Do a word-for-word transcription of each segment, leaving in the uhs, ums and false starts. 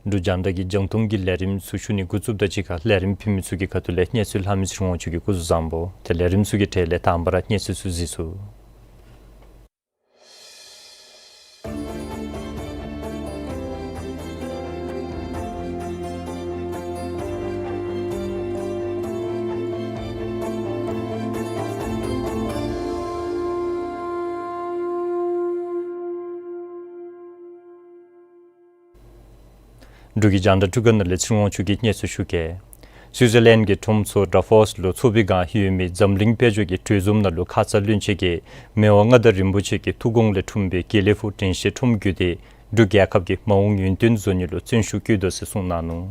འབྲུག་རྒྱང་བསྒྲགས་ཀྱི་རྒྱང་མཐོང་གི་ལས་རིམ་ཚུ་ཞུ་ནི་འགོ་བཙུགསཔ་དང་གཅིག་ཁར་ལས་རིམ་ཕུལ་མི་ཚུ་གི་ཁ་ཐུག་ལས་གནས་ཚུལ་ལྷག་མི་ཚེ་རིང་དབང་ཕྱུག་གིས་སྐུ་གཟུགས་བཟང་པོ། ཏེ་ལས་རིམ་ཚུ་གི་གྲས་ལས་དང་པ་ར་གནས་ཚུལ་ཚུ་གཟིགས་ཚུགས། འབྲུག་གི་རྒྱང་བསྒྲགས་འཕྲུལ་ཁང་ནང་ལས་ཚེ་རིང་དབང་ཕྱུག་གིས་གནས་ཚུལ་ཞུ་གེ། སུའི་ཛར་ལེནཌ་གི་ཁྲོམ་ཚོགས་ཌ་ཕོསི་ལུ་ཚོགས་པའི་སྒང་ཡོད་མི་འཛམ་གླིང་དཔལ་འབྱོར་གྱི་གྲོས་འཛོམས་ནང་ལུ་ཁ་ཙ་བློན་ཆེན་གྱིས་མི་དབང་མངའ་བདག་རིན་པོ་ཆེ་གི་ཐུགས་དགོངས་ལས་འཁྲུངས་པའི་དགེ་ལེགས་ཕུག་དྲན་ཤེས་ཁྲོམ་བརྒྱུད་དེ་འབྲུག་རྒྱལ་ཁབ་ཀྱི་མ་འོངས་ཡུན་བརྟན་བཟོ་ནི་ལུ་བརྩོན་ཤུགས་བསྐྱེད་དོ་ཟེར་གསུངས་གནང་ནུག།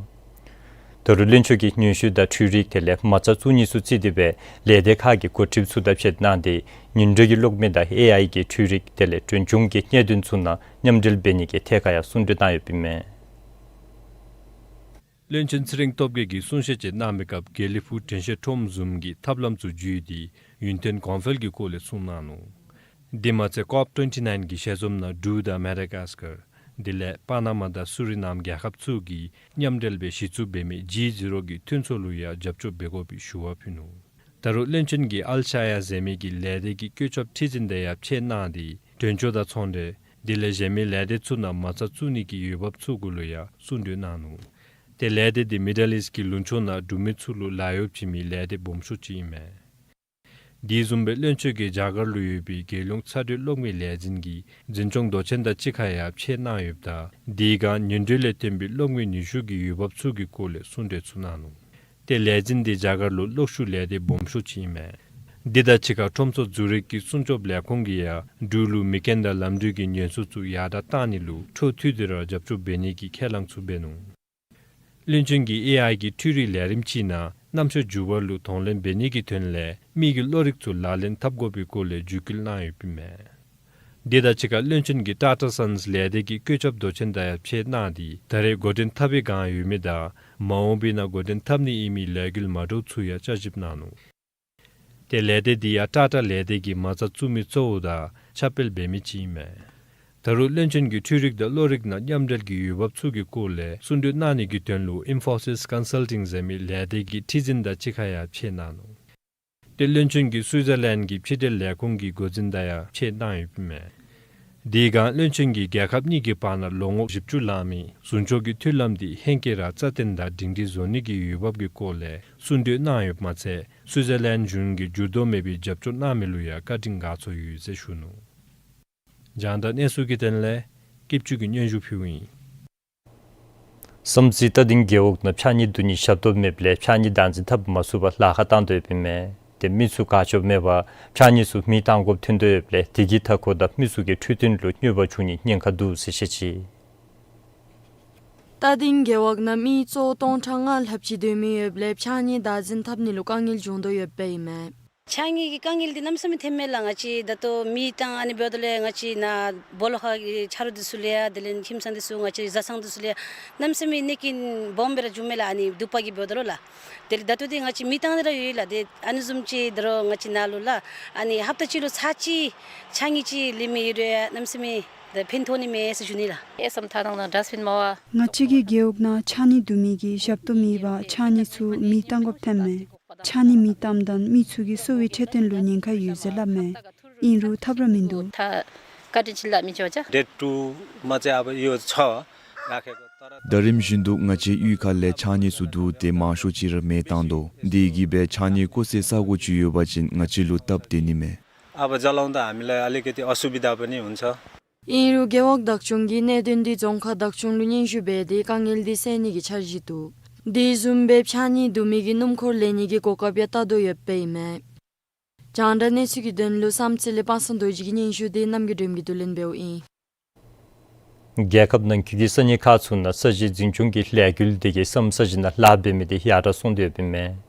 ད་རུང་བློན་ཆེན་གྱིས་ནུས་ཤུགས་དང་འཕྲུལ་རིག་དེ་ལས་མ་རྩ་བཙུགས་ནི་ཚུ་བརྩིས་ཏེ་སྦེ་ལས་སྡེ་ཁག་གི་འགོ་ཁྲིདཔ་ཚུ་དང་ཕྱད་གནང་སྟེ་ཉིན་རེ་གི་གློག་མེ་དང་ཨེ་ཨའི་གི་འཕྲུལ་རིག་དེ་ལས་གྲོན་ཆུང་གི་གནད་དོན་ཚུ་ནང་མཉམ་འབྲེལ་འབད་ནི་གི་ཐད་ཁར་ཡང་གསུང་གྲོས་གནང་ཡོདཔ་ཨིན་མས། བློན་ཆེན་ཚེ་རིང་སྟོབས་རྒྱས་ཀྱིས་གསུང་བཤད་ཅིག་གནང་བའི་སྐབས་དགེ་ལེགས་ཕུག་དྲན་ཤེས་ཁྲོམ་བཟུམ་གྱི་ཐབས་ལམ་ཚུ་བརྒྱུད་དེ་ཡུན་བརྟན་གོང་འཕེལ་གྱི་སྐོར་ལས་གསུངས་གནང་ནུག། དེ་མ་ཚད་ཀོབ་ཊོན་ཊི་ནའིན་གྱི་ཞལ་འཛོམས་ནང་འབྲུག་དང་མ་ཌ་གཱས་ཀར་དེ་ལས་པ་ན་མ་དང་སུ་རི་ནམ་རྒྱལ་ཁབ་ཚུ་གིས་མཉམ་འབྲེལ་སྦེ་གཞི་བཙུགས་འབད་མི་ཇི་ཛི་རོ་གི་མཐུན་ཚོགས་ལུ་ཡང་རྒྱབ་སྐྱོར་འབད་དགོ་པའི་ཞུ་བ་ཕུལ་ནུག། ད་རུང་བློན་ཆེན་གྱིས་ཨལ་ཤ་ཡ་ཟེར་མི་གི་ལས་སྡེ་གི་བཀོད་ཁྱབ་ཁྲི་འཛིན་དང་ཡང་ཕྱད་གནང་སྟེ་དོན་གཅོད་དང་ཚོང་འབྲེལ་དེ་ལས་གཞན་མི་ལས་སྡེ་ཚུ་ནང་མ་རྩ་བཙུགས་ནི་གི་འོས་འབབ་ཚུ་གུ་ལུ་ཡང་གསུང་གྲོས་གནང་ནུག། ཏེ་ལས་སྡེ་འདི་མི་ཌལ་ཨིསཊ་གི་ལུང་ཕྱོགས་ནང་འབྲུག་མི་ཚུ་ལུ་ལཱ་གཡོག་བྱིན་མི་ལས་སྡེ་སྦོམ་ཤོས་ཅིག་ཨིན་མས། དེ་བཟུམ་སྦེ་བློན་ཆེན་གྱིས་རྒྱ་གར་ལུ་ཡོད་པའི་རྒྱལ་ཡོངས་ཚ་དྲོད་གློག་མེའི་ལས་འཛིན་གྱི་འཛིན་སྐྱོང་མདོ་ཆེན་དང་གཅིག་ཁར་ཡང་ཕྱད་གནང་ཡོདཔ་ད་དེའི་སྒང་ཉིན་རེ་ལས་བརྟེན་པའི་གློག་མེའི་ནུས་ཤུགས་ཀྱི་འོས་འབབ་ཚུ་གི་སྐོར་ལས་གསུང་གྲོས་ཚུ་གནང་ནུག། ཏེ་ལས་འཛིན་འདི་རྒྱ་གར་ལུ་གློག་ཤུགས་ལས་སྡེ་སྦོམ་ཤོས་ཅིག་ཨིན་མས། འདི་དང་གཅིག་ཁར་ཁྲོམ་ཚོགས་ཛུ་རིག་གི་སྲུང་སྐྱོབ་ལས་ཁུངས་ཀྱིས་ཡང་འབྲུག་ལུ་མེ་རྐྱེན་དང་ལམ་འགྲུལ་གྱི་ཉེན་སྲུང་ཚུ་ཡར་དྲག་གཏང་ནི་ལུ་འཕྲོ་མཐུད་དེ་ར་རྒྱབ་སྐྱོར་འབད་ནི་གི་ཁས་བླངས་ཚུ་འབད་ནུག། བློན་ཆེན་གྱིས་ཨེ་ཨའི་གི་འཕྲུལ་རིག་ལས་རིམ་ཅིག་ནང་གནམ་ཤོག་འགྱུར་བ་ལུ་གདོང་ལེན་འབད་ནི་གི་དོན་ལས་མི་གི་བློ་རིག་ཚུ་ལག་ལེན་འཐབ་དགོ་པའི་སྐོར་ལས་བརྒྱུད་སྐུལ་གནང་ཡོདཔ་ཨིན་མས། དེ་དང་གཅིག་ཁར་བློན་ཆེན་གྱིས་ཊ་ཊ་སཱནསི་ལས་སྡེ་གི་བཀོད་ཁྱབ་མདོ་ཆེན་དང་ཡང་ཕྱད་གནང་སྟེ་ད་རེས་འགོ་འདྲེན་འཐབ་པའི་སྒང་ཡོད་མི་དང་མ་འོངས་པའི་ནང་འགོ་འདྲེན་འཐབ་ནི་ཨིན་མི་ལས་འགུལ་མ་འདྲཝ་ཚུ་ཡང་བསྐྱར་ཞིབ་གནང་ནུག། ཏེ་ལས་སྡེ་འདི་ཡང་ཊ་ཊ་ལས་སྡེ་གི་མ་རྩ་བཙུགས་མི་གཙོ་བོ་དང་ཁྱབ་སྤེལ་འབད་མི་ཅིག་ཨིན་མས། ད་རུང་བློན་ཆེན་གྱིས་འཕྲུལ་རིག་དང་གློག་རིག་ནང་མཉམ་འབྲེལ་གྱི་འོས་འབབ་ཚུ་གི་སྐོར་ལས་གསུང་གྲོས་གནང་ནི་གི་དོན་ལུ་ཨིན་ཕོ་སིསི་ཀོན་སཱལ་ཊིང་ཟེར་མི་ལས་སྡེ་གི་ཁྲི་འཛིན་དང་གཅིག་ཁར་ཡང་ཕྱད་གནང་ནུག། ཏེ་བློན་ཆེན་གྱིས་སུའི་ཛར་ལེནཌ་གི་ཕྱི་འབྲེལ་ལས་ཁུངས་ཀྱི་འགོ་འཛིན་དང་ཡང་ཕྱད་གནང་ཡོདཔ་ཨིན་མས། དེའི་སྒང་བློན་ཆེན་གྱིས་རྒྱལ་ཁབ་གཉིས་ཀྱི་བར་ན་ལོ་ངོ་བཞི་བཅུ་ལང་མི་ཟུང་ཕྱོགས་ཀྱི་མཐུན་ལམ་འདི་ཧེང་སྐལ་ར་རྩ་བརྟན་དང་སྒྲིང་སྒྲིང་བཟོ་ནི་གི་འོས་འབབ་ཀྱི་སྐོར་ལས་གསུང་གྲོས་གནང་ཡོདཔ་མ་ཚད་སུའི་ཛར་ལེནཌ་གཞུང་གིས་འགྱུར་ལྡོག་མེད་པའི་རྒྱབ་སྐྱོར་གནང་མི་ལུ་ཡང་བཀའ་དྲིན་དགའ་ཚོར་ཡོད་ཟེར་ཞུ་ནུག། རྒྱང་བསྒྲགས་གནས་ཚུལ་གྱི་དོན་ལས་སྐྱིད་ཆུ་གིས་སྙན་ཞུ་ཕུལཝ་ཨིན། བསམ་རྩེ་རྟ་སྡིང་རྒེད་འོག་ནང་ཕྱགས་སྙིགས་བསྡུ་ནི་ཞབས་ཏོག་མེདཔ་ལས་ཕྱགས་སྙིགས་བདག་འཛིན་འཐབ་མ་ཚུགས་པར་ལཱ་ཁག་བཏང་དོ་ཡོདཔ་ཨིན་མས། ཏེ་མི་ཚུ་ག་ཅི་མེད་པར་ཕྱགས་སྙིགས་ཚུ་མེ་བཏང་དགོཔ་ཐོན་དོ་ཡོདཔ་ལས་དེ་གི་མཐའ་འཁོར་དང་མི་ཚུ་གི་འཕྲོད་བསྟེན་ལུ་གནོད་པ་འབྱུང་ནི་ཉེན་ཁ་འདུག་ཟེར་བཤད་ཅི། རྟ་སྡིང་རྒེད་འོག་ནང་མི་གཙོ་བོ་སྟོང་ཕྲག་ལྔ་ལྷགཔ་ཅིག་སྡོད་མི་ཡོདཔ་ལས་ཕྱགས་སྙིགས་བདག་འཛིན་འཐབ་ནི་ལུ་དཀའ་ངལ་བྱུང་དོ་ཡོདཔ་ཨིན་མས། ཕྱགས་སྙིགས་ཀྱི་དཀའ་ངལ་འདི་གནམ་མེད་ས་མེད་ཐོནམ་མས་ལགས། ང་བཅས་ད་ལྟོ་མེ་བཏང་ཨ་ནི་འབདཝ་ད་ལུ་ང་བཅས་ནཱ་སྦོ་ལོགས་ཁ་གི་ཆ་རོགས་འདི་ཚུ་ལུ་ཡང་དེ་ལས་ཁྱིམ་ཚང་འདི་ཚུ་ང་བཅས་བཟའ་ཚང་འདི་ཚུ་ལུ་ཡང་གནམ་མེད་ས་མེད་གནོད་སྐྱོན་སྦོམ་སྦེ་ར་འབྱུངམ་མས་ལགས། ཨ་ནི་དུ་པ་གིས་འབདཝ་ད་ལུ་ལགས། དེ་ལས་ད་ལྟོ་འདི་ང་བཅས་མེ་བཏང་ནི་ར་ཡོད་ལགས། ཏེ་ཨ་ནི་བཟུམ་ཅིག་ད་རུང་ང་བཅས་ནཱ་ལུ་ལགས་ཨ་ནི་ཧབ་ཏ་གཅིག་ལུ་ཚར་གཅིག་ཕྱགས་སྙིགས་ཅིག་ལེན་མི་ཡོད་རུང་ཡང་གནམ་མེད་ས་མེད་ད་ཕན་ཐོགས་ནི་མས་ཟེར་ཞུ་ནི་ལགས། ཨེ་སམ་ཐ་ནང་ན་ཌསཊ་བིན་མ་པ། ང་བཅས་ཀྱི་རྒེད་འོག་ནང་ཕྱགས་སྙིགས་བསྡུ་མི་གི་ཞབས་ཏོག་མེད་པར་ཕྱགས་སྙིགས་ཚུ་མེ་བཏང་དགོཔ་ཐོནམ་མས། ཕྱགས་སྙིགས་མེ་བཏངམ་ད་མི་ཚུ་གི་གསོ་བའི་འཕྲོད་བསྟེན་ལུ་ཉེན་ཁ་ཡོད་ཟེར་སླབ་མས། ཨིན་རུང་ཐབས་ར་མིན་འདུག། ད་བཀའ་དྲིན་ཆེ་ལགས་མི་ཅོ་ཅ། ཌེཊ་ཊུ་མ་ཚེ་ཨ་བ་ཡོ་ཆོ། ད་རིམ་བཞིན་དུ་ང་བཅས་གཡུས་ཁ་ལས་ཕྱགས་སྙིགས་ཚུ་བསྡུ་སྟེ་མང་ཤོས་ཅིག་ར་མེ་བཏང་དོ། དེ་གིས་སྦེ་ཕྱགས་སྙིགས་བཀོ་སའི་ས་གོ་ཅིག་ཡོད་པ་ཅིན་ང་བཅས་ལུ་སྟབས་བདེ་ནི་མས། अब जलाउँदा हामीलाई अलिकति असुविधा पनि हुन्छ। ཨིན་རུང་རྒེད་འོག་བདག་སྐྱོང་གིས་གནད་དོན་འདི་རྫོང་ཁག་བདག་སྐྱོང་ལུ་སྙན་ཞུ་འབད་དེ་དཀའ་ངལ་འདི་སེལ་ནི་གི་འཆར་གཞི་འདུག། དེ་བཟུམ་སྦེ་ཕྱགས་སྙིགས་བསྡུ་མི་གི་སྣུམ་འཁོར་ལེན་ནི་གི་གོ་སྐབས་ཡང་བལྟ་དོ་ཡོདཔ་ཨིན་མས། རྒྱང་བསྒྲགས་གནས་ཚུལ་གྱི་དོན་ལུ་བསམ་རྩེ་ལས་པ་སངས་རྡོ་རྗེ་གི་སྙན་ཞུ་འདི་རྣམ་རྒྱལ་སྒྲོལམ་གྱིས་བསྡུ་ལེན་འབདཝ་ཨིན། རྒྱལ་ཁབ་ནང་འཁོད་ཀྱི་ས་གནས་ཁག་ཚུ་ནང་ས་གཞི་འཛིན་སྐྱོང་གི་ལས་འགུལ་དེ་གིས་ས་སྨུག་ས་གཞི་ནང་ལཱ་འབད་མི་དེ་ཡར་དྲག་སོང་སྟེ་ཡོདཔ་ཨིན་མས།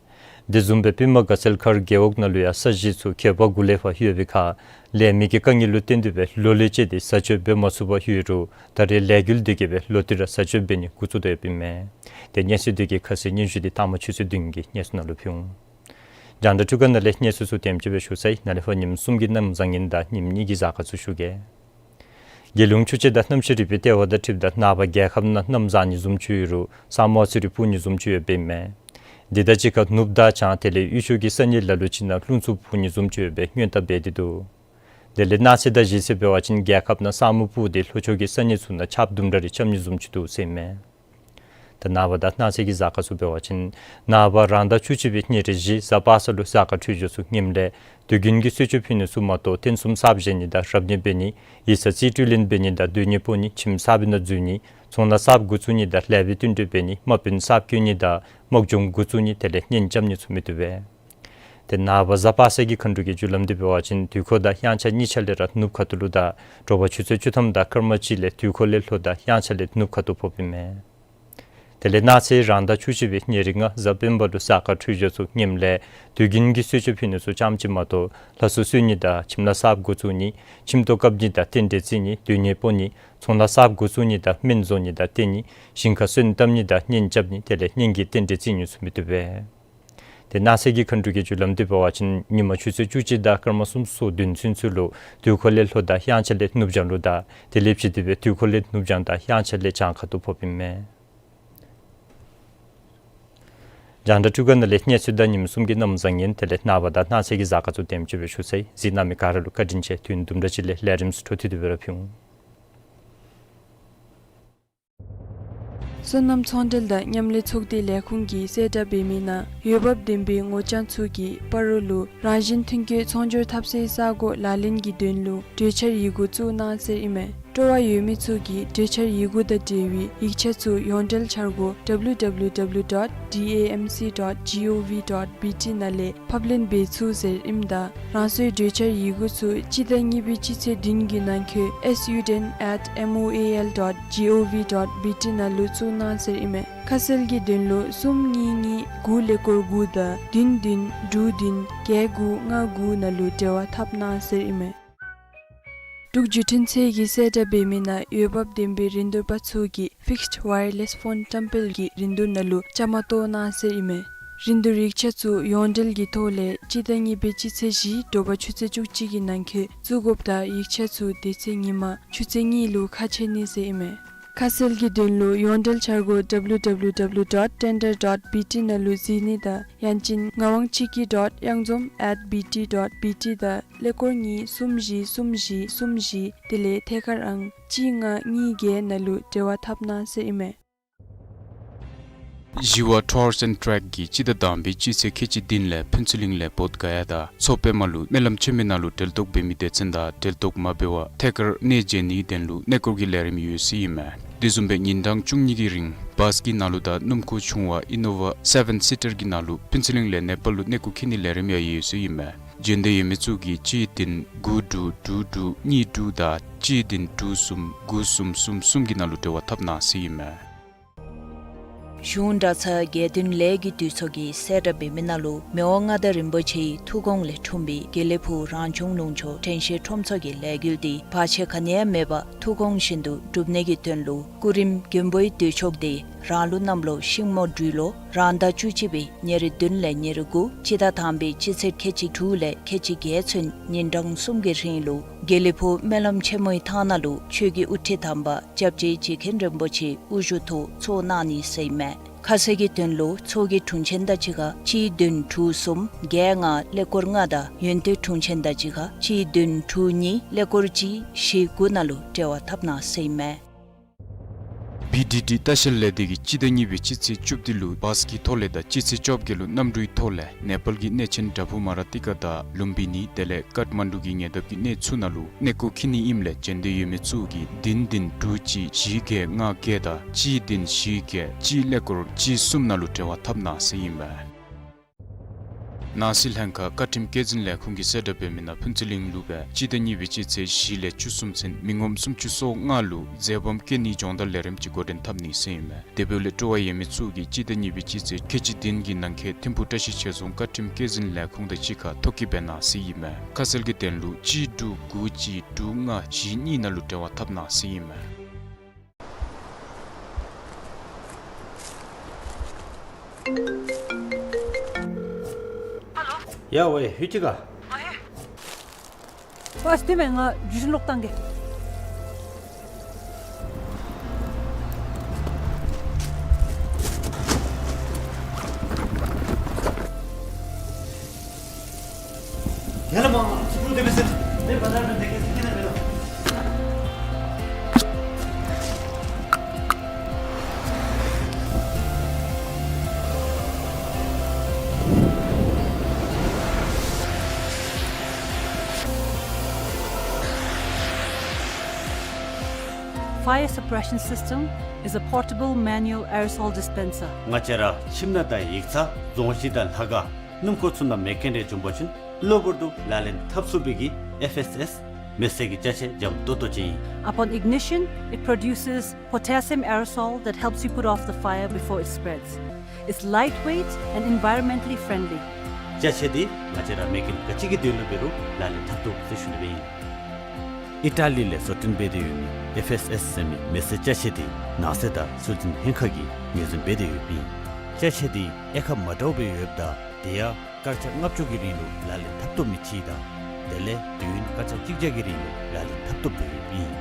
དེ་བཟུམ་སྦེ་པདྨ་དགའ་ཚལ་མཁར་རྒེད་འོག་ནང་ལུ་ཡང་ས་གཞི་ཚུ་གྱོད་པ་གུ་ལས་ཕར་ཡོད་པའི་ཁར་ལས་མི་གི་དཀའ་ངལ་ལུ་བརྟེན་ཏེ་སྦེ་ལོ་ལས་བཅད་དེ་བཟའ་སྤྱོད་འབད་མ་ཚུགས་པར་ཡོད་རུང་ད་རེས་ལས་འགུལ་དེ་གིས་སྦེ་ལོག་སྟེ་ར་བཟའ་སྤྱོད་འབད་ནི་འགོ་བཙུགས་ཏེ་ཡོདཔ་ཨིན་མས། ཏེ་གནས་ཚུལ་དེ་གི་ཁ་གསལ་སྙན་ཞུ་འདི་དང་པ་ཆུ་ཚོད་བདུན་གྱི་གནས་ཚུལ་ནང་ལུ་ཕུལ་འོང་། རྒྱང་བསྒྲགས་ཐོག་ཁ་ནང་ལས་གནས་ཚུལ་ཚུ་དེམ་ཅིག་སྦེ་ཞུ་ཚར་ཡི། ནཱ་ལས་ཕར་ཉིནམ་གསུམ་གྱི་གནམ་བཟང་ངན་དང་ཉིནམ་གཉིས་ཀྱི་གཟའ་སྐར་ཚུ་ཞུ་གེ། རྒྱལ་ཡོངས་ཆུ་དཔྱད་དང་གནམ་གཤིས་རིག་པའི་ལྟེ་བ་དང་འཁྲིལཝ་ད་ནངས་པ་རྒྱལ་ཁབ་ནང་གནམ་བཟང་ནི་བཟུམ་ཅིག་ཡོད་རུང་ས་སྨུག་ཚི་རིང་སྤུབ་ནི་བཟུམ་ཅིག་ཡོདཔ་ཨིན་མས། དེ་དང་གཅིག་ཁར་ནུབ་དང་བྱང་དེ་ལས་དབུས་ཕྱོགས་ཀྱི་ས་གནས་ལ་ལུ་ཅིག་ནང་རླུང་འཚུབ་འཕུ་ནི་བཟུམ་ཅིག་ཡོད་པའི་སྔོན་བརྡ་འབད་དེ་འདུག། དེ་ལས་གནངས་ཚེ་དང་གཞེས་ཚེ་འབད་བ་ཅིན་རྒྱལ་ཁབ་ནང་ས་སྨུག་སྤུབ་སྟེ་ལྷོ་ཕྱོགས་ཀྱི་ས་གནས་ཚུ་ནང་ཆརཔ་དུམ་གྲ་རེ་རྐྱབ་ནི་བཟུམ་ཅིག་འདུག་ཟེར་ཨིན་མས། ད་ནངས་པ་དང་གནངས་ཚེ་གི་གཟའ་སྐར་ཚུ་འབད་བ་ཅིན་ནངས་པ་རང་ཟླ་བཅུ་གཅིག་པའི་ཉེར་བཞི་གཟའ་པ་སངས་ལུ་གཟའ་སྐར་འཕྲོད་སྦྱོར་ཚུ་ངནམ་ལས་དུས་རྒྱུན་གྱི་གསོལ་མཆོད་ཕུལ་ནི་ཚུ་མ་གཏོགས་རྟེན་གསུམ་གསརཔ་བཞེངས་ནི་དང་རབ་གནས་འབད་ནི་ཡིག་ཚང་རྩིས་སྤྲོད་ལེན་འབད་ནི་དང་སྡོད་གནས་སྤོ་ནི་ཁྱིམ་གསར་པའི་ནང་འཛུལ་ནི་ཚོང་ལཱ་གསརཔ་འགོ་བཙུགས་ནི་དང་ལེགས་པའི་བསྟུན་གྲོས་འབད་ནི་དམག་དཔོན་གསརཔ་བསྐོ་ནི་དང་དམག་སྦྱོང་འགོ་བཙུགས་ནི་དེ་ལས་གཉེན་རྐྱབ་ནི་ཚུ་མི་བཏུབ་པས། ཏེ་ནངས་པ་གཟའ་པ་སངས་ཀྱི་མཁའ་འགྲོ་གི་རྒྱུ་ལམ་འདི་འབད་བ་ཅིན་དུས་འཁོར་དང་དབྱངས་འཆར་གཉིས་ཆ་ལས་ར་ནུབ་ཁ་ཐུག་ལུ་དང་དྲོ་པ་ཆུ་ཚོད་བཅུ་ཐམ་དང་སྐར་མ་གཅིག་ལས་དུས་འཁོར་ལས་ལྷོ་དང་དབྱངས་འཆར་ལས་ནུབ་ཁ་ཐུག་ཕོགཔ་ཨིན་མས། དེ་ལས་གནངས་ཚེ་རང་ཟླ་བཅུ་གཅིག་པའི་ཉེར་ལྔ་གཟའ་སྤེན་པ་ལུ་གཟའ་སྐར་འཕྲོད་སྦྱོར་ཚུ་ངནམ་ལས་དུས་རྒྱུན་གྱི་གསོལ་མཆོད་ཕུལ་ནི་ཚུ་རྐྱངམ་ཅིག་མ་གཏོགས་ལྷ་གསོལ་གསོལ་ནི་དང་ཁྱིམ་ལཱ་གསརཔ་འགོ་བཙུགས་ནི་ཁྱིམ་ཐོག་བཀབ་ནི་དང་རྟེན་འབྲེལ་བརྩི་ནི་སྡོད་གནས་སྤོ་ནི་ཚོང་ལཱ་གསརཔ་འགོ་བཙུགས་ནི་དང་སྨན་བཟོ་ནི་དང་བསྟེན་ནི་ཞིང་ཁར་སོན་བཏབ་ནི་དང་གཉེན་རྐྱབ་ནི་དེ་ལས་གཉེན་གྱི་རྟེན་འབྲེལ་བརྩི་ནི་ཚུ་མི་བཏུབ་པས། ཏེ་གནངས་ཚེ་གི་མཁའ་འགྲོ་གི་རྒྱུ་ལམ་འདི་འབད་བ་ཅིན་ཉིན་མ་ཆུ་ཚོད་བཅུ་གཅིག་དང་སྐར་མ་སུམ་ཅུ་སོ་བདུན་ཚུན་ཚོད་ལུ་དུས་འཁོར་ལས་ལྷོ་དང་དབྱངས་འཆར་ལས་ནུབ་བྱང་ལུ་དང་དེ་ལས་ཕྱི་དེ་སྦེ་དུས་འཁོར་ལས་ནུབ་བྱང་དང་དབྱངས་འཆར་ལས་བྱང་ཁ་ཐུག་ཕོགཔ་ཨིན་མས། རྒྱང་བསྒྲགས་ཐོག་ཁ་ནང་ལས་གནས་ཚུལ་དང་ཉིནམ་གསུམ་གྱི་གནམ་བཟང་ངན་དེ་ལས་ནངས་པ་དང་གནངས་ཚེ་གི་གཟའ་སྐར་ཚུ་དེམ་ཅིག་སྦེ་ཞུ་ཚར་ཡི། གཟིགས་གནང་མི་ག་ར་ལུ་བཀའ་དྲིན་ཆེ། དུས་ཡུན་དུམ་གྲ་ཅིག་ལས་ལས་རིམ་ཚུ་འཕྲོ་མཐུད་དེ་སྦེ་ར་ཕུལ་འོང་། སོ་ནམ་ཚོང་འབྲེལ་དང་མཉམ་ལས་ཚོགས་སྡེ་ལས་ཁུངས་ཀྱིས་གསལ་བསྒྲགས་འབད་མི་ནང་འོས་འབབ་ལྡན་པའི་ངོ་རྐྱང་ཚུ་གིས་སྤ་རོ་ལུ་རང་བཞིན་ཐོན་སྐྱེད་ཚོང་སྒྱུར་འཐབ་སའི་ས་གོ་ལག་ལེན་གྱི་དོན་ལུ་གྲོས་འཆར་ཡི་གུ་བཙུགས་གནང་ཟེར་ཨིན་མས། སྤྲོ་བ་ཡོད་མི་ཚུ་གིས་གྲོས་འཆར་ཡི་གུ་དང་འབྲེལ་བའི་ཡིག་ཆ་ཚུ་ཡོངས་འབྲེལ་འཆར་སྒོ་W W W dot D A M C dot G O V dot B T ནང་ལས་ཕབ་ལེན་འབད་ཚུགས་ཟེར་ཨིནམ་ད་རང་སོའི་གྲོས་འཆར་ཡི་གུ་ཚུ་སྤྱི་ཟླ་གཉིས་པའི་སྤྱི་ཚེས་བདུན་གྱི་ནང་འཁོད S U ten at M O A L dot G O V dot B T ནང་ལུ་བཙུགས་གནང་ཟེར་ཨིན་མས། ཁ་གསལ་གྱི་དོན་ལུ་གསུམ་གཉིས་གཉིས་དགུ་ཀླད་ཀོར་དགུ་དང་བདུན་བདུན་དྲུག་བདུན་བརྒྱད་དགུ་ལྔ་དགུ་ནང་ལུ་འབྲེལ་བ་འཐབ་གནང་ཟེར་ཨིན་མས། འབྲུག་བརྒྱུད་འཕྲིན་ཚད་ཀྱིས་གསལ་བསྒྲགས་འབད་མི་ནང་འོས་འབབ་ལྡན་པའི་རིན་བསྡུར་པ་ཚུ་གིས་ཕིགསཌ་ཝའི་ཡར་ལེསི་ཕོན་བཀྲམ་སྤེལ་གྱི་རིན་བསྡུར་ནང་ལུ་བཅའ་མར་གཏོགས་གནང་ཟེར་ཨིན་མས། རིན་བསྡུར་ཡིག་ཆ་ཚུ་ཡོངས་འབྲེལ་གྱི་ཐོག་ལས་སྤྱི་ཟླ་གཉིས་པའི་སྤྱི་ཚེས་བཞི་དྲོ་པ་ཆུ་ཚོད་བཅུ་གཅིག་གི་ནང་འཁོད་བཙུགས་དགོཔ་དང་ཡིག་ཆ་ཚུ་དེ་ཚེ་ཉིན་མ་ཆུ་ཚོད་གཉིས་ལུ་ཁ་ཕྱེ་ནི་ཟེར་ཨིན་མས། ཁ་གསལ་གྱི་དོན་ལུ་ཡོངས་འབྲེལ་འཆར་སྒོ W W W dot tender dot B T ནང་ལུ་གཟིགས་ནི་དང་ཡང་ཅིན་ངག་དབང་ཆིག་སྐྱིད་dot གཡང་འཛོམས་at B T dot B T དང་ཀླད་ཀོར་གཉིས་གསུམ་བཞི་གསུམ་བཞི་གསུམ་བཞི་དེ་ལས་ཐད་ཀར་ཨང་གཅིག་ལྔ་གཉིས་བརྒྱད་ནང་ལུ་འབྲེལ་བ་འཐབ་གནང་ཟེར་ཨིན་མས། ཞི་བ་ཊུརསི་ཨེནཌ་ཊེགསི་གིས་སྤྱི་ཟླ་དང་པའི་སྤྱི་ཚེས་ཁལ་གཅིག་བདུན་ལས་ཕུན་ཚོགས་གླིང་ལས་བོདྷ་ག་ཡ་དང་མཚོ་པདྨ་ལུ་སྨོན་ལམ་ཆེན་མོའི་ནང་ལུ་གྲལ་གཏོགས་འབད་མི་སྡེ་ཚན་དང་གྲལ་གཏོགས་མ་འབད་བར་ཐད་ཀར་གནས་མཇལ་ནིའི་དོན་ལུ་གནས་སྐོར་གྱི་ལས་རིམ་ཡོད་ཟེར་ཨིན་མས། དེ་བཟུམ་སྦེ་ཉིན་གྲངས་བཅུ་གཉིས་ཀྱི་རིང་བཱསི་གི་ནང་ལུ་དང་སྣུམ་འཁོར་ཆུང་བ་ཨི་ནོ་ཝ་སེ་བེན་སི་ཊར་གྱི་ནང་ལུ་ཕུན་ཚོགས་གླིང་ལས་ནེ་པཱལ་ལུ་གནས་སྐོར་འཁྱིད་ནིའི་ལས་རིམ་ཡང་ཡོད་ཟེར་ཨིན་མས། འབྱོན་འདོད་ཡོད་མི་ཚུ་གིས་གཅིག་བདུན་དགུ་དྲུག་དྲུག་དྲུག་གཉིས་དྲུག་དང་གཅིག་བདུན་དྲུག་གསུམ་དགུ་གསུམ་གསུམ་གསུམ་གྱི་ནང་ལུ་འབྲེལ་བ་འཐབ་གནང་ཟེར་ཨིན་མས། གཞུང་གྲྭ་ཚང་དགེ་འདུན་ལས་ཀྱི་འདུས་ཚོགས་ཀྱིས་གསལ་བསྒྲགས་འབད་མི་ནང་ལུ་མི་དབང་མངའ་བདག་རིན་པོ་ཆེའི་ཐུགས་དགོངས་ལས་འཁྲུངས་པའི་དགེ་ལེགས་ཕུག་རང་བྱུང་ལུང་ཕྱོགས་དྲན་ཤེས་ཁྲོམ་ཚོགས་ཀྱི་ལས་འགུལ་འདི་བར་ཆད་ག་ནི་ཡང་མེད་པར་ཐུགས་དགོངས་བཞིན་དུ་སྒྲུབ་ནི་གི་དོན་ལུ་སྐུ་རིམ་མགོན་པོའི་འདུས་ཚོགས་འདི་རང་ལུགས་གནམ་ལོ་ཤིང་མོ་སྦྲུལ་ལོ་རང་ཟླ་བཅུ་གཅིག་པའི་ཉེར་བདུན་ལས་ཉེར་དགུ་སྤྱི་ཟླ་དང་པའི་སྤྱི་ཚེས་ཁལ་གཅིག་དྲུག་ལས་ཁལ་གཅིག་བརྒྱད་ཚུན་ཉིན་གྲངས་གསུམ་གྱི་རིང་ལུ་དགེ་ལེགས་ཕུག་སྨོན་ལམ་ཆེན་མོའི་ཐང་ནང་ལུ་ཆོས་ཀྱི་དབུ་ཁྲིད་དམ་པ་སྐྱབས་རྗེ་རྗེ་མཁན་རིན་པོ་ཆེ་དབུ་བཞུགས་ཐོག་ཚོགས་གནང་ནི་ཟེར་ཨིན་མས། ཁ་གསལ་གྱི་དོན་ལུ་ཚོགས་ཀྱི་དྲུང་ཆེན་དང་གཅིག་ཁར་གཅིག་བདུན་དྲུག་གསུམ་བརྒྱད་ལྔ་ཀླད་ཀོར་ལྔ་དང་ཡོན་ཏན་དྲུང་ཆེན་དང་གཅིག་ཁར་གཅིག་བདུན་དྲུག་གཉིས་ཀླད་ཀོར་གཅིག་བཞི་དགུ་ནང་ལུ་འབྲེལ་བ་འཐབ་གནང་ཟེར་ཨིན་མས། བི་ཌི་ཌི་ལྟ་བཤལ་ལས་སྡེ་གིས་སྤྱི་ཟླ་གཉིས་པའི་སྤྱི་ཚེས་བཅུ་བདུན་ལུ་བཱས་ཀྱི་ཐོག་ལས་དང་སྤྱི་ཚེས་བཅོ་བརྒྱད་ལུ་གནམ་གྲུའི་ཐོག་ལས་ནེ་པཱལ་གྱི་གནས་ཆེན་བྲག་ཕུག་མ་ར་ཏི་ཀ་དང་ལུམ་བི་ནི་དེ་ལས་ཀཱཐ་མན་ཌུ་གི་ཉེ་འདབས་ཀྱི་གནས་ཚུ་ནང་ལུ་གནས་སྐོར་འཁྱིད་ནི་ཨིནམ་ལས་འབྱོན་འདོད་ཡོད་མི་ཚུ་གིས་བདུན་བདུན་དྲུག་གཅིག་བཞི་བརྒྱད་ལྔ་བརྒྱད་དང་གཅིག་བདུན་བཞི་བརྒྱད་གཅིག་ཀླད་ཀོར་གཅིག་གསུམ་ནང་ལུ་འབྲེལ་བ་འཐབ་གནང་ཟེར་ཨིན་མས། ནང་སྲིད་ལྷན་ཁག་བཀའ་ཁྲིམས་བཀོད་འཛིན་ལས་ཁུངས་ཀྱིས་གསལ་བསྒྲགས་འབད་མི་ནང་ཕུན་ཚོགས་གླིང་ལུ་སྦེ་སྤྱི་ཟླ་གཉིས་པའི་སྤྱི་ཚེས་བཞི་ལས་བཅུ་གསུམ་ཚུན་མི་ངོམ་སུམ་ཅུ་སོ་ལྔ་ལུ་འཛོལ་སྦོམ་བཀལ་ནིའི་སྦྱོང་བརྡར་ལས་རིམ་ཅིག་འགོ་འདྲེན་འཐབ་ནི་ཟེར་ཨིན་མས། དེ་འབདཝ་ལས་སྤྲོ་བ་ཡོད་མི་ཚུ་གིས་སྤྱི་ཟླ་གཉིས་པའི་སྤྱི་ཚེས་ཁལ་གཅིག་བདུན་གྱི་ནང་འཁོད་ཐིམ་ཕུག་བཀྲ་ཤིས་ཆོས་རྫོང་བཀའ་ཁྲིམས་བཀོད་འཛིན་ལས་ཁུངས་དང་གཅིག་ཁར་ཐོ་བཀོད་འབད་གནང་ཟེར་ཨིན་མས། ཁ་གསལ་གྱི་དོན་ལུ་གཅིག་དྲུག་དགུ་གཅིག་དྲུག་ལྔ་བཞི་གཉིས་ནང་ལུ་འབྲེལ་བ་འཐབ་གནང་ཟེར་ཨིན་མས། ཡ་ཝེ་ཧུ་ཅི་ག། ཨ་སྟེ་མེན་ང་བརྒྱུད་འཕྲིན་ལོག་བཏང་གེ། Fire suppression system is a portable manual aerosol dispenser. ང་བཅས་ར་ཁྱིམ་ནང་དང་ཡིག་ཚང་རྫོང་གཞི་དང་ལྷ་ཁང་སྣུམ་འཁོར་ཚུ་ནང་མེ་སྐྱོན་རེ་བྱུང་པ་ཅིན་གློ་བུར་དུ་ལག་ལེན་འཐབ་ཚུགས་པའི་གི་ཨེཕ་ཨེསི་ཨེསི་མེ་བསད་ཀྱི་ཅ་ཆས་འཇམ་ཏོག་ཏོ་ཅིག་ཨིན། Upon ignition, it produces potassium aerosol that helps you put off the fire before it spreads. It's lightweight and environmentally friendly. ཅ་ཆས་འདི་ང་བཅས་ར་མེ་སྐྱོན་ག་ཅི་གི་དོན་ལུ་འབད་རུང་ལག་ལེན་འཐབ་བཏུབ་ཟེར་ཞུ་ནི་སྦེ་ཨིན། ཨི་ཊ་ལི་ལས་བཟོ་སྐྲུན་འབད་དེ་ཡོད་མི་ཨེཕ་ཨེསི་ཨེསི་ཟེར་མི་མེ་བསད་ཅ་ཆས་འདི་ནགས་ཚལ་དང་སྲོལ་འཛིན་ལྷན་ཁག་གིས་ངོས་འཛིན་འབད་དེ་ཡོདཔ་ཨིན། ཅ་ཆས་འདི་དབྱེ་ཁག་མ་འདྲཝ་སྦེ་ཡོདཔ་ད་དེ་ཡང་སྐར་ཆ་ལྔ་བཅུ་གི་རིང་ལུ་ལག་ལེན་འཐབ་བཏུབ་མི་ཅིག་དང་དེ་ལས་དུས་ཡུན་སྐར་ཆ་གཅིག་བརྒྱ་གི་རིང་ལུ་ལག་ལེན་འཐབ་བཏུབ་སྟེ་ཡོདཔ་ཨིན།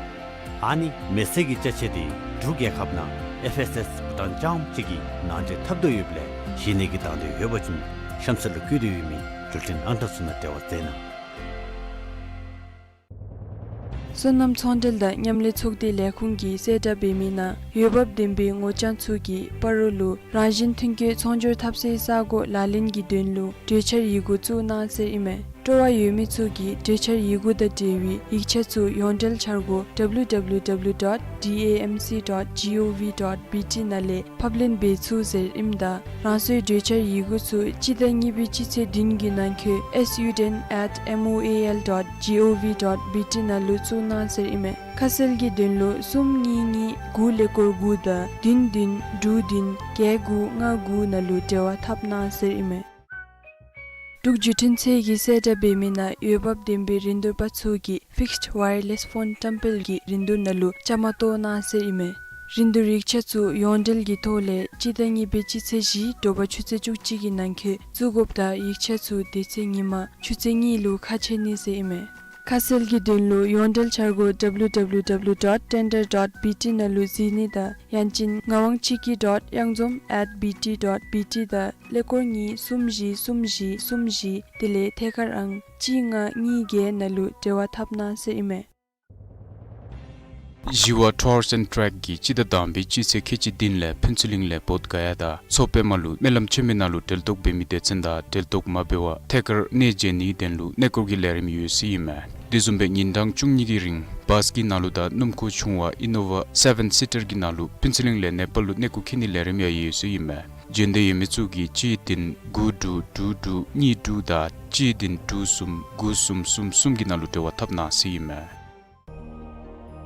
ཨ་ནི་མེ་བསད་ཀྱི་ཅ་ཆས་འདི་འབྲུག་རྒྱལ་ཁབ་ནང་ཨེཕ་ཨེསི་ཨེསི་བུ་ཊཱན་རྐྱངམ་གཅིག་གིས་ནང་འདྲེན་འཐབ་དོ་ཡོདཔ་ལས་གཞི་གནས་ཀྱི་དང་འདོད་ཡོད་པ་ཅིན་གཤམ་གསལ་ལུ་བཀོད་དེ་ཡོད་མི་འགྲུལ་འཕྲིན་ཨང་གྲངས་ཚུ་ནང་འབྲེལ་བ་མཛད་གནང་། སོ་ནམ་ཚོང་འབྲེལ་དང་མཉམ་ལས་ཚོགས་སྡེ་ལས་ཁུངས་ཀྱིས་གསལ་བསྒྲགས་འབད་མི་ནང་འོས་འབབ་ལྡན་པའི་ངོ་རྐྱང་ཚུ་གིས་སྤ་རོ་ལུ་རང་བཞིན་ཐོན་སྐྱེད་ཚོང་སྒྱུར་འཐབ་སའི་ས་སྒོ་ལག་ལེན་གྱི་དོན་ལུ་གྲོས་འཆར་ཡི་གུ་བཙུགས་གནང་ཟེར་ཨིན་མས། སྤྲོ་བ་ཡོད་མི་ཚུ་གིས་གྲོས་འཆར་ཡི་གུ་དང་འབྲེལ་བའི་ཡིག་ཆ་ཚུ་ཡོངས་འབྲེལ་འཆར་སྒོ་W W W dot D A M C dot G O V dot B T ནང་ལས་ཕབ་ལེན་འབད་ཚུགས་ཟེར་ཨིནམ་ད་རང་སོའི་གྲོས་འཆར་ཡི་གུ་ཚུ་སྤྱི་ཟླ་གཉིས་པའི་སྤྱི་ཚེས་བདུན་གྱི་ནང་འཁོད S U ten at M O A L dot G O V dot B T ནང་ལུ་བཙུགས་གནང་ཟེར་ཨིན་མས། ཁ་གསལ་གྱི་དོན་ལུ་གསུམ་གཉིས་གཉིས་དགུ་ཀླད་ཀོར་དགུ་དང་བདུན་བདུན་དྲུག་བདུན་བརྒྱད་དགུ་ལྔ་དགུ་ནང་ལུ་འབྲེལ་བ་འཐབ་གནང་ཟེར་ཨིན་མས། འབྲུག་བརྒྱུད་འཕྲིན་ཚད་ཀྱིས་གསལ་བསྒྲགས་འབད་མི་ནང་འོས་འབབ་ལྡན་པའི་རིན་བསྡུར་པ་ཚུ་གིས་ཕིགསཌ་ཝའི་ཡར་ལེསི་ཕོན་བཀྲམ་སྤེལ་གྱི་རིན་བསྡུར་ནང་ལུ་བཅའ་མར་གཏོགས་གནང་ཟེར་ཨིན་མས། རིན་བསྡུར་ཡིག་ཆ་ཚུ་ཡོངས་འབྲེལ་གྱི་ཐོག་ལས་སྤྱི་ཟླ་གཉིས་པའི་སྤྱི་ཚེས་བཞི་དྲོ་པ་ཆུ་ཚོད་བཅུ་གཅིག་གི་ནང་འཁོད་བཙུགས་དགོཔ་ད་ཡིག་ཆ་ཚུ་དེ་ཚེ་ཉིན་མ་ཆུ་ཚོད་གཉིས་ལུ་ཁ་ཕྱེ་ནི་ཟེར་ཨིན་མས། ཁ་གསལ་གྱི་དོན་ལུ་ཡོངས་འབྲེལ་འཆར་སྒོ་W W W dot tender dot B T ནང་ལུ་གཟིགས་ནི་དང་ཡང་ཅིན་ངག་དབང་ཆིག་སྐྱིད་dot གཡང་འཛོམས་at B T dot B T དང་ཀླད་ཀོར་གཉིས་གསུམ་བཞི་གསུམ་བཞི་གསུམ་བཞི་དེ་ལས་ཐད་ཀར་ཨང་གཅིག་ལྔ་གཉིས་བརྒྱད་ནང་ལུ་འབྲེལ་བ་འཐབ་གནང་ཟེར་ཨིན་མས། ཞི་བ་ཊུརསི་ཨེནཌ་ཊུརསི་གིས་སྤྱི་ཟླ་དང་པའི་སྤྱི་ཚེས་ཁལ་གཅིག་བདུན་ལས་ཕུན་ཚོགས་གླིང་ལས་བོདྷ་ག་ཡ་དང་མཚོ་པདྨ་ལུ་སྨོན་ལམ་ཆེན་མོའི་ནང་ལུ་གྲལ་གཏོགས་འབད་མི་སྡེ་ཚན་དང་གྲལ་གཏོགས་མ་འབད་བར་ཐད་ཀར་གནས་མཇལ་ནིའི་དོན་ལུ་གནས་སྐོར་གྱི་ལས་རིམ་ཡོད་ཟེར་ཨིན་མས། དེ་བཟུམ་སྦེ་ཉིན་གྲངས་བཅུ་གཉིས་ཀྱི་རིང་བཱས་ཀྱི་ནང་ལུ་དང་སྣུམ་འཁོར་ཆུང་བ་ཨི་ནོ་ཝ་སེ་བེན་སི་ཊར་གྱི་ནང་ལུ་ཕུན་ཚོགས་གླིང་ལས་ནེ་པཱལ་ལུ་གནས་སྐོར་འཁྱིད་ནིའི་ལས་རིམ་ཡང་ཡོད་ཟེར་ཨིན་མས། འབྱོན་འདོད་ཡོད་མི་ཚུ་གིས་གཅིག་བདུན་དགུ་དྲུག་དྲུག་དྲུག་གཉིས་དྲུག་དང་གཅིག་བདུན་དྲུག་གསུམ་དགུ་གསུམ་གསུམ་གསུམ་གྱི་ནང་ལུ་འབྲེལ་བ་འཐབ་གནང་ཟེར་ཨིན་མས།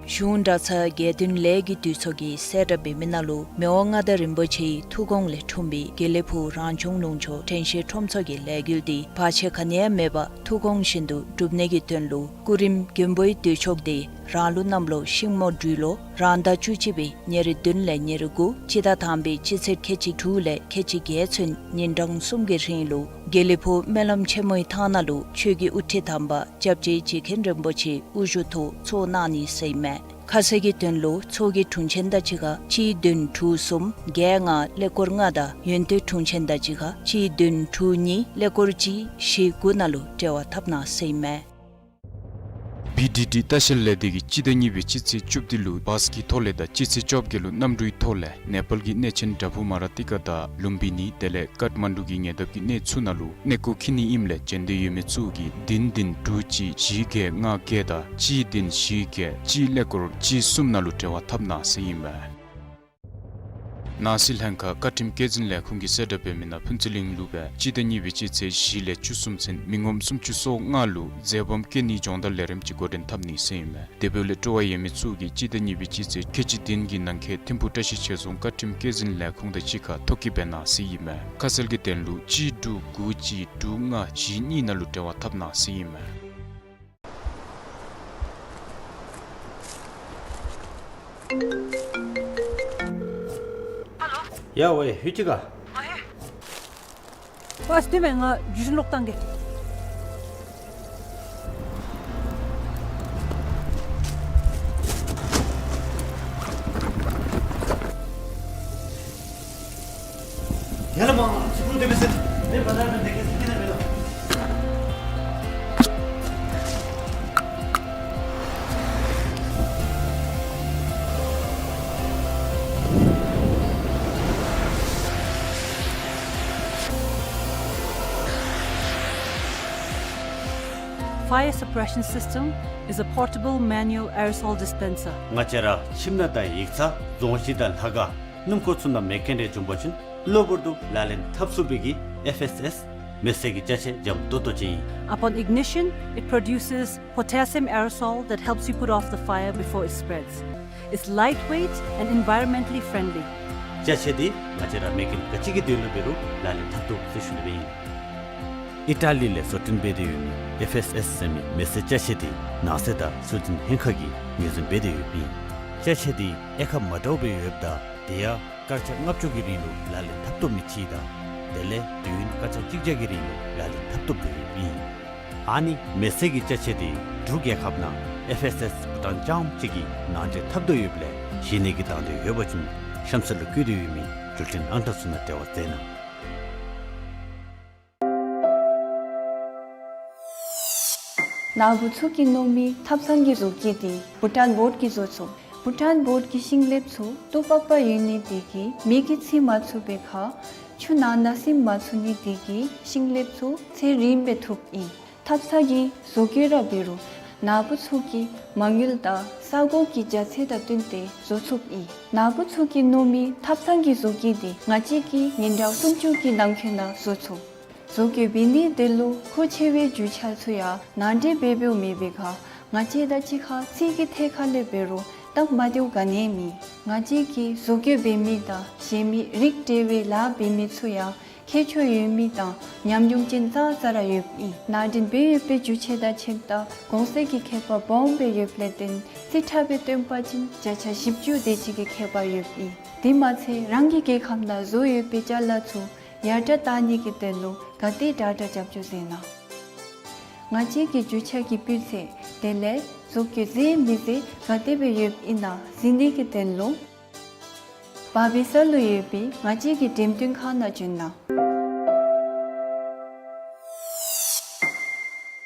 གཞུང་གྲྭ་ཚང་དགེ་འདུན་ལས་ཀྱི་འདུས་ཚོགས་ཀྱིས་གསལ་བསྒྲགས་འབད་མི་ནང་ལུ་མི་དབང་མངའ་བདག་རིན་པོ་ཆེའི་ཐུགས་དགོངས་ལས་འཁྲུངས་པའི་དགེ་ལེགས་ཕུག་རང་བྱུང་ལུང་ཕྱོགས་དྲན་ཤེས་ཁྲོམ་ཚོགས་ཀྱི་ལས་འགུལ་འདི་བར་ཆད་ག་ནི་ཡང་མེད་པར་ཐུགས་དགོངས་བཞིན་དུ་སྒྲུབ་ནི་གི་དོན་ལུ་སྐུ་རིམ་མགོན་པོའི་འདུས་ཚོགས་ཏེ་རང་ལུགས་གནམ་ལོ་ཤིང་མོ་སྦྲུལ་ལོ་རང་ཟླ་བཅུ་གཅིག་པའི་ཉེར་བདུན་ལས་ཉེར་དགུ་སྤྱི་ཟླ་དང་པའི་སྤྱི་ཚེས་ཁལ་གཅིག་དྲུག་ལས་ཁལ་གཅིག་བརྒྱད་ཚུན་ཉིན་གྲངས་གསུམ་གྱི་རིང་ལུ་དགེ་ལེགས་ཕུག་སྨོན་ལམ་ཆེན་མོའི་ཐང་ནང་ལུ་ཆོས་ཀྱི་དབུ་ཁྲིད་དམ་པ་སྐྱབས་རྗེ་རྗེ་མཁན་རིན་པོ་ཆེ་དབུ་བཞུགས་ཐོག་ཚོགས་གནང་ནི་ཟེར་ཨིན་མས། ཁ་གསལ་གྱི་དོན་ལུ་ཚོགས་ཀྱི་དྲུང་ཆེན་དང་གཅིག་ཁར་གཅིག་བདུན་དྲུག་གསུམ་བརྒྱད་ལྔ་ཀླད་ཀོར་ལྔ་དང་ཡོན་ཏན་དྲུང་ཆེན་དང་གཅིག་ཁར་གཅིག་བདུན་དྲུག་གཉིས་ཀླད་ཀོར་གཅིག་བཞི་དགུ་ནང་ལུ་འབྲེལ་བ་འཐབ་གནང་ཟེར་ཨིན་མས། བི་ཌི་ཌི་ལྟ་བཤལ་ལས་སྡེ་གིས་སྤྱི་ཟླ་གཉིས་པའི་སྤྱི་ཚེས་བཅུ་བདུན་ལུ་བཱས་ཀྱི་ཐོག་ལས་དང་སྤྱི་ཚེས་བཅོ་བརྒྱད་ལུ་གནམ་གྲུའི་ཐོག་ལས་ནེ་པཱལ་གྱི་གནས་ཆེན་བྲག་ཕུག་མ་ར་ཏི་ཀ་དང་ལུམ་བི་ནི་དེ་ལས་ཀཏ་མན་ཌུ་གི་ཉེ་འདབས་ཀྱི་གནས་ཚུ་ནང་ལུ་གནས་སྐོར་འཁྱིད་ནི་ཨིནམ་ལས་འབྱོན་འདོད་ཡོད་མི་ཚུ་གིས་བདུན་བདུན་དྲུག་གཅིག་བཞི་བརྒྱད་ལྔ་བརྒྱད་དང་གཅིག་བདུན་བཞི་བརྒྱད་གཅིག་ཀླད་ཀོར་གཅིག་གསུམ་ནང་ལུ་འབྲེལ་བ་འཐབ་གནང་ཟེར་ཨིན་མས། ནང་སྲིད་ལྷན་ཁག་བཀའ་ཁྲིམས་བཀོད་འཛིན་ལས་ཁུངས་ཀྱིས་གསལ་བསྒྲགས་འབད་མི་ནང་ཕུན་ཚོགས་གླིང་ལུ་སྦེ་སྤྱི་ཟླ་གཉིས་པའི་སྤྱི་ཚེས་བཞི་ལས་བཅུ་གསུམ་ཚུན་མི་ངོམ་སུམ་ཅུ་སོ་ལྔ་ལུ་འཛོལ་སྦོམ་བཀལ་ནིའི་སྦྱོང་བརྡར་ལས་རིམ་ཅིག་འགོ་འདྲེན་འཐབ་ནི་ཟེར་ཨིན་མས། དེ་འབདཝ་ལས་སྤྲོ་བ་ཡོད་མི་ཚུ་གིས་སྤྱི་ཟླ་གཉིས་པའི་སྤྱི་ཚེས་ཁལ་གཅིག་བདུན་གྱི་ནང་འཁོད་ཐིམ་ཕུག་བཀྲ་ཤིས་ཆོས་རྫོང་བཀའ་ཁྲིམས་བཀོད་འཛིན་ལས་ཁུངས་དང་གཅིག་ཁར་ཐོ་བཀོད་འབད་གནང་ཟེར་ཨིན་མས། ཁ་གསལ་གྱི་དོན་ལུ་གཅིག་དྲུག་དགུ་གཅིག་དྲུག་ལྔ་བཞི་གཉིས་ནང་ལུ་འབྲེལ་བ་འཐབ་གནང་ཟེར་ཨིན་མས། ཡ་ཝེ་ཧུ་ཅི་ག། ཨ་ཧེ། ཝ་སྟི་མེ་ང་ཇུ་ཤིན་ལོག་བཏང་གེ། ཡ་ལ་མ་ང་ཚུ་ཀུན་དེ་མི་སྲིད། དེ་བ་ད་ར་དེ་གེ་སྲིད་ཀྱི་ན་མེད་ལོ། Fire suppression system is a portable manual aerosol dispenser. ང་བཅས་ར་ཁྱིམ་ནང་དང་ཡིག་ཚང་རྫོང་གཞིས་དང་ལྷ་ཁང་སྣུམ་འཁོར་ཚུ་ནང་མེ་སྐྱོན་རེ་བྱུང་པ་ཅིན་གློ་བུར་དུ་ལག་ལེན་འཐབ་ཚུགས་པའི་གི་ཨེཕ་ཨེསི་ཨེསི་མེ་བསད་ཀྱི་ཅ་ཆས་འཇམ་ཏོང་ཏོ་ཅིག་ཨིན། Upon ignition, it produces potassium aerosol that helps you put off the fire before it spreads. It's lightweight and environmentally friendly. ཅ་ཆས་འདི་ང་བཅས་ར་མེ་སྐྱོན་ག་ཅི་གི་དོན་ལུ་འབད་རུང་ལག་ལེན་འཐབ་བཏུབ་ཟེར་ཞུ་ནི་སྦེ་ཨིན། ཨི་ཊ་ལི་ལས་བཟོ་སྐྲུན་འབད་དེ་ཡོད་མི་ཨེཕ་ཨེསི་ཨེསི་ཟེར་མི་མེ་བསད་ཅ་ཆས་འདི་ནགས་ཚལ་དང་སྲོལ་རྒྱུན་ལྷན་ཁག་གིས་ངོས་འཛིན་འབད་དེ་ཡོདཔ་ཨིན། ཅ་ཆས་འདི་དབྱེ་ཁག་མ་འདྲཝ་སྦེ་ཡོདཔ་ད་དེ་ཡང་སྐར་ཆ་ལྔ་བཅུ་གི་རིང་ལུ་ལག་ལེན་འཐབ་བཏུབ་མི་ཅིག་དང་དེ་ལས་དུས་ཡུན་སྐར་ཆ་གཅིག་བརྒྱ་གི་རིང་ལུ་ལག་ལེན་འཐབ་བཏུབ་སྟེ་ཡོདཔ་ཨིན། ཨ་ནི་མེ་བསད་ཀྱི་ཅ་ཆས་འདི་འབྲུག་རྒྱལ་ཁབ་ནང་ཨེཕ་ཨེསི་ཨེསི་བྷུ་ཊཱན་རྐྱངམ་གཅིག་གིས་ནང་འདྲེན་འཐབ་དོ་ཡོདཔ་ལས་གཞན་ནི་གིས་དང་འདོད་ཡོད་པ་ཅིན་གཤམ་གསལ་ལུ་བཀོད་དེ་ཡོད་མི་འགྲུལ་འཕྲིན་ཨང་གྲངས་ཚུ་ནང་འབྲེལ་བ་མཛད་གནང་། ནཱ་བུ་ཚུ་གིས་མནོ་མི་ཐབ་ཚང་གི་བཟོ་བཀོད་འདི་བྷུ་ཊཱན་བོརཌ་ཀྱིས་བཟོ་ཚུགས། བྷུ་ཊཱན་བོརཌ་ཀྱི་ཤིང་ལེབ་ཚུ་ཏོག་པག་པ་ཡོད་ནི་དེ་གིས་མེ་གིས་འཚིག་མ་ཚུགས་པའི་ཁར་ཆུ་ནང་ན་སིམ་མ་ཚུགས་ནི་དེ་གིས་ཤིང་ལེབ་ཚུ་ཚད་རིངམ་སྦེ་ཐུབ་ཨིན། ཐབ་ཚང་གི་བཟོ་བཀོད་ར་འབད་རུང་ནཱ་བུ་ཚུ་གི་མ་དངུལ་དང་ས་གོ་གི་རྒྱ་ཚད་དང་བསྟུན་ཏེ་བཟོ་ཚུགསཔ་ཨིན། ནཱ་བུ་ཚུ་གིས་མནོ་མི་ཐབ་ཚང་གི་བཟོ་བཀོད་འདི་ང་བཅས་ཀྱིས་ཉིན་གྲངས་སུམ་ཅུ་གི་ནང་འཁོད་ནང་བཟོ་ཚུགས། བཟོ་བཀོད་འབད་ནི་དེ་ལུ་མཁོ་ཆེ་བའི་རྒྱུ་ཆ་ཚུ་ཡང་ནང་འདྲེན་འབད་འབདཝ་མེད་པའི་ཁར་ང་བཅས་དང་གཅིག་ཁར་རྩིས་ཀྱི་ཐད་ཁར་ལས་འབད་རུང་སྟབས་མ་བདེཝ་ག་ནི་ཡང་མེད། ང་བཅས་ཀྱིས་བཟོ་བཀོད་འབད་མི་དང་བཞེས་མི་རིགས་འདྲ་བའི་ལཱ་འབད་མི་ཚུ་ཡང་ཁྱད་ཆོས་ཡོད་མི་དང་ཉམས་མྱོང་ཅན་ཙང་ཙ་ར་ཡོདཔ་ཨིན། ནང་འདྲེན་འབད་ཡོད་པའི་རྒྱུ་ཆ་དང་ཕྱེདཔ་ད་གོང་ཚད་ཀྱི་ཁྱད་པར་སྦོམ་སྦེ་ཡོདཔ་ལས་བརྟེན་རྩིས་ཁྲ་སྦེ་སྟོན་པ་ཅིན་བརྒྱ་ཆ་བཞི་བཅུ་དེ་ཅིག་གི་ཁྱད་པར་ཡོདཔ་ཨིན། དེ་མ་ཚད་རང་གི་རྒྱལ་ཁབ་ནང་བཟོ་ཡོད་པའི་ཅ་ལ་ཚུ་ཡར་དྲག་བཏང་ནི་གི་དོན་ལུ་ག་དེ་དྲག་དྲག་རྒྱབ་སྐྱོར་མཛད་གནང་། ང་བཅས་ཀྱི་རྒྱུ་ཆ་གི་སྤུས་ཚད་དེ་ལས་བཟོ་བཀོད་མཛེས་མི་མཛེས་ག་དེ་སྦེ་ཡོདཔ་ཨིན་ན་གཟིགས་ནི་གི་དོན་ལུ་བར་བི་ས་ལུ་ཡོད་པའི་ང་བཅས་ཀྱི་འགྲེམས་སྟོན་ཁང་ནང་བྱོན་གནང་།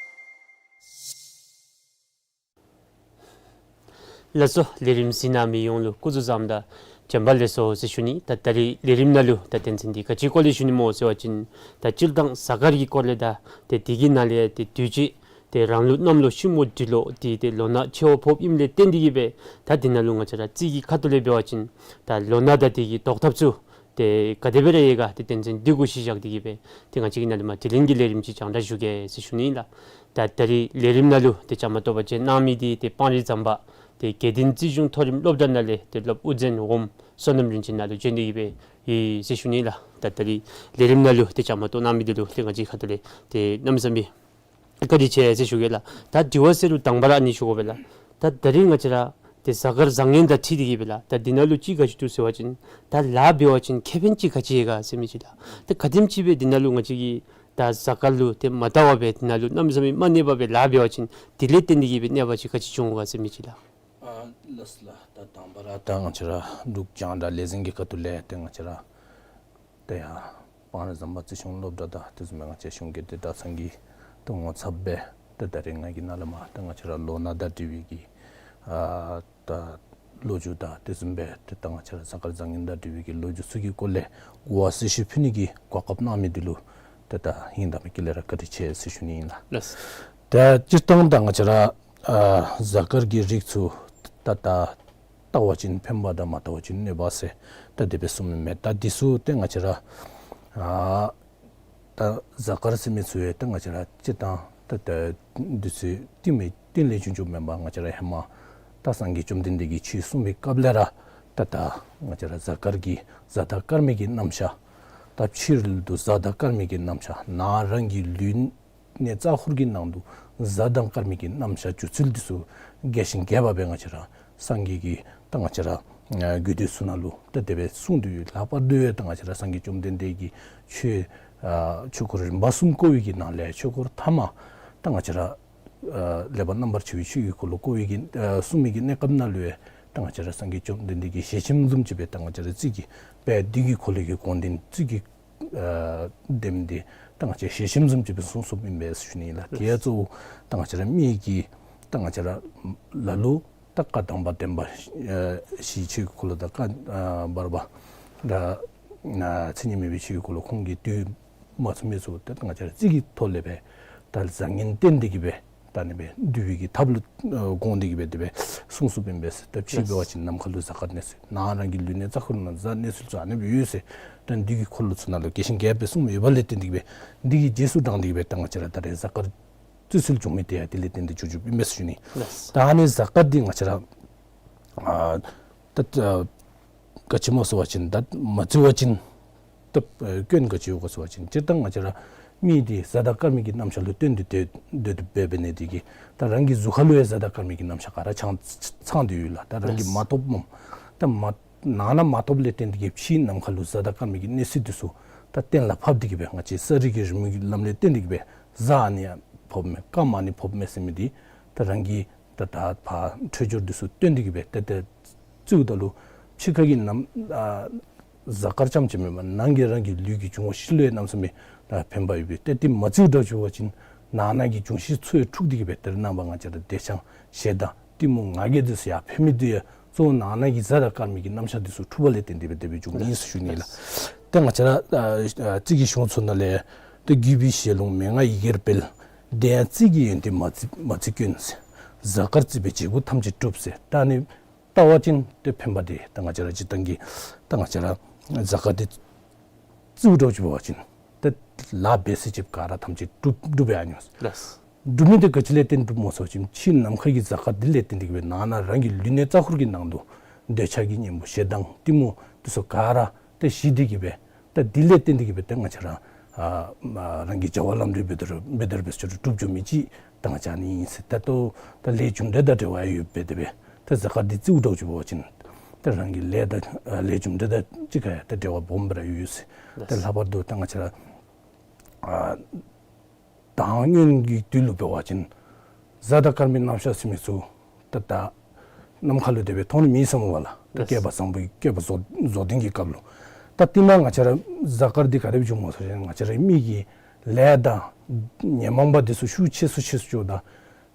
ལགས་སོ། ལས་རིམ་གཟིགས་གནང་མི་ཡོངས་ལུ་སྐུ་གཟུགས་བཟང་དང་བྱོན་པ་ལེགས་སོ་ཟེར་ཞུ་ནི། ད་ད་རིས་ལས་རིམ་ནང་ལུ་ད་དོན་ཚན་འདི་ག་ཅིའི་སྐོར་ལས་ཞུ་ནི་སྨོ་ཟེར་བ་ཅིན་ད་སྤྱིར་བཏང་གཟའ་སྐར་གྱི་སྐོར་ལས་དང་དེ་དེ་གི་ནང་ལས་དེ་དུས་ཅི་དེ་རང་ལུགས་གནམ་ལོ་ཤིང་མོ་སྦྲུལ་ལོ་དེ་དེ་ལོ་ན་ཆེ་བ་ཕོགཔ་ཨིནམ་ལས་བརྟེན་ཏེ་གིས་སྦེ་ད་དེ་ནང་ལུ་ང་བཅས་ར་རྩིས་ཀྱི་ཁ་ཐུག་ལས་འབད་བ་ཅིན་ད་ལོ་ན་དང་དེ་གི་བཟློག་ཐབས་ཚུ་དེ་ག་དེ་སྦེ་ར་ཡོད་ག་དེ་དོན་ཚན་འདི་གུ་གཞི་བཞག་སྟེ་གིས་སྦེ་དེ་ང་བཅས་ཀྱིས་ནཱ་ལས་མར་དྲི་ལན་གྱི་ལས་རིམ་ཅིག་རྒྱང་བསྒྲགས་ཞུ་གེ་ཟེར་ཞུ་ནི་ཨིན་ལགས། ད་ད་རིས་ལས་རིམ་ནང་ལུ་དེ་བཅའ་མར་གཏོགས་པ་བྱོན་གནང་མི་འདི་དེ་སྤང་རི་ཟམ་པ་ ཏེ་དགེ་ལྡན་རྩིས་གཞུང་མཐོ་རིམ་སློབ་གྲྭ་ནང་ལས་ཏེ་སློབ་དབུ་འཛིན་འོགམ་བསོད་ནམས་རིན་ཆེན་ནཱ་ལུ་བྱོན་ཏེ་གི་སྦེ་ཡོད་ཟེར་ཞུ་ནི་ལགས། ད་ད་རིས་ལས་རིམ་ནང་ལུ་ཏེ་བཅའ་མར་གཏོགས་གནང་མི་འདི་ལུ་ཏེ་ང་བཅས་ཁ་ཐུག་ལས་ཏེ་གནམ་མེད་ས་མེད་བཀའ་དྲིན་ཆེ་ཟེར་ཞུ་གེ་ལགས། ད་དྲི་བ་ཟེར་རུང་དང་པ་ར་ཨ་ནི་ཞུ་དགོ་པས་ལགས། ད་ད་རིས་ང་བཅས་ར་ཏེ་གཟའ་སྐར་བཟང་ངན་དང་འཁྲིལ་ཏེ་གི་སྦེ་ལགས། ད་འདི་ནང་ལུ་ཅིག་ག་ཅི་འདུག་ཟེར་བ་ཅིན་ད་ལཱ་འབད་བ་ཅིན་ཁེ་ཕན་ཅིག་ག་ཅི་ཡོད་ག་ཟེར་མི་ཅིག་ལགས། ད་ག་དེམ་ཅིག་སྦེ་འདི་ནང་ལུ་ང་བཅས་ཀྱིས་ད་གཟའ་སྐར་ལུ་ཏེ་མ་བལྟ་བར་སྦེ་འདི་ནང་ལུ་གནམ་མེད་ས་མེད་མ་གནས་པར་སྦེ་ལཱ་འབད་བ་ཅིན་དེ་ལས་བརྟེན་ཏེ་གི་སྦེ་གནོད་པ་ཅིག་ག་ཅི་འབྱུང་ག་ཟེར་མི་ཅིག་ལགས། ཨ་ལགས་སོ་ལགས། ད་དང་པ་ར་ད་ང་བཅས་ར་འབྲུག་རྒྱང་བསྒྲགས་ལས་འཛིན་གྱི་ཁ་ཐུག་ལས་ཏེ་ང་བཅས་ར་ཏེ་ཡར་སྤང་རི་ཟམ་པ་རྩིས་གཞུང་སློབ་གྲྭ་དང་དེ་བཟུམ་སྦེ་ང་བཅས་གཞུང་སྒེར་སྡེ་གྲྭ་ཚང་གི་ཏེ་ངོ་ཚབ་སྦེ་ཏེ་ད་རིས་ང་གིས་ནཱ་ལས་མར་ཏེ་ང་བཅས་ར་ལོ་ན་དང་འབྲེལ་བའི་གི་ཨ་ད་ལོ་རྒྱུས་དང་དེ་བཟུམ་སྦེ་ཏེ་ད་ང་བཅས་ར་གཟའ་སྐར་བཟང་ངན་དང་འབྲེལ་བའི་གི་ལོ་རྒྱུས་ཚུ་གི་སྐོར་ལས་གོ་བ་གསལ་བཤད་ཕུལ་ནི་གི་གོ་སྐབས་གནང་མི་འདི་ལུ་ཏེ་ད་ཧིང་དང་མི་དཀྱིལ་ལས་ར་བཀའ་དྲིན་ཆེ་ཟེར་ཞུ་ནི་ཨིན་ལགས། ལགས། ད་སྤྱིར་བཏང་ད་ང་བཅས་ར་ཨ་གཟའ་སྐར་གྱི་རིགས་ཚུ་ད་ད་བལྟ་བ་ཅིན་ཕན་པ་དང་མ་བལྟ་བ་ཅིན་གནོད་པ་ཟེར་ད་དེ་སྦེ་གསུངས་མི་མས། ད་འདི་ཚུ་ཏེ་ང་བཅས་ར་ཨ་ད་གཟའ་སྐར་ཟེར་མི་ཚུ་ཡང་ཏེ་ང་བཅས་ར་སྤྱིར་བཏང་ད་ད་འདི་ཚུ་གཏིང་མི་གཏིང་ལས་བྱུང་བྱུངམ་མེན་པར་ང་བཅས་ར་ཧེ་མ་ད་སངས་རྒྱས་བཅོམ་ལྡན་འདས་ཀྱིས་ཆོས་གསུངས་པའི་སྐབས་ལས་ར་ད་ད་ང་བཅས་ར་གཟའ་སྐར་གྱི་གཟའ་དང་སྐར་མའི་གི་རྣམ་གཞག། ད་ཕྱི་རོལ་དུ་གཟའ་དང་སྐར་མའི་གི་རྣམ་གཞག། ནང་རང་གི་ལུས་གནས་རྩ་འཁོར་གྱི་ནང་དུ་གཟའ་དང་སྐར་མའི་གི་རྣམ་གཞག་སྒྱུ་རྩལ་འདི་ཚུ་རྒྱས་ཤིང་རྒྱས་པ་སྦེ་ང་བཅས་ར་སངས་རྒྱས་ཀྱིས་ད་ང་བཅས་ར་ཨ་རྒྱུད་སྡེ་ཚུ་ནང་ལུ་ད་དེ་སྦེ་གསུངས་ཏེ་ཡོད། ལྷག་པར་དུ་ཡང་ད་ང་བཅས་ར་སངས་རྒྱས་བཅོམ་ལྡན་འདས་ཀྱིས་ཆོས་ཨ་ཆོས་སྐོར་རིམ་པ་གསུམ་བསྐོར་བའི་གི་ནང་ལས་ཆོས་སྐོར་ཐ་མ་ད་ང་བཅས་ར་ཨ་ལེགས་པར་རྣམ་པར་ཕྱེ་བའི་ཆོས་ཀྱི་འཁོར་ལོ་བསྐོར་བའི་གི་ཨ་གསུངས་མི་གི་གནས་སྐབས་ནང་ལུ་ཡང་ད་ང་བཅས་ར་སངས་རྒྱས་བཅོམ་ལྡན་འདས་ཀྱི་ཞལ་ཆེམས་བཟུམ་ཅིག་སྦེ་ད་ང་བཅས་ར་རྩིས་ཀྱི་དཔེ་འདི་གི་འཁོར་ལོ་གི་དགོངས་དོན་རྩིས་ཀྱི་ཨ་དེམ་འདི་ད་ང་བཅས་ཞལ་ཆེམས་བཟུམ་ཅིག་སྦེ་གསུངས་གསུངསམ་ཨིན་པས་ཞུ་ནི་ལགས། དེ་ཡང་གཙོ་བོ་ད་ང་བཅས་ར་མི་གི་ད་ང་བཅས་ར་ལ་ལུ་ད་བཀའ་དམ་པ་བདེན་པ་ཨ་བཞིའི་ཆོས་ཀྱི་འཁོར་ལོ་དང་བཀའ་ཨ་བར་པ་ད་ཨ་མཚན་ཉིད་མེད་པའི་ཆོས་ཀྱི་འཁོར་ལོ་ཁོང་གིས་བསྡུས་མ་ཚུགས་མི་ཚུ་ད་ང་བཅས་ར་རྩིས་ཀྱི་ཐོག་ལས་སྦེ་ད་བཟང་ངན་བསྟན་ཏེ་གི་སྦེ་ད་ཨ་ནི་སྦེ་བསྡུ་བའི་གི་ཐབས་ལུ་ཨ་དགོངས་ཏེ་གི་སྦེ་དེ་སྦེ་གསུངས་གསུངསམ་ཨིན་པས། ད་ཕྱི་འབད་བ་ཅིན་ནམ་མཁའ་ལུ་གཟའ་སྐར་གནས་ཚུལ་ནང་རང་གི་ལུས་གནས་རྩ་འཁོར་ནང་གཟའ་གནས་ཚུལ་ཚུ་ཨ་ནི་སྦེ་ཡོད་ཟེར་ད་འདི་གི་འཁོར་ལོ་ཚུ་ནང་ལུ་རྒྱས་ཤིང་རྒྱས་པ་སྦེ་གསུངས་ཡོད་པ་ལས་བརྟེན་ཏེ་གི་སྦེ་འདི་གི་རྗེས་སུ་འབྲངས་ཏེ་གི་སྦེ་ད་ང་བཅས་ར་ད་རེས་གཟའ་སྐར་རྩིས་ཚུལ་བྱུང་མི་དེ་ཡང་དེ་ལས་བརྟེན་ཏེ་བྱུང་བྱུངམ་ཨིན་པས་ཞུ་ནི། ལགས། ད་ཨ་ནི་གཟའ་སྐར་འདི་ང་བཅས་ར་ཨ་ད་ཨ་ག་ཅི་སྨོ་ཟེར་བ་ཅིན་ད་མ་བརྩི་བ་ཅིན་ད་ཨ་སྐྱོན་ག་ཅི་ཡོད་ག་ཟེར་བ་ཅིན་སྤྱིར་བཏང་ང་བཅས་ར་མི་འདི་གཟའ་དང་སྐར་མའི་གི་རྣམ་གཞག་ལུ་བརྟེན་ཏེ་སྡོད་སྡོད་སྡོད་པའི་འབད་ནི་དེ་གིས་ད་རང་གི་གཟུགས་ཁ་ལུ་ཡང་གཟའ་དང་སྐར་མའི་གི་རྣམ་གཞག་ག་ར་ཚང་ཚང་སྟེ་ཡོད་ལགས། ད་རང་གིས་མ་ཐོབ་སྨོ། ད་མ་ནང་ན་མ་ཐོབ་ལས་བརྟེན་ཏེ་གི་ཕྱི་ནམ་མཁའ་ལུ་གཟའ་དང་སྐར་མའི་གི་གནས་ཚུལ་འདི་ཚུ་ད་གཏན་ལ་ཕབ་སྟེ་གི་སྦེ་ང་བཅས་ས་རིས་ཀྱི་རི་མོའི་གི་ལམ་ལས་བརྟེན་ཏེ་གི་སྦེ་གཟའ་ཨ་ནི་ཡང་ཕོགཔ་མས་སྐར་མ་ཨ་ནི་ཕོགཔ་མས་ཟེར་མི་འདི་ད་རང་གིས་ད་ད་ཕར་འཕྲོད་སྦྱོར་འདི་ཚུ་བཏོན་ཏེ་གི་སྦེ་ཏེ་ཏེ་རྩིསཝ་ད་ལུ་ཕྱི་ཁ་གི་ནམ་ཨ་གཟའ་སྐར་རྐྱངམ་ཅིག་མེན་པར་ནང་གི་རང་གི་ལུས་ཀྱི་འབྱུང་བ་བཞི་ལུ་ཡང་གནམ་མེད་ས་མེད་ད་ཕན་པ་ཡོད་པས། ཏེ་འདི་མ་རྩིསཝ་འདྲཝ་ཅིག་འབད་བ་ཅིན་ནང་ན་གི་འབྱུང་བཞི་ཚུ་ཡང་འཁྲུགས་ཏེ་གི་སྦེ་ཏེ་རེ་ནངས་པ་ང་བཅས་ར་འདོད་ཆགས་ཞེ་སྡང་གཏི་མུག་ང་རྒྱལ་འདི་ཚུ་ཡར་འཕེལ་མི་འདི་ཡང་གཙོ་བོ་ནང་ན་གི་གཟའ་དང་སྐར་མའི་གི་རྣམ་གཞག་འདི་ཚུ་འཁྲུགས་པ་ལས་བརྟེན་ཏེ་སྦེ་དེ་སྦེ་འབྱུངམ་ཨིན་ཟེར་ཞུ་ནི་ལགས། ཏེ་ང་བཅས་ར་ཨ་ཨ་རྩིས་ཀྱི་གཞུང་ཚུ་ནང་ལས་ཏེ་བརྒྱུད་པའི་ཞལ་ལུང་མན་ངག་ཡི་གེར་སྤེལ། དེ་ཡང་རྩིས་ཀྱི་ཡོན་ཏན་མ་བརྩི་མ་བརྩི་སྐྱོན་ཟེར། གཟའ་སྐར་བརྩིས་པས་བྱེད་པོ་ཐམས་ཅད་འགྲུབ་ཟེར། ད་ཨ་ནི་བལྟ་བ་ཅིན་ཏེ་ཕན་པ་འདི་ད་ང་བཅས་ར་སྤྱིར་བཏང་གི་ད་ང་བཅས་ར་གཟའ་སྐར་འདི་རྩིསཝ་འདྲཝ་ཅིག་འབད་བ་ཅིན་ཏེ་ལཱ་འབད་ས་ཅིག་ག་ར་ཐམས་ཅད་འགྲུབ་འགྲུབ་པའི་ཨ་ནི་ལགས། འགྲུབ་མི་འདི་ག་ཅི་ལས་བརྟེན་འགྲུབ་སྨོ་ཟེར་བ་ཅིན་ཕྱི་ནམ་མཁའ་གི་གཟའ་སྐར་འདི་ལས་བརྟེན་ཏེ་གི་སྦེ་ནང་ན་རང་གི་ལུས་གནས་རྩ་འཁོར་གྱི་ནང་དུ་འདོད་ཆགས་ཀྱི་གཉེན་པོ་ཞེ་སྡང་གཏི་མུག་འདི་ཚུ་ག་ར་ཏེ་ཞི་སྟེ་གི་སྦེ་ད་འདི་ལས་བརྟེན་ཏེ་གི་སྦེ་ད་ང་བཅས་ར་ཨ་མ་རང་གི་བྱ་བ་ལམ་འགྲོ་འབད་དོ་རུང་འབད་དོ་རུང་འབད་ས་ཅིག་འགྲུབ་འགྱོ་མི་ཅིག་ད་ང་བཅས་ཨ་ནི་ཨིན་ཟེར། ད་ལྟོ་ད་ལས་རྒྱུ་འབྲས་དང་འབྲེལ་བ་ཡོད་པའི་དེ་སྦེ་ད་གཟའ་སྐར་འདི་རྩིསཝ་འདྲཝ་ཅིག་འབད་བ་ཅིན་ད་རང་གི་ལས་དང་ཨ་ལས་རྒྱུ་འབྲས་དང་གཅིག་ཁར་ཡང་ད་འབྲེལ་བ་སྦོམ་སྦེ་ར་ཡོད་ཟེར། ད་ལྷག་པར་དུ་ད་ང་བཅས་ར་ཨ་དང་སྔོན་གྱི་དུས་ལུ་འབད་བ་ཅིན་གཟའ་དང་སྐར་མའི་རྣམ་གཞག་ཟེར་མི་ཚུ་ད་ད་ནམ་མཁའ་ལུ་དེ་སྦེ་མཐོང་ནི་མེད་ཟེར་སྨོ་ལགས། ད་ལགས། བསྐལ་པ་བཟང་པོའི་བསྐལ་པ་རྫོགས་རྫོགས་ལྡན་གྱི་སྐབས་ལུ། ད་དེ་ནང་ང་བཅས་ར་གཟའ་སྐར་འདི་ག་དེ་སྦེ་བྱུངམ་སྨོ་ཟེར་བ་ཅིན་ང་བཅས་ར་མི་གི་ལས་དང་ཉོན་མོངས་པ་འདི་ཚུ་ཤུགས་ཆེ་སུ་ཆེ་སུ་འགྱོཝ་ད་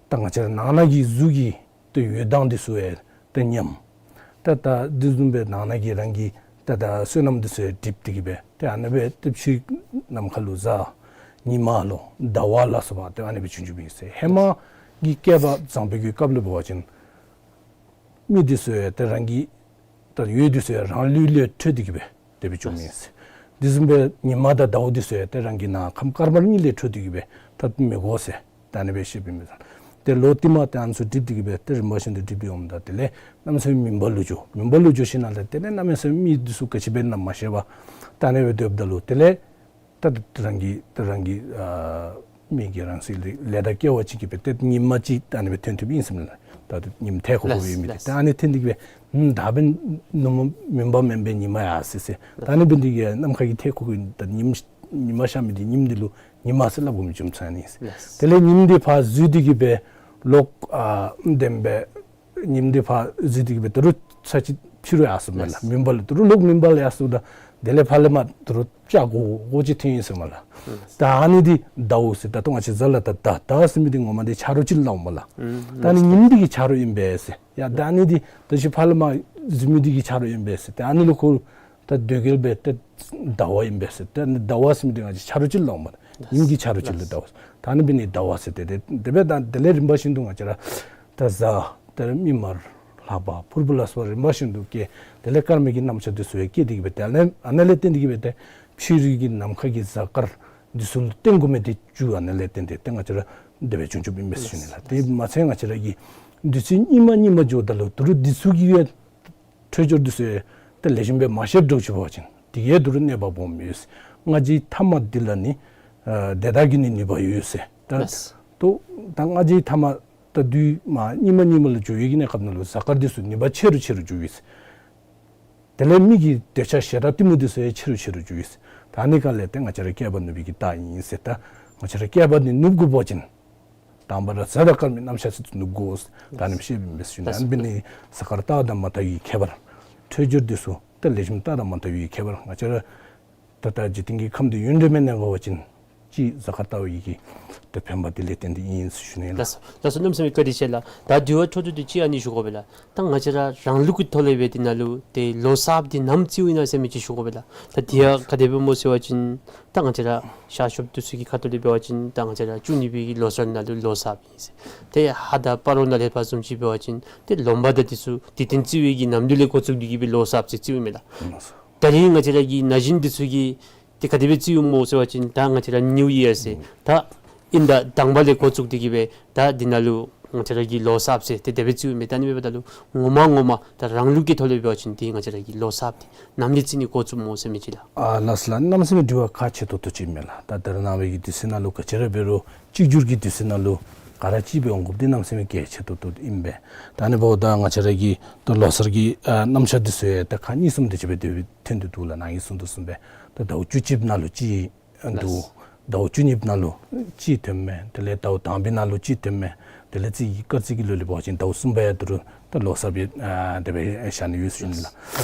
ད་ང་བཅས་ར་ནང་ན་གི་གཟུགས་ཀྱི་ཏེ་འོད་མདངས་འདི་ཚུ་ཡང་ཏེ་ཉམས། ད་ད་དེ་བཟུམ་སྦེ་ནང་ན་གི་རང་གི་ད་ད་བསོད་ནམས་འདི་ཚུ་ཡང་འགྲིབ་སྟེ་གི་སྦེ་ཏེ་ཨ་ནི་སྦེ་ཏེ་ཕྱི་ནམ་མཁའ་ལུ་གཟའ་ཉི་མ་ལོ་ཟླ་བ་ལ་སོགས་པ་ཏེ་ཨ་ནི་སྦེ་བྱུང་བྱུངམ་ཨིན་ཟེར། ཧེ་མ་གི་བསྐལ་པ་བཟང་པོའི་གི་སྐབས་ལུ་འབད་བ་ཅིན་མི་འདི་ཚུ་ཡང་ཏེ་རང་གི་ད་འོད་འདི་ཚུ་ཡང་རང་ལུས་ལས་འཕྲོས་ཏེ་གི་སྦེ་དེ་སྦེ་བྱུངམ་ཨིན་ཟེར། དེ་བཟུམ་སྦེ་ཉི་མ་དང་ཟླཝ་འདི་ཚུ་ཡང་ཏེ་རང་གི་ནང་ཁམས་དཀར་དམར་གཉིས་ལས་འཕྲོས་ཏེ་གི་སྦེ་ད་མི་གོ་ཟེར། ད་ཨ་ནི་སྦེ་བཤདཔ་ཨིན་མས། ཏེ་ལོ་ཏི་མ་ཏེ་ཨ་ནི་ཚུ་འགྲིབ་སྟེ་གི་སྦེ་ཏེ་རིམ་པ་བཞིན་དུ་འགྲིབ་སྟེ་འོངམ་ད་དེ་ལས་གནམ་མེད་ས་མེད་མུན་པ་ལུ་འགྱོ། མུན་པ་ལུ་འགྱོ་ཞིནམ་ལས་དེ་ལས་གནམ་མེད་ས་མེད་མི་འདི་ཚུ་ག་ཅི་འབད་ན་མ་ཤེས་པར་ད་ཨ་ནི་སྦེ་སྡོདཔ་ད་ལུ་དེ་ལས་ད་རང་གི་ད་རང་གི་ཨ་མི་གིས་རང་སྲིད་ལས་ལས་དང་སྐལ་བ་ཅིག་གིས་སྦེ་ཏེ་ཉིམ་ཅིག་ད་ཨ་ནི་སྦེ་ཐོན་ཐོནམ་ཨིན་ཟེར་མས་ལགས། ད་ཉིམ་ཐེ་ཁོ་ཁོ་ལགས་ཡོད་མི་འདི་ལགས། ད་ཨ་ནི་ཐོན་ཏེ་གི་སྦེ་ཨུམ་ད་འབདན་ནུབ་མོ་མུན་པ་མེན་པའི་ཉིམ་ཡར་སོ་ཡི་ཟེར། ད་ཨ་ནི་འབད་ནི་འདི་གིས་ནམ་མཁའ་གི་ཐེ་ཁོ་ཁོ་ད་ཉིམ་ཉིམ་ཤར་མི་འདི་ཉིམ་འདི་ལུ་ཉིམ་ཟེར་སླབ་དགོ་མི་རྒྱུ་མཚན་ཨིན་ཟེར། ལགས། དེ་ལས་ཉིམ་འདི་ཕར་འཛུལ་ཏེ་གི་སྦེ་ལོག་ཨ་བདེན་པའི་ཉིམ་འདི་ཕར་འཛུལ་ཏེ་གི་སྦེ་ད་རུང་ཚར་གཅིག་ཕྱི་རུ་ཡར་སོངམ་མས་ལགས། ལགས། མུན་པ་ལས་ད་རུང་ལོག་མུན་པ་ལས་ཡར་སོངམ་ད་དེ་ལས་ཕར་ལས་མར་ད་རུང་སྐྱ་གོ་གོ་ཅིག་ཐོན་ཡི་ཟེར་མས་ལགས། ལགས། ད་ཨ་ནི་འདི་ཟླཝ་ཟེར། ད་ལྟོ་ང་བཅས་གཟའ་ལུ་ད་ཟླ་ཟླ་ཟེར་མི་འདི་ངོ་མ་འདི་ཆ་རོགས་ཅིག་ལུ་སླབ་མས་ལགས། ཨུམ། ད་ཨ་ནི་ཉིམ་འདི་གི་ཆ་རོགས་ཨིན་པས་ཟེར། ཡ་ད་ཨ་ནི་འདི་ད་ཅི་ཕར་ལས་མར་འཛུལ་མི་འདི་གི་ཆ་རོགས་ཨིན་པས་ཟེར། ད་ཨ་ནི་ལུ་ཁོ་ད་དོན་གྱིས་སྦེ་ཏེ་ཟླཝ་ཨིན་པས་ཟེར། ཏེ་ཟླཝ་ཟེར་མི་འདི་ང་བཅས་ཆ་རོགས་ཅིག་ལུ་སླབ་མས། ཉིམ་གྱི་ཆ་རོགས་ཅིག་ལུ་ཟླཝ་ཟེར། ད་ཨ་ནི་འབད་ནི་ཟླཝ་ཟེར། ཏེ་ཏེ་དེ་སྦེ་ད་དེ་ལས་རིམ་པ་བཞིན་དུ་ང་བཅས་ར་ད་གཟའ་དེ་ལས་མིག་དམར་ལྷ་བ་ཕུར་བུ་ལ་སོགས་རིམ་པ་བཞིན་དུ་སྐྱེ། དེ་ལས་སྐར་མའི་གི་རྣམ་གཞག་འདི་ཚུ་ཡང་སྐྱེ་སྟེ་གི་སྦེ་དེ་ལས་ཨ་ནཱ་ལས་བརྟེན་ཏེ་གི་སྦེ་ཏེ་ཕྱི་རོལ་གྱི་ནམ་མཁའ་གི་གཟའ་སྐར་འདི་ཚུ་ལུ་བརྟེན་དགོ་མི་འདི་རྒྱུ་ཨ་ནཱ་ལས་བརྟེན་ཏེ་ཏེ་ང་བཅས་ར་དེ་སྦེ་བྱུང་བྱུངམ་ཨིན་པས་ཟེར་ཞུ་ནི་ལགས། དེ་མ་ཚད་ང་བཅས་ར་གི་དུས་ཚོད་སྙིགས་མ་སྙིགས་མ་འགྱོཝ་ད་ལུ་ད་རུང་འདི་ཚུ་གི་ཡང་འཕྲོད་སྦྱོར་འདི་ཚུ་ཡང་ཏེ་ལེགས་ཤོམ་སྦེ་མ་ཤེསཔ་འདྲཝ་ཅིག་འབད་བ་ཅིན་དེ་གིས་ད་རུང་གནོད་པ་སྦོམ་ཡོད་ཟེར། སྔ་ཕྱིའི་ཐ་མ་འདི་ལ་ནི་ཨ་དེ་དག་གི་ནི་ནུས་པ་ཡོད་ཟེར། ད་ལགས། ད་ད་སྔ་ཕྱིའི་ཐ་མ་ད་དུས་མ་སྙིགས་མ་སྙིགས་མ་ལུ་འགྱོ་བའི་གི་གནས་སྐབས་ནང་ལུ་གཟའ་སྐར་འདི་ཚུ་ནུས་པ་ཆེ་རུ་ཆེ་རུ་འགྱོ་ཡི་ཟེར། དེ་ལས་མི་གི་འདོད་ཆགས་ཞེ་སྡང་གཏི་མུག་འདི་ཚུ་ཡང་ཆེ་རུ་ཆེ་རུ་འགྱོ་ཡི་ཟེར། ད་ཨ་ནི་སྒང་ལས་ཏེ་ང་བཅས་ར་བསྐལ་པ་ནུབ་པའི་གི་རྟགས་ཨིན་ཟེར། ད་ང་བཅས་ར་བསྐལ་པ་འདི་ནུབ་དགོ་པ་ཅིན་དང་པ་ར་གཟའ་དང་སྐར་མའི་རྣམ་གཞག་ཚུ་ནུབ་དགོ་ཟེར་ད་ཨ་ནི་སྦེ་བཤདཔ་ཨིན་པས་ཟེར་ཞུ་ནི། ཨ་ནི་འབད་ནི་གཟའ་སྐར་རྟགས་དང་མ་རྟགས་ཀྱི་ཁྱད་པར། འཕྲོད་སྦྱོར་འདི་ཚུ་ད་ལེགས་ཤོམ་རྟགས་དང་མ་རྟགས་ཀྱི་ཁྱད་པར། ང་བཅས་ར་ད་ལྟོ་འཇིག་རྟེན་གྱི་ཁམས་འདི་ཡུན་རིངམོ་གནས་དགོ་པ་ཅིན་གཅིག་གཟའ་སྐར་རྟགས་ཀྱི་ཏེ་ཕན་པ་འདི་ལས་བརྟེན་ཏེ་ཨིན་ཟེར་ཞུ་ནི་ལགས། ལགས་སོ། ལགས་སོ། གནམ་མེད་ས་མེད་བཀའ་དྲིན་ཆེ་ལགས། ད་དྲི་བ་འཕྲོ་མཐུད་དེ་གཅིག་ཨ་ནི་ཞུ་དགོ་པས་ལགས། ད་ང་བཅས་ར་རང་ལུགས་ཀྱི་ཐོག་ལས་འབད་དེ་ནཱ་ལུ་ཏེ་ལོ་གསརཔ་འདི་ནམ་བརྩིཝ་ཨིན་ན་ཟེར་མི་ཅིག་ཞུ་དགོ་པས་ལགས། ད་དེ་ཡང་ག་དེ་སྦེ་སྨོ་ཟེར་བ་ཅིན་ད་ང་བཅས་ར་ཤར་ཕྱོགསཔ་འདི་ཚུ་གི་ཁ་ཐུག་ལས་འབད་བ་ཅིན་ད་ང་བཅས་ར་བཅུ་གཉིས་པའི་གི་ལོ་གསར་ནང་ལུ་ལོ་གསརཔ་ཨིན་ཟེར། ཏེ་ཧཱ་དང་སྤ་རོ་ནང་ལས་ཕར་བཟུམ་ཅིག་འབད་བ་ཅིན་ཏེ་ལོ་འབའ་ད་འདི་ཚུ་དུས་སྟོན་བརྩི་བའི་གི་ནམ་དུས་ལས་འགོ་བཙུགས་ཏེ་གི་སྦེ་ལོ་གསརཔ་ཟེར་བརྩིཝ་ཨིན་མས་ལགས། ད་རིས་ང་བཅས་ར་གི་ན་གཞོན་འདི་ཚུ་གིས་ཏེ་ག་དེ་སྦེ་བརྩིཝ་སྨོ་ཟེར་བ་ཅིན་ད་ང་བཅས་ར་ནིའུ་ཡིར་ཟེར་ད་དབྱིན་ཟླ་དང་པ་ལས་འགོ་བཙུགས་ཏེ་གི་སྦེ་ད་འདི་ནང་ལུ་ང་བཅས་ར་གིས་ལོ་གསརཔ་ཟེར་ཏེ་དེ་སྦེ་བརྩིཝ་མས། ད་ཨ་ནི་འབདཝ་ད་ལུ་ངོ་མ་ངོ་མ་ད་རང་ལུགས་ཀྱི་ཐོག་ལས་འབད་བ་ཅིན་ཏེ་ང་བཅས་ར་གིས་ལོ་གསརཔ་འདི་ནམ་ལས་བརྩི་ནི་འགོ་བཙུགསཔ་སྨོ་ཟེར་མི་ཅིག་ལགས། ཨ་ལགས་སོ་ལགས། གནམ་མེད་ས་མེད་དྲི་བ་ཁག་ཆེ་ཏོག་ཏོ་ཅིག་ཨིན་མས་ལགས། ད་ད་རེས་ནངས་པའི་གི་དུས་ཚོད་ནང་ལུ་ག་ཅི་ར་འབད་རུང་གཅིག་གྱུར་གྱི་དུས་ཚོད་ནང་ལུ་ག་ར་གཅིག་སྦེ་འོང་དགོཔ་འདི་གནམ་མེད་ས་མེད་གལ་ཆེ་ཏོག་ཏོ་ཨིན་པས། ད་ཨ་ནི་འབདཝ་ད་ང་བཅས་ར་གི་ད་ལོ་གསར་གྱི་ཨ་རྣམ་གཞག་འདི་ཚུ་ཡང་ད་ཁག་གཉིས་གསུམ་དེ་ཅིག་སྦེ་དེ་སྦེ་ཐོན་ཏེ་འདུག་ལགས། ནཱ་གིས་གསུངས་དོ་བཟུམ་སྦེ་ད་ཟླཝ་བཅུ་གཅིག་ནང་ལུ་གཅིག་འདུག། ལགས། ཟླཝ་བཅུ་གཉིས་ནང་ལུ་གཅིག་ཐོནམ་མས། དེ་ལས་ཟླཝ་དང་པའི་ནང་ལུ་གཅིག་ཐོནམ་མས། དེ་ལས་རྩིས་ཀྱི་སྐར་རྩིས་ཀྱི་ལུགས་ལས་འབད་བ་ཅིན་ཟླཝ་གསུམ་པ་ཡང་ད་རུང་ད་ལོ་གསར་སྦེ་ཨ་དེ་སྦེ་བཞག་ནི་ཡོད་ཟེར་ཞུ་ནི་ལགས།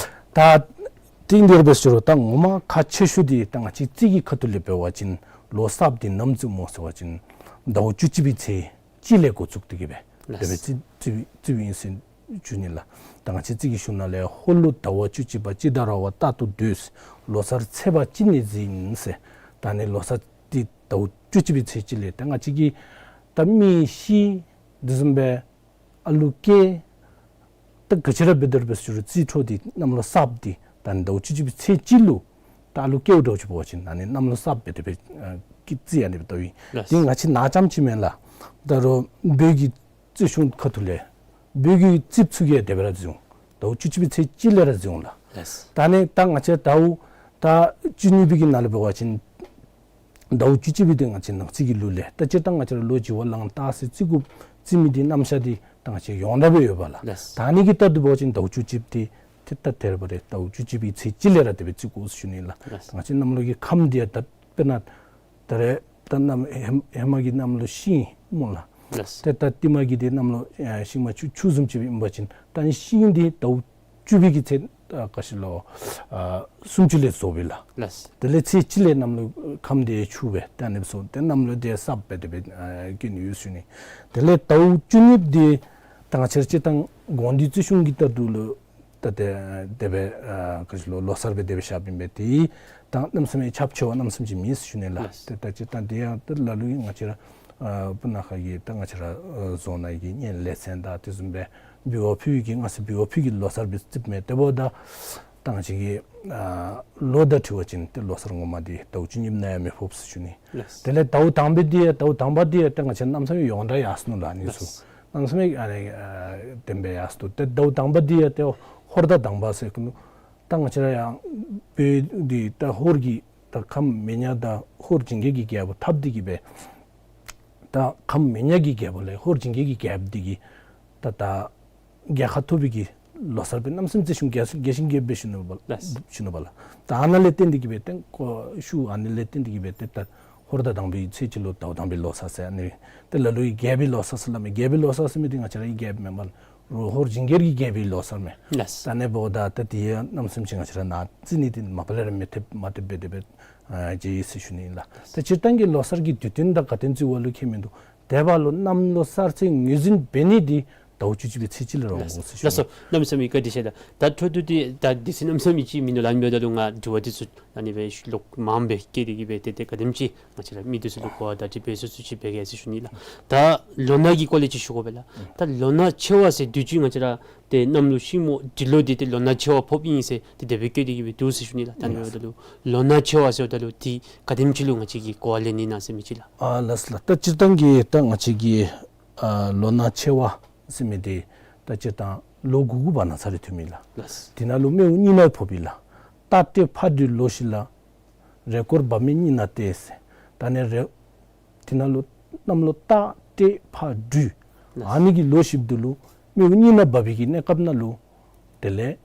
ད་དེ་འདི་ར་འབད་ཟེར་རུང་ད་ངོ་མ་ཁག་ཆེ་ཤོས་འདི་ད་ང་བཅས་རྩིས་ཀྱི་ཁ་ཐུག་ལས་འབད་བ་ཅིན་ལོ་གསརཔ་འདི་ནམ་བརྩིཝ་སྨོ་ཟེར་བ་ཅིན་ཟླཝ་བཅུ་གཅིག་པའི་ཚེས་གཅིག་ལས་འགོ་བཙུགས་ཏེ་གི་སྦེ་དེ་སྦེ་ལགས། རྩིས་རྩིས་རྩིསཝ་ཨིན་ཟེར་ཞུ་ནི་ལགས། ད་ང་བཅས་རྩིས་ཀྱི་གཞུང་ནང་ལས་ཧོར་ལུ་ཟླ་བ་བཅུ་གཅིག་པ་སྤྱི་ཟླ་ར་བ་རྟག་ཏུ་སྡོད། ལོ་གསར་ཚེས་པ་གཅིག་ནས་འཛིན་ཟེར། ད་ཨ་ནི་ལོ་གསར་འདི་ཟླཝ་བཅུ་གཅིག་པའི་ཚེས་གཅིག་ལས་ད་ང་བཅས་ཀྱི་ད་མི་ཤི་དེ་བཟུམ་སྦེ་ཨ་ལུ་སྐྱེ་ད་ག་ཅི་ར་འབད་དེ་ར་འབད་ཟེར་རུང་རྩིས་འཕྲོ་འདི་གནམ་ལོ་གསརཔ་འདི་ད་ཨ་ནི་ཟླཝ་བཅུ་གཅིག་པའི་ཚེས་གཅིག་ལུ་ད་ཨ་ལུ་སྐྱེཝ་འདྲཝ་ཅིག་འབད་བ་ཅིན་ད་ཨ་ནི་གནམ་ལོ་གསརཔ་སྦེ་དེ་སྦེ་ཨ་གི་རྩིས་ཨ་ནི་སྦེ་བལྟཝ་ཨིན། ལགས། འདི་ང་བཅས་ནཱ་རྐྱངམ་ཅིག་མེན་ལགས། ད་རུང་བོད་ཀྱི་རྩིས་གཞུང་ཁ་ཐུག་ལས་བོད་ཀྱི་རྩིསཔ་ཚུ་གིས་དེ་སྦེ་ར་རྩིསཝ་འོང་། ཟླཝ་བཅུ་གཅིག་པའི་ཚེས་གཅིག་ལས་ར་རྩིསཝ་འོང་ལགས། ལགས། ད་ཨ་ནི་ད་ང་བཅས་ཟླཝ་ད་བཅུ་གཉིས་པའི་གི་ནང་ལུ་འབད་བ་ཅིན་ཟླཝ་བཅུ་གཅིག་པའི་འདི་ང་བཅས་ནང་རྩིས་ཀྱི་ལུགས་ལས་ད་སྤྱིར་བཏང་ང་བཅས་ར་ལོ་བཞི་བ་གླང་སྟག་ཟེར་རྩི་དགོཔ་རྩི་མི་འདི་རྣམ་གཞག་འདི་ད་ང་བཅས་ཡོངས་གྲགས་སྦེ་ཡོད་པས་ལགས། ལགས། ད་ཨ་ནི་གི་ལྟར་དུ་འབད་བ་ཅིན་ཟླཝ་བཅུ་གཅིག་འདི་ཏེ་ད་དེ་ར་འབད་རུང་ཟླཝ་བཅུ་གཅིག་པའི་ཚེས་གཅིག་ལས་ར་དེ་སྦེ་རྩི་དགོ་ཟེར་ཞུ་ནི་ལགས། ལགས། ང་བཅས་གནམ་ལོ་གི་ཁམས་འདི་ཡང་ད་དཔེར་ན་ད་རེས་ད་གནམ་ཧེ་ཧེ་མ་གི་གནམ་ལོ་ཤིང་སྨོ་ལགས། ལགས། ཏེ་ད་ལྟེ་མ་གི་འདི་གནམ་ལོ་ཨེ་ཤིང་མ་ཆུ་ཆུ་བཟུམ་ཅིག་ཨིན་པ་ཅིན་ད་ཨ་ནི་ཤིང་འདི་ཟླཝ་བཅུ་པའི་གི་ཚེས་ཨ་ག་ཅི་ལོ་ཨ་སུམ་ཅུ་ལས་རྫོགས་པས་ལགས། ལགས། དེ་ལས་ཚེས་གཅིག་ལས་གནམ་ལོ་ཁམས་འདི་ཆུ་སྦེ་ད་ཨ་ནི་སྦེ་སོང་སྟེ་གནམ་ལོ་འདི་གསརཔ་སྦེ་དེ་སྦེ་ཨ་སྐྱེ་ནི་ཡོད་ཟེར་ཞུ་ནི། དེ་ལས་ཟླཝ་བཅུ་གཉིས་འདི་ད་ང་བཅས་ར་སྤྱིར་བཏང་དགོན་སྡེའི་རྩིས་གཞུང་གི་ལྟར་དུ་ལུ་ད་དེ་དེ་སྦེ་ཨ་ག་ཅི་ལོ་ལོ་གསར་སྦེ་དེ་སྦེ་བཞགཔ་ཨིན་པས། དེ་ད་གནམ་མེད་ས་མེད་ཁྱབ་ཆེ་བ་གནམ་མེད་ས་མེད་ཅིག་མེད་ཟེར་ཞུ་ནི་ལགས། ལགས། ཏེ་ད་སྤྱིར་བཏང་འདི་ཡང་ད་ལ་ལུ་ང་བཅས་ར་ཨ་སྤུ་ན་ཁ་གི་ད་ང་བཅས་ར་ཨ་རྫོང་ནང་གི་གཉེན་ལས་ཚན་དང་དེ་བཟུམ་སྦེ་འབུལ་བ་ཕུལ་བའི་གི་སྔ་ས་འབུལ་བ་ཕུལ་བའི་གི་ལོ་གསར་སྦེ་རྩིསཔ་མས། དེ་འབདཝ་ད་ད་ང་བཅས་ཀྱི་ ཨ་ལོ་དང་འཁྲིལ་བ་ཅིན་ཏེ་ལོ་གསར་ངོ་མ་འདི་ཟླཝ་བཅུ་གཉིས་ནང་ཡང་མི་ཕོགཔ་ཟེར་ཞུ་ནི། ལགས། དེ་ལས་ཟླཝ་དང་པའི་འདི་ཡང་ཟླཝ་དང་པ་འདི་ཡང་ཏེ་ང་བཅས་གནམ་མེད་ས་མེད་ཡོངས་གྲགས་ཡར་སོ་ནུག་ལགས་ཨ་ནི་ཚུ། ལགས། གནམ་མེད་ས་མེད་ཨ་ནི་ཨ་བདེན་པའི་ཡར་སོ་ནུག། ཏེ་ཟླཝ་དང་པ་འདི་ཡང་ཏེ་ཧོར་ཟླ་དང་པ་ཟེར་གོ་ནུག། ད་ང་བཅས་ར་ཡང་བོད་འདི་ད་ཧོར་གྱི་ད་ཁམས་མི་ཉག་དང་ཧོར་ཇིང་གེ་གི་རྒྱལ་པོ་འཐབ་སྟེ་གི་སྦེ་ད་ཁམས་མི་ཉག་གི་རྒྱལ་པོ་ལས་ཧོར་ཇིང་གེ་གི་རྒྱལཔོ་འདི་གིས་ད་ད་རྒྱལ་ཁ་ཐོབ་པའི་གི་ལོ་གསར་སྦེ་གནམ་མེད་ས་མེད་རྒྱས་ཤིང་རྒྱས་ཤིང་རྒྱས་སྦེ་ཞུ་ནུག་པ་ལགས། ཞུ་ནུག་པ་ལགས། ད་ཨ་ནཱ་ལས་བརྟེན་ཏེ་གི་སྦེ་ཏེ་ཁོ་ཤུལ་ཨ་ནི་ལས་བརྟེན་ཏེ་གི་སྦེ་ཏེ་ད་ཧོར་ཟླ་དང་པའི་ཚེས་གཅིག་ལུ་ཟླཝ་དང་པའི་ལོ་གསར་ཟེར་ཨ་ནི་ཏེ་ལ་ལུ་ཡང་རྒྱལ་པོའི་ལོ་གསར་ཟེར་སླབ་མས། རྒྱལ་པོའི་ལོ་གསར་ཟེར་མི་འདི་ང་བཅས་ར་གི་རྒྱལཔོ་མེན་པ་ལགས། ཧོར་ཇིང་གེ་གི་རྒྱལ་པོའི་ལོ་གསར་མས། ལགས། ད་ཨ་ནི་འབདཝ་ད་ད་དེ་ཡང་གནམ་མེད་ས་མེད་ཅིག་ང་བཅས་ར་ནཱ་རྩི་ནི་འདི་མ་པ་ལས་ར་མི་ཐེབས་མ་ཐེབས་སྦེ་དེ་སྦེ་ཨ་མཇལ་ཡི་ཟེར་ཞུ་ནི་ཨིན་ལགས། ད་སྤྱིར་བཏང་གི་ལོ་གསར་གྱི་དུས་སྟོན་དང་ག་དེམ་ཅིག་འབདཝ་ལུ་ཁྱད་མིན་འདུག། དེ་འབདཝ་ལུ་གནམ་ལོ་གསར་ཚེས་ངོས་འཛིན་འབད་ནི་འདི་ཟླཝ་བཅུ་གཅིག་པའི་ཚེས་གཅིག་ལུ་ར་འོང་དགོ་ཟེར་ཞུ་ནི། ལགས་སོ། གནམ་མེད་ས་མེད་བཀའ་དྲིན་ཆེ་ལགས། ད་འཕྲོ་མཐུད་དེ་ད་དུས་ཚོད་གནམ་མེད་ས་མེད་ཅིག་མིན་འདུག་ལགས། ཨ་ནི་འབདཝ་ད་ལུ་ང་དྲི་བ་འདི་ཚུ་ཨ་ནི་སྦེ་ལོག་མངམ་སྦེ་བཀོད་དེ་གི་སྦེ་ཏེ་ཏེ་ག་དེམ་ཅིག་ང་བཅས་ར་མི་འདི་ཚུ་ལུ་གོ་བ་བརྡ་སྤྲོད་འབད་ཚུགས་ཚུགས་ཅིག་འབད་གེ་ཟེར་ཞུ་ནི་ལགས། ད་ལོ་ན་གི་སྐོར་ལས་ཅིག་ཞུ་དགོ་པས་ལགས། ད་ལོ་ན་ཆེ་བ་ཟེར་དུས་ཅི་ང་བཅས་ར་ཏེ་གནམ་ལོ་ཤིང་མོ་འབྲི་ལོ་འདི་ཏེ་ལོ་ན་ཆེ་བ་ཕོགཔ་ཨིན་ཟེར་ཏེ་དེ་སྦེ་བཀོད་དེ་གི་སྦེ་འདུག་ཟེར་ཞུ་ནི་ལགས། ད་ཨ་ནི་འབདཝ་ད་ལུ་ལོ་ན་ཆེ་བ་ཟེརཝ་ད་ལུ་འདི་ག་དེམ་ཅིག་ལུ་ང་བཅས་ཀྱིས་གོ་བ་ལེན་ནི་ཨིན་ན་ཟེར་མི་ཅིག་ལགས། ཨ་ལགས་ལགས། ད་སྤྱིར་བཏང་གི་ད་ང་བཅས་ཀྱི་ཨ་ལོ་ན་ཆེ་བ་ཟེར་མི་འདི་ད་སྤྱིར་བཏང་ལོ་དགུ་དགུ་བར་ན་ཚར་རེ་ཐོནམ་ཨིན་ལགས། ལགས། དེ་ནང་ལུ་སྨེ་བོ་གཉིས་ནང་ཕོགཔ་ཨིན་ལགས། སྟག་སྤྲེལ་ཕག་སྦྲུལ་ལོ་བཞི་ལ། རེས་སྐོར་བབས་སྨེ་གཉིས་ནང་སྟེ་ཟེར། ད་ཨ་ནི་རེས་དེ་ནང་ལུ་གནམ་ལོ་སྟག་སྤྲེལ་ཕག་སྦྲུལ། ལགས། ཨ་ནི་གི་ལོ་བཞི་པོ་འདི་ལུ་སྨེ་བོ་གཉིས་ནང་བབས་པའི་གི་གནས་སྐབས་ནང་ལུ་དེ་ལས་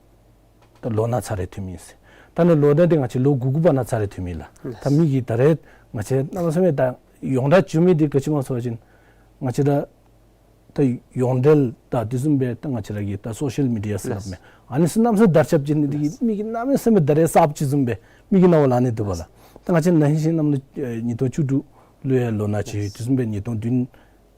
ད་ལོ་ན་ཚར་རེ་ཐོནམ་ཨིན་ཟེར། ད་ཨ་ནི་ལོ་ན་འདི་ང་བཅས་ལོ་དགུ་དགུ་བར་ན་ཚར་རེ་ཐོནམ་ཨིན་ལགས། ལགས། ད་མི་གིས་ད་རེས་ང་བཅས་གནམ་མེད་ས་མེད་ད་ཡོངས་གྲགས་བྱུང་མི་འདི་ག་ཅི་སྨོ་ཟེར་བ་ཅིན་ང་བཅས་ད་ད་ཡོངས་འབྲེལ་ད་དེ་བཟུམ་སྦེ་ད་ང་བཅས་ར་གི་ད་སོ་ཤལ་མི་ཌི་ཡ་ཟེར་སླབ་མས། ལགས། ཨ་ནི་ཚུ་གནམ་མེད་ས་མེད་དར་ཁྱབ་ཅིག་ནི་འདི་གིས་མི་གིས་གནམ་མེད་ས་མེད་ད་རེས་གསརཔ་ཅིག་བཟུམ་སྦེ་མི་གི་རྣ་བ་ལུ་ཨ་ནི་འདུག་པ་ལགས། ད་ང་བཅས་ན་ཧིང་གཤིན་གནམ་ལོ་ཨེ་ཉིས་སྟོང་བཅུ་དྲུག་ལུ་ཡང་ལོ་ན་ཆེ་ཡོད། དེ་བཟུམ་སྦེ་ཉིས་སྟོང་བདུན་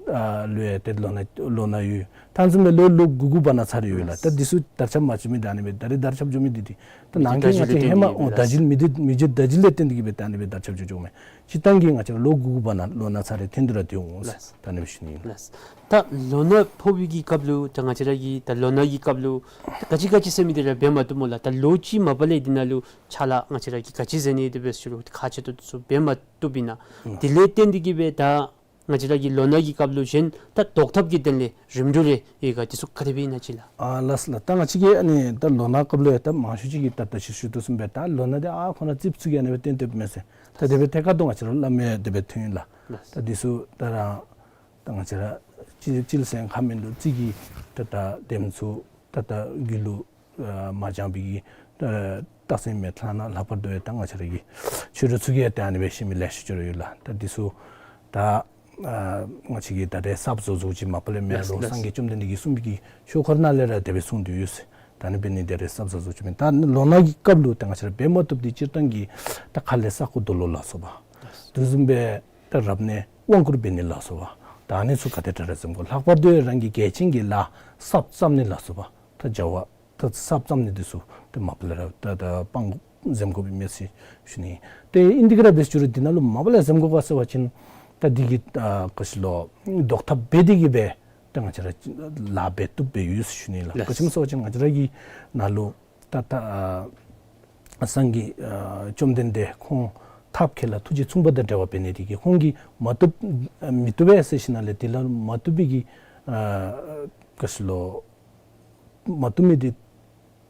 ཨ་ལུ་ཡང་ཏེ་ལོ་ན་ལོ་ན་ཡོད། ད་དེ་བཟུམ་སྦེ་ལོ་ལོ་དགུ་དགུ་བར་ན་ཚར་རེ་ཡོད་ལགས། ད་འདི་ཚུ་དར་ཁྱབ་མ་བྱུང་མི་ད་ཨ་ནི་སྦེ་ད་རེས་དར་ཁྱབ་བྱུང་མི་འདི་འདི་ད་ནང་གི་ང་བཅས་ཧེ་མ་འོ་ད་བརྗེ་མི་འདི་མི་བརྗེ་ད་བརྗེ་ལས་བརྟེན་ཏེ་གི་སྦེ་ད་ཨ་ནི་སྦེ་དར་ཁྱབ་བྱུང་བྱུངམ་མས། སྤྱིར་བཏང་གི་ང་བཅས་ར་ལོ་དགུ་དགུ་བར་ན་ལོ་ན་ཚར་རེ་ཐོན་ཏེ་ར་སྡོད་འོང་ཟེར་ལགས། ད་ཨ་ནི་སྦེ་ཞུ་ནི་ཨིན། ལགས། ད་ལོ་ན་ཕོག་པའི་གི་སྐབས་ལུ་ད་ང་བཅས་ར་གི་ད་ལོ་ན་གི་སྐབས་ལུ་ད་ག་ཅི་ག་ཅི་ཟེར་མི་འདི་ར་འབད་མ་བཏུབ་སྨོ་ལགས། ད་ལོ་གཅིག་མ་པ་ལས་འདི་ནང་ལུ་ཕྱག་ལཱ་ང་བཅས་ར་གིས་ག་ཅི་ཟེར་ནི་དེ་སྦེ་ཞུ་རུང་ཁག་ཆེ་ཏོག་ཏོ་ཚུ་འབད་མ་བཏུབ་ཨིན་ན། ཨུམ། དེ་ལས་བརྟེན་ཏེ་གི་སྦེ་ད་ང་བཅས་ར་གི་ལོ་ན་གི་སྐབས་ལུ་གཞན་ད་བཟློག་ཐབས་ཀྱི་དོན་ལས་རིམ་གྲོ་རེ་ཡོད་ག། དེ་ཚུ་ག་དེ་སྦེ་ཨིན་ན་ཅིག་ལགས། ཨ་ལགས་ལགས། ད་ང་བཅས་ཀྱི་ཨ་ནི་ད་ལོ་ན་སྐབས་ལུ་ཡང་ད་མང་ཤོས་ཅིག་གིས་ད་ད་ཅི་ཞུ་དོ་བཟུམ་སྦེ་ད་ལོ་ན་འདི་ཨ་ཁོ་ན་རྩིགཔ་ཚུ་གིས་ཨ་ནི་སྦེ་བཏོན་བཏོནམ་མས་ཟེར། ད་དེ་སྦེ་ཐད་ཀར་དུ་ང་བཅས་ར་སླབ་མི་དེ་སྦེ་ཐོན་ཡི་ལགས། ལགས། ད་འདི་ཚུ་ད་ར་ད་ང་བཅས་ར་སྤྱི་སྤྱིར་ཟེར་ཁ་མིན་འདུག། རྩིག་གི་ད་ད་དེམ་ཚུ་ད་ད་རྒྱུད་ལུ་ཨ་མ་སྦྱངས་པའི་གི་ཨ་རྟགས་མཚན་མས། ཐ་ན་ལྷག་པར་དུ་ཡང་ད་ང་བཅས་ར་གི་ཆོས་གྲོགས་ཚུ་གིས་ཡང་ད་ཨ་ནི་སྦེ་ཤེས་མི་ལེ་ཤ་ཅིག་ར་ཡོད་ལགས། ད་འདི་ཚུ་ད་ཨ་ང་བཅས་ཀྱིས་ད་རེས་གསརཔ་བཟོ་བཟོཝ་ཅིག་མ་པ་ལས་མེན་རུང་། ལགས། སངས་རྒྱས་བཅོམ་ལྡན་འདས་ཀྱིས་གསུངས་པའི་གི་ཆོས་འཁོར་ནང་ལས་ར་དེ་སྦེ་གསུངས་ཏེ་ཡོད་ཟེར། ད་ཨ་ནི་འབད་ནི་དེ་རེས་གསརཔ་བཟོ་བཟོཝ་ཅིག་མེན། ད་ལོ་ན་གི་སྐབས་ལུ་ད་ང་བཅས་ར་འབད་མ་བཏུབ་འདི་སྤྱིར་བཏང་གི་ད་ཁ་ལས་ས་རྐོ་རྡོ་སློག་ལ་སོགས་པ། ལགས། དེ་བཟུམ་སྦེ་ད་རབ་གནས་དབང་བསྐུར་འབད་ནི་ལ་སོགས་པ། ད་ཨ་ནི་ཚུ་ག་དེ་དྲག་ར་འཛེམ་དགོ། ལྷག་པར་དུ་རང་གི་གལ་ཆེན་གྱི་ལཱ་གསརཔ་བརྩམ་ནི་ལ་སོགས་པ། ད་བྱ་བ་ད་གསརཔ་བརྩམ་ནི་འདི་ཚུ་ད་མ་པ་ལས་ར་ད་ད་སྤང་དགོ་འཛེམ་དགོཔ་ཨིན་མས་ཟེར་ཞུ་ནི། ཏེ་ཨིན་དེ་ག་ར་འབད་ཞུ་རུང་འདི་ནང་ལུ་མ་པ་ལས་འཛེམ་དགོ་ག་ཟེར་བ་ཅིན་ད་འདི་གི་ཨ་ག་ཅི་ལོ་བཟློག་ཐབས་འབད་དེ་གི་སྦེ་ད་ང་བཅས་ར་ལཱ་འབད་བཏུབ་སྦེ་ཡོད་ཟེར་ཞུ་ནི་ལགས། ལགས། ག་ཅི་སྨོ་ཟེར་བ་ཅིན་ང་བཅས་ར་གི་ནང་ལུ་ད་ད་ཨ་སངས་རྒྱས་ཨ་བཅོམ་ལྡན་འདས་ཁོང་ཐབས་མཁས་ལ་ཐུགས་རྗེ་མཚུངས་པ་དང་འབྲེལ་བ་འབད་ནི་དེ་གིས་ཁོང་གིས་མ་བཏུབ་ཨ་མི་བཏུབ་པས་ཟེར་ཞིནམ་ལས་དེ་ལ་མ་བཏུབ་པའི་གི་ཨ་ག་ཅི་ལོ་མ་བཏུབ་མི་དེ་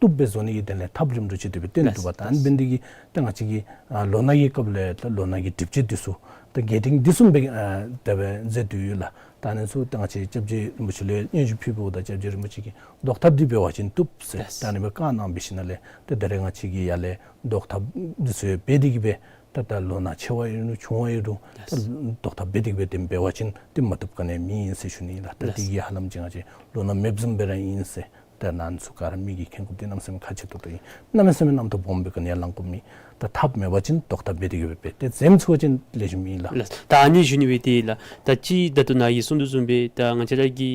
བཏུབ་སྦེ་བཟོ་ནི་གི་དོན་ལས་ཐབས་རིམ་གྲོ་ཅིག་དེ་སྦེ་བཏོན་འདུག་པ། ད་ཨ་ནི་འབད་ནི་དེ་གིས་ད་ང་བཅས་ཀྱི་ཨ་ལོ་ན་གི་སྐབས་ལས་ད་ལོ་ན་གི་སྒྲིབ་བྱེད་འདི་ཚུ་ད་རྒྱས་འབྲིང་འདི་བཟུམ་སྦེ་ཨ་དེ་སྦེ་མཛད་དེ་ཡོད་ལགས། ད་ཨ་ནི་ཚུ་ད་ང་བཅས་སྐྱབས་རྗེ་རིན་པོ་ཆེ་ལུ་སྙན་ཞུ་ཕུལ་འབདཝ་ད་སྐྱབས་རྗེ་རིན་པོ་ཆེ་གིས་བཟློག་ཐབས་འདི་འབད་བ་ཅིན་བཏུབ་ཟེར། ལགས། ད་ཨ་ནི་སྦེ་བཀའ་གནང་འབད་ཞིནམ་ལས་ད་ད་རེས་ང་བཅས་ཀྱིས་ཡར་ལས་བཟློག་ཐབས་འདི་ཚུ་ཡང་འབད་དེ་གི་སྦེ་ད་ད་ལོ་ན་ཆེ་བ་ཨིན་རུང་ཆུང་བ་ཨིན་རུང་ད་ལགས། བཟློག་ཐབས་འབད་དེ་གི་སྦེ་དེ་འབད་བ་ཅིན་དེ་མ་བཏུབ་ག་ནི་མེད་ཨིན་ཟེར་ཞུ་ནི་ལགས། ད་ལགས། དེ་གིས་ཧ་ལམ་ཅིག་ང་བཅས་ལོ་ན་མེདཔ་བཟུམ་སྦེ་ར་ཨིན་ཟེར། ད་ནཱ་ཚུ་ག་ར་མི་གིས་མཁྱེན་དགོཔ་འདི་གནམ་མེད་ས་མེད་ཁག་ཆེ་ཏོག་ཏོ་ཨིན། གནམ་མེད་ས་མེད་རྣམ་རྟོག་སྦོམ་སྦེ་ག་ནི་ཡང་ལང་དགོཔ་མེད། ད་ཐབས་མེད་པ་ཅིན་བཟློག་ཐབས་འབད་དེ་གི་སྦེ་འབད་དེ་འཛེམ་ཚུགས་པ་ཅིན་ལེགས་ཤོམ་ཨིན་ལགས། ལགས། ད་ཨ་ནི་ཞུ་ནི་སྦེ་ཏེ་ལགས། ད་ཅི་ད་ལྟོ་ནཱ་གིས་གསུངས་དོ་བཟུམ་སྦེ་ད་ང་བཅས་ར་གི་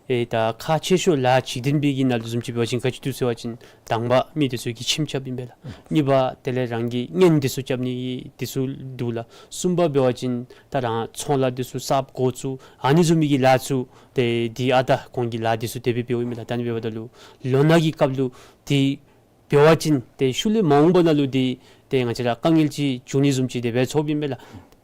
ཨེ་ད་ཁག་ཆེ་ཤོས་ལཱ་འཇིག་རྟེན་པའི་གི་ནང་ལུ་བཟུམ་ཅིག་འབད་བ་ཅིན་ག་ཅི་འདུག་ཟེར་བ་ཅིན་དང་པ་མི་འདི་ཚུ་གིས་ཁྱིམ་རྐྱབ་ཨིན་པས་ལགས། གཉིས་པ་དེ་ལས་རང་གི་གཉེན་འདི་ཚུ་རྐྱབ་ནི་འདི་ཚུ་འདུག་ལགས། གསུམ་པ་འབད་བ་ཅིན་ད་རང་ཚོང་ལཱ་འདི་ཚུ་གསརཔ་འགོ་བཙུགས་ཨ་ནི་བཟུམ་མའི་གི་ལཱ་ཚུ་ཏེ་འདི་ཨ་ད་གོང་གི་ལཱ་འདི་ཚུ་དེ་སྦེ་འབདཝ་ཨིན་མས་ལགས། ད་ཨ་ནི་འབདཝ་ད་ལུ་ལོ་ན་གི་སྐབས་ལུ་འདི་ འབད་བ་ཅིན་ཏེ་ཤུལ་ལས་མ་འོངས་པ་ནང་ལུ་འདི་ཏེ་ང་བཅས་ར་དཀའ་ངལ་ཅིག་འབྱུང་ནི་བཟུམ་ཅིག་དེ་སྦེ་ཚོརཝ་ཨིན་པས་ལགས།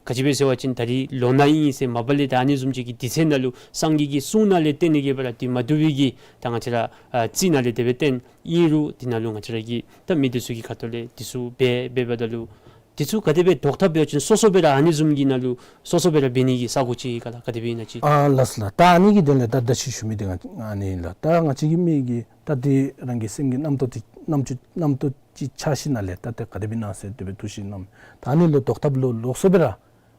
ག་ཅི་སྦེ་ཟེར་བ་ཅིན་ད་རིས་ལོ་ན་ཨིན་ཟེར་མ་པ་ལས་ད་ཨ་ནི་བཟུམ་ཅིག་གི་དུས་ཚོད་ནང་ལུ་སངས་རྒྱས་ཀྱི་གསུང་ནང་ལས་བརྟེན་ཏེ་གིས་སྦེ་ར་འདི་མ་བཏུབ་པའི་གི་ད་ང་བཅས་ར་ཨ་རྩིས་ནང་ལས་དེ་སྦེ་བཏོན་ཨིན་རུང་འདི་ནང་ལུ་ང་བཅས་ར་གིས་ད་མི་འདི་ཚུ་གི་ཁ་ཐུག་ལས་འདི་ཚུ་འབད་འབདཝ་ད་ལུ་འདི་ཚུ་ག་དེ་སྦེ་བཟློག་ཐབས་འབད་བ་ཅིན་སོ་སོ་སྦེ་ར་ཨ་ནི་བཟུམ་གྱི་ནང་ལུ་སོ་སོ་སྦེ་ར་འབད་ནི་གི་ས་གོ་ཅིག་ག་ལགས། ག་དེ་སྦེ་ཨིན་ན་ཅིག། ཨ་ལགས་ལགས། ད་ཨ་ནི་གི་དོན་ལས་ད་ད་ཅི་ཞུ་མི་འདི་ང་ཨ་ནི་ལགས། ད་ང་བཅས་ཀྱི་མི་གི་ད་འདི་རང་གི་སེམས་ཀྱི་རྣམ་རྟོག་འདི་རྣམ་ཅོ་རྣམ་རྟོག་ཅིག་ཆགས་ཞིནམ་ལས་ད་ཏེ་ག་དེ་སྦེ་ཨིན་ན་ཟེར་དེ་སྦེ་འདུ་ཤེས་རྣམ། ད་ཨ་ནི་ལུ་བཟློག་ཐབས་ལུ་ལོགས་སུ་སྦེ་ར་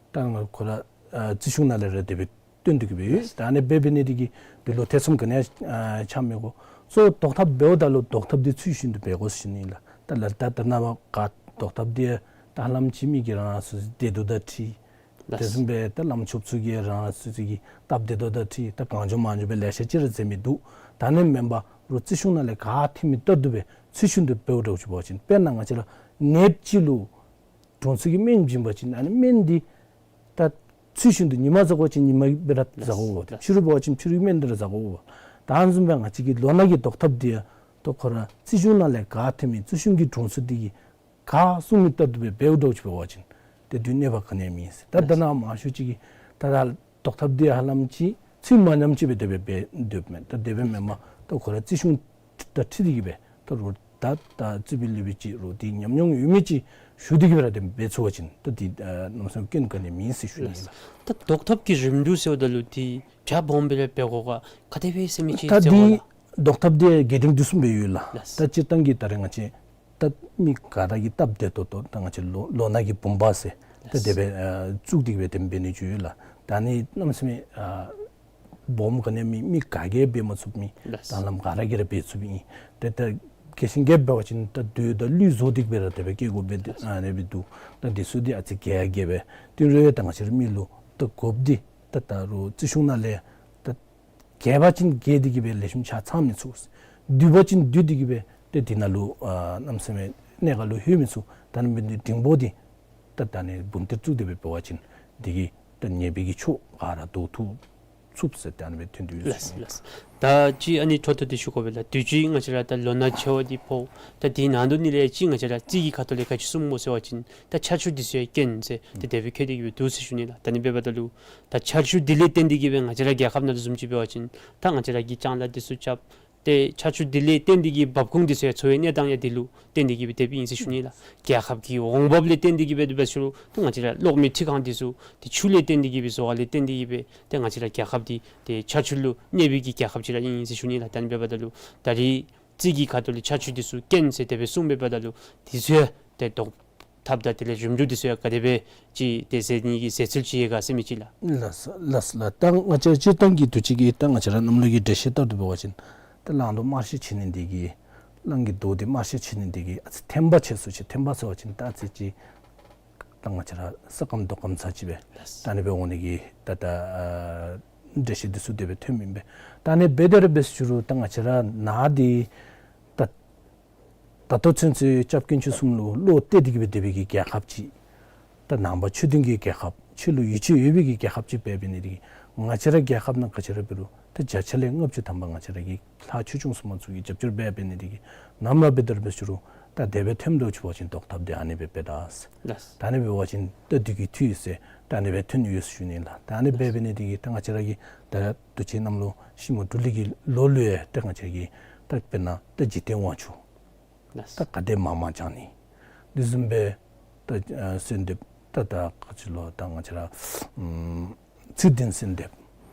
ད་ང་ཁོ་ར་ཨ་རྩིས་གཞུང་ནང་ལས་ར་དེ་སྦེ་བཏོན་ཏེ་གིས་སྦེ་ཡོད། ད་ཨ་ནི་འབད་འབད་ནི་འདི་གིས་འདི་ལུ་ཐེ་ཚོམ་ག་ནི་ཡང་ཨ་ཆགས་མི་དགོ། གཙོ་བོ་བཟློག་ཐབས་འབདཝ་ད་ལུ་བཟློག་ཐབས་འདི་ཚུལ་བཞིན་དུ་འབད་དགོ་ཟེར་ཞུ་ནི་ལགས། ད་ལགས་ད་ད་ནཱ་བ་ག་བཟློག་ཐབས་འདི་ད་ཧ་ལམ་ཅིག་མི་གིས་རང་རང་སོ་སོའི་བདེ་སྡུག་དང་འཁྲིལ། ལགས། དེ་བཟུམ་སྦེ་ད་བླམ་ཆོསཔ་ཚུ་གིས་རང་རང་སོ་སོའི་གི་སྟབས་བདེ་སྡུག་དང་འཁྲིལ་ད་གང་བྱུང་མང་བྱུང་སྦེ་ལེ་ཤ་ཅིག་ར་མཛད་མི་འདུག། ད་ཨ་ནི་མེན་པར་རོགས་རྩིས་གཞུང་ནང་ལས་ག་ཐོན་མི་ལྟར་དུ་སྦེ་ཚུལ་བཞིན་དུ་འབདཝ་འདྲཝ་ཅིག་འབད་བ་ཅིན་དཔེར་ན་ང་བཅས་ར་ནདཔ་ཅིག་ལུ་དྲང་ཚུ་གི་སྨན་བྱིན་པ་ཅིན་ཨ་ནི་སྨན་འདི་ད་ཚུལ་བཞིན་དུ་ཉི་མ་ཟ་དགོ་པ་ཅིན་ཉི་མ་སྦེ་ར་ཟ་དགོ་པས། ལགས། ཕྱི་རུ་འབད་བ་ཅིན་ཕྱི་རུའི་སྨན་འདི་ར་ཟ་དགོ་པས། ད་ཨ་ནི་བཟུམ་སྦེ་ང་བཅས་ཀྱི་ལོ་ན་གི་བཟློག་ཐབས་འདི་ཡང་ད་ཁོ་ར་རྩིས་གཞུང་ནང་ལས་ག་ཐོན་མི་རྩིས་གཞུང་གི་དྲང་ཚུ་འདི་གིས་ག་གསུང་མི་ལྟར་དུ་སྦེ་འབདཝ་འདྲཝ་ཅིག་འབད་བ་ཅིན་ཏེ་དུས་གནོད་པ་ག་ནི་ཡང་མེད་ཟེར། ད་ད་ནཱ་མང་ཤོས་ཅིག་གིས་ད་ད་བཟློག་ཐབས་འདི་ཧ་ལམ་ཅིག་ཚུལ་མ་ཉམས་ཅིག་སྦེ་དེ་སྦེ་འབད་སྡོདཔ་མས། ད་དེ་སྦེ་མེན་པར་ད་ཁོ་ར་རྩིས་གཞུང་དང་འཁྲིལ་ཏེ་གིས་སྦེ་ད་རོགས་ད་ད་རྩིས་པའི་ལུགས་སྦེ་ཅིག་རོགས་འདི་ཉམས་མྱོང་ཡོད་མི་ཅིག་ཞུ་སྟེ་གིས་སྦེ་ར་དེ་འབད་ཚུགས་པ་ཅིན་ད་འདི་ཨ་གནམ་མེད་ས་མེད་སྐྱོན་ག་ནི་ཡང་མེད་ཟེར་ཞུ་ནི་ལགས། ད་བཟློག་ཐབས་ཀྱི་རིམ་གྲོ་ཟེརཝ་ད་ལུ་འདི་གྲ་སྦོམ་སྦེ་ར་འབད་དགོ་ག་ག་དེ་སྦེ་ཟེར་མི་ཅིག་ད་ཟེར་བ་འདི་ལགས། བཟློག་ཐབས་འདི་རྒྱས་འབྲིང་བསྡུས་གསུམ་སྦེ་ཡོད་ལགས། ལགས། ད་སྤྱིར་བཏང་གི་ད་རེས་ང་བཅས་ད་མི་ག་ར་གིས་སྟབས་བདེ་ཏོག་ཏོ་ད་ང་བཅས་ལོ་ལོ་ན་གི་བུམ་པ་ཟེར་ད་ལགས། དེ་སྦེ་ཨ་བཙུགས་ཏེ་གིས་སྦེ་དེ་འབད་ནི་ཅིག་ཡོད་ལགས། ད་ཨ་ནི་གནམ་མེད་ས་མེད་ཨ་སྦོམ་ག་ནི་ཡང་མེད། མི་ག་གིས་འབད་མ་ཚུགས་མི། ལགས། ད་ལམ་ག་ར་གིས་ར་འབད་ཚུགས་མི་ཨིན། ཏེ་ད་རྒྱས་ཤིང་རྒྱསཔ་འབད་བ་ཅིན་ད་དུས་དང་གླུད་བཟོ་སྟེ་གིས་སྦེ་ར་དེ་སྦེ་བཀལ་དགོཔ་སྦེ་ཨ་ནི་སྦེ་འདུག། ད་འདི་ཚུ་འདི་ཨ་ཙི་རྒྱས་རྒྱསཔ་སྦེ་དེ་རུང་ད་ང་བཅས་ར་མི་ལུ་ད་དགོཔ་འདི་ད་ད་རོགས་རྩིས་གཞུང་ནང་ལས་ད་རྒྱས་པ་ཅིན་རྒྱས་ཏེ་གིས་སྦེ་ལེགས་ཤོམ་ཆ་ཚང་མི་ཚུགས། བསྡུས་པ་ཅིན་བསྡུས་ཏེ་གིས་སྦེ་ཏེ་འདི་ནང་ལུ་ཨ་གནམ་མེད་ས་མེད་གནད་འགག་ལུ་ལྷོད་མི་ཚུགས། ད་ཨ་ནི་འབད་ནི་འདི་འབྲིང་པོ་འདི་ད་ད་ཨ་ནི་འབུམ་ཏིར་བཙུགས་ཏེ་སྦེ་འབད་བ་ཅིན་འདི་གིས་ད་ཉེས་པའི་གི་ཕྱོགས་ག་ར་བཟློག་ཐུབ་ཚུགས་ཟེར་ད་ཨ་ནི་སྦེ་ཐོན་ཏེ་ཡོད་ཟེར་ཞུ་ནི། ལགས་ལགས། ད་ཅི་ཨ་ནི་འཕྲོ་མཐུད་དེ་ཞུ་དགོ་པས་ལགས། དུས་ཅི་ང་བཅས་ར་ད་ལོ་ན་ཆེ་བ་འདི་ཕོག། ད་འདི་ནང་དོག་ནི་ལས་ཅི་ང་བཅས་ར་རྩིས་ཀྱི་ཁ་ཐུག་ལས་ག་ཅི་གསུངམ་སྨོ་ཟེར་བ་ཅིན་ད་ཆར་ཆུ་འདི་ཚུ་ཡང་རྐྱེན་ཟེར་ཏེ་དེ་སྦེ་བཀོད་དེ་གིས་སྦེ་འདུག་ཟེར་ཞུ་ནི་ལགས། ད་ཨ་ནི་འབདཝ་ད་ལུ་ད་ཆར་ཆུ་འདི་ལས་བརྟེན་ཏེ་གིས་སྦེ་ང་བཅས་ར་རྒྱལ་ཁབ་ནང་ལུ་བཟུམ་ཅིག་འབད་བ་ཅིན་ད་ང་བཅས་ར་གིས་ལྕང་ལཱ་འདི་ཚུ་རྐྱབ། ཏེ་ཆར་ཆུ་འདི་ལས་བརྟེན་ཏེ་གིས་འབབ་ཁུངས་འདི་ཚུ་ཡང་འཚོ་བའི་གནས་སྟངས་ཡང་འདི་ལུ་བརྟེན་ཏེ་གིས་སྦེ་དེ་སྦེ་ཨིན་ཟེར་ཞུ་ནི་ལགས། རྒྱལ་ཁབ་ཀྱི་འོང་འབབ་ལས་བརྟེན་ཏེ་གིས་སྦེ་འདུག་པ་ཟེར་རུང་ད་ང་བཅས་ར་གློག་མེ་འཕྲུལ་ཁང་འདི་ཚུ་ཏེ་ཆུ་ལས་བརྟེན་ཏེ་གིས་སྦེ་བཟོ་བ་ལས་བརྟེན་ཏེ་གིས་སྦེ་ཏེ་ང་བཅས་ར་རྒྱལ་ཁབ་འདི་ཏེ་ཆར་ཆུ་ལུ་གནས་པའི་གི་རྒྱལ་ཁབ་ཅིག་ར་ཨིན་ཟེར་ཞུ་ནི་ལགས། ད་ཨ་ནི་འབདཝ་ད་ལུ་ད་རིས་རྩིས་ཀྱི་ཁ་ཐུག་ལས་ཆར་ཆུ་འདི་ཚུ་རྐྱེན་ཟེར་དེ་སྦེ་གསུངས་པའི་འབདཝ་ད་ལུ་འདི་ཚུ་ཡང་ཏེ་བཟློག་ཐབས་དང་དེ་ལས་རིམ་གྲོ་འདི་ཚུ་ཡང་ག་དེ་སྦེ་ཅིག་ཏེ་མཛད་ནི་གི་མཛད་ཚུལ་ཅིག་ཡོད་ག་ཟེར་མི་ཅིག་ལགས། ལགས་ལགས་ལགས། ད་ང་བཅས་སྤྱིར་བཏང་གི་དུས་ཅི་གི་ད་ང་བཅས་ར་གནམ་ལོ་གི་འགྲེལ་བཤད་ལྟར་དུ་འབད་བ་ཅིན་ད་གླང་རྡོག་དམར་ཤོས་ཆེ་ནི་འདི་གིས་གླང་གི་རྡོག་འདི་དམར་ཤོས་ཆེ་ནི་འདི་གིས་ཨ་ཙི་ཐན་པ་ཆེ་སུ་ཅིག། ཐན་པ་ཟེར་བ་ཅིན་ད་ཨ་ཙི་ཅིག་ད་ང་བཅས་ར་ས་སྐམ་རྡོ་སྐམ་ཚར་ཅིག་སྦེ་ལགས། ད་ཨ་ནི་སྦེ་འོང་ནི་གི་ད་ད་ཨ་འགྲེལ་བཤད་འདི་ཚུ་དེ་སྦེ་ཐོནམ་ཨིན་པས། ད་ཨ་ནི་སྦེ་དེ་ར་འབད་ཟེར་རུང་ད་ང་བཅས་ར་ནཱ་འདི་ད་ད་ལྟོ་ཚུན་ཚོད་སྐྱབས་དཀོན་མཆོག་གསུམ་ལུ་བློ་གཏད་དེ་གིས་སྦེ་སྡོད་པའི་གི་རྒྱལ་ཁབ་ཅིག། ད་ནང་པ་ཆོས་ལྡན་གྱི་རྒྱལ་ཁབ་ཆོས་ལུ་ཡིད་ཆེས་ཡོད་པའི་གི་རྒྱལ་ཁབ་ཅིག་འབད་འབད་ནི་འདི་གིས་ང་བཅས་ར་རྒྱལ་ཁབ་ནང་ག་ཅི་ར་འབད་རུང་ད་བརྒྱ་ཆ་ལས་ལྔ་བཅུ་ཐམ་པ་ང་བཅས་ར་གི་ལྷ་ཆོས་སྐྱོང་སྲུང་མ་ཚུ་གིས་རྒྱབ་སྐྱོར་འབད་འབད་ནི་འདི་གིས་ནམ་ར་འབད་དེ་ར་འབད་ཟེར་རུང་ད་དེ་སྦེ་ཐོནམ་འདྲཝ་ཅིག་འབད་བ་ཅིན་བཟློག་ཐབས་འདི་ཨ་ནི་སྦེ་འབད་ད་ཟེར། ལགས། ད་ཨ་ནི་འབད་བ་ཅིན་ད་དུས་ཀྱི་འཐུས་ཟེར་ད་ཨ་ནི་སྦེ་ཐོན་ཡོད་ཟེར་ཞུ་ནི་ལགས། ད་ཨ་ནི་སྦེ་འབད་ནི་འདི་གིས་ད་ང་བཅས་ར་གི་ད་དུས་ཅི་གནམ་ལོ་ཤིང་མོ་འབྲུ་ལི་གི་ལོ་ལུ་ཡང་ད་ང་བཅས་ཀྱི་ད་དཔེར་ན་ད་འཇིག་རྟེན་དབང་ཕྱུག་ལགས། ད་ག་དེ་མང་མང་བྱང་ནི། དེ་བཟུམ་སྦེ་ད་ཨ་གསོལ་འདེབས་ད་ད་ག་ཅི་ལོ་ད་ང་བཅས་ར་ཨམ་ཚུལ་ལྡན་གསོལ་འདེབས།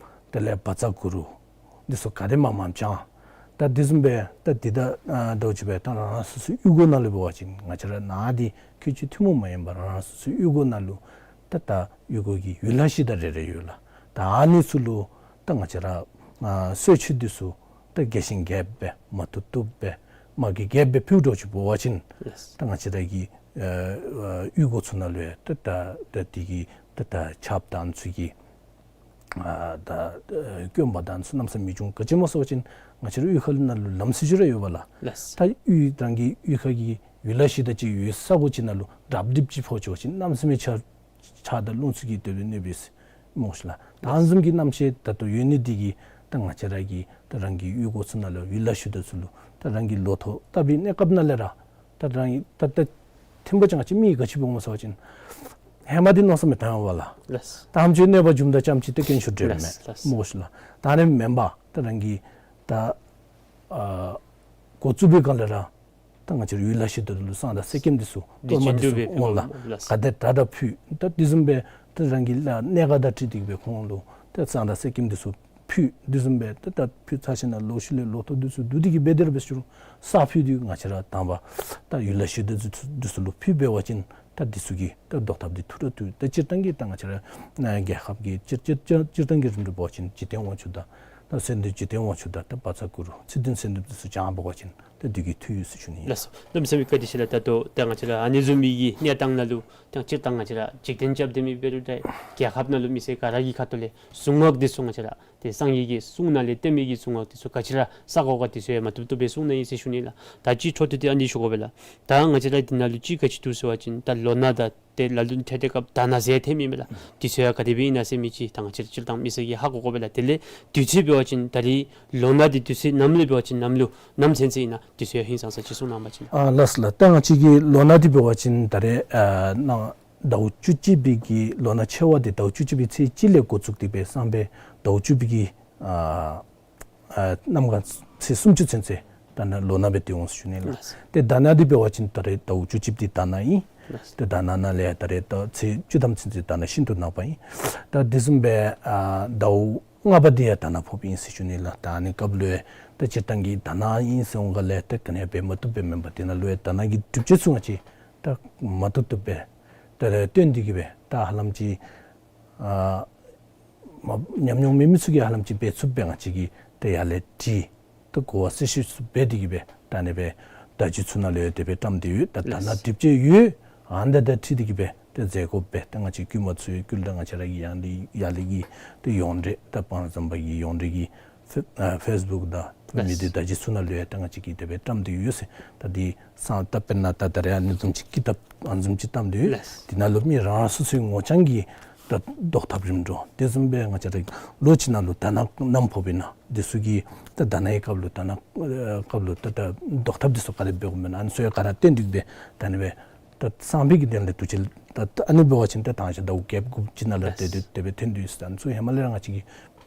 དེ་ལས་བཛྲ་གུ་རུ། འདི་ཚུ་ག་དེ་མང་མང་བྱང་། ད་དེ་བཟུམ་སྦེ་ད་འདི་ད་ཨ་འདྲཝ་ཅིག་སྦེ་ད་རང་རང་སོ་སོའི་གཡུས་སྒོ་ནང་ལུ་འབད་བ་ཅིན་ང་བཅས་ར་ནཱ་འདི་ཁུལ་གཅིག་ཐུན་མོང་མ་ཡིན་པར་རང་རང་སོ་སོའི་གཡུས་སྒོ་ནང་ལུ་ད་ད་གཡུས་སྒོ་གི་ཡུལ་ལྷ་གཞི་བདག་རེ་རེ་ཡོད་ལགས། ད་ཨ་ནི་ཚུ་ལུ་ད་ང་བཅས་ར་ཨ་གསོལ་མཆོད་འདི་ཚུ་ད་རྒྱས་ཤིང་རྒྱསཔ་སྦེ་མ་བཏུབ་བཏུབ་སྦེ་མ་རྒྱས་རྒྱསཔ་སྦེ་ཕུལཝ་འདྲཝ་ཅིག་འབད་བ་ཅིན་ལགས། ད་ང་བཅས་ར་གི་ཨ་ཨ་གཡུས་སྒོ་ཚུ་ནང་ལུ་ཡང་ད་ད་ད་འདི་གི་ད་ད་ཆརཔ་དང་ཚུ་གི་ཨ་ད་ཨ་སྐྱོན་པ་དང་ཚུ་གནམ་མེད་ས་མེད་མི་འབྱུང་། ག་ཅི་སྨོ་ཟེར་བ་ཅིན་ང་བཅས་ར་གཡུས་ཁ་ལུ་ནང་ལུ་ལམ་སྲོལ་ཅིག་ར་ཡོད་པས་ལགས། ལགས། ད་གཡུས་རང་གི་གཡུས་ཁ་གི་ཡུལ་ལྷ་གཞི་བདག་ཅིག་ཡོད་ས་གོ་ཅིག་ནང་ལུ་རབ་རྡིབ་ཅིག་ཕོག་ཅི་བ་ཅིན་གནམ་མེད་ས་མེད་ཆར་ཆར་དང་རླུང་ཚུ་གིས་དེ་སྦེ་གནོད་པས་ཟེར་སྨོ་ཤིག་ལགས། ད་ཨ་ནི་བཟུམ་གྱི་རྣམ་ཤེས་ད་ལྟོ་ཡོད་ནི་འདི་གིས་ད་ང་བཅས་ར་གི་ད་རང་གི་གཡུས་སྒོ་ཚུ་ནང་ལུ་ཡུལ་ལྷ་གཞི་བདག་ཚུ་ལུ་ད་རང་གི་ལོ་ཐོག་བཏབ་པའི་གནས་སྐབས་ནང་ལས་ར་ ད་རང་གི་ད་ད་ཐེངས་པ་ཅིག་ང་བཅས་མི་ག་ཅི་འབད་འོང་སྨོ་ཟེར་བ་ཅིན་ཧེ་མ་འདི་མནོ་བསམ་མི་བཏང་བས་ལགས། ལགས། ད་ཧམ་ཅིག་གནོད་པ་འབྱུངམ་ད་ཙམ་ཅིག་ཏེ་སྐྱོན་ཤོར་འགྲོ་ཡི་མས། ལགས་ལགས། སྨོ་ཤི་ལགས། ད་ཨ་ནི་མེན་པར་ད་རང་གིས་ད་ཨ་འགོ་བཙུགས་པའི་སྒང་ལས་ར་ད་ང་བཅས་ར་ཡུལ་ལྷ་གཞི་བདག་ལུ་བསང་དང་གསེར་སྐྱེམས་འདི་ཚུ་གཏོར་མ་འདི་ཚུ་འབད་འོང་ལགས། ལགས། ག་དེ་དྲག་དྲག་ཕུལ། ད་དེ་བཟུམ་སྦེ་ད་རང་གི་ལཱ་གནད་འགག་དང་འཁྲིལ་ཏེ་གི་སྦེ་ཁོང་ལུ་ད་བསང་དང་གསེར་སྐྱེམས་འདི་ཚུ་ཕུལ། དེ་བཟུམ་སྦེ་ད་ད་ཕུལ་ཚར་ཞིནམ་ལས་ལོག་ཤུལ་ལས་ལོ་ཐོག་འདི་ཚུ་བསྡུ་སྟེ་གི་སྦེ་དེ་ར་འབད་ཞུ་རུང་བསགས་ཕུལ་ཏེ་ང་བཅས་ར་དང་པ་ད་ཡུལ་ལྷ་གཞི་བདག་འདི་ཚུ་འདི་ཚུ་ལུ་ཕུལ་འབད་བ་ཅིན་ད་འདི་ཚུ་གི་ད་བཟློག་ཐབས་འདི་ཐུགས་ར་ཐུག། ད་སྤྱིར་བཏང་གི་ད་ང་བཅས་ར་ཨ་རྒྱལ་ཁབ་ཀྱི་སྤྱིར་སྤྱིར་སྤྱིར་སྤྱིར་བཏང་གི་རིམ་གྲོ་འབད་བ་ཅིན་འཇིག་རྟེན་དབང་ཕྱུག་དང་ད་སེམས་དཔའ་འཇིག་རྟེན་དབང་ཕྱུག་དང་ད་བཛྲ་གུ་རུ་ཚུལ་ཁྲིམས་སེམས་དཔའ་འདི་ཚུ་བགྱང་འབད་བ་ཅིན་ད་འདི་གིས་ཐུགས་ཡོད་ཟེར་ཞུ་ནི་ཨིན། ལགས་སོ། གནམ་མེད་ས་མེད་བཀའ་དྲིན་ཆེ་ལགས། ད་ལྟོ་ད་ང་བཅས་ར་ཨ་ནི་བཟུམ་མའི་གི་གནས་སྟངས་ནང་ལུ་ད་སྤྱིར་བཏང་ང་བཅས་ར་འཇིག་རྟེན་རྐྱབ་སྡོད་མི་འབད་རུང་ད་རྒྱལ་ཁབ་ནང་ལུ་མི་སེར་ག་ར་གི་ཁ་ཐུག་ལས་གཟུངས་སྔགས་འདི་ཚུ་ང་བཅས་ར་ཏེ་སངས་རྒྱས་ཀྱི་གསུང་ནང་ལས་བསྟན་མི་གི་གཟུངས་སྔགས་འདི་ཚུ་ག་ཅི་ར་བསག་དགོ་ག་འདི་ཚུ་ཡང་མ་བཏུབ་བཏུབ་སྦེ་གསུངས་ནི་ཨིན་ཟེར་ཞུ་ནི་ལགས། ད་ཅི་འཕྲོ་མཐུད་དེ་ཨ་ནི་ཞུ་དགོ་པས་ལགས། ད་ང་བཅས་ར་འདི་ནང་ལུ་ཅིག་ག་ཅི་འདུག་ཟེར་བ་ཅིན་ད་ལོ་ན་དང་ཏེ་ལ་ལུ་འཕྲལ་འཕྲལ་སྐབས་དྷ་ན་ཟེར་ཐོནམ་ཨིན་མས་ལགས། འདི་ཚུ་ཡང་ག་དེ་སྦེ་ཨིན་ན་ཟེར་མི་ཅིག་ད་ང་བཅས་ར་སྤྱིར་བཏང་མི་སེར་གྱིས་ཧ་གོ་དགོ་པས་ལགས། དེ་ལས་དུས་ཚོད་འབད་བ་ཅིན་ད་རིས་ལོ་ན་འདི་དུས་ཚོད་ནམ་ལུ་འབད་བ་ཅིན་ནམ་ལུ་ནམ་ཚུན་ཚོད་ཨིན་ན་འདི་ཚུ་ཡང་ཧིང་སངས་ས་ཅིག་གསུང་གནང་བ་ཅིན། ཨ་ལགས་ལགས། ད་ང་བཅས་ཀྱི་ལོ་ན་འདི་འབད་བ་ཅིན་ད་རིས་ཨ་ནཱ་ཟླཝ་བཅུ་གཅིག་པའི་གི་ལོ་ན་ཆེ་བ་འདི་ཟླཝ་བཅུ་གཅིག་པའི་ཚེས་གཅིག་ལས་འགོ་བཙུགས་ཏེ་སྦེ་སང་ཕོད་ཟླཝ་བཅུ་པའི་གི་ཨ་ཨ་གནམ་གང་ཚེས་སུམ་ཅུ་ཚུན་ཚོད་ད་ནཱ་ལོ་ན་སྦེ་སྡོད་འོང་ཟེར་ཞུ་ནི་ལགས། ལགས། ཏེ་དྷ་ན་འདི་འབད་བ་ཅིན་ད་རིས་ཟླཝ་བཅུ་གཅིག་འདི་དྷ་ན་ཨིན། ལགས། ཏེ་དྷ་ན་ནང་ལས་ད་རིས་ད་ཚེས་བཅུ་ཐམ་ཚུན་ཚོད་དྷ་ན་ཤིན་ཏུ་ནག་པ་ཨིན། ད་དེ་བཟུམ་སྦེ་ཨ་ཟླཝ་ལྔ་པ་འདི་ཡང་དྷ་ན་ཕོགཔ་ཨིན་ཟེར་ཞུ་ནི་ལགས། ད་ཨ་ནི་སྐབས་ལུ་ཡང་ད་སྤྱིར་བཏང་གི་དྷ་ན་ཨིན་ཟེར་འོང་ག་ལས་ད་ག་ནི་འབད་མ་བཏུབ་སྦེ་མེན་པར་དེ་ནང་ལུ་ཡང་དྷ་ན་གི་སྒྲུབ་བྱེད་ཚུ་ང་བཅས་ད་མ་བཏུབ་བཏུབ་སྦེ་ད་རེས་སྟོན་ཏེ་གི་སྦེ་ད་ཧ་ལམ་ཅིག་ཨ་མ་ཉམས་མྱོང་མེད་མི་ཚུ་གིས་ཧ་ལམ་ཅིག་འབད་ཚུགསཔ་སྦེ་ང་བཅས་ཀྱིས་ཏེ་ཡར་ལས་བྲིས་ཏེ་གོ་བ་གསལ་ཤོས་ཚུ་འབད་དེ་གི་སྦེ་ད་ཨ་ནི་སྦེ་བརྡ་བརྒྱུད་ཚུ་ནང་ལུ་ཡང་དེ་སྦེ་བཀྲམ་སྟེ་ཡོད། ད་དྷ་ན་ལགས། སྒྲུབ་བྱེད་ཡོད། ཨ་ནི་དང་འཁྲིལ་ཏེ་གི་སྦེ་ཏེ་མཛད་སྒོ་འབད་ཏེ་ང་བཅས་བཀོད་མ་ཚུ་ཡང་བཀོད་ད་ང་བཅས་ར་གི་ཡར་ལས་ཡར་ལས་ཀྱི་ཏེ་ཡོངས་འབྲེལ་ད་བང་རྩམ་པ་གི་ཡོངས་འབྲེལ་གྱི་ཕེ་ཨ་ཕེསི་བུཀ་དང་མི་ལགས། སྡེ་བརྡ་བརྒྱུད་ཚུ་ནང་ལུ་ཡང་ད་ང་བཅས་ཀྱིས་དེ་སྦེ་བཀྲམ་སྟེ་ཡོད་ཟེར། ད་འདི་སང་ད་དཔེར་ན་ད་ད་རེས་ཨ་ནི་བཟུམ་ཅིག་ཀི་ཏབ་ཨ་ནི་བཟུམ་ཅིག་བཀྲམ་སྟེ་ཡོད། ལགས། འདི་ནང་ལུ་མི་རང་རང་སོ་སོའི་ངོ་རྐྱང་གི་ད་བཟློག་ཐབས་རིམ་གྲོ་དེ་བཟུམ་སྦེ་ང་བཅས་ར་ལོ་གཅིག་ནང་ལུ་དྷ་ན་ནམ་ཕོགཔ་ཨིན་ན་འདི་ཚུ་གི་ད་དྷ་ན་གི་སྐབས་ལུ་དྷ་ན་ཨ་སྐབས་ལུ་ད་ད་བཟློག་ཐབས་འདི་ཚུ་ག་དེ་འབད་དགོཔ་ཨིན་ན་ཨ་ནི་ཚུ་ཡང་ག་ར་བསྟན་ཏེ་གི་སྦེ་ད་ཨ་ནི་སྦེ་ད་སང་ཕོད་ཀྱི་དོན་ལས་དུས་ཅི་ད་ཨ་ནི་འབད་བ་ཅིན་ད་དང་ཞག་ཟླཝ་བརྒྱད་དགུ་ཅིག་ནང་ལུ་ཏེ་ཏེ་དེ་སྦེ་ཐོན་ཏེ་ཡོད་ཟེར། ཨ་ནི་ཚུ་ཧེ་མ་ལས་ར་ང་བཅས་ཀྱིས་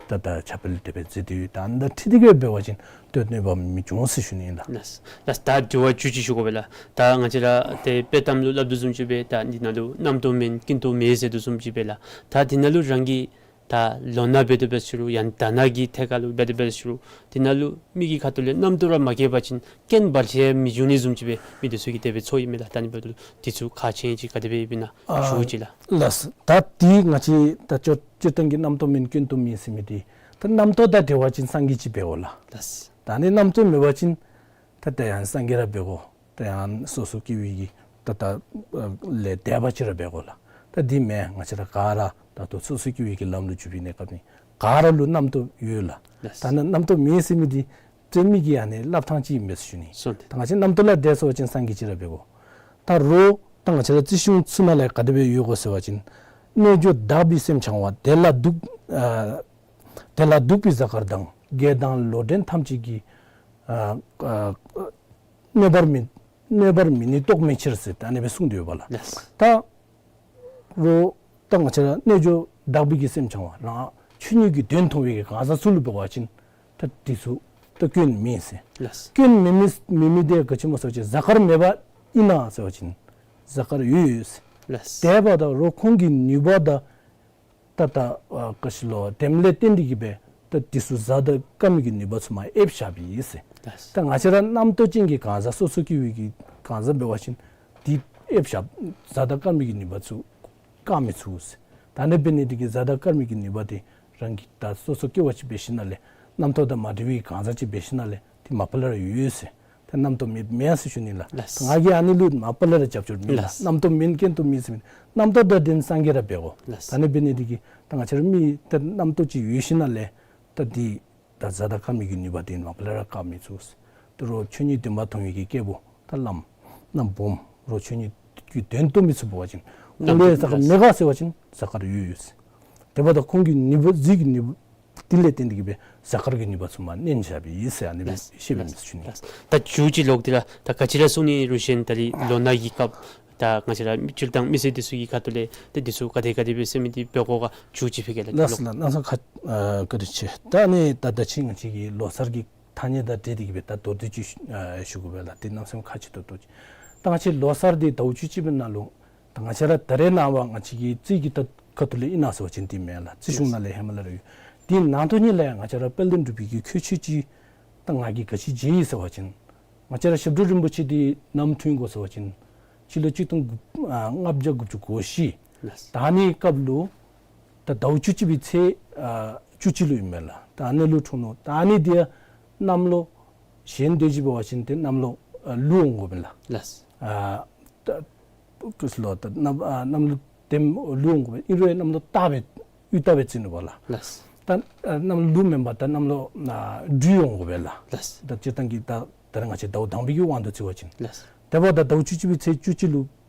ད་ད་ཁྱབ་སྤེལ་དེ་སྦེ་མཛད་དེ་ཡོད། ད་ཨ་ནི་དང་འཁྲིལ་ཏེ་གི་འབད་བ་ཅིན་ཏེ་གནོད་པ་མི་འབྱུང་ཟེར་ཞུ་ནི་ཨིན་ལགས། ལགས། ད་དྲི་བ་བཅུ་གཅིག་ཞུ་དགོ་པས་ལགས། ད་ང་བཅས་ར་ཏེ་དཔྱེ་གཏམ་ལུ་སླབ་དོ་བཟུམ་ཅིག་སྦེ་ད་འདི་ནང་ལུ་རྣམ་རྟོག་མེད་རྐྱེན་རྟོག་མེད་ཟེར་དོ་བཟུམ་ཅིག་སྦེ་ལགས། ད་འདི་ནང་ལུ་རང་གིས་ད་ལོ་ན་འབད་དེ་འབད་ཞུ་རུང་ཡང་དྷ་ན་གི་ཐད་ཁར་ལུ་འབད་དེ་འབད་ཞུ་རུང་འདི་ནང་ལུ་མི་གི་ཁ་ཐུག་ལས་རྣམ་རྟོག་ར་མ་སྐྱེས་པ་ཅིན་རྐྱེན་བར་ཆད་མི་འབྱུང་ནི་བཟུམ་ཅིག་སྦེ་མི་འདི་ཚུ་གིས་དེ་སྦེ་ཚོར་ཡི་མས་ལགས། ད་ཨ་ནི་འབདཝ་ད་ལུ་འདི་ཚུ་ཁག་ཆེ་ཅིག་ག་དེ་སྦེ་ཨིན་ན་ཨ་ཞུ་ཅིག་ལགས། ལགས། ད་འདི་ང་བཅས་ད་སྤྱིར་སྤྱིར་བཏང་གི་རྣམ་རྟོག་མེད་རྐྱེན་རྟོག་མེད་ཟེར་མི་འདི་ད་རྣམ་རྟོག་དང་འབྲེལ་བ་ཅིན་སངས་རྒྱས་ཅིག་འབད་དགོ་ལགས། ལགས། ད་ཨ་ནི་རྣམ་རྟོག་མེད་པ་ཅིན་ད་ད་ཡང་སངས་རྒྱས་ར་འབད་དགོ། ད་ཡང་སོ་སོ་སྐྱེ་བོའི་གི་ད་ད་ལས་འདས་པ་ཅིག་ར་འབད་དགོ་ལགས། ད་འདི་མེན། ང་བཅས་ར་ག་ར་ད་ལྟོ་སོ་སོ་སྐྱེ་བོའི་གི་ལམ་ལུ་འཇུག་པའི་གནས་སྐབས་ནི་ག་ར་ལུ་རྣམ་རྟོག་ཡོད་ལགས། ལགས། ད་ནི་རྣམ་རྟོག་མེད་ཟེར་མི་འདི་ཏེ་མི་གི་ཨ་ནི་སླབ་ཐངས་ཅིག་ཨིན་པས་ཟེར་ཞུ་ནི། སོ་ད་ང་བཅས་རྣམ་རྟོག་ལས་འདས་སོང་པ་ཅིན་སངས་རྒྱས་ཅིག་ར་འབད་དགོ། ད་རོགས་ད་ང་བཅས་ར་རྩིས་གཞུང་ཚུ་ནང་ལས་ག་དེ་སྦེ་ཡོད་གོ་ཟེར་བ་ཅིན་རྣལ་འབྱོར་དག་པའི་སེམས་འཆང་བ། དེ་ལ་གདུག་ཨ་དེ་ལ་གདུག་པའི་གཟའ་སྐར་དང་། བགེགས་དང་ལོག་འདྲེན་ཐམས་ཅད་ཀྱིས་ཨ་ཨ་གནོད་པར་མི་གནོད་པར་མི་ནུས་རྟོག་མེད་ཕྱིར་ཟེར་ད་ཨ་ནི་སྦེ་གསུངས་ཏེ་ཡོད་པ་ལགས། ལགས། ད་རོགས་ད་ང་བཅས་ར་རྣལ་འབྱོར་དག་པའི་གི་སེམས་འཆང་བ་རང་ཆོས་ཉིད་ཀྱི་དོན་མཐོང་བའི་གི་གང་ཟག་ཚུ་ལུ་འབད་བ་ཅིན་ད་འདི་ཚུ་ད་སྐྱོན་མེད་ཟེར། ལགས། སྐྱོན་མེད་མི་མེད་མི་འདི་ག་ཅི་སྨོ་ཟེར་བ་ཅིན་གཟའ་སྐར་མེད་པ་ཨིན་ན་ཟེར་བ་ཅིན་གཟའ་སྐར་ཡོད་ཡོད་ཟེར། ལགས། དེ་འབདཝ་ད་རོགས་ཁོང་གི་ནུས་པ་དང་ད་ད་ཨ་ག་ཅི་ལོ་དེམ་ལས་བརྟེན་ཏེ་གི་སྦེ་ད་འདི་ཚུ་གཟའ་དང་སྐར་མའི་གི་ནུས་པ་ཚུ་མར་ཨེབ་བཞགཔ་ཨིན་ཟེར། ད་ང་བཅས་ར་རྣམ་རྟོག་ཅན་གྱི་གང་ཟག་སོ་སོ་སྐྱེ་བོའི་གི་གང་ཟག་འབད་བ་ཅིན་འདི་ཨེབ་བཞག་གཟའ་དང་སྐར་མའི་གི་ནུས་པ་ཚུ་བཀག་མི་ཚུགས་ཟེར། ད་ཨ་ནི་འབད་ནི་འདི་གིས་གཟའ་དང་སྐར་མའི་གི་ནུས་པ་འདི་རང་གི་ད་སོ་སོ་སྐྱེ་བ་ཅིག་འབད་ཞིནམ་ལས་རྣམ་རྟོག་དང་མ་བྲལ་བའི་གང་ཟག་ཅིག་འབད་ཞིནམ་ལས་འདི་མ་པ་ལས་ར་ཡོད་ཡོད་ཟེར། ད་རྣམ་རྟོག་མེད་མེན་ཟེར་ཞུ་ནི་ལགས། ལགས། ད་ང་གིས་ཨ་ནི་ལུ་མ་པ་ལས་ར་རྒྱབ་སྐྱོར་མེད་ལགས། ལགས། རྣམ་རྟོག་མེད་རྐྱེན་རྟོག་མེད་ཟེར་མི་རྣམ་རྟོག་དང་ལྡན་སངས་རྒྱས་ར་འབད་དགོ། ལགས། ད་ཨ་ནི་འབད་ནི་འདི་གིས་ད་ང་བཅས་ར་མི་ད་རྣམ་རྟོག་ཅིག་ཡོད་ཞིནམ་ལས་ད་འདི་ད་གཟའ་དང་སྐར་མའི་གི་ནུས་པ་འདི་མ་པ་ལས་ར་བཀག་མི་ཚུགས་ཟེར། ད་རོགས་ཆོས་ཉིད་བདེན་པ་མཐོང་བའི་གི་སྐྱེས་བུ་ད་བླམ་ན་སྦོམ་རོགས་ཆོས་ཉིད་ཀྱི་དོན་རྟོགས་མི་ཚུགས་པ་ཅིན་ཁོང་ལས་གཟའ་སྐར་མེད་ག་ཟེར་བ་ཅིན་གཟའ་སྐར་ཡོད་ཡོད་ཟེར། དེ་འབདཝ་ད་ཁོང་གི་ནུས་པ་གཟིགས་ཀྱི་ནུས་པ་ དེ་ལས་བརྟེན་ཏེ་གི་སྦེ་གཟའ་སྐར་གྱི་ནུས་པ་ཚུ་མར་མནན་བཞག་པའི་ཨིན་ཟེར་ཨ་ནི་སྦེ་ལགས། བཤད་པའི་ལགས། མི་ཚུ་ནི། ལགས། ད་མཇུག་ཅིག་ལོག་སྟེ་ར་ད་ག་ཅི་ར་གསུང་ནི་རུང་ཞིན་ད་རིས་ལོ་ན་གི་སྐབས་ད་ང་བཅས་ར་སྤྱིར་བཏང་མི་སེར་འདི་ཚུ་གི་ཁ་ཐུག་ལས་ཏེ་འདི་ཚུ་ག་དེ་ག་དེ་སྦེ་ཟེར་མི་འདི་འབད་དགོ་ག་མཇུག་ཅིག་ཕུལ་གེ་ལགས། ལགས་སོ་ལགས། གནམ་མེད་ས་མེད་ཁ་ཨ་བཀའ་དྲིན་ཆེ། ད་ཨ་ནི་ད་ད་ཅི་ང་བཅས་ཀྱི་ལོ་གསར་གྱི་ཐ་སྙད་དང་འབྲེལ་ཏེ་གི་སྦེ་ད་མདོར་བསྡུས་ཅིག་ཨ་ཞུ་དགོ་པས་ལགས། ཏེ་གནམ་མེད་ས་མེད་ཁག་ཆེ་ཏོག་ཏོ་ཅིག། ད་ང་བཅས་ལོ་གསར་འདི་ཟླཝ་བཅུ་གཅིག་པའི་ནང་ལུ་ད་ང་བཅས་ར་ད་རེས་ནངས་པ་ང་བཅས་ཀྱི་རྩིས་ཀྱི་ད་ཁ་ཐུག་ལས་ཨིན་ན་ཟེར་བ་ཅིན་འདི་མེན་ལགས། རྩིས་གཞུང་ནང་ལས་ཧེ་མ་ལས་ར་ཡོད། དེ་ནང་དོན་ཉིད་ལས་ང་བཅས་ར་དཔལ་ལྡན་འབྲུག་པའི་གི་ཁྱད་ཆོས་ཅིག་ད་ང་གིས་ག་ཅི་མཇལ་ཡི་ཟེར་བ་ཅིན་ང་བཅས་ར་ཞབས་དྲུང་རིན་པོ་ཆེ་འདི་ནམ་འཁྲུངས་ཡི་གོ་ཟེར་བ་ཅིན་སྤྱི་ལོ་གཅིག་སྟོང་དགུ་ཨ་ལྔ་བརྒྱ་དགུ་བཅུ་གོ་བཞི། ལགས། ད་ཨ་ནི་སྐབས་ལུ་ད་ཟླཝ་བཅུ་གཅིག་པའི་ཚེས་ཨ་བཅུ་གཅིག་ལུ་ཨིན་མས་ལགས། ད་ཨ་ནི་ལུ་འཁྲུངས་ནུག། ད་ཨ་ནི་འདི་གནམ་ལོ་གཞན་དེ་ཅིག་འབད་བ་ཅིན་ཏེ་གནམ་ལོ་ཨ་ལུག་འོང་དགོ་པས་ལགས། ལགས། ཨ་ད་ཀུ་ཤ་ལོ་ད་གནམ་ཨ་གནམ་ལོ་དེམ་ལུག་འོང་དགོ་པས། ཨིན་རུང་གནམ་ལོ་སྟག་སྦེ་དབྱུག་སྟག་སྦེ་བརྩི་ནུག་པ་ལགས། ལགས། ད་ཨ་གནམ་ལོ་ལུག་མེན་པར་ད་གནམ་ལོ་ཨ་སྦྲུལ་འོང་དགོ་པས་ལགས། ལགས། ད་སྤྱིར་བཏང་གི་ད་ད་རེས་ང་བཅས་ཟླཝ་དང་པའི་གི་དབང་དུ་བརྩི་བ་ཅིན། ལགས། དེ་འབདཝ་ད་ཟླཝ་བཅུ་གཅིག་པའི་ཚེས་བཅུ་གཅིག་ལུ་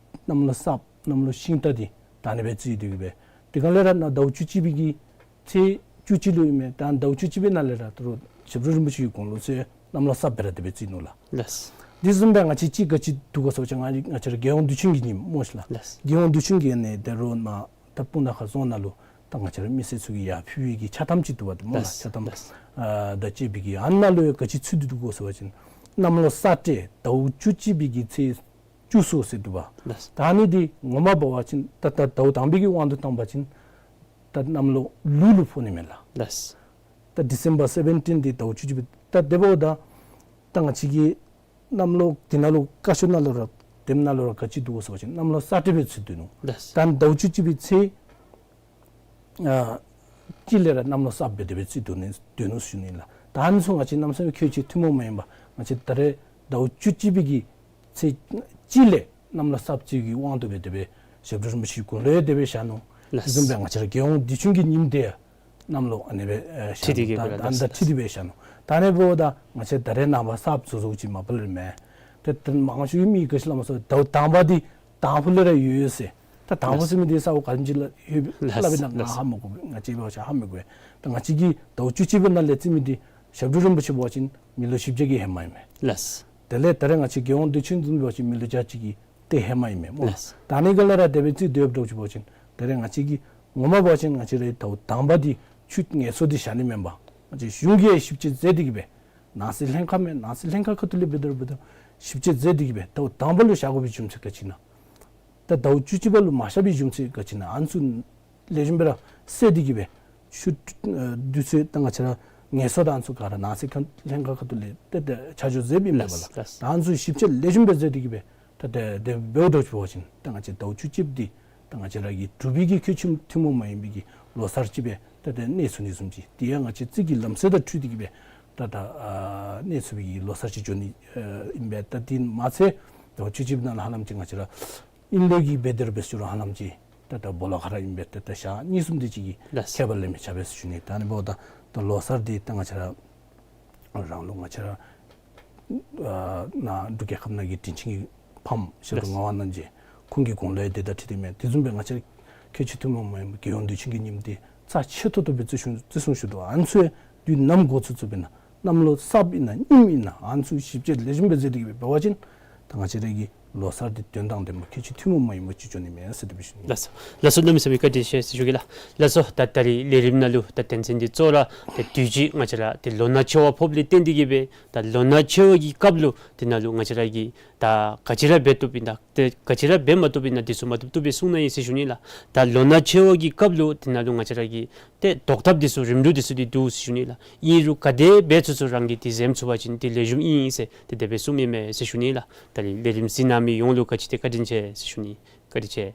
གནམ་ལོ་སྲབ་གནམ་ལོ་ཤིང་སྟག་འདི་ད་ཨ་ནི་སྦེ་བརྩི་དོ་གི་སྦེ། དེ་སྒང་ལས་ར་ནཱ་ཟླཝ་བཅུ་གཅིག་པའི་གི་ཚེས་བཅུ་གཅིག་ལུ་ཨིན་མས། ད་ཟླཝ་བཅུ་གཅིག་པའི་ནང་ལས་ར་ད་རུང་ཞབས་དྲུང་རིན་པོ་ཆེ་གི་དགུང་ལོ་ཚུ་གནམ་ལོ་སྲབ་སྦེ་ར་དེ་སྦེ་བརྩི་ནུག་ལགས། ལགས། དེ་བཟུམ་སྦེ་ང་བཅས་ཅིག་ག་ཅི་འདུག་གོ་ཟེར་བ་ཅིན་ང་ང་བཅས་ར་རྒྱལ་ཡོངས་དུས་ཆེན་གྱི་ཉིནམ་སྨོ་ཤིག་ལགས། ལགས། རྒྱལ་ཡོངས་དུས་ཆེན་གྱི་ཨ་ནི་ད་རུང་ནཱ་ད་སྤུངས་ཐང་ཁ་རྫོང་ནང་ལུ་ད་ང་བཅས་ར་མི་སེར་ཚུ་གིས་ཡར་ཕུལ་བའི་གི་ཕྱག་ཐམ་ཅིག་འདུག་པ་ཏེ་སྨོ་ལགས། ལགས། ཕྱག་ཐམ། ལགས། ཨ་ད་ཅིག་སྦེ་གི་ཨ་ནཱ་ལུ་ཡང་ག་ཅི་ཚུད་དེ་འདུག་གོ་ཟེར་བ་ཅིན་གནམ་ལོ་ས་སྤྲེལ་ཟླཝ་བཅུ་གཅིག་པའི་གི་ཚེས་བཅུ་གསུམ་ཟེར་འདུག་པ། ལགས། ད་ཨ་ནི་འདི་ངོ་མ་འབད་བ་ཅིན་ད་ད་ཟླཝ་དང་པའི་གི་དབང་དུ་བཏང་བ་ཅིན་ད་གནམ་ལོ་ལུག་ལུ་ཕོག་ནི་མས་ལགས། ལགས། ད་ཌི་སེམ་བར་སེ་བེན་ཊིན་འདི་ཟླཝ་བཅུ་གཅིག་པའི་ད་དེ་འབདཝ་ད་ད་ང་བཅས་ཀྱི་གནམ་ལོ་འདི་ནང་ལུ་བཀའ་ཤོག་ནང་ལུ་ར་དེམ་ནང་ལུ་ར་ག་ཅི་འདུག་གོ་ཟེར་བ་ཅིན་གནམ་ལོ་ས་སྤྲེལ་སྦེ་ཚུད་དེ་ནུག། ལགས། ད་ཟླཝ་བཅུ་གཅིག་པའི་ཚེས་ཨ་གཅིག་ལས་ར་གནམ་ལོ་སྲབ་སྦེ་དེ་སྦེ་བརྩི་དོ་ནི་དོ་ནུག་ཞུ་ནི་ལགས། ད་ཨ་ནི་ཚུ་ང་བཅས་གནམ་མེད་ས་མེད་ཁྱད་ཆོས་ཐུན་མོང་མ་ཡིན་པ་ང་བཅས་ད་རེས་ཟླཝ་བཅུ་གཅིག་པའི་གི་ཚེས་གཅིག་ལས་གནམ་ལོ་སྲབ་བརྩི་གི་དབང་དུ་སྦེ་དེ་སྦེ་ཞབས་དྲུང་རིན་པོ་ཆེ་གི་དགུང་ལོ་ཡང་དེ་སྦེ་བཞག་ནུག། ལགས། དེ་བཟུམ་སྦེ་ང་བཅས་ར་རྒྱལ་ཡོངས་དུས་ཆེན་གྱི་ཉིནམ་དེ་ཡང་གནམ་ལོ་ཨ་ནི་སྦེ་ཨེ་བཞག་ནུག། ཁྲིད་དེ་གི་ད་སྦེ་ཨ་ནི་ད་ལགས། ཁྲིད་དེ་སྦེ་བཞག་ནུག། ད་ཨ་ནི་འབདཝ་ད་ང་བཅས་ད་རེས་ནངས་པ་གསརཔ་བཟོ་བཟོཝ་ཅིག་མ་པ་ལས་མེན། ཏེ་ད་མང་ཤོས་ཀྱི་མི་གིས་ག་ཅི་སླབ་མས་ཟེར་བ་ཅིན་ཟླཝ་དང་པ་འདི་དང་ཕུ་ལས་ར་ཡོད་ཡོད་ཟེར། ད་དང་ཕུ་ཟེར་མི་འདི་ས་གོ་ག་ཅི་ལུ་ཡོད་ལགས། སླབ་ཨིན་ན་ང་ལགས། ཧ་མི་གོ། ང་བཅས་འབད་བ་ཅིན་ཧ་མི་གོ། ད་ང་བཅས་ཀྱིས་ཟླཝ་བཅུ་གཅིག་པའི་ནང་ལས་བརྩི་མི་འདི་ཞབས་དྲུང་རིན་པོ་ཆེ་འབད་བ་ཅིན་མི་ལོ་བཞི་བརྒྱ་གི་ཧེ་མ་ཨིན་མས། ལགས། དེ་ལས་ད་རེས་ང་བཅས་རྒྱལ་ཡོངས་དུས་ཆེན་བཟུམ་འབད་བ་ཅིན་མི་ལོ་བརྒྱ་གཅིག་གི་ཏེ་ཧེ་མ་ཨིན་མས་སྨོ། ལགས། ད་ཨ་ནི་ག་ལས་ར་དེ་སྦེ་བརྩི་སྡོདཔ་འདྲཝ་ཅིག་འབད་བ་ཅིན་ད་རེས་ང་བཅས་ཀྱིས་ངོ་མ་འབད་བ་ཅིན་ང་བཅས་རའི་ཟླཝ་དང་པ་འདི་ཆུ་ངལ་གསོ་འདི་བཞག་ནི་མེན་པར་ང་བཅས་གཞུང་གིས་ཞིབ་དཔྱད་མཛད་དེ་གི་སྦེ་ནང་སྲིད་ལྷན་ཁག་མས། ནང་སྲིད་ལྷན་ཁག་ཁ་ཐུག་ལས་འབད་དོ་ར་འབད་དོ་ར་ཞིབ་དཔྱད་མཛད་དེ་གི་སྦེ་ཟླཝ་དང་པ་ལུ་བཞག་དགོ་པའི་རྒྱུ་མཚན་ག་ཅི་ཨིན་ན། ད་ཟླཝ་བཅུ་གཅིག་པ་ལུ་མ་བཞག་པའི་རྒྱུ་མཚན་ག་ཅི་ཨིན་ན། ཨ་ནི་ཚུ་ལེགས་ཤོམ་སྦེ་ར་བསལ་ཏེ་གི་སྦེ་ཆུ་ཨ་དུས་ཚོད་དང་ང་བཅས་ར་ངལ་གསོ་དང་ཨ་ནི་ཚུ་ག་ར་ནང་སྲིད་ཁ་ལྷན་ཁག་ཁ་ཐུག་ལས་ཏེ་ཏེ་ཆ་འཇོག་མཛདཔ་ཨིན་མས་པ་ལགས། ལགས། ད་ཨ་ནི་ཚུ་ཞིབ་དཔྱད་ལེགས་ཤོམ་སྦེ་མཛད་དེ་གི་སྦེ་ད་དེ་དེ་འབདཝ་འདྲཝ་ཅིག་འབད་བ་ཅིན་ད་ང་བཅས་ཟླཝ་བཅུ་གཅིག་འདི་ད་ང་བཅས་ར་གི་འབྲུག་པའི་གི་ཁྱད་ཆོས་ཐུན་མོང་མ་ཡིན་པའི་གི་ལོ་གསར་ཅིག་སྦེ་ད་དེ་གནས་ཚུགས་ནི་བཟུམ་ཅིག། དེ་ཡང་ང་བཅས་རྩིས་ཀྱི་ལམ་སྲོལ་དང་འཁྲིལ་ཏེ་གི་སྦེ་ད་ད་ཨ་གནས་ཚུགས་པའི་གི་ལོ་གསར་ཅིག་འགྱོ་ནི་ཨ་ཨིན་པས། ད་དེ་མ་ཚད་ཟླཝ་བཅུ་གཅིག་ནང་ལུ་ཧ་ལམ་ཅིག་ང་བཅས་ར་ཨིན་ལོ་གི་སྦེ་དེ་ར་འབད་ཞུ་རུང་ཧ་ལམ་ཅིག་ད་ད་སྦོ་ལོགས་ཁར་ཨིན་པས། ད་ད་ཞག་གཉིས་གསུམ་དེ་ཅིག་གི་ལགས། ཁྱད་པར་ལས་མི་ཆགས་པས་ཟེར་ཞུ་ནི། ད་ཨ་ནི་འབདཝ་ད་ད་ལོ་གསར་འདི་ད་ང་བཅས་ར་རང་ལུགས་ང་བཅས་ར་ཨ་ནཱ་འབྲུག་རྒྱལ་ཁབ་ནང་གི་དྲིན་ཅན་གྱི་ཕམ་ཞབས་དྲུང་ལགས། ངག་དབང་རྣམ་རྒྱལ་ཁོང་གི་དགུང་ལོ་ཡང་དེ་དང་འཁྲིལ་ཏེ་མས། དེ་བཟུམ་སྦེ་ང་བཅས་ར་ཁྱད་ཆོས་ཐུན་མོང་མ་ཡིན་པའི་རྒྱལ་ཡོངས་དུས་ཆེན་གྱི་ཉིནམ་འདི་རྩ་ཆེ་ཏོག་ཏོ་སྦེ་བརྩི་སྲུང་བརྩི་སྲུང་ཞུ་དོ། ཨ་ནི་ཚུ་དུས་ནམ་འགོ་བཙུགས་བཙུགསཔ་ཨིན་ན། གནམ་ལོ་གསརཔ་ཨིན་ན་རྙིངམ་ཨིན་ན། ཨ་ནི་ཚུ་ཞིབ་དཔྱད་ལེགས་ཤོམ་སྦེ་མཛད་དེ་གི་སྦེ་འབད་བ་ཅིན་ད་ང་བཅས་ར་གི་ལོ་གསར་འདི་དོན་དང་ལྡན་པ་ཁྱད་ཆོས་ཐུན་མོང་མ་ཡིན་པ་ཅིག་འགྱོ་ནི་མས་ཟེར་དེ་སྦེ་ཞུ་ནི། ལགས་སོ། ལགས་སོ། གནམ་མེད་ས་མེད་བཀའ་དྲིན་ཆེ་ཟེར་ཞུ་གེ་ལགས། ལགས་སོ། ད་ད་རིས་ལས་རིམ་ནང་ལུ་ད་དོན་ཚན་འདི་གཙོ་བོ་ར་ད་དུས་ཅི་ང་བཅས་ར་ད་ལོ་ན་ཆེ་བ་ཕོགཔ་ལས་བརྟེན་ཏེ་གི་སྦེ་ད་ལོ་ན་ཆེ་བ་གི་སྐབས་ལུ་དེ་ནང་ལུ་ང་བཅས་ར་གིས་ད་ག་ཅི་ར་འབད་བཏུབ་ཨིན་ན་ད་ག་ཅི་ར་འབད་མ་བཏུབ་ཨིན་ན་འདི་ཚུ་མ་བཏུབ་བཏུབ་སྦེ་གསུང་གནང་ཡི་ཟེར་ཞུ་ནི་ལགས། ད་ལོ་ན་ཆེ་བ་གི་སྐབས་ལུ་དེ་ནང་ལུ་ང་བཅས་ར་གིས་ཏེ་བཟློག་ཐབས་འདི་ཚུ་རིམ་གྲོ་འདི་ཚུ་འདི་འདུག་ཟེར་ཞུ་ནི་ལགས། ཨིན་རུང་ག་དེ་འབད་ཚུགས་ཚུགས་རང་གིས་འདི་འཛེམ་ཚུགས་པ་ཅིན་འདི་ལེགས་ཤོམ་ཨིན་ཟེར་ཏེ་དེ་སྦེ་གསུངམ་ཨིན་མས་ཟེར་ཞུ་ནི་ལགས། ད་རིས་ལས་རིམ་གཟིགས་གནང་མི་ཡོངས་ལུ་ག་ཅི་ཏེ་བཀའ་དྲིན་ཆེ་ཟེར་ཞུ་ནི། བཀའ་དྲིན་ཆེ།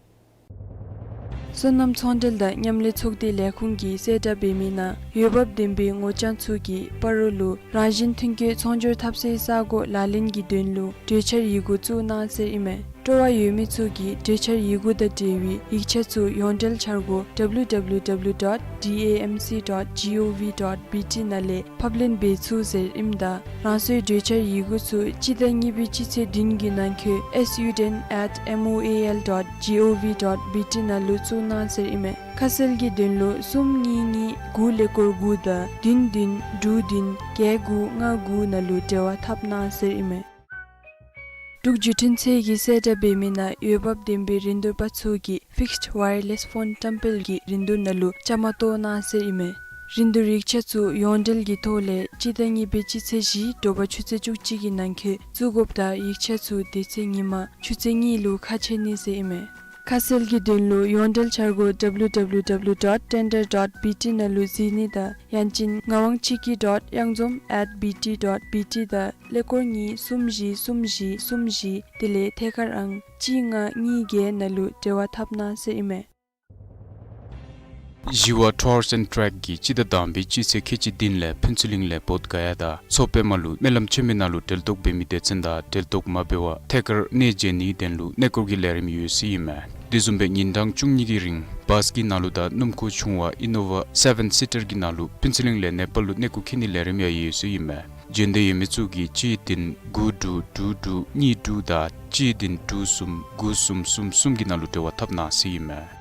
སོ་ནམ་ཚོང་འབྲེལ་དང་མཉམ་ལས་ཚོགས་སྡེ་ལས་ཁུངས་ཀྱིས་གསལ་བསྒྲགས་འབད་མི་ནང་འོས་འབབ་ལྡན་པའི་ངོ་རྐྱང་ཚུ་གིས་སྤ་རོ་ལུ་རང་བཞིན་ཐོན་སྐྱེད་ཚོང་སྦྱོར་འཐབ་སའི་ས་གོ་ལག་ལེན་གྱི་དོན་ལུ་གྲོས་འཆར་ཡི་གུ་བཙུགས་གནང་ཟེར་ཨིན་མས། སྤྲོ་བ་ཡོད་མི་ཚུ་གིས་གྲོས་འཆར་ཡི་གུ་དང་འབྲེལ་བའི་ཡིག་ཆ་ཚུ་ཡོངས་འབྲེལ་འཆར་སྒོ་W W W dot D A M C dot gov dot B T ནང་ལས་ཕབ་ལེན་འབད་ཚུགས་ཟེར་ཨིནམ་ད་རང་སོའི་གྲོས་འཆར་ཡི་གུ་ཚུ་སྤྱི་ཟླ་གཉིས་པའི་སྤྱི་ཚེས་བདུན་གྱི་ནང་འཁོད S U ten at M O A L dot gov dot B T ནང་ལུ་བཙུགས་གནང་ཟེར་ཨིན་མས། ཁ་གསལ་གྱི་དོན་ལུ་གསུམ་གཉིས་གཉིས་དགུ་ཀླད་ཀོར་དགུ་དང་བདུན་བདུན་དྲུག་བདུན་བརྒྱད་དགུ་ལྔ་དགུ་ནང་ལུ་འབྲེལ་བ་འཐབ་གནང་ཟེར་ཨིན་མས། འབྲུག་བརྒྱུད་འཕྲིན་ཚད་ཀྱིས་གསལ་བསྒྲགས་འབད་མི་ནང་འོས་འབབ་ལྡན་པའི་རིན་བསྡུར་པ་ཚུ་གིས་Fixed Wireless Phone བཀྲམ་སྤེལ་གྱི་རིན་བསྡུར་ནང་ལུ་བཅའ་མར་གཏོགས་གནང་ཟེར་ཨིན་མས། རིན་བསྡུར་ཡིག་ཆ་ཚུ་ཡོངས་འབྲེལ་གྱི་ཐོག་ལས་སྤྱི་ཟླ་གཉིས་པའི་སྤྱི་ཚེས་བཞི་དྲོ་པ་ཆུ་ཚོད་བཅུ་གཅིག་གི་ནང་འཁོད་བཙུགས་དགོཔ་དང་ཡིག་ཆ་ཚུ་དེ་ཚེ་ཉིན་མ་ཆུ་ཚོད་གཉིས་ལུ་ཁ་ཕྱེ་ནི་ཟེར་ཨིན་མས། ཁ་གསལ་གྱི་དོན་ལུ་ཡོངས་འབྲེལ་འཆར་སྒོ W W W dot tender dot B T ནང་ལུ་གཟིགས་ནི་དང་ཡང་ཅིན་ངག་དབང་ཆིག་སྐྱིད་dot གཡང་འཛོམས་at B T dot B T དང་ཀླད་ཀོར་གཉིས་གསུམ་བཞི་གསུམ་བཞི་གསུམ་བཞི་དེ་ལས་ཐད་ཀར་ཨང་གཅིག་ལྔ་གཉིས་བརྒྱད་ནང་ལུ་འབྲེལ་བ་འཐབ་གནང་ཟེར་ཨིན་མས། ཞི་བ་Tours and Trek གིས་སྤྱི་ཟླ་དང་པའི་སྤྱི་ཚེས་ཁལ་གཅིག་བདུན་ལས་ཕུན་ཚོགས་གླིང་ལས་བོདྷ་ག་ཡ་དང་མཚོ་པདྨ་ལུ་སྨོན་ལམ་ཆེན་མོའི་ནང་ལུ་གྲལ་གཏོགས་འབད་མི་སྡེ་ཚན་དང་གྲལ་གཏོགས་མ་འབད་བར་ཐད་ཀར་གནས་མཇལ་ནིའི་དོན་ལུ་གནས་སྐོར་གྱི་ལས་རིམ་ཡོད་ཟེར་ཨིན་མས། དེ་བཟུམ་སྦེ་ཉིན་གྲངས་བཅུ་གཉིས་ཀྱི་རིང་བཱས་ཀྱི་ནང་ལུ་དང་སྣུམ་འཁོར་ཆུང་བ་ཨི་ནོ་ཝ་སེ་བེན་སི་ཊར་གྱི་ནང་ལུ་ཕུན་ཚོགས་གླིང་ལས་ནེ་པཱལ་ལུ་གནས་སྐོར་འཁྱིད་ནིའི་ལས་རིམ་ཡང་ཡོད་ཟེར་ཨིན་མས། འབྱོན་འདོད་ཡོད་མི་ཚུ་གིས་གཅིག་བདུན་དགུ་དྲུག་དྲུག་དྲུག་གཉིས་དྲུག་དང་གཅིག་བདུན་དྲུག་གསུམ་དགུ་གསུམ་གསུམ་གསུམ་གྱི་ནང་ལུ་འབྲེལ་བ་འཐབ་གནང་ཟེར་ཨིན་མས།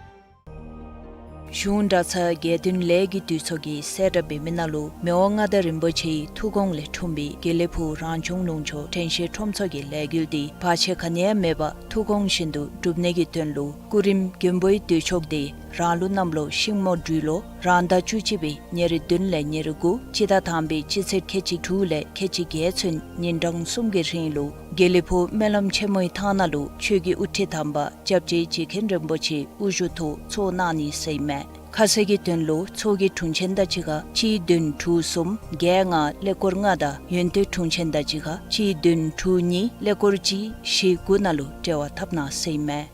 གཞུང་གྲྭ་ཚང་དགེ་འདུན་ལས་ཀྱི་འདུས་ཚོགས་ཀྱིས་གསལ་བསྒྲགས་འབད་མི་ནང་ལུ་མི་དབང་མངའ་བདག་རིན་པོ་ཆེའི་ཐུགས་དགོངས་ལས་འཁྲུངས་པའི་དགེ་ལེགས་ཕུག་རང་སྐྱོང་ལུང་ཕྱོགས་དྲན་ཤེས་ཁྲོམ་ཚོགས་ཀྱི་ལས་འགུལ་འདི་བར་ཆད་ག་ནི་ཡང་མེད་པར་ཐུགས་དགོངས་བཞིན་དུ་སྒྲུབ་ནི་གི་དོན་ལུ་སྐུ་རིམ་མགོན་པོའི་མདུན་ཕྱོགས་ཏེ་རང་ལུགས་གནམ་ལོ་ཤིང་མོ་སྦྲུལ་ལོ་རང་ཟླ་བཅུ་གཅིག་པའི་ཉེར་བདུན་ལས་ཉེར་དགུ་སྤྱི་ཟླ་དང་པའི་སྤྱི་ཚེས་ཁལ་གཅིག་དྲུག་ལས་ཁལ་གཅིག་བརྒྱད་ཚུན་ཉིན་གྲངས་གསུམ་གྱི་རིང་ལུ་དགེ་ལེགས་ཕུག་སྨོན་ལམ་ཆེན་མོའི་ཐང་ནང་ལུ་ཆོས་ཀྱི་དབུ་ཁྲིད་དམ་པ་སྐྱབས་རྗེ་རྗེ་མཁན་རིན་པོ་ཆེ་དབུ་བཞུགས་ཐོག་ཚོགས་གནང་ནི་ཟེར་ཨིན་མས། ཁ་གསལ་གྱི་དོན་ལུ་ཚོགས་ཀྱི་དྲུང་ཆེན་དང་གཅིག་ཁར་གཅིག་བདུན་དྲུག་གསུམ་བརྒྱད་ལྔ་ཀླད་ཀོར་ལྔ་དང་ཡོན་ཏན་དྲུང་ཆེན་དང་གཅིག་ཁར་གཅིག་བདུན་དྲུག་གཉིས་ཀླད་ཀོར་གཅིག་བཞི་དགུ་ནང་ལུ་འབྲེལ་བ་འཐབ་གནང་ཟེར་ཨིན་མས།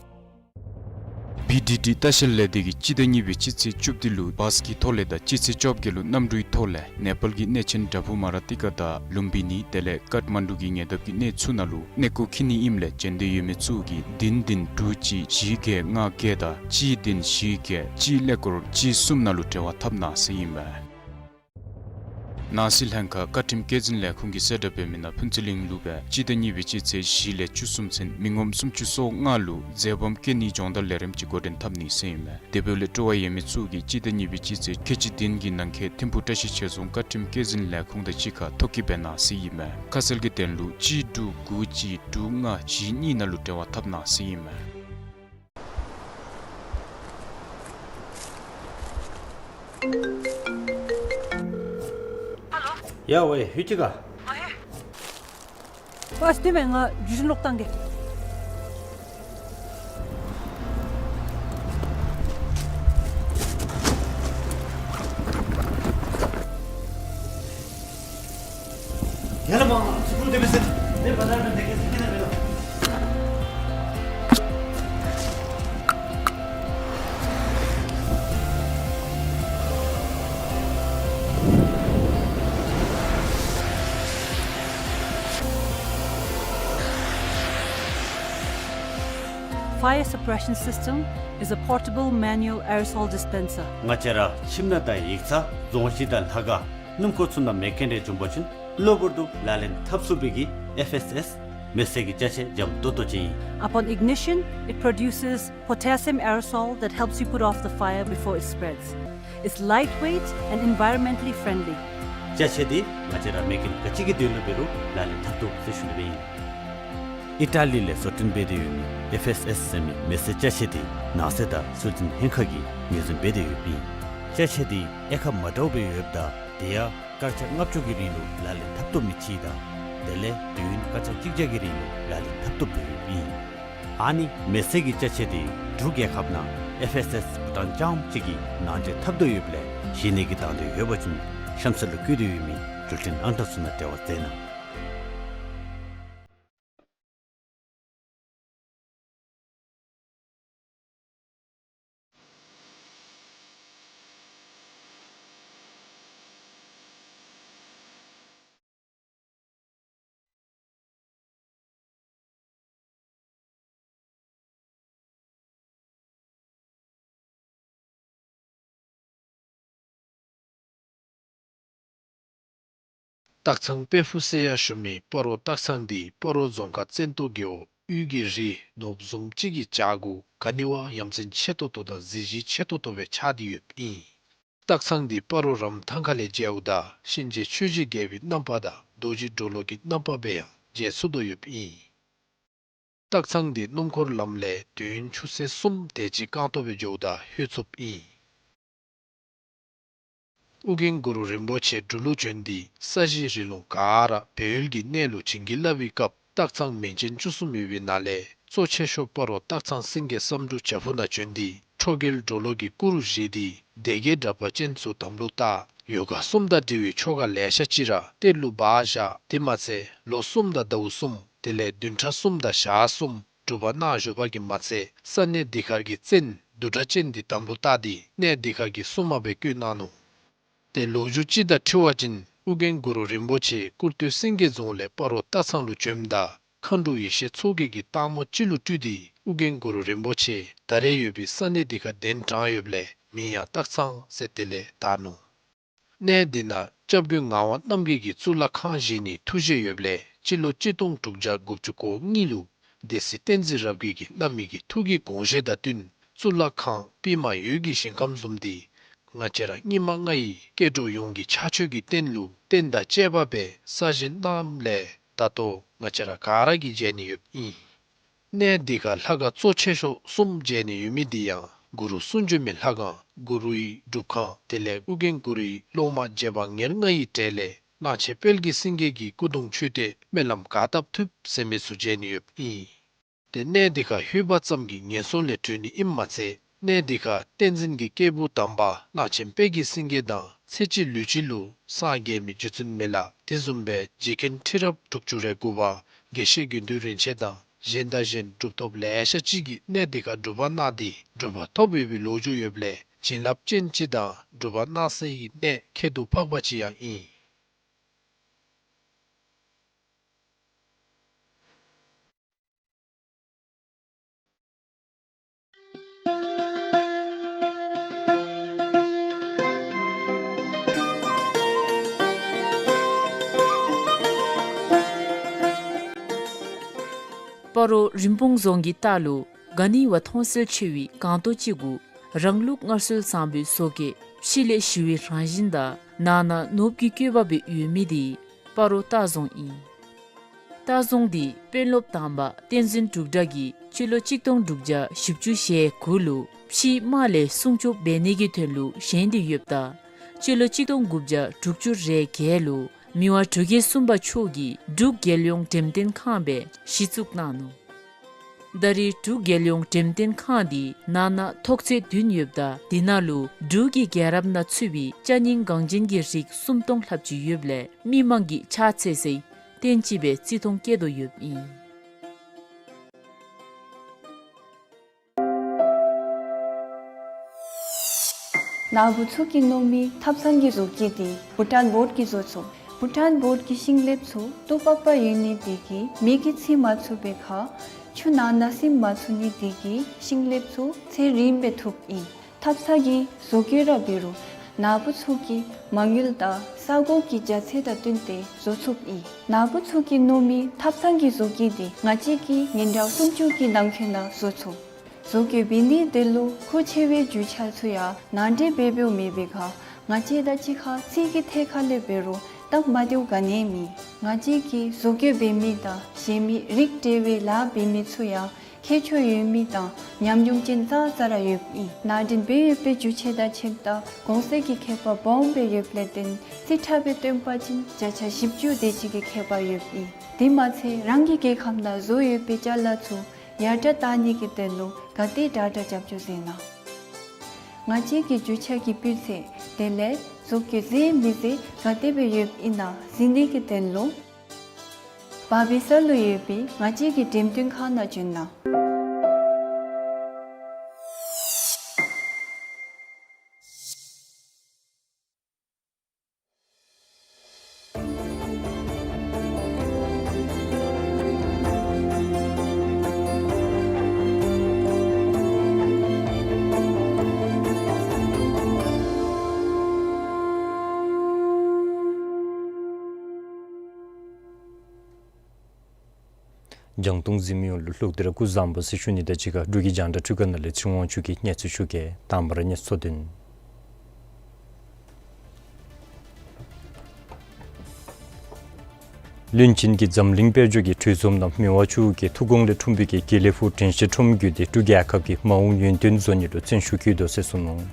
བི་ཌི་ཌི་ལྟ་བཤལ་ལས་སྡེ་གིས་སྤྱི་ཟླ་གཉིས་པའི་སྤྱི་ཚེས་བཅུ་བདུན་ལུ་བཱས་ཀྱི་ཐོག་ལས་དང་སྤྱི་ཚེས་བཅོ་བརྒྱད་ལུ་གནམ་གྲུའི་ཐོག་ལས་ནེ་པཱལ་གྱི་གནས་ཆེན་བྲག་ཕུག་མ་ར་ཏི་ཀ་དང་ལུམ་བི་ནི་དེ་ལས་ཀཱཐ་མན་ཌུ་གི་ཉེ་འདབས་ཀྱི་གནས་ཚུ་ནང་ལུ་གནས་སྐོར་འཁྱིད་ནི་ཨིནམ་ལས་འབྱོན་འདོད་ཡོད་མི་ཚུ་གིས་བདུན་བདུན་དྲུག་གཅིག་བཞི་བརྒྱད་ལྔ་བརྒྱད་དང་གཅིག་བདུན་བཞི་བརྒྱད་གཅིག་ཀླད་ཀོར་གཅིག་གསུམ་ནང་ལུ་འབྲེལ་བ་འཐབ་གནང་ཟེར་ཨིན་མས། ནང་སྲིད་ལྷན་ཁག་བཀའ་ཁྲིམས་བཀོད་འཛིན་ལས་ཁུངས་ཀྱིས་གསལ་བསྒྲགས་འབད་མི་ནང་ཕུན་ཚོགས་གླིང་ལུ་སྦེ་སྤྱི་ཟླ་གཉིས་པའི་སྤྱི་ཚེས་བཞི་ལས་བཅུ་གསུམ་ཚུན་མི་ངོམ་སུམ་ཅུ་སོ་ལྔ་ལུ་འཛོལ་ཕམ་བཀལ་ནིའི་སྦྱོང་བརྡར་ལས་རིམ་ཅིག་འགོ་འདྲེན་འཐབ་ནི་ཟེར་ཨིན་མས། དེ་འབདཝ་ལས་སྤྲོ་བ་ཡོད་མི་ཚུ་གིས་སྤྱི་ཟླ་གཉིས་པའི་སྤྱི་ཚེས་ཁལ་གཅིག་བདུན་གྱི་ནང་འཁོད་ཐིམ་ཕུག་བཀྲ་ཤིས་ཆོས་རྫོང་བཀའ་ཁྲིམས་བཀོད་འཛིན་ལས་ཁུངས་དང་གཅིག་ཁར་ཐོ་བཀོད་འབད་གནང་ཟེར་ཨིན་མས། ཁ་གསལ་གྱི་དོན་ལུ་གཅིག་དྲུག་དགུ་གཅིག་དྲུག་ལྔ་བཞི་གཉིས་ནང་ལུ་འབྲེལ་བ་འཐབ་གནང་ཟེར་ཨིན་མས། ཡ་ཝེ་ཧུ་ཅི་ག། ཨ་སྟེ་མེན་ང་བརྒྱུད་ཞིབ་ལོག་བཏང་གེ། ཡ་ལ་མ་སུ་ཀུ་དེ་བེ་སེ་དེ་བ་ད་ར་དེ་གེ་སེ་ཀེ་ན་བེ་ལོ། Fire suppression system is a portable manual aerosol dispenser. ང་བཅས་ར་ཁྱིམ་ནང་དང་ཡིག་ཚང་རྫོང་གཞི་དང་ལྷ་ཁང་སྣུམ་འཁོར་ཚུ་ནང་མེ་སྐྱོན་རེ་བྱུང་པ་ཅིན་གློ་བུར་དུ་ལག་ལེན་འཐབ་ཚུགས་པའི་གི་ཨེཕ་ཨེསི་ཨེསི་མེ་བསད་ཀྱི་ཅ་ཆས་འཇམ་ཏོག་ཏོ་ཅིག་ཨིན། Upon ignition, it produces potassium aerosol that helps you put off the fire before it spreads. It's lightweight and environmentally friendly. ཅ་ཆས་འདི་ང་བཅས་ར་མེ་སྐྱོན་ག་ཅི་གི་དོན་ལུ་འབད་རུང་ལག་ལེན་འཐབ་ཚུགས་ཟེར་ཞུ་ནི་སྦེ་ཨིན། ཨི་ཊ་ལི་ལས་བཟོ་སྐྲུན་འབད་དེ་ཡོད་མི་ཨེཕ་ཨེསི་ཨེསི་ཟེར་མི་མེ་བསད་ཅ་ཆས་འདི་ནང་སྲིད་དང་སྲོལ་འཛིན་ལྷན་ཁག་གིས་ངོས་འཛིན་འབད་དེ་ཡོདཔ་ཨིན། ཅ་ཆས་འདི་དབྱེ་ཁག་མ་འདྲཝ་སྦེ་ཡོདཔ་ད་དེ་ཡང་སྐར་ཆ་ལྔ་བཅུ་གི་རིང་ལུ་ལག་ལེན་འཐབ་བཏུབ་མི་ཅིག་དང་དེ་ལས་དུས་ཡུན་སྐར་ཆ་གཅིག་བརྒྱ་གི་རིང་ལུ་ལག་ལེན་འཐབ་བཏུབ་སྦེ་ཡོདཔ་ཨིན། ཨ་ནི་མེ་བསད་ཀྱི་ཅ་ཆས་འདི་འབྲུག་རྒྱལ་ཁབ་ནང་ཨེཕ་ཨེསི་ཨེསི་བྷུ་ཊཱན་རྐྱངམ་གཅིག་གིས་ནང་འདྲེན་འཐབ་དོ་ཡོདཔ་ལས་གཞི་གནས་ཀྱི་དང་འདོད་ཡོད་པ་ཅིན་གཤམ་གསལ་ལུ་བཀོད་དེ་ཡོད་མི་འགྲུལ་འཕྲིན་ཨང་གྲངས་ཚུ་ནང་འབྲེལ་བ་མཛད་གནང་། སྟག་ཚང་དཔལ་ཕུག་ཟེར་ཡང་ཞུ་མི་སྤ་རོ་སྟག་ཚང་འདི་སྤ་རོ་རྫོང་ཁག་བཙན་ཏོ་རྒེད་འོག་དབུས་ཀྱི་རི་ནོར་བུ་བཟུམ་ཅིག་གི་བྱག་གུ་ག་ནི་བ་ཡ་མཚན་ཆེ་ཏོག་ཏོ་དང་གཟི་བརྗིད་ཆེ་ཏོག་ཏོ་སྦེ་ཆགས་ཏེ་ཡོདཔ་ཨིན། སྟག་ཚང་འདི་སྤ་རོ་རམ་ཐང་ཁ་ལས་མཇལཝ་ད་གཤིན་རྗེ་ཆོས་ཀྱི་རྒྱལ་པོའི་རྣམ་པ་དང་རྡོ་རྗེ་གྲོ་ལོད་ཀྱི་རྣམ་པ་སྦེ་ཡང་མཇལ་ཚུགས་དོ་ཡོདཔ་ཨིན། སྟག་ཚང་འདི་སྣུམ་འཁོར་ལམ་ལས་དུས་ཡུན་ཆུ་ཚོད་གསུམ་དེ་ཅིག་རྐང་ཐང་སྦེ་འགྱོཝ་ད་ལྷོད་ཚུགསཔ་ཨིན། ཨོ་རྒྱན་གུ་རུ་རིན་པོ་ཆེ་འབྲུག་ལུ་བྱོན་ཏེ་ས་གཞི་རི་ལུང་ག་ར་སྦས་ཡུལ་གྱི་གནས་ལུ་བྱིན་གྱིས་བརླབས་པའི་སྐབས་སྟག་ཚང་མིང་ཅན་བཅུ་གསུམ་ཡོད་པའི་ནང་ལས་གཙོ་ཆེ་ཤོས་སྤ་རོ་སྟག་ཚང་སེང་གེ་བསམ་འགྲུབ་བྱག་ཕུག་ནང་བྱོན་ཏེ་ཁྲོ་རྒྱལ་གྲོ་ལོད་ཀྱི་སྐུ་རུ་བཞེངས་ཏེ་སྡེ་བརྒྱད་དྲེགས་པ་ཅན་ཚུ་དམ་ལུ་བཏགས། ཡོ་ག་གསུམ་དང་འབྲེལ་བའི་ཆོ་ག་ལེ་ཤ་ཅིག་ར་གཏེར་ལུ་སྦ་བཞག། དེ་མ་ཚད་ལོ་གསུམ་དང་ཟླཝ་གསུམ་དེ་ལས་བདུན་ཕྲག་གསུམ་དང་ཞག་གསུམ་སྒྲུབ་པ་གནང་བཞུགས་པ་གིས་མ་ཚད་ས་གནས་འདི་ཁར་གྱི་བཙན་བདུད་དྲེགས་ཅན་འདི་དམ་ལུ་བཏགས་ཏེ་གནས་འདི་ཁར་གྱི་སྲུང་མ་སྦེ་བསྐོས་གནང་ནུག། ཏེ་ལོ་རྒྱུས་ཅིག་དང་འཁྲིལ་བ་ཅིན་ཨོ་རྒྱན་གུ་རུ་རིན་པོ་ཆེ་ཀུར་སྟོད་སེང་གེ་རྫོང་ལས་སྤ་རོ་སྟག་ཚང་ལུ་བྱོནམ་ད་མཁའ་འགྲོ་ཡེ་ཤེས་མཚོ་རྒྱལ་གྱིས་སྟག་མོ་ཅིག་ལུ་སྤྲུལ་ཏེ་ཨོ་རྒྱན་གུ་རུ་རིན་པོ་ཆེ་ད་རེས་ཡོད་པའི་ས་གནས་འདི་ཁར་གདན་དྲངས་ཡོདཔ་ལས་མིང་ཡང་སྟག་ཚང་ཟེར་དེ་ལས་བཏགས་ནུག། གནས་འདི་ནང་སྐྱབས་མགོན་ངག་དབང་རྣམ་རྒྱལ་གྱིས་གཙུག་ལག་ཁང་བཞེངས་ནིའི་ཐུགས་བཞེད་ཡོདཔ་ལས་སྤྱི་ལོ་གཅིག་སྟོང་དྲུག་བརྒྱ་དགུ་བཅུ་གོ་གཉིས་ལུ་སྡེ་སྲིད་བསྟན་འཛིན་རབ་རྒྱས་ཀྱིས་གནང་མི་གི་ཐུགས་ཀྱི་དགོངས་བཞེད་དང་བསྟུན་གཙུག་ལག་ཁང་པདྨ་འོད་ཀྱི་ཞིང་ཁམས་བཟུམ་འདི་ང་བཅས་ར་སྙིགས་མ་ལྔ་ཡི་སྐྱེ་འགྲོ་ཡོངས་ཀྱི་ཕྱག་མཆོད་ཀྱི་རྟེན་ལུ་རྟེན་དང་བཅས་པ་སྦེ་གསར་བཞེངས་གནངམ་ལས་ད་ལྟོ་ང་བཅས་ར་ག་ར་གིས་མཇལ་ནི་ཡོདཔ་ཨིན། གནས་འདི་ཁར་ལྷ་ཁང་གཙོ་ཆེ་ཤོས་གསུམ་མཇལ་ནི་ཡོད་མི་འདི་ཡང་གུ་རུ་གསུང་བྱོན་མའི་ལྷ་ཁང་གུ་རུའི་སྒྲུབ་ཁང་དེ་ལས་ཨོ་རྒྱན་གུ་རུའི་སློབ་མ་རྗེ་འབངས་ཉེར་ལྔ་ཡི་གྲས་ལས་གླང་ཆེན་དཔལ་གྱི་སེང་གེ་གི་སྐུ་གདུང་མཆོད་རྟེན་སྨོན་ལམ་ག་བཏབ་ཐུབ་ཟེར་མི་ཚུ་མཇལ་ནི་ཡོདཔ་ཨིན། ཏེ་གནས་འདི་ཁར་ལྷོད་པ་ཙམ་གྱིས་ངན་སོང་ལས་གྲོལ་ནི་ཨིནམ་མ་ཚད་གནས་འདི་ཁར་བསྟན་འཛིན་གྱི་སྐྱེས་བུ་དམ་པ་གླང་ཆེན་དཔལ་གྱི་སེང་གེ་དང་ཚེ་གཅིག་ལུས་གཅིག་ལུ་སངས་རྒྱས་མི་རྗེ་བཙུན་མི་ལ་དེ་བཟུམ་སྦེ་རྗེ་མཁན་ཁྲི་རབས་དྲུག་ཅུ་རེ་དགུ་པ་དགེ་བཤེས་དགེ་འདུན་རིན་ཆེན་དང་གཞན་དང་གཞན་གྲུབ་ཐོབ་ལེ་ཤ་ཅིག་གིས་གནས་འདི་ཁར་སྒྲུབ་པ་གནང་སྟེ་གྲུབ་པ་ཐོབ་ཡོད་པའི་ལོ་རྒྱུས་ཡོདཔ་ལས་བྱིན་རླབས་ཅན་ཅིག་དང་སྒྲུབ་པ་གནང་སའི་གནས་ཁྱད་དུ་འཕགས་པ་ཅིག་ཡང་ཨིན། སྤ་རོ་རིན་སྤུངས་རྫོང་གི་ལྟག་ལུ་ག་ནི་བ་མཐོང་གསལ་ཆེ་བའི་སྒང་ཏོག་ཅིག་གུ་རང་ལུགས་སྔར་སྲོལ་བཟང་པོའི་བཟོ་བཀོད་ཕྱི་ལས་ཞི་བའི་རང་བཞིན་དང་ནང་ན་ནོར་བུ་གི་བཀོད་པ་སྦེ་ཡོད་མི་འདི་སྤ་རོ་སྟག་རྫོང་ཨིན། སྟག་རྫོང་འདི་དཔོན་སློབ་དམ་པ་བསྟན་འཛིན་འབྲུག་གྲགས་ཀྱིས་སྤྱི་ལོ་གཅིག་སྟོང་དྲུག་བརྒྱ་བཞི་བཅུ་ཞེ་དགུ་ལུ་ཕྱིའི་དམག་ལས་སྲུང་སྐྱོབ་འབད་ནི་གི་དོན་ལུ་བཞེངས་ཏེ་ཡོདཔ་ད་སྤྱི་ལོ་གཅིག་སྟོང་དགུ་བརྒྱ་དྲུག་ཅུ་རེ་བརྒྱད་ལུ་མི་དབང་འབྲུག་རྒྱལ་གསུམ་པ་མཆོག་གིས་འབྲུག་རྒྱལ་ཡོངས་འགྲེམས་སྟོན་ཁང་སྦེ་གཞི་བཙུགས་གནང་ནུག། ད་རེས་འབྲུག་རྒྱལ་ཡོངས་འགྲེམས་སྟོན་ཁང་འདི་ནང་ན་ཐོག་ཚད་བདུན་ཡོདཔ་ད་དེ་ནང་ལུ་འབྲུག་གི་རྒྱལ་རབས་ནང་ཚུད་པའི་ཅ་རྙིང་འགངས་ཅན་གྱི་རིགས་སུམ་སྟོང་ལྷགཔ་ཅིག་ཡོདཔ་ལས་མི་མང་གིས་ཕྱག་འཚལ་སའི་རྟེན་ཅིག་སྦེ་བརྩི་མཐོང་བསྐྱེད་དོ་ཡོདཔ་ཨིན། ནཱ་བུ་ཚུ་གིས་མནོ་མི་ཐབ་ཚང་གི་བཟོ་བཀོད་འདི་བྷུ་ཊཱན་བོཌ་ཀྱིས་བཟོ་ཚུགས། བྷུ་ཊཱན་བོཌ་ཀྱི་ཤིང་ལེབ་ཚུ་སྟུག་པག་པ་ཡོད་ནི་འདི་གིས་མེ་གིས་འཚིག་མ་ཚུགས་པའི་ཁར་ཆུ་ནང་ན་སིམ་མ་ཚུགས་ནི་འདི་གིས་ཤིང་ལེབ་ཚུ་ཚེ་རིངམ་སྦེ་ཐུགཔ་ཨིན། ཐབ་ཚང་གི་བཟོ་བཀོད་ར་འབད་རུང་ནཱ་བུ་ཚུ་གི་མ་དངུལ་དང་ས་གོ་གི་རྒྱ་ཚད་དང་བསྟུན་ཏེ་བཟོ་ཚུགསཔ་ཨིན། ནཱ་བུ་ཚུ་གིས་མནོ་མི་ཐབ་ཚང་གི་བཟོ་བཀོད་འདི་ང་བཅས་ཀྱི་ཉིན་གྲངས་སུམ་ཅུ་གི་ནང་འཁོད་ནང་བཟོ་ཚུགས། བཟོ་བཀོད་འབད་ནི་དེ་ལུ་མཁོ་ཆེ་བའི་རྒྱུ་ཆ་ཚུ་ཡང་ནང་འདྲེན་འབད་འབདཝ་མེད་པའི་ཁར་ང་བཅས་དང་གཅིག་ཁར་ཚིག་གི་ཐད་ཁར་ལས་འབད་རུང་སྟབས་མ་བདེཝ་ག་ནི་ཡང་མེད། ང་བཅས་ཀྱིས་བཟོ་བཀོད་འབད་མི་དང་གཞན་མི་རིགས་འབྲེལ་བའི་ལཱ་འབད་མི་ཚུ་ཡང་ཁྱད་ཆོས་ཡོད་མི་དང་ཉམས་མྱོང་ཅན་ཙང་ཙ་ར་ཡོདཔ་ཨིན། ནང་འདྲེན་འབད་ཡོད་པའི་རྒྱུ་ཆ་དང་ཕྱེདཔ་ད་གོང་ཚད་ཀྱི་ཁྱད་པར་སྦོམ་སྦེ་ཡོདཔ་ལས་བརྟེན་རྩིས་ཁྲ་སྦེ་སྟོན་པ་ཅིན་བརྒྱ་ཆ་བཞི་བཅུ་དེ་ཅིག་གི་ཁྱད་པར་ཡོདཔ་ཨིན། དེ་མ་ཚད་རང་གི་རྒྱལ་ཁབ་ནང་བཟོ་ཡོད་པའི་ཅ་ལ་ཚུ་ཡར་དྲག་བཏང་ནི་གི་དོན་ལུ་ག་དེ་དྲག་དྲག་རྒྱབ་སྐྱོར་མཛད་གནང་། ང་བཅས་ཀྱི་རྒྱུ་ཆ་གི་སྤུས་ཚད་དེ་ལས་བཟོ་བཀོད་མཛེས་མི་མཛེས་ག་དེ་སྦེ་ཡོདཔ་ཨིན་ན་གཟིགས་ནི་གི་དོན་ལུ་བར་པའི་ས་ལུ་ཡོད་པའི་ང་བཅས་ཀྱི་འགྲེམས་སྟོན་ཁང་ནང་བྱོན་གནང་། རྒྱང་མཐོང་གཟིགས་མི་ཡོངས་ལུ་ལྷག་སྟེ་ར་སྐུ་གཟུགས་བཟང་པོ་ཟེར་ཞུ་ནི་དང་གཅིག་ཁར་འབྲུག་གི་རྒྱང་བསྒྲགས་འཕྲུལ་ཁང་ནང་ལས་ཚེ་རིང་དབང་ཕྱུག་གིས་གནས་ཚུལ་ཞུ་གེ། དང་པ་ར་གནས་ཚུལ་དོན། བློན་ཆེན་གྱིས་འཛམ་གླིང་དཔལ་འབྱོར་གྱི་གྲོས་འཛོམས་ནང་མི་དབང་མཆོག་གི་ཐུགས་དགོངས་ལས་འཁྲུངས་པའི་དགེ་ལེགས་ཕུག་དྲན་ཤེས་ཁྲོམ་བརྒྱུད་དེ་འབྲུག་རྒྱལ་ཁབ་ཀྱི་མ་འོངས་ཡུན་བརྟན་བཟོ་ནི་ལུ་བརྩོན་ཤུགས་བསྐྱེད་དོ་ཟེར་གསུངས་ནུག།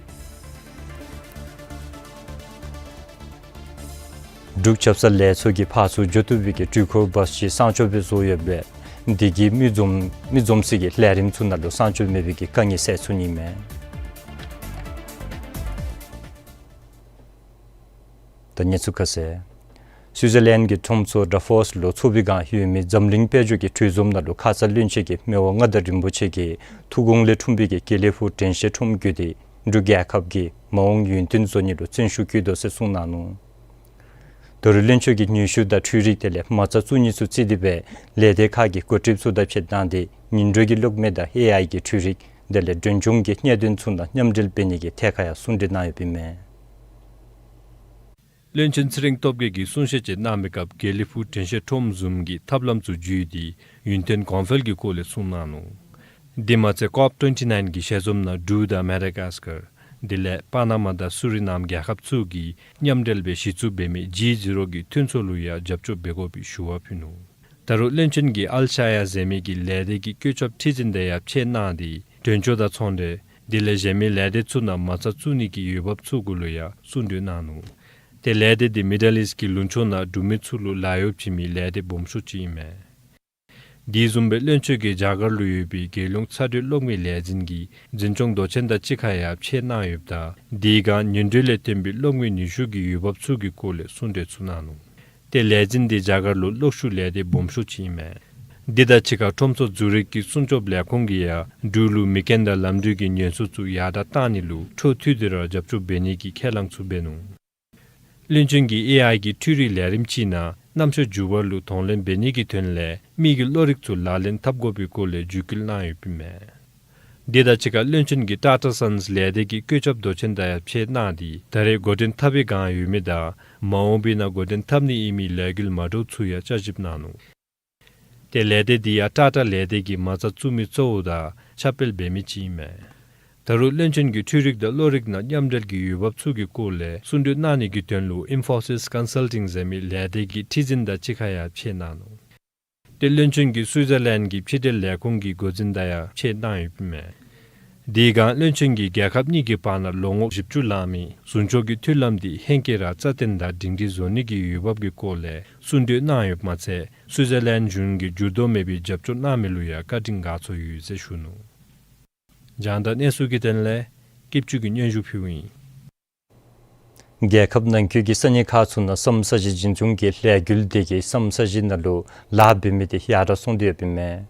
འབྲུག་ཆབ་གསང་ལས་ཚོགས་ཀྱིས་ཕར་ཚུར་འགྱོ་བཏུབ་པའི་གི་འགྲུལ་འཁོར་བཱསི་ཅིག་གསང་མཆོག་སྦེ་བཟོ་ཡོདཔ་ལས་དེ་གིས་མི་འཛོམས་མི་འཛོམས་སའི་གི་ལས་རིམ་ཚུ་ནང་ལུ་གསང་མཆོག་མེད་པའི་གི་དཀའ་ངལ་སེལ་ཚུགས་ནི་མས། ད་གནས་ཚུལ་ཁ་གསལ། སུའི་ཛར་ལེནཌ་གི་ཁྲོམ་ཚོགས་ཌ་ཕོསི་ལུ་ཚོགས་པའི་སྒང་ཡོད་མི་འཛམ་གླིང་དཔལ་འབྱོར་གྱི་གྲོས་འཛོམས་ནང་ལུ་ཁ་ཙ་བློན་ཆེན་གྱིས་མི་དབང་མངའ་བདག་རིན་པོ་ཆེ་གི་ཐུགས་དགོངས་ལས་འཁྲུངས་པའི་གི་དགེ་ལེགས་ཕུག་དྲན་ཤེས་ཁྲོམ་བརྒྱུད་དེ་འབྲུག་རྒྱལ་ཁབ་ཀྱི་མ་འོངས་ཡུན་བརྟན་བཟོ་ནི་ལུ་བརྩོན་ཤུགས་བསྐྱེད་དོ་ཟེར་གསུངས་གནང་ནུག། ད་རུང་བློན་ཆེན་གྱིས་ནུས་ཤུགས་དང་འཕྲུལ་རིག་དེ་ལས་མ་རྩ་བཙུགས་ནི་ཚུ་བརྩིས་ཏེ་སྦེ་ལས་སྡེ་ཁག་གི་འགོ་ཁྲིདཔ་ཚུ་དང་ཕྱད་གནང་སྟེ་ཉིན་དྲོད་ཀྱི་གློག་མེ་དང་ཨེ་ཨའི་གི་འཕྲུལ་རིག་དེ་ལས་མགྲོན་སྐྱོང་གི་གནད་དོན་ཚུ་ནང་མཉམ་འབྲེལ་འབད་ནི་གི་ཐད་ཁར་ཡང་གསུང་གྲོས་གནང་ཡོདཔ་ཨིན་མས། བློན་ཆེན་ཚེ་རིང་སྟོབས་རྒྱས་ཀྱིས་གསུང་བཤད་ཅིག་གནང་བའི་སྐབས་དགེ་ལེགས་ཕུག་དྲན་ཤེས་ཁྲོམ་བཟུམ་གྱི་ཐབས་ལམ་ཚུ་བརྒྱུད་དེ་ཡུན་བརྟན་གོང་འཕེལ་གྱི་སྐོར་ལས་གསུངས་གནང་ནུག། དེ་མ་ཚད་ཀོབ་ཊུ་ཝེན་ཊི་ནའིན་གྱི་ཞལ་འཛོམས་ནང་འབྲུག་དང་མ་ཌ་གཱས་ཀར་དེ་ལས་པ་ན་མ་དང་སུ་རི་ནམ་རྒྱལ་ཁབ་ཚུ་གིས་མཉམ་འབྲེལ་སྦེ་གཞི་བཙུགས་འབད་མི་ཇི་ཛི་རོ་གི་མཐུན་ཚོགས་ལུ་ཡང་རྒྱབ་སྐྱོར་འབད་དགོ་པའི་ཞུ་བ་ཕུལ་ནུག། ད་རུང་བློན་ཆེན་གྱིས་ཨལ་ཤ་ཡ་ཟེར་མི་གི་ལས་སྡེ་གི་བཀོད་ཁྱབ་ཁྲི་འཛིན་དང་ཡང་ཕྱད་གནང་སྟེ་མགྲོན་སྐྱོང་དང་ཚོང་འབྲེལ་དེ་ལས་གཞན་མི་ལས་སྡེ་ཚུ་ནང་མ་རྩ་བཙུགས་ནི་གི་འོས་འབབ་ཚུ་གུ་ལུ་ཡང་གསུང་གྲོས་གནང་ནུག། ཏེ་ལས་སྡེ་འདི་མི་ཌལ་ཨིསཊ་གི་ལུང་ཕྱོགས་ནང་འབྲུག་མི་ཚུ་ལུ་ལཱ་གཡོག་བྱིན་མི་ལས་སྡེ་སྦོམ་ཤོས་ཅིག་ཨིན་མས། དེ་བཟུམ་སྦེ་བློན་ཆེན་གྱིས་རྒྱ་གར་ལུ་ཡོད་པའི་རྒྱལ་ཡོངས་ཚ་དྲོད་གློག་མེའི་ལས་འཛིན་གྱི་འཛིན་སྐྱོང་མདོ་ཆེན་དང་གཅིག་ཁར་ཡང་ཕྱད་གནང་ཡོདཔ་ད་དེའི་སྒང་ཉིན་དྲོད་ལས་བརྟེན་པའི་གློག་མེའི་ནུས་ཤུགས་ཀྱི་འོས་འབབ་ཚུ་གི་སྐོར་ལས་གསུང་གྲོས་ཚུ་གནང་ནུག། ཏེ་ལས་འཛིན་འདི་རྒྱ་གར་ལུ་གློག་ཤུགས་ལས་སྡེ་སྦོམ་ཤོས་ཅིག་ཨིན་མས། འདི་དང་གཅིག་ཁར་ཁྲོམ་ཚོགས་ཛུ་རིག་གི་སྲུང་སྐྱོབ་ལས་ཁུངས་ཀྱིས་ཡང་འབྲུག་ལུ་མེ་རྐྱེན་དང་ལམ་འགྲུལ་གྱི་ཉེན་སྲུང་ཚུ་ཡར་དྲག་གཏང་ནི་ལུ་འཕྲོ་མཐུད་དེ་ར་རྒྱབ་སྐྱོར་འབད་ནི་གི་ཁས་བླངས་ཚུ་འབད་ནུག། བློན་ཆེན་གྱིས་ཨེ་ཨའི་གི་འཕྲུལ་རིག་ལས་རིམ་ཅིག་ནང་གནམ་ཤོས་མགྱོགས་པ་ལུ་གདོང་ལེན་འབད་ནི་གི་དོན་ལས་མི་གི་བློ་རིག་ཚུ་ལག་ལེན་འཐབ་དགོ་པའི་སྐོར་ལས་བརྒྱུད་སྐུལ་གནང་ཡོདཔ་ཨིན་མས། དེ་དང་གཅིག་ཁར་བློན་ཆེན་གྱིས་ཊ་ཊ་སཱནསི་ལས་སྡེ་གི་བཀོད་ཁྱབ་མདོ་ཆེན་དང་ཡང་ཕྱད་གནང་སྟེ་ད་རེས་འགོ་འདྲེན་འཐབ་པའི་སྒང་ཡོད་མི་དང་མ་འོངས་པའི་ནང་འགོ་འདྲེན་འཐབ་ནི་ཨིན་མི་ལས་འགུལ་མ་འདྲཝ་ཚུ་ཡང་བསྐྱར་ཞིབ་གནང་ནུག། ཏེ་ལས་སྡེ་འདི་ཡང་ཊ་ཊ་ལས་སྡེ་གི་མ་རྩ་བཙུགས་མི་གཙོ་བོ་དང་ཁྱབ་སྤེལ་འབད་མི་ཅིག་ཨིན་མས། ད་རུང་བློན་ཆེན་གྱིས་འཕྲུལ་རིག་དང་བློ་རིག་ནང་མཉམ་འབྲེལ་གྱི་འོས་འབབ་ཚུ་གི་སྐོར་ལས་གསུང་གྲོས་གནང་ནི་གི་དོན་ལུ་ཨིན་ཕོ་སིསི་ཀོན་སཱལ་ཊིང་ཟེར་མི་ལས་སྡེ་གི་ཁྲི་འཛིན་དང་གཅིག་ཁར་ཡང་ཕྱད་གནང་ནུག། ཏེ་བློན་ཆེན་གྱིས་སུའི་ཛར་ལེནཌ་གི་ཕྱི་འབྲེལ་ལས་ཁུངས་ཀྱི་འགོ་འཛིན་དང་ཡང་ཕྱད་གནང་ཡོདཔ་ཨིན་མས། དེའི་སྒང་བློན་ཆེན་གྱིས་རྒྱལ་ཁབ་གཉིས་ཀྱི་བར་ན་ལོ་ངོ་བཞི་བཅུ་ལང་མི་ཟུང་ཕྱོགས་ཀྱི་མཐུན་ལམ་འདི་ཧེང་སྐལ་ར་རྩ་བརྟན་དང་སྒྲིང་སྒྲིང་བཟོ་ནི་གི་འོས་འབབ་ཀྱི་སྐོར་ལས་གསུང་གྲོས་གནང་ཡོདཔ་མ་ཚད་སུའི་ཛར་ལེནཌ་གཞུང་གིས་འགྱུར་ལྡོག་མེད་པའི་རྒྱབ་སྐྱོར་གནང་མི་ལུ་ཡང་བཀའ་དྲིན་དགའ་ཚོར་ཡོད་ཟེར་ཞུ་ནུག། རྒྱང་བསྒྲགས་གནས་ཚུལ་གྱི་དོན་ལས་སྐྱིད་ཆུ་གིས་སྙན་ཞུ་ཕུལཝ་ཨིན། རྒྱལ་ཁབ་ནང་འཁོད་ཀྱི་ས་གནས་ཁག་ཚུ་ནང་སའམ་ས་གཞི་འཛིན་སྐྱོང་གི་ལས་འགུལ་འདི་གིས་སའམ་ས་གཞི་ནང་ལུ་ལཱ་འབད་མི་འདི་ཡར་དྲག་སོང་སྟེ་ཡོདཔ་ཨིན་མས།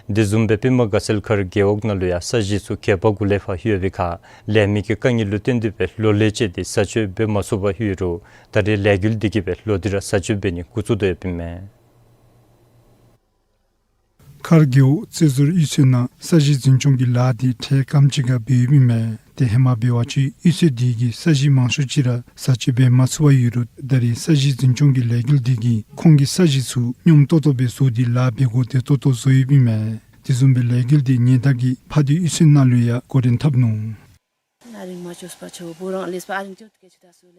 དེ་བཟུམ་སྦེ་པདྨ་དགའ་ཚལ་མཁར་རྒེད་འོག་ནང་ལུ་ཡང་ས་གཞི་ཚུ་གད་པ་གུ་ལས་ཕར་ཡོད་པའི་ཁར་ལས་མི་གི་དཀའ་ངལ་ལུ་བརྟེན་ཏེ་སྦེ་ལོ་ལས་བཅད་དེ་བཟའ་སྤྱོད་འབད་མ་ཚུགས་པར་ཡོད་རུང་ད་རེས་ལས་འགུལ་འདི་གིས་སྦེ་ལོག་སྟེ་ར་བཟའ་སྤྱོད་འབད་ནི་འགོ་བཙུགས་དོ་ཡོདཔ་ཨིན་མས། མཁར་རྒེད་འོག་རྩེ་ཟུར་གཡུས་ཚན་ནང་ས་གཞི་འཛིན་སྐྱོང་གི་ལཱ་འདི་འཕྲལ་སྐམ་ཅིག་ཁར་འབད་ཡོདཔ་ཨིན་མས། ཏེ་ཧེ་མ་འབད་བ་ཅིན་གཡུས་ཚན་འདི་གིས་ས་གཞི་མང་ཤོས་ཅིག་ར་བཟའ་སྤྱོད་འབད་མ་ཚུགས་པར་ཡོད་རུང་ད་རེས་ས་གཞི་འཛིན་སྐྱོང་གི་ལས་འགུལ་འདི་གིས་ཁོང་གི་ས་གཞི་ཚུ་སྙོམས་ཏོག་ཏོ་སྦེ་བཟོ་སྟེ་ལཱ་འབད་དགོ་བདེ་ཏོག་ཏོ་བཟོ་ཡོདཔ་ཨིན་མས། དེ་བཟུམ་སྦེ་ལས་འགུལ་འདི་ཉེ་འདབས་ཀྱི་ཕ་སྡོད་གཡུས་ཚན་ནང་ལུ་ཡང་འགོ་འདྲེན་འཐབ་ནུག།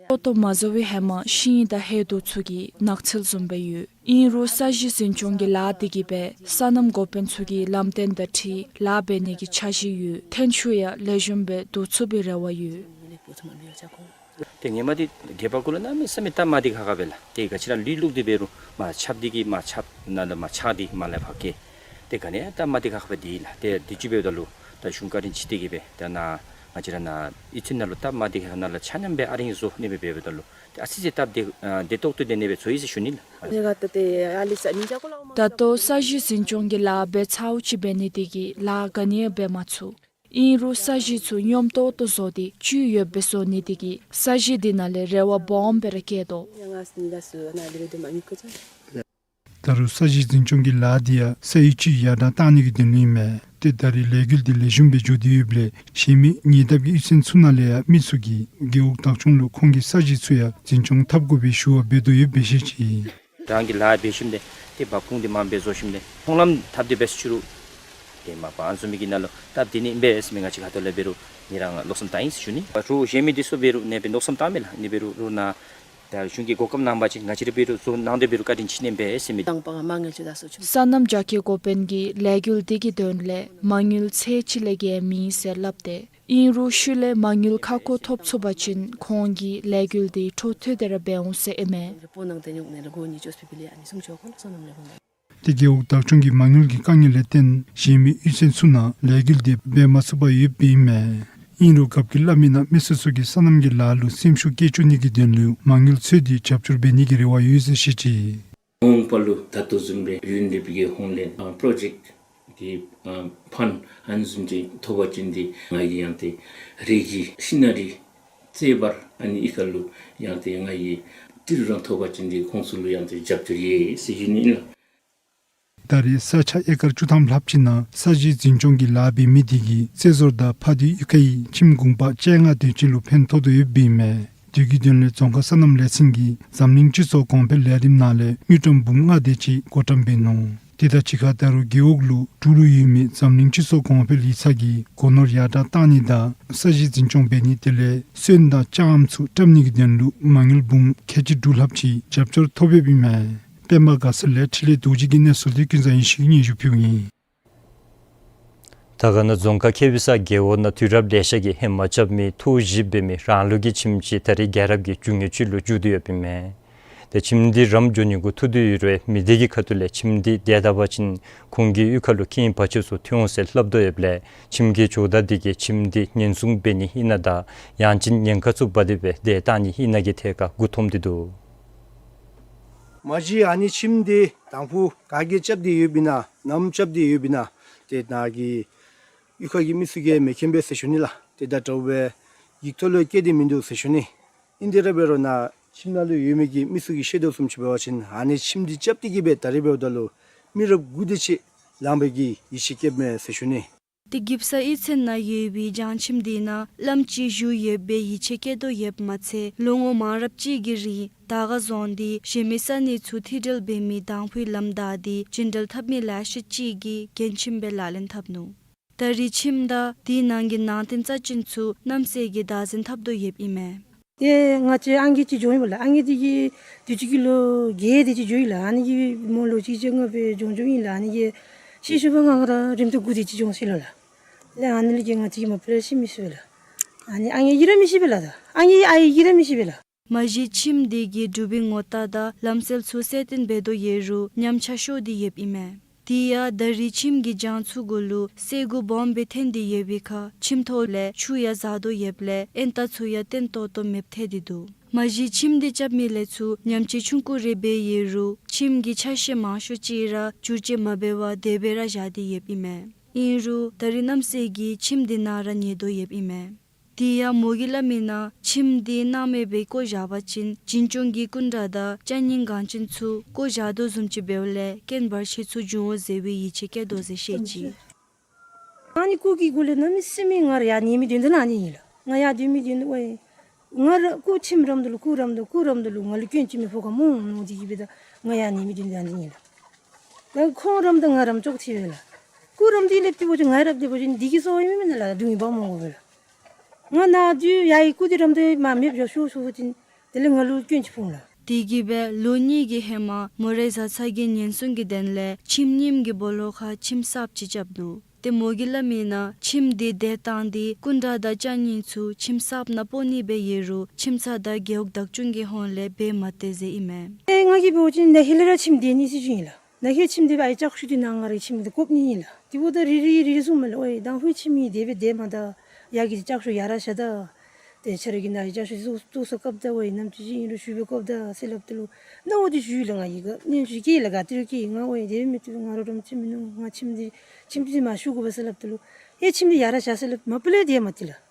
ཏོག་ཏོ་མ་བཟོ་བའི་ཧེ་མ་ཤིང་དང་ཧེ་དུ་ཚུ་གིས་ནགས་ཚལ་བཟུམ་སྦེ་ཡོད། ཨིན་རུང་ས་གཞི་འཛིན་སྐྱོང་གི་ལཱ་འདི་གིས་སྦེ་སོ་ནམ་འགོ་དཔོན་ཚུ་གིས་ལམ་སྟོན་དང་འཁྲིལ་ལཱ་འབད་ནི་གི་འཆར་གཞི་ཡོད། ཐོན་ཤུགས་ཡང་ལེགས་ཤོམ་སྦེ་བསྡུ་ཚུགས་པའི་རེ་བ་ཡོད། ཏེ་ཧེ་མ་འདི་གད་པ་གུ་ལུ་གནམ་མེད་ས་མེད་སྟབས་མ་བདེ་ཁག་ཁ་སྦེ་ལགས། ཏེ་ག་ཅི་ར་ལུད་བླུགས་ཏེ་འབད་རུང་མར་ཆརཔ་འདི་གིས་མར་ཆརཔ་ནང་ལུ་མར་ཆག་སྟེ་མར་ལས་ཕར་སྐྱེ། ཏེ་ག་ནི་ཡང་སྟབས་མ་བདེ་ཁག་ཁ་སྦེ་སྡོད་ཡི་ལགས། ཏེ་དུས་ཅི་འབདཝ་ད་ལུ་ད་གཞུང་བཀའ་དྲིན་ཆེ་སྟེ་གིས་སྦེ་ད་ནཱ་ང་བཅས་ར་ནཱ་གཡུས་ཚན་ནང་ལུ་སྟབས་མ་བདེ་ཁག་ནང་ལུ་ཆ་མཉམ་སྦེ་ཨ་རིང་བཟོ་ནི་སྦེ་འབདཝ་ད་ལུ་ཏེ་ཨ་ཙི་ཅིག་སྟབས་བདེ་ཨ་བདེ་ཏོག་ཏོ་སྦེ་ནི་སྦེ་བཟོ་ཡི་ཟེར་ཞུ་ནི་ལགས། ད་ལྟོ་ས་གཞི་འཛིན་སྐྱོང་གི་ལཱ་འབད་ཚརཝ་ཅིག་འབད་ནི་འདི་གིས་ལཱ་ག་ནི་ཡང་འབད་མ་ཚུགས། ཨིན་རུང་ས་གཞི་ཚུ་སྙོམས་ཏོག་ཏོ་བཟོ་སྟེ་བཅུད་ཡོདཔ་སྦེ་བཟོ་ནི་འདི་གིས་ས་གཞི་འདི་ནང་ལས་རེ་བ་སྦོམ་སྦེ་ར་བསྐྱེད་དོ། ད་རུང་ས་གཞི་འཛིན་སྐྱོང་གི་ལཱ་འདི་ཡང་ས་ཡུལ་ཅིག་ཡར་དྲག་གཏང་ནི་གི་དོན་ལུ་ཨིན་མས། ཏེ་ད་རེས་ལས་འགུལ་འདི་ལེགས་ཤོམ་སྦེ་འགྱོ་སྟེ་ཡོདཔ་ལས་གཞན་མི་ཉེ་འདབས་ཀྱི་གཡུས་ཚན་ཚུ་ནང་ལས་ཡང་མི་ཚུ་གིས་རྒེད་འོག་བདག་སྐྱོང་ལུ་ཁོང་གི་ས་གཞི་ཚུ་ཡང་འཛིན་སྐྱོང་འཐབ་དགོ་པའི་ཞུ་བ་འབད་དོ་ཡོདཔ་སྦེ་བཤད་ཅི། རང་གི་ལཱ་འབད་ཞིནམ་ལས་ཏེ་འབབ་ཁུངས་འདི་མངམ་སྦེ་བཟོ་ཞིནམ་ལས་མཐོང་ལམ་བཏབ་སྟེ་འབད་ས་ཅིག་རུང་ཏེ་མ་པ་ཨ་ནི་བཟུམ་མའི་གི་ནང་ལུ་སྟབས་བདེ་ནི་ཨིན་པས་ཟེར་མི་ང་བཅས་ཁ་ཐུག་ལས་འབད་རུང་ཨིན་རུང་ང་ལུ་བློ་བསམ་བཏང་ཡི་ཟེར་ཞུ་ནི། རོགས་གཞན་མི་འདི་ཚུ་འབད་རུང་ཨ་ནི་སྦེ་བློ་བསམ་བཏངམ་མས་ལགས། ཨ་ནི་འབད་རུང་རོགས་ནཱ་ད་གཞུང་གིས་གོ་སྐབས་གནང་པ་ཅིན་ང་བཅས་ར་འབད་རུང་བཟོ་གནང་སྟེ་འབད་རུང་བཀའ་དྲིན་ཆེ་ནི་ཨིན་པས་ཟེར་མི། དང་པ་མ་ངེས་ཅི་ད་སོ་ཅི། སོ་ནམ་རྒྱ་སྐྱེད་འགོ་དཔོན་གྱིས་ལས་འགུལ་འདི་གི་དོན་ལས་མ་དངུལ་ཚད་ཅིག་ལས་བརྒལ་མེད་ཟེར་སླབ་སྟེ་ཨིན་རུང་ཤུལ་ལས་མ་དངུལ་ཁ་སྐོང་ཐོབ་ཚུགས་པ་ཅིན་ཁོང་གིས་ལས་འགུལ་འདི་འཕྲོ་མཐུད་དེ་ར་འབད་འོང་ཟེར་ཨིན་མས། ཏེ་རྒེད་འོག་བདག་སྐྱོང་གི་མ་དངུལ་གྱི་དཀའ་ངལ་ལས་བརྟེན་གཞན་མི་གཡུས་ཚན་ཚུ་ནང་ལས་འགུལ་འདི་འབད་མ་ཚུགས་པར་ཡོདཔ་ཨིན་མས། ཨིན་རུང་རྒཔོ་གིས་སླབ་མི་ནང་མི་སོ་སོ་གི་སོ་ནམ་གྱི་ལཱ་ལུ་སེམས་ཤུགས་བསྐྱེད་བཅུག་ནི་གི་དོན་ལུ་མ་དངུལ་ཚུ་འདི་རྒྱབ་སྐྱོར་འབད་ནི་གི་རེ་བ་ཡོད་ཟེར་བཤད་ཅི། ཧོང་པ་ལུ་ད་ལྟོ་བཟུམ་སྦེ་ཡུན་འདི་བི་གི་ཧོང་ལས་ཨ་པྲོ་ཇེཀཊ་གི་ཨ་ཕཱནཌ་ཨ་ནི་བཟུམ་ཅིག་ཐོབ་པ་ཅིན་འདི་ང་གིས་ཡང་ཏེ་རི་གི་ཤིནར་རི་རྩེ་བར་ཨ་ནི་གཡུས་ཁ་ལུ་ཡང་ཏེ་ང་གིས་ཏི་རུ་རང་ཐོབ་པ་ཅིན་འདི་ཁོང་ཚུ་ལུ་ཡང་ཏེ་རྒྱབ་སྐྱོར་ཡོད་ཟེར་ཞུ་ནི་ཨིན་ལགས། ད་རེས་ས་ཆ་ཨེ་ཀར་བཅུ་ཐམ་ལྷགཔ་ཅིག་ནང་ས་གཞི་འཛིན་སྐྱོང་གི་ལཱ་འབད་མི་འདི་གིས་རྩེ་ཟོར་དང་ཕ་དུད་གཡུས་ཁའི་ཁྱིམ་གུང་པ་བཅོ་ལྔ་དེ་ཅིག་ལུ་ཕན་ཐོགས་དོ་ཡོདཔ་ཨིན་མས། དེ་གི་དོན་ལས་རྫོང་ཁག་སོ་ནམ་ལས་ཚན་གྱིས་འཛམ་གླིང་སྤྱི་ཚོགས་གོང་འཕེལ་ལས་རིམ་ནང་ལས་དངུལ་ཀྲམ་འབུམ་ལྔ་དེ་ཅིག་བགོ་བཀྲམ་འབད་ནུག། དེ་དང་གཅིག་ཁར་ད་རུང་རྒེད་འོག་ལུ་དྲུག་ལུ་ཡོད་མི་འཛམ་གླིང་སྤྱི་ཚོགས་གོང་འཕེལ་ཡིག་ཚང་གིས་སྒོ་ནོར་ཡར་དྲག་གཏང་ནི་དང་ས་གཞི་འཛིན་སྐྱོང་འབད་ནི་དེ་ལས་སོན་དང་ལྕགས་ཨམ་ཚུ་བཀྲམ་ནི་གི་དོན་ལུ་མ་དངུལ་འབུམ་ཁལ་གཅིག་དྲུག་ལྷགཔ་ཅིག་རྒྱབ་སྐྱོར་ཐོབ་ཡོདཔ་ཨིན་མས། པདྨ་དགའ་ཚལ་ལས་འཕྲིན་ལས་རྡོ་རྗེ་གི་གནས་ཚུལ་འདི་ཀུན་བཟང་ཡེ་ཤེས་ཀྱིས་སྙན་ཞུ་ཕུལཝ་ཨིན། དར་དཀར་ན་རྫོང་ཁག་ཁེ་བི་ས་རྒེད་འོག་ནང་དུས་རབས་ལེ་ཤ་གིས་ཧེ་མ་རྐྱབ་མི་ཐོག་བཞི་འབད་མི་རང་ལུགས་ཀྱི་ཁྱིམ་ཅིག་ད་རེས་རྒྱལ་རབས་ཀྱི་རྒྱུ་དངོས་ཅིག་ལུ་འགྱུར་ཏེ་ཡོདཔ་ཨིན་མས། ཏེ་ཁྱིམ་འདི་རམ་འགྱོ་ནི་གུ་ཐུག་སྟེ་ཡོད་རུང་མི་སྡེ་གི་ཁ་ཐུག་ལས་ཁྱིམ་འདི་དེ་བལྟ་བ་ཅིན་ཁོང་གི་གཡུས་ཁ་ལུ་རྐྱེན་བར་ཆད་ཚུ་ཐོན་འོང་ཟེར་སླབ་དོ་ཡོདཔ་ལས་ཁྱིམ་གྱི་ཇོ་བདག་འདི་གིས་ཁྱིམ་འདི་ཉེན་སྲུང་འབད་ནི་ཨིན་ན་དང་ཡང་ཅིན་ཉེན་ཁ་ཚུ་འབག་སྟེ་སྦེ་དེ་བལྟ་ནི་ཨིན་ན་གི་ཐད་ཁར་མགུ་འཐོམས་ཏེ་འདུག། མ་གཞི་ཨ་ནི་ཁྱིམ་འདི་དང་ཕུ་ག་གིས་རྐྱབ་སྟེ་ཡོདཔ་ཨིན་ན་ནམ་རྐྱབ་སྟེ་ཡོདཔ་ཨིན་ན་ཏེ་ནཱ་གི་གཡུས་ཁ་གི་མི་ཚུ་གིས་མི་མཁྱེན་པས་ཟེར་ཞུ་ནི་ལགས། ཏེ་ད་དྲག་པའི་ཡིག་ཐོག་ལུ་བཀོད་དེ་མིན་འདུག་ཟེར་ཞུ་ནི། ཨིན་དེ་ར་འབད་རུང་ནཱ་ཁྱིམ་ནང་ལུ་ཡོད་མི་གི་མི་ཚུ་གིས་ཤེས་དོ་བཟུམ་ཅིག་འབད་བ་ཅིན་ཨ་ནི་ཁྱིམ་འདི་རྐྱབ་སྟེ་གི་སྦེ་ད་རེས་འབདཝ་ད་ལུ་མི་རབས་དགུ་དེ་ཅིག་ལང་པའི་གི་ཡིད་ཆེས་བསྐྱེདཔ་མས་ཟེར་ཞུ་ནི། ཏེ་གིབ་ས་གཡུས་ཚན་ནང་ཡོད་པའི་བྱང་ཁྱིམ་འདི་ནང་བླམ་ཅིག་བཞུགས་ཡོད་པའི་ཡིད་ཆེས་བསྐྱེད་དོ་ཡོདཔ་མ་ཚད་ལོ་ངོ་མང་རབས་ཅིག་གི་རིང་དར་དཀར་རྫོང་འདི་གཞན་མི་ས་གནས་ཚུ་ཐད་འབྲེལ་འབད་མི་དང་ཕུའི་ལམ་བདའ་སྟེ་བྱིན་འབྲེལ་འཐབ་མི་ལེ་ཤ་ཅིག་གིས་རྒན་ཁྱིམ་སྦེ་ལག་ལེན་འཐབ་ནུག། ད་རེས་ཁྱིམ་དང་དེའི་ནང་གི་ནང་རྟེན་རྩ་ཅན་ཚུ་རྣམ་སྲས་ཀྱིས་བདག་འཛིན་འཐབ་དོ་ཡོདཔ་ཨིན་མས། ཏེ་ང་བཅས་ཨང་རྒས་ཅིག་འགྱོཝ་ཨིན་པས་ལགས། ཨང་རྒས་འདི་གིས་དུས་ཅི་གི་ལོ་བརྒྱད་དེ་ཅིག་འགྱོཝ་ཨིན་ལགས། ཨ་ནི་གིས་མོ་ལོ་གཅིག་བཅོ་ལྔ་སྦེ་འགྱོ་འགྱོཝ་ཨིན་ལགས། ཨ་ནི་གིས་ཤེས་ཤེས་པ་ང་ར་རིམ་གྲོ་དགུ་དེ་ཅིག་འགྱོ་ཅི་ལོ་ལགས། ལགས་ཨ་ནི་ལས་ཀྱི་ང་བཅས་ཀྱིས་མ་པ་ལས་ཤེས་མི་ཤེས་པས་ལགས། ཨ་ནི་ཨང་རྒས་ཀྱིས་ར་མི་ཤེས་པས་ལགས། ད་ཨང་རྒས་ཨའི་གིས་ར་མི་ཤེས་པས་ལགས། མ་གཞི་ཁྱིམ་འདི་གི་འབྲུག་པའི་ངོ་རྟགས་དང་ལམ་སྲོལ་ཚུ་གསལ་སྟོན་འབད་དོ་ཡོད་རུང་ཉམས་ཆག་ཤོར་ཏེ་ཡོདཔ་ཨིན་མས། དེ་ཡང་ད་རེས་ཁྱིམ་གྱི་གྱང་ཚུ་གུ་ལུ་སེར་གུ་སྦོམ་སྦེ་ཐོན་ཏེ་ཡོད་པའི་ཁར་ཁྱིམ་ཐོག་ལས་ཆུ་ཡང་འཛག་དོ་ཡོདཔ་ལས་ཨེན་ཏ་ཚུ་ཡང་བརྟན་ཏོག་ཏོ་མེདཔ་ཐལ་ཏེ་འདུག། མ་གཞི་ཁྱིམ་འདི་རྐྱབ་མི་ལས་ཚུར་ཉམས་བཅོས་ཆུང་ཀུ་རེ་འབད་ཡོད་རུང་ཁྱིམ་གྱི་ཆ་ཤས་མང་ཤོས་ཅིག་ར་བསྒྱུར་བཅོས་མ་འབད་བར་དེ་སྦེ་ར་བཞག་སྟེ་ཡོདཔ་ཨིན་མས། ཨིན་རུང་ད་རེས་རྣམ་སྲས་ཀྱིས་ཁྱིམ་འདི་ནང་ར་ཉལ་དོ་ཡོདཔ་ཨིན་མས། དེ་ཡང་མོ་གིས་སླབ་མི་ནང་ཁྱིམ་འདི་སྣང་མེད་སྦེ་བཀོ་བཞག་པ་ཅིན་འཛིན་སྐྱོང་གི་སྐུ་འདྲ་དང་ཅ་རྙིང་འགངས་ཅན་ཚུ་བཀོ་བཞག་དོ་བཟུམ་ཅིག་འབདཝ་ལས་རྐྱེན་བར་ཆད་ཚུ་འབྱུང་འོང་ཟེར་བའི་ཡིད་ཆེས་བསྐྱེད་དོ་ཟེར་བཤད་ཅི། ཨ་ནི་བཀོ་གི་གུ་ལས་གནམ་མེད་ས་མེད་ང་ར་ཡར་ཉལ་མི་དོན་དག་ནི་ཨ་ནི་ཨིན་ལགས། ང་ཡར་སྡོད་མི་དོན་དག་ཝའི་ང་ར་བཀོ་ཁྱིམ་རམ་ད་ལུ་བཀོ་རམ་ད་བཀོ་རམ་ད་ལུ་ང་ལུ་སྐྱོན་ཅིག་མི་ཕོག་ག་མནོ་མནོ་སྟེ་གི་སྦེ་ད་ང་ཡར་ཉལ་མི་དོན་དག་ཨ་ནི་ཨིན་ལགས། ད་ཁོང་རམ་ད་ང་རམ་ཅོག་འཐདཔ་ཨིན་ལགས། བཀོ་རམ་སྟེ་སླབ་སྟེ་འབད་བ་ཅིན་ང་ར་སླབ་སྟེ་འབད་བ་ཅིན་འདི་གིས་གསོ་བ་ཨིན་མས་ལགས། སྡུག་བསྔལ་འབག་མི་དགོ་པས་ལགས། ང་ནཱ་སྡོད་ཡར་བཀོ་སྟེ་རམ་ད་མར་མེདཔ་འགྱོ་ཤོག་ཟེར་བ་ཅིན་དེ་ལས་ང་ལུ་སྐྱོན་ཅིག་ཕོག་ལགས། དེ་གིས་སྦེ་ལོ་གཉིས་ཀྱི་ཧེ་མ་མོ་རའི་བཟའ་ཚང་གི་ཉེན་སྲུང་གི་དོན་ལས་ཁྱིམ་རྙིངམ་གི་སྦོ་ལོགས་ཁར་ཁྱིམ་གསརཔ་ཅིག་རྐྱབ་ནུག། ཏེ་མོ་གིས་སླབ་མི་ནང་ཁྱིམ་འདི་དེ་བཏང་སྟེ་སྐུ་འདྲ་དང་ཅ་རྙིང་ཚུ་ཁྱིམ་གསརཔ་ནང་སྤོ་ནི་སྦེ་ཡོད་རུང་ཁྱིམ་ཚང་དང་རྒེད་འོག་བདག་སྐྱོང་གི་ཧོངས་ལས་འབད་མ་སྟེར་ཟེར་ཨིན་མས། ཨེ་ང་གིས་འབད་བ་ཅིན་ནཱ་ཧེ་ལས་ར་ཁྱིམ་དེ་ནི་ཟེར་ཞུ་ཡི་ལགས། ནཱ་ཧེ་ཁྱིམ་དེ་སྦེ་ཨའི་ལྕགས་ཤོག་དེ་ནང་ང་རའི་ཁྱིམ་དེ་བཀོ་ནི་ཨིན་ལགས། དེ་འབདཝ་ད་རེ་རེ་རེ་རེ་གསུངམ་མས་ལགས། ཨོའི་དང་ཕུའི་ཁྱིམ་ཨིན། དེ་སྦེ་དེ་མ་ད་ཡར་གྱི་ལྕགས་ཤོག་ཡར་ར་བཞག་ད། ཏེ་ཁྱེད་ར་གིས་ནཱ་ལྕགས་ཤོག་བཙུགས་བཙུགས་ས་བཀབ་ད་ཝའི་ནམ་ཅིག་ཅིག་ཨིན་རུང་ཞུ་སྦེ་བཀབ་ད་ཟེར་སླབ་ད་ལུ་ནཱ་འོ་དེ་ཞུ་ཡི་ལགས། ང་གིས་ག་ནི་ཞུ་གེ་ལགས། ག་ཏེ་རུང་གེ་ང་ཨོའི་དེ་སྦེ་མི་བཏུབ། ང་རོགས་རམ་ཅིག་མིན་ནུག། ང་ཁྱིམ་འདི་ཁྱིམ་འདི་མར་ཞུ་དགོ་པས་ཟེར་སླབ་ད་ལུ་ཨེ་ཁྱིམ་འདི་ཡར་ར་བཞག་ཟེར་སླབ་མ་པ་ལས་དེ་མ་བཏུབ་ལགས།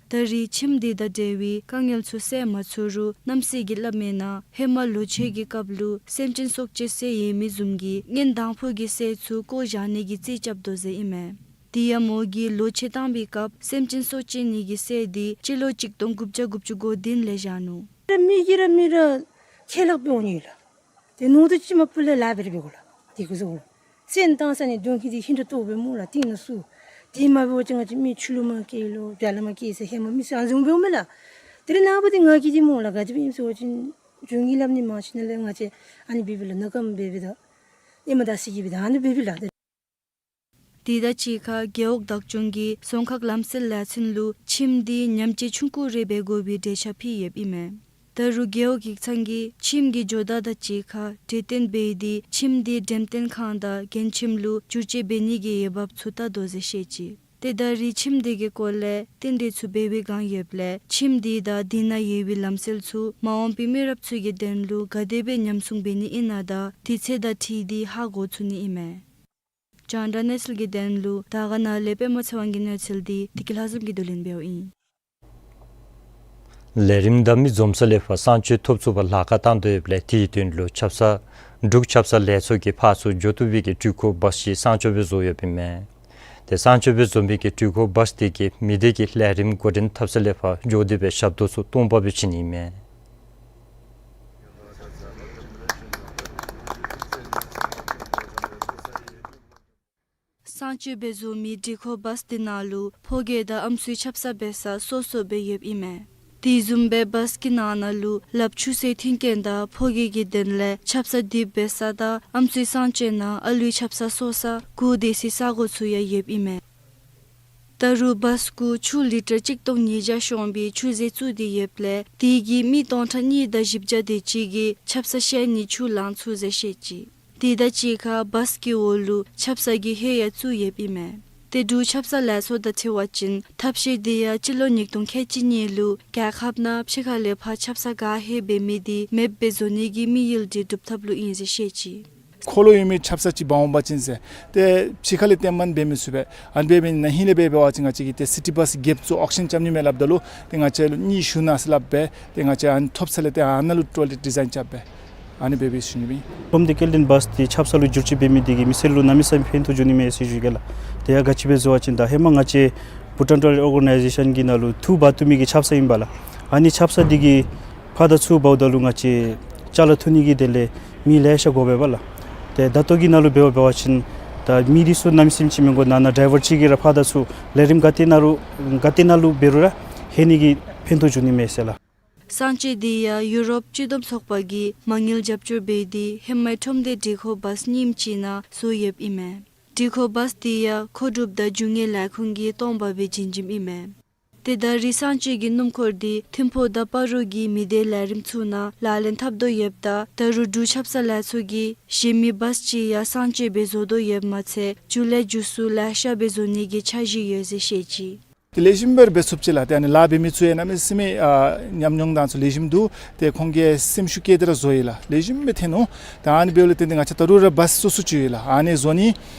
ད་རེས་ཁྱིམ་འདི་དང་འབྲེལ་བའི་དཀའ་ངལ་ཚུ་སེལ་མ་ཚུགས་རུང་རྣམ་སྲས་ཀྱིས་སླབ་མི་ནང་ཧེ་མ་ལོ་མཆོད་ཀྱི་སྐབས་ལུ་སེམས་ཅན་སྲོག་གཅོད་ཟེར་ཡོད་མི་བཟུམ་གྱི་གཉེན་དང་ཕུ་གི་སྲས་ཚུ་བཀོ་བཞག་ནི་གི་རྩིས་རྐྱབ་དོ་ཟེར་ཨིན་མས། དེ་ཡང་མོ་གིས་ལོ་མཆོད་བཏང་བའི་སྐབས་སེམས་ཅན་སྲོག་གཅོད་ནི་གི་སྲས་འདི་སྤྱི་ལོ་གཅིག་སྟོང་དགུ་བརྒྱ་དགུ་བཅུ་གོ་བདུན་ལས་བཞག་ནུག། མི་གིས་ར་མི་ར་ཁས་བླངས་འབད་འོང་ནི་ལགས། ཏེ་ནོར་དང་ཅིག་མ་ཕུལ་ལས་ལཱ་འབད་རུང་འབད་དགོ་ལགས། དེ་གི་བཟོ་ལགས། སོན་བཏང་ས་ནི་གདོང་ཁ་འདི་ཧིང་ཏོག་ཏོ་སྦེ་སྨོ་ལགས། ཏེ་ནང་བཟོ། དེ་མ་འབད་བ་ཅིན་ང་བཅས་མི་ཆུ་ལུ་མ་སྐྱེལ་ལོ་བྱཱ་ལུ་མ་སྐྱེལ་ཟེར་ཧེ་མ་མི་ཚུ་ཨ་ནི་བཟུམ་འབདཝ་མས་ལགས། དེ་ལས་ནངས་པ་འདི་ང་གིས་འདི་སྨོ་ལགས། ག་ཅི་སྦེ་ཨིནམ་ཟེར་བ་ཅིན་འབྱུང་གི་སླབ་ནི་མ་ཤེས་ན་ལས་ང་བཅས་ཨ་ནི་འབད་འབདཝ་ལགས། ནག་ཁམས་འབད་འབདཝ་ད་ཨེ་མ་ད་སི་གི་འབདཝ་ད་ཨ་ནི་འབད་འབདཝ་ལགས། དེ་དང་གཅིག་ཁར་རྒེད་འོག་བདག་སྐྱོང་གིས་རྫོང་ཁག་ལམ་སེལ་ལས་ཚན་ལུ་ཁྱིམ་འདི་ཉམས་བཅོས་ཆུང་ཀུ་རེ་འབད་དགོ་པའི་འགྲེལ་བཤད་ཕུལ་ཡོདཔ་ཨིན་མས། ད་རུང་རྒེད་འོག་ཡིག་ཚང་གིས་ཁྱིམ་གྱི་ཇོ་བདག་དང་གཅིག་ཁར་གྲོས་བསྟུན་འབད་དེ་ཁྱིམ་འདི་འགྲེམས་སྟོན་ཁང་དང་རྒན་ཁྱིམ་ལུ་བསྒྱུར་བཅོས་འབད་ནི་གི་འོས་འབབ་ཚུ་བལྟ་དོ་ཟེར་བཤད་ཅི། ཏེ་ད་རེས་ཁྱིམ་འདི་གི་སྐོར་ལས་རྟེན་འབྲེལ་ཚུ་འབད་བའི་བསྒང་ཡོདཔ་ལས་ཁྱིམ་འདི་དང་དེ་ནང་ཡོད་པའི་ལམ་སེལ་ཚུ་མ་འོངས་པའི་མི་རབས་ཚུ་གི་དོན་ལུ་ག་དེ་སྦེ་ཉམས་སྲུང་འབད་ནི་ཨིན་ན་དང་དུས་ཚོད་དང་འཁྲིལ་ཏེ་ཧ་གོ་ཚུགས་ནི་ཨིན་མས། རྒྱང་བསྒྲགས་གནས་ཚུལ་གྱི་དོན་ལུ་དར་དཀར་ནང་ལས་པདྨ་ཚེ་དབང་གི་གནས་ཚུལ་འདི་བདེ་སྐྱིད་ལྷ་འཛོམས་ཀྱིས་བསྡུ་ལེན་འབདཝ་ཨིན། ལས་རིམ་དང་མི་འཛོམས་ས་ལས་ཕར་གསང་སྤྱོད་ཐོབ་ཚུགས་པར་ལཱ་ཁག་བཏང་དོ་ཡོདཔ་ལས་དེའི་དོན་ལུ་ཆབ་གསང་འབྲུག་ཆབ་གསང་ལས་ཚོགས་ཀྱིས་ཕར་ཚུར་འགྱོ་བཏུབ་པའི་གི་འགྲུལ་འཁོར་བཱསི་ཅིག་གསང་སྤྱོད་སྦེ་བཟོ་ཡོདཔ་ཨིན་མས། ཏེ་གསང་སྤྱོད་སྦེ་བཟོ་མི་གི་འགྲུལ་འཁོར་བཱསི་དེ་གིས་མི་སྡེ་གི་ལས་རིམ་འགོ་འདྲེན་འཐབ་ས་ལས་ཕར་འགྱོ་སྟེ་སྦེ་ཞབས་ཏོག་ཚུ་སྟོང་པ་སྦེ་བྱིན་ནི་ཨིན་མས། གསང་སྤྱོད་སྦེ་བཟོ་མི་འགྲུལ་འཁོར་བཱསི་དེ་ནང་ལུ་ཕོ་སྐྱེས་དང་ཨམ་སྲུའི་ཆབ་གསང་འབད་ས་སོ་སོ་སྦེ་ཡོདཔ་ཨིན་མས། དེ་བཟུམ་སྦེ་བཱསི་གི་ནང་ན་ལུ་ལགཔ་འཁྱུ་སའི་མཐུན་རྐྱེན་དང་ཕོ་སྐྱེས་ཀྱི་དོན་ལས་ཆབ་གསང་འདི་འབད་ས་དང་ཨམ་སྲུའི་གསང་སྤྱོད་ནང་ཨ་ལུའི་ཆབ་གསང་གསོ་ས་སྒུག་སྡོད་སའི་ས་སྒོ་ཚུ་ཡང་ཡོདཔ་ཨིན་མས། ད་རུང་བཱསི་གུ་ཆུ་ལི་ཊར་གཅིག་སྟོང་ཉིས་བརྒྱ་ཤོང་བའི་ཆུ་རྫས་བཙུགས་ཏེ་ཡོདཔ་ལས་དེ་གིས་མི་སྟོང་ཕྲག་གཉིས་དང་བཞི་བརྒྱ་དེ་ཅིག་གིས་ཆབ་གསང་བཤལ་ནི་ཆུ་ལང་ཚུགས་ཟེར་བཤད་ཅི། དེ་དང་གཅིག་ཁར་བཱསི་གི་འོག་ལུ་ཆབ་གསང་གི་ཧོད་ཡང་བཙུགས་ཡོདཔ་ཨིན་མས། ཏེ་འབྲུག་ཆབ་གསང་ལས་ཚོགས་དང་འཁྲིལ་བ་ཅིན་ཐབས་ཤེས་དེ་ཡང་སྤྱི་ལོ་ཉིས་སྟོང་ཁལ་གཅིག་གཉིས་ལུ་རྒྱལ་ཁབ་ནང་ཕྱི་ཁ་ལས་ཕར་ཆབ་གསང་ག་ཧེ་འབད་མི་དེ་མེདཔ་སྦེ་བཟོ་ནི་གི་དམིགས་ཡུལ་དེ་སྒྲུབ་ཐབས་ལུ་ཨིན་ཟེར་བཤད་ཅི། ཁོ་ལུ་ཡོད་མི་ཆབ་གསང་ཅིག་འབག་འོང་པ་ཅིན་ཟེར། ཏེ་ཕྱི་ཁ་ལས་ཏེ་མ་འབད་མི་ཚུགས་པས། ཨ་ནི་འབད་མི་ནང་ཧིང་ལས་འབད་འབད་བ་ཅིན་ང་བཅས་ཀྱིས་ཏེ་སི་ཊི་བཱསི་གེབ་ཚུ་ཨོག་ཤན་རྐྱབ་ནི་མས་སླབ་ད་ལུ་ཏེ་ང་བཅས་ལུ་གཉིས་ཞུ་གནང་ཟེར་སླབ་སྦེ་ཏེ་ང་བཅས་ཨ་ནི་ཐོབ་ཚར་ལས་ཏེ་ཨ་ནཱ་ལུ་ཊོའི་ལེཊ་ཌི་ཛའིན་རྐྱབ་སྦེ་ཨ་ནི་འབད་འབད་ཞུ་ནི་མས། ཁྲོམ་སྡེ་སྐྱེལ་འདྲེན་བཱསི་དེ་ཆབ་གསང་ལུ་བསྒྱུར་བཅོས་འབད་མི་དེ་གིས་མི་སེར་ལུ་གནམ་མེད་ས་མེད་ཕན་ཐོགས་འབྱུང་ནི་མས་ཟེར་ཞུ་གེ་ལགས། དེ་ཡང་ག་ཅི་སྦེ་ཟེར་བ་ཅིན་ད་ཧེ་མ་ང་བཅས་བྷུ་ཊཱན་ཊོའི་ལེཊ་ཨོར་ག་ནའི་ཛེ་ཤཱན་གྱི་ནང་ལུ་ཐུག་འབག་བཏུབ་མི་གི་ཆབ་གསང་ཨིན་པས་ལགས། ཨ་ནི་ཆབ་གསང་དེ་གིས་ཕར་དང་ཚུར་འབགཔ་ད་ལུ་ང་བཅས་ཅ་ལ་འཐུང་ནི་གི་དོན་ལས་མི་ལེ་ཤ་དགོ་པས་པ་ལགས། ཏེ་ད་ལྟོ་གི་ནང་ལུ་འབད་བ་འབད་བ་ཅིན་ད་མི་དེ་ཚུ་གནམ་མེད་ས་མེད་ཅིག་མི་དགོ། ནང་ན་ཌའི་ཝར་ཅིག་གིས་ར་ཕར་དང་ཚུར་ལས་རིམ་ག་ཏེ་ནང་ལུ་ག་ཏེ་ནང་ལུ་འབད་རུང་ར་ལྷོད་ནི་གི་ཕན་ཐོགས་འབྱུང་ནི་མས་ཟེར་ལགས། གསང་སྤྱོད་དེ་ཡང་ཡུ་རོབ་སྤྱི་བསྡོམས་ཚོགས་པ་གིས་མ་དངུལ་རྒྱབ་སྐྱོར་འབད་དེ་ཧེ་མའི་ཁྲོམ་སྡེ་འགྲུལ་འཁོར་བཱསི་རྙིངམ་ཅིག་ནང་བཟོ་ཡོདཔ་ཨིན་མས། འགྲུལ་འཁོར་བཱསི་དེ་ཡང་མཁོ་སྒྲུབ་དང་རྒྱུ་དངོས་ལས་ཁུངས་ཀྱིས་སྟོང་པ་སྦེ་བྱིན་བྱིནམ་ཨིན་མས། ཏེ་ད་རེས་གསང་སྤྱོད་ཀྱི་སྣུམ་འཁོར་དེ་ཐིམ་ཕུག་དང་སྤ་རོ་གི་མི་སྡེ་ལས་རིམ་ཚུ་ནང་ལག་ལེན་འཐབ་དོ་ཡོདཔ་ད་ད་རུང་འབྲུག་ཆབ་གསང་ལས་ཚོགས་ཀྱིས་གཞན་མི་བཱསི་ཅིག་ཡང་གསང་སྤྱོད་སྦེ་བཟོ་དོ་ཡོདཔ་མ་ཚད་མཇུག་ལས་མཇུག་སུ་ལེ་ཤ་སྦེ་བཟོ་ནི་གི་འཆར་གཞི་ཡོད་ཟེར་བཤད་ཅི། དེ་ལེགས་ཤོམ་སྦེ་འབད་ཚུགསཔ་ཅིག་ལགས། ཏེ་ཨ་ནི་ལཱ་འབད་མི་ཚུ་ཡང་གནམ་མེད་ས་མེད་ཨ་ཉམས་མྱོང་དང་ཚུ་ལེགས་ཤོམ་འདུག། ཏེ་ཁོང་གིས་སེམས་ཤུགས་བསྐྱེད་དེ་ར་བཟོ་ཡི་ལགས། ལེགས་ཤོམ་སྦེ་ཐོན་ནུག། ད་ཨ་ནི་འབདཝ་ལས་བརྟེན་ཏེ་ང་བཅས་ད་རུང་ར་བཱསི་སོ་སོ་ཅིག་ཡོད་ལགས། ཨ་ནི་བཟོ་ནི་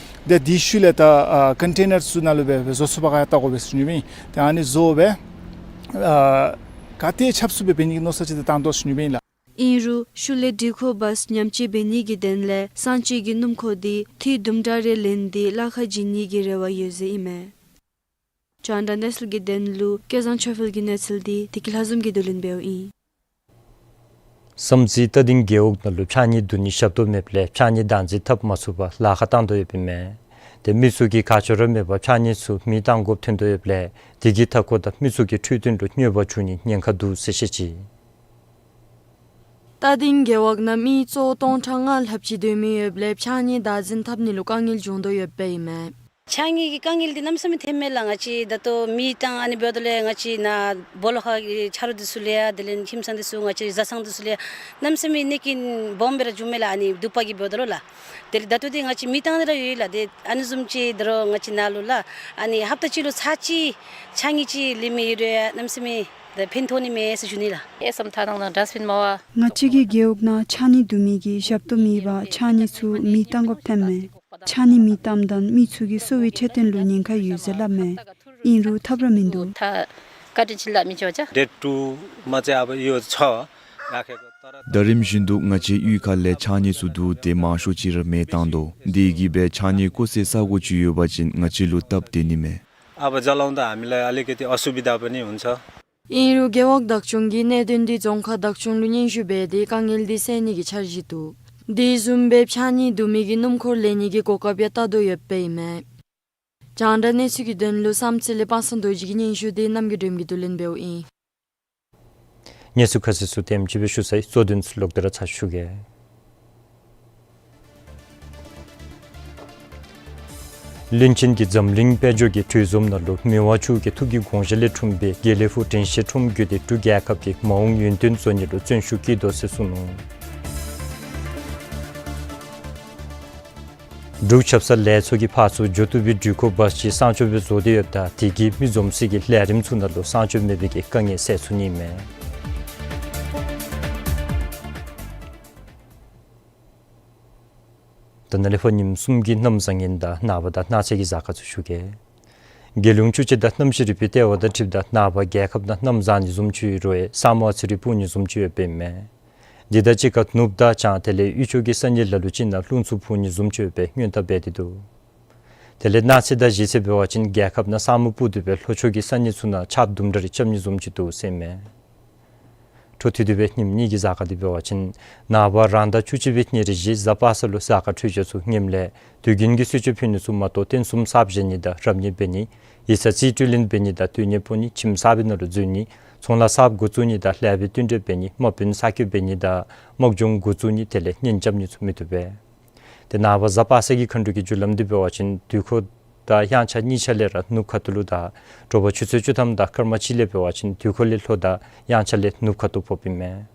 ཏེ་དེའི་ཤུལ་ལས་ད་ཨ་ཀོན་ཊེ་ནར་ཚུ་ནང་ལུ་སྦེ་སྦེ་བཟོ་ཚུགས་པར་ཁར་བལྟ་དགོ་པས་ཟེར་ཞུ་ནི་སྦེ་ཨིན། ཏེ་ཨ་ནི་བཟོ་སྦེ་ཨ་ག་ཏེ་ཁྱབ་ཚུགས་སྦེ་འབད་ནི་གི་མནོ་བསམ་ཅིག་ཏེ་བཏང་དོ་ཟེར་ཞུ་ནི་སྦེ་ཨིན་ལགས། ཨིན་རུང་ཤུལ་ལས་འགྲུལ་འཁོར་བཱསི་ཉམས་བཅོས་འབད་ནི་གི་དོན་ལས་གསང་སྤྱོད་ཀྱི་སྣུམ་འཁོར་དེ་ཐེངས་དུམ་གྲ་རེ་ལེན་ཏེ་གླ་ཁར་བྱིན་ནི་གི་རེ་བ་ཡོད་ཟེར་ཨིན་མས། རྒྱང་བསྒྲགས་གནས་ཚུལ་གྱི་དོན་ལུ་སྐལ་བཟང་ཆོས་འཕེལ་གྱི་གནས་ཚུལ་འདི་བདེ་སྐྱིད་ལྷ་འཛོམས་ཀྱིས་བསྡུ་ལེན་འབདཝ་ཨིན། བསམ་རྩེ་རྟ་སྡིང་རྒེད་འོག་ནང་ལུ་ཕྱགས་སྙིགས་བསྡུ་ནི་ཞབས་ཏོག་མེདཔ་ལས་ཕྱགས་སྙིགས་བདག་འཛིན་འཐབ་མ་ཚུགས་པར་ལཱ་ཁག་བཏང་དོ་ཡོདཔ་ཨིན་མས། ཏེ་མི་ཚུ་གིས་ཁ་ཕྱོགས་ར་མེད་པར་ཕྱགས་སྙིགས་ཚུ་མེ་བཏང་དགོཔ་ཐོན་དོ་ཡོདཔ་ལས་དེ་གི་མཐའ་འཁོར་དང་མི་ཚུ་གི་འཕྲོད་བསྟེན་ལུ་གནོད་པ་འབྱུང་ནི་ཉེན་ཁ་འདུག་ཟེར་བཤད་ཅི། རྟ་སྡིང་རྒེད་འོག་ནང་མི་གཙོ་བོ་སྟོང་ཕྲག་ལྔ་ལྷགཔ་ཅིག་སྡོད་མི་ཡོདཔ་ལས་ཕྱགས་སྙིགས་བདག་འཛིན་འཐབ་ནི་ལུ་དཀའ་ངལ་འབྱུང་དོ་ཡོདཔ་ཨིན་མས། ཕྱགས་སྙིགས་ཀྱི་དཀའ་ངལ་འདི་གནམ་མེད་ས་མེད་ཐོནམ་མས་ལགས། ང་བཅས་ད་ལྟོ་མེ་བཏང་ཨ་ནི་འབདཝ་ད་ལས་ང་བཅས་ནཱ་སྦོ་ལོགས་ཁ་གི་ཆ་རོགས་འདི་ཚུ་ལུ་ཡང་དེ་ལས་ཁྱིམ་ཚང་འདི་ཚུ་ང་བཅས་བཟའ་ཚང་འདི་ཚུ་ལུ་ཡང་གནམ་མེད་ས་མེད་གནོད་སྐྱོན་སྦོམ་སྦེ་ར་འབྱུངམ་མས་ལགས། ཨ་ནི་དུ་པ་གིས་འབདཝ་ད་ལུ་ལགས། དེ་ལས་ད་ལྟོ་འདི་ང་བཅས་མེ་བཏང་ནི་ར་ཡོད་ལགས། ཏེ་ཨ་ནི་བཟུམ་ཅིག་ད་རུང་ང་བཅས་ནཱ་ལུ་ལགས་ཨ་ནི་ཧབ་ཏ་གཅིག་ལུ་ཚར་གཅིག་ཕྱགས་སྙིགས་ཅིག་ལེན་མི་ཡོད་རུང་ཡང་གནམ་མེད་ས་མེད་ད་ཕན་ཐོགས་ནི་མས་ཟེར་ཞུ་ནི་ལགས། ཨེ་སམ་ཐ་ནང་ན་ཌསཊ་བིན་མ་པ། ང་བཅས་ཀྱི་རྒེད་འོག་ནང་ཕྱགས་སྙིགས་བསྡུ་མི་གི་ཞབས་ཏོག་མེད་པར་ཕྱགས་སྙིགས་ཚུ་མེ་བཏང་དགོཔ་ཐོནམ་མས། ཕྱགས་སྙིགས་མེ་བཏངམ་ད་མི་ཚུ་གི་གསོ་བའི་འཕྲོད་བསྟེན་ལུ་ཉེན་ཁ་ཡོད་ཟེར་སླབ་མས། ཨིན་རུང་ཐབས་ར་མིན་འདུག། ད་བཀའ་དྲིན་ཆེ་ལགས་མི་ཅོ་ཅ། ཌེཊ་ཊུ་མ་ཚེ་ཨ་བ་ཡོད་ཚོ། ད་རིམ་བཞིན་དུ་ང་བཅས་གཡུས་ཁ་ལས་ཕྱགས་སྙིགས་ཚུ་བསྡུ་སྟེ་མང་ཤོས་ཅིག་ར་མེ་བཏང་དོ། དེ་གིས་སྦེ་ཕྱགས་སྙིགས་བཀོ་སའི་ས་སྒོ་ཅིག་ཡོད་པ་ཅིན་ང་བཅས་ལུ་སྟབས་བདེ་ནི་མས། अब जलाउँदा हामीलाई अलिकति असुविधा पनि हुन्छ। ཨིན་རུང་རྒེད་འོག་བདག་སྐྱོང་གིས་གནད་དོན་འདི་རྫོང་ཁག་བདག་སྐྱོང་ལུ་སྙན་ཞུ་འབད་དེ་དཀའ་ངལ་འདི་སེལ་ནི་གི་འཆར་གཞི་འདུག། དེ་བཟུམ་སྦེ་ཕྱགས་སྙིགས་བསྡུ་མི་གི་སྣུམ་འཁོར་ལེན་ནི་གི་གོ་སྐབས་ཡང་བལྟ་དོ་ཡོདཔ་ཨིན་མས། རྒྱང་བསྒྲགས་གནས་ཚུལ་གྱི་དོན་ལུ་བསམ་རྩེ་ལས་དཔག་བསམ་རྡོ་རྗེ་གི་སྙན་ཞུ་དེ་རྣམ་རྒྱལ་སྒྲོལ་མ་གིས་བསྡུ་ལེན་འབདཝ་ཨིན། གནས་ཚུལ་ཁ་གསལ་ཚུ་དེམ་ཅིག་སྦེ་ཞུ་ཚར་ཡི། གཙོ་དོན་ཚུ་ལོག་སྟེ་ར་ཚར་ཞུ་གེ། བློན་ཆེན་གྱིས་འཛམ་གླིང་དཔལ་འབྱོར་གྱི་གྲོས་འཛོམས་ནང་ལུ་མི་དབང་མཆོག་གི་ཐུགས་ཀྱི་དགོངས་བཞེད་ལས་འཁྲུངས་པའི་དགེ་ལེགས་ཕུག་དྲན་ཤེས་ཁྲོམ་བརྒྱུད་དེ་འབྲུག་རྒྱལ་ཁབ་ཀྱི་མ་འོངས་ཡུན་བརྟན་བཟོ་ནི་ལུ་བརྩོན་ཤུགས་བསྐྱེད་དོ་ཟེར་གསུངས་ནུག། འབྲུག་ཆབ་གསང་ལས་ཚོགས་ཀྱིས་ཕར་ཚུར་འགྱོ་བཏུབ་པའི་འགྲུལ་འཁོར་བཱསི་ཅིག་གསང་སྤྱོད་སྦེ་བཟོ་སྟེ་ཡོདཔ་ད་དེ་གིས་མི་འཛོམས་ས་གི་ལས་རིམ་ཚུ་ནང་ལུ་གསང་སྤྱོད་མེད་པའི་གི་དཀའ་ངལ་སེལ་ཚུགས་ནི་མས། ད་ནཱ་ལས་ཕར་ཉིནམ་གསུམ་གྱི་གནམ་བཟང་ངན་དང་ནངས་པ་དང་གནངས་ཚེ་གི་གཟའ་སྐར་ཚུ་ཞུ་གེ། རྒྱལ་ཡོངས་ཆུ་སྤྱི་དང་གནམ་གཤིས་རིག་པའི་ལྟེ་བ་དང་འཁྲིལཝ་ད་ནངས་པ་རྒྱལ་ཁབ་ནང་གནམ་བཟང་ནི་བཟུམ་ཅིག་ཡོད་རུང་ཡང་ས་སྨུག་ཨ་ཙི་རེ་སྤུབ་ནི་བཟུམ་ཅིག་ཡོདཔ་ཨིན་མས། དེ་དང་གཅིག་ཁར་ནུབ་དང་བྱང་དེ་ལས་དབུས་ཕྱོགས་ཀྱི་ས་གནས་ལ་ལུ་ཅིག་ནང་རླུང་འཚུབ་འཕུ་ནི་བཟུམ་ཅིག་ཡོད་པའི་སྔོན་བརྡ་འབད་དེ་འདུག། དེ་ལས་གནངས་ཚེ་དང་གཞེས་ཚེ་འབད་བ་ཅིན་རྒྱལ་ཁབ་ནང་ས་སྨུག་སྤུབ་སྟེ་སྦེ་ལྷོ་ཕྱོགས་ཀྱི་ས་གནས་ཚུ་ནང་ཆརཔ་དུམ་གྲ་རེ་རྐྱབ་ནི་བཟུམ་ཅིག་འདུག་ཟེར་མས། འཕྲོ་མཐུད་དེ་སྦེ་ཉིནམ་གཉིས་ཀྱི་གཟའ་སྐར་འདི་འབད་བ་ཅིན་ནངས་པ་རང་ཟླ་བཅུ་གཅིག་པའི་ཉེར་བཞི་གཟའ་པ་སངས་ལུ་གཟའ་སྐར་འཕྲོད་སྦྱོར་ཚུ་ངནམ་ལས་དུས་རྒྱུན་གྱི་གསོལ་མཆོད་ཕུལ་ནི་ཚུ་མ་གཏོགས་རྟེན་གསུམ་གསརཔ་བཞེངས་ནི་དང་རབ་གནས་འབད་ནི། ཡིག་ཚང་རྩིས་སྤྲོད་ལེན་འབད་ནི་དང་སྡོད་གནས་སྤོ་ནི། ཁྱིམ་གསར་པའི་ནང་ལུ་འཛུལ་ནི། ཚོང་ལཱ་གསརཔ་འགོ་བཙུགས་ནི་དང་ལེགས་པའི་བསྟུན་གྲོས་འབད་ནི། དམག་དཔོན་གསར་བསྐོ་འབད་ནི་དང་དམག་སྦྱོང་འགོ་བཙུགས་ནི། དེ་ལས་གཉེན་རྐྱབ་ནི་ཚུ་མི་བཏུབ་པས། ཏེ་ནངས་པ་གཟའ་པ་སངས་ཀྱི་མཁའ་འགྲོ་གི་རྒྱུ་ལམ་འདི་འབད་བ་ཅིན་དུས་འཁོར་དང་དབྱངས་འཆར་གཉིས་ཆ་ལས་ར་ནུབ་ཁ་ཐུག་ལུ་དང་དྲོ་པ་ཆུ་ཚོད་བཅུ་ཐམ་དང་སྐར་མ་གཅིག་ལས་འབད་བ་ཅིན་དུས་འཁོར་ལས་ལྷོ་དང་དབྱངས་འཆར་ལས་ནུབ་ཁ་ཐུག་ཕོགཔ་ཨིན་མས།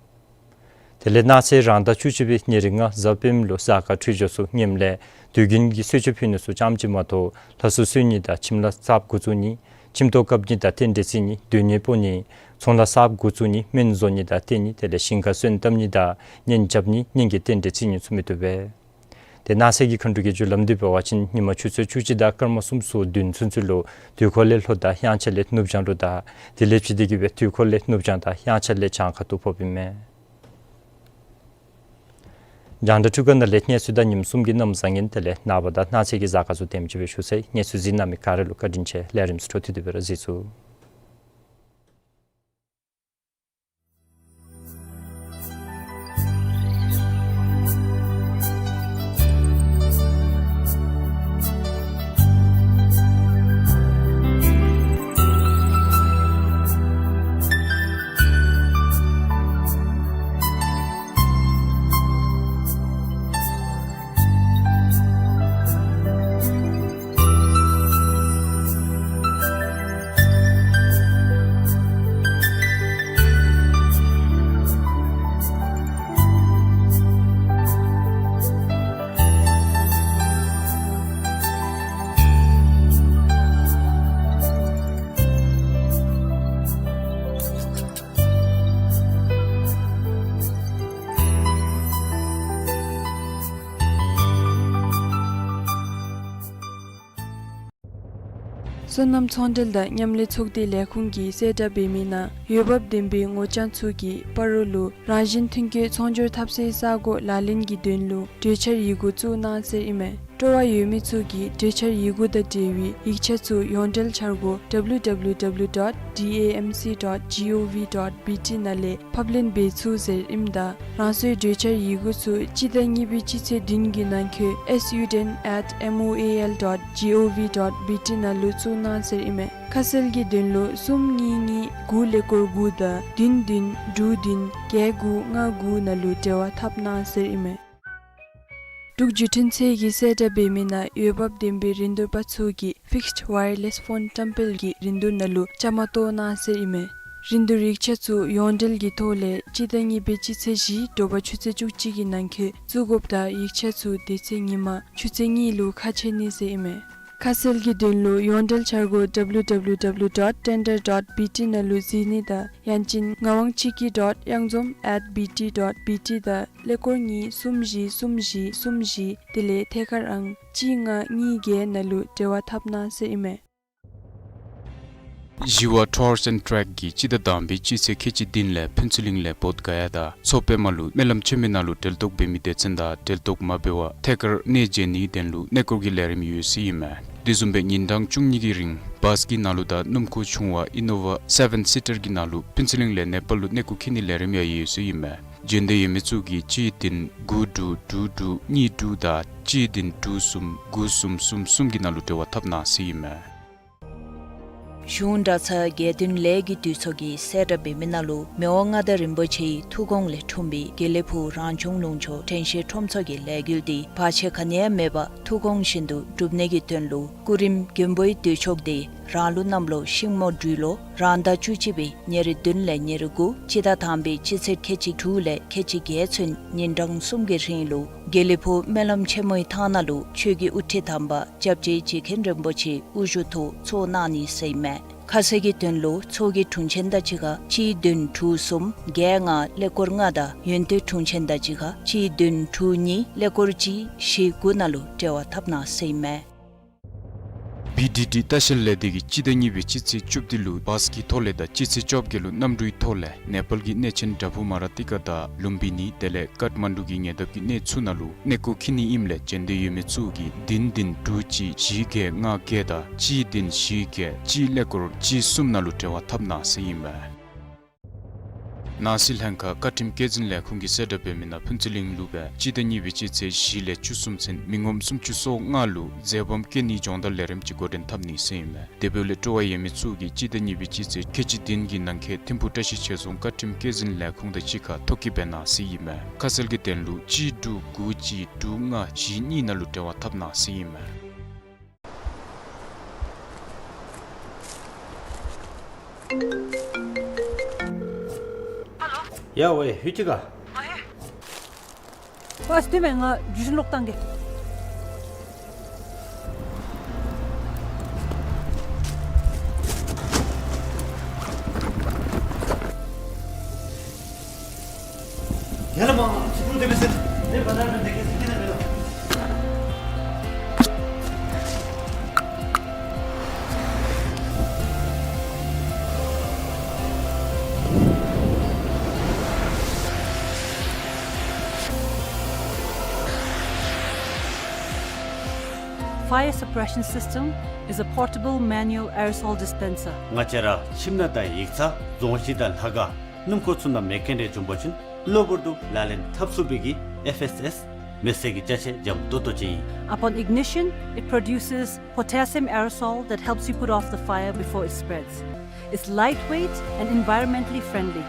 དེ་ལས་གནངས་ཚེ་རང་ཟླ་བཅུ་གཅིག་པའི་ཉེར་ལྔ་གཟའ་སྤེནམ་ལུ་གཟའ་སྐར་འཕྲོད་སྦྱོར་ཚུ་ངནམ་ལས་དུས་རྒྱུན་གྱི་གསོལ་མཆོད་ཕུལ་ནི་ཚུ་ཙམ་ཅིག་མ་གཏོགས་ལྷ་གསོལ་གསོལ་ནི་དང་ཁྱིམ་ལཱ་གསརཔ་འགོ་བཙུགས་ནི། ཁྱིམ་ཐོག་བཀབ་ནི་དང་རྟེན་འབྲེལ་བརྩི་ནི། སྡོད་གནས་སྤོ་ནི། ཚོང་ལཱ་གསརཔ་འགོ་བཙུགས་ནི། སྨན་བཟོ་ནི་དང་བསྟེན་ནི། དེ་ལས་ཞིང་ཁར་སོན་བཏབ་ནི་དང་གཉེན་རྐྱབ་ནི། གཉེན་གྱི་རྟེན་འབྲེལ་བརྩི་ནི་ཚུ་མི་བཏུབ་པས། ཏེ་གནངས་ཚེ་གི་མཁའ་འགྲོ་གི་རྒྱུ་ལམ་འདི་འབད་བ་ཅིན་ཉིན་མ་ཆུ་ཚོད་བཅུ་གཅིག་དང་སྐར་མ་སུམ་ཅུ་སོ་བདུན་ཚུན་ཚོད་ལུ་དུས་འཁོར་ལས་ལྷོ་དང་དབྱངས་འཆར་ལས་ནུབ་བྱང་ལུ་དང་དེ་ལས་ཕྱི་དེ་གི་སྦེ་དུས་འཁོར་ལས་ནུབ་བྱང་དང་དབྱངས་འཆར་ལས་བྱང་ཁ་ཐུག་ཕོགཔ་ཨིན་མས། རྒྱང་བསྒྲགས་འཕྲུལ་ཁང་ནང་ལས་གནས་ཚུལ་དང་ཉིནམ་གསུམ་གྱི་གནམ་བཟང་ངན་དེ་ལས་ནངས་པ་དང་གནངས་ཚེ་གི་གཟའ་སྐར་ཚུ་དེམ་ཅིག་སྦེ་ཞུ་ཚར་ཡི། གནས་ཚུལ་གཟིགས་གནང་མི་ག་ར་ལུ་བཀའ་དྲིན་ཆེ། ལས་རིམ་ཚུ་འཕྲོ་མཐུད་དེ་སྦེ་ར་གཟིགས་ཚུགས། སོ་ནམ་ཚོང་འབྲེལ་དང་མཉམ་ལས་ཚོགས་སྡེ་ལས་ཁུངས་ཀྱིས་གསལ་བསྒྲགས་འབད་མི་ནང་འོས་འབབ་ལྡན་པའི་ངོ་རྐྱང་ཚུ་གིས་སྤ་རོ་ལུ་རང་བཞིན་ཐོན་སྐྱེད་ཚོང་སྒྱུར་འཐབ་སའི་ས་སྒོ་ལག་ལེན་གྱི་དོན་ལུ་གྲོས་འཆར་ཡི་གུ་བཙུགས་གནང་ཟེར་ཨིན་མས། སྤྲོ་བ་ཡོད་མི་ཚུ་གིས་གྲོས་འཆར་ཡི་གུ་དང་འབྲེལ་བའི་ཡིག་ཆ་ཚུ་ཡོངས་འབྲེལ་འཆར་སྒོ་W W W dot D A M C dot G O V dot B T ནང་ལས་ཕབ་ལེན་འབད་ཚུགས་ཟེར་ཨིནམ་ད་རང་སོའི་གྲོས་འཆར་ཡི་གུ་ཚུ་སྤྱི་ཟླ་གཉིས་པའི་སྤྱི་ཚེས་བདུན་གྱི་ནང་འཁོད S U ten at M O A L dot G O V dot B T ནང་ལུ་བཙུགས་གནང་ཟེར་ཨིན་མས། ཁ་གསལ་གྱི་དོན་ལུ་གསུམ་གཉིས་གཉིས་དགུ་ཀླད་ཀོར་དགུ་དང་བདུན་བདུན་དྲུག་བདུན་བརྒྱད་དགུ་ལྔ་དགུ་ནང་ལུ་འབྲེལ་བ་འཐབ་གནང་ཟེར་ཨིན་མས། འབྲུག་བརྒྱུད་འཕྲིན་ཚད་ཀྱིས་གསལ་བསྒྲགས་འབད་མི་ནང་འོས་འབབ་ལྡན་པའི་རིན་བསྡུར་པ་ཚུ་གིས་Fixed Wireless Phone བཀྲམ་སྤེལ་གྱི་རིན་བསྡུར་ནང་ལུ་བཅའ་མར་གཏོགས་གནང་ཟེར་ཨིན་མས། རིན་བསྡུར་ཡིག་ཆ་ཚུ་ཡོངས་འབྲེལ་གྱི་ཐོག་ལས་སྤྱི་ཟླ་གཉིས་པའི་སྤྱི་ཚེས་བཞི་དྲོ་པ་ཆུ་ཚོད་བཅུ་གཅིག་གི་ནང་འཁོད་བཙུགས་དགོཔ་དང་ཡིག་ཆ་ཚུ་དེ་ཚེ་ཉིན་མ་ཆུ་ཚོད་གཉིས་ལུ་ཁ་ཕྱེ་ནི་ཟེར་ཨིན་མས། ཁ་གསལ་གྱི་དོན་ལུ་ཡོངས་འབྲེལ་འཆར་སྒོ་W W W dot tender dot B T ནང་ལུ་གཟིགས་ནི་དང་ཡང་ཅིན་ངག་དབང་ཆིག་སྐྱིད་dot གཡང་འཛོམས་at B T dot B T དང་ཀླད་ཀོར་གཉིས་གསུམ་བཞི་གསུམ་བཞི་གསུམ་བཞི་དེ་ལས་ཐད་ཀར་ཨང་གཅིག་ལྔ་གཉིས་བརྒྱད་ནང་ལུ་འབྲེལ་བ་འཐབ་གནང་ཟེར་ཨིན་མས། ཞི་བ་Tours and Trek གིས་སྤྱི་ཟླ་དང་པའི་སྤྱི་ཚེས་ཁལ་གཅིག་བདུན་ལས་ཕུན་ཚོགས་གླིང་ལས་བོདྷ་ག་ཡ་དང་མཚོ་པདྨ་ལུ་སྨོན་ལམ་ཆེན་མོའི་ནང་ལུ་གྲལ་གཏོགས་འབད་མི་སྡེ་ཚན་དང་གྲལ་གཏོགས་མ་འབད་བར་ཐད་ཀར་གནས་མཇལ་ནིའི་དོན་ལུ་གནས་སྐོར་གྱི་ལས་རིམ་ཡོད་ཟེར་ཨིན་མས། དེ་བཟུམ་སྦེ་ཉིན་གྲངས་བཅུ་གཉིས་ཀྱི་རིང་བཱས་ཀྱི་ནང་ལུ་དང་སྣུམ་འཁོར་ཆུང་བ་ཨི་ནོ་ཝ་སེ་བེན་སི་ཊར་གྱི་ནང་ལུ་ཕུན་ཚོགས་གླིང་ལས་ནེ་པཱལ་ལུ་གནས་སྐོར་འཁྱིད་ནིའི་ལས་རིམ་ཡང་ཡོད་ཟེར་ཨིན་མས། འབྱོན་འདོད་ཡོད་མི་ཚུ་གིས་གཅིག་བདུན་དགུ་དྲུག་དྲུག་དྲུག་གཉིས་དྲུག་དང་གཅིག་བདུན་དྲུག་གསུམ་དགུ་གསུམ་གསུམ་གསུམ་གྱི་ནང་ལུ་འབྲེལ་བ་འཐབ་གནང་ཟེར་ཨིན་མས། གཞུང་གྲྭ་ཚང་དགེ་འདུན་ལས་ཀྱི་འདུས་ཚོགས་ཀྱིས་གསལ་བསྒྲགས་འབད་མི་ནང་ལུ་མི་དབང་མངའ་བདག་རིན་པོ་ཆེའི་ཐུགས་དགོངས་ལས་འཁྲུངས་པའི་དགེ་ལེགས་ཕུག་རང་བྱུང་ལུང་ཕྱོགས་དྲན་ཤེས་ཁྲོམ་ཚོགས་ཀྱི་ལས་འགུལ་འདི་བར་ཆད་ག་ནི་ཡང་མེད་པར་ཐུགས་དགོངས་བཞིན་དུ་སྒྲུབ་ནི་གི་དོན་ལུ་སྐུ་རིམ་མགོན་པོའི་འདུས་ཚོགས་འདི་རང་ལུགས་གནམ་ལོ་ཤིང་མོ་སྦྲུལ་ལོ་རང་ཟླ་བཅུ་གཅིག་པའི་ཉེར་བདུན་ལས་ཉེར་དགུ་སྤྱི་ཟླ་དང་པའི་སྤྱི་ཚེས་ཁལ་གཅིག་དྲུག་ལས་ཁལ་གཅིག་བརྒྱད་ཚུན་ཉིན་གྲངས་གསུམ་གྱི་རིང་ལུ་དགེ་ལེགས་ཕུག་སྨོན་ལམ་ཆེན་མོའི་ཐང་ནང་ལུ་ཆོས་ཀྱི་དབུ་ཁྲིད་དམ་པ་སྐྱབས་རྗེ་རྗེ་མཁན་རིན་པོ་ཆེའི་དབུ་བཞུགས་ཐོག་ཚོགས་གནང་ནི་ཟེར་ཨིན་མས། ཁ་གསལ་གྱི་དོན་ལུ་ཚོགས་ཀྱི་དྲུང་ཆེན་དང་གཅིག་ཁར་གཅིག་བདུན་དྲུག་གསུམ་བརྒྱད་ལྔ་ཀླད་ཀོར་ལྔ་དང་ཡོན་ཏན་དྲུང་ཆེན་དང་གཅིག་ཁར་གཅིག་བདུན་དྲུག་གཉིས་ཀླད་ཀོར་གཅིག་བཞི་དགུ་ནང་ལུ་འབྲེལ་བ་འཐབ་གནང་ཟེར་ཨིན་མས། བི་ཌི་ཌི་ལྟ་བཤལ་ལས་སྡེ་གིས་སྤྱི་ཟླ་གཉིས་པའི་སྤྱི་ཚེས་བཅུ་བདུན་ལུ་བཱས་ཀྱི་ཐོག་ལས་དང་སྤྱི་ཚེས་བཅོ་བརྒྱད་ལུ་གནམ་གྲུའི་ཐོག་ལས་ནེ་པཱལ་གྱི་གནས་ཆེན་དྲ་བུ་མ་ར་ཏི་ཀ་དང་ལུམ་བི་ནི་དེ་ལས་ཀཏ་མན་ཌུ་གི་ཉེ་འདབས་ཀྱི་གནས་ཚུ་ནང་ལུ་གནས་སྐོར་འཁྱིད་ནི་ཨིནམ་ལས་འབྱོན་འདོད་ཡོད་མི་ཚུ་གིས་བདུན་བདུན་དྲུག་གཅིག་བཞི་བརྒྱད་ལྔ་བརྒྱད་དང་གཅིག་བདུན་བཞི་བརྒྱད་གཅིག་ཀླད་ཀོར་གཅིག་གསུམ་ནང་ལུ་འབྲེལ་བ་འཐབ་གནང་ཟེར་ཨིན་མས། ནང་སྲིད་ལྷན་ཁག་བཀའ་ཁྲིམས་བཀོད་འཛིན་ལས་ཁུངས་ཀྱིས་གསལ་བསྒྲགས་འབད་མི་ནང་ཕུན་ཚོགས་གླིང་ལུ་སྦེ་སྤྱི་ཟླ་གཉིས་པའི་སྤྱི་ཚེས་བཞི་ལས་བཅུ་གསུམ་ཚུན་མི་ངོམ་སུམ་ཅུ་སོ་ལྔ་ལུ་འཛོལ་སྦོམ་བཀལ་ནིའི་སྦྱོང་བརྡར་ལས་རིམ་ཅིག་འགོ་འདྲེན་འཐབ་ནི་ཟེར་ཨིན་མས། དེ་འབདཝ་ལས་སྤྲོ་བ་ཡོད་མི་ཚུ་གིས་སྤྱི་ཟླ་གཉིས་པའི་སྤྱི་ཚེས་ཁལ་གཅིག་བདུན་གྱི་ནང་འཁོད་ཐིམ་ཕུག་བཀྲ་ཤིས་ཆོས་རྫོང་བཀའ་ཁྲིམས་བཀོད་འཛིན་ལས་ཁུངས་དང་གཅིག་ཁར་ཐོ་བཀོད་འབད་གནང་ཟེར་ཨིན་མས། ཁ་གསལ་གྱི་དོན་ལུ་གཅིག་དྲུག་དགུ་གཅིག་དྲུག་ལྔ་བཞི་གཉིས་ནང་ལུ་འབྲེལ་བ་འཐབ་གནང་ཟེར་ཨིན་མས། ཡ་ཝེ་ཧུ་ཅི་ག། ཨ་སྟེ་མེན་ང་བརྒྱུད་འཕྲིན་ལོག་བཏང་གེ། ཡ་ལ་མ་ཚུར་འགྲོ་དེ་མི་ཟེར། དེ་བ་ད་ར་འདི་ག་ཟེར་གྱི་ན་མེད་ལ། Fire suppression system is a portable manual aerosol dispenser. ང་བཅས་ར་ཁྱིམ་ནང་དང་ཡིག་ཚང་རྫོང་གཞི་དང་ལྷ་ཁང་སྣུམ་འཁོར་ཚུ་ནང་མེ་རྐྱེན་རེ་བྱུང་པ་ཅིན་གློ་བུར་དུ་ལག་ལེན་འཐབ་ཚུགས་པའི་གི་ཨེཕ་ཨེསི་ཨེསི་མེ་བསད་ཀྱི་ཅ་ཆས་འཇམ་ཏོག་ཏོ་ཅིག་ཨིན། Upon ignition, it produces potassium aerosol that helps you put off the fire before it spreads. It's lightweight and environmentally friendly.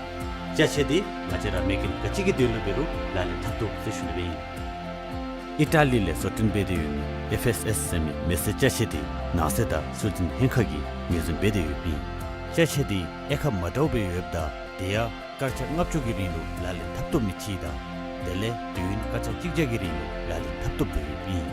ཅ་ཆས་འདི་ང་བཅས་ར་མེ་རྐྱེན་ག་ཅི་གི་དོན་ལུ་འབད་རུང་ལག་ལེན་འཐབ་ཚུགས་ཟེར་ཞུ་ནི་སྦེ་ཨིན། ཨི་ཊ་ལི་ལས་བཟོ་སྐྲུན་འབད་དེ་ཡོད་མི་ཨེཕ་ཨེསི་ཨེསི་ཟེར་མི་མེ་བསད་ཅ་ཆས་འདི་ནང་སྲིད་དང་སྲོལ་འཛིན་ལྷན་ཁག་གིས་ངོས་འཛིན་འབད་དེ་ཡོདཔ་ཨིན། ཅ་ཆས་འདི་དབྱེ་ཁག་མ་འདྲཝ་སྦེ་ཡོདཔ་ད་དེ་ཡང་སྐར་ཆ་ལྔ་བཅུ་གི་རིང་ལུ་ལག་ལེན་འཐབ་བཏུབ་མི་ཅིག་དང་དེ་ལས་དུས་ཡུན་སྐར་ཆ་གཅིག་བརྒྱ་གི་རིང་ལུ་ལག་ལེན་འཐབ་བཏུབ་སྟེ་ཡོདཔ་ཨིན།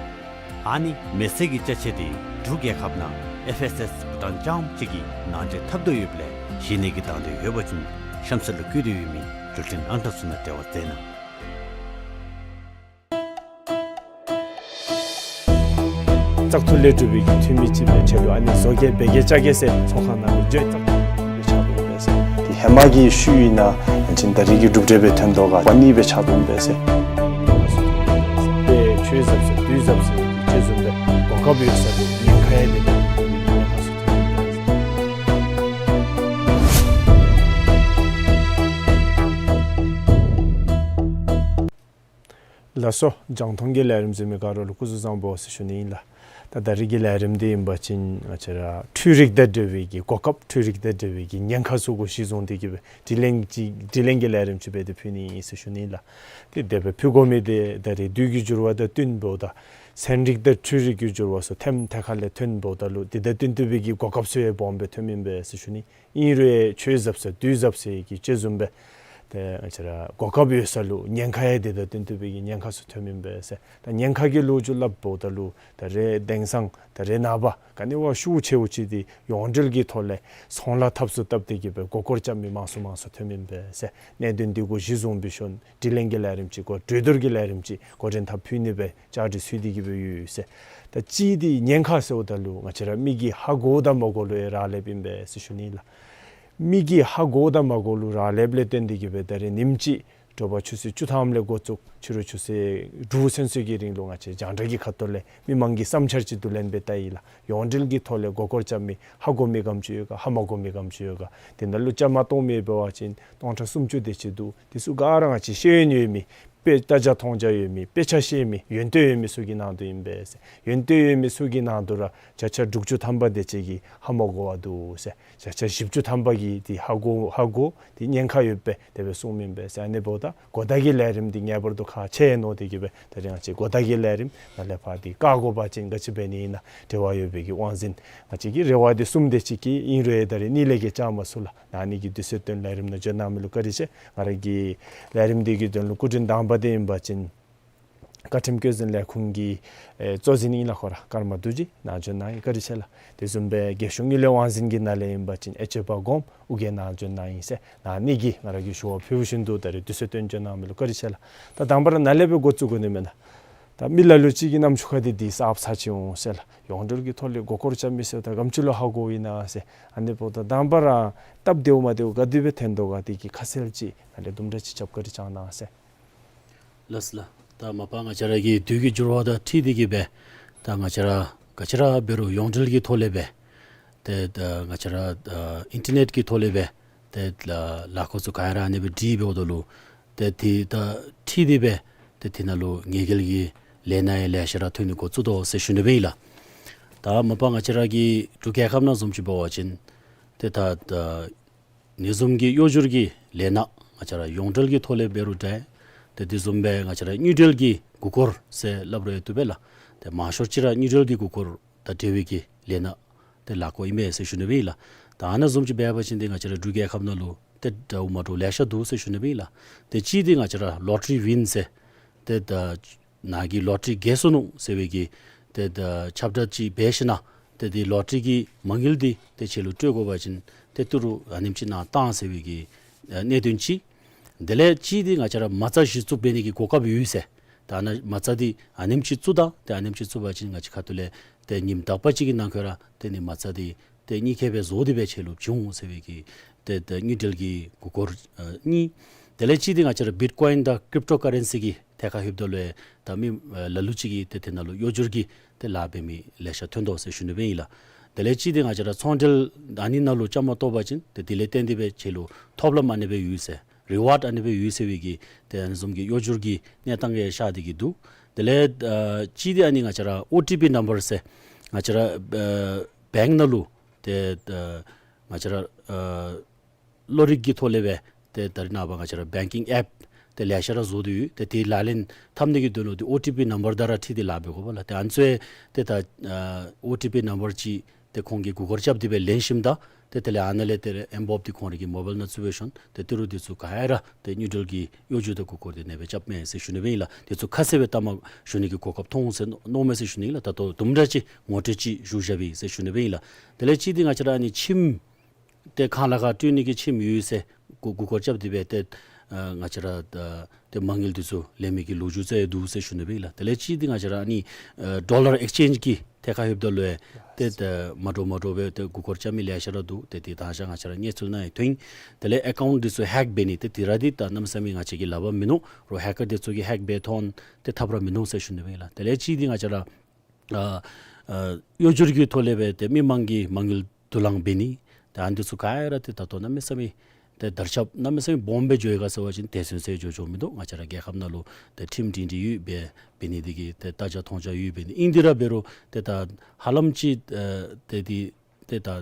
ཨ་ནི་མེ་བསད་ཀྱི་ཅ་ཆས་འདི་འབྲུག་རྒྱལ་ཁབ་ནང་ཨེཕ་ཨེསི་ཨེསི་བྷུ་ཊཱན་རྐྱངམ་གཅིག་གིས་ནང་འདྲེན་འཐབ་དོ་ཡོདཔ་ལས་གཞི་གནས་ཀྱི་དང་འདོད་ཡོད་པ་ཅིན་གཤམ་གསལ་ལུ་བཀོད་དེ་ཡོད་མི་འགྲུལ་འཕྲིན་ཨང་གྲངས་ཚུ་ནང་འབྲེལ་བ་མཛད་གནང་། བཙག་འཐུ་ལས་གྲུབ་པའི་གི་འཐུས་མི་ཅིག་སྦེ་ཆེད་དུ་ཨ་ནི་བཟོ་གེ་འབད་གེ་བཅའ་གེ་ཟེར་ཚོགས་ཁང་ནང་ལུ་བརྗོད་བཙག་འཐུ་ལས་ཆགས་འདུག་པས་ཟེར། དེ་ཧེ་མ་གི་ཤུལ་ཨིན་ན་ཡང་ཅིན་ད་རེས་ཀྱི་གྲུབ་འབྲས་སྦེ་ཐོན་དོ་ག་པ་ནི་སྦེ་ཆགས་འདུག་པས་ཟེར། དཔེ་ཆོས་ཟབ་ཟེར་དུས་ཟབ་ཟེར་གྱི་ཅིག་བཟུམ་སྦེ་གོ་སྐབས་ཡོད་ས་ལུ་ཉེན་ཁ་ཡང་དེ་ལས་ཉེན་ཁ་ཚུ་ཐོན་ཡི་པས་ཟེར། ལགས་སོ། རྒྱང་མཐོང་གི་ལས་རིམ་གཟིགས་མི་ག་ར་ལུ་སྐུ་གཟུགས་བཟང་པོ་ཟེར་ཞུ་ནི་ཨིན་ལགས། ད་ད་རེས་ཀྱི་ལས་རིམ་འདི་ཨིན་པ་ཅིན་ང་བཅས་ར་འཕྲུལ་རིག་དང་འབྲེལ་བའི་གི་གོ་སྐབས་འཕྲུལ་རིག་དང་འབྲེལ་བའི་གི་ཉེན་ཁ་ཚུ་གུ་གཞི་བཟུང་སྟེ་གི་སྦེ་དྲི་ལན་ཅིག་དྲི་ལན་གྱི་ལས་རིམ་ཅིག་སྦེ་ཏེ་ཕུལ་ནི་ཨིན་ཟེར་ཞུ་ནི་ཨིན་ལགས། ཏེ་དེ་སྦེ་ཕུལ་དགོ་མི་འདི་ད་རེས་དུས་ཀྱི་འགྱུར་བ་དང་བསྟུན་འབདཝ་ད་ཚན་རིག་དང་འཕྲུལ་རིག་གི་འགྱུར་བ་ཚུ་ཐེམ་ཐེ་ཁ་ལས་ཐོན་འབདཝ་ད་ལུ་དེ་དང་བསྟུན་ཏེ་སྦེ་གི་གོ་སྐབས་ཚུ་ཡང་སྦོམ་སྦེ་ཐོནམ་ཨིན་པས་ཟེར་ཞུ་ནི། ཨིན་རུང་ཆོས་ཟབ་ཟེར་དུས་ཟབ་ཟེར་གྱི་ཅིག་བཟུམ་སྦེ་ཏེ་ང་བཅས་ར་གོ་སྐབས་ཡོད་ས་ལུ་ཉེན་ཁ་ཡང་དེ་དང་བསྟུན་ཏེ་སྦེ་གི་ཉེན་ཁ་ཚུ་ཐོནམ་ཨིན་པས་ཟེར། ད་ཉེན་ཁ་གི་ལོ་རྒྱུས་སླབ་འབདཝ་ད་ལུ་ད་རེས་དེང་སང་ད་རེས་ནངས་པ་ག་ནི་བ་ཤུགས་ཆེཝ་ཅིག་འདི་ཡོངས་འབྲེལ་གྱི་ཐོག་ལས་ཚོང་ལཱ་འཐབ་སུ་བཏབ་སྟེ་གི་སྦེ་མགུ་སྐོར་རྐྱབ་མི་མང་སུ་མང་སུ་ཐོནམ་ཨིན་པས་ཟེར། གནད་དོན་འདི་གུ་གཞི་བཟུང་འབད་ཞིནམ་དྲི་ལན་གྱི་ལས་རིམ་ཅིག་གོ་གྲོས་བསྡུར་གྱི་ལས་རིམ་ཅིག་གོ་འདྲེན་འཐབ་ཕུལ་ནི་སྦེ་བཅའ་སྒྲིག་ཚུད་དེ་གི་སྦེ་ཡོད་ཟེར། ད་ཅི་འདི་ཉེན་ཁ་ཟེརཝ་ད་ལུ་ང་བཅས་ར་མི་གིས་ཧ་གོཝ་དང་མ་གོཝ་ལུ་ཡང་རག་ལསཔ་ཨིན་པས་ཟེར་ཞུ་ནི་ལགས། མི་གིས་ཧ་གོཝ་དང་མ་གོཝ་ལུ་རག་ལསཔ་ལས་བརྟེན་ཏེ་གི་སྦེ་ད་རེས་ཉིནམ་གཅིག་ དྲོ་པ་ཆུ་ཚོད་བཅུ་ཐམ་ལས་འགོ་བཙུགས་ཕྱི་རུ་ཆུ་ཚོད་དྲུག་ཚུན་ཚོད་ཀྱི་རིང་ལུ་ང་བཅས་རྒྱང་བསྒྲགས་ཀྱི་ཁ་ཐུག་ལས་མི་མང་གི་བསམ་འཆར་ཅིག་བསྡུ་ལེན་འབད་ད་ཡི་ལགས། ཡོངས་འབྲེལ་གྱི་ཐོག་ལས་མགུ་སྐོར་རྐྱབ་མི་ཧ་གོ་མི་ག་དེམ་ཅིག་ཡོད་ག། ཧ་མ་གོ་མི་ག་དེམ་ཅིག་ཡོད་ག། དེ་ནང་ལུ་བཅའ་མར་གཏོགས་མི་འབད་བ་ཅིན་སྟོང་ཕྲག་སུམ་ཅུ་དེ་ཅིག་འདུག། དེ་ཚུ་ག་ར་ང་བཅས་ཤེས་ཡོན་ཡོད་མི་དཔེ་ལྟ་རྒྱ་མཐོང་རྒྱ་ཡོད་མི་དཔེ་ཆ་ཤེས་མི་ཡོན་ཏན་ཡོད་མི་ཚུ་གི་ནང་དུ་ཨིན་པས་ཟེར། ཡོན་ཏན་ཡོད་མི་ཚུ་གི་ནང་དུ་ར་བརྒྱ་ཆ་དྲུག་ཅུ་ཐམ་པ་དེ་ཅིག་གིས་ཧ་མ་གོ་བར་འདུག་ཟེར། བརྒྱ་ཆ་བཞི་བཅུ་ཐམ་པ་གིས་དེ་ཧ་གོ་ཧ་གོ་དེ་ཉེན་ཁ་ཡོདཔ་སྦེ་དེ་སྦེ་གསུངམ་ཨིན་པས་ཟེར། ཨ་ནི་འབདཝ་ད་གོ་བརྡ་གི་ལས་རིམ་འདི་ངེས་པར་དུ་ཁག་ཆེ་ནུག། དེ་གིས་སྦེ་ད་རིས་ང་བཅས་གོ་བརྡ་གི་ལས་རིམ་ནཱ་ལས་ཕར་འདི་བཀག་དགོ་པ་ཅིན་ག་ཅི་འབད་ནི་ཨིན་ན་འབྲེལ་བ་ཡོད་པའི་གི་དབང་འཛིན་ང་བཅས་ཀྱི་རེ་བ་འདི་གསུམ་དེ་ཅིག་གིས་ཨིན་རུང་ད་རིས་གཉིས་ལས་བརྒལ་བཅར་མ་ཚུགས་ལགས། ཨ་ནི་གི་དུས་ཚོད་བཏོན་ལས་རིམ་ནང་འབྱོན་གནང་མི་ལུ་བཀའ་དྲིན་ཆེ། ང་ར་གི་ལས་རིམ་འདི་གི་དོན་ལུ་སྐུ་མགྲོན་དང་པ་འདི་ཨིན་པ་ཅིན་བཀའ་ཁྲིམས་བཀོད་འཛིན་ལས་ཁུངས་ཀྱི་ཨེ་གཙོ་འཛིན་ཨིན་ལགས། ཁོ་ར་ཀརྨ་རྡོ་རྗེ་ནཱ་འབྱོན་གནང་ཡི། བཀའ་དྲིན་ཆེ་ལགས། དེ་བཟུམ་སྦེ་རྒྱལ་གཞུང་དངུལ་ལས་དབང་འཛིན་གྱི་ནང་ལས་ཨིན་པ་ཅིན་ཨེ་ཆོས་པ་སྒོམ་ཨོ་རྒྱན་ནཱ་འབྱོན་གནང་ཡི་ཟེར། ཨ་ནི་གིས་ང་ར་གིས་ཞུ་བ་ཕུལ་བཞིན་དུ་ད་རིས་དུས་ཚོད་བཏོན་འབྱོན་གནང་མི་ལུ་བཀའ་དྲིན་ཆེ་ལགས། ད་དང་པ་ར་ནཱ་ལས་སྦེ་འགོ་བཙུགས་དགོ་ནི་མེན་ན། ད་མི་ལ་ལུ་ཅིག་གི་རྣམ་ཅོ་ཁ་འདི་དེ་གསརཔ་ཚར་ཅིག་འོང་ཟེར་ལགས། ཡོངས་འབྲེལ་གྱི་ཐོག་ལས་མགུ་སྐོར་རྐྱབ་མི་ཟེརཝ་ད་ག་དེམ་ཅིག་ལུ་ཧ་གོཝ་ཨིན་ན་ཟེར། ཨ་ནི་འབདཝ་ད་དང་པ་ར་སྟབས་བདེཝ་མ་བདེཝ་ག་དེ་སྦེ་ཐོན་དོ་ག་དེ་གི་ཁ་གསལ་ཅིག་ནཱ་ལས་དུམ་གྲ་ཅིག་རྐྱབ་བཀའ་དྲིན་བསྐྱང་གནང་ཟེར། ལགས་ལགས། ད་མ་པ་ང་བཅས་ར་གི་དུས་ཀྱི་འགྱུར་བ་དང་འཁྲིལ་ཏེ་གིས་སྦེ་ད་ང་བཅས་ར་ག་ཅི་ར་འབད་རུང་ཡོངས་འབྲེལ་གྱི་ཐོག་ལས་སྦེ་ཏེ་ད་ང་བཅས་ར་ཨ་ཨིན་ཊར་ནེཊ་ཀྱི་ཐོག་ལས་སྦེ་ཏེ་ལ་ལཱ་འགོ་ཚུ་ག་ར་ཨ་ནི་སྦེ་སྒྲིག་འབདཝ་ད་ལུ་ཏེ་དེ་དང་འཁྲིལ་ཏེ་སྦེ་ཏེ་དེ་ནང་ལུ་ངེས་གེལ་གྱི་ལས་སྣ་ཡང་ལེ་ཤ་ར་ཐོན་ནི་འགོ་བཙུགས་དོ་ཟེར་ཞུ་ནི་སྦེ་ཨིན་ལགས། ད་མ་པ་ང་བཅས་ར་གི་འབྲུག་རྒྱལ་ཁབ་ནང་བཟུམ་ཅིག་འབད་བ་ཅིན་ཏེ་ད་ད་ཨ་ནི་བཟུམ་གྱི་གཡོ་སྒྱུར་གྱི་ལས་སྣ་ང་བཅས་ར་ཡོངས་འབྲེལ་གྱི་ཐོག་ལས་འབད་རུང་འདྲ། ཏེ་དེ་བཟུམ་སྦེ་ང་བཅས་ར་དངུལ་འབྲེལ་གྱི་མགུ་སྐོར་ཟེར་སླབ་རུང་བཏུབ་པས་ལགས། ཏེ་མང་ཤོས་ཅིག་ར་དངུལ་འབྲེལ་གྱི་མགུ་སྐོར་དང་འབྲེལ་བའི་གི་ལས་སྣ་ཏེ་ལཱ་འགོ་ཨིན་པས་ཟེར་ཞུ་ནི་སྦེ་ཨིན་ལགས། ད་ཨ་ནཱ་བཟུམ་ཅིག་འབད་བ་ཅིན་ཏེ་ང་བཅས་ར་འབྲུག་རྒྱལ་ཁབ་ནང་ལུ་ཏེ་འདྲཝ་མ་འདྲཝ་ལེ་ཤ་འདུག་ཟེར་ཞུ་ནི་སྦེ་ཨིན་ལགས། ཏེ་གཅིག་འདི་ང་བཅས་ར་ལོ་ཊ་རི་ཝིན་ཟེར་ཏེ་ད་ནཱ་གིས་ལོ་ཊ་རི་རྒྱལ་སོ་ནུག་ཟེར་བའི་གི་ཏེ་ད་ཁྱབ་བསྒྲགས་ཅིག་འབད་ཞིན་ན་ཏེ་དེ་ལོ་ཊ་རི་གི་མ་དངུལ་འདི་ཏེ་ཁྱེད་ལུ་སྤྲོད་དགོ་པ་ཅིན་ཏེ་ཏི་རུ་ཨ་ནེམ་ཅིག་ནཱ་བཏང་ཟེར་བའི་གི་ཨ་གནད་དོན་ཅིག། དེ་ལས་གཅིག་འདི་ང་བཅས་ར་མ་རྩ་གཞི་བཙུགས་འབད་ནི་གི་གོ་སྐབས་ཡོད་ཟེར། ད་ནཱ་མ་རྩ་འདི་ཨ་ནེམ་ཅིག་བཙུགས་ད་ཏེ་ཨ་ནེམ་ཅིག་བཙུགས་པ་ཅིན་ང་བཅས་ཁ་ཐུག་ལས་ཏེ་ཉིནམ་དག་པ་ཅིག་གི་ནང་འཁོད་ར་ཏེ་ནི་མ་རྩ་འདི་ཏེ་གཉིས་ཁེ་སྦེ་བཟོ་སྟེ་སྦེ་ཁྱེད་ལུ་བྱིན་འོང་ཟེར་བའི་གི་ཏེ་ཏེ་དངུལ་འབྲེལ་གྱི་མགུ་སྐོར་ཨ་གཉིས། དེ་ལས་གཅིག་འདི་ང་བཅས་ར་བིཊ་ཀོ་ཡིན་དང་ཀྲིབ་ཊོ་ཀ་རེན་སི་གི་ཐད་ཁར་ལྷོདཔ་ད་ལུ་ད་མི་ཨ་ལ་ལུ་ཅིག་གིས་ཏེ་དེ་ནང་ལུ་གཡོ་སྒྱུར་གྱི་ཏེ་ལཱ་འབད་མི་ལེ་ཤ་ཐོན་དོ་ཟེར་ཞུ་ནི་སྦེ་ཨིན་ལགས། དེ་ལས་གཅིག་འདི་ང་བཅས་ར་ཚོང་འབྲེལ་ཨ་ནི་ནང་ལུ་བཅའ་མར་གཏོགས་པ་ཅིན་ཏེ་དེ་ལས་བརྟེན་ཏེ་སྦེ་ཁྱེད་ལུ་ཐོབ་ལམ་ཨ་ནི་སྦེ་ཡོད་ཟེར། རི་ཝཱརཌ་ཨ་ནི་སྦེ་ཡོད་ཟེར་བའི་གི་ཏེ་ཨ་ནི་བཟུམ་གྱི་གཡོ་སྒྱུར་གྱི་གནས་སྟངས་ཡང་ཤར་ཏེ་གི་འདུག། དེ་ལས་ཨ་གཅིག་འདི་ཨ་ནི་ང་བཅས་ར་ཨོ་ཊི་པི་ནམ་བར་ཟེར་ང་བཅས་ར་ཨ་བེངཀ་ནང་ལུ་ཏེ་ཨ་ང་བཅས་ར་ཨ་གློག་རིག་གི་ཐོག་ལས་སྦེ་ཏེ་ད་རེས་ནངས་པ་ང་བཅས་ར་བེངཀ་ཀིང་ཨེཔ་ཏེ་ལེ་ཤ་ར་བཟོ་སྟེ་ཡོད། ཏེ་དེ་ལག་ལེན་འཐབ་ནི་གི་དོན་ལུ་ཏེ་ཨོ་ཊི་པི་ནམ་བར་དང་ར་འཁྲིལ་ཏེ་ལཱ་འབད་དགོ་པས་ལགས། ཏེ་ཨ་ནི་ཚུ་ཏེ་ད་ཨ་ཨོ་ཊི་པི་ནམ་བར་ཅིག་ཏེ་ཁོང་གིས་མགུ་སྐོར་རྐྱབ་སྟེ་སྦེ་ལེན་ཞིནམ་ད་ཏེ་དེ་ལས་ཨ་ནཱ་ལས་ཏེ་ཨེམ་བོབ་འདི་ཁོང་རའི་གི་མོ་བཱའིལ་ནང་བཙུགས་སྦེ་ཞིནམ་ཏེ་ཏི་རུ་འདི་ཚུ་ག་ར་ཏེ་དངུལ་འབྲེལ་གྱི་གཡོ་སྒྱུར་དང་མགུ་སྐོར་འདི་ཨ་ནེ་སྦེ་རྐྱབ་མས་ཟེར་ཞུ་ནི་སྦེ་ཨིན་ལགས། འདི་ཚུ་ཁ་གསལ་སྦེ་ལྟ་མ་ཞུ་ནི་གི་གོ་སྐབས་ཐོབ་འོང་ཟེར་མནོ་མས་ཟེར་ཞུ་ནི་ཨིན་ལགས། ད་ལྟོ་དུམ་གྲ་ཅིག་ངོ་སྤྲོད་ཅིག་ཞུ་བཞག་པས་ཟེར་ཞུ་ནི་སྦེ་ཨིན་ལགས། དེ་ལས་གཅིག་འདི་ང་བཅས་ར་ཨ་ནི་ཁྱིམ་ཏེ་ཁང་གླ་ཁར་སྤྲོད་ནི་གི་ཁྱིམ་ཡོད་ཟེར་མགུ་མགུ་སྐོར་རྐྱབ་སྟེ་སྦེ་ཏེ་ཨ་ང་བཅས་ར་ཨ་ཏེ་མ་དངུལ་འདི་ཚུ་ལེན་མི་གི་ལོ་རྒྱུས་ཚུ་ཡང་འདུག་ཟེར་ཞུ་ནི་སྦེ་ཨིན་ལགས། དེ་ལས་གཅིག་འདི་ང་བཅས་ར་ཨ་ནི་ཨ་ཌོ་ལར་ཨེགསི་ཅེནཇ་གི་ཐད་ཁར་ལྷོདཔ་ད་ལུ་ཡང་ཏེ་ཏེ་མ་འདྲཝ་མ་འདྲཝ་སྦེ་ཏེ་མགུ་སྐོར་རྐྱབ་མི་ལེ་ཤ་ར་འདུག། ཏེ་དེ་ད་ཆ་ང་བཅས་ར་གནས་ཚུལ་ནང་ཡང་ཐོན། དེ་ལས་ཨེ་ཀའུནཊ་འདི་ཚུ་ཧེག་འབད་ནི་ཏེ་དེ་ར་འདི་ད་གནམ་མེད་ས་མེད་ང་བཅས་ཀྱིས་ལག་པར་མིན་ནུག། རོགས་ཧེ་ཀར་འདི་ཚུ་གིས་ཧེག་འབད་ཐོན་ཏེ་ཐབས་ར་མིན་ནུག་ཟེར་ཞུ་ནི་སྦེ་ཨིན་ལགས། དེ་ལས་གཅིག་འདི་ང་བཅས་ར་ཨ་ཨ་གཡོ་སྒྱུར་གྱི་ཐོག་ལས་སྦེ་ཏེ་མི་མང་གི་མ་དངུལ་བསྡུ་ལེན་འབད་ནི་ཏེ་ཨ་ནི་འདི་ཚུ་ག་ར་ཏེ་ད་ལྟོ་གནམ་མེད་ས་མེད་ཏེ་དར་ཁྱབ་གནམ་མེད་ས་མེད་སྦོམ་སྦེ་འགྱོ་ཡི་ག་ཟེར་བ་ཅིན་ཏེ་ཚུན་ཚོད་འགྱོ་འགྱོཝ་མིན་འདུག། ང་བཅས་ར་རྒྱལ་ཁབ་ནང་ལུ་ཏེ་ཁྲིམས་སྒྲིང་སྒྲི་ཡོདཔ་སྦེ་འབད་ནི་འདི་གིས་ཏེ་ལྟ་རྒྱ་མཐོང་རྒྱ་ཡོདཔ་སྦེ་ཨིན། ཨིན་ཏེ་ར་འབད་རུང་ཏེ་ད་ཧ་ལམ་ཅིག་ཨ་ཏེ་འདི་ཏེ་ད་ཨ་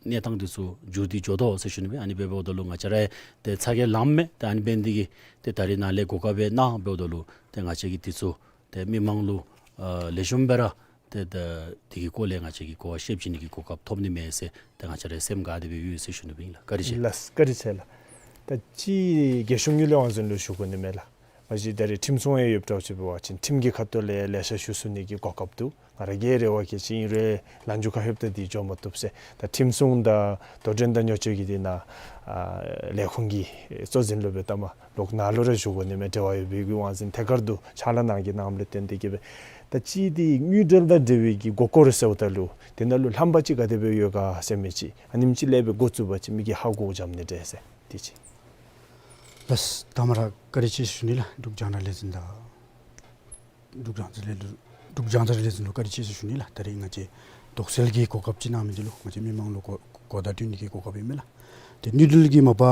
གནས་སྟངས་འདི་ཚུ་འགྱུར་ཏེ་འགྱོ་དོ་ཟེར་ཞུ་ནི་སྦེ། ཨ་ནི་སྦེ་འབདཝ་ད་ལུ་ང་བཅས་ར་ཏེ་ཚ་གྱང་ལངམ་མས། ཏེ་ཨ་ནི་འབད་ནི་འདི་གིས་ཏེ་ད་རེས་ནཱ་ལས་གོ་སྐབས་སྦེ་གནང་འབདཝ་ད་ལུ་ཏེ་ང་བཅས་ཀྱིས་འདི་ཚུ་ཏེ་མི་མང་ལུ་ཨ་ལེགས་ཤོམ་སྦེ་ར་ཏེ་ད་འདི་གི་སྐོར་ལས་ང་བཅས་ཀྱིས་གོ་བ་བཤད་བྱིན་ནི་གི་གོ་སྐབས་ཐོབ་ནི་མས་ཟེར་ཏེ་ང་བཅས་ར་སེམས་དགའ་སྟེ་སྦེ་ཡོད་ཟེར་ཞུ་ནི་སྦེ་ཨིན་ལགས། བཀའ་དྲིན་ཆེ། ལགས་བཀའ་དྲིན་ཆེ་ལགས། ད་ཅི་རྒྱལ་གཞུང་དངུལ་ལས་དབང་འཛིན་ལུ་ཞུ་དགོ་ནི་མས་ལགས། མ་གཞི་ད་རེས་ཁྲིམས་སྲུང་ཡང་ཡོདཔ་འདྲཝ་ཅིག་འབད་བ་ཅིན་ཁྲིམས་ཀྱི་ཁ་ཐུག་ལས་ལེ་ཤ་ཞུ་ཚུགས་ནི་གི་གོ་སྐབས་འདུག། ང་ར་གི་རེ་བ་གལ་ཆེ་ཨིན་རུང་ལན་འཇུ་ཁ་ལྷོདཔ་ད་འདི་འགྱོ་མ་བཏུབ་ཟེར། ད་ཁྲིམས་སྲུང་དང་དོ་འགྲན་དང་ཉོ་སྤྱོད་ཀྱི་འདི་ནང་ཨ་ལས་ཁུངས་ཀྱི་གཙོ་འཛིན་ལུ་སྦེ་ད་མ་ལོག་ནཱ་ལུ་ར་ཞུ་དགོ་ནི་མས། འབྲེལ་བ་ཡོད་པའི་གི་དབང་འཛིན་ཐད་ཀར་དུ་ཕྱག་ལཱ་གནང་གི་གནངམ་ལས་བརྟེན་ཏེ་གིས་སྦེ། ད་ཅི་འདི་དངུལ་འབྲེལ་དང་འབྲེལ་བའི་གི་མགུ་སྐོར་ཟེརཝ་ད་ལུ་དེ་ནང་ལུ་རྣམ་པ་ཅིག་ག་དེ་སྦེ་ཡོད་ག་ཟེར་མི་ཅིག་ཨ་ནེམ་ཅིག་ལས་སྦེ་འགོ་བཙུགས་པ་ཅིན་མི་གིས་ཧ་གོ་འཇམ་ནི་འདྲས་ཟེར་འདི་ཅིག། ལགས། དང་པ་ར་བཀའ་དྲིན་ཆེ་ཞུ་ནི་ལགས། འབྲུག་རྒྱང་བསྒྲགས་ལས་འཛིན་དང་འབྲུག་རྒྱང་བསྒྲགས་ལས་འཛིན་འབྲུག་རྒྱང་བསྒྲགས་ལས་འཛིན་ལུ་བཀའ་དྲིན་ཆེ་ཞུ་ནི་ལགས། ད་རིས་ང་བཅས་དོགས་སེལ་གྱི་གོ་སྐབས་ཅིག་གནང་མི་འདི་ལུ་ང་བཅས་མི་མང་ལུ་གོ་གོ་བརྡ་སྤྲོད་ནི་གི་གོ་སྐབས་ཨིན་མས་ལགས། ཏེ་དངུལ་འབྲེལ་གྱི་མ་པ་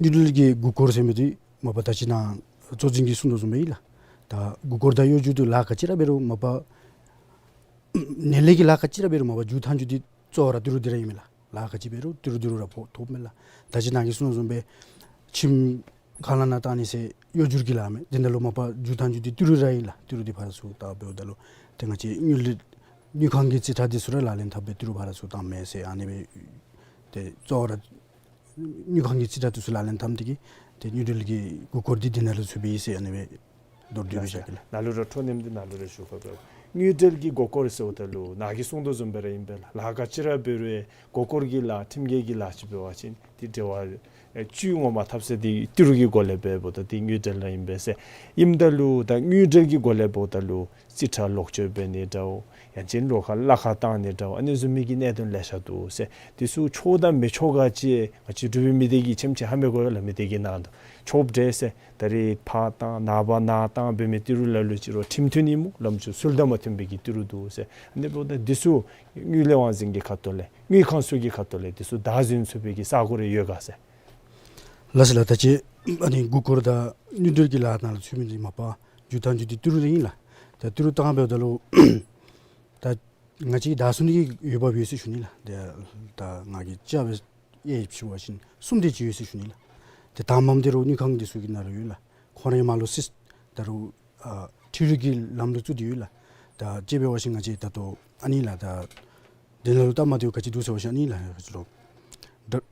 དངུལ་འབྲེལ་གྱི་མགུ་སྐོར་ཟེར་མི་འདི་མ་པ་ད་ཅི་ནཱ་གཙོ་འཛིན་གྱིས་གསུངས་དོ་བཟུམ་སྦེ་ཨིན་ལགས། ད་མགུ་སྐོར་དང་གཡོ་སྒྱུ་འདི་ལཱ་ག་ཅི་ར་འབད་རུང་མ་པ་ནེ་ལེ་གི་ལཱ་ག་ཅི་ར་འབད་རུང་མ་པ་མཇུག་མཐའ་མཇུག་འདི་གཙོ་བོ་ར་ཏི་རུ་འདི་ར་ཨིན་མས་ལགས། ལཱ་ག་ཅི་འབད་རུང་ཏི་རུ་ཏི་རུ་ར་ཕོག་ཐོབ་མས་ལགས། ད་ཅི་ནཱ་གིས་གསུངས་དོ་བཟུམ་སྦེ་ཁྱིམ་ཁང་ནང་ན་བཏང་ནི་ཟེར་གཡོ་སྒྱུར་གྱི་ལཱ་མས། དེ་ནང་ལུ་མ་པ་མཇུག་མཐའ་མཇུག་འདི་ཏི་རུ་ར་ཨིན་ལགས། ཏི་རུ་འདི་ཕར་ཚུར་བཏང་འབདཝ་ད་ལུ་ཏེ་ང་བཅས་དངུལ་དངུལ་ཁང་གི་རྩིས་ཁྲ་འདི་ཚུ་ར་ལག་ལེན་འཐབ་སྦེ་ཏི་རུ་ཕར་ཚུར་བཏངམ་མས་ཟེར་ཨ་ནི་སྦེ་ཏེ་གཙོ་བོ་ར་དངུལ་ཁང་གི་རྩིས་ཁྲ་འདི་ཚུ་ལག་ལེན་འཐབ་སྟེ་གིས་ཏེ་དངུལ་འབྲེལ་གྱི་མགུ་སྐོར་འདི་དེ་ནང་ལུ་ཚུད་པས་ཟེར་ཨ་ནི་སྦེ་མདོར་བསྡུས་སྦེ་བཤད་གེ་ལགས། ནཱ་ལུ་ར་འཕྲོ་མཉམ་འདི་ནཱ་ལུ་ར་ཞུ་དགོ་པས། དངུལ་འབྲེལ་གྱི་མགུ་སྐོར་ཟེརཝ་ད་ལུ་ནཱ་གིས་གསུངས་དོ་བཟུམ་སྦེ་ར་ཨིན་པས་ལགས། ལཱ་ག་ཅི་ར་འབད་རུང་མགུ་སྐོར་གྱི་ལཱ་ཁྲིམས་འགལ་གྱི་ལཱ་ཅིག་འབད་བ་ཅིན་འདི་འབྲེལ་བ་ཨེ་བཅུད་ངོ་མ་འཐབ་ས་འདི་ཏི་རུ་གི་སྒོ་ལས་འབདཝ་ད་འདི་དངུལ་འབྲེལ་ར་ཨིན་པས་ཟེར། ཨིནམ་ད་ལུ་ད་དངུལ་འབྲེལ་གྱི་སྒོ་ལས་འབདཝ་ད་ལུ་རྩིས་ཁྲ་ལོག་སྤྱོད་འབད་ནི་འདྲཝ་ཡང་ཅིན་ལོག་ཁ་གླ་ཁར་བཏང་ནི་འདྲཝ་ཨ་ནི་བཟུམ་མའི་གི་གནད་དོན་ལེ་ཤ་འདུག་ཟེར། འདི་ཚུ་ཆོག་དང་མི་ཆོག་ག་ཅིག་ང་བཅས་འབྲུག་པའི་མི་སྡེ་གིས་ཆེམ་ཆེ་ཧ་མི་གོ་ལགས། མི་སྡེ་གི་ནང་དུ་ཆོགཔ་འདྲས་ཟེར། ད་རིས་ཕར་བཏང་ནངས་པ་ནཱ་བཏང་འབད་མི་ཏི་རུ་ལ་ལུ་ཅིག་རུང་ཁྲིམས་མཐུན་ཨིན་སྨོ། ལམ་ཅིག་ཚུལ་དང་མ་མཐུན་པའི་གི་ཏི་རུ་འདུག་ཟེར། ཨ་ནི་འབདཝ་ད་འདི་ཚུ་དངུལ་ལས་དབང་འཛིན་གྱི་ཁ་ཐུག་ལས་དངུལ་ཁང་ཚུ་གི་ཁ་ཐུག་ལས་འདི་ཚུ་བདའ་ཟུན་ཚུགས་པའི་གི་ས་གོ་རེ་ཡོད་ག་ཟེར། ལགས་སོ་ལགས། ད་ཅི་ཨ་ནི་མགུ་སྐོར་དང་དངུལ་འབྲེལ་གྱི་ལཱ་ནང་ལུ་ཚུད་མི་འདི་མ་པ་མཇུག་མཐའ་མཇུག་འདི་ཏི་རུ་ར་ཨིན་ལགས། ད་ཏི་རུ་བཏང་འབདཝ་ད་ལུ་ད་ང་བཅས་བདའ་ཟུན་གྱི་འོས་འབབ་ཡོད་ཟེར་ཞུ་ནི་ལགས། ཏེ་ད་ང་གིས་དཔྱད་འབད་ཞིནམ་ལས་གསུམ་དེ་ཅིག་ཡོད་ཟེར་ཞུ་ནི་ལགས། ཏེ་དང་པམ་འདི་ར་དངུལ་ཁང་འདི་ཚུ་གི་ནང་ལུ་ཡོད་ལགས། ཁོང་རའི་མར་ལུ་སིས་ད་རུང་ཨ་འཕྲུལ་རིག་གི་ལམ་ལུ་བཙུགས་ཏེ་ཡོད་ལགས། ད་དཔྱེ་འབད་བ་ཅིན་ང་བཅས་ད་ལྟོ་ཨ་ནི་ལགས། ད་དེ་ནང་ལུ་སྟབས་མ་བདེཝ་ག་ཅི་འདུག་ཟེར་བ་ཅིན་ཨ་ནི་ལགས། ད་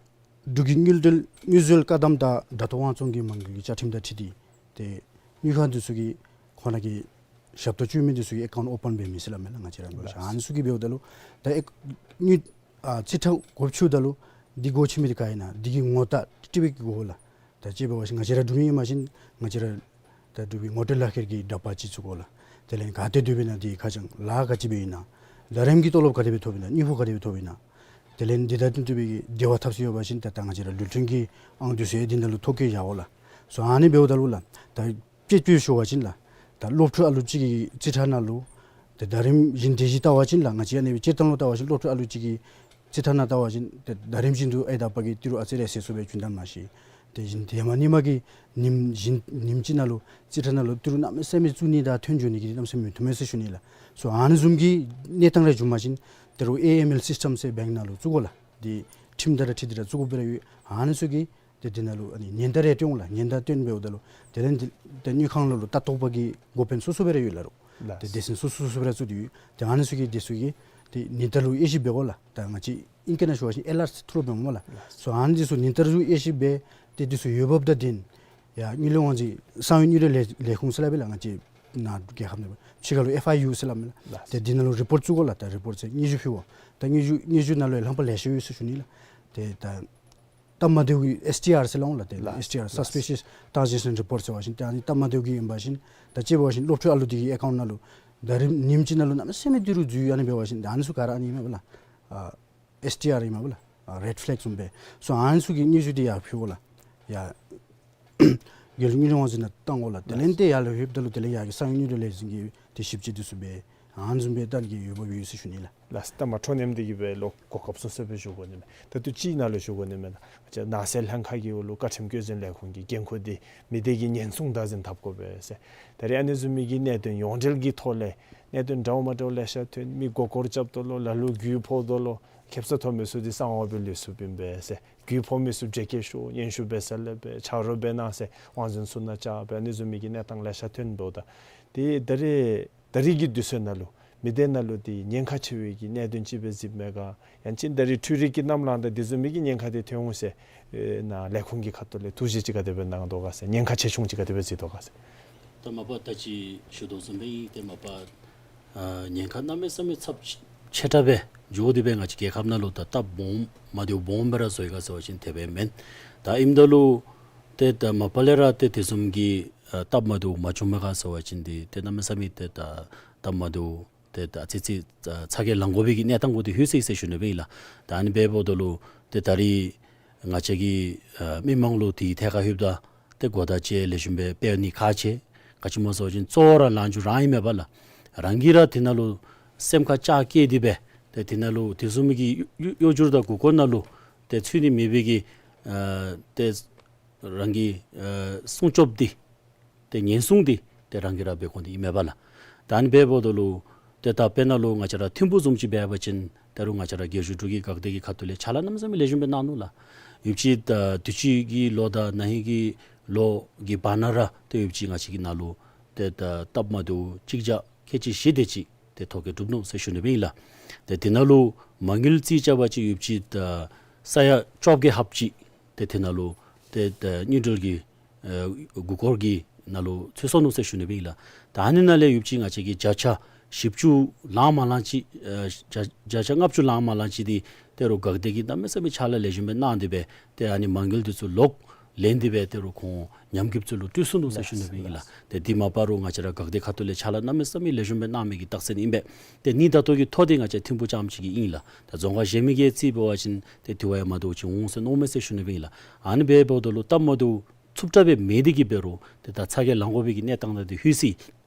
འབྲུག་གི་དངུལ་འབྲེལ་དངུལ་འཛོལ་བཀག་སྡོམ་དང་དྲ་ཐོག་དབང་བཙོང་གི་མ་དངུལ་གྱི་བཅའ་ཁྲིམས་དང་འཁྲིལ་ཏེ་ཏེ་དངུལ་ཁང་འདི་ཚུ་གིས་ཁོང་ར་གི་ཞབས་ཏོག་སྤྱོད་མི་འདི་ཚུ་གི་ཨེ་ཀའུནཊ་ཨོ་པཱན་འབད་མི་ཟེར་སླབ་མས་ལགས། ང་བཅས་ར་འབད་བ་ཅིན་ཨ་ནི་ཚུ་གིས་འབདཝ་ད་ལུ་ད་ཨེ་དངུལ་ཨ་རྩིས་ཁྲ་སྒོ་ཕྱེཝ་ད་ལུ་འདི་སྒོ་ཕྱེ་མི་འདི་ག་ཨིན་ན་འདི་གི་ངོ་རྟགས་ཏི་རུ་གི་དགོ་ལགས། ད་དཔྱེ་འབད་བ་ཅིན་ང་བཅས་ར་འབྲུག་མི་ཨིན་པ་ཅིན་ང་བཅས་ར་ད་འབྲུག་པའི་ངོ་སྤྲོད་ལག་ཁྱེར་གྱི་འདྲ་པར་ཅིག་བཙུགས་དགོ་ལགས། དེ་ལས་ག་ཏེ་སྡོད་པས་ན་འདི་ཁ་བྱང་ལཱ་ག་ཅི་འབད་ཨིན་ན་ཟླ་རིམ་གྱི་ཏོ་ལོབ་ག་དེ་སྦེ་ཐོབ་ཨིན་ན་དངུལ་ཕོགས་ག་དེ་སྦེ་ཐོབ་ཨིན་ན། དེ་ལས་འདི་དང་བསྟུན་ཏེ་སྦེ་འབྲེལ་བ་འཐབ་ས་ཡོད་པ་ཅིན་ཏེ་ད་ང་བཅས་ར་ལུ་ཕྲན་གྱི་ཨང་འདི་ཚུ་ཡང་འདི་ནང་ལུ་ཐོ་བཀོད་བཞག་དགོ་ལགས། སོ་ཨ་ནི་འབདཝ་ད་ལུ་ལགས་ད་དཔྱེ་དཔྱེ་ཞུ་བ་ཅིན་ལགས་ད་སློབ་ཕྲུག་ཨ་ལུ་ཅིག་གི་རྩིས་ཁྲ་ནང་ལུ་ཏེ་ཟླ་རིམ་བཞིན་དེ་བཞིན་བལྟ་བ་ཅིན་ལགས་ང་བཅས་ཨ་ནི་སྤྱིར་བཏང་ལུ་བལྟ་བ་ཅིན་སློབ་ཕྲུག་ཨ་ལུ་ཅིག་གི་རྩིས་ཁྲ་ནང་བལྟ་བ་ཅིན་ཏེ་ཟླ་རིམ་བཞིན་དུ་ཨེ་ད་པ་གི་ཏི་རུ་ཨ་ཙི་རེ་ཟད་སོང་སྦེ་བྱུང་ད་མ་ཤེས། དེ་བཞིན་ཏེ་མ་ཉིནམ་གི་ཉིནམ་བཞིན་ཉིནམ་གཅིག་ནང་ལུ་རྩིས་ཁྲ་ནང་ལུ་ཏི་རུ་གནམ་མེད་ས་མེད་བཙུགས་ནི་དང་ཐོན་འགྱོ་ནི་གི་གནམ་མེད་ས་མེད་ཐོན་མས་ཟེར་ཞུ་ནི་ལགས། སོ་ཨ་ནི་བཟུམ་གྱི་གནས་སྟངས་རེ་བྱུང་པ་ཅིན་ཏི་རུ་ཨེ་ཨེམ་ཨེལ་སིསི་ཊམ་ཟེར་བེངཀ་ནང་ལུ་བཙུགས་དགོ་ལགས། འདི་ཁྲིམས་དང་ར་འཁྲིལ་ཏེ་ར་བཙུགས་དགོཔ་ར་ཡོད། ཨ་ནི་ཚུ་གིས་ཏེ་འདི་ནང་ལུ་ཨ་ནི་ཉེན་བརྡ་རེ་སྟོན་ལགས། ཉེན་བརྡ་སྟོན་འབདཝ་ད་ལུ་དེ་ལས་འདི་ཏེ་དངུལ་ཁང་ལུ་ལུ་ལྟ་རྟོག་པ་གི་འགོ་དཔོན་སོ་སོ་སྦེ་ར་ཡོད་ལགས་རོགས། ལགས། ཏེ་སྡེ་ཚན་སོ་སོ་སོ་སོ་སྦེ་ར་བཙུགས་ཏེ་ཡོད། ཏེ་ཨ་ནི་ཚུ་གིས་འདི་ཚུ་གི་ཏེ་ཉེན་བརྡ་ལུ་དབྱེ་ཞིབ་འབད་དགོ་ལགས། ད་ང་བཅས་ཨིང་སྐད་ནང་ཞུ་བ་ཅིན་ཨེལ་ཨརཊ་ཐུགས་ལུ་འབད་སྨོ་ལགས། ལགས། སོ་ཨ་ནི་འདི་ཚུ་ཉེན་བརྡ་ལུ་དབྱེ་ཞིབ་འབད་ཏེ་འདི་ཚུ་འོས་འབབ་དང་ལྡན་ཡར་དངུལ་ལས་དབང་འཛིན་གསང་བའི་དངུལ་འབྲེལ་ལས་ལས་ཁུངས་ཟེར་སླབ་ཨིན་ལགས། ང་བཅས་ནཱ་རྒྱལ་ཁབ་ནང་ཕྱི་ཁ་ལུ་ཨེཕ་ཨའི་ཡུ་ཟེར་སླབ་མས་ལགས། ལགས། ཏེ་འདི་ནང་ལུ་རི་པོརཊ་བཙུགས་དགོ་ལགས། ད་རི་པོརཊ་ཟེར་སྙན་ཞུ་ཕུལ་དགོ། ད་སྙན་ཞུ་སྙན་ཞུ་ནང་ལུ་ཡང་ལྷག་པ་ལེ་ཤ་ཡོད་ཟེར་ཞུ་ནི་ལགས། ཏེ་ད་སྟབས་མ་བདེཝ་གི་ཨེསི་ཊི་ཨར་ཟེར་སླབ་འོང་ལགས། ཏེ་ལགས། ཨེསི་ཊི་ཨར་ལགས། སབ་སི་པི་ཤཱས་ཊྲཱན་ཛེག་ཤཱན་རི་པོརཊ་ཟེར་བ་ཅིན་ཏེ་ཨ་ནི་སྟབས་མ་བདེཝ་གི་ཨིན་པ་ཅིན་ད་དཔྱེ་འབད་བ་ཅིན་སློབ་ཕྲུག་ཨ་ལུ་འདི་གི་ཨེ་ཀའུནཊ་ནང་ལུ་ད་རིམ་ཉིནམ་གཅིག་ནང་ལུ་གནམ་མེད་ས་མེད་ཏི་རུ་འཛུལ་ཨ་ནི་འབད་བ་ཅིན་ད་ཨ་ནི་ཚུ་ག་ར་ཨ་ནི་ཨིན་མས་ལགས། ཨ་ཨེསི་ཊི་ཨར་ཨིན་མས་ལགས། ཨ་རེཌ་ཕེ་ལེག་བཟུམ་སྦེ། སོ་ཨ་ནི་ཚུ་གི་སྙན་ཞུ་འདི་ཡར་ཕུལ་དགོ་ལགས། ཡར་རྒྱལ་ཡོངས་དངུལ་ལས་དབང་འཛིན་ནང་བཏང་དགོ་ལགས། དེ་ལས་ཏེ་ཡར་ལུ་ལྷོདཔ་ད་ལུ་དེ་ལས་ཡར་གྱི་གསང་བའི་དངུལ་འབྲེལ་ལས་འཛིན་གྱིས་ཏེ་ཞིབ་དཔྱད་འདི་ཚུ་འབད་ཨ་ནི་བཟུམ་སྦེ་བལྟ་ནི་གི་འོས་འབབ་ཡོད་ཟེར་ཞུ་ནི་ལགས། ལགས། ད་མ་འཕྲོ་མཉམ་འདི་གིས་སྦེ་ལོག་གོ་སྐབས་སོ་སོ་སྦེ་ཞུ་དགོ་ནི་མས། ད་ལྟོ་ཅིག་ནཱ་ལུ་ཞུ་དགོ་ནི་མས་ལགས། ང་བཅས་ནགས་ཚལ་ལྷན་ཁག་གི་འོག་ལུ་བཀའ་ཁྲིམས་བཀོད་འཛིན་ལས་ཁུངས་ཀྱི་འགན་ཁུར་འདི་མི་སྡེ་གི་ཉེན་སྲུང་བདག་འཛིན་འཐབ་དགོ་པས་ཟེར། ད་རེས་ཨ་ནི་བཟུམ་མའི་གི་གནད་དོན་ཡོངས་འབྲེལ་གྱི་ཐོག་ལས་གནད་དོན་འདྲཝ་མ་འདྲཝ་ལེ་ཤ་ཐོན། མི་མགུ་སྐོར་རྐྱབ་དོ་ལོ། ལ་ལུ་རྒུད་ཕོག་དོ་ལོ། ཁེབ་ས་ཐོབ་མི་ཚུ་འདི་གསང་བ་སྦེ་ལུས་སོཔ་ཨིན་པས་ཟེར། རྒུད་ཕོག་མི་ཚུ་བརྗེ་བཀོད་ཞུ། སྙན་ཞུ་འབད་ས་ལས་འབད་ཆ་རོགས་འབད་གནང་ཟེར་དབང་འཛིན་ཚུ་ནང་བཅར་འབད་ཨ་ནི་བཟུམ་མའི་གི་གནས་སྟངས་ལེ་ཤ་ཐོན་འབདཝ་ད་ཏེ་ད་རེས་ད་རེས་ཀྱི་དུས་ཚོད་ནང་ལུ་མི་སྡེ་ནང་ལུ་འདི་ཉེན་ཁ་ཆེ་བའི་གི་གནད་དོན་ཅིག་སྦེ་གཟིགསཔ་མས་ག། ཡང་ཅིན་ད་རེས་འཕྲུལ་རིག་གི་གནམ་ལངམ་ད་འདི་བཟུམ་མའི་གི་ཉེན་ཁ་འདི་ཐོན་འོང་ཟེར་ཨེ་ནཱ་ལས་ཁུངས་ཀྱི་ཁ་ཐུག་ལས་ཐུགས་བཞེད་ཅིག་ག་དེ་སྦེ་གནང་དོ་ག་ཟེར། ཉེན་ཁ་ཆེ་ཆུང་ཅིག་ག་དེ་སྦེ་གཟིགས་དོ་ག་ཟེར། ད་མ་པ་ད་ཅི་ཞུ་དོ་བཟུམ་སྦེ་ཨིན། ཏེ་མ་པ་ཨ་ཉེན་ཁ་གནམ་མེད་ས་མེད་ཚབས་ཆེ་དྲགས་སྦེ་འགྱོ་སྟེ་སྦེ་ང་བཅས་རྒྱལ་ཁབ་ནང་ལུ་ད་སྟབས་སྦོམ་མ་བདེཝ་སྦོམ་སྦེ་ར་བཟོ་ཡི་ག་ཟེར་བ་ཅིན་དེ་སྦེ་མེན། ད་ཨིནམ་ད་ལུ་ཏེ་ད་མ་པ་ལས་ར་ཏེ་དེ་བཟུམ་གྱི་ཨ་སྟབས་མ་བདེཝ་མ་བྱུངམ་མས་ག་ཟེར་བ་ཅིན་འདི་ཏེ་གནམ་མེད་ས་མེད་ཏེ་ད་སྟབས་མ་བདེཝ་ཏེ་ད་ཨ་ཙི་ཙི་ཨ་ཚ་གྱང་ལང་དགོ་པའི་གི་གནས་སྟངས་གུ་འདི་ལྷོད་སོ་ཡི་ཟེར་ཞུ་ནི་སྦེ་ཨིན་ལགས། ད་ཨ་ནི་སྦེ་འབདཝ་ད་ལུ་ཏེ་ད་རེས་ང་བཅས་ཀྱི་ཨ་མི་མང་ལུ་འདི་ཐད་ཁར་ལྷོདཔ་ད་ ཏེ་གོ་བརྡ་ཅིག་ལེགས་ཤོམ་སྦེ་སྤེལ་ནི་ཁག་ཆེ། ག་ཅི་སྨོ་ཟེར་བ་ཅིན་གཙོ་བོ་ར་ལངས་རྒྱུ་རང་ཨིན་མས་པ་ལགས། རང་གིས་ར་དེ་ནང་ལུ་སེམས་ཁར་ཅ་བཀལ་ཏེ་སྦེ་ཏེ་དེ་ནང་ལུ་དེ་བཟུམ་མའི་གི་གཡོ་གཡོ་སྒྱུ་དང་མགུ་སྐོར་ནང་ལུ་ཏེ་ཚུད་ནི་མེད་པའི་གི་ཨ་ཏེ་རང་གི་ཨ་སྲུང་སྐྱོབ་འདི་ཏེ་ཉེན་སྲུང་འདི་ཏེ་རང་གིས་ར་འབད་དགོ་ནི་ཨིན་མས་པ་ལགས། ད་ཨ་ནི་འབདཝ་ད་ལུ་ཏེ་ད་དཔེར་ན་ལུ་ང་བཅས་ར་ཐིམ་ཕུག་བཟུམ་ཅིག་འབད་བ་ཅིན་ད་རུང་ང་བཅས་ར་རྒྱལ་བཞུགས་འབྲུག་གི་འགག་སྡེ་གི་ཁ་ཐུག་ལས་ཕྱག་ལཱ་གནམ་མེད་ས་མེད་ལེགས་ཤོམ་སྦེ་གནང་ནུག་ལགས། ཡོདཔ་ཅིག་ད་དུས་ཅི་གི་ལོ་དང་ན་ཧིང་གི་ལོ་གི་བར་ན་ར་ཏེ་ཡོདཔ་ཅིག་ང་བཅས་ཀྱི་ནང་ལུ་ཏེ་ད་སྟབས་མ་བདེཝ་གཅིག་བརྒྱ་ཁལ་གཅིག་བཞི་དེ་ཅིག་ཏེ་ཐོ་བཀོད་གྲུབ་ནུག་ཟེར་ཞུ་ནི་སྦེ་ཨིན་ལགས། ཏེ་དེ་ནང་ལུ་མ་དངུལ་རྩིས་རྐྱབ་པ་ཅིན་ཡོདཔ་ཅིག་ད་ས་ཡ་བཅོ་བརྒྱད་ལྷགཔ་ཅིག་ཏེ་དེ་ནང་ལུ་ཏེ་ད་དངུལ་འབྲེལ་གྱི་ཨེ་མགུ་སྐོར་གྱི་ནང་ལུ་ཚུད་སོ་ནུག་ཟེར་ཞུ་ནི་སྦེ་ཨིན་ལགས། ད་ཨ་ནི་ནང་ལས་ཡོདཔ་ཅིག་ང་བཅས་ཀྱི་བརྒྱ་ཆ་བཞི་བཅུ་ལང་མ་ལང་ཅིག་ཨེ་བརྒྱ་བརྒྱ་ཆ་ལྔ་བཅུ་ལང་མ་ལང་ཅིག་འདི་ད་རུང་འགག་སྡེ་གིས་གནམ་མེད་ས་མེད་ཕྱག་ལཱ་ལེགས་ཤོམ་སྦེ་གནང་སྟེ་སྦེ་ཏེ་ཨ་ནི་མ་དངུལ་འདི་ཚུ་ལོག་ལེན་ཏེ་སྦེ་ད་རུང་ཁོང་ཉམས་རྒུདཔ་ཚུ་ལུ་སྤྲོད་སོ་ནུག་ཟེར་ཞུ་ནི་སྦེ་ཨིན་ལགས། ཏེ་འདི་མ་པ་རུང་ང་བཅས་ར་འགག་སྡེ་ཁ་ཐུག་ལས་ཕྱག་ལཱ་གནམ་མེད་ས་མེད་ལེགས་ཤོམ་སྦེ་གནང་མི་གི་རྟགས་མཚན་ཨིན་པས། ཏེ་ཨ་ནི་ད་ལྟོ་གི་ཐོ་འདི་ང་བཅས་ཐིམ་ཕུག་རྐྱངམ་ཅིག་གི་ཨིན་ལགས། ད་རྫོང་ཁག་གཞན་མི་གི་རྩིས་འབད་བ་ཅིན་ཏེ་དེ་བ་ཡང་མ་བདེཝ་ཅིག་འོང་ཟེར་མནོཝ་མས་ཟེར་ཞུ་ནི་སྦེ་ཨིན་ལགས། ཨ་ནི་འབདཝ་ད་ལུ་སྟབས་མ་བདེཝ་ཚུབ་དྲགས་སྦེ་མེད་དེ་གིས་འབད་རུང་ཏེ་ད་ཚ་གྱང་ལང་དགོ་པའི་གི་གནས་སྟངས་དེ་ལྷོད་སོ་ཡི།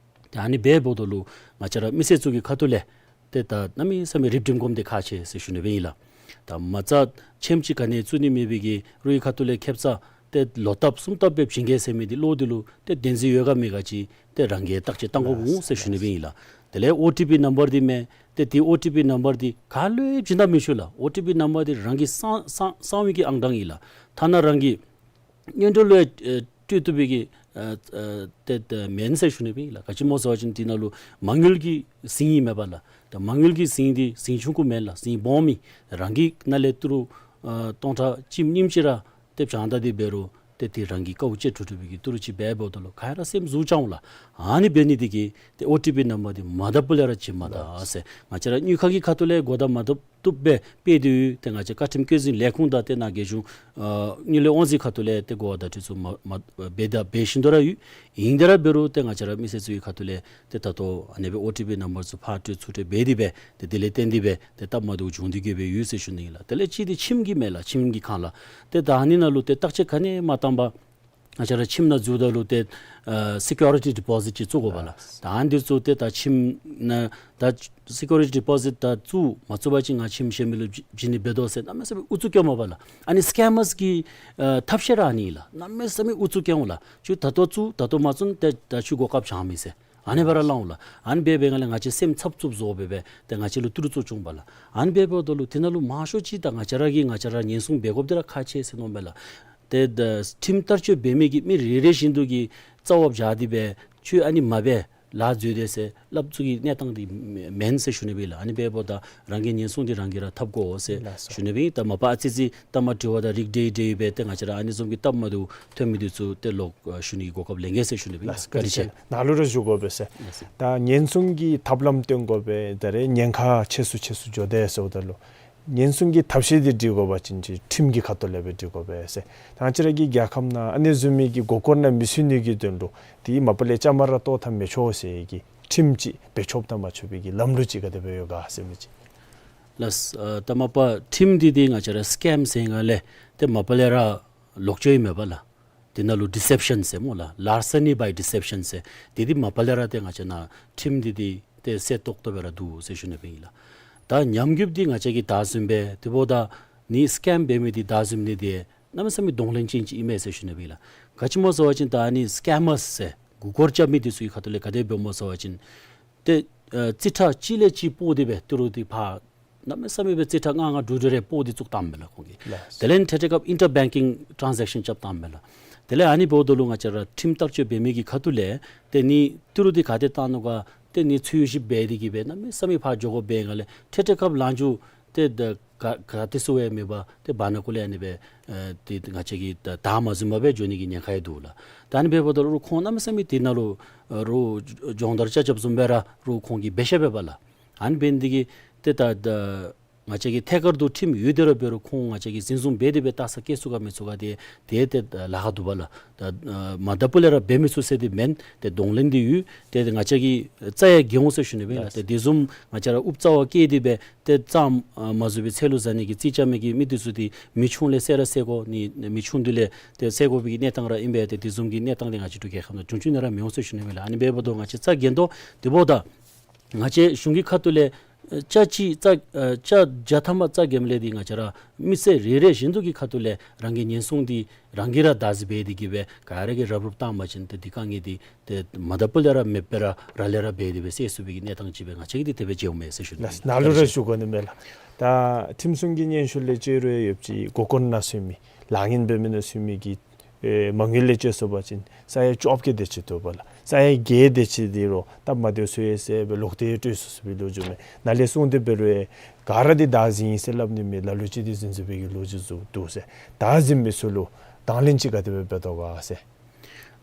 ཏེ་ཨ་ནི་འབདཝ་ད་ལུ་ང་བཅས་ར་མི་སེར་ཚུ་གི་ཁ་ཐུག་ལས་ཏེ་ད་གནམ་མེད་ས་མེད་རིག་སྒྲིམ་དགོཔ་འདི་ཁག་ཆེ་ཟེར་ཞུ་ནི་སྦེ་ཨིན་ལགས། ད་མ་རྩ་ཁྱིམ་ཅིག་ག་ནི་བཙུགས་ནི་མེད་པའི་གི་རོགས་ཀྱི་ཁ་ཐུག་ལས་ཁེབ་ས་ཏེ་ལོ་ལྟབ་གསུམ་ལྟབ་སྦེ་བྱིན་གེ་ཟེར་མི་འདི་བློ་འདི་ལུ་ཏེ་བདེན་འཛིན་ཡོད་ག་མེད་ག་ཅིག་ཏེ་རང་གིས་བརྟག་དཔྱད་གཏང་དགོཔ་འོང་ཟེར་ཞུ་ནི་སྦེ་ཨིན་ལགས། དེ་ལས་ཨོ་ཊི་པི་ནམ་བར་འདི་མས། ཏེ་དེ་ཨོ་ཊི་པི་ནམ་བར་འདི་ག་ལུ་ཡང་བྱིན་ད་མི་ཆོག་ལགས། ཨོ་ཊི་པི་ནམ་བར་འདི་རང་གི་གསང་གསང་གསང་བའི་གི་ཨང་གྲངས་ཨིན་ལགས། ཐ་ན་རང་གི་གཉེན་གྲོགས་ལུ་ཡང་ཨེ་སྤྲོད་བཏུབ་པའི་གི་ཨེ་ཨེ་ཏེ་ཏེ་མེན་ཟེར་ཞུ་ནི་སྦེ་ཨིན་ལགས། ག་ཅི་སྨོ་ཟེར་བ་ཅིན་དེ་ནང་ལུ་མ་དངུལ་གྱི་ཟིང་ཨིན་མས་པ་ལགས། ད་མ་དངུལ་གྱི་ཟིང་འདི་ཟིང་ཆུང་ཀུ་མེན་ལགས། ཟིང་སྦོམ་ཨིན། རང་གི་ནང་ལས་ཏི་རུ་ཨེ་སྟོང་ཕྲག་གཅིག་གཉིས་ཅིག་ར་ཏེ་བྱང་ད་དེ་འབད་རུང་ཏེ་དེ་རང་གི་དཀའཝ་སྤྱད་འགྲོ་འགྲོ་བའི་གི་ཏི་རུ་ཅིག་འབད་འབདཝ་ད་ལུ་ག་ར་སེམས་ཟུག་ཅིག་འོང་ལགས། ཨ་ནི་འབད་ནི་དེ་གིས་ཏེ་ཨོ་ཊི་པི་ནམ་བར་འདི་མ་དག་པ་ལས་ར་བྱིན་མ་ད་ཟེར། ང་བཅས་ར་དངུལ་ཁང་གི་ཁ་ཐུག་ལས་གོ་བརྡ་མ་བཏུབ་བཏུབ་སྦེ་སྤེལ་ཏེ་ཡོད། ཏེ་ང་བཅས་བཀའ་ཁྲིམས་བཀོད་འཛིན་ལས་ཁུངས་དང་ཏེ་ནཱ་རྒྱལ་གཞུང་ཨ་དངུལ་ལས་དབང་འཛིན་ཁ་ཐུག་ལས་ཏེ་གོ་བརྡ་དེ་ཚུ་མ་མ་འབད་དང་འབད་བཞིན་དུ་ར་ཡོད། ཨིན་དེ་ར་འབད་རུང་ཏེ་ང་བཅས་ར་མི་སེར་ཚུ་གི་ཁ་ཐུག་ལས་ཏེ་ད་ལྟོ་ཨ་ནི་སྦེ་ཨོ་ཊི་པི་ནམ་བར་ཚུ་ཕར་སྤྲོད་ཚུར་སྤྲོད་འབད་དེ་སྦེ་ཏེ་དེ་ལས་བརྟེན་ཏེ་སྦེ་ཏེ་སྟབས་མ་བདེཝ་བྱུང་སྟེ་གིས་སྦེ་ཡོད་ཟེར་ཞུ་ནི་ཨིན་ལགས། དེ་ལས་གཅིག་འདི་ཁྱིམ་གྱི་མས་ལགས། ཁྱིམ་གྱི་ཁར་ལགས། ཏེ་ད་ཨ་ནི་ནང་ལུ་ཏེ་བརྟག་དཔྱད་ག་ནི་མ་བཏང་པར་ང་བཅས་ར་ཁྱིམ་ནང་འཛུལཝ་ད་ལུ་ཏེ་ཨ་སི་ཀིའུ་རི་ཊི་ཌི་པོ་ཟིཊ་ཅིག་བཙུགས་དགོ་པ་ལགས། ད་ཨ་ནི་འདི་ཚུ་ཏེ་ད་ཁྱིམ་ནང་ད་སི་ཀིའུ་རི་ཊི་ཌི་པོ་ཟིཊ་ད་བཙུགས་མ་བཙུགས་པ་ཅིན་ང་ཁྱིམ་གཞན་མི་ལུ་བྱིན་ནི་འབད་དོ་ཟེར་གནམ་མེད་ས་མེད་ཨུ་ཚུགས་སྐྱོནམ་མས་པ་ལགས། ཨ་ནི་སི་ཀེམ་མརས་ཀྱི་ཨ་ཐབས་ཤེས་ར་ཨ་ནི་ལགས། གནམ་མེད་ས་མེད་ཨུ་ཚུགས་སྐྱོན་འོང་ལགས། ཁྱོད་ད་ལྟོ་བཙུགས་ད་ལྟོ་མ་བཙུགས་ན་ཏེ་ད་ཁྱོད་གོ་སྐབས་བྱང་མི་ཟེར། ཨ་ནི་སྦེ་ར་སླབ་འོང་ལགས། ཨ་ནི་སྦེ་འབད་བའི་སྒང་ལས་ང་བཅས་སེམས་འཚབ་འཚུབ་བཟོ་སྦེ་སྦེ་ཏེ་ང་བཅས་ལུ་ཏི་རུ་ཚུ་བྱུང་པ་ལགས། ཨ་ནི་སྦེ་འབདཝ་ད་ལུ་དེ་ནང་ལུ་མང་ཤོས་ཅིག་ད་ང་བཅས་ར་གིས་ང་བཅས་ར་ཉེན་སྲུང་འབད་དགོཔ་འདི་ར་ཁག་ཆེ་ཟེར་མནོཝ་མས་ལགས། ཏེ་ད་ཁྲིམས་བསྟར་སྤྱོད་འབད་མི་གི་མི་རེ་རེ་བཞིན་དུ་གིས་རྩ་བ་བཞག་སྟེ་སྦེ་ཁྱོད་ཨ་ནི་མ་འབད་ལཱ་འཛོལ་དེས་ཟེར་སླབ་ཚུགས་ཀྱི་གནས་སྟངས་འདི་མེན་ཟེར་ཞུ་ནི་སྦེ་ལགས། ཨ་ནི་སྦེ་འབདཝ་ད་རང་གི་ཉེན་སྲུང་འདི་རང་གིས་ར་འཐབ་དགོ་ཟེར་ལགས་སོ། ཞུ་ནི་སྦེ། ད་མ་པ་ཨ་ཙི་ཙི་ད་མ་དྲི་བ་དང་རིགས་འདྲ་འདྲ་སྦེ་ཏེ་ང་བཅས་ར་ཨ་ནི་བཟུམ་གྱི་སྟབས་མ་བདེཝ་ཐོན་མི་འདི་ཚུ་ཏེ་ལོག་ཨ་ཞུ་ནི་གི་གོ་སྐབས་ལེན་གེ་ཟེར་ཞུ་ནི་སྦེ་ལགས། བཀའ་དྲིན་ཆེ་ལགས། ནཱ་ལུ་ར་ཞུ་དགོ་པས་ཟེར། ལགས་སོ། ད་ཉེན་སྲུང་གི་ཐབས་ལམ་སྟོན་དགོ་པས། ད་རེས་ཉེན་ཁ་ཆེ་སུ་ཆེ་སུ་འགྱོ་དེས་ཟེརཝ་ད་ལུ་ཉེན་སྲུང་གི་ཐབས་ཤེས་འདི་སྒྲིག་དགོ་པ་ཅིན་ཅིག་ཁྲིམས་ཀྱི་ཁ་ཐུག་ལས་སྦེ་སྒྲིག་དགོ་པས་ཟེར། ད་ང་བཅས་ར་གི་རྒྱལ་ཁབ་ནང་ཨ་ནི་བཟུམ་མའི་གི་མགུ་སྐོར་ནང་མི་ཚུད་ནི་གི་དོན་ལུ་དེ་མ་པ་ལས་བཅའ་མར་ར་གཏོགས་ད་མི་ཆོག་ཟེར་གྱི་ཁྲིམས་ཅིག་འབད་ཆོགཔ་དང་མ་ཆོག་པའི་གི་ལམ་ལུགས་ཅིག་ག་དེ་སྦེ་ཡོད་ག་ཟེར་མི་ཅིག། ལགས་སོ། ཨ་ད་མ་པ་ཁྲིམས་འདི་འདི་ང་བཅས་ར་སི་ཀེམ་ཟེར་སྒང་ལས་ཏེ་མ་པ་ལས་ར་ལོག་སྤྱོད་ཨིན་མས་པ་ལགས། དེ་ནང་ལུ་ཌི་སེབ་ཤཱན་ཟེར་སྨོ་ལགས། ལཱར་སི་ནི་བའི་ཌི་སེབ་ཤཱན་ཟེར། དེ་འདི་མ་པ་ལས་ར་ཏེ་ང་བཅས་ནཱ་ཁྲིམས་འདི་འདི་ཏེ་གསལ་ཏོག་ཏོ་སྦེ་ར་འདུག་ཟེར་ཞུ་ནི་སྦེ་ཨིན་ལགས། ད་ཉམས་རྒུདཔ་འདི་ང་བཅས་ཀྱིས་ད་བཟུམ་སྦེ་དེ་འབདཝ་ད་ནི་སི་ཀེམ་འབད་མི་འདི་ད་བཟུམ་ནི་འདི་གནམ་མེད་ས་མེད་གདོང་ལེན་ཅན་ཅིག་ཨིན་མས་ཟེར་ཞུ་ནི་སྦེ་ཨིན་ལགས། ག་ཅི་སྨོ་ཟེར་བ་ཅིན་ད་ཨ་ནི་སི་ཀེམ་མརས་ཟེར་མགུ་སྐོར་རྐྱབ་མི་འདི་ཚུ་གི་ཁ་ཐུག་ལས་ག་དེ་སྦེ་སྨོ་ཟེར་བ་ཅིན་ཏེ་ཨ་རྩིས་ཁྲ་གཅིག་ལས་གཅིག་སྤོ་སྟེ་སྦེ་ཏི་རུ་འདི་ཕར་གནམ་མེད་ས་མེད་སྦེ་རྩིས་ཁྲ་ལྔ་ལྔ་དྲུག་དྲུག་རེ་སྤོ་སྟེ་བཙུགས་བཏངམ་མས་ལགས་ཁོང་གིས། ལགས། དེ་ལས་ཐད་ཐད་སྐབས་ཨིན་ཊར་བེང་ཀིང་ཊཱན་ཛེག་ཤཱན་རྐྱབ་བཏངམ་མས་ལགས། དེ་ལས་ཨ་ནི་འབདཝ་ད་ལུ་ང་བཅས་ར་ཁྲིམས་བསྟར་སྤྱོད་འབད་མི་གི་ཁ་ཐུག་ལས་ཏེ་ནི་ཏི་རུ་འདི་ག་ཏེ་བཏང་ནུག་ག་ཏེ་ནི་འཚོལ་ཞིབ་འབད་དེ་གིས་སྦེ་གནམ་མེད་ས་མེད་ཕར་འགྱོ་དགོཔ་འབད་སྒང་ལས་ཐད་ཐད་སྐབས་ལངས་རྒྱུ་ཏེ་ད་ག་ག་ཏེ་སུ་ཡང་མེད་པར་ཏེ་བར་ན་ཀུ་ལས་ཨ་ནི་སྦེ་ཨེ་ཏེ་ང་བཅས་ཀྱིས་ད་བདའ་མ་ཟུན་པར་སྦེ་འགྱོ་ནི་གི་ཉེན་ཁ་ཡང་འདུག་ལགས། ད་ཨ་ནི་འབདཝ་ད་ལུ་ཁོང་གནམ་མེད་ས་མེད་དེ་ནང་ལུ་ཨ་རོགས་སྦྱོང་བརྡར་རྐྱབ་རྐྱབ་བཟུམ་སྦེ་ར་རོགས་ཁོང་གིས་འབད་ཤེས་པས་པ་ལགས། ཨ་ནི་འབད་ནི་འདི་གིས་ཏེ་ད་ད་ ང་བཅས་ཀྱི་ཐད་ཀར་དུ་ཁྲིམས་ཡོད་དེ་ར་འབད་རུང་ཁོང་ང་བཅས་ཀྱིས་འཛིན་བཟུང་འབད་དེ་སྦེ་ལྟ་ས་བཀལ་ཚུགས་ག་མི་ཚུགས་ག་དེ་དེ་ཏེ་ལཱ་ཁག་འདུག་པ་ལགས། ད་ཨ་མ་དང་པོ་ལས་ར་འབད་མི་ཚུགས་ཟེར་དེ་མེན། ཏེ་གདོང་ལེན་དེ་ཡོད། ཏེ་ང་བཅས་ཀྱིས་རྩ་ཡང་འགེལ་འོང་ཟེར་ཞུ་ནི་སྦེ་ཨིན་ལགས། ཏེ་དེ་བཟུམ་ང་བཅས་ར་ཨུབ་རྩ་བ་བཀལ་ཏེ་སྦེ་ཏེ་རྩ་ཨ་མ་བཟོ་བའི་ཚལ་ལུ་བཟའ་ནི་གི་རྩིས་རྐྱབ་མི་གི་མི་དེ་ཚུ་དེ་མི་ཆུང་ལས་བསད་ར་བསད་དགོ་ནི། མི་ཆུང་དེ་ལས་ཏེ་བསད་དགོ་པའི་གི་གནས་སྟངས་ར་ཨིན་པས། ཏེ་དེ་བཟུམ་གྱི་གནས་སྟངས་དེ་ང་བཅས་འབྲུག་རྒྱལ་ཁབ་ནང་བྱུང་བཅུག་ནི་ར་མི་འོང་ཟེར་ཞུ་ནི་སྦེ་ལགས། ཨ་ནི་འབདཝ་ད་ང་བཅས་རྩ་འགེལ་དོ། དེ་འབདཝ་ད་ང་བཅས་གཞུང་གི་ཁ་ཐུག་ལས་ཨ་ཅ་གཅིག་རྩ་ཨ་ཅ་བརྒྱ་ཐམ་པ་རྩ་འགེལཝ་ལས་དེ་ང་བཅས་ར་མི་སེར་རེ་རེ་བཞིན་དུ་གི་ཁ་ཐུག་ལས་རང་གི་ཉེན་སྲུང་དེ་རང་གིས་ར་བདག་འཛིན་འབད་དེ་གི་སྦེ་ག་ར་གིས་རུབ་རུབ་བཏང་པ་ཅིན་ཏེ་དེ་དཀའ་ངལ་དེ་ཏེ་མ་དང་པོ་ལས་ར་མེདཔ་སྦེ་ར་ར་ལས་ར་འབད་དེ་སྦེ་སེལ་ཚུགས་པའི་གི་གནས་སྟངས་ཅིག་སྦེ་ང་བཅས་ཀྱིས་དེ་དེ་སྦེ་མཇལཝ་མས་ཟེར་ཞུ་ནི། ལགས། ནཱ་ལུ་ར་ཞུ་དགོ་ནི་མས་ལགས། ད་ཁྲིམས་སྲུང་གི་སྙན་ཞུ་ལས་བཅས་རུང་ཡོདཔ་ཅིག་མགོ་སྐོར་ནང་སོང་མི་ལཱ་ངན་འབད་མི་ནང་སོང་མི་གི་ཨེ་མ་དངུལ་ལས་བཅད་སོང་པ་ཅིན་ས་ཡ་བཅོ་བརྒྱད་དེ་ཅིག་འདུག་པ་ལགས། ས་ཡ་བརྒྱད་དེ་ཅིག་དེ་རུང་སྟབས་མ་བདེཝ་སོང་ཡི་ཟེར་སྦེ་ལོག་སྟེ་སྤྲོད་སོང་ཟེར་བའི་ལོ་རྒྱུས་མས། ནཱ་ལས་གསུངས་ཏེ་འབད་རུང་ཨེ་ག་ར་དེ་བདག་འཛིན་ཡི་ཟེར་སླབ་ནི་མེད། ལ་ལུ་ཅིག་དེ་འཛིན་འཛིན་པའི་གི་ལོ་རྒྱུས་ཚུ་འདུག་ཟེར། བདག་འཛིན་མི་ཚུ་ལུ་དང་ལེན་ཅིག་ག་དེ་སྦེ་འབད་དོ་ག་ཟེར།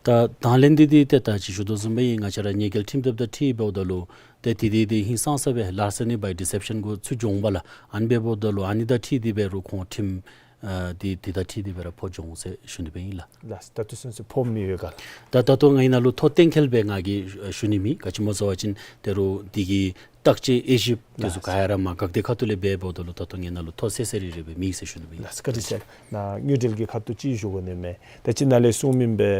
ད་དང་ལེན་འདི་འདི་ཏེ་ད་ཅི་ཞུ་དོ་བཟུམ་སྦེ་ང་བཅས་ར་ཉེས་འགེལ་ཁྲིམས་དེབ་དང་འཁྲིལ་འབདཝ་ད་ལུ་ཏེ་དེ་དེ་དེ་ཧིང་སངས་ས་སྦེ་larceny by deception གུ་ཚུད་འགྱོ་འོང་པ་ལགས། ཨ་ནི་འབདཝ་ད་ལུ་ཨ་ནི་དང་འཁྲིལ་ཏེ་འབད་རུང་ཁོང་ཁྲིམས་ཨ་དེ་དེ་དང་འཁྲིལ་ཏེ་འབད་ར་ཕོག་འགྱོ་འོང་ཟེར་ཞུ་ནི་སྦེ་ཨིན་ལགས། ལགས། ད་ལྟོ་ཚུན་ཚོད་ཕོག་མི་ཡོད་ག་ལགས། ད་ད་ལྟོ་ང་གིས་ནཱ་ལུ་ཐོ་གཏན་འཁེལ་སྦེ་ང་གིས་ཞུ་ནི་མེད། ག་ཅི་སྨོ་ཟེར་བ་ཅིན་ད་རུང་དེ་གི་བརྟག་དཔྱད་དབྱེ་ཞིབ་དེ་ཚུ་ག་ཡ་ར་མ་འགག་དེ་ཁ་ཐུག་ལས་འབད་འབདཝ་ད་ལུ་ད་ལྟོ་ངེའི་ནང་ལུ་ཐོ་གསལ་གསལ་རི་རི་སྦེ་མེད་ཟེར་ཞུ་ནི་སྦེ་ཨིན། ལགས། བཀའ་དྲིན་ཆེ། ནཱ་དངུལ་འབྲེལ་གྱི་ཁ་ཐུག་ཅིག་ཞུ་དགོ་ནི་མས། ད་ཅི་ནཱ་ལས་གསུངས་མི་སྦེ་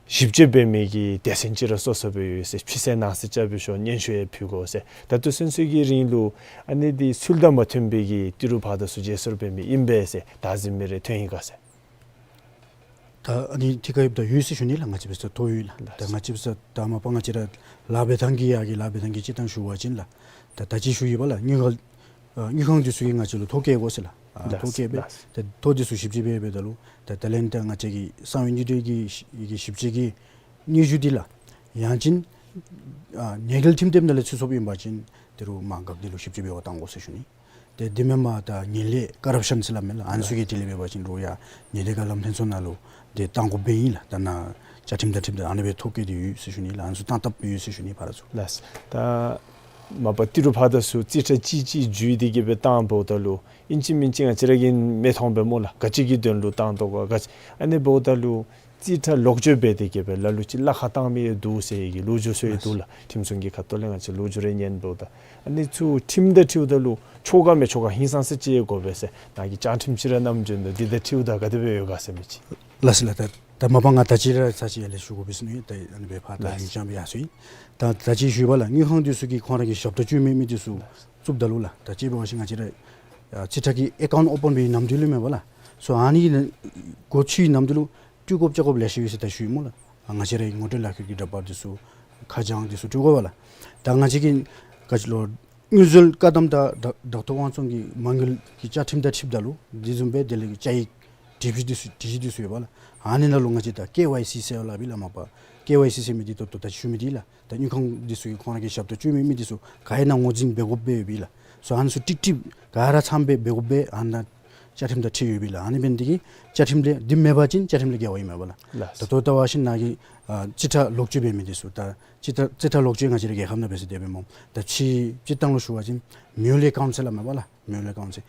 ཞིབ་དཔྱད་འབད་མི་གི་སྡེ་ཚན་ཅིག་ར་སོ་སོ་སྦེ་ཡོད་ཟེར། ཕྱི་གསལ་ནང་གསལ་རྐྱབ་སྦེ་ཞུ་སྙན་ཞུ་ཡང་ཕུལ་དགོ་ཟེར། ད་ལྟོ་ཚུན་ཚོད་ཀྱི་རིང་ལུ་ཨ་ནི་དེ་ཚུལ་དང་མ་མཐུན་པའི་གི་ཏི་རུ་ཕར་དང་ཚུར་བརྗེ་སོར་འབད་མི་ཨིན་པས་ཟེར་བདག་འཛིན་མི་རེ་ཐོན་ཡི་ག་ཟེར། ད་ཨ་ནི་ཐད་ཀར་ཡོདཔ་ད་ཡོད་ཟེར་ཞུ་ནི་ལགས། ང་བཅས་འབད་སར་ཐོ་ཡོད་ལགས། ད་ང་བཅས་འབད་སར་ད་མ་པ་ང་བཅས་ར་ལཱ་འབད་ཐངས་ཀྱི་ཡ་གི་ལཱ་འབད་ཐངས་ཀྱི་སྤྱིར་བཏང་ཞུ་བ་ཅིན་ལགས། ད་ད་ཅི་ཞུ་ཡི་པ་ལགས། དངུལ་ཁང་ཨ་དངུལ་ཁང་འདི་ཚུ་གིས་ང་བཅས་ལུ་ཐོ་བཀོད་དགོ་ཟེར་ལགས། ཨ་ལགས། ཐོ་བཀོད་སྦེ། ལགས། ད་ཐོ་འདི་ཚུ་ཞིབ་དཔྱད་འབད་འབདཝ་ད་ལུ་ད་ད་ལན་ད་ང་བཅས་ཀྱི་གསང་བའི་དངུལ་འབྲེལ་གྱི་ཞིབ་དཔྱད་ཀྱི་སྙན་ཞུ་འདི་ལགས། ཡང་ཅིན་ཨ་ཉེས་འགེལ་ཁྲིམས་དེབ་ནང་ལས་ཚུད་སོངམ་ཨིན་པ་ཅིན་དེ་རུང་མ་འགག་དེ་ལུ་ཞིབ་དཔྱད་འབད་བར་བཏང་དགོ་ཟེར་ཞུ་ནི། ཏེ་དེ་མེན་པར་ད་ངན་ལྷད་ཀ་རབ་ཤཱན་ཟེར་སླབ་མས་ལགས། ཨ་ནི་ཚུ་གི་དེ་ལས་འབད་བ་ཅིན་རུང་ཡང་ཉེས་དོན་ཀ་ལམ་ཕན་ཚུན་ནང་ལུ་ཏེ་བཏང་དགོཔ་སྦེ་ཨིན་ལགས། ད་ནཱ་བཅའ་ཁྲིམས་དང་འཁྲིལཝ་ད་ཨ་ནི་སྦེ་ཐོ་བཀོད་དེ་ཡོད་ཟེར་ཞུ་ནི་ལགས། ཨ་ནི་ཚུ་བཏང་བཏངམ་ཡོད་ཟེར་ཞུ་ནི་ཕར་ཚུར། ལགས། ད་མ་པ་ཏི་རུ་ཕར་དང་ཚུར་རྩིས་ཁྲ་ཅིག་ཅིག་བརྒྱུད་དེ་གི་སྦེ་བཏངམ་ད་ལུ་ཨིན་ཅི་མིན་ཅི་ང་བཅས་ར་གིས་མི་མཐོང་པས་སྨོ་ལགས། ག་ཅི་གི་དོན་ལུ་བཏང་དོ་ག་ག་ཅི། ཨ་ནི་འབདཝ་ད་ལུ་རྩིས་ཁྲ་ལོག་སྤྱོད་འབད་དེ་གི་སྦེ་ལ་ལུ་ཅིག་གླ་ཁར་བཏང་མི་ཡང་འདུག་ཟེར་གྱི་ལོ་རྒྱུས་ཚུ་ཡང་འདུག་ལགས། ཁྲིམས་སྲུང་གི་ཁ་ཐུག་ལས་ང་བཅས་ལོ་རྒྱུས་རེ་ཉན་འབདཝ་ད་ཨ་ནི་ཚུ་ཁྲིམས་དང་འཁྲིལཝ་ད་ལུ་ཆོ་ག་མི་ཆོ་ག་ཧིང་སངས་ས་ཅིག་དགོ་པས་ཟེར། ནཱ་གིས་བཅའ་ཁྲིམས་ཅིག་ར་བསྣམས་བྱོན་དོ། འདི་དང་འཁྲིལཝ་ད་ག་དེ་སྦེ་ཡོད་ག་ཟེར་མི་ཅིག། ལགས་སོ་ལགས། ད་ད་མ་པ་ང་ད་ཅི་ར་ཚར་ཅིག་ཡར་ལས་ཞུ་དགོ་པས་ཟེར་ནི། ད་ཨ་ནི་སྦེ་ཕར་ད་ལགས། ཉིན་ཅང་སྦེ་ཡར་སོ་ཡི། ད་ད་ཅི་ཞུ་བ་ལགས། དངུལ་ཁང་འདི་ཚུ་གིས་ཁོང་ར་གི་ཞབས་ཏོག་སྤྱོད་མི་མི་འདི་ཚུ་བཙུགསཔ་ད་ལུ་ལགས། ད་ཅི་འབད་བ་ཅིན་ང་བཅས་ར་ཨ་རྩིས་ཁྲ་གི་ཨེ་ཀའུནཊ་ཨོ་པཱན་འབད་བའི་ནམ་དུས་ལུ་མེན་པ་ལགས། སོ་ཨ་ནི་གི་སྒོ་ཕྱེ་བའི་ནམ་དུས་ལུ་སྤྲོད་དགོཔ་རྐྱབ་དགོཔ་ལེ་ཤ་ཡོད་ཟེར་ད་ཞུ་ཡི་སྨོ་ལགས། ཨ་ང་བཅས་རའི་ངོ་སྤྲོད་ལག་ཁྱེར་གྱི་འདྲ་པར་འདི་ཚུ་ཁ་བྱང་འདི་ཚུ་སྤྲོད་དགོ་པས་ལགས། ད་ང་བཅས་ཀྱི་ག་ཅི་ལོ་དངུལ་འཛོལ་བཀག་སྡོམ་དང་བདག་བདག་ཐོབ་དབང་བཙོང་གི་མ་དངུལ་གྱི་བཅའ་ཁྲིམས་དང་འཁྲིལཝ་ད་ལུ་དེ་བཟུམ་སྦེ་དེ་ལས་བཅའ་ཡིག་སྒྲིག་གཞི་འདི་ཚུ་སྒྲིག་གཞི་འདི་ཚུ་ཡོད་པ་ལགས། ཨ་ནི་ནང་ལུ་ང་བཅས་ད་ཀེ་ཝའི་སི་ཟེར་སླབ་ཨིན་ལགས། མ་པ་ཀེ་ཝའི་སི་ཟེར་མི་འདི་ད་ལྟོ་ད་ཅི་ཞུ་མི་འདི་ལགས། ད་དངུལ་ཁང་འདི་ཚུ་གིས་ཁོང་ར་གི་ཞབས་ཏོག་སྤྱོད་མི་མི་འདི་ཚུ་ག་ཡོད་ན་ངོས་འཛིན་འབད་དགོཔ་སྦེ་ཡོདཔ་ཨིན་ལགས། སོ་ཨ་ནི་ཚུ་ཀྲིག་ཀྲི་ག་ར་ཚངམ་སྦེ་འབད་དགོཔ་སྦེ་ཨ་ནཱ་བཅའ་ཁྲིམས་དང་འཁྲིལ་ཡོདཔ་ཨིན་ལགས། ཨ་ནི་འབད་ནི་འདི་གིས་བཅའ་ཁྲིམས་ལས་འདི་མེད་པ་ཅིན་བཅའ་ཁྲིམས་ལས་འགལ་བ་ཨིན་མས་པ་ལགས། ལགས། ད་ལྟོ་ལྟ་བ་ཅིན་ནཱ་གི་ཨ་རྩིས་ཁྲ་ལོག་སྤྱོད་འབད་མི་འདི་ཚུ་ད་རྩིས་ཁྲ་རྩིས་ཁྲ་ལོག་སྤྱོད་ང་བཅས་རའི་རྒྱལ་ཁབ་ནང་འབད་ཟེར་དེ་སྦེ་སྨོ། ད་ཕྱི་སྤྱིར་བཏང་ལུ་ཞུ་བ་ཅིན་མིའུ་ལི་ཨེ་ཀའུནཊ་ཟེར་སླབ་མས་པ་ལགས། མིའུ་ལི་ཨེ་ཀའུནཊ་ཟེར།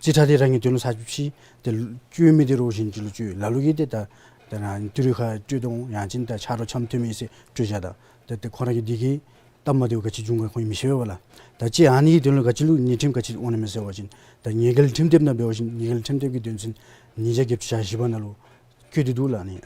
རྩིས་ཁྲ་འདི་རང་གི་དོན་ལུ་ཚར་གཅིག་ཕྱིས་ཏེ་སྤྱོད་མི་འདི་རོགས་གཞན་ཅིག་ལུ་སྤྱོད། ལ་ལུ་གིས་ཏེ་ད་ད་རང་ཏི་རུ་ཁར་སྤྲོད་དོ་ཡང་ཅིན་ད་ཆ་རོགས་འཆམ་མཐུན་མི་ཟེར་སྤྲོད་བཞག་ད། ད་ཏེ་ཁོང་ར་གི་འདི་གིས་སྟབས་མ་བདེཝ་ག་ཅི་འབྱུང་ག་ཁོང་གིས་མི་ཤེས་པས་པ་ལགས། ད་ཅི་ཨ་ནི་གི་དོན་ལུ་ག་ཅི་ལུ་ཉེས་ཁྲིམས་ག་ཅི་འོང་ནི་མས་ཟེར་བ་ཅིན་ད་ཉེས་འགེལ་ཁྲིམས་དེབ་ནང་འབད་བ་ཅིན་ཉེས་འགེལ་ཁྲིམས་དེབ་ཀྱི་དོན་ཚན་ཉིས་བརྒྱ་བརྒྱད་ཅུ་གྱ་བཞི་པ་ནང་ལུ་བཀོད་དེ་འདུག་ལགས། ཨ་ནི་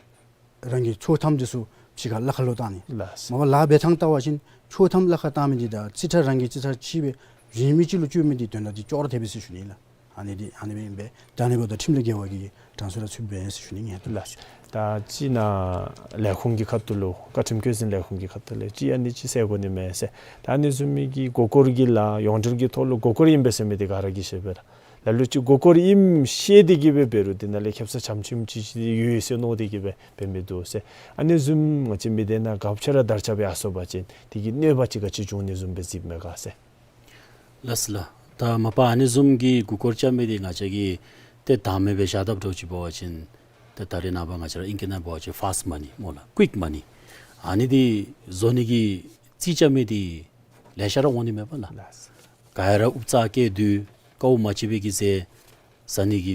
རང་གི་ཆོག་ཐམ་འདི་ཚུ་ཕྱི་ཁར་གླ་ཁར་ལོག་བཏང་ནི། ལགས། མ་པ་ལཱ་འབད་ཐངས་ལྟ་བ་ཅིན་ཆོག་ཐམ་གླ་ཁར་བཏང་མི་འདི་དང་རྩིས་ཁྲ་རང་གི་རྩིས་ཁྲ་ཕྱིས་སྦེ་གཞན་མི་ཅིག་ལུ་སྤྱོད་མི་འདི་དོན་དག་འདི་ཅོག་ར་འཐད་པས་ཟེར་ཞུ་ནི་ལགས། ཨ་ནི་འདི་ཨ་ནི་སྦེ་ཨིན་པས། ད་ཨ་ནི་འབདཝ་ད་ཁྲིམས་ལས་འགལ་བ་གི་གྲངས་སུ་ར་ཚུདཔ་ཨིན་ཟེར་ཞུ་ནི་ཨིན། ལགས། ད་ཅི་ནཱ་ལས་ཁུངས་ཀྱི་ཁ་ཐུག་ལུ་བཀའ་ཁྲིམས་བཀོད་འཛིན་ལས་ཁུངས་ཀྱི་ཁ་ཐུག་ལས་ཅིག་ཨ་ནི་ཅིག་གསལ་དགོ་ནི་མས་ཟེར། ད་ཨ་ནི་བཟུམ་མའི་གི་མགུ་སྐོར་གྱི་ལཱ་ཡོངས་འབྲེལ་གྱི་ཐོག་ལུ་མགུ་སྐོར་ཨིན་པས་ཟེར་མི་འདི་ག་ར་གིས་ཤེས་པས་ལགས། ལ་ལུ་ཅིག་མགུ་སྐོར་ཨིནམ་ཤེས་ཏེ་གི་སྦེ་འབད་རུང་དེ་ནང་ལས་ཁེབ་ས་ཙམ་ཙམ་ཅིག་ཅིག་ཡོད་ཟེར་མནོ་སྟེ་གི་སྦེ་འབད་མི་འདུག་ཟེར། ཨ་ནི་བཟུམ་ང་བཅས་མི་སྡེ་ནང་ག་ཅི་ར་དར་ཁྱབ་ཡར་སོང་པ་ཅིན་དེ་གིས་གནོད་པ་ཅིག་ག་ཅི་འབྱུང་ནི་བཟུམ་སྦེ་གཟིགསཔ་མས་ག་ཟེར། ལགས་སོ་ལགས། ད་མ་པ་ཨ་ནི་བཟུམ་གྱི་མགུ་སྐོར་རྐྱབ་མི་འདི་ང་བཅས་ཀྱིས་ཏེ་བདག་མེད་སྦེ་བཞག་དཔ་འདྲཝ་ཅིག་འབད་བ་ཅིན་ཏེ་ད་རེས་ནངས་པ་ང་བཅས་ར་ཨིང་སྐད་ནང་འབད་བ་ཅིན་ཕཱསཊ་མ་ནི་སྨོ་ལགས། ཀུའིཀ་མ་ནི། ཨ་ནི་འདི་བཟོ་ནི་གི་རྩིས་རྐྱབ་མི་འདི་ལེ་ཤ་ར་འོང་ནི་མས་པ་ལགས། ལགས། ག་ཡ་ར་ཨུབ་རྩ་བཀལ་དུས་དཀའཝ་མ་སྤྱད་པའི་གི་ཟས་ཟ་ནི་གི་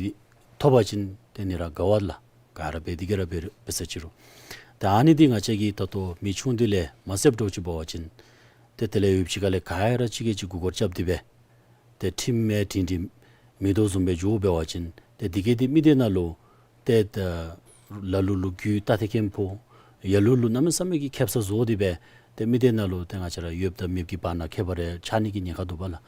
ཐོབ་པ་ཅིན་ཏེ་ནི་ར་དགའ་བ་ལ་ག་ར་འབད་དེ་གི་ར་འབད་འབད་ས་ཅི་རུང་། ཏེ་ཨ་ནི་འདི་ང་བཅས་ཀྱིས་ད་ལྟོ་མི་ཆུང་དུས་ལས་མ་བསདཔ་འདྲཝ་ཅིག་འབད་བ་ཅིན་ཏེ་དེ་ལས་ཡུདཔ་ཅིག་ཁ་ལས་ག་ཡ་ར་ཅིག་གིས་ཅིག་མགུ་སྐོར་རྐྱབ་སྟེ་སྦེ་ཏེ་ཁྲིམས་མེད་དྲིན་དྲི་མེད་དོ་བཟུམ་སྦེ་འགྱོ་འབད་བ་ཅིན་ཏེ་འདི་གིས་འདི་མི་སྡེ་ནང་ལུ་ཏེ་ད་ལ་ལུ་ལུ་རྒྱུ་ད་ཏེ་ཁེམ་ཕོ་ཡ་ལུ་ལུ་གནམ་མེད་ས་མེད་ཀྱི་ཁེབ་ས་བཟོ་སྟེ་སྦེ་ཏེ་མི་སྡེ་ནང་ལུ་ཏེ་ང་བཅས་ར་ཡོདཔ་དང་མེདཔ་ཀྱི་བར་ན་ཁྱད་པར་རེ་ཆགས་ནི་གི་ཉེན་ཁ་འདུག་པ་ལགས།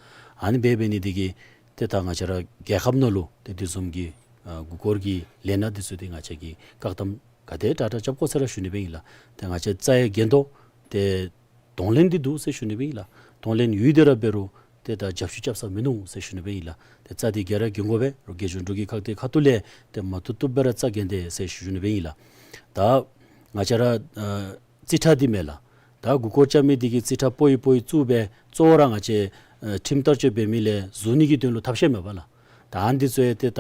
ཨ་ནི་འབད་འབད་ནི་འདི་གིས་ཏེ་ད་ང་བཅས་ར་རྒྱལ་ཁབ་ནང་ལུ་ཏེ་དེ་བཟུམ་གྱི་ཨ་མགུ་སྐོར་གྱི་ལས་སྣ་འདི་ཚུ་འདི་ང་བཅས་ཀྱིས་བཀག་དམ་ག་དེ་དྲག་དྲག་རྐྱབ་དགོ་ཟེར་ར་ཞུ་ནི་སྦེ་ཨིན་ལགས། ཏེ་ང་བཅས་རྩ་ཡི་འགན་དོ་ཏེ་གདོང་ལེན་འདི་འདུག་ཟེར་ཞུ་ནི་སྦེ་ཨིན་ལགས། གདོང་ལེན་ཡོད་དེ་ར་འབད་རུང་ཏེ་ད་རྒྱབ་བཤུད་རྐྱབ་ས་མིན་ནུག་ཟེར་ཞུ་ནི་སྦེ་ཨིན་ལགས། ཏེ་རྩ་འདི་ག་ར་འགན་དགོ་པས། རོགས་རྒྱལ་གཞུང་འབྲུག་གི་ཁག་དེ་ཁ་ཐུག་ལས་ཏེ་མ་བཏུབ་བཏུབ་སྦེ་ར་རྩ་འགེངས་ཏེ་ཟེར་ཞུ་ནི་སྦེ་ཨིན་ལགས། ད་ང་བཅས་ར་ཨ་རྩིས་ཁྲ་འདི་མས་ལགས། ད་མགུ་སྐོར་རྐྱབ་མི་འདི་གིས་རྩིས་ཁྲ་པོ་ཡི་པོ་ཡི་བཙུགས་སྦེ་གཙོ་བོ་ར་ང་བཅས་ཨ་ཁྲིམས་བསྟར་སྤྱོད་འབད་མི་ལས་ཟུར་ནི་གི་དོན་ལུ་ཐབས་ཤེས་མས་པ་ལགས། ད་ཨ་ནི་འདི་ཚུ་ཡང་ཏེ་ད་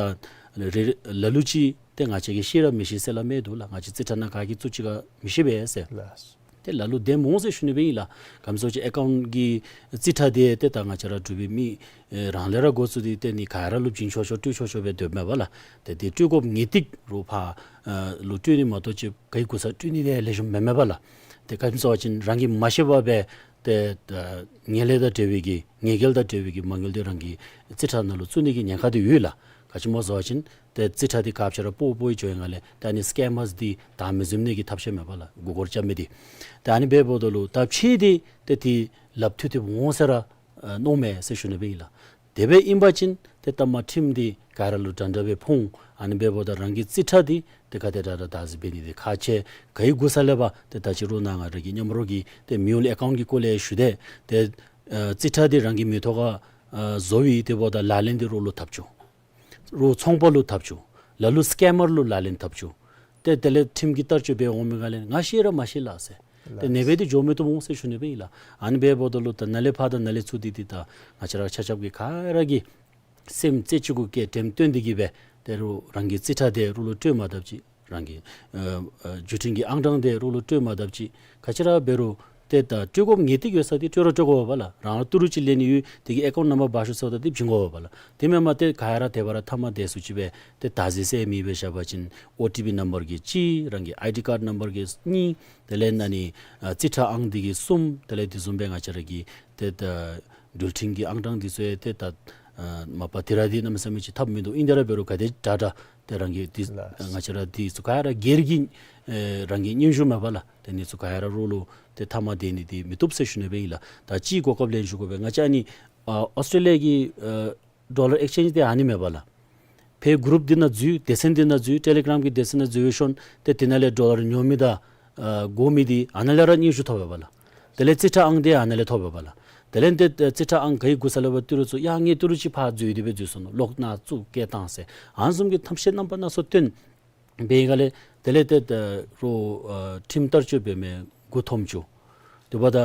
རེ་ལ་ལུ་ཅིག་ཏེ་ང་བཅས་ཀྱིས་ཤེས་ར་མི་ཤེས་ཟེར་སླབ་མི་འདུག་ལགས། ང་བཅས་རྩིས་ཁྲ་ནང་ག་གིས་བཙུགས་ཅི་ག་མི་ཤེས་པས་ཟེར། ལགས། ཏེ་ལ་ལུ་བདེན་མོ་ཟེར་ཞུ་ནི་སྦེ་ཨིན་ལགས། ག་ཅི་ཟེར་ཅི་ཨེ་ཀའུནཊ་གི་རྩིས་ཁྲ་འདི་ཏེ་ད་ང་བཅས་ར་འབྲུག་པའི་མི་ཨེ་རང་ལས་ར་འགོ་བཙུགས་ཏེ་ཏེ་ནི་ག་ར་ལུ་བྱིན་ཆོག་ཆོག་སྤྲོད་ཆོག་ཆོག་སྦེ་སྡོདཔ་མས་པ་ལགས། ཏེ་འདི་སྤྲོད་དགོཔ་ངེས་ཏིག་རུང་ཕར་ཨ་ལུ་སྤྲོད་ནི་མ་གཏོགས་ཅིག་ག་གི་གུ་ས་སྤྲོད་ནི་དེ་ལེགས་ཤོམ་མེན་མས་པ་ལགས། ཏེ་ག་ཅི་ཟེར་བ་ཅིན་རང་གིས་མ་ཤེས་པར་སྦེ་ཏེ་ཨ་ངན་ལས་དང་འབྲེལ་བའི་གི་ངན་སྐྱལ་དང་འབྲེལ་བའི་གི་མ་དངུལ་འདི་རང་གི་རྩིས་ཁྲ་ནང་ལུ་བཙུགས་ནི་གི་ཉེན་ཁ་འདི་ཡོད་ལགས། ག་ཅི་སྨོ་ཟེར་བ་ཅིན་ཏེ་རྩིས་ཁྲ་འདི་ག་ཅི་ར་པོ་པོ་ཡི་འགྱོ་ཡི་ནང་ལས་ད་ནི་སི་ཀེམ་མརས་འདི་བདའ་མི་ཟུན་ནི་གི་ཐབས་ཤེས་མས་པ་ལགས། མགུ་སྐོར་རྐྱབ་མི་འདི། ད་ཨ་ནི་འབདཝ་ད་ལུ་ད་ཕྱིས་འདི་ཏེ་འདི་ལགཔ་མཐུད་དེ་འོང་ཟེར་ར་ཨ་མནོཝ་མས་ཟེར་ཞུ་ནི་སྦེ་ཨིན་ལགས། དེ་སྦེ་ཨིན་པ་ཅིན་ཏེ་ལྟ་མ་ཁྲིམས་འདི་ག་ར་ལུ་འདྲ་འདྲ་སྦེ་ཕོག་འོང་། ཨ་ནི་འབདཝ་ད་རང་གི་རྩིས་ཁྲ་འདི་ཏེ་ག་དེ་དྲག་དྲག་བདག་འཛིན་འབད་ནི་འདི་ཁག་ཆེ། ག་གི་གུ་ས་ལས་འབད་ཏེ་ད་ཅི་རུང་ནཱ་ང་ར་གི་མཉམ་རོགས་ཀྱི་ཏེ་མེའུལ་ཨེ་ཀའུནཊ་གི་སྐོར་ལས་ཞུ་དེས། ཏེ་ཨ་རྩིས་ཁྲ་འདི་རང་གི་མིང་ཐོག་ཁར་ཨ་བཟོ་བའི་དེ་འབདཝ་ད་ལག་ལེན་འདི་རོགས་ལུ་འཐབ་བཅུག། རོགས་ཚོང་པ་ལུ་འཐབ་བཅུག། ལ་ལུ་སི་ཀེམ་མར་ལུ་ལག་ལེན་འཐབ་བཅུག། ཏེ་དེ་ལས་ཁྲིམས་ཀྱི་བསྟར་སྤྱོད་འབད་འོང་མི་ག་ལས་ང་ཤེས་ར་མ་ཤེས་ལགས་ཟེར། ཏེ་ནེ་སྦེ་འདི་འགྱོ་མི་བཏུབ་འོང་ཟེར་ཞུ་ནི་སྦེ་ཨིན་ལགས། ཨ་ནི་འབདཝ་ད་ལུ་ད་ནཱ་ལས་ཕར་དང་ནཱ་ལས་ཚུར་འདི་འདི་ད་ང་བཅས་ར་ཆ་ཁྱབ་ཀྱིས་ག་ར་གིས་སེམས་རྩེ་གཅིག་གུ་བསྐྱེད་དྲནམ་བཏོན་ཏེ་གིས་སྦེ་ཏེ་རོགས་རང་གི་རྩིས་ཁྲ་འདི་རོགས་ལུ་སྤྲོད་མ་བཏུབ་ཅིག། རང་གི་ཨ་ཨ་བརྒྱུད་འཕྲིན་གྱི་ཨང་གྲངས་འདི་རོགས་ལུ་སྤྲོད་མ་བཏུབ་ཅིག། ག་ཅི་ར་འབད་རུང་ཏེ་ད་སྤྲོད་དགོཔ་ངེས་ཏིག་ཡོད་ས་འདི་སྤྲོད་ར་སྤྲོད་དགོ་པ་ལགས། རང་ལུ་ཏི་རུ་ཅིག་ལེན་ནི་ཡོད། དེ་གི་ཨེ་ཀའུནཊ་ནམ་བར་འབག་ཤོག་ཟེརཝ་ད་འདི་བྱིན་དགོ་པ་ལགས། དེ་མེན་པར་ཏེ་ག་ར་དེ་སྦེ་ར་མཐའ་མ་དེ་ཚུ་ཅིག་སྦེ་ཏེ་བདག་འཛིན་ཟེར་མི་སྦེ་བཞག་པ་ཅིན་ཨོ་ཊི་པི་ནམ་བར་གི་གཅིག། རང་གི་ཨའི་ཌི་ཀཱཌ་ནམ་བར་གི་གཉིས། དེ་ལས་ནཱ་ནི་ཨ་རྩིས་ཁྲ་ཨང་འདི་གི་གསུམ། དེ་ལས་དེ་བཟུམ་སྦེ་ང་བཅས་ར་གི་ཏེ་ད་འགྲུལ་འཕྲིན་གྱི་ཨང་གྲངས་འདི་ཚུ་ཡང་ཏེ་ད་ཨ་མ་པ་དེ་ར་འདི་གནམ་མེད་ས་མེད་ཅིག་ཐབས་མིན་འདུག། ཨིན་དེ་ར་འབད་རུང་ག་དེ་དྲག་དྲག་ཏེ་རང་གི་འདི་ལགས། ང་བཅས་ར་འདི་ཚུ་ག་ར་སྒེར་གྱི་ཨེ་རང་གི་སྙན་ཞུ་མས་པ་ལགས། ཏེ་འདི་ཚུ་ག་ར་རོགས་ལུ་ཏེ་མཐའ་མ་དེ་ནི་འདི་མི་བཏུབ་ཟེར་ཞུ་ནི་སྦེ་ཨིན་ལགས། ད་ཅིག་གོ་སྐབས་ལེན་ཞུ་དགོ་པས། ང་བཅས་ཨ་ནི་ཨ་ཨོསི་ཊྲེ་ལི་ཡ་གི་ཨ་ཌོ་ལར་ཨེགསི་ཅེནཇ་འདི་ཨ་ནི་མས་པ་ལགས། ཕར་གུ་རུབ་འདི་ནང་འཛུལ། སྡེ་ཚན་འདི་ནང་འཛུལ། ཊེ་ལི་གྲམ་གྱི་སྡེ་ཚན་ནང་འཛུལ་ཞིནམ་ཏེ་དེ་ནང་ལས་ཌོ་ལར་ཉོ་མི་དང་ཨ་དགོ་མི་འདི་ཨ་ནཱ་ལས་ར་སྙན་ཞུ་ཐོབ་པས་པ་ལགས། དེ་ལས་རྩིས་ཁྲ་ཨང་འདི་ཨ་ནཱ་ལས་ཐོབ་པས་པ་ལགས། དེ་ལས་འདི་རྩིས་ཁྲ་ཨང་ག་གི་གུ་ས་ལས་འབད་ཏི་རུ་ཚུ་ཡ་ངེའི་ཏི་རུ་ཅིག་ཕར་འཛུལ་ཏེ་སྦེ་འཛུལ་སོ་ནུག། ལོག་ནཱ་བཙུགས་བསྐྱལ་བཏང་ཟེར། ཨ་ནི་བཟུམ་གྱི་ཐམས་ཅད་རྣམ་པ་སྣ་ཚོགས་སྟོན་འབད་ཡི་ག་ལས་དེ་ལས་ཏེ་ད་རོགས་ཨ་ཁྲིམས་བསྟར་སྤྱོད་འབད་མི་མགུ་འཐོམ་བཅུག། དེ་འབདཝ་ད་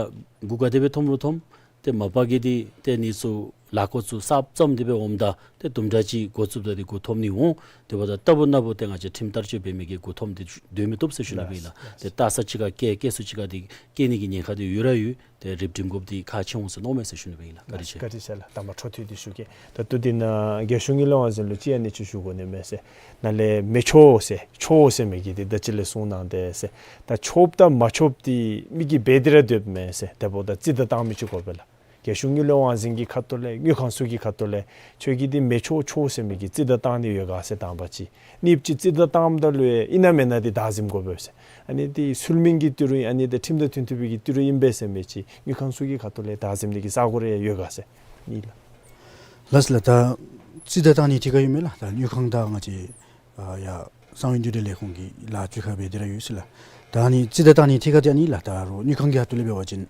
མགུ་ག་དེ་སྦེ་འཐོམ་རུང་འཐོམ། ཏེ་མ་པ་གིས་འདི་ཏེ་འདི་ཚུ་ལཱ་འགོ་བཙུགས་གསརཔ་བརྩམས་ཏེ་སྦེ་འོངམ་ད་ཏེ་དུམ་གྲ་ཅིག་འགོ་བཙུགསཔ་ད་འདི་མགུ་འཐོམ་ནི་འོང་། དེ་འབདཝ་ད་རྟག་བུ་ནམ་བུ་ཏེ་ང་བཅས་ཁྲིམས་བསྟར་སྤྱོད་འབད་མི་གིས་མགུ་འཐོམ་སྟེ་སྡོད་མི་བཏུབ་ཟེར་ཞུ་ནི་སྦེ་ཨིན་ལགས། ལགས། ཏེ་ལྟ་ས་ཅིག་ཁར་བཀལ་བཀལ་ས་ཅིག་ཁར་འདི་བཀལ་ནི་གི་ཉེན་ཁ་འདི་ཡོད་ར་ཡོད། ཏེ་རིམ་གྲོ་དགོཔ་འདི་ཁག་ཆེ་འོང་ཟེར་མནོཝ་མས་ཟེར་ཞུ་ནི་སྦེ་ཨིན་ལགས། བཀའ་དྲིན་ཆེ། བཀའ་དྲིན་ཆེ་ལགས། དང་པ་འཕྲོ་མཐུད་དེ་ཞུ་གེ། ད་ལྟོ་འདི་ནང་རྒྱལ་གཞུང་གི་བློན་ངན་འཛིན་ལུ་ཅིག་ཨ་ནི་ཅིག་ཞུ་དགོ་ནི་མས་ཟེར། ནཱ་ལས་མི་ཆོག་ཟེར་ཆོག་ཟེར་མི་གི་འདི་ད་ཅི་ལས་གསུངས་གནང་དེས་ཟེར། ད་ཆོགཔ་དང་མ་ཆོགཔ་འདི་མི་གིས་འབད་དེ་ར་སྡོདཔ་མས་ཟེར། དེ་འབདཝ་ད་རྩིས་དང་བཏང་མི་ཅིག་དགོ་པས་ལགས། རྒྱལ་གཞུང་གི་བློན་ངན་འཛིན་གྱི་ཁ་ཐུག་ལས་དངུལ་ཁང་ཚུ་གི་ཁ་ཐུག་ལས་ཁྱོད་ཀྱིས་འདི་མི་ཆོག་ཆོག་ཟེར་མི་གི་རྩིས་དང་བཏང་ནི་ཡོད་ག་ཟེར་དང་པ་ཅིག། གཉིས་པ་ཅིག་རྩིས་དང་བཏངམ་ད་ལུ་ཡང་ཨིན་ན་མེན་ན་འདི་བདའ་ཟུན་དགོ་པས་ཟེར། ཨ་ནི་འདི་ཚུལ་མིན་གྱི་ཏི་རུ་ཨིན། ཨ་ནི་འདི་ཁྲིམས་དང་མཐུན་མཐུན་པའི་གི་ཏི་རུ་ཨིན་པས་ཟེར་མི་ཅིག་དངུལ་ཁང་ཚུ་གི་ཁ་ཐུག་ལས་བདའ་ཟུན་ནི་གི་ས་གོ་རེ་ཡོད་ག་ཟེར། ཨིན་ལགས། ལགས་ལགས། ད་རྩིས་དང་བཏང་ནི་ཐད་ཁར་ཡོད་མས་ལགས། ད་དངུལ་ཁང་དང་ང་བཅས་ཨ་ཡར་གསང་བའི་འདུས་སྡེ་ལས་ཁུངས་ཀྱི་ལཱ་ཚུ་ཁར་འབད་དེ་ར་ཡོད་ཟེར་ལགས། ད་ཨ་ནི་རྩིས་དང་བཏང་ནི་ཐད་ཁར་འདི་ཨ་ནི་ལགས། ད་རོགས་དངུལ་ཁང་གི་ཁ་ཐུག་ལས་འབད་བ་ཅིན་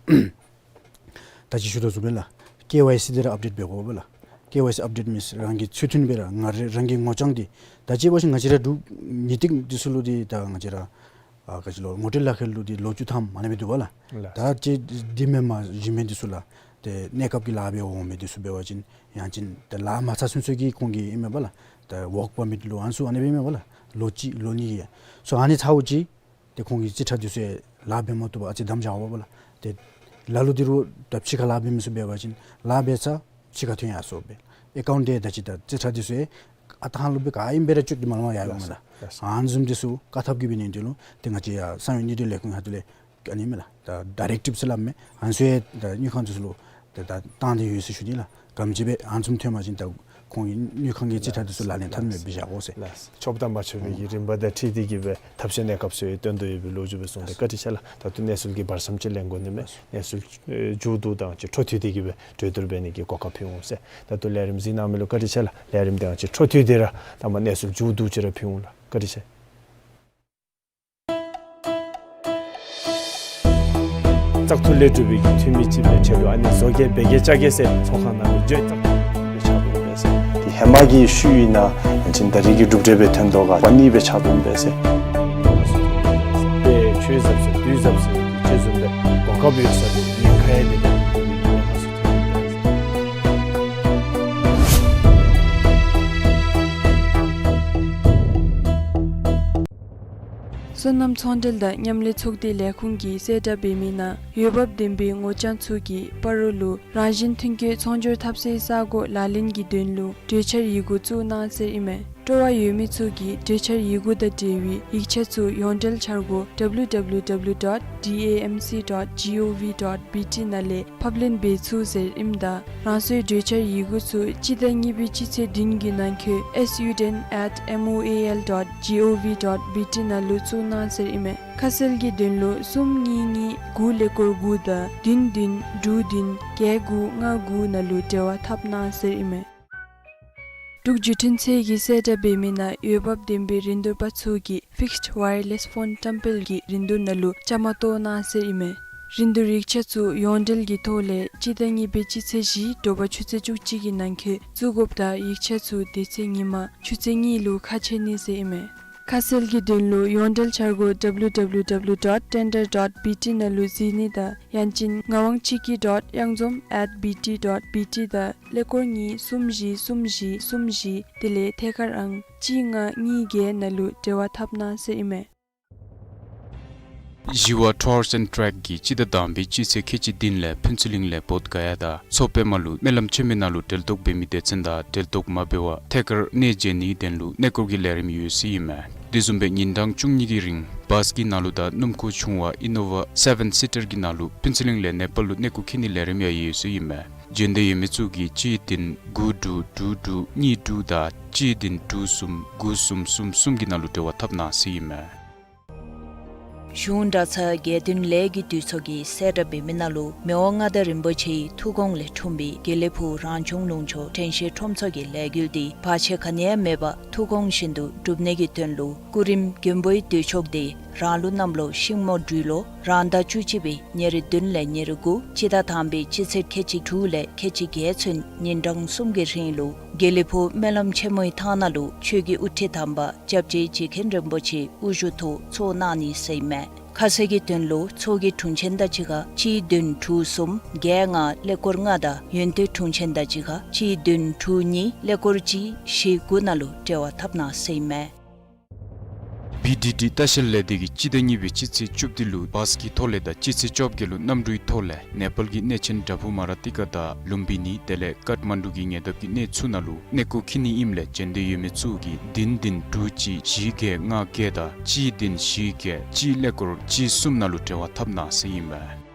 ད་ཅི་ཞུ་དོ་བཟུམ་སྦེ་ལགས། ཀེ་ཝའི་སི་འདི་ར་ཨཔ་ཌེཊ་འབད་དགོ་པས་ལགས། ཀེ་ཝའི་སི་ཨཔ་ཌེཊ་མིནསི་རང་གི་ཚུལ་མཐུན་སྦེ་ར་ང་ར་རང་གི་ངོ་རྐྱང་འདི་ད་ཅི་འབད་བ་ཅིན་ང་བཅས་ར་འབྲུག་ཉིས་སྟེང་འདི་ཚུ་ལུ་འདི་ད་ང་བཅས་ར་ཨ་ག་ཅི་ལོ་ངོ་སྤྲོད་ལག་ཁྱེར་ལུ་འདི་ལོ་བཅུ་ཐམ་ཨ་ནི་སྦེ་འདུག་པ་ལགས། ལགས། ད་ཅི་འདི་མེན་པར་གཞན་མི་འདི་ཚུ་ལགས། ཏེ་གནས་སྐབས་ཀྱི་ལཱ་འབད་འོང་མི་འདི་ཚུ་འབད་བ་ཅིན་ཡང་ཅིན་ཏེ་ལཱ་མ་ཚར་ཚུན་ཚོད་ཀྱི་ཁོང་གི་ཨིན་མས་པ་ལགས། ཏེ་ཝོརཀ་པར་མིཊ་ལུ་ཨ་ནི་ཚུ་ཨ་ནི་སྦེ་ཨིན་མས་པ་ལགས། ལོ་གཅིག་ལོ་གཉིས་ཀྱི་ཡ་སོ་ཨ་ནི་ཚརཝ་ཅིག་ཏེ་ཁོང་གི་རྩིས་ཁྲ་འདི་ཚུ་ཡང་ལཱ་འབད་མ་བཏུབ་པར་ཨ་ཙི་བསྡམས་བཞག་པ་ལགས། ཏེ་ལ་ལུ་འདི་རུ་ད་ཕྱི་ཁར་ལཱ་འབད་མི་ཚུ་འབད་བ་ཅིན་ལཱ་འབད་ཚར་ ཕྱི་ཁར་ཐོན་ཡར་སོང་སྦེ་ཨེ་ཀའུནཊ་དེ་ད་ཅི་ད་རྩིས་ཁྲ་འདི་ཚུ་ཡང་ཨ་རྟག་ཧང་ལུ་སྦེ་ག་ཨིནམ་སྦེ་ར་བཅུག་སྟེ་མ་ལོང་བར་ཡར་འོང་མས་ལགས། ལགས་སོ། ཨ་ནི་བཟུམ་འདི་ཚུ་བཀག་ཐབས་ཀྱི་འབད་ནི་འདི་ལུ་ཏེ་ང་བཅས་ཡར་གསང་བའི་གནས་སྡུད་ལས་ཁུངས་ཁ་ཐུག་ལས་ཨ་ནི་མས་ལགས། ད་ཌའི་རེག་ཊིབ་ཟེར་སླབ་མས། ཨ་ནི་ཚུ་ཡང་ད་དངུལ་ཁང་འདི་ཚུ་ལུ་ད་ད་བཏང་སྟེ་ཡོད་ཟེར་ཞུ་ནི་ལགས། ག་དེམ་ཅིག་སྦེ་ཨ་ནི་བཟུམ་ཐོན་པ་ཅིན་ད་ཁོང་གི་དངུལ་ཁང་གི་རྩིས་ཁྲ་འདི་ཚུ་ལག་ལེན་འཐབ་ནི་མེདཔ་སྦེ་བཞག་དགོ་ཟེར། ལགས། ཆོགཔ་དང་མ་ཆོག་པའི་གི་རིམ་པ་དང་འཁྲིལ་ཏེ་གི་སྦེ་ཐབས་ཤེས་གནས་སྐབས་སུ་ཡང་བཏོན་དོ་ཡོད་པའི་ལོ་རྒྱུས་སྦེ་གསུངས་ཏེ། བཀའ་དྲིན་ཆེ་ལགས། ད་ལྟོ་གནས་ཚུལ་གྱི་བར་མཚམས་ཅིག་ལེན་དགོ་ནི་མས། གནས་ཚུལ་ཨེ་མཇུག་བསྡུ་དང་ཅིག་འཕྲོ་མཐུད་དེ་གི་སྦེ་གྲོས་བསྡུར་འབད་ནི་གི་གོ་སྐབས་ཕུལ་འོང་ཟེར། ད་ལྟོ་ལས་རིམ་གཟིགས་གནང་མི་ལུ་བཀའ་དྲིན་ཆེ་ལགས། ལས་རིམ་དེ་ཡང་ཅིག་འཕྲོ་མཐུད་དེ་ར་ད་མ་གནས་ཚུལ་མཇུག་བསྡུ་ཅིག་ར་ཕུལ་འོང་ལགས། བཀའ་དྲིན་ཆེ། བཙག་འཐུ་ལས་གྲུབ་པའི་གི་འཐུས་མི་ཅིག་སྦེ་ཁྲལ་ལུ་ཨ་ནི་བཟོ་གེ་འབད་གེ་བཅའ་གེ་ཟེར་ཚོགས་ཁང་ནང་ལུ་བརྗོད། བཙག་འཐུ་ལས་ཆགས་འདུག་པས་ཟེར། དེ་ཧེ་མ་གི་ཤུལ་ཨིན་ན་ཡང་ཅིན་ད་རིས་ཀྱི་གྲུབ་འབྲས་སྦེ་ཐོན་དོ་ག་ཝ་ནི་སྦེ་ཆགས་འདུག་པས་ཟེར། དཔེ་ཆོས་ཟབ་ཟེར་དུས་ཟབ་ཟེར་ཅིག་བཟུམ་སྦེ་གོ་སྐབས་ཡོད་ས་ལུ་ཉེན་ཁ་ཡང་དེ་ལས་སོ་ནམ་ཚོང་འབྲེལ་དང་མཉམ་ལས་ཚོགས་སྡེ་ལས་ཁུངས་ཀྱིས་གསལ་བསྒྲགས་འབད་མི་ནང་འོས་འབབ་ལྡན་པའི་ངོ་རྐྱང་ཚུ་གིས་སྤ་རོ་ལུ་རང་བཞིན་མཐུན་རྐྱེན་ཚོང་སྒྱུར་འཐབ་སའི་ས་སྒོ་ལག་ལེན་གྱི་དོན་ལུ་གྲོས་འཆར་ཡི་གུ་བཙུགས་གནང་ཟེར་ཨིན་མས། སྤྲོ་བ་ཡོད་མི་ཚུ་གིས་གྲོས་འཆར་ཡི་གུ་དང་འབྲེལ་བའི་ཡིག་ཆ་ཚུ་ཡོངས་འབྲེལ་འཆར་སྒོ་W W W dot D A M C dot G O V dot B T ནང་ལས་ཕབ་ལེན་འབད་ཚུགས་ཟེར་ཨིནམ་ད་རང་སོའི་གྲོས་འཆར་ཡི་གུ་ཚུ་སྤྱི་ཟླ་གཉིས་པའི་སྤྱི་ཚེས་བདུན་གྱི་ནང་འཁོད S U ten at M O A L dot G O V dot B T ནང་ལུ་བཙུགས་གནང་ཟེར་ཨིན་མས། ཁ་གསལ་གྱི་དོན་ལུ་གསུམ་གཉིས་གཉིས་དགུ་ཀླད་ཀོར་དགུ་དང་བདུན་བདུན་དྲུག་བདུན་བརྒྱད་དགུ་ལྔ་དགུ་ནང་ལུ་འབྲེལ་བ་འཐབ་གནང་ཟེར་ཨིན་མས། འབྲུག་བརྒྱུད་འཕྲིན་ཚད་ཀྱིས་གསལ་བསྒྲགས་འབད་མི་ནང་འོས་འབབ་ལྡན་པའི་རིན་བསྡུར་པ་ཚུ་གིས་ཕིགསཌ་ཝའི་ཡར་ལེསི་ཕོན་བཀྲམ་སྤེལ་གྱི་རིན་བསྡུར་ནང་ལུ་བཅའ་མར་གཏོགས་གནང་ཟེར་ཨིན་མས། རིན་བསྡུར་ཡིག་ཆ་ཚུ་ཡོངས་འབྲེལ་གྱི་ཐོག་ལས་སྤྱི་ཟླ་གཉིས་པའི་སྤྱི་ཚེས་བཞི་དྲོ་པ་ཆུ་ཚོད་བཅུ་གཅིག་གི་ནང་འཁོད་བཙུགས་དགོཔ་དང་ཡིག་ཆ་ཚུ་དེ་ཚེ་ཉིན་མ་ཆུ་ཚོད་གཉིས་ལུ་ཁ་ཕྱེ་ནི་ཟེར་ཨིན་མས། ཁ་གསལ་གྱི་དོན་ལུ་ཡོངས་འབྲེལ་འཆར་སྒོ་W W W dot tender dot B T ནང་ལུ་གཟིགས་ནི་དང་ཡང་ཅིན་ངག་དབང་ཆིག་སྐྱིད་dot གཡང་འཛོམས་at B T dot B T དང་ཀླད་ཀོར་གཉིས་གསུམ་བཞི་གསུམ་བཞི་གསུམ་བཞི་དེ་ལས་ཐད་ཀར་ཨང་གཅིག་ལྔ་གཉིས་བརྒྱད་ནང་ལུ་འབྲེལ་བ་འཐབ་གནང་ཟེར་ཨིན་མས། ཞི་བ་ཊུརསི་ཨེནཌ་ཊུརསི་གིས་སྤྱི་ཟླ་དང་པའི་སྤྱི་ཚེས་ཁལ་གཅིག་བདུན་ལས་ཕུན་ཚོགས་གླིང་ལས་བོདྷ་ག་ཡ་དང་མཚོ་པདྨ་ལུ་སྨོན་ལམ་ཆེན་མོའི་ནང་ལུ་གྲལ་གཏོགས་འབད་མི་སྡེ་ཚན་དང་གྲལ་གཏོགས་མ་འབད་བར་ཐད་ཀར་གནས་མཇལ་ནིའི་དོན་ལུ་གནས་སྐོར་གྱི་ལས་རིམ་ཡོད་ཟེར་ཨིན་མས། དེ་བཟུམ་སྦེ་ཉིན་གྲངས་བཅུ་གཉིས་ཀྱི་རིང་བཱསི་གི་ནང་ལུ་དང་སྣུམ་འཁོར་ཆུང་བ་ཨི་ནོ་ཝ་སེ་བེན་སི་ཊར་གྱི་ནང་ལུ་ཕུན་ཚོགས་གླིང་ལས་ནེ་པཱལ་ལུ་གནས་སྐོར་འཁྱིད་ནིའི་ལས་རིམ་ཡང་ཡོད་ཟེར་ཨིན་མས། འབྱོན་འདོད་ཡོད་མི་ཚུ་གིས་གཅིག་བདུན་དགུ་དྲུག་དྲུག་དྲུག་གཉིས་དྲུག་དང་གཅིག་བདུན་དྲུག་གསུམ་དགུ་གསུམ་གསུམ་གསུམ་གྱི་ནང་ལུ་འབྲེལ་བ་འཐབ་གནང་ཟེར་ཨིན་མས། གཞུང་གྲྭ་ཚང་དགེ་འདུན་ལས་ཀྱི་འདུས་ཚོགས་ཀྱིས་གསལ་བསྒྲགས་འབད་མི་ནང་ལུ་མི་དབང་མངའ་བདག་རིན་པོ་ཆེའི་ཐུགས་དགོངས་ལས་འཁྲུངས་པའི་དགེ་ལེགས་ཕུག་རང་སྐྱོང་ལུང་ཕྱོགས་དྲན་ཤེས་ཁྲོམ་ཚོགས་ཀྱི་ལས་འགུལ་འདི་བར་ཆད་ག་ནི་ཡང་མེད་པར་ཐུགས་དགོངས་བཞིན་དུ་འགྲུབ་ནི་གི་དོན་ལུ་སྐུ་རིམ་མགོན་པོའི་མདུན་ཕྱོགས་ཏེ་རང་ལུགས་གནམ་ལོ་ཤིང་མོ་སྦྲུལ་ལོ་རང་ཟླ་བཅུ་གཅིག་པའི་ཉེར་བདུན་ལས་ཉེར་དགུ་སྤྱི་ཟླ་དང་པའི་སྤྱི་ཚེས་ཁལ་གཅིག་དྲུག་ལས་ཁལ་གཅིག་བརྒྱད་ཚུན་ཉིན་གྲངས་གསུམ་གྱི་རིང་ལུ་དགེ་ལེགས་ཕུག་སྨོན་ལམ་ཆེན་མོའི་ཐང་ནང་ལུ་ཆོས་ཀྱི་དབུ་ཁྲིད་དམ་པ་སྐྱབས་རྗེ་རྗེ་མཁན་རིན་པོ་ཆེ་དབུ་བཞུགས་ཐོག་ཚོགས་གནང་ནི་ཟེར་ཨིན་མས། ཁ་གསལ་གྱི་དོན་ལུ་ཚོགས་ཀྱི་དྲུང་ཆེན་དང་གཅིག་ཁར་གཅིག་བདུན་དྲུག་གསུམ་བརྒྱད་ལྔ་ཀླད་ཀོར་ལྔ་དང་ཡོན་ཏན་དྲུང་ཆེན་དང་གཅིག་ཁར་གཅིག་བདུན་དྲུག་གཉིས་ཀླད་ཀོར་གཅིག་བཞི་དགུ་ནང་ལུ་འབྲེལ་བ་འཐབ་གནང་ཟེར་ཨིན་མས། བི་ཌི་ཌི་ལྟ་བཤལ་ལས་སྡེ་གིས་སྤྱི་ཟླ་གཉིས་པའི་སྤྱི་ཚེས་བཅུ་བདུན་ལུ་བཱསི་གི་ཐོག་ལས་དང་སྤྱི་ཚེས་བཅོ་བརྒྱད་ལུ་གནམ་གྲུའི་ཐོག་ལས་ནེ་པཱལ་གྱི་གནས་ཆེན་བྲག་ཕུག་མ་ར་ཏི་ཀ་དང་ལུམ་བི་ནི་དེ་ལས་ཀཱཐ་མན་ཌུ་གི་ཉེ་འདབས་ཀྱི་གནས་ཚུ་ནང་ལུ་གནས་སྐོར་འཁྱིད་ནི་ཨིནམ་ལས་འབྱོན་འདོད་ཡོད་མི་ཚུ་གིས་བདུན་བདུན་དྲུག་གཅིག་བཞི་བརྒྱད་ལྔ་བརྒྱད་དང་གཅིག་བདུན་བཞི་བརྒྱད་གཅིག་ཀླད་ཀོར་གཅིག་གསུམ་ནང་ལུ་འབྲེལ་བ་འཐབ་གནང་ཟེར་ཨིན་མས།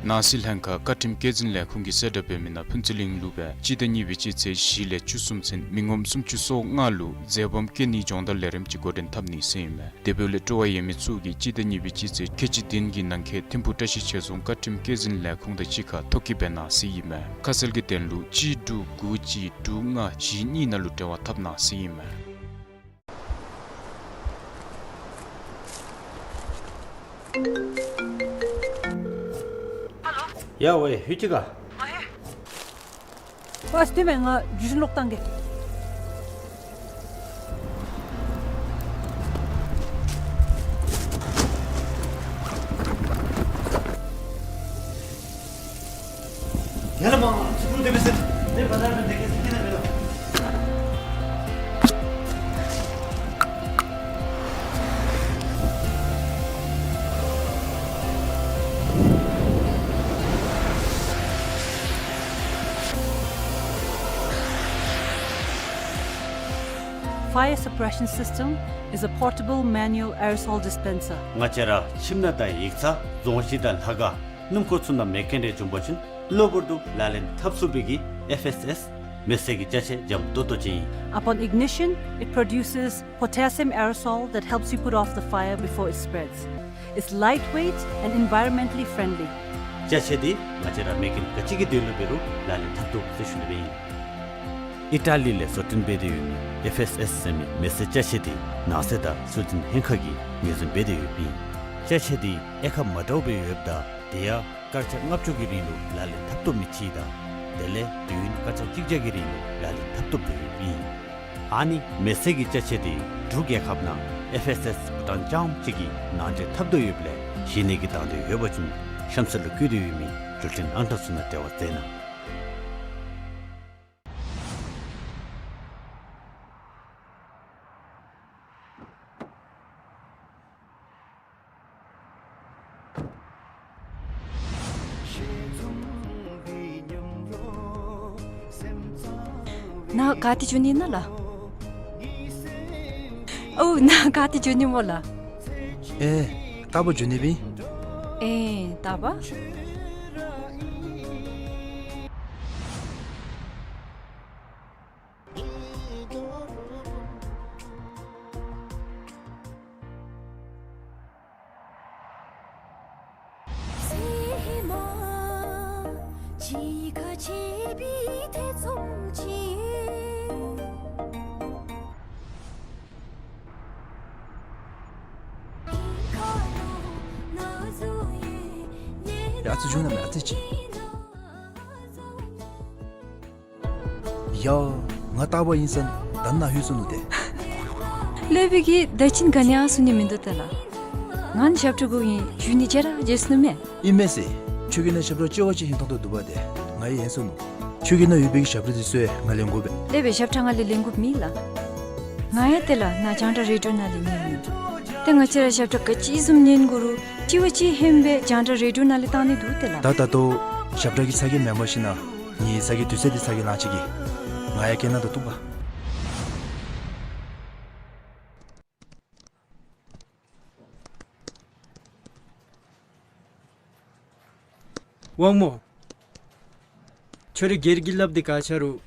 ནང་སྲིད་ལྷན་ཁག་བཀའ་ཁྲིམས་བཀོད་འཛིན་ལས་ཁུངས་ཀྱིས་གསལ་བསྒྲགས་འབད་མི་ནང་ཕུན་ཚོགས་གླིང་ལུ་སྦེ་སྤྱི་ཟླ་གཉིས་པའི་སྤྱི་ཚེས་བཞི་ལས་བཅུ་གསུམ་ཚུན་མི་ངོམ་སུམ་ཅུ་སོ་ལྔ་ལུ་མཛེས་བམ་བཀོད་ནིའི་སྦྱོང་བརྡར་ལས་རིམ་ཅིག་འགོ་འདྲེན་འཐབ་ནི་ཟེར་ཨིན་མས། དེ་འབདཝ་ལས་སྤྲོ་བ་ཡོད་མི་ཚུ་གིས་སྤྱི་ཟླ་གཉིས་པའི་སྤྱི་ཚེས་ཁལ་གཅིག་བདུན་གྱི་ནང་འཁོད་ཐིམ་ཕུག་བཀྲ་ཤིས་ཆོས་རྫོང་བཀའ་ཁྲིམས་བཀོད་འཛིན་ལས་ཁུངས་དང་གཅིག་ཁར་ཐོ་བཀོད་འབད་གནང་ཟེར་ཨིན་མས། ཁ་གསལ་གྱི་དོན་ལུ་གཅིག་དྲུག་དགུ་གཅིག་དྲུག་ལྔ་བཞི་གཉིས་ནང་ལུ་འབྲེལ་བ་འཐབ་གནང་ཟེར་ཨིན་མས། ཡ་ཝའེ་ཧུ་ཅི་ག། ཝའེ་སྟི་མེ་ང་ཇུ་ཞིན་ལོག་བཏང་གེ། ཡ་ལ་མ་ཚུ་ཀུན་དེ་བས་ཟེར་ནེ་བ་ད་ར་དེ་གེ་སི་ཁེ་ན་མེད་ལ། fire suppression system is a portable manual aerosol dispenser. ང་བཅས་ར་ཁྱིམ་ནང་དང་ཡིག་ཚང་རྫོང་གཞི་དང་ལྷ་ཁང་སྣུམ་འཁོར་ཚུ་ནང་མེ་རྐྱེན་རེ་བྱུང་པ་ཅིན་གློ་བུར་དུ་ལག་ལེན་འཐབ་ཚུགས་པའི་གི་ཨེཕ་ཨེསི་ཨེསི་མེ་བསད་ཀྱི་ཅ་ཆས་འཇམ་ཏོང་ཏོ་ཅིག་ཨིན། Upon ignition, it produces potassium aerosol that helps you put off the fire before it spreads. It's lightweight and environmentally friendly. ཅ་ཆས་འདི་ང་བཅས་ར་མེ་རྐྱེན་ག་ཅི་གི་དོན་ལུ་འབད་རུང་ལག་ལེན་འཐབ་ཚུགས་ཟེར་ཞུ་ནི་ཨིན། ཨི་ཊ་ལི་ལས་བཟོ་སྐྲུན་འབད་དེ་ཡོད་མི་ཨེཕ་ཨེསི་ཨེསི་ཟེར་མི་མེ་བསད་ཅ་ཆས་འདི་ནང་སྲིད་དང་སྲོལ་འཛིན་ལྷན་ཁག་གིས་ངོས་འཛིན་འབད་དེ་ཡོདཔ་ཨིན། ཅ་ཆས་འདི་དབྱེ་ཁག་མ་འདྲཝ་སྦེ་ཡོདཔ་ད་དེ་ཡང་སྐར་ཆ་ལྔ་བཅུ་གི་རིང་ལུ་ལག་ལེན་འཐབ་བཏུབ་མི་ཅིག་དང་དེ་ལས་དུས་ཡུན་སྐར་ཆ་གཅིག་བརྒྱ་གི་རིང་ལུ་ལག་ལེན་འཐབ་བཏུབ་སྟེ་ཡོདཔ་ཨིན། ཨ་ནི་མེ་བསད་ཀྱི་ཅ་ཆས་འདི་འབྲུག་རྒྱལ་ཁབ་ནང་ཨེཕ་ཨེསི་ཨེསི་བྷུ་ཊཱན་རྐྱངམ་གཅིག་གིས་ནང་འདྲེན་འཐབ་དོ་ཡོདཔ་ལས་གཞན་ནི་གིས་བཏང་དོན་ཡོད་པ་ཅིན་གཤམ་གསལ་ལུ་བཀོད་དེ་ཡོད་མི་འགྲུལ་འཕྲིན་ཨང་གྲངས་ཚུ་ནང་འབྲེལ་བ་མཛད་གནང་། ནཱ་ག་ཏེ་འགྱོ་ནི་ཨིན་ན་ལགས། ཨོ་ནཱ་ག་ཏེ་འགྱོ་ནི་སྨོ་ལགས། ཨེ་རྟག་པར་འགྱོ་ནི་ཨིན། ཨེ་རྟག་པར། ཡ་ཨ་ཙི་བྱུང་ན་མེད་ཨ་ཙི་ཅིག། ཡ། ང་རྟག་པར་ཨིན་ས་ད་ནཱ་ལྷོད་སོ་ནུག་ཏེ། ལེ་བི་གིས་ད་ཅི་ག་ནི་ཡང་གསུང་ནི་མིན་འདུག་ཏེ་ལགས། ང་ནི་ཞབས་ཁྲ་དགོ་ཨིན་ཞུ་ནི་བྱས་ར་བྱས་སོ་ནུག་མས། ཨིན་མས་ཟེར། ཁྱོད་ཀྱི་ནང་ཞབས་ཁྲ་ལྕི་བ་ཅིག་ཧིང་ཐང་དོ་འདུག་པ་ཏེ། ང་ཡང་ཨིན་སོ་ནུག། ཁྱོད་ཀྱི་ནང་ཡོད་པའི་གི་ཞབས་ཁྲ་འདི་ཚུ་ཡང་ང་ལེན་དགོ་པས། ལེ་བི་ཞབས་ཁྲ་ང་ལས་ལེན་དགོཔ་མེད་ལགས། ང་ཡང་ཏེ་ལགས་ནཱ་རྒྱང་བསྒྲགས་རེ་ཌི་ཡོ་ནང་ལས་ཉན་ནི། ཏེ་ང་བཅས་ར་ཞབས་ཁྲ་ག་ཅི་བཟུམ་ཉན་དགོ་རུང་ལྕི་བ་ཅིག་ཧེང་སྦེ་རྒྱང་བསྒྲགས་རེ་ཌི་ཡོ་ནང་ལས་བཏང་ནི་འདུག་ཏེ་ལགས། ད་ད་ལྟོ་ཞབས་ཁྲ་གི་ཚ་གྱང་མེན་པར་ཞིན་ན་ངེའི་ཚ་གྱང་དུས་ཚོད་འདི་ཚ་གྱང་ལང་ཅི་གི། ང་ཡང་སྐད་ནང་དུ་གཏུག་པ། དབང་མོ། ཁྱོད་རའི་སྒེར་གྱི་ལགཔ་འདི་ག་ཆ་རུང་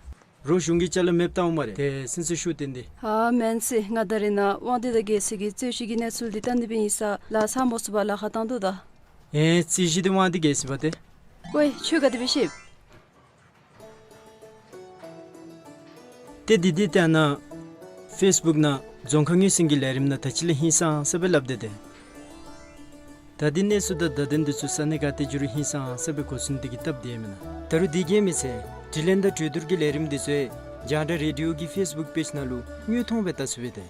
རོགས་གཞུང་གི་ཅ་ལ་མེདཔ་བཏང་འོང་སྨ་རེ། ཏེ་སེམས་སུ་ཤུགས་བཏོན་ཏེ། ཨ་མེན་ཟེར། ང་ད་རེས་ནཱ་དབང་འདུས་དང་རྒྱལ་སྲས་ཀྱི་རྩོད་གཞི་གི་གནས་ཚུལ་འདི་བལྟ་ནི་སྦེ་ཨིན་ས་ལགས། ཚ་མོ་སུ་བ་ལཱ་ཁག་བཏང་དོ་ད། ཨེ་རྩོད་གཞི་འདི་དབང་འདུས་རྒྱལ་སྲས་པ་ཏེ། ཝའེ་ཁྱོད་ག་དེ་སྦེ་ཤེས། ཏེ་འདི་འདི་ཏེ་ཨ་ནཱ་ཕེསི་བུཀ་ནང་རྫོང་ཁ་ངོས་ཟིན་གྱི་ལས་རིམ་ནང་ད་ཅི་ལས་ཧིང་སངས་ས་སྦེ་སླབ་སྟེ་ཏེ། ད་འདི་གནས་ཚུལ་དང་བརྡ་དོན་འདི་ཚུ་ས་གནས་ག་ཏེ་འགྱོ་རུང་ཧིང་སངས་ས་སྦེ་གོ་ཚུགས་ནི་དེ་གིས་སྟབས་བདེ་མེན་ན། ད་རུང་དེ་གིས་མི་ཚད་དྲི་ལན་དང་གྲོས་བསྡུར་གྱི་ལས་རིམ་འདི་ཚུ་རྒྱང་བསྒྲགས་རེ་ཌི་ཡོ་གི་ཕེསི་བུཀ་པེཇ་ནང་ལུ་དངོས་མཐོང་སྦེ་བལྟ་ཚུགས་པས་ཏེ།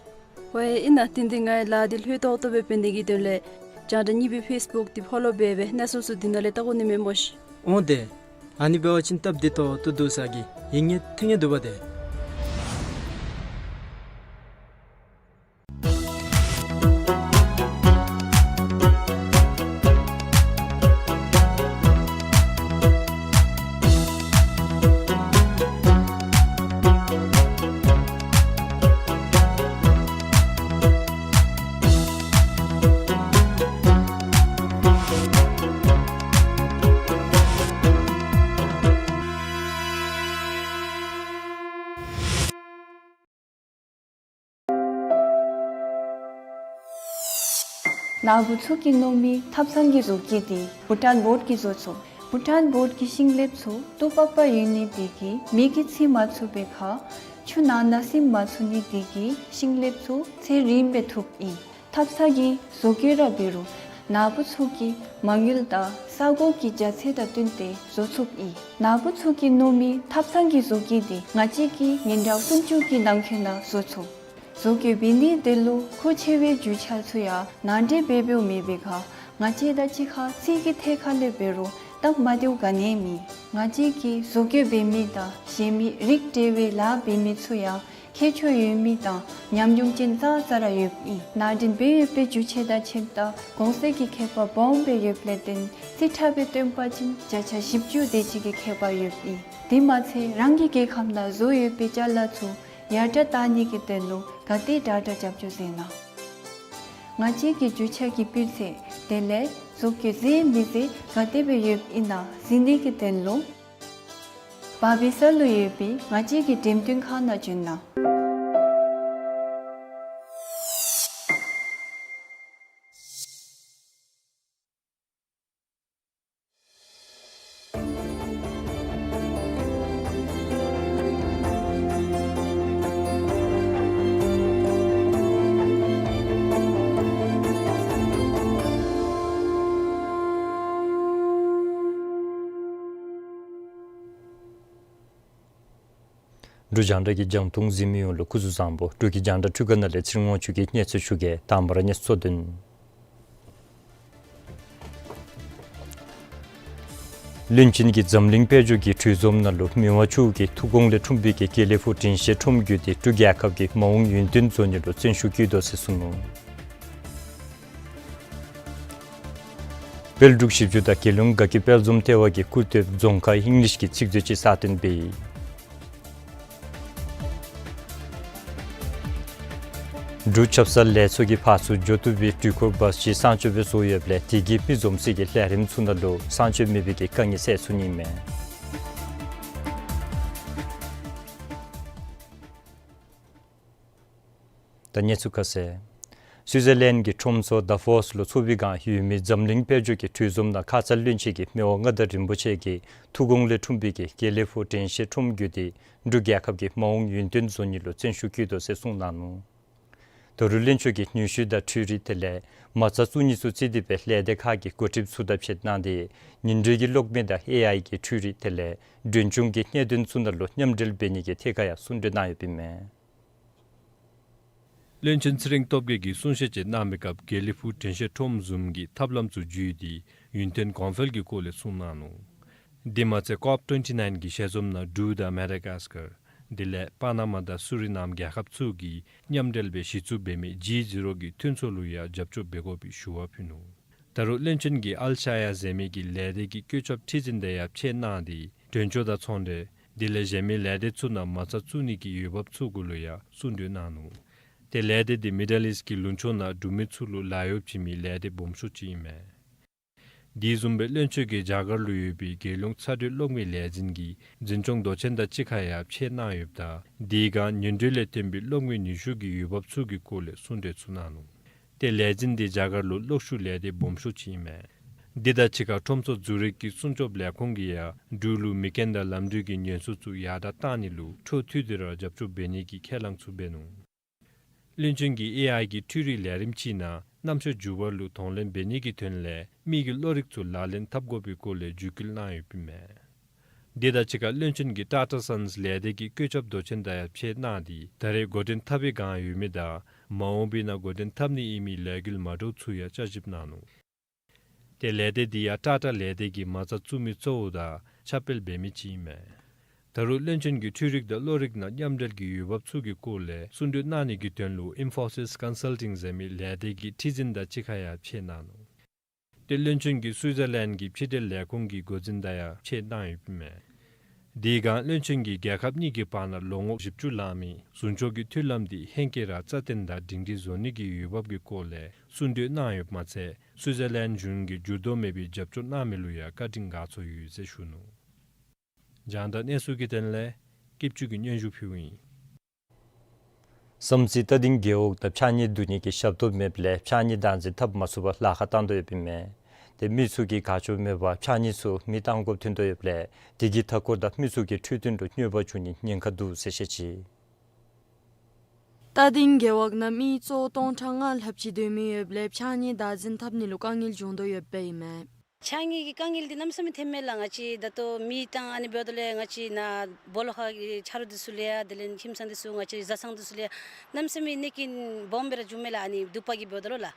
ཝའེ་ཨིན་ན། ཏེ་འདི་ངེའི་ལཱ་འདི་ལྷོད་ཏོག་ཏོ་སྦེ་འབད་ནི་གི་དོན་ལས་རྒྱང་བསྒྲགས་གཉིས་པའི་ཕེསི་བུཀ་འདི་ཕོ་ལོ་འབད་སྦེ་གནས་ཚུལ་ཚུ་འདི་ནང་ལས་བལྟ་དགོ་ནི་མས་སྨོ་ཤིག། འོང་ཏེ། ཨ་ནི་འབད་བ་ཅིན་སྟབས་བདེ་ཏོག་ཏོ་འདུག་ས་གི་ཡིད་ངེས་ཐིང་ངེས་འདུག་པ་ཏེ། ནཱ་བུ་ཚུ་གིས་མནོ་མི་ཐབ་ཚང་གི་བཟོ་བཀོད་འདི་བྷུ་ཊཱན་བོརཌ་ཀྱིས་བཟོ་ཚུགས། བྷུ་ཊཱན་བོརཌ་ཀྱི་ཤིང་ལེབ་ཚུ་སྟུག་པག་པ་ཡོད་ནི་དེ་གིས་མེ་གིས་འཚིག་མ་ཚུགས་པའི་ཁར་ཆུ་ནང་ན་ཟིམ་མ་ཚུགས་ནི་དེ་གིས་ཤིང་ལེབ་ཚུ་ཚེ་རིངམོ་སྦེ་ཐུགཔ་ཨིན། ཐབ་ཚང་གི་བཟོ་བཀོད་ར་འབད་རུང་ནཱ་བུ་ཚུ་གི་མ་དངུལ་དང་ས་གོ་གི་རྒྱ་ཚད་དང་བསྟུན་ཏེ་བཟོ་ཚུགསཔ་ཨིན། ནཱ་བུ་ཚུ་གིས་མནོ་མི་ཐབ་ཚང་གི་བཟོ་བཀོད་འདི་ང་བཅས་ཀྱིས་ཉིན་གྲངས་སུམ་ཅུ་གི་ནང་འཁོད་ནང་བཟོ་ཚུགས། བཟོ་བཀོད་འབད་ནི་དེ་ལུ་མཁོ་ཆེ་བའི་རྒྱུ་ཆ་ཚུ་ཡང་ནང་འདྲེན་འབད་འབདཝ་མེད་པའི་ཁར་ང་བཅས་དང་གཅིག་ཁར་ཚིག་གི་ཐད་ཁར་ལས་འབད་རུང་སྟབས་མ་བདེཝ་ག་ནི་ཡང་མེད། ང་བཅས་ཀྱིས་བཟོ་བཀོད་འབད་མི་དང་གཞན་མི་རིགས་བསྒྲེ་བའི་ལཱ་འབད་མི་ཚུ་ཡང་ཁྱད་ཆོས་ཡོད་མི་དང་ཉམས་མྱོང་ཅན་ཙང་ཙ་ར་ཡོདཔ་ཨིན། ནང་འདྲེན་འབད་ཡོད་པའི་རྒྱུ་ཆ་དང་ཆས་དང་གོང་ཚད་ཀྱི་ཁྱད་པར་སྦོམ་སྦེ་ཡོདཔ་ལས་བརྟེན་རྩིས་ཁྲ་སྦེ་སྟོན་པ་ཅིན་བརྒྱ་ཆ་བཞི་བཅུ་དེ་ཅིག་གི་ཁྱད་པར་ཡོདཔ་ཨིན། དེ་མ་ཚད་རང་གི་རྒྱལ་ཁབ་ནང་བཟོ་ཡོད་པའི་ཅ་ལ་ཚུ་ ཡར་དྲག་བཏང་ནི་གི་དོན་ལུ་ག་དེ་དྲག་དྲག་རྒྱབ་སྐྱོར་མཛད་ན། ང་བཅས་ཀྱི་རྒྱུ་ཆ་གི་སྤུས་ཚད་དེ་ལས་བཟོ་བཀོད་མཛེས་མི་མཛེས་ག་དེ་སྦེ་ཡོདཔ་ཨིན་ན་གཟིགས་ནི་གི་དོན་ལུ། བར་སྦིས་ས་ལུ་ཡོད་པའི་ང་བཅས་ཀྱི་འགྲེམས་སྟོན་ཁང་ནང་བྱོན་གནང་། འབྲུག་རྒྱང་བསྒྲགས་ཀྱི་རྒྱང་མཐོང་གཟིགས་མི་ཡོངས་ལུ་སྐུ་གཟུགས་བཟང་པོ། འབྲུག་གི་རྒྱང་བསྒྲགས་འཕྲུལ་ཁང་ནང་ལས་ཚེ་རིང་དབང་ཕྱུག་གིས་གནས་ཚུལ་ཞུ་གེ། དང་པ་ར་གནས་ཚུལ་གཙོ་དོན། བློན་ཆེན་གྱིས་འཛམ་གླིང་དཔལ་འབྱོར་གྱི་གྲོས་འཛོམས་ནང་ལུ་མི་དབང་མཆོག་གི་ཐུགས་དགོངས་ལས་འཁྲུངས་པའི་གི་དགེ་ལེགས་ཕུག་དྲན་ཤེས་ཁྲོམ་བརྒྱུད་དེ་འབྲུག་རྒྱལ་ཁབ་ཀྱི་མ་འོངས་ཡུན་བརྟན་བཟོ་ནི་ལུ་བརྩོན་ཤུགས་བསྐྱེད་དོ་ཟེར་གསུངས་ནུག། དཔལ་འབྲུག་ཞིབ་འཇུག་དང་རྒྱལ་ཡོངས་དགའ་སྐྱིད་དཔལ་འཛོམས་ལྟེ་བ་གིས་སྐུ་སྟོད་རྫོང་ཁ་ཨིང་ལིཤ་གི་ཚིག་མཛོད་ཅིག་སྲ་བརྟན་འབད་ཡི། འབྲུག་ཆབ་གསང་ལས་ཚོགས་ཀྱིས་ཕར་ཚུར་འགྱོ་བཏུབ་པའི་འགྲུལ་འཁོར་བཱསི་ཅིག་གསང་སྤྱོད་སྦེ་བཟོ་ཡོདཔ་ལས་དེ་གིས་མི་འཛོམས་སའི་གི་ལས་རིམ་ཚུ་ནང་ལུ་གསང་སྤྱོད་མེད་པའི་གི་དཀའ་ངལ་སེལ་ཚུགས་ནི་མས། ད་གནས་ཚུལ་ཁ་གསལ། སུའི་ཛར་ལེནཌ་གི་ཁྲོམ་ཚོགས་དཱ་ཝོསི་ལུ་ཚོགས་པའི་སྒང་ཡོད་མི་འཛམ་གླིང་དཔལ་འབྱོར་གྱི་གྲོས་འཛོམས་ནང་ཁ་ཙ་བློན་ཆེན་གྱིས་མི་དབང་མངའ་བདག་རིན་པོ་ཆེ་གི་ཐུགས་དགོངས་ལས་འཁྲུངས་པའི་གི་དགེ་ལེགས་ཕུག་དྲན་ཤེས་ཁྲོམ་བརྒྱུད་དེ་འབྲུག་རྒྱལ་ཁབ་ཀྱི་མ་འོངས་ཡུན་བརྟན་བཟོ་ནི་ལུ་བརྩོན་ཤུགས་བསྐྱེད་དོ་ཟེར་གསུངས་གནང་ནུག། ད་རུང་བློན་ཆེན་གྱིས་ནུས་ཤུགས་དང་འཕྲུལ་རིག་དེ་ལས་མ་རྩ་བཙུགས་ནི་ཚུ་བརྩིས་ཏེ་སྦེ་ལས་སྡེ་ཁག་གི་འགོ་ཁྲིདཔ་ཚུ་དང་ཕྱད་གནང་སྟེ་ཉིན་རེའི་གི་གློག་མེ་དང་ཨེ་ཨའི་གི་འཕྲུལ་རིག་དེ་ལས་མགྲོན་ཆུང་གི་གནད་དོན་ཚུ་ནང་ལུ་མཉམ་འབྲེལ་འབད་ནི་གི་ཐད་ཁར་ཡང་གསུང་གྲོས་གནང་ཡོདཔ་ཨིན་མས། བློན་ཆེན་ཚེ་རིང་སྟོབས་རྒྱས་ཀྱིས་གསུང་བཤད་ཅིག་གནང་བའི་སྐབས་དགེ་ལེགས་ཕུག་དྲན་ཤེས་ཁྲོམ་བཟུམ་གྱི་ཐབས་ལམ་ཚུ་བརྒྱུད་དེ་ཡུན་བརྟན་གོང་འཕེལ་གྱི་སྐོར་ལས་གསུངས་གནང་ནུག། དེ་མ་ཚད་ཀོབ་ཊུ་ཝེན་ཊི་ནའིན་གྱི་ཞལ་འཛོམས་ནང་འབྲུག་དང་མ་ཌ་གཱས་ཀར་དེ་ལས་པ་ན་མ་དང་སུ་རི་ནམ་རྒྱལ་ཁབ་ཚུ་གིས་མཉམ་འབྲེལ་སྦེ་གཞི་བཙུགས་འབད་མི་ཇི་ཛི་རོ་གི་མཐུན་ཚོགས་ལུ་ཡང་རྒྱབ་སྐྱོར་འབད་དགོ་པའི་ཞུ་བ་ཕུལ་ནུག། ད་རུང་བློན་ཆེན་གྱིས་ཨལ་ཤ་ཡ་ཟེར་མི་གི་ལས་སྡེ་གི་བཀོད་ཁྱབ་ཁྲི་འཛིན་དང་ཡང་ཕྱད་གནང་སྟེ་མགྲོན་སྐྱོར་དང་ཚོང་འབྲེལ་དེ་ལས་གཞན་མི་ལས་སྡེ་ཚུ་ནང་མ་རྩ་བཙུགས་ནི་གི་འོས་འབབ་ཚུ་གུ་ལུ་ཡང་གསུང་གྲོས་གནང་ནུག། ཏེ་ལས་སྡེ་འདི་མི་ཌལ་ཨིསཊ་གི་ལུང་ཕྱོགས་ནང་འབྲུག་མི་ཚུ་ལུ་ལཱ་གཡོག་བྱིན་མི་ལས་སྡེ་སྦོམ་ཤོས་ཅིག་ཨིན་མས། དེ་བཟུམ་སྦེ་བློན་ཆེན་གྱིས་རྒྱ་གར་ལུ་ཡོད་པའི་རྒྱལ་ཡོངས་ཚ་དྲོད་གློག་མེའི་ལས་འཛིན་གྱི་འཛིན་སྐྱོང་མདོ་ཆེན་དང་གཅིག་ཁར་ཡང་ཕྱད་གནང་ཡོདཔ་ད་དེའི་སྒང་ཉིན་དྲོད་ལས་བརྟེན་པའི་གློག་མེའི་ནུས་ཤུགས་ཀྱི་འོས་འབབ་ཚུ་གི་སྐོར་ལས་གསུང་གྲོས་ཚུ་གནང་ནུག། ཏེ་ལས་འཛིན་འདི་རྒྱ་གར་ལུ་གློག་ཤུགས་ལས་སྡེ་སྦོམ་ཤོས་ཅིག་ཨིན་མས། འདི་དང་གཅིག་ཁར་ཁྲོམ་ཚོགས་འཛུགས་རིག་གི་སྲུང་སྐྱོབ་ལས་ཁུངས་ཀྱིས་ཡང་འབྲུག་ལུ་མེ་རྐྱེན་དང་ལམ་འགྲུལ་གྱི་ཉེན་ཚབས་ཚུ་ཡར་དྲག་གཏང་ནི་ལུ་འཕྲོ་མཐུད་དེ་ར་རྒྱབ་སྐྱོར་འབད་ནི་གི་ཁས་བླངས་ཚུ་འབད་ནུག། བློན་ཆེན་གྱིས་ཨེ་ཨའི་གི་འཕྲུལ་རིག་ལས་རིམ་ཅིག་ནང་གནམ་ཤོད་མཇུག་བར་ལུ་གདོང་ལེན་འབད་ནི་གི་དོན་ལས་མི་གི་བློ་རིག་ཚུ་ལག་ལེན་འཐབ་དགོ་པའི་སྐོར་ལས་བརྒྱུད་སྐུལ་གནང་ཡོདཔ་ཨིན་མས། དེ་དང་གཅིག་ཁར་བློན་ཆེན་གྱིས་ཊ་ཊ་སཱནསི་ལས་སྡེ་གི་བཀོད་ཁྱབ་མདོ་ཆེན་དང་ཡང་ཕྱད་གནང་སྟེ་ད་རེས་འགོ་འདྲེན་འཐབ་པའི་སྒང་ཡོད་མི་དང་མ་འོངས་པའི་ནང་འགོ་འདྲེན་འཐབ་ནི་ཨིན་མི་ལས་འགུལ་མ་འདྲཝ་ཚུ་ཡང་བསྐྱར་ཞིབ་གནང་ནུག། ཏེ་ལས་སྡེ་འདི་ཡང་ཊ་ཊ་ལས་སྡེ་གི་མ་རྩ་བཙུགས་མི་གཙོ་བོ་དང་ཁྱབ་སྤེལ་འབད་མི་ཅིག་ཨིན་མས། ད་རུང་བློན་ཆེན་གྱིས་འཕྲུལ་རིག་དང་གློག་རིག་ནང་མཉམ་འབྲེལ་གྱི་འོས་འབབ་ཚུ་གི་སྐོར་ལས་གསུང་གྲོས་གནང་ནི་གི་དོན་ལུ་ཨིན་ཕོ་སིསི་ཀོན་སཱལ་ཊིང་ཟེར་མི་ལས་སྡེ་གི་ཁྲི་འཛིན་དང་གཅིག་ཁར་ཡང་ཕྱད་གནང་ནུག། ཏེ་བློན་ཆེན་གྱིས་སུའི་ཛར་ལེནཌ་གི་ཕྱི་འབྲེལ་ལས་ཁུངས་ཀྱི་འགོ་འཛིན་དང་ཡང་ཕྱད་གནང་ཡོདཔ་ཨིན་མས། དེའི་སྒང་བློན་ཆེན་གྱིས་རྒྱལ་ཁབ་གཉིས་ཀྱི་བར་ན་ལོ་ངོ་བཞི་བཅུ་ལང་མི་ཟུང་ཕྱོགས་ཀྱི་མཐུན་ལམ་འདི་ཧེང་སྐལ་ར་རྩ་བརྟན་དང་སྒྲིང་སྒྲིང་བཟོ་ནི་གི་འོས་འབབ་ཀྱི་སྐོར་ལས་གསུང་གྲོས་གནང་ཡོདཔ་མ་ཚད་སུའི་ཛར་ལེནཌ་གཞུང་གིས་འགྱུར་ལྡོག་མེད་པའི་རྒྱབ་སྐྱོར་གནང་མི་ལུ་ཡང་བཀའ་དྲིན་དགའ་ཚོར་ཡོད་ཟེར་ཞུ་ནུག། རྒྱང་བསྒྲགས་གནས་ཚུལ་གྱི་དོན་ལས་སྐྱིད་ཆུ་གིས་སྙན་ཞུ་ཕུལཝ་ཨིན། བསམ་རྩེ་རྟ་སྡིང་རྒེད་འོག་ནང་ཕྱགས་སྙིགས་བསྡུ་ནི་གི་ཞབས་ཏོག་མེདཔ་ལས་ཕྱགས་སྙིགས་བདག་འཛིན་འཐབ་མ་ཚུགས་པར་ལཱ་ཁག་བཏང་དོ་ཡོདཔ་ཨིན་མས། ཏེ་མི་ཚུ་གིས་དགའ་ཕྱོགས་མེད་པར་ཕྱགས་སྙིགས་ཚུ་མེ་བཏང་དགོཔ་ཐོན་དོ་ཡོདཔ་ལས་དེ་གིས་མཐའ་འཁོར་དང་མི་ཚུ་གི་འཕྲོད་བསྟེན་ལུ་གནོད་པ་འབྱུང་ནི་ཉེན་ཁ་འདུག་ཟེར་བཤད་ཅི། རྟ་སྡིང་རྒེད་འོག་ནང་མི་གཙོ་བོ་སྟོང་ཕྲག་ལྔ་ལྷགཔ་ཅིག་སྡོད་མི་ཡོདཔ་ལས་ཕྱགས་སྙིགས་བདག་འཛིན་འཐབ་ནི་ལུ་དཀའ་ངལ་འབྱུང་དོ་ཡོདཔ་ཨིན་མས། ཕྱགས་སྙིགས་ཀྱི་དཀའ་ངལ་འདི་གནམ་མེད་ས་མེད་ཐོནམ་མས་ལགས། ང་བཅས་ད་ལྟོ་མེ་བཏང་ཨ་ནི་འབདཝ་ད་ལས་ང་བཅས་ནཱ་སྦོ་ལོགས་ཁ་གི་ཆ་རོགས་འདི་ཚུ་ལུ་ཡང་དེ་ལས་ཁྱིམ་ཚང་འདི་ཚུ་ང་བཅས་བཟའ་ཚང་འདི་ཚུ་ལུ་ཡང་གནམ་མེད་ས་མེད་གནོད་སྐྱོན་སྦོམ་སྦེ་ར་འབྱུངམ་མས་ལགས། ཨ་ནི་དུ་པ་གིས་འབདཝ་ད་ལུ་ལགས།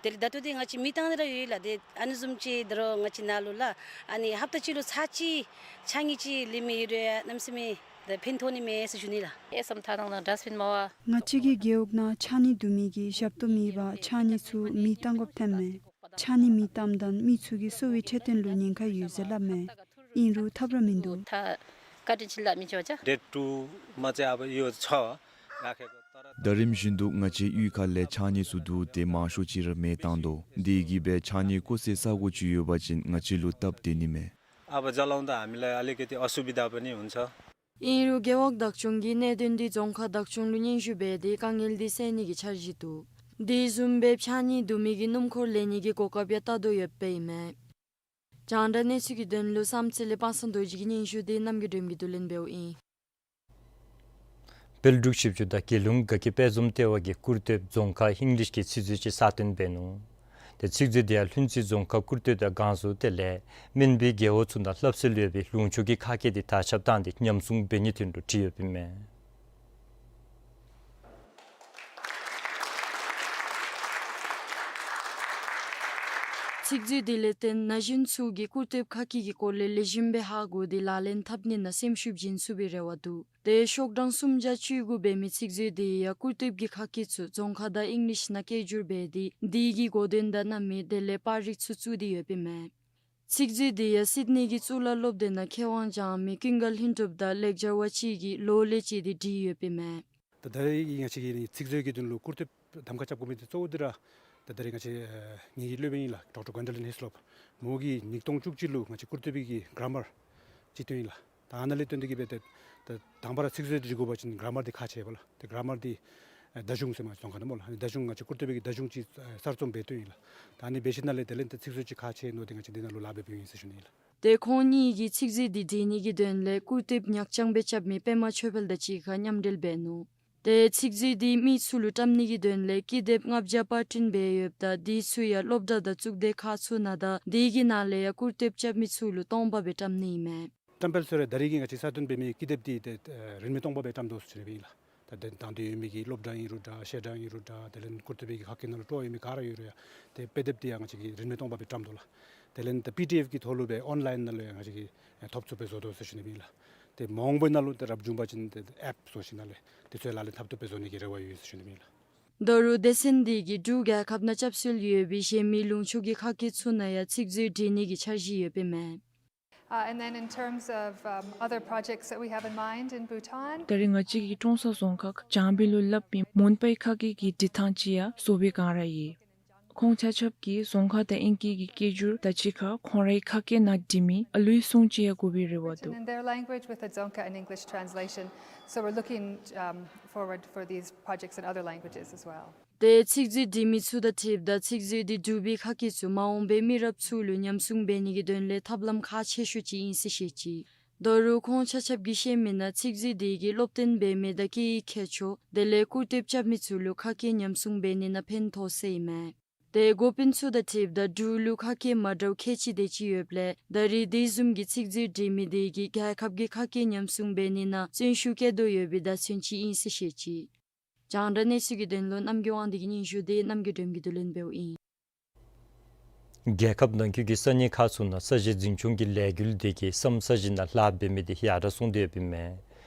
དེ་ལས་ད་ལྟོ་འདི་ང་བཅས་མེ་བཏང་ནི་ར་ཡོད་ལགས། ཏེ་ཨ་ནི་བཟུམ་ཅིག་ད་རུང་ང་བཅས་ནཱ་ལུ་ལགས་ཨ་ནི་ཧབ་ཏ་གཅིག་ལུ་ཚར་གཅིག་ཕྱགས་སྙིགས་ཅིག་ལེན་མི་ཡོད་རུང་ཡང་གནམ་མེད་ས་མེད་ད་ཕན་ཐོགས་ནི་མས་ཟེར་ཞུ་ནི་ལགས། ཨེ་སམ་ཐ་ནང་ན་ཌསཊ་བིན་མ་པ། ང་བཅས་ཀྱི་རྒེད་འོག་ནང་ཕྱགས་སྙིགས་བསྡུ་མི་གི་ཞབས་ཏོག་མེད་པར་ཕྱགས་སྙིགས་ཚུ་མེ་བཏང་དགོཔ་ཐོནམ་མས། ཕྱགས་སྙིགས་མེ་བཏངམ་ད་མི་ཚུ་གི་གསོ་བའི་འཕྲོད་བསྟེན་ལུ་ཉེན་ཁ་ཡོད་ཟེར་སླབ་མས། ཨིན་རུང་ཐབས་ར་མིན་འདུག། ད་བཀའ་དྲིན་ཆེ་ལགས་མི་ཆོག་ཅ། ཌེཊ་ཊུ་མ་ཚད་ཨ་བ་ཡོད་ཆ། ད་རིམ་བཞིན་དུ་ང་བཅས་གཡུས་ཁ་ལས་ཕྱགས་སྙིགས་ཚུ་བསྡུ་སྟེ་མང་ཤོས་ཅིག་ར་མེ་བཏང་དོ། དེ་གིས་སྦེ་ཕྱགས་སྙིགས་བཀོ་སའི་ས་གོ་ཅིག་ཡོད་པ་ཅིན་ང་བཅས་ལུ་སྟབས་བདེ་ནི་མས། अब जलाउँदा हामीलाई अलिकति असुविधा पनि हुन्छ। ཨིན་རུང་རྒེད་འོག་བདག་སྐྱོང་གིས་གནད་དོན་འདི་རྫོང་ཁག་བདག་སྐྱོང་ལུ་སྙན་ཞུ་འབད་དེ་དཀའ་ངལ་འདི་སེལ་ནི་གི་འཆར་གཞི་འདུག། དེ་བཟུམ་སྦེ་ཕྱགས་སྙིགས་བསྡུ་མི་གི་སྣུམ་འཁོར་ལེན་ནི་གི་གོ་སྐབས་ཡང་བལྟ་དོ་ཡོདཔ་ཨིན་མས། རྒྱང་བསྒྲགས་གནས་ཚུལ་གྱི་དོན་ལུ་བསམ་རྩེ་ལས་པ་སངས་རྡོ་རྗེ་གི་སྙན་ཞུ་འདི་རྣམ་རྒྱལ་སྒྲོལ་མ་གིས་བསྡུ་ལེན་འབདཝ་ཨིན། དཔལ་འབྲུག་ཆིབས་བསྒྱུར་དང་རྒྱལ་ཡོངས་དགའ་སྐྱིད་དཔལ་འཛོམས་ལྟེ་བ་གིས་སྐུར་སྟོདཔ་རྫོང་ཁག་ཨིང་ལིཤ་གི་ཚིག་མཛོད་ཅིག་གསར་བཏོན་འབད་ནུག། ཏེ་ཚིག་མཛོད་འདི་ཡང་ལྷུན་རྩེ་རྫོང་ཁག་སྐུར་སྟོད་དང་སྒང་ཟུར་དེ་ལས་སྨན་པའི་རྒེད་འོག་ཚུ་ནང་བསླབ་སྲོལ་ཡོད་པའི་ལུང་ཕྱོགས་ཀྱི་ཁ་སྐད་འདི་དར་ཁྱབ་བཏང་སྟེ་ཉམས་སྲུང་འབད་ནིའི་དོན་ལུ་བྲིས་ཡོདཔ་ཨིན་མས། ཚིག་མཛོད་འདི་ལས་བརྟེན་ན་གཞོན་ཚུ་གིས་སྐུར་སྟོདཔ་ཁ་སྐད་ཀྱི་སྐོར་ལས་ལེགས་ཤོམ་སྦེ་ཧ་གོ་སྟེ་ལག་ལེན་འཐབ་ནི་ནང་སེམས་ཤུགས་བྱིན་ཚུགས་པའི་རེ་བ་འདུག། ཏེ་ཤོག་གྲངས་སུམ་བརྒྱ་བཅུ་དགུ་འབད་མི་ཚིག་མཛོད་འདི་ཡང་སྐུར་སྟོདཔ་གི་ཁ་སྐད་ཚུ་རྫོང་ཁ་དང་ཨིང་ལིཤ་ནང་སྐད་སྒྱུར་འབད་དེ་དེ་གི་གོ་དོན་དང་རྣམ་དབྱེ་དེ་ལས་པར་རིས་ཚུ་བཙུགས་ཏེ་ཡོདཔ་ཨིན་མས། ཚིག་མཛོད་འདི་ཡང་སིད་ནི་གི་གཙུག་ལག་སློབ་སྡེ་ནང་མཁས་དབང་སྦྱང་མི་ཀུན་དགའ་ལྷུན་གྲུབ་དང་ལེགས་སྦྱར་བ་གཅིག་གིས་ལོ་ལས་བཅད་དེ་བྲིས་ཡོདཔ་ཨིན་མས། ད་ད་རེས་ཀྱི་ང་བཅས་ཀྱི་ཚིག་མཛོད་ཀྱི་དོན་ལུ་སྐུར་སྟོདཔ་གདམ་ཁ་རྐྱབ་དགོ་མི་འདི་གཙོ་བོ་འདི་ར་ད་ད་རེས་ང་བཅས་ཨ་ངེ་གི་སློབ་དཔོན་ཨིན་ལགས། ཌོག་ཊར་གུན་ཌོ་ལིན་ཧི་སི་ལོབ། མོ་གིས་ཉིས་སྟོང་བཅུ་གཅིག་ལུ་ང་བཅས་སྐུར་སྟོདཔ་གི་གི་གྲ་མར་ཅིག་བཏོན་ཡི་ལགས། ད་ཨ་ནཱ་ལས་བཏོན་ཏེ་གི་སྦེ་ཏེ་ད་དང་པ་ར་ཚིག་མཛོད་འདི་འབྲི་དགོ་པ་ཅིན་གྲ་མར་འདི་ཁག་ཆེ་བས་ལགས། ཏེ་གྲ་མར་འདི་ཨེ་བརྡ་གཞུང་ཟེར་མས་རྫོང་ཁ་ནང་སྨོ་ལགས། ཨ་ནི་བརྡ་གཞུང་ང་བཅས་སྐུར་སྟོདཔ་གི་བརྡ་གཞུང་ཅིག་ཨེ་གསར་རྩོམ་འབད་བཏོན་ཡི་ལགས། ད་ཨ་ནི་འབད་ཞིནམ་ལས་དེ་ལས་ཏེ་ཚིག་མཛོད་ཅིག་ཁག་ཆེ་མནོ་སྟེ་ང་བཅས་འདི་ནང་ལུ་ལཱ་འབད་འབདཝ་ཨིན་ཟེར་ཞུ་ནི་ཨིན་ལགས། ཏེ་ཁོང་གཉིས་ཀྱིས་ཚིག་མཛོད་འདི་འབྲི་ནི་གི་དོན་ལས་སྐུར་སྟོདཔ་ཉག་རྐྱང་སྦེ་རྐྱབ་མི་པདྨ་ཆོས་འཕེལ་དང་གཅིག་ཁར་མཉམ་འབྲེལ་འབད་ནུག། ཏེ་ཚིག་མཛོད་འདི་མི་ཚུ་ལུ་བཀྲམ་ནི་གི་དོན་ལས་ཀི་དེབ་ལྔ་བརྒྱ་པར་སྐྲུན་འབད་ཡོདཔ་ད་དེ་ཚུ་ཡང་སློབ་གྲྭ་དང་གཙུག་སྡེ་ཁག་ཚུ་ནང་དང་དེ་གི་ནང་ལས་ཡང་སྐུར་སྟོདཔ་རྐྱབ་མི་ཚུ་ལུ་སྟོང་པ་སྦེ་བཀྲམ་ནི་ཨིན་མས། བཀྲམ་སྤེལ་ཚུ་ར་ད་རེས་ཀྱི་ང་བཅས་གསར་བཏོན་འབད་མི་ཀི་དེབ་འདི་ཏེ་ཨེ་རིན་མེད་སྟོང་པ་སྦེ་བཀྲམ་དོ་ཟེར་ཞུ་ནི་ཨིན་ལགས། ད་དེ་དང་འདོད་ཡོད་མི་གི་སློབ་གྲྭ་ཨིན་རུང་འདྲ་བཤད་གྲྭ་ཨིན་རུང་འདྲ་དེ་ལས་སྐུར་སྟོདཔ་གི་ཁ་སྐད་ནང་ལུ་སྤྲོ་ཡོད་མི་ག་ར་ཡོད་རུང་ཡང་ཏེ་དཔེ་དེབ་འདི་ཡང་ང་བཅས་ཀྱིས་རིན་མེད་སྟོང་པ་སྦེ་བཀྲམ་དོ་ལགས། དེ་ལས་ཏེ་པི་ཌི་ཨེཕ་གི་ཐོག་ལུ་སྦེ་ཨོན་ལའིན་ནང་ལུ་ཡང་ང་བཅས་ཀྱིས་ཨེ་ཐོབ་ཚུགསཔ་སྦེ་བཟོ་དོ་ཟེར་ཞུ་ནི་ཨིན་ལགས། ཏེ་མ་འོངས་པའི་ནང་ལུ་ཏེ་རབ་བྱུང་པ་ཅིན་ཏེ་ཨེཔ་བཟོ་ཞིནམ་ལས་དེ་ཚུ་ལག་ལེན་འཐབ་བཏུབ་སྦེ་བཟོ་ནི་གི་རེ་བ་ཡོད་ཟེར་ཞུ་ནི་ཨིན་ལགས། ད་རུང་སྡེ་ཚན་འདི་གིས་འབྲུག་རྒྱལ་ཁབ་ནང་སྐྱབས་བཅོལ་ཡོད་པའི་གཞན་མི་ལུང་ཕྱོགས་ཀྱི་ཁ་སྐད་ཚུ་ནང་ཡང་ཚིག་མཛོད་འབྲི་ནི་གི་འཆར་གཞི་ཡོདཔ་ཨིན་མས། Uh, and then in terms of, um, other projects that we have in mind in Bhutan, ད་རེས་ང་བཅས་ཀྱི་ཀྲོང་གསར་རྫོང་ཁག་བྱང་བན་ལུ་སླབ་མི་མོན་པའི་ཁ་སྐད་ཀྱི་འབྲི་ཐངས་ཅིག་ཡང་བཟོ་བའི་བསྒང་ར་ཡོད། ཁོང་ཆ་ཁྱབ་ཀྱིས་རྫོང་ཁ་དང་ཨིང་སྐད་ཀྱི་སྐད་སྒྱུར་དང་གཅིག་ཁར་ཁོང་རའི་ཁ་སྐད་ནང་འབྲི་མི་ཨ་ལུའི་སྲུང་ཅིག་ཡང་དགོ་པའི་རེ་བ་འདུག། Written in their language with a Dzongkha and English translation. So we're looking, um, forward for these projects in other languages as well. ཏེ་ཚིག་མཛོད་འབྲི་མི་ཚུ་དང་འཁྲིལཝ་ད་ཚིག་མཛོད་འདི་འབྲུག་པའི་ཁ་སྐད་ཚུ་མ་འོངས་པའི་མི་རབས་ཚུ་ལུ་ཉམས་སྲུང་འབད་ནི་གི་དོན་ལས་ཐབས་ལམ་ཁག་ཆེ་ཤོས་ཅིག་ཨིན་ཟེར་བཤད་ཅི། ད་རུང་ཁོང་ཆ་ཁྱབ་ཀྱིས་བཤད་མི་ནང་ཚིག་མཛོད་འདི་གིས་སློབ་སྟོན་འབད་མི་དང་སྐད་ཡིག་མཁས་མཆོག་དེ་ལས་སྐུར་སྟོདཔ་རྐྱབ་མི་ཚུ་ལུ་ཁ་སྐད་ཉམས་སྲུང་འབད་ནི་ནང་ཕན་ཐོགས་ཟེར་ཨིན་མས། ཏེ་འགོ་དཔོན་ཚུ་དང་འཁྲིལཝ་ད་འབྲུག་ལུ་ཁ་སྐད་མ་འདྲཝ་ཁལ་གཅིག་དེ་ཅིག་ཡོདཔ་ལས་ད་རེས་དེ་བཟུམ་གྱི་ཚིག་མཛོད་འབྲི་མི་དེ་གིས་རྒྱལ་ཁབ་ཀྱི་ཁ་སྐད་ཉམས་སྲུང་འབད་ནི་ནང་བརྩོན་ཤུགས་བསྐྱེད་དོ་ཡོད་པའི་བརྡ་མཚོན་ཅིག་ཨིན་ཟེར་བཤད་ཅི། རྒྱང་བསྒྲགས་གནས་ཚུལ་གྱི་དོན་ལུ་རྣམ་རྒྱལ་དབང་འདུས་ཀྱི་སྙན་ཞུ་འདི་རྣམ་རྒྱལ་སྒྲོལ་མ་གིས་བསྡུ་ལེན་འབདཝ་ཨིན། རྒྱལ་ཁབ་ནང་འཁོད་ཀྱི་ས་གནས་ཁག་ཚུ་ནང་ས་གཞི་འཛིན་སྐྱོང་གི་ལས་འགུལ་འདི་གིས་སམ་ས་གཞི་ནང་ལཱ་འབད་མི་འདི་ཡར་དྲག་སོང་སྟེ་ཡོདཔ་ཨིན་མས།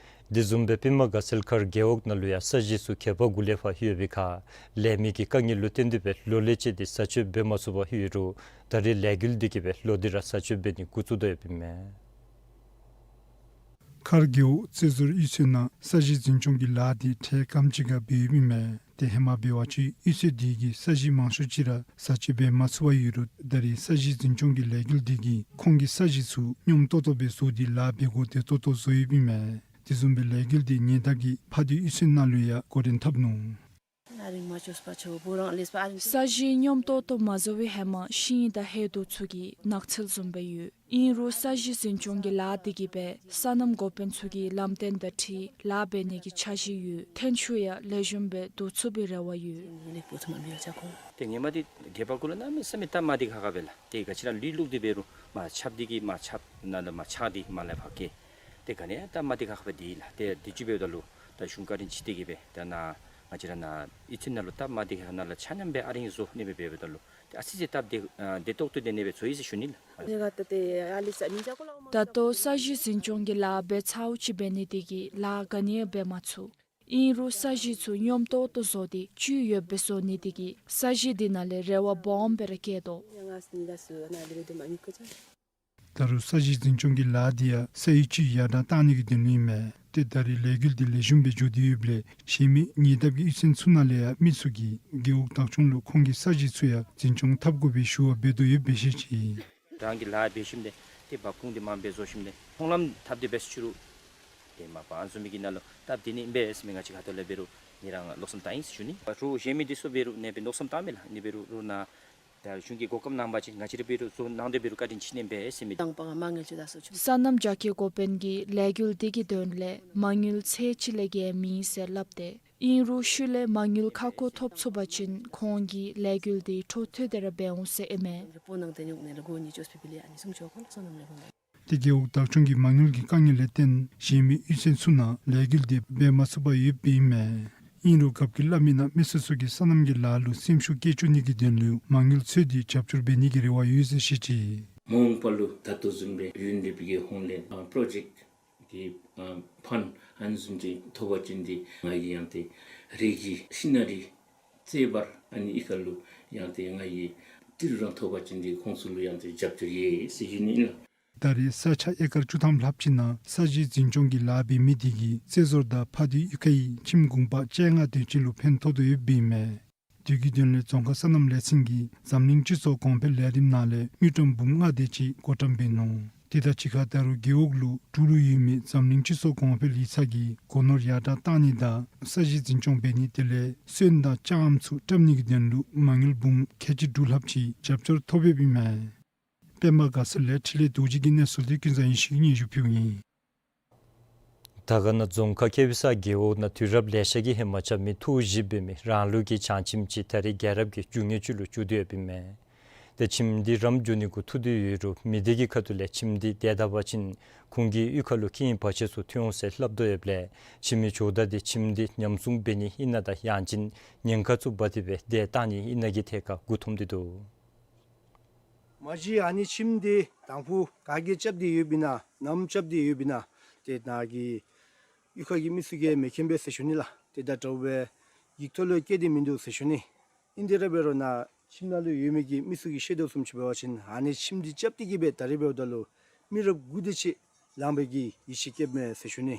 དེ་བཟུམ་སྦེ་པདྨ་དགའ་ཚལ་མཁར་རྒེད་འོག་ནང་ལུ་ཡང་ས་གཞི་ཚུ་གད་པ་གུ་ལས་ཕར་ལྷོད་པའི་ཁར་ལས་མི་གི་དཀའ་ངལ་ལུ་བརྟེན་ཏེ་སྦེ་ལོ་ལས་བཅད་དེ་ས་བཅོས་འབད་མ་ཚུགས་པར་ལྷོད་རུང་ད་རེས་ལས་འགུལ་འདི་གིས་སྦེ་ལོག་སྟེ་ར་ས་བཅོས་འབད་ནི་འགོ་བཙུགས་དོ་ཡོདཔ་ཨིན་མས། མཁར་རྒེད་འོག་རྩེ་ཟུར་གཡུས་ཚན་ནང་ས་གཞི་འཛིན་སྐྱོང་གི་ལཱ་འདི་འཕྲལ་སྐམ་ཅིག་ཁར་འབད་ཡོདཔ་ཨིན་མས། ཏེ་ཧེ་མ་འབད་བ་ཅིན་གཡུས་ཚན་འདི་གིས་ས་གཞི་མང་ཤོས་ཅིག་ར་ས་བཅོས་འབད་མ་ཚུགས་པར་ཡོད་རུང་ད་རེས་ས་གཞི་འཛིན་སྐྱོང་གི་ལས་འགུལ་འདི་གིས་ཁོང་གི་ས་གཞི་ཚུ་སྙོམས་ཏོག་ཏོ་སྦེ་བཟོ་སྟེ་ལཱ་འབད་དགོ་སྟེ་ཏོག་ཏོ་བཟོ་ཡོདཔ་ཨིན་མས། དེ་བཟུམ་སྦེ་ལས་འགུལ་འདི་ཉེ་འདབས་ཀྱི་ཕ་སྡོད་གཡུས་ཚན་ནང་ལུ་ཡང་འགོ་འདྲེན་འཐབ་ནུག། ས་གཞི་སྙོམས་ཏོག་ཏོ་མ་བཟོ་བའི་ཧེ་མ་ཤིང་དང་ཧེ་དུག་ཚུ་གིས་ནགས་ཚལ་བཟུམ་སྦེ་ཡོད། ཨིན་རུང་ས་གཞི་འཛིན་སྐྱོང་གི་ལཱ་འདི་གིས་སྦེ་སོ་ནམ་འགོ་དཔོན་ཚུ་གིས་ལམ་སྟོན་དང་འཁྲིལ་ལཱ་འབད་ནི་གི་འཆར་གཞི་ཡོད། ཐོན་ཤུགས་ཡང་ལེགས་ཤོམ་སྦེ་བསྡུ་ཚུགས་པའི་རེ་བ་ཡོད། ཏེ་ཧེ་མ་འདི་གད་པ་གུ་ལས་གནམ་མེད་ས་མེད་སྟབས་མ་བདེ་ཁག་ཁ་སྦེ་ལགས། ཏེ་ག་ཅི་ར་ལུད་བླུགས་ཏེ་འབད་རུང་མར་ཆརཔ་འདི་གིས་མར་ཆརཔ་ནང་ལུ་མར་ཆག་སྟེ་མར་ལས་ཕར་སྐྱེ། ཏེ་ག་ནི་ཡང་སྟབས་མ་བདེ་ཁག་ཁ་སྦེ་སྡོད་ཡི་ལགས། ཏེ་དེ་ཅིག་འབདཝ་ད་ལུ་ད་གཞུང་བཀའ་དྲིན་ཆེ་སྟེ་གིས་སྦེ་ད་ནཱ་ང་བཅས་ར་ནཱ་གཡུས་ཚན་ནང་ལུ་སྟབས་མ་བདེ་ཁག་ནང་ལུ་ཆ་མཉམ་སྦེ་ཨ་རིང་བཟོ་ནི་སྦེ་འབདཝ་ད་ལུ་ཏེ་ཨ་ཙི་ཅིག་སྟབས་བདེ་ཨ་བདེ་ཏོག་ཏོ་སྡོད་ནི་སྦེ་བཟོ་ཡི་ཟེར་ཞུ་ནི་ལགས། ད་ལྟོ་ས་གཞི་འཛིན་སྐྱོང་གི་ལཱ་འབད་ཚརཝ་ཅིག་འབད་ནི་དེ་གིས་ལཱ་ག་ནི་ཡང་འབད་མ་ཚུགས། ཨིན་རུང་ས་གཞི་ཚུ་སྙོམས་ཏོག་ཏོ་བཟོ་སྟེ་བཅུད་ཡོདཔ་སྦེ་བཟོ་ནི་དེ་གིས་ས་གཞི་འདི་ནང་ལས་རེ་བ་སྦོམ་སྦེ་ར་བསྐྱེད་དོ། ད་རུང་ས་གཞི་འཛིན་སྐྱོང་གི་ལཱ་འདི་ཡང་སའི་ཡུལ་སྤྱི་ཡར་དྲག་གཏང་ནི་གི་དོན་ལུ་ཨིན་མས། ཏེ་ད་རེས་ལས་འགུལ་འདི་ལེགས་ཤོམ་སྦེ་འགྱོ་སྟེ་ཡོདཔ་ལས་གཞན་མི་ཉེ་འདབས་ཀྱི་གཡུས་ཚན་ཚུ་ནང་ལས་ཡང་མི་ཚུ་གིས་རྒེད་འོག་བདག་སྐྱོང་ལུ་ཁོང་གི་ས་གཞི་ཚུ་ཡང་འཛིན་སྐྱོང་འཐབ་དགོ་པའི་ཞུ་བ་འབད་དོ་ཡོདཔ་སྦེ་བཤད་ཅི། རང་གི་ལཱ་འབད་ཞིནམ་ལས་ཏེ་འབབ་ཁུངས་འདི་མངམ་སྦེ་བཟོ་ཞིནམ་ལས་མཐོང་ལམ་འཐབ་སྟེ་འབད་ས་ཅིག་རུང་ཏེ་མ་པ་ཨ་ནི་བཟུམ་མའི་གི་ནང་ལུ་སྟབས་བདེ་ནི་ཨིན་པས་ཟེར་མི་ང་བཅས་ཁ་ཐུག་ལས་འབད་རུང་ནི་རང་མནོ་བསམ་བཏང་ཡི་ཟེར་ཞུ་ནི། རོགས་གཞན་མི་འདི་ཚུ་འབད་རུང་ནི་སྦེ་མནོ་བསམ་བཏངམ་མས་ལགས། ནི་འབད་རུང་རོགས་ནཱ་ད་གཞུང་གིས་གོ་སྐབས་གནང་པ་ཅིན་ང་བཅས་ར་འབད་རུང་བཟོ་གནང་སྟེ་འབད་རུང་བཀའ་དྲིན་ཆེ་ནི་སྦེ་ཟེར་མི། དང་པ་ག་མ་དངུལ་ཅིག་ད་སོ་ཆུ། སོ་ནམ་རྒྱ་སྐྱེད་འགོ་དཔོན་གྱིས་ལས་འགུལ་འདི་གི་དོན་ལས་མ་དངུལ་ཚད་ཅིག་ལས་བརྒལ་མེད་ཟེར་སླབ་སྟེ་ཨིན་རུང་ཤུལ་ལས་མ་དངུལ་ཁ་ཁོ་ཐོབ་ཚུགས་པ་ཅིན་ཁོང་གིས་ལས་འགུལ་འདི་འཕྲོ་མཐུད་དེ་ར་འབད་འོང་ཟེར་ཨིན་མས། ཏེ་རྒེད་འོག་བདག་སྐྱོང་གི་མ་དངུལ་གྱི་དཀའ་ངལ་ལས་བརྟེན་གཞན་མི་གཡུས་ཚན་ཚུ་ནང་ལས་འགུལ་འདི་འབད་མ་ཚུགས་པར་ཡོདཔ་ཨིན་མས། ཨིན་རུང་རྒཔོ་གིས་སླབ་མི་ནང་མི་སོ་སོ་གི་སོ་ནམ་གྱི་ལཱ་ལུ་སེམས་ཤུགས་བསྐྱེད་བཅུག་ནི་གི་དོན་ལུ་མ་དངུལ་འཚོལ་ཏེ་རྒྱབ་སྐྱོར་འབད་ནི་གི་རེ་བ་ཡོད་ཟེར་བཤད་ཅི། མ་འོངས་པ་ལུ་ད་ལྟོ་བཟུམ་སྦེ་ཡུ་ཨེན་ཌི་པི་གི་ཧོངས་ལས་ཨ་པྲོ་ཇེཀཊ་གི་ཨ་ཕཱནཌ་ཨ་ནི་བཟུམ་ཅིག་ཐོབ་པ་ཅིན་འདི་ང་གིས་ཡང་ཏེ་རི་གི་སི་ནེ་རི་རྩེ་བར་ཨ་ནི་གཡུས་ཁ་ལུ་ཡང་ཏེ་ང་གིས་ཏི་རུ་རང་ཐོབ་པ་ཅིན་འདི་ཁོང་ཚུ་ལུ་ཡང་ཏེ་རྒྱབ་སྐྱོར་ཡོད་ཟེར་ཞུ་ནི་ཨིན་ལགས། ད་རེས་ས་ཆ་ཨེ་ཀར་བཅུ་ཐམ་ལྷགཔ་ཅིག་ནང་ས་གཞི་འཛིན་སྐྱོང་གི་ལཱ་འབད་མི་འདི་གིས་རྩེ་ཟུར་དང་ཕ་དུད་གཡུས་ཁའི་ཁྱིམ་གུང་པ་བཅོ་ལྔ་དེ་ཅིག་ལུ་ཕན་ཐོགས་དོ་ཡོདཔ་ཨིན་མས། དེ་གི་དོན་ལས་རྫོང་ཁག་སོ་ནམ་ལས་ཚན་གྱིས་འཛམ་གླིང་སྤྱི་ཚོགས་གོང་འཕེལ་ལས་རིམ་ནང་ལས་དངུལ་ཀྲམ་འབུམ་ལྔ་དེ་ཅིག་བགོ་བཀྲམ་འབད་ནུག། དེ་དང་གཅིག་ཁར་ད་རུང་རྒེད་འོག་ལུ་འབྲུག་ལུ་ཡོད་མི་འཛམ་གླིང་སྤྱི་ཚོགས་གོང་འཕེལ་ཡིག་ཚང་གི་སྒོ་ནོར་ཡར་དྲག་གཏང་ནི་དང་ས་གཞི་འཛིན་སྐྱོང་འབད་ནི་དེ་ལས་སོན་དང་ལྕངམ་ཚུ་བཀྲམ་ནི་གི་དོན་ལུ་མ་དངུལ་འབུམ་ཁལ་གཅིག་དྲུག་ལྷགཔ་ཅིག་རྒྱབ་སྐྱོར་ཐོབ་ཡོདཔ་ཨིན་མས། པདྨ་དགའ་ཚལ་ལས་འཕྲིན་ལས་རྡོ་རྗེ་གི་གནས་ཚུལ་འདི་ཀུན་བཟང་ཡེ་ཤེས་ཀྱིས་སྙན་ཞུ་ཕུལཝ་ཨིན། དར་དཀར་ན་རྫོང་ཁག་ཀེ་བི་ས་རྒེད་འོག་ནང་དུས་རབས་ལེ་ཤ་གི་ཧེ་མ་རྐྱབ་མི་ཐོག་བཞི་འབད་མི་རང་ལུགས་ཀྱི་བྱང་ཁྱིམ་ཅིག་ད་རེས་རྒྱལ་རབས་ཀྱི་རྒྱུ་དངོས་ཅིག་ལུ་གྱུར་ཏེ་ཡོདཔ་ཨིན་མས། ཏེ་ཁྱིམ་འདི་རམ་འགྱོ་ནི་གུ་ཐུག་སྟེ་ཡོད་རུང་མི་སྡེ་གི་ཁ་ཐུག་ལས་ཁྱིམ་འདི་དེ་ད་འབད་བ་ཅིན་ཁོང་གི་གཡུས་ཁ་ལུ་རྐྱེན་བར་ཆད་ཚུ་ཐོན་འོང་ཟེར་སླབ་དོ་ཡོདཔ་ལས་ཁྱིམ་མི་ཇོ་བདག་འདི་ཁྱིམ་འདི་ཉམས་སྲུང་འབད་ནི་ཨིན་ན་དང་ཡང་ཅིན་ཉེན་ཁ་ཚུ་འབག་སྟེ་སྦེ་དེ་གཏང་ནི་ཨིན་ན་གི་ཐད་ཁར་མགུ་འཐོམས་ཏེ་འདུག། མ་གཞི་ཨ་ནི་ཁྱིམ་འདི་དང་ཕུ་ག་གིས་རྐྱབ་སྟེ་ཡོདཔ་ཨིན་ན་ནམ་རྐྱབ་སྟེ་ཡོདཔ་ཨིན་ན་ཏེ་ནཱ་གི་གཡུས་ཁ་གི་མི་ཚུ་གིས་མི་མཁྱེན་པས་ཟེར་ཞུ་ནི་ལགས། ཏེ་ད་དྲོ་པ་ཡིག་ཐོག་ལུ་བཀོད་དེ་མིན་འདུག་ཟེར་ཞུ་ནི། ཨིན་དེ་ར་འབད་རུང་ནཱ་ཁྱིམ་ནང་ལུ་ཡོད་མི་གི་མི་ཚུ་གིས་ཤེས་དོ་བཟུམ་ཅིག་འབད་བ་ཅིན་ཨ་ནི་ཁྱིམ་འདི་རྐྱབ་སྟེ་གི་སྦེ་ད་རེས་འབདཝ་ད་ལུ་མི་རབས་དགུ་དེ་ཅིག་ལང་པའི་གི་ཡིད་ཆེས་བསྐྱེདཔ་མས་ཟེར་ཞུ་ནི།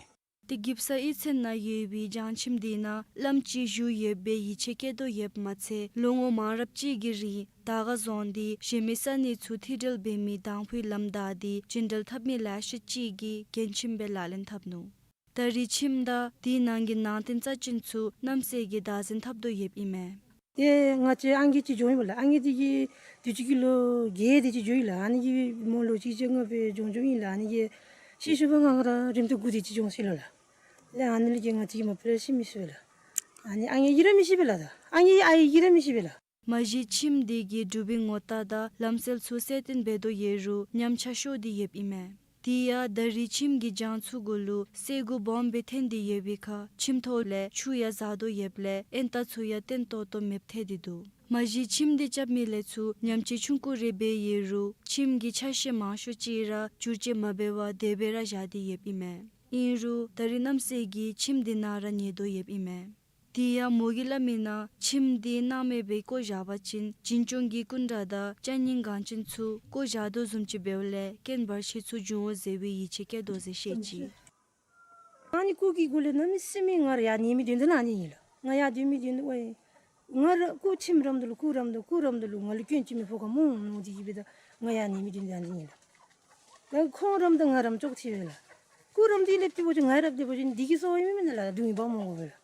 ཏེ་གེབ་ས་གཡུས་ཚན་ནང་ཡོད་པའི་བྱང་ཁྱིམ་འདི་ནང་བླམ་ཅིག་བཞུགས་ཡོད་པའི་ཡིད་ཆེས་བསྐྱེད་དོ་ཡོདཔ་མ་ཚད་ལོ་ངོ་མང་རབས་ཅིག་གི་རིང་དར་དཀར་རྫོང་འདི་གཞན་མི་ས་གནས་ཚུ་ཐད་རི་འབད་མི་དང་ཕུའི་ལམ་བདའ་སྟེ་བྱིན་འགྲུལ་འཐབ་མི་ལེ་ཤ་ཅིག་གིས་རྒན་ཁྱིམ་སྦེ་ལག་ལེན་འཐབ་ནུག། ད་རེས་ཁྱིམ་དང་དེའི་ནང་གི་ནང་རྟེན་རྩ་ཅན་ཚུ་རྣམ་སྲས་ཀྱིས་བདག་འཛིན་འཐབ་དོ་ཡོདཔ་ཨིན་མས། ཏེ་ང་བཅས་ཨང་རྒས་ཅིག་བྱུང་ཡི་པ་ལགས། ཨང་རྒས་འདི་གིས་དུས་ཅི་གི་ལོ་བརྒྱད་དེ་ཅིག་འགྱོ་ཡི་ལགས། ཨ་ནི་གི་མོ་ལོ་གཅིག་བཅོ་ལྔ་སྦེ་བྱུང་བྱུངམ་ཨིན་ལགས། ཨ་ནི་གི་ཤི་ཤུལ་བ་ང་ག་ར་རིམ་གྲོ་དགུ་དེ་ཅིག་བྱུང་ཅི་ལོ་ལགས། ལགས་ཨ་ནི་ལས་ཀྱི་ང་བཅས་ཀྱིས་མ་པ་ལས་ཤེས་མི་ཤེས་པས་ལགས། ཨ་ནི་ཨང་རྒས་ཀྱིས་ར་མི་ཤེས་པས་ལགས། ད་ཨང་རྒས་ཨའི་གིས་ར་མི་ཤེས་པས་ལགས། མ་གཞི་ཁྱིམ་འདི་གི་སྒྲུབ་པའི་ངོ་རྟགས་དང་ལམ་སྲོལ་ཚུ་གསལ་སྟོན་འབད་དོ་ཡོད་རུང་ཉམས་ཆག་ཤོར་ཏེ་ཡོདཔ་ཨིན་མས། དེ་ཡང་ད་རེས་ཁྱིམ་གྱི་གྱང་ཚུ་གུ་ལུ་སེར་ཀ་སྦོམ་སྦེ་ཐོན་ཏེ་ཡོད་པའི་ཁར་ཁྱིམ་ཐོག་ལས་ཆུ་ཡང་འཛག་དོ་ཡོདཔ་ལས་ཨེན་ཏ་ཚུ་ཡང་བརྟན་ཏོག་ཏོ་མེདཔ་ཐལ་ཏེ་འདུག། མ་གཞི་ཁྱིམ་འདི་རྐྱབ་མི་ལས་ཚུར་ཉམས་བཅོས་ཆུང་ཀུ་རེ་འབད་ཡོད་རུང་ཁྱིམ་གྱི་ཆ་ཤས་མང་ཤོས་ཅིག་ར་བསྒྱུར་བཅོས་མ་འབད་བར་དེ་སྦེ་ར་བཞག་སྟེ་ཡོདཔ་ཨིན་མས། ཨིན་རུང་ད་རེས་རྣམ་སྲས་ཀྱིས་ཁྱིམ་འདི་ནང་ར་ཉལ་དོ་ཡོདཔ་ཨིན་མས། དེ་ཡང་མོ་གིས་སླབ་མི་ནང་ཁྱིམ་འདི་སྣང་མེད་སྦེ་བཀོ་བཞག་པ་ཅིན་འཛིན་སྐྱོང་གི་སྐུ་འདྲ་དང་ཅ་རྙིང་འགངས་ཅན་ཚུ་བཀོ་བཞག་དོ་བཟུམ་ཅིག་འབདཝ་ལས་རྐྱེན་བར་ཆད་ཚུ་འབྱུང་འོང་ཟེར་བའི་ཡིད་ཆེས་བསྐྱེད་དོ་ཟེར་བཤད་ཅི། ཨ་ནི་སྐུ་གི་སྒོ་ལས་གནམ་མེད་ས་མེད་ང་ར་ཡར་ཉལ་མི་དོན་དག་ནི་ཨ་ནི་ཨིན་ལགས། ང་ཡར་སྡོད་མི་དོན་དག་ཨོ་ཡེ། ང་ར་སྐུ་ཁྱིམ་རམ་ད་ལུ་སྐུ་རམ་ད་སྐུ་རམ་ད་ལུ་ང་ལུ་སྐྱོན་ཅིག་མི་ཕོག་ག་མནོ་མནོ་སྟེ་གི་སྦེ་ད་ང་ཡར་ཉལ་མི་དོན་དག་ཨ་ནི་ཨིན་ལགས། ད་ཁོང་རམ་ད་ང་རམ་ཅོག་འཐདཔ་ཨིན་ལགས། སྐུ་རམ་སྟེ་ལེབ་སྟེ་འབད་བ་ཅིན་ང་ར་སྡོད་པ་ཅིན་འདི་གིས་གསོ་བ་ཨིན་མས་ལགས། སྡུག་བསྔལ་འབག་མི་དགོ་པས་ལགས།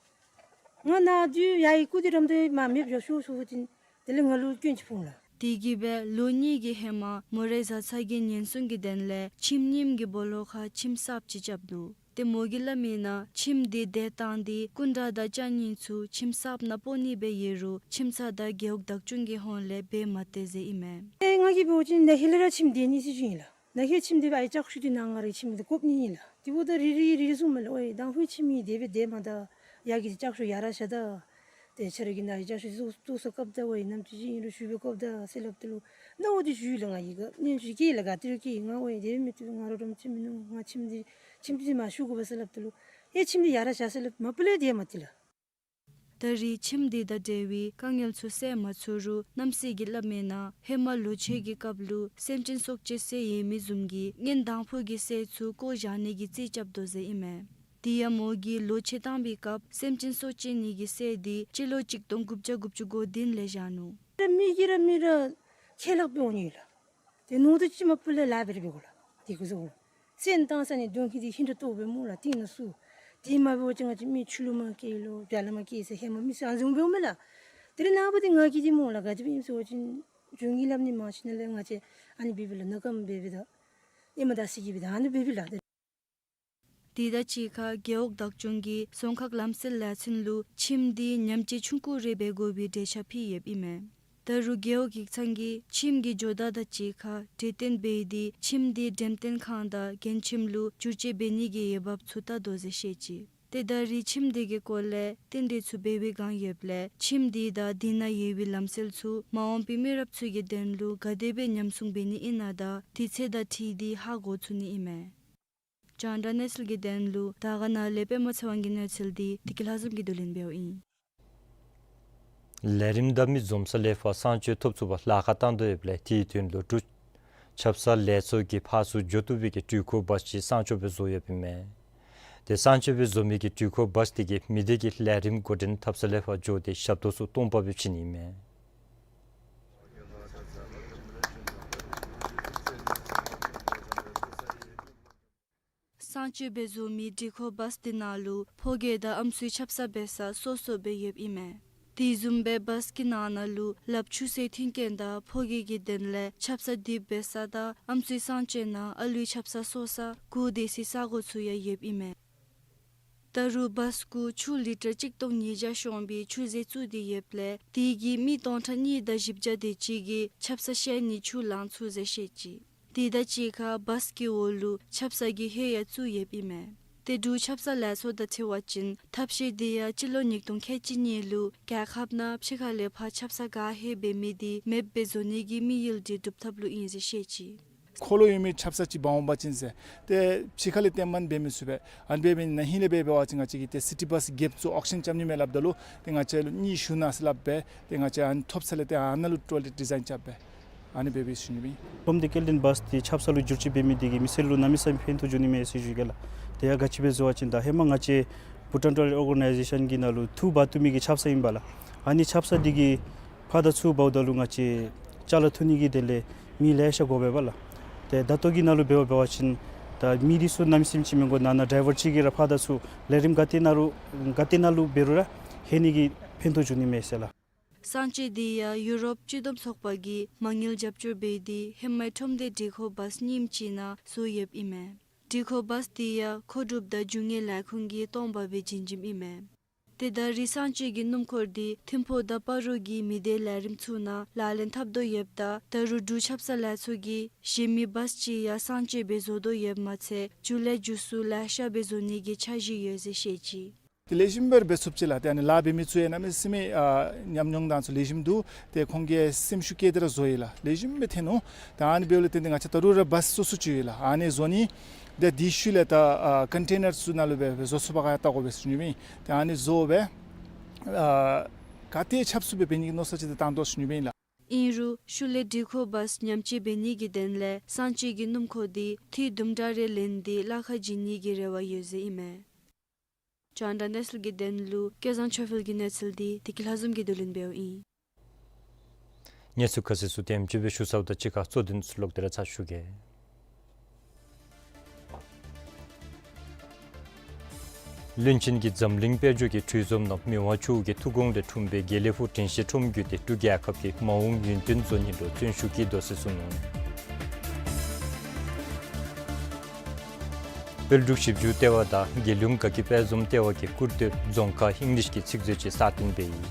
ང་ནཱ་སྡོད་ཡར་གི་སྐུ་འདི་རམ་ད་མར་མེདཔ་འགྱོ་ཤོར་ཤོརཝ་ཅིན་དེ་ལས་ང་ལུ་སྐྱོན་ཅིག་ཕོག་ལགས། དེ་གིས་སྦེ་ལོ་གཉིས་ཀྱི་ཧེ་མ་མོ་རའི་བཟའ་ཚང་གི་ཉེན་སྲུང་གི་དོན་ལས་ཁྱིམ་རྙིངམ་གི་སྦོ་ལོགས་ཁར་ཁྱིམ་གསརཔ་ཅིག་རྐྱབ་ནུག། ཏེ་མོ་གིས་སླབ་མི་ནང་ཁྱིམ་འདི་དེ་བཏང་སྟེ་སྐུ་འདྲ་དང་ཅ་རྙིང་ཚུ་ཁྱིམ་གསརཔ་ནང་སྤོ་ནི་སྦེ་ཡོད་རུང་ཁྱིམ་ཚང་དང་རྒེད་འོག་བདག་སྐྱོང་གི་ཧོངས་ལས་འབད་མ་སྟེར་ཟེར་ཨིན་མས། ཨེ་ང་གིས་འབད་བ་ཅིན་ནཱ་ཧེ་ལས་ར་ཁྱིམ་སྡོད་ནི་ཟེར་ཞུ་ཡི་ལགས། ནཱ་ཧེ་ཁྱིམ་སྡོད་པའི་ཨའི་ལྕགས་ཤོག་འདི་ནཱ་ང་རའི་ཁྱིམ་འདི་བཀོག་ནི་ཨིན་ལགས། དེ་འབདཝ་ད་རེ་རེ་རེ་རེ་གསུངམ་མས་ལགས། ཨོ་ཡེ་དང་ཕུའི་ཁྱིམ་ཨིན། དེ་སྦེ་སྡོད་མ་ད། ཡར་གྱི་ལྕགས་ཤོག་ཡར་ར་བཞག་ད། ཏེ་ཁྱོད་ར་གིས་ནཱ་ལྕགས་ཤོག་བཙུགས་བཙུགས་ས་སྐབས་ད་ཨོ་ཡེ་ནམ་ཅིག་ཅིག་ཨིན་རུང་ཞུ་བའི་སྐབས་ད་ཟེར་སླབ་ད་ལུ་ནཱ་འོ་དེ་ཞུ་ཡི་ལགས། ང་གིས་ག་ནི་ཞུ་གེ་ལགས། ག་ཏེ་རུང་གེ་ང་ཨོ་ཡེ་དེ་སྦེ་མི་བཏུབ། ང་རོགས་རམ་ཅིག་མིན་ནུག། ང་ཁྱིམ་འདི་ཁྱིམ་འདི་མ་ཞུ་དགོ་པས་ཟེར་སླབ་ད་ལུ་ཨེ་ཁྱིམ་འདི་ཡར་ར་བཞག་ཟེར་སླབ་མ་པ་ལས་དེ་མ་བཏུབ་ལགས། ད་རེས་ཁྱིམ་འདི་དང་འབྲེལ་བའི་དཀའ་ངལ་ཚུ་སེལ་མ་ཚུགས་རུང་གནམ་སྲིད་ཀྱིས་སླབ་མི་ནང་ཧེ་མ་ལོ་མཆོད་ཀྱི་སྐབས་ལུ་སེམས་ཅན་སྲོག་གཅོད་ཟེར་ཡོད་མི་བཟུམ་གྱི་ངན་དང་ཕུ་གི་ཟས་ཚུ་བཀོ་བཞག་ནི་གི་རྩིས་རྐྱབ་དོ་ཟེར་ཨིན་མས། དེ་ཡང་མོ་གིས་ལོ་མཆོད་བཏང་བའི་སྐབས་སེམས་ཅན་སྲོག་གཅོད་ནི་གི་ཟས་འདི་སྤྱི་ལོ་གཅིག་སྟོང་དགུ་བརྒྱ་དགུ་བཅུ་གོ་བདུན་ལས་བཞག་ནུག། ར་མི་གི་ར་མི་ར་ཁེ་ལག་པེ་འོང་ནི་ལགས། ཏེ་ནོར་དུ་ཅིག་མ་ཕུལ་ལས་ལཱ་འབད་ར་འབད་དགོ་ལགས། དེ་གུ་ཟེར་གོ་ལགས། སེམས་བཏང་ས་ནི་གདོང་ཁྱི་འདི་ཧིང་འདྲ་ལྟོ་འབད་སྨོ་ལགས། ཏེ་ནི་སུ་དེ་མ་འབད་བ་ཅིན་ང་བཅས་མི་ཆུ་ལུ་མ་སྐྱེ་ལོ་བྱ་ལུ་མ་སྐྱེ་ཟེར་ཧེ་མ་མི་སེར་ཨ་ནི་བཟུམ་འབདཝ་མས་ལགས། དེ་ར་ནངས་པ་འདི་ང་གིས་འདི་སྨོ་ལགས། ག་ཅི་སྦེ་ཨིནམ་ཟེར་བ་ཅིན་གཞུང་གིས་སླབ་ནི་མ་ཤེས་ན་ལས་ང་བཅས་ཨ་ནི་འབད་འབད་ལགས། ནག་ཁམ་འབད་འབད་ད་ཨེ་མ་ད་སི་གི་འབད་ད་ཨ་ནི་འབད་འབད་ལགས། དེ་དང་གཅིག་ཁར་རྒེད་འོག་བདག་སྐྱོང་གིས་རྫོང་ཁག་ལམ་སེལ་ལས་ཚན་ལུ་ཁྱིམ་འདི་ཉམས་བཅོས་ཆུང་ཀུ་རེ་འབད་དགོ་པའི་འགྲེལ་བཤད་ཕུལ་ཡོདཔ་ཨིན་མས། ད་རུང་རྒེད་འོག་ཡིག་ཚང་གིས་ཁྱིམ་གྱི་ཇོ་བདག་དང་གཅིག་ཁར་གྲོས་བསྟུན་འབད་དེ་ཁྱིམ་འདི་འགྲེམས་སྟོན་ཁང་དང་རྒན་ཁྱིམ་ལུ་བསྒྱུར་བཅོས་འབད་ནི་གི་འོས་འབབ་ཚུ་བལྟ་དོ་ཟེར་བཤད་ཅི། ཏེ་ད་རེས་ཁྱིམ་འདི་གི་སྐོར་ལས་རྟེན་འབྲེལ་ཚུ་འབད་བའི་སྒང་ཡོདཔ་ལས་ཁྱིམ་འདི་དང་དེ་ནང་ཡོད་པའི་ལམ་སེལ་ཚུ་མ་འོངས་པའི་མི་རབས་ཚུ་གི་དོན་ལུ་ག་དེ་སྦེ་ཉམས་སྲུང་འབད་ནི་ཨིན་ན་དང་དུས་ཚོད་དང་འཁྲིལ་ཏེ་ཧ་གོ་ཚུགས་ནི་ཨིན་མས། རྒྱང་བསྒྲགས་གནས་ཚུལ་གྱི་དོན་ལུ་དར་དཀར་ནང་ལས་པདྨ་ཚེ་དབང་གི་གནས་ཚུལ་འདི་བདེ་སྐྱིད་ལྷ་འཛོམས་ཀྱིས་བསྡུ་ལེན་འབདཝ་ཨིན། ལས་རིམ་དང་མི་འཛོམས་ས་ལས་ཕར་གསང་སྤྱོད་ཐོབ་ཚུགས་པར་ལཱ་ཁག་བཏང་དོ་ཡོདཔ་ལས་དེའི་དོན་ལུ་འབྲུག་ཆབ་གསང་ལས་ཚོགས་ཀྱིས་ཕར་ཚུར་འགྱོ་བཏུབ་པའི་གི་འགྲུལ་འཁོར་བཱསི་ཅིག་གསང་སྤྱོད་སྦེ་བཟོ་ཡོདཔ་ཨིན་མས། ཏེ་གསང་སྤྱོད་སྦེ་བཟོ་མི་གི་འགྲུལ་འཁོར་བཱསི་དེ་གིས་མི་སྡེ་གི་ལས་རིམ་འགོ་འདྲེན་འཐབ་ས་ལས་ཕར་འགྱོ་སྟེ་ཞབས་ཏོག་ཚུ་སྟོང་པ་སྦེ་བྱིན་ནི་ཨིན་མས། གསང་སྤྱོད་སྦེ་བཟོ་མི་འགྲུལ་འཁོར་བཱསི་དེ་ནང་ལུ་ཕོ་སྐྱེས་དང་ཨམ་སྲུའི་ཆབ་གསང་འབད་ས་སོ་སོ་སྦེ་ཡོདཔ་ཨིན་མས། དེ་བཟུམ་སྦེ་བཱསི་གི་ནང་ན་ལུ་ལགཔ་ཆུ་སེར་མཐུན་རྐྱེན་དང་ཕོ་སྐྱེས་ཀྱི་དོན་ལས་ཆབ་གསང་འདི་འབད་ས་དང་ཨམ་སྲུའི་གསང་སྤྱོད་ནང་ཨ་ལུའི་ཆབ་གསང་གསོ་ས་སྒོ་སྡོད་སའི་ས་སྒོ་ཚུ་ཡང་ཡོདཔ་ཨིན་མས། ད་རུང་བཱསི་གུ་ཆུ་ལི་ཊར་གཅིག་སྟོང་ཉིས་བརྒྱ་ཤོང་བའི་ཆུ་གཟེར་བཙུགས་ཏེ་ཡོདཔ་ལས་དེ་གིས་མི་སྟོང་ཕྲག་གཉིས་དང་བཞི་བརྒྱ་དེ་ཅིག་གིས་ཆབ་གསང་བཤལ་ནི་ཆུ་ལང་ཚུགས་ཟེར་བཤད་ཅི། དེ་དང་གཅིག་ཁར་བཱསི་གི་འོག་ལུ་ཆབ་གསང་གི་ཧོད་ཡང་བཙུགས་ཡོདཔ་ཨིན་མས། ཏེ་འབྲུག་ཆབ་གསང་ལས་ཚོགས་དང་འཁྲིལ་བ་ཅིན་ཐབས་ཤེས་དེ་ཡང་སྤྱི་ལོ་ཉིས་སྟོང་ཁལ་གཅིག་གཉིས་ལུ་རྒྱལ་ཁབ་ནང་ཕྱི་ཁ་ལས་ཕར་ཆབ་གསང་ག་ཧེ་འབད་མི་དེ་མེདཔ་སྦེ་བཟོ་ནི་གི་དམིགས་ཡུལ་དེ་སྒྲུབ་ཐབས་ལུ་ཨིན་ཟེར་བཤད་ཅི། ཁོ་ལུ་ཡོད་མི་ཆབ་གསང་ཅིག་འབག་འོང་པ་ཅིན་ཟེར། ཏེ་ཕྱི་ཁ་ལས་ཏེ་མེན་འབད་མི་ཚུགས་པས། ཨ་ནི་འབད་མི་ནང་ཧིང་ལས་འབད་འབད་བ་ཅིན་ང་བཅས་ཀྱིས་ཏེ་སི་ཊི་བཱསི་གེབ་ཚུ་ཨོག་ཤན་རྐྱབ་ནི་མས་སླབ་ད་ལུ་ཏེ་ང་བཅས་ལུ་གཉིས་ཞུ་གནང་ཟེར་སླབ་སྦེ་ཏེ་ང་བཅས་ཨ་ནི་ཐོབ་ས་ལས་ཏེ་ཨ་ནཱ་ལུ་ཊོའི་ལེཊ་ཌི་ཛའིན་རྐྱབ་སྦེ་ཨ་ནི་འབད་འབད་ཞུ་ནི་མས། ཁྲོམ་སྡེ་སྐྱེལ་འདྲེན་བཱསི་འདི་ཆབ་གསང་ལུ་བསྒྱུར་བཅོས་འབད་མི་འདི་གིས་མི་སེར་ལུ་གནམ་མེད་ས་མེད་ཕན་ཐོགས་འབྱུང་ནི་མས་ཟེར་ཞུ་གེ་ལགས། དེ་ཡང་ག་ཅི་སྦེ་ཟེར་བ་ཅིན་ད་ཧེ་མ་ང་བཅས་བྷུ་ཊཱན་ཊོའི་ལེཊ་ཨོར་ག་ནའི་ཛེ་ཤཱན་གྱི་ནང་ལུ་འཐུ་འབག་བཏུབ་མི་གི་ཆབ་གསང་ཨིན་པས་ལགས། ཨ་ནི་ཆབ་གསང་འདི་གིས་ཕར་དང་ཚུར་འབགཔ་ད་ལུ་ང་བཅས་ཅ་ལ་འཐུ་ནི་གི་དོན་ལས་མི་ལེ་ཤ་དགོ་པས་པ་ལགས། ཏེ་ད་ལྟོ་གི་ནང་ལུ་འབད་བ་འབད་བ་ཅིན་ད་མི་འདི་ཚུ་གནམ་མེད་ས་མེད་ཅིག་མི་དགོ། ནང་ན་ཌའི་ཝར་ཅིག་གིས་ར་ཕར་དང་ཚུར་ལས་རིམ་ག་ཏེ་ནང་ལུ་ག་ཏེ་ནང་ལུ་འབད་རུང་ར་ཧེ་ནི་གི་ཕན་ཐོགས་འབྱུང་ནི་མས་ཟེར་ལགས། གསང་སྤྱོད་འདི་ཡང་ཡུ་རོབ་སྤྱི་བསྡོམས་ཚོགས་པ་གིས་མ་དངུལ་རྒྱབ་སྐྱོར་འབད་དེ་ཧེ་མའི་ཁྲོམ་སྡེ་འགྲུལ་འཁོར་བཱསི་རྙིངམ་ཅིག་ནང་བཟོ་ཡོདཔ་ཨིན་མས། འགྲུལ་འཁོར་བཱསི་འདི་ཡང་མཁོ་སྒྲུབ་དང་རྒྱུ་དངོས་ལས་ཁུངས་ཀྱིས་སྟོང་པ་སྦེ་བྱིན་བྱིནམ་ཨིན་མས། ཏེ་ད་རེས་གསང་སྤྱོད་ཀྱི་སྣུམ་འཁོར་འདི་ཐིམ་ཕུག་དང་སྤ་རོ་གི་མི་སྡེ་ལས་རིམ་ཚུ་ནང་ལག་ལེན་འཐབ་དོ་ཡོདཔ་ད་ད་རུང་འབྲུག་ཆབ་གསང་ལས་ཚོགས་ཀྱིས་གཞན་མི་བཱསི་ཅིག་ཡང་གསང་སྤྱོད་སྦེ་བཟོ་དོ་ཡོདཔ་མ་ཚད་མཇུག་ལས་མཇུག་སུ་ལེ་ཤ་སྦེ་བཟོ་ནི་གི་འཆར་གཞི་ཡོད་ཟེར་བཤད་ཅི། དེ་ལེགས་ཤོམ་སྦེ་འབད་ཚུགསཔ་ཅིག་ལགས། ཏེ་ཨ་ནི་ལཱ་འབད་མི་ཚུ་ཡང་གནམ་མེད་ས་མེད་ཨ་ཉམས་མྱོང་དང་ཚུ་ལེགས་ཤོམ་འདུག། ཏེ་ཁོང་གིས་སེམས་ཤུགས་བསྐྱེད་དེ་ར་བཟོ་ཡི་ལགས། ལེགས་ཤོམ་སྦེ་ཐོན་ནུག། ད་ཨ་ནི་འབདཝ་ལས་བརྟེན་ཏེ་ང་བཅས་ད་རུང་ར་བཱསི་སོ་སོ་ཅིག་ཡོད་ལགས། ཨ་ནི་བཟོ་ནི་ཏེ་དེའི་ཤུལ་ལས་ད་ཨ་ཀོན་ཊེ་ནར་ཚུ་ནང་ལུ་སྦེ་སྦེ་བཟོ་ཚུགས་པར་ཁར་ཡང་བལྟ་དགོ་པས་ཟེར་ཞུ་ནི་མས། ཏེ་ཨ་ནི་བཟོ་སྦེ་ཨ་ག་ཏེ་ཁྱབ་ཚུགས་སྦེ་འབད་ནི་གི་མནོ་བསམ་ཅིག་ཏེ་བཏང་དོ་ཟེར་ཞུ་ནི་མས་ལགས། ཨིན་རུང་ཤུལ་ལས་འགྲུལ་འཁོར་བཱསི་ཉམས་བཅོས་འབད་ནི་གི་དོན་ལས་གསང་སྤྱོད་ཀྱི་སྣུམ་འཁོར་འདི་ཐེངས་དུམ་གྲ་རེ་ལེན་ཏེ་གླ་ཁར་བྱིན་ནི་གི་རེ་བ་ཡོད་ཟེར་ཨིན་མས། རྒྱང་བསྒྲགས་གནས་ཚུལ་གྱི་དོན་ལུ་སྐལ་བཟང་ཆོས་འཕེལ་གྱི་གནས་ཚུལ་འདི་བདེ་སྐྱིད་ལྷ་འཛོམས་ཀྱིས་བསྡུ་ལེན་འབདཝ་ཨིན། གནས་ཚུལ་ཁ་གསལ་ཚུ་དེམ་ཅིག་སྦེ་ཞུ་ཚརཝ་དང་གཅིག་ཁར་གཙོ་དོན་ཚུ་ལོག་སྟེ་ར་ཚར་ཞུ་གེ། བློན་ཆེན་གྱིས་འཛམ་གླིང་དཔལ་འབྱོར་གྱི་གྲོས་འཛོམས་ནང་མི་དབང་མཆོག་གི་ཐུགས་དགོངས་ལས་འཁྲུངས་པའི་དགེ་ལེགས་ཕུག་དྲན་ཤེས་ཁྲོམ་བརྒྱུད་དེ་འབྲུག་རྒྱལ་ཁབ་ཀྱི་མ་འོངས་ཡུན་བརྟན་བཟོ་ནི་ལུ་བརྩོན་ཤུགས་བསྐྱེད་དོ་ཟེར་གསུངས་ནུག། དཔལ་འབྲུག་ཞིབ་འཇུག་ལྟེ་བ་དང་རྒྱལ་ཡོངས་དགའ་སྐྱིད་དཔལ་འཛོམས་ལྟེ་བ་གིས་སྐུར་སྟོད་རྫོང་ཁ་ཨིང་ལིཤ་གི་ཚིག་མཛོད་ཅིག་སྲ་བརྟན་འབད་ཡི།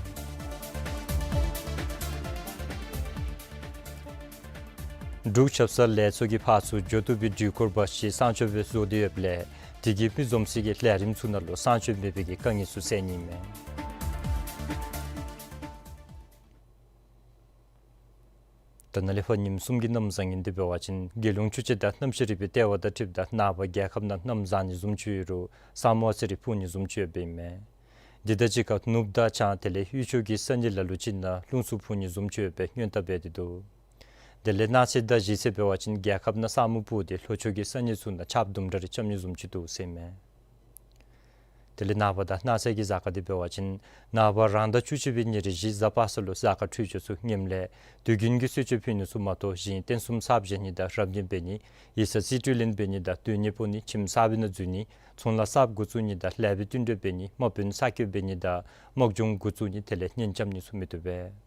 འབྲུག་ཆབ་གསང་ལས་ཚོགས་ཀྱིས་ཕར་ཚུར་འགྱོ་བཏུབ་པའི་འགྲུལ་འཁོར་བཱསི་ཅིག་གསང་སྤྱོད་སྦེ་བཟོ་སྟེ་ཡོདཔ་ལས་དེ་གིས་མི་འཛོམས་སའི་གི་ལས་རིམ་ཚུ་ནང་ལུ་གསང་སྤྱོད་མེད་པའི་གི་དཀའ་ངལ་ཚུ་སེལ་ནི་མས། ད་ནཱ་ལས་ཕར་ཉིནམ་གསུམ་གྱི་གནམ་བཟང་ངན་འདི་འབད་བ་ཅིན་རྒྱལ་ཡོངས་ཆུ་དཔྱད་དང་གནམ་གཤིས་རིག་པའི་ལྟེ་བ་དང་འཁྲིལཝ་ད་ནངས་པ་རྒྱལ་ཁབ་ནང་གནམ་བཟང་ནི་བཟུམ་ཅིག་ཡོད་རུང་ས་སྨུག་ཨ་ཙི་རེ་ཕུབ་ནི་བཟུམ་ཅིག་ཡོདཔ་ཨིན་མས། འདི་དང་གཅིག་ཁར་ནུབ་དང་བྱང་དེ་ལས་དབུས་ཕྱོགས་ཀྱི་ས་གནས་ལ་ལུ་ཅིག་ནང་རླུང་འཚུབ་འཕུ་ནི་བཟུམ་ཅིག་ཡོད་པའི་སྔོན་བརྡ་འབད་དེ་འདུག། དེ་ལས་གནངས་ཚེ་དང་གཞེས་ཚེ་འབད་བ་ཅིན་རྒྱལ་ཁབ་ནང་ས་སྨུག་སྤུབས་ཏེ་ལྷོ་ཕྱོགས་ཀྱི་ས་གནས་ཚུ་ནང་ཆརཔ་དུམ་གྲ་རེ་རྐྱབ་ནི་བཟུམ་ཅིག་འདུག་ཟེར་ཨིན་མས། དེ་ལས་ནངས་པ་དང་གནངས་ཚེ་གི་གཟའ་སྐར་འདི་འབད་བ་ཅིན་ནངས་པ་རང་ཟླ་བཅུ་གཅིག་པའི་ཉེར་བཞི་གཟའ་པ་སངས་ལུ་གཟའ་སྐར་འཕྲོད་སྦྱོར་ཚུ་ངནམ་ལས་དུས་རྒྱུན་གྱི་གསོལ་མཆོད་ཕུལ་ནི་ཚུ་མ་གཏོགས་གཞན་རྟེན་གསུམ་གསརཔ་བཞེངས་ནི་དང་རབ་གནས་འབད་ནི་ཡིག་ཚང་རྩིས་སྤྲོད་ལེན་འབད་ནི་དང་སྡོད་གནས་སྤོ་ནི་ཁྱིམ་གསར་པའི་ནང་འཛུལ་ནི་ཚོང་ལཱ་གསརཔ་འགོ་བཙུགས་ནི་དང་ལེགས་པའི་བསྟུན་གྲོས་འབད་ནི་དམག་དཔོན་གསར་བསྐོ་འབད་ནི་དང་དམག་སྦྱོང་འགོ་བཙུགས་ནི་དེ་ལས་གཉེན་རྐྱབ་ནི་ཚུ་མི་བཏུབ་པས།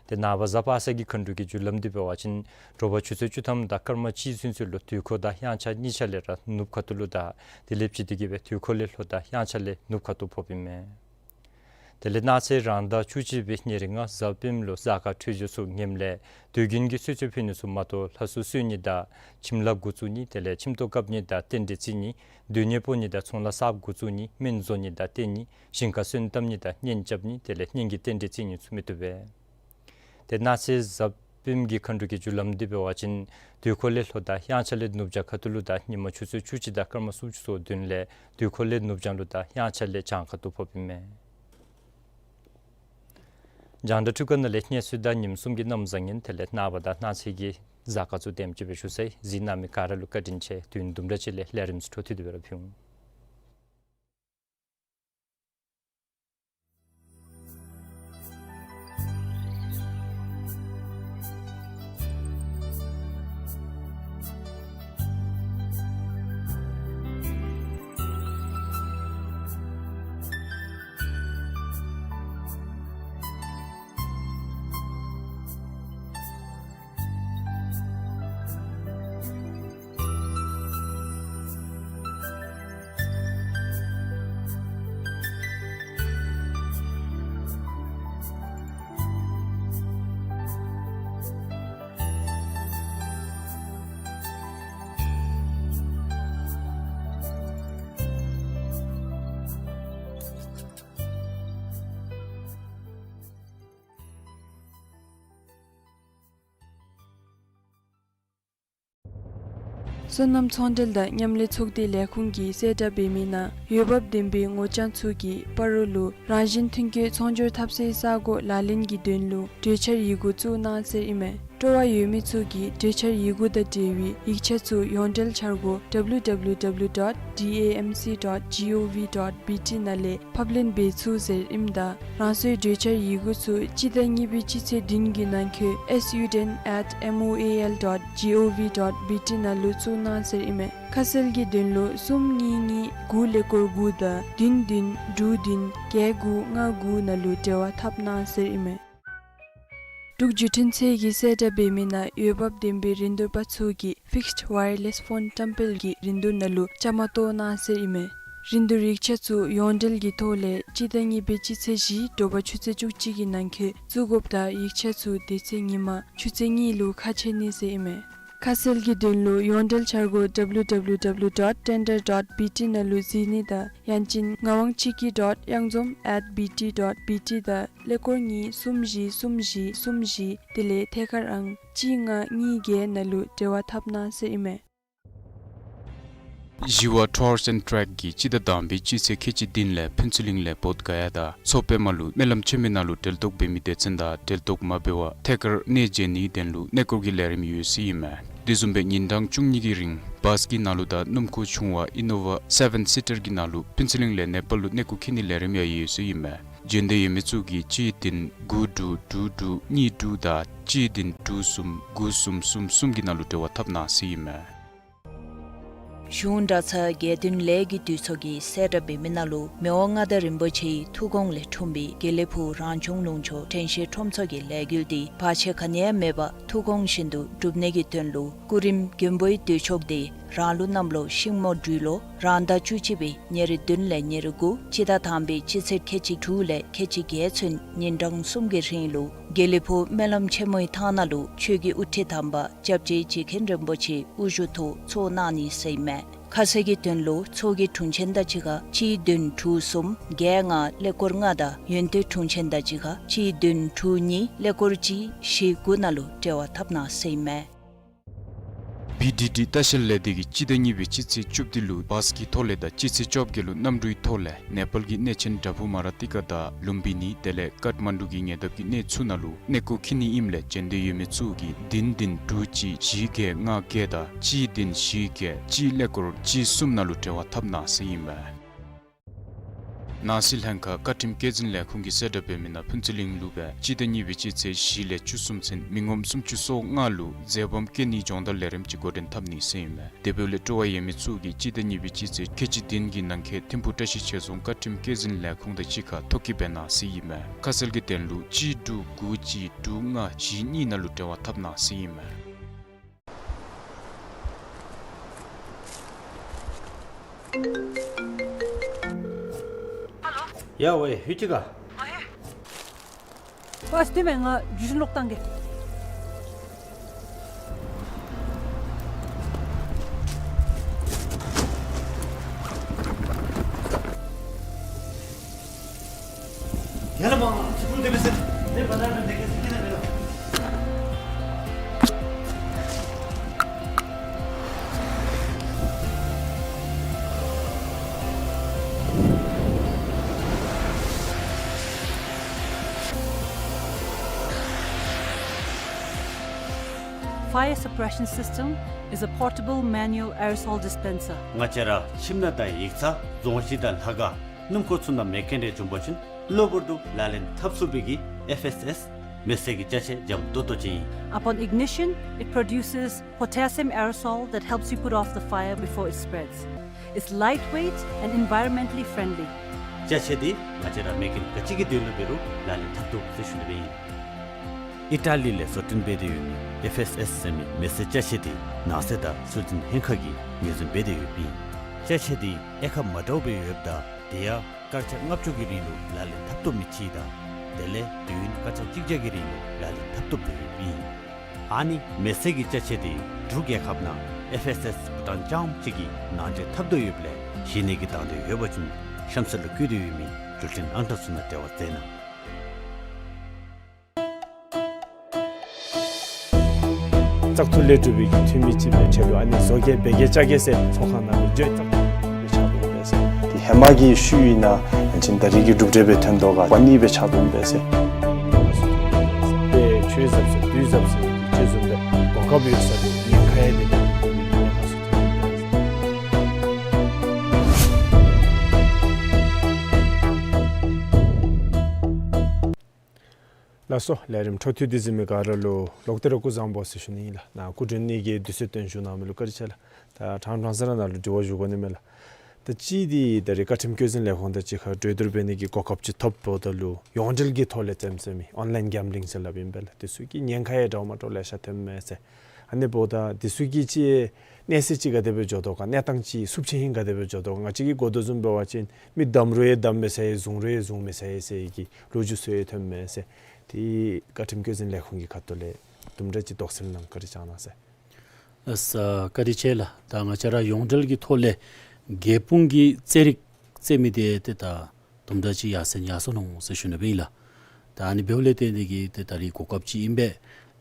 དེ་ནངས་པ་གཟའ་པ་སངས་ཀྱི་མཁའ་འགྲོ་གི་རྒྱུ་ལམ་འདི་འབད་བ་ཅིན་དྲོ་པ་ཆུ་ཚོད་བཅུ་ཐམ་དང་སྐར་མ་གཅིག་ཚུན་ཚོད་ལུ་དུས་འཁོར་དང་དབྱངས་འཆར་གཉིས་ཆ་ལས་ར་ནུབ་ཁ་ཐུག་ལུ་དང་དེ་ལས་ཕྱེ་སྟེ་གི་སྦེ་དུས་འཁོར་ལས་ལྷོ་དང་དབྱངས་འཆར་ལས་ནུབ་ཁ་ཐུག་ཕོགཔ་ཨིན་མས། དེ་ལས་གནངས་ཚེ་རང་ཟླ་བཅུ་གཅིག་པའི་ཉེར་ལྔ་གཟའ་སྤེནམ་ལུ་གཟའ་སྐར་འཕྲོད་སྦྱོར་ཚུ་ངནམ་ལས་དུས་རྒྱུན་གྱི་གསོལ་མཆོད་ཕུལ་ནི་ཚུ་མ་གཏོགས་ལྷ་གསོལ་གསོལ་ནི་དང་ཁྱིམ་ལཱ་འགོ་བཙུགས་ནི་དེ་ལས་ཁྱིམ་ཐོག་བཀབ་ནི་དང་རྟེན་འབྲེལ་བརྩི་ནི་སྡོད་གནས་སྤོ་ནི་དང་ཚོང་ལཱ་གསརཔ་འགོ་བཙུགས་ནི་སྨན་བཟོ་ནི་དང་བསྟེན་ནི་ཞིང་ཁར་སོན་བཏབ་ནི་དང་གཉེན་རྐྱབ་ནི་དེ་ལས་གཉེན་གྱི་རྟེན་འབྲེལ་བརྩི་ནི་ཚུ་མི་བཏུབ་པས། དེ་གནངས་ཚེ་གཟའ་སྤེནམ་གྱི་མཁའ་འགྲོ་གི་རྒྱུ་ལམ་འདི་འབད་བ་ཅིན་དུས་འཁོར་ལས་ལྷོ་དང་དབྱངས་འཆར་ལས་ནུབ་བྱང་ཁ་ཐུག་ལུ་དང་ཉིན་མ་ཆུ་ཚོད་བཅུ་གཅིག་དང་སྐར་མ་སུམ་ཅུ་སོ་བདུན་ལས་དུས་འཁོར་ལས་ནུབ་བྱང་ལུ་དང་དབྱངས་འཆར་ལས་བྱང་ཁ་ཐུག་ཕོགཔ་ཨིན་མས། རྒྱང་བསྒྲགས་འཕྲུལ་ཁང་ནང་ལས་གནས་ཚུལ་དང་ཉིནམ་གསུམ་གྱི་གནམ་བཟང་ངན་དེ་ལས་ནངས་པ་དང་གནངས་ཚེ་གི་གཟའ་སྐར་ཚུ་དེམ་ཅིག་སྦེ་ཞུ་ཚར་ཡི། གཟིགས་གནང་མི་ག་ར་ལུ་བཀའ་དྲིན་ཆེ། དུས་ཡུན་དུམ་གྲ་ཅིག་ལས་ལས་རིམ་ཚུ་འཕྲོ་མཐུད་དེ་སྦེ་ར་ཕུལ་འོང་། སོ་ནམ་ཚོང་འབྲེལ་དང་མཉམ་ལས་ཚོགས་སྡེ་ལས་ཁུངས་ཀྱིས་གསལ་བསྒྲགས་འབད་མི་ནང་འོས་འབབ་ལྡན་པའི་ངོ་རྐྱང་ཚུ་གིས་སྤ་རོ་ལུ་རང་བཞིན་ཐོན་སྐྱེད་ཚོང་སྒྱུར་འཐབ་སའི་ས་སྒོ་ལག་ལེན་གྱི་དོན་ལུ་གྲོས་འཆར་ཡི་གུ་བཙུགས་གནང་ཟེར་ཨིན་མས། སྤྲོ་བ་ཡོད་མི་ཚུ་གིས་གྲོས་འཆར་ཡི་གུ་དང་འབྲེལ་བའི་ཡིག་ཆ་ཚུ་ཡོངས་འབྲེལ་འཆར་སྒོ་W W W dot D A M C dot G O V dot B T ནང་ལས་ཕབ་ལེན་འབད་ཚུགས་ཟེར་ཨིནམ་ད་རང་སོའི་གྲོས་འཆར་ཡི་གུ་ཚུ་སྤྱི་ཟླ་གཉིས་པའི་སྤྱི་ཚེས་བདུན་གྱི་ནང་འཁོད student at M O A L dot G O V dot B T ནང་ལུ་བཙུགས་གནང་ཟེར་ཨིན་མས། ཁ་གསལ་གྱི་དོན་ལུ་གསུམ་གཉིས་གཉིས་དགུ་ཀླད་ཀོར་དགུ་དང་བདུན་བདུན་དྲུག་བདུན་བརྒྱད་དགུ་ལྔ་དགུ་ནང་ལུ་འབྲེལ་བ་འཐབ་གནང་ཟེར་ཨིན་མས། འབྲུག་བརྒྱུད་འཕྲིན་ཚད་ཀྱིས་གསལ་བསྒྲགས་འབད་མི་ནང་འོས་འབབ་ལྡན་པའི་རིན་བསྡུར་པ་ཚུ་གིས་fixed wireless phone བཀྲམ་སྤེལ་གྱི་རིན་བསྡུར་ནང་ལུ་བཅའ་མར་གཏོགས་གནང་ཟེར་ཨིན་མས། རིན་བསྡུར་ཡིག་ཆ་ཚུ་ཡོངས་འབྲེལ་གྱི་ཐོག་ལས་སྤྱི་ཟླ་གཉིས་པའི་སྤྱི་ཚེས་བཞི་དྲོ་པ་ཆུ་ཚོད་བཅུ་གཅིག་གི་ནང་འཁོད་བཙུགས་དགོཔ་དང་ཡིག་ཆ་ཚུ་དེ་ཚེ་ཉིན་མ་ཆུ་ཚོད་གཉིས་ལུ་ཁ་ཕྱེ་ནི་ཟེར་ཨིན་མས། ཁ་གསལ་གྱི་དོན་ལུ་ཡོངས་འབྲེལ་འཆར་སྒོ་W W W dot tender dot B T ནང་ལུ་གཟིགས་ནི་དང་ཡང་ཅིན་ངག་དབང་ཆོས་སྐྱིད་dot གཡང་འཛོམས་at B T dot B T དང་ཀླད་ཀོར་གཉིས་གསུམ་བཞི་གསུམ་བཞི་གསུམ་བཞི་དེ་ལས་ཐད་ཀར་ཨང་གཅིག་ལྔ་གཉིས་བརྒྱད་ནང་ལུ་འབྲེལ་བ་འཐབ་གནང་ཟེར་ཨིན་མས། ཞི་བ་Tours and Trek གིས་སྤྱི་ཟླ་དང་པའི་སྤྱི་ཚེས་ཁལ་གཅིག་བདུན་ལས་ཕུན་ཚོགས་གླིང་ལས་བོདྷ་ག་ཡ་དང་མཚོ་པདྨ་ལུ་སྨོན་ལམ་ཆེན་མོའི་ནང་ལུ་གྲལ་གཏོགས་འབད་མི་སྡེ་ཚན་དང་གྲལ་གཏོགས་མ་འབད་བར་ཐད་ཀར་གནས་མཇལ་ནིའི་དོན་ལུ་གནས་སྐོར་གྱི་ལས་རིམ་ཡོད་ཟེར་ཨིན་མས། དེ་བཟུམ་སྦེ་ཉིན་གྲངས་བཅུ་གཉིས་ཀྱི་རིང་བཱས་ཀྱི་ནང་ལུ་དང་སྣུམ་འཁོར་ཆུང་བ་Innova seven seater གྱི་ནང་ལུ་ཕུན་ཚོགས་གླིང་ལས་ནེ་པཱལ་ལུ་གནས་སྐོར་འཁྱིད་ནིའི་ལས་རིམ་ཡང་ཡོད་ཟེར་ཨིན་མས། འབྱོན་འདོད་ཡོད་མི་ཚུ་གིས་གཅིག་བདུན་དགུ་དྲུག་དྲུག་དྲུག་གཉིས་དྲུག་དང་གཅིག་བདུན་དྲུག་གསུམ་དགུ་གསུམ་གསུམ་གསུམ་གྱི་ནང་ལུ་འབྲེལ་བ་འཐབ་གནང་ཟེར་ཨིན་མས། གཞུང་གྲྭ་ཚང་དགེ་འདུན་ལས་ཀྱི་འདུས་ཚོགས་ཀྱིས་གསལ་བསྒྲགས་འབད་མི་ནང་ལུ་མི་དབང་མངའ་བདག་རིན་པོ་ཆེའི་ཐུགས་དགོངས་ལས་འཁྲུངས་པའི་དགེ་ལེགས་ཕུག་རང་བྱུང་ལུང་ཕྱོགས་དྲན་ཤེས་ཁྲོམ་ཚོགས་ཀྱི་ལས་འགུལ་འདི་བར་ཆད་ག་ནི་ཡང་མེད་པར་ཐུགས་དགོངས་བཞིན་དུ་སྒྲུབ་ནིའི་དོན་ལུ་སྐུ་རིམ་མགོན་པོའི་འདུས་ཚོགས་འདི་རང་ལུགས་གནམ་ལོ་ཤིང་མོ་སྦྲུལ་ལོ་རང་ཟླ་བཅུ་གཅིག་པའི་ཉེར་བདུན་ལས་ཉེར་དགུ་སྤྱི་ཟླ་དང་པའི་སྤྱི་ཚེས་ཁལ་གཅིག་དྲུག་ལས་ཁལ་གཅིག་བརྒྱད་ཚུན་ཉིན་གྲངས་གསུམ་གྱི་རིང་ལུ་དགེ་ལེགས་ཕུག་སྨོན་ལམ་ཆེན་མོའི་ཐང་ནང་ལུ་ཆོས་ཀྱི་དབུ་ཁྲིད་དམ་པ་སྐྱབས་རྗེ་རྗེ་མཁན་རིན་པོ་ཆེ་དབུ་བཞུགས་ཐོག་ཚོགས་གནང་ནི་ཟེར་ཨིན་མས། ཁ་གསལ་གྱི་དོན་ལུ་ཚོགས་ཀྱི་དྲུང་ཆེན་དང་གཅིག་ཁར་གཅིག་བདུན་དྲུག་གསུམ་བརྒྱད་ལྔ་ཀླད་ཀོར་ལྔ་དང་ཡོན་ཏན་དྲུང་ཆེན་དང་གཅིག་ཁར་གཅིག་བདུན་དྲུག་གཉིས་ཀླད་ཀོར་གཅིག་བཞི་དགུ་ནང་ལུ་འབྲེལ་བ་འཐབ་གནང་ཟེར་ཨིན་མས། བི་ཌི་ཌི་ལྟ་བཤལ་ལས་སྡེ་གིས་སྤྱི་ཟླ་གཉིས་པའི་སྤྱི་ཚེས་བཅུ་བདུན་ལུ་བཱས་ཀྱི་ཐོག་ལས་དང་སྤྱི་ཚེས་བཅོ་བརྒྱད་ལུ་གནམ་གྲུའི་ཐོག་ལས་ནེ་པཱལ་གྱི་གནས་ཆེན་བྲག་ཕུག་མ་ར་ཏི་ཀ་དང་ལུམ་བི་ནི་དེ་ལས་ཀཏ་མན་ཌུ་གི་ཉེ་འདབས་ཀྱི་གནས་ཚུ་ནང་ལུ་གནས་སྐོར་འཁྱིད་ནི་ཨིནམ་ལས་འབྱོན་འདོད་ཡོད་མི་ཚུ་གིས་བདུན་བདུན་དྲུག་གཅིག་བཞི་བརྒྱད་ལྔ་བརྒྱད་དང་གཅིག་བདུན་བཞི་བརྒྱད་གཅིག་ཀླད་ཀོར་གཅིག་གསུམ་ནང་ལུ་འབྲེལ་བ་འཐབ་གནང་ཟེར་ཨིན་མས། ནང་སྲིད་ལྷན་ཁག་བཀའ་ཁྲིམས་བཀོད་འཛིན་ལས་ཁུངས་ཀྱིས་གསལ་བསྒྲགས་འབད་མི་ནང་ཕུན་ཚོགས་གླིང་ལུ་སྦེ་སྤྱི་ཟླ་གཉིས་པའི་སྤྱི་ཚེས་བཞི་ལས་བཅུ་གསུམ་ཚུན་མི་ངོམ་སུམ་ཅུ་སོ་ལྔ་ལུ་འཛོལ་སྦོམ་བཀལ་ནིའི་སྦྱོང་བརྡར་ལས་རིམ་ཅིག་འགོ་འདྲེན་འཐབ་ནི་ཟེར་ཨིན་མས། དེ་འབདཝ་ལས་སྤྲོ་བ་ཡོད་མི་ཚུ་གིས་སྤྱི་ཟླ་གཉིས་པའི་སྤྱི་ཚེས་ཁལ་གཅིག་བདུན་གྱི་ནང་འཁོད་ཐིམ་ཕུག་བཀྲ་ཤིས་ཆོས་རྫོང་བཀའ་ཁྲིམས་བཀོད་འཛིན་ལས་ཁུངས་དང་གཅིག་ཁར་ཐོ་བཀོད་འབད་གནང་ཟེར་ཨིན་མས། ཁ་གསལ་གྱི་དོན་ལུ་གཅིག་དྲུག་དགུ་གཅིག་དྲུག་ལྔ་བཞི་གཉིས་ནང་ལུ་འབྲེལ་བ་འཐབ་གནང་ཟེར་ཨིན་མས། ཡ་ཝེ་ཧུ་ཅི་ག། ཨ་ལས་སྡོད་མི་ང་བརྒྱུད་འཕྲིན་ལོག་བཏང་གེ། Fire suppression system is a portable manual aerosol dispenser. ང་བཅས་ར་ཁྱིམ་ནང་དང་ཡིག་ཚང་རྫོང་གཞི་དང་ལྷ་ཁང་སྣུམ་འཁོར་ཚུ་ནང་མེ་སྐྱོན་རེ་བྱུང་པ་ཅིན་གློ་བུར་དུ་ལག་ལེན་འཐབ་ཚུགས་པའི་གི་ཨེཕ་ཨེསི་ཨེསི་མེ་བསད་ཀྱི་ཅ་ཆས་འཇམ་ཏོང་ཏོ་ཅིག་ཨིན། Upon ignition, it produces potassium aerosol that helps you put off the fire before it spreads. It's lightweight and environmentally friendly. ཅ་ཆས་འདི་ང་བཅས་ར་མེ་སྐྱོན་ག་ཅི་གི་དོན་ལུ་འབད་རུང་ལག་ལེན་འཐབ་ཚུགས་ཟེར་ཞུ་ནི་སྦེ་ཨིན། ཨི་ཊ་ལི་ལས་བཟོ་སྐྲུན་འབད་དེ་ཡོད་མི་ཨེཕ་ཨེསི་ཨེསི་ཟེར་མི་མེ་བསད་ཅ་ཆས་འདི་ནང་སྲིད་དང་སྲོལ་འཛིན་ལྷན་ཁག་གིས་ངོས་འཛིན་འབད་དེ་ཡོདཔ་ཨིན། ཅ་ཆས་འདི་དབྱེ་ཁག་མ་འདྲཝ་སྦེ་ཡོདཔ་ད་དེ་ཡང་སྐར་ཆ་ལྔ་བཅུ་གི་རིང་ལུ་ལག་ལེན་འཐབ་བཏུབ་མི་ཅིག་དང་དེ་ལས་དུས་ཡུན་སྐར་ཆ་གཅིག་བརྒྱ་གི་རིང་ལུ་ལག་ལེན་འཐབ་བཏུབ་སྟེ་ཡོདཔ་ཨིན། ཨ་ནི་མེ་བསད་ཀྱི་ཅ་ཆས་འདི་འབྲུག་རྒྱལ་ཁབ་ནང་ཨེཕ་ཨེསི་ཨེསི་བྷུ་ཊཱན་རྐྱངམ་གཅིག་གིས་ནང་འདྲེན་འཐབ་དོ་ཡོདཔ་ལས་གཞི་ནས་ཀྱི་དང་འདོད་ཡོད་པ་ཅིན་གཤམ་གསལ་ལུ་བཀོད་དེ་ཡོད་མི་འགྲུལ་འཕྲིན་ཨང་གྲངས་ཚུ་ནང་འབྲེལ་བ་མཛད་གནང་། བཙག་འཐུ་ལས་གྲུབ་པའི་འཐུས་མི་ཅིག་སྦེ་ཁྲལ་ལུ་ཨ་ནི་བཟོ་གེ་འབད་གེ་རྐྱབ་གེ་ཟེར་ཚོགས་ཁང་ནང་ལུ་བརྗོད་བཏང་སྦེ་ཆགས་འདུག་པས་ཟེར། དེ་ཧེ་མ་གི་ཤུལ་ཨིན་ན་ཡང་ཅིན་ད་རིས་ཀྱི་གྲུབ་འབྲས་སྦེ་ཐོན་དོ་ག་པ་ནི་སྦེ་ཆགས་འདུག་པས་ཟེར། དཔེ་ཆོས་ཟབ་ཟེར་དུས་ཟབ་ཟེར་ཅིག་བཟུམ་སྦེ་གོ་སྐབས་ཡོད་ས་ལུ་ཉེན་ཁ་ཡང་དེ་ལས་ཉེན་ཁ་ཚུ་ཐོན་འདུག་པས་ཟེར། ལགས་སོ། ལས་རིམ་འཕྲོ་མཐུད་དེ་གཟིགས་མི་ག་ར་ལུ་ལོག་སྟེ་ར་སྐུ་གཟུགས་བཟང་པོ་ཟེར་ཞུ་ནི་ཨིན་ལགས། ནཱ་སྐུ་མགྲོན་གཉིས་ཀྱིས་དུས་ཚོད་བཏོན་བཞུགས་གནང་མི་ལུ་བཀའ་དྲིན་ཆེ་ལགས། ད་ཕྲང་ཕྲང་ས་ར་ནཱ་ལུ་དྲི་བ་ཞུ་དགོ་ནི་མས་ལགས། ད་ཅི་འདི་ད་རིས་བཀའ་ཁྲིམས་བཀོད་འཛིན་ལས་ཁུངས་དང་གཅིག་ཁར་གྲོས་བསྡུར་འབད་ནི་གི་གོ་སྐབས་ཅིག་ཐོབ་འབདཝ་ད་ལུ་ཡོངས་འབྲེལ་གྱི་ཐོག་ལས་བཙེམ་བཙེམ་མི་ཨོན་ལཱའིན་གེམ་བི་ལིང་ཟེར་སླབ་ཨིན་པས་ལགས། དེ་ཚུ་གི་ཉེན་ཁ་ཡང་འདྲཝ་མ་འདྲཝ་ལེ་ཤ་ཐོནམ་མས་ཟེར། ཨ་ནི་འབདཝ་ད་དེ་ཚུ་གི་ཅིག་གནས་ཚད་ཅིག་ག་དེ་སྦེ་འགྱོ་དོ་ག་གནས་སྟངས་ཅིག་སུབ་ཆེ་ཧིང་ག་དེ་སྦེ་འགྱོ་དོ་ག། ང་བཅས་ཀྱིས་གོ་དོ་བཟུམ་འབད་བ་ཅིན་མི་བསྡམ་རུང་ཡང་བསྡམ་མི་ཚར་ཡི་བཟུང་རུང་ཡང་བཟུང་མི་ཚར་ཡི་ཟེར་གྱི་ལོ་རྒྱུས་ཚུ་ཡང་ཐོནམ་མས་ཟེར། དེ་བཀའ་ཁྲིམས་བཀོད་འཛིན་ལས་ཁུངས་ཀྱི་ཁ་ཐུག་ལས་དུམ་གྲ་ཅིག་དོགས་སེལ་གནང་བཀའ་དྲིན་བསྐྱང་གནང་ཟེར། ལགས་སོ། བཀའ་དྲིན་ཆེ་ལགས། ད་ང་བཅས་ར་ཡོངས་འབྲེལ་གྱི་ཐོག་ལས་རྒྱལ་སྤུངས་ཀྱི་རྩེད་རིགས་རྩེད་མི་དེ་ཏེ་ད་དུམ་གྲ་ཅིག་ཡར་སེང་ཡར་སོང་ནུག་ཟེར་ཞུ་ནི་སྦེ་ཨིན་ལགས། ད་ཨ་ནི་འབདཝ་ལས་བརྟེན་ཏེ་གིས་ཏེ་ད་རིས་གོ་སྐབས་ཅིག་ཨིན་པས།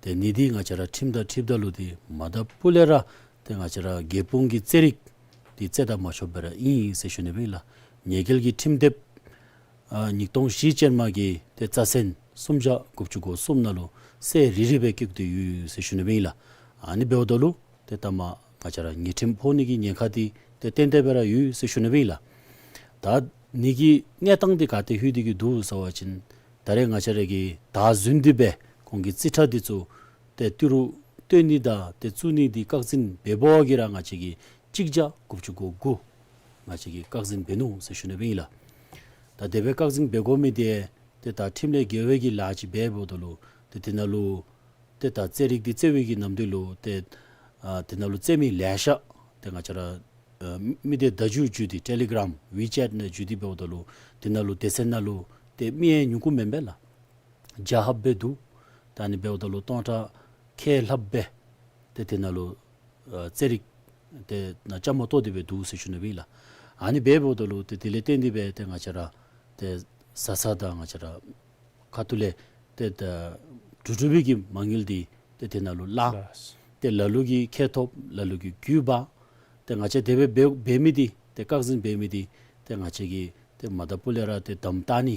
ཏེ་ཨ་ནི་འདི་ང་བཅས་ར་ཁྲིམས་དང་འཁྲིལཝ་ད་ལུ་འདི་མ་དང་པོ་ལས་ར་ཏེ་ང་བཅས་ར་རྒྱལ་སྤུངས་ཀྱི་རྩེད་རིགས་འདི་རྩེད་ད་མ་ཆོགཔ་སྦེ་ར་ཨིན་ཟེར་ཞུ་ནི་སྦེ་ཨིན་ལགས། ཉེས་འགེལ་གྱི་ཁྲིམས་དེབ་ཨ་ཉིས་སྟོང་བཞི་ཅན་མ་གི་ཏེ་རྩ་ཚན་སུམ་བརྒྱ་དགུ་བཅུ་གོ་གསུམ་ནང་ལུ་གསལ་རི་རི་སྦེ་བཀོད་དེ་ཡོད་ཟེར་ཞུ་ནི་སྦེ་ཨིན་ལགས། ཨ་ནི་འབདཝ་ད་ལུ་ཏེ་ད་མ་ང་བཅས་ར་ཉེས་ཁྲིམས་ཕོག་ནི་གི་ཉེན་ཁ་འདི་ཏེ་ཏན་ཏན་སྦེ་ར་ཡོད་ཟེར་ཞུ་ནི་སྦེ་ཨིན་ལགས། ད་ཨ་ནི་གི་གནས་སྟངས་འདི་ག་ཏེ་ལྷོད་དེ་གིས་འདུག་ཟེར་བ་ཅིན་ད་རེས་ང་བཅས་ར་གིས་ད་བཟུང་སྟེ་སྦེ་ཁོང་གི་རྩིས་ཁྲ་འདི་ཚུ་ཏེ་ཏི་རུ་སྟོན་ནི་དང་ཏེ་བཙུགས་ནི་འདི་བཀག་འཛིན་འབད་བ་གིས་ར་ང་བཅས་ཀྱིས་གཅིག་བརྒྱ་དགུ་བཅུ་གོ་དགུ་ང་བཅས་ཀྱིས་བཀག་འཛིན་འབད་ནུག་ཟེར་ཞུ་ནི་སྦེ་ཨིན་ལགས། ད་དེ་སྦེ་བཀག་འཛིན་འབད་དགོ་མི་འདི་ཏེ་ད་ཁྲིམས་ལས་འགལ་བའི་གི་ལཱ་ཅིག་འབད་འབདཝ་ད་ལུ་ཏེ་དེ་ནང་ལུ་ཏེ་ད་རྩེད་རིགས་འདི་རྩེད་པའི་གི་ནམ་དུས་ལུ་ཏེ་ཨ་དེ་ནང་ལུ་རྩེད་མི་ལེ་ཤ་ཏེ་ང་བཅས་ར་ཨ་མི་སྡེ་བརྡ་བརྒྱུད་བརྒྱུད་དེ་ཊེ་ལི་གྲམ་ཝི་ཅེཊ་ནང་བརྒྱུད་དེ་འབདཝ་ད་ལུ་དེ་ནང་ལུ་སྡེ་ཚན་ནང་ལུ་ཏེ་མི་ཡང་ཉུང་ཀུ་མེན་པས་ལགས། བརྒྱ་ལྷགཔ་སྦེ་འདུག། ད་ཨ་ནི་འབདཝ་ད་ལུ་སྟོང་ཕྲག་ཁལ་ལྷགཔ་སྦེ་ཏེ་དེ་ནང་ལུ་ཨ་རྩེད་རིགས་ཏེ་ནང་བཅའ་མར་གཏོགས་ཏེ་སྦེ་འདུག་ཟེར་ཞུ་ནི་སྦེ་ཨིན་ལགས། ཨ་ནི་འབདཝ་ད་ལུ་ཏེ་དེ་ལས་བརྟེན་ཏེ་སྦེ་ཏེ་ང་བཅས་ར་ཏེ་བཟའ་ཚང་དང་ང་བཅས་ར་ཁ་ཐུག་ལས་ཏེ་ད་གྲུབ་གྲུབ་པའི་གི་མ་དངུལ་འདི་ཏེ་དེ་ནང་ལུ་བླ་ལགས། ཏེ་ལ་ལུ་གིས་ཁེ་ཐོབ་ལ་ལུ་གིས་རྒྱུས་འབག། ཏེ་ང་བཅས་དེ་སྦེ་འབད་འབད་མི་འདི་ཏེ་བཀག་འཛིན་འབད་མི་འདི་ཏེ་ང་བཅས་ཀྱིས་ཏེ་མ་ད་པུ་ལས་ར་ཏེ་དམ་བཏགས་ནི་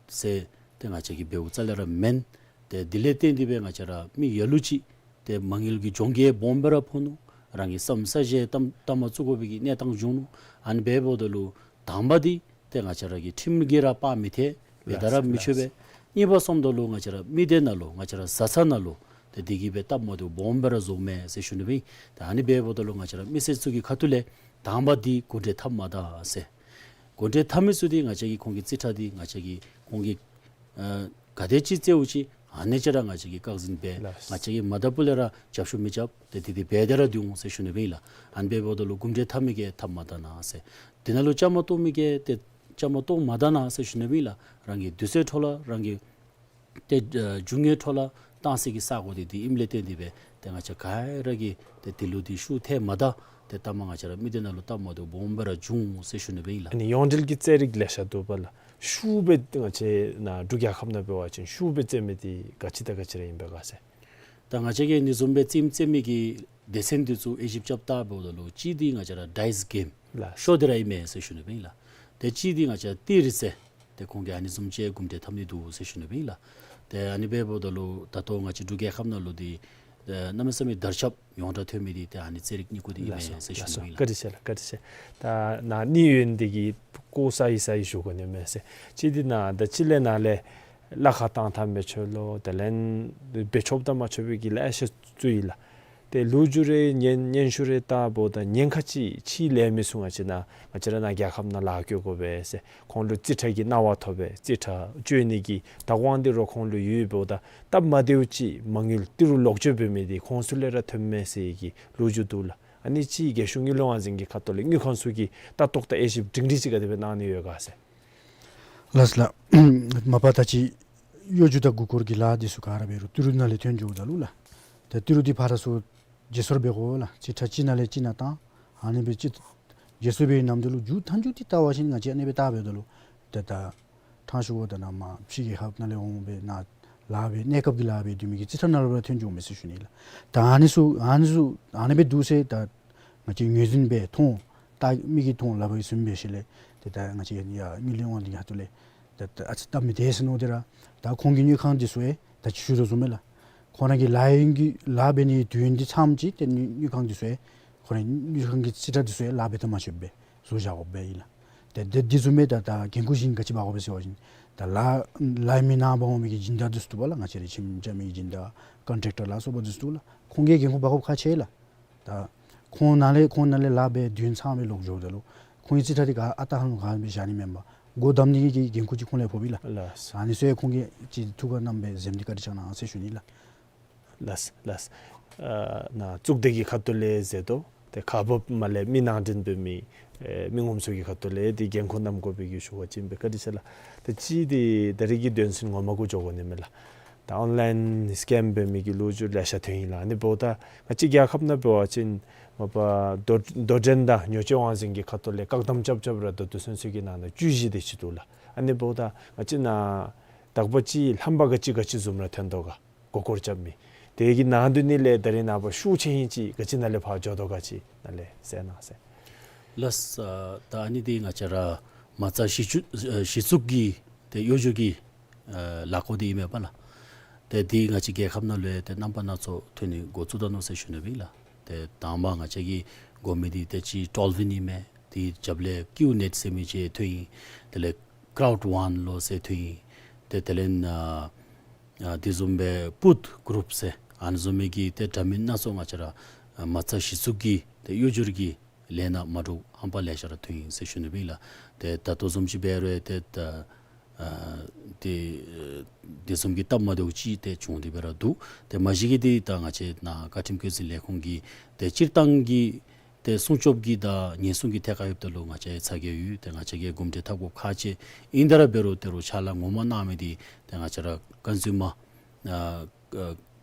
ཟེར་ཏེ་ང་བཅས་ཀྱིས་འབདཝ་རྩ་ལས་ར་མེན། ཏེ་དེ་ལས་བརྟེན་ཏེ་སྦེ་ང་བཅས་ར་མི་ལ་ལུ་ཅིག་ཏེ་མ་དངུལ་གྱི་གྱོང་གུད་སྦོམ་སྦེ་ར་ཕོག་ནུག། རང་གི་བསམ་ས་བཞིན་གཏམ་གཏམ་མ་བཙུགས་དགོ་པའི་གི་གནས་སྟངས་བྱུང་ནུག། ཨ་ནི་འབདཝ་ད་ལུ་དང་པ་འདི་ཏེ་ང་བཅས་ར་གི་ཁྲིམས་ཀྱིས་ར་སྤང་མི་ཐེག། འབད་ད་ར་མི་ཆོག་པས། གཉིས་པ་སོངམ་ད་ལུ་ང་བཅས་ར་མི་སྡེ་ནང་ལུ་ང་བཅས་ར་བཟའ་ཚང་ནང་ལུ་ཏེ་དེ་གིས་སྦེ་སྟབས་མ་བདེཝ་སྦོམ་སྦེ་ར་བཟོཝ་མས་ཟེར་ཞུ་ནི་སྦེ་ཨིན། ཏེ་ཨ་ནི་འབདཝ་ད་ལུ་ང་བཅས་ར་མི་སེར་ཚུ་གི་ཁ་ཐུག་ལས་དང་པ་འདི་གོ་སྒྲིག་འཐབ་མ་ད་ཟེར། གོ་སྒྲིག་འཐབ་མི་ཚུ་འདི་ང་བཅས་ཀྱིས་ཁོང་གི་རྩིས་ཁྲ་འདི་ང་བཅས་ཀྱིས་ཁོང་གི་ཨ་ག་དེ་ཅིག་བཙལཝ་ཅིག་ཨ་ནི་ཅིག་ར་ང་བཅས་ཀྱིས་བཀག་འཛིན་འབད། ལགས། ང་བཅས་ཀྱིས་མ་ད་པུ་ལས་ར་རྒྱབ་སྐྱོར་མི་རྐྱབ། ཏེ་དེ་འདི་འབད་དེ་ར་སྡོད་འོང་ཟེར་ཞུ་ནི་སྦེ་ཨིན་ལགས། ཨ་ནི་འབདཝ་ད་ལུ་གོ་སྒྲིག་འཐབ་མི་གིས་འཐབ་མ་ད་ན་ཟེར། དེ་ནང་ལུ་བཅའ་མར་གཏོགས་མི་གིས་ཏེ་བཅའ་མར་གཏོགས་མ་ད་ན་ཟེར་ཞུ་ནི་སྦེ་ཨིན་ལགས། རང་གི་དུས་ཚོད་འཕྲོ་བརླག་རང་གི་ཏེ་ཨ་རྒྱུ་དངོས་འཕྲོ་བརླག་གཏང་སའི་གི་ས་གོ་འདི་འདི་ཨིནམ་ལས་བརྟེན་ཏེ་སྦེ་ཏེ་ང་བཅས་ག་ར་གིས་ཏེ་དེ་ལུ་འདི་ཤུགས་ཐལ་མ་ད། ཏེ་ལྟ་མ་ང་བཅས་ར་མི་སྡེ་ནང་ལུ་སྟབས་མ་བདེཝ་སྦོམ་སྦེ་ར་བྱུང་ཟེར་ཞུ་ནི་སྦེ་ཨིན་ལགས། ཨ་ནི་ཡོངས་འབྲེལ་གྱི་རྩེད་རིགས་ལེ་ཤ་འདུག་པ་ལགས། ཤུགས་སྦེ་ང་བཅས་ནཱ་འབྲུག་རྒྱལ་ཁབ་ནང་འབད་བ་ཅིན་ཤུགས་སྦེ་རྩེད་མི་འདི་ག་ཅི་དང་ག་ཅི་ར་ཨིན་པས་ག་ཟེར། ད་ང་བཅས་ཀྱིས་ཨ་ནི་བཟུམ་སྦེ་རྩེདམོ་རྩེད་མི་གི་སྡེ་ཚན་འདི་ཚུ་དབྱེ་ཞིབ་རྐྱབ་བལྟཝ་ད་ལུ་གཅིག་འདི་ང་བཅས་ར་ཌའིསི་གེམ་ལགས། ཤོ་འདི་ར་ཨིན་མས་ཟེར་ཞུ་ནི་སྦེ་ཨིན་ལགས། ཏེ་གཅིག་འདི་ང་བཅས་ར་ཏི་རི་རྩེད། ཏེ་ཁོང་གིས་ཨ་ནི་བཟུམ་ཅིག་གོ་སྒྲིག་འཐབ་ནི་འདུག་ཟེར་ཞུ་ནི་སྦེ་ཨིན་ལགས། ཏེ་ཨ་ནི་འབདཝ་ད་ལུ་ད་ལྟོ་ང་བཅས་འབྲུག་རྒྱལ་ཁབ་ནང་ལུ་འདི་ཨེ་གནམ་མེད་ས་མེད་དར་ཁྱབ་ཡོངས་གྲགས་ཐོན་མི་འདི་ཏེ་ཨ་ནི་རྩེད་རིགས་གཉིས་ཀོ་འདི་ཨིན་མས་ཟེར་ཞུ་ནི་སྦེ་ཨིན་ལགས། བཀའ་དྲིན་ཆེ་ལགས། བཀའ་དྲིན་ཆེ། ད་ནཱ་ནི་ཡོན་འདི་གིས་ཀོ་ས་ཡི་ས་ཡི་ཞུ་དགོ་ནི་མས་ཟེར། གཅིག་འདི་ནཱ་ད་ཅི་ལས་ནཱ་ལས་གླ་ཁར་བཏང་བཏངམ་མི་ཆོག་ལོ། དེ་ལས་འབད་ཆོགཔ་དང་མ་ཆོག་པའི་གི་ལེ་ཤ་ཚུ་ཡོད་ལགས། ཏེ་ལོ་རྒྱུས་རེ་སྙན་སྙན་ཞུ་རེ་བལྟཝ་ད་ཉེན་ཁ་ཅིག་ཕྱི་ལས་མི་ཚུ་ང་བཅས་ནཱ་ང་བཅས་ར་ནཱ་རྒྱལ་ཁབ་ནང་ལཱ་བཀོད་དགོ་པས་ཟེར། ཁོང་ལུ་རྩིས་ཁྲ་གི་གནང་བ་ཐོབ་པས། རྩིས་ཁྲ་སྤྱོད་ནི་གི་བདག་དབང་འདི་ར་ཁོང་ལུ་ཡོདཔ་ད་སྟབས་མ་བདེཝ་ཅིག་མ་དངུལ་ཏི་རུ་ལོག་སྤྱོད་འབད་མི་འདི་ཁོང་ཚུ་ལས་ར་ཐོནམ་མས་ཟེར་གྱི་ལོ་རྒྱུས་འདུག་ལགས། ཨ་ནི་ཅིག་རྒྱལ་གཞུང་དངུལ་ལས་དབང་འཛིན་གྱི་ཁ་ཐུག་ལས་དངུལ་ཁང་ཚུ་གི་ལྟ་རྟོག་དང་དབྱེ་ཞིབ་སྒྲིང་སྒྲིང་ཅིག་ག་དེ་སྦེ་གནང་ནི་ཡོད་ག་ཟེར། ལགས་ལགས། མ་པ་ད་ཅི་གཡོ་སྒྱུ་དང་མགུ་སྐོར་གྱི་ལཱ་འདི་ཚུ་ག་ར་འབད་རུང་ཏི་རུ་ནང་ལས་ཐོན་འགྱོཝ་ད་ལུ་ལགས། ཏེ་ཏི་རུ་འདི་ཕར་ཚུར་བརྗེ་སོར་འབད་དགོ་ལགས། རྩིས་ཁྲ་གཅིག་ནང་ལས་གཅིག་ནང་བཏང་། ཨ་ནི་སྦེ་ཅིག་བརྗེ་སོར་འབད་ནམ་ད་ལུ་མཇུག་མཐའ་མཇུག་འདི་བལྟ་བ་ཅིན་ང་བཅས་ཨ་ནི་སྦེ་བལྟ་འབདཝ་ད་ལུ་ཏེ་ད་ཕྲང་ཞུཝ་ད་ནཱ་མར་ཕྱི་རྒྱལ་ཁབ་ནང་ལས་འོང་སྦེ་ནཱ་ལཱ་འབད་གནས་སྐབས་ཀྱི་ལཱ་འབད་སྡོད་མི་གི་རྩིས་ཁྲ་ནང་ལུ་ར་ཐོན་འགྱོཝ་མས་ཟེར་ཞུ་ནི་ལགས། ད་ཨ་ནི་ཚུ་ཨ་ནི་ཚུ་ཨ་ནི་སྦེ་འདུག་ཟེར་ད་ང་བཅས་ངོས་འཛིན་འབད་མཐོང་། ད་མིག་གིས་མཐོང་ལག་པ་གིས་བཟུང་འབད་ཞིནམ་ལས་ཏེ་ད་ང་བཅས་ཡར་དངུལ་ལས་དབང་འདི་ཁ་ཐུག་ལས་ད་ད་ཨ་ཙི་སྟབས་མི་བདེ་ཟེར་མནོ་སྟེ་ར་ད་ཁོང་གི་དངུལ་ཁང་འདི་ཚུ་ཡང་ད་ཅི་ཞུ་དོ་བཟུམ་སྦེ་ལགས། ཁོང་ར་གི་ལཱ་ཡོན་གྱི་ལཱ་འབད་ནི་དུས་ཡུན་འདི་ཚངམ་ཅིག་ཏེ་དངུལ་དངུལ་ཁང་འདི་ཚུ་ཡང་ཁོང་ར་དངུལ་ཁང་གི་རྩིས་ཁྲ་འདི་ཚུ་ཡང་ལཱ་འབད་དང་མ་ཆོགཔ་སྦེ་བཟོ་བཞག་དགོཔ་སྦེ་ཨིན་ལགས། ཏེ་དེ་འདི་བཟུམ་སྦེ་ད་ད་འགན་ཁུར་བཞིན་ག་ཅི་འབག་དགོ་པས་ཟེར་བ་ཅིན་ད་ལཱ་ལཱ་མི་ནང་འབག་འོང་མི་གི་སྦྱིན་བདག་འདི་ཚུ་འདུག་པ་ལགས། ང་བཅས་རའི་ཁྱིམ་རྐྱབ་མི་གི་སྦྱིན་བདག་ཀོན་ཊེག་ཊར་ལ་སོགས་པ་འདི་ཚུ་འདུག་ལགས། ཁོང་གིས་འགན་ཁུར་འབག་དགོཔ་ཁག་ཆེ་ལགས། ད་ཁོང་ནང་ལས་ཁོང་ནང་ལས་ལཱ་འབད་དུས་ཡུན་ཚངམ་སྦེ་ལོག་འགྱོཝ་ད་ལུ་ཁོང་གི་རྩིས་ཁྲ་འདི་ག་ཨ་རྟག་ཧ་ལུ་ག་སྦེ་བཞག་ནི་མེན་པར་སྒོ་བསྡམ་ནི་གི་འགན་ཁུར་ཅིག་ཁོང་ལས་ཕོགཔ་ཨིན་ལགས། ལགས། ཨ་ནི་ཚུ་ཡང་ཁོང་གིས་ཅིག་ཐུགས་ཁར་བསྣམས་སྦེ་གཟིམ་སྟེ་བཀའ་དྲིན་བསྐྱང་གནང་ཟེར་ཞུ་ནི་ལགས། ལགས་ལགས། ཨ་ནཱ་གཙུག་སྡེ་གི་ཁ་ཐུག་ལས་ཟེར་དོ། ཏེ་ཁག་འབགཔ་མ་ལས་མི་ནང་འདྲེན་འབད་མི་ཨེ་མི་ངོམ་ཚུ་གི་ཁ་ཐུག་ལས་ཏེ་འགན་ཁུར་བསྣམ་དགོ་པའི་གི་ཞུ་བ་ཅིན་སྦེ་བཀའ་དྲིན་ཆེ་ལགས། ཏེ་གཅིག་འདི་ད་རིས་ཀྱི་དོན་ཚན་ངོ་མ་གུ་འགྱོ་དགོ་ནི་མས་ལགས། ད་ཨོན་ལའིན་སི་ཀེམ་འབད་མི་གི་ལོ་རྒྱུས་ལེ་ཤ་ཐོན་ཡི་ལགས། ཨ་ནི་འབདཝ་ད་ང་བཅས་རྒྱལ་ཁབ་ནང་འབད་བ་ཅིན་མ་པ་དོ་དོ་འགྲན་དང་ཉོ་སྤྱོད་དབང་འཛིན་གྱི་ཁ་ཐུག་ལས་བཀག་དམ་རྐྱབ་རྐྱབ་ར་ད་ལྟོ་ཚུན་ཚོད་ཀྱི་ནང་ན་བཅུ་བཞི་དེ་ཅིག་འདུག་ལགས། ཨ་ནི་འབདཝ་ད་ང་བཅས་ནཱ་དག་པ་ཅིག་རྣམ་པ་ག་ཅི་ག་ཅི་བཟུམ་ར་ཐོན་དོ་ག། མགུ་སྐོར་རྐྱབ་མི་དེ་གི་ནང་དོན་ནི་ལས་ད་རིས་ནངས་པ་ཤུགས་ཆེ་ཧིང་ཅིག་ག་ཅི་ནང་ལས་ཕར་འགྱོ་དོ་ག་ཅིག་ནཱ་ལས་གསལ་གནང་ཟེར། ལགས། ཨ་ད་ཨ་ནི་འདི་ང་བཅས་ར་མ་རྩ་གཞི་བཙུགས་ཨ་གཞི་བཙུགས་ཀྱི་ཏེ་གཡོ་སྒྱུ་གི་ཨ་ལཱ་བཀོད་འདི་ཨིན་མས་པ་ལགས། ཏེ་འདི་ང་བཅས་རྒྱལ་ཁབ་ནང་ལུ་ཡང་ཏེ་རྣམ་པ་སྣ་ཚོགས་ཐོན་ནི་འགོ་བཙུགས་ད་ནུག་ཟེར་ཞུ་ནི་སྦེ་ཨིན་ལགས། ཏེ་དང་པ་ང་བཅས་ཀྱིས་དགོ་མི་འདི་ཏེ་ཅིག་ཊོལ་ཝིན་ཨིན་མས། དེའི་རྒྱབ་ལས་ཀིའུ་ནེཊ་ཟེར་མི་ཅིག་ཐོན་ཡི། དེ་ལས་ཀརའུཌ་ཝཱན་ལོ་ཟེར་ཐོན་ཡི། ཏེ་དེ་ལས་ཨ་ཨ་དེ་བཟུམ་སྦེ་པུཊ་གུ་རུཔ་ཟེར་ཨ་ནི་བཟུམ་མའི་གི་ཏེ་འདྲ་མིན་སྣ་ཚོགས་ང་བཅས་ར་ཨ་མ་རྩ་གཞི་བཙུགས་ཀྱི་ཏེ་གཡོ་སྒྱུ་གི་ལས་སྣ་མ་འདྲཝ་རྣམ་པ་ལེ་ཤ་ར་ཐོན་ཡི་ཟེར་ཞུ་ནི་སྦེ་ཨིན་ལགས། ཏེ་ད་ལྟོ་བཟུམ་ཅིག་འབད་རུང་ཏེ་ད་ཨ་ཏེ་ཨ་དེ་བཟུམ་གྱི་སྟབས་མ་བདེཝ་ཅིག་ཏེ་བྱུང་སྟེ་སྦེ་ར་འདུག། ཏེ་མ་གཞི་གི་འདི་ད་ང་བཅས་ནཱ་བཀའ་ཁྲིམས་བཀོད་འཛིན་ལས་ཁུངས་ཀྱི་ཏེ་སྤྱིར་བཏང་གི་ཏེ་སྲུང་སྐྱོབ་ཀྱི་དང་ཉེན་སྲུང་གི་ཐད་ཁར་ཡོདཔ་ད་ལུ་ང་བཅས་ཡང་ཚ་གྱང་ཡོད། ཏེ་ང་བཅས་ཀྱིས་གོམས་འདྲིས་འཐབ་དགོཔ་ཁག་ཆེ། ཨིན་ཏེ་ར་འབད་རུང་ཏེ་རུང་ཕྱག་ལཱ་ངོ་མ་གནང་མི་འདི་ཏེ་ང་བཅས་ར་ཀོན་སུ་མར་ཨ་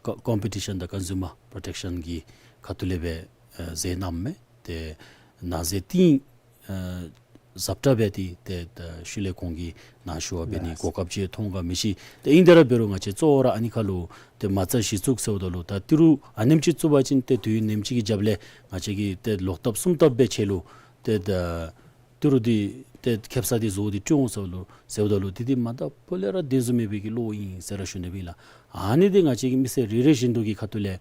ཀ་ཀོམ་པི་ཊི་ཤཱན་དང་ཀོན་སུ་མར་པོརོ་ཊེག་ཤཱན་གྱི་ཁ་ཐུག་ལས་སྦེ་ཨ་མཛད་གནངམ་མས། ཏེ་ན་ཟེར་ཏིང་ཨ་ ཟབ་དྲགས་འབད་དེ་ཏེ་ད་ཤུལ་ལས་ཁོང་གིས་ནཱ་ཞུ་བ་འབད་ནི་གོ་སྐབས་ཅིག་མཐོང་ག་མི་ཤེས། ཏེ་ཨིན་དེ་ར་འབད་རུང་ང་བཅས་གཙོ་བོ་ར་ཨ་ནི་ཁར་ལུ་ཏེ་མ་རྩ་གཞི་བཙུགས་ཟེརཝ་ད་ལུ་ད་ཏི་རུ་ཨ་ནེམ་ཅིག་བཙུགས་པ་ཅིན་ཏེ་དུས་ཡུན་ནེམ་ཅིག་གི་རྒྱབ་ལས་ང་བཅས་ཀྱིས་ཏེ་ལོག་ལྟབ་གསུམ་ལྟབ་སྦེ་ཆེ་ལུ་ཏེ་ད་ཏི་རུ་འདི་ཏེ་ཁེབ་ས་འདི་བཟོ་སྟེ་སྤྲོད་འོང་ཟེརཝ་ད་ལུ་ཟེརཝ་ད་ལུ་དེ་འདི་མ་ད་པོ་ལས་ར་བདེན་བཟུམ་མེད་པའི་གི་བློ་ཨིན་ཟེར་ར་ཞུ་ནི་སྦེ་ཨིན་ལགས། ཨ་ནི་འདི་ང་བཅས་ཀྱི་མི་སེར་རེ་རེ་བཞིན་དུ་གི་ཁ་ཐུག་ལས་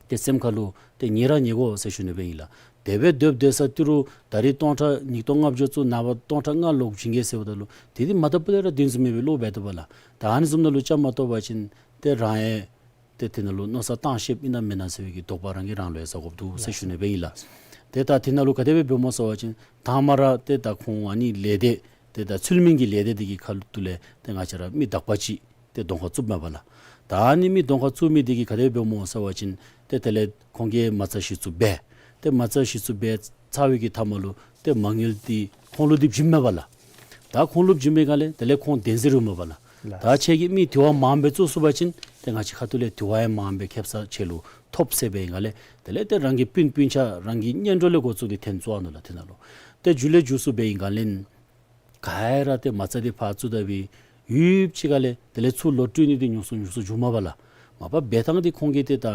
ཏེ་སེམས་ཁར་ལུ་ཏེ་ཉེ་ར་ཉེ་དགོ་ཟེར་ཞུ་ནི་སྦེ་ཨིན་ལགས། དེ་སྦེ་སྡོད་སྡོད་ས་ཏི་རུ་ད་རིས་སྟོང་ཕྲག་ཉིས་སྟོང་ལྔ་བརྒྱ་བཙུགས་ནངས་པ་སྟོང་ཕྲག་ལྔ་ལོག་བྱིན་གེ་ཟེརཝ་ད་ལུ་དེ་འདི་མ་ད་པོ་ལས་ར་བདེན་བཟུམ་མེད་པའི་བློ་འབད་དོ་བ་ལགས། ད་ཨ་ནི་བཟུམ་ནང་ལུ་བཅའ་མར་གཏོགས་པ་ཅིན་ཏེ་རང་ཡང་ཏེ་དེ་ནང་ལུ་མནོ་བསམ་བཏང་ཤེསཔ་ཨིན་ན་མེན་ན་ཟེར་བའི་གི་དོགས་པ་རང་གིས་རང་ལུ་ཡང་ཟ་དགོཔ་འདུག་ཟེར་ཞུ་ནི་སྦེ་ཨིན་ལགས། ཏེ་ད་དེ་ནང་ལུ་ག་དེ་སྦེ་འབདཝ་སྨོ་ཟེར་བ་ཅིན་དང་པ་ར་ཏེ་ད་ཁོང་ཨ་ནི་ལས་སྡེ་ཏེ་ད་ཚུལ་མིན་གྱི་ལས་སྡེ་འདི་གི་ཁ་ཐུག་ལས་ཏེ་ང་བཅས་ར་མི་དག་པ་ཅིག་ཏེ་གདོང་ཁར་བཙུགསཔ་མས་པ་ལགས། ད་ཨ་ནི་མི་གདོང་ཁར་བཙུགས་མི་འདི་གིས་ག་དེ་སྦེ་འབདཝ་སྨོ་ཟེར་བ་ཅིན་ཏེ་དེ་ལས་ཁོང་གིས་མ་རྩ་གཞི་བཙུགས་འབད། ཏེ་མ་རྩ་གཞི་བཙུགས་འབད་ཚར་བའི་གི་མཐའ་མ་ལུ་ཏེ་མ་དངུལ་འདི་ཁོང་ལུ་འདི་བྱིནམ་མས་པ་ལགས། ད་ཁོང་ལུ་བྱིན་པའི་སྒང་ལས་དེ་ལས་ཁོང་བདེན་འཛིན་ར་མས་པ་ལགས། ལགས། ད་ཁྱེད་ཀྱིས་མི་དེ་བ་མངམ་སྦེ་བཙུགས་ཚུགས་པ་ཅིན་ཏེ་ང་བཅས་ཁ་ཐུག་ལས་དེ་བ་ཡང་མངམ་སྦེ་ཁེབ་ས་ཆེ་ལུ་ཐོབ་ཟེར་བའི་སྒང་ལས་དེ་ལས་ཏེ་རང་གི་སྤུན་སྤུན་ཆ་རང་གི་གཉེན་གྲོགས་ལས་འགོ་བཙུགས་ཏེ་འཐོན་བཙུགས་ནུག་ལགས། དེ་ནང་ལུ་ཏེ་མཇུག་ལས་མཇུག་སུ་འབད་བའི་སྒང་ལས་ག་ར་ཏེ་མ་རྩ་འདི་ཕར་བཙུགས་ད་སྦེ་ཡུདཔ་ཅིག་ཁ་ལས་དེ་ལས་ཚུར་ལོག་སྤྲོད་ནི་འདི་ཉུང་སུ་ཉུང་སུ་འགྱོཝ་མས་པ་ལགས། མ་པ་འབད་ཐངས་འདི་ཁོང་གིས་ཏེ་ད་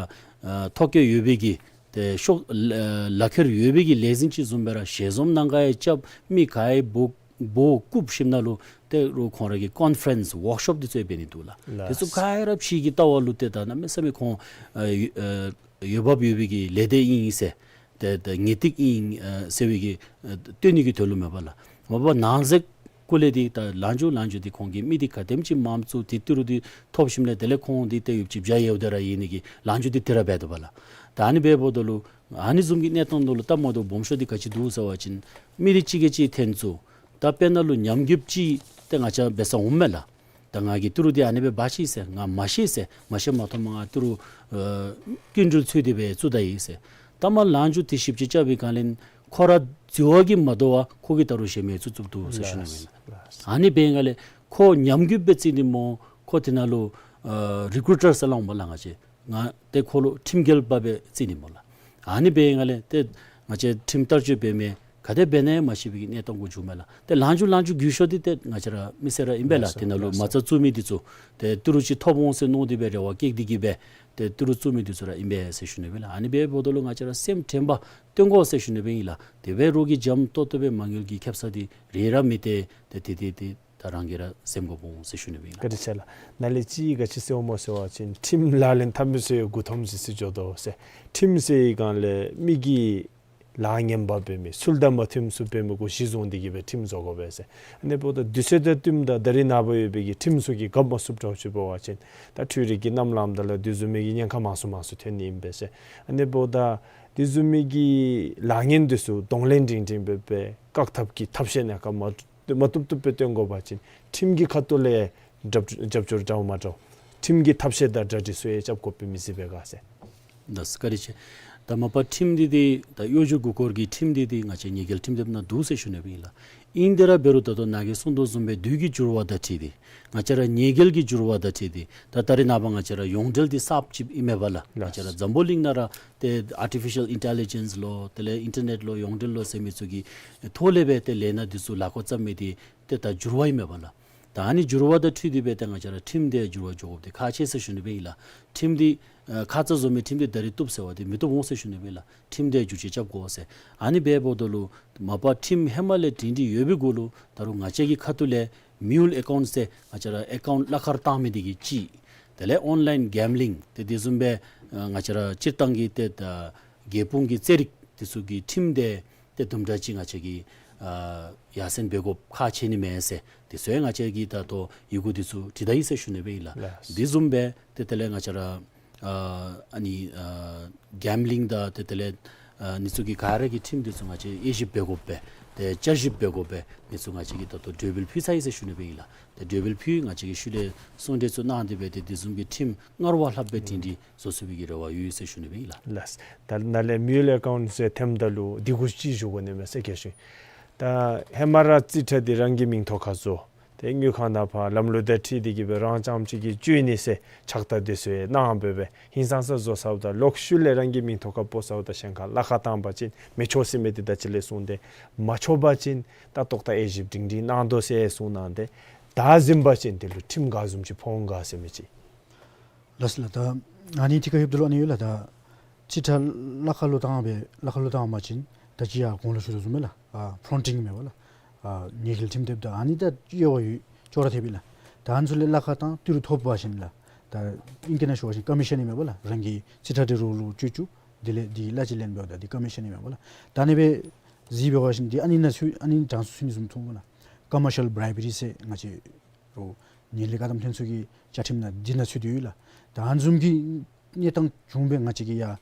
ཨ་ཐོ་བཀོད་ཡོད་པའི་གི་ཏེ་ཤོག་ལ་ལག་ཁྱེར་ཡོད་པའི་གི་ལས་འཛིན་ཅིག་བཟུམ་སྦེ་ར་ཞལ་འཛོམས་གནང་ག་ཡང་རྐྱབ། མི་ག་ཡང་འབོ་འབོ་བཀུག་ཞིནམ་ལས་ཏེ་རུང་ཁོང་ར་གི་ཀོན་ཕ་རེནསི་ཝརཀ་ཤོབ་འདི་ཚུ་ཡང་འབད་ནི་འདུག་ལགས། ལགས། དེ་ཚུ་ག་ར་ཕྱི་གི་ལྟ་བ་ལུ་ཏེ་ད་གནམ་མེད་ས་མེད་ཁོང་ཨ་ཨ་འོས་འབབ་ཡོད་པའི་གི་ལས་སྡེ་ཨིན་ཟེར། ཏེ་ཏེ་ངེས་ཏིག་ཨིན་ཨ་ཟེར་བའི་གི་ཨ་སྟོན་ནི་གི་དོན་ལུ་མས་པ་ལགས། མ་པ་ནང་གསེས་ཀུན་ལས་འདི་ད་ལང་ཇུ་ལང་ཇུ་འདི་ཁོང་གིས་མི་འདི་ག་དེམ་ཅིག་མངམ་བཙུགས་ཏེ་ཏི་རུ་འདི་ཐོབ་ཞིནམ་ལས་དེ་ལས་ཁོང་འདི་ཏེ་ཡུདཔ་ཅིག་བྱ་ཡོདཔ་ད་ར་ཡོད་ནི་གི་ལང་ཇུ་འདི་དེ་ར་འབད་དོ་བ་ལགས། ད་ཨ་ནི་འབདཝ་ད་ལུ་ཨ་ནི་བཟུམ་གྱི་གནས་སྟངས་ནང་ལུ་སྟབས་མ་བདེཝ་སྦོམ་ཤོས་འདི་ག་ཅི་འདུག་ཟེར་བ་ཅིན་མི་འདི་གཅིག་གིས་གཅིག་འཐོན་བཙུགས། ད་དཔེར་ན་ལུ་ཉམས་རྒུདཔ་ཅིག་ཏེ་ང་བཅས་འབད་ས་འོངམ་མས་ལགས། ད་ང་གིས་ཏི་རུ་འདི་ཨ་ནི་སྦེ་འབག་ཅི་ཟེར་ང་མ་ཤེས་ཟེར། མ་ཤེས་མ་མཐོངམ་ང་ཏི་རུ་ཨ་སྐྱིན་འགྲུལ་ཚུད་དེ་སྦེ་བཙུགས་ད་ཡི་ཟེར། ད་མ་ལང་ཇུ་འདི་ཞིབ་དཔྱད་རྐྱབ་པའི་སྒང་ལས་ཁོ་ར་རྩིས་པ་གིས་མ་དོ་བར་ཁོ་གིས་ད་རུང་གཞན་མི་བཙུགས་བཙུགསཔ་འདུག་ཟེར་ཞུ་ནི་མས། ལགས། ཨ་ནི་འབད་བའི་སྒང་ལས་ཁོ་ཉམས་རྒུདཔ་སྦེ་བརྩི་ནི་སྨོ། ཁོ་དེ་ནང་ལུ་ཨ་རི་ཀུ་རུ་ཊར་ཟེར་སླབ་འོང་སྨོ་ལགས་ང་བཅས། ང་ཏེ་ཁོ་ལུ་ཁྲིམས་འགལ་བ་སྦེ་བརྩི་ནི་སྨོ་ལགས། ཨ་ནི་འབད་བའི་སྒང་ལས་ཏེ་ང་བཅས་ཁྲིམས་བསྟར་སྤྱོད་འབད་མི་ག་དེ་འབད་ནི་ཡང་མ་ཤེས་པའི་གི་གནས་སྟངས་གུ་འགྱོཝ་མས་ལགས། ཏེ་ལང་ཇུ་ལང་ཇུ་རྒྱུ་ཤོས་འདི་ཏེ་ང་བཅས་ར་མི་སེར་ར་ཨིན་པས་ལགས། ལགས་སོ། དེ་ནང་ལུ་ལགས་སོ། མ་རྩ་བཙུགས་མི་འདི་ཚུ་ཏེ་ཏི་རུ་ཅིག་ཐོབ་འོང་ཟེར་མནོ་སྟེ་སྦེ་རེ་བ་བསྐྱེད་དེ་གི་སྦེ་ཏེ་ཏི་རུ་བཙུགས་མི་འདི་ཚུ་ར་ཨིན་པས་ཟེར་ཞུ་ནི་སྦེ་ལགས། ཨ་ནི་འབདཝ་ད་ལུ་ང་བཅས་ར་སེམས་དྲན་པ་སྟོན་དགོ་ཟེར་ཞུ་ནི་སྦེ་ཨིན་ལགས། དེ་སྦེ་རོགས་ཀྱིས་འཇམ་ཏོག་ཏོ་སྦེ་མ་དངུལ་གྱི་ཁེབ་ས་འདི་རེ་ར་མི་སྟེར། ཏེ་དེ་དེ་དེ་ད་རང་གིས་ར་སེམས་དགོཔ་འོང་ཟེར་ཞུ་ནི་སྦེ་ཨིན་ལགས། བཀའ་དྲིན་ཆེ་ལགས། ནཱ་ལས་ཅིག་ག་ཅི་ཟེར་འོང་སྨོ་ཟེར་བ་ཅིན་ཁྲིམས་ལག་ལེན་འཐབ་མི་ཚུ་ཡང་མགུ་འཐོམ་ཅི་ཟེར་འགྱོ་དོ་ཟེར། ཁྲིམས་ཟེར་བའི་སྒང་ལས་མི་གིས་ལཱ་ངན་པ་འབད་མི་ཚུལ་དང་མ་མཐུནམ་ཚུ་འབད་མི་གུ་གཞི་བཟུང་སྟེ་གི་སྦེ་ཁྲིམས་བཟོ་དགོ་པས་ཟེར། ཨ་ནི་འབདཝ་ད་དུས་ཚོད་དང་བསྟུནམ་ད་ད་རིས་ནངས་པ་ཡོད་པའི་གི་ཁྲིམས་ཚུ་གིས་འགབ་མ་ཚུགསཔ་འདྲཝ་ཅིག་འབད་བ་ཅིན་ད་འཕྲུལ་རིག་གི་རྣམ་གླིང་དང་ལགས་དེ་བཟུམ་མའི་གི་ཉེན་ཁ་མང་སུ་མང་སུ་ཐོན་ནི་ཨིན་པས་ཟེར། ཨ་ནི་འབདཝ་ད་དེ་བཟུམ་མའི་གི་ལཱ་ངན་འདི་ཚུ་གདོང་ལེན་སྒྲིང་སྒྲིང་འབད་སྦེ་བཀག་ཐབས་ཀྱི་ཐབས་ཤེས་ནམ་མཁའ་མ་མ་བཏུབ་བཏུབ་སྦེ་སྟོན་དགོ་པ་ཅིན་ཁྲིམས་ཀྱི་ཁ་ཐུག་ལས་རྒྱབ་རྒྱབ་སྐྱོར་འདྲཝ་མ་འདྲཝ་ཁྲིམས་ཀྱི་ཐབས་ཤེས་དང་གྲ་སྒྲིག་ཚུ་ཡང་རྐྱབ་དགོཔ་སྦེ་མི་གཟིགས་པས་ག་ཟེར། ད་བཀའ་དྲིན་ཆེ། ད་མ་པ་ཁྲིམས་འདི་འདི་ད་གཡོ་སྒྱུ་མགུ་སྐོར་གྱི་ཁྲིམས་འདི་འདི་ང་བཅས་ཉེས་འགེལ་ཁྲིམས་དེབ་ནང་འདུག་ཟེར་ཞུ་ནི་སྦེ་ཨིན་ལགས། ཨིན་དེ་ར་འབད་རུང་ད་ལྟོ་ནཱ་གིས་གསུངས་དོ་བཟུམ་སྦེ་དུས་ཀྱི་འགྱུར་བ་དང་འཁྲིལ་ཏེ་ང་བཅས་ར་ཉེས་འགེལ་གྱི་འགྱུར་བ་དང་འཁྲིལ་ཏེ་ད་ད་རིས་ནངས་པ་ང་བཅས་ར་ཡོངས་འབྲེལ་འདི་གསརཔ་ཅིག་ཨིན་མས་པ་ལགས། ལགས། ང་བཅས་ར་འཛམ་བུ་གླིང་ནང་ར་ཏེ་ཨར་ཊི་ཕི་ཤལ་ཨིན་ཊེ་ལི་ཇེནསི་ལོ་དེ་ལས་ཨིན་ཊར་ནེཊ་ལོ་ཡོངས་འབྲེལ་ལོ་ཟེར་མི་ཚུ་གི་ཐོག་ལས་སྦེ་ཏེ་ལས་སྣ་འདི་ཚུ་ལཱ་འགོ་བརྩམས་མི་འདི་ཏེ་ད་འགྱུར་བ་ཨིན་མས་པ་ལགས། ད་ཨ་ནི་འགྱུར་བ་དང་འཁྲིལ་ཏེ་སྦེ་ཏེ་ང་བཅས་ར་ཁྲིམས་འདི་འགྱུར་བ་འགྱོ་དགོཔ་འདི་ཁག་ཆེ་ཟེར་ཞུ་ནི་སྦེ་ཨིན་ལགས། ཁྲིམས་འདི་ཨ་ཁ་ཙ་བཟོ་མི་ཁྲིམས་འདི་ད་རིས་བཏུབ་ཟེར་བ་འདི་མི་བཏུབ་འོང་ཟེར་ཞུ་ནི་སྦེ་ཨིན་ལགས། ཁྲིམས་འདི་འགྱུར་བཅོས་རྐྱབ་དགོ་ཟེར། ཨ་ནི་འབདཝ་ད་ལུ་མ་པ་ཁྲིམས་ཧེ་མ་ལས་སྒྲིང་སྒྲི་ཡོད་པའི་གུ་ལུ་ད་རུང་ང་བཅས་ཀྱི་ཁ་ཐུག་ལས་མིའུལ་ཨེ་ཀའུནཊ་ཟེར་ང་བཅས་ར་ཨེ་ཀའུནཊ་གླ་ཁར་བཏང་མི་འདི་གིས་གཅིག། དེ་ལས་ཨོན་ལའིན་གེམ་བི་ལིང་ཏེ་དེ་བཟུམ་སྦེ་ཨ་ང་བཅས་ར་སྤྱིར་བཏང་གི་ཏེ་ད་རྒྱལ་སྤུངས་ཀྱི་རྩེད་རིགས་འདི་ཚུ་གི་ཁྲིམས་འདི་ཏེ་དུམ་གྲ་ཅིག་ང་བཅས་ཀྱིས་ཨ་ཡར་སེང་འབད་དགོཔ་ཁག་ཆེ་ནི་མས་ཟེར། དེ་ཚུ་ཡང་ང་བཅས་ཀྱིས་ད་ལྟོ་ཡི་གུ་འདི་ཚུ་བྲིས་ད་ཡི་ཟེར་ཞུ་ནི་སྦེ་ཨིན་ལགས། ལགས། དེ་བཟུམ་སྦེ་ཏེ་དེ་ལས་ང་བཅས་ར་ཨ་ཨ་ནི་ཨ་གེམ་བི་ལིང་དང་ཏེ་དེ་ལས་ཨ་ནི་ཚུ་གི་ག་ར་གི་ཁྲིམས་འདི་ཚུ་ང་བཅས་དབྱེ་ཞིབ་འབད་དགོ་པས། ཏེ་བསྐྱར་ཞིབ་འབད་དགོ་པས། ཨ་ནི་ཚུ་ང་བཅས་ཀྱིས་ད་ལྟོ་གྲོས་འབུལ་ཕུལ་ཚར་ཡི་ཟེར་ཞུ་ནི་སྦེ་ཨིན་ལགས། ཏེ་གྲོས་འབུལ་ཕུལ་ང་བཅས་ཀྱིས་ཤུལ་ལས་གསུང་གྲོས་ཚུ་གནང་སྟེ་སྦེ་ཏེ་དེ་བཟུམ་གྱི་ཁྲིམས་སྔར་བ་ལྷགཔ་སྦེ་སྒྲིང་སྒྲི་བཟོ་ཚུགས་པའི་གི་རེ་བ་ཡོད་ཟེར་ཞུ་ནི་སྦེ་ཨིན་ལགས། ལགས། ད་ནཱ་ལས་མིའུལ་ཨེ་ཀའུནཊ་ཟེར་ཐོནམ་ད་ལུ་འདི་གུ་ཅིག་ཞུ་དགོ་ནི་མས་ཟེར་ཞུ་ནི། ད་ཧེ་མ་ར་རྩིས་ཁྲ་འདི་རང་གི་མིང་ཐོག་ཁར་བཟོ། ཏེ་དངུལ་ཁང་ནང་ཕར་ལམ་ལུགས་དང་འཁྲིལ་ཏེ་གི་སྦེ་རང་རྐྱངམ་གཅིག་གིས་བཅོས་ནི་ཟེར་ཕྱག་རྟགས་དེ་ཚུ་ཡང་གནང་སྦེ་སྦེ་ཧིང་སངས་ས་བཟོ་ཚརཝ་ད་ལོག་ཤུལ་ལས་རང་གི་མིང་ཐོ་ཁར་སྤོ་ཚརཝ་ད་གཞན་ཁར་གླ་ཁར་བཏང་པ་ཅིན་མི་ཆོག་ཟེར་མི་འདི་ད་ཅི་ལས་གསུངས་ཏེ། མ་ཆོག་པ་ཅིན་ད་ཏོག་ཏ་དབྱེ་ཞིབ་སྒྲིང་སྒྲིང་གནང་དོ་ཟེར་གསུངས་གནང་སྟེ། ད་ཟིན་པ་ཅིན་དེ་ལུ་ཁྲིམས་ག་བཟུམ་ཅིག་ཕོག་འོང་ག་ཟེར་མི་ཅིག། ལགས་སོ་ལགས། ད་ཨ་ནི་ཐད་ཁར་ཡོདཔ་ད་ལུ་ཨ་ནི་ཡོད་ལགས། ད་རྩིས་ཁྲ་གླ་ཁར་ལུ་བཏང་སྦེ་གླ་ཁར་ལུ་བཏང་པ་ཅིན་ད་ཅི་ཡར་གོང་ལུ་ཞུ་དོ་བཟུམ་སྦེ་ལགས། ཨ་ཕོ་རོན་ཊིང་མེན་པ་ལགས། ཨ་ཉེས་འགེལ་ཁྲིམས་དེབ་དང་ཨ་ནི་ད་དབྱེ་བ་ཡོད་ཅོག་ར་འཐདཔ་ཨིན་ལགས། ད་ཨ་ནི་ཚུ་ལས་གླ་ཁར་བཏང་ཏི་རུ་ཐོབ་པ་ཅིན་ལགས། ད་ཨིང་སྐད་ནང་ཞུ་བ་ཅིན་ཀོ་མི་ཤཱན་ཨིན་མས་པ་ལགས། རང་གི་རྩིས་ཁྲ་འདི་རོགས་ལུ་བཅོལ་བཅུག། དེ་ལས་འདི་གླ་ཅིག་ལེན་འབདཝ་ད་འདི་ཀོ་མི་ཤཱན་ཨིན་མས་པ་ལགས། ད་ཨ་ནི་སྦེ་གཟིགས་འབད་བ་ཅིན་འདི་ཨ་ནི་ནང་ཚུད་ཨ་ནི་གྲངས་སུ་ཚུད་ནི་བཟུམ་མཐོང་མས་ལགས། ཀོ་མར་ཤཱལ་བྲའི་བ་རི་ཟེར་ང་བཅས་རོགས་ངན་ལྷད་བཀག་སྡོམ་ལྷན་ཚོགས་ཀྱི་བཅའ་ཁྲིམས་ནང་འདི་ནང་ཚུད་དེ་ཡོད་ལགས། ད་ཨ་ནི་བཟུམ་གྱི་གནས་སྟངས་བྱུང་སྦེ་ང་བཅས་ཀྱི་ཡར་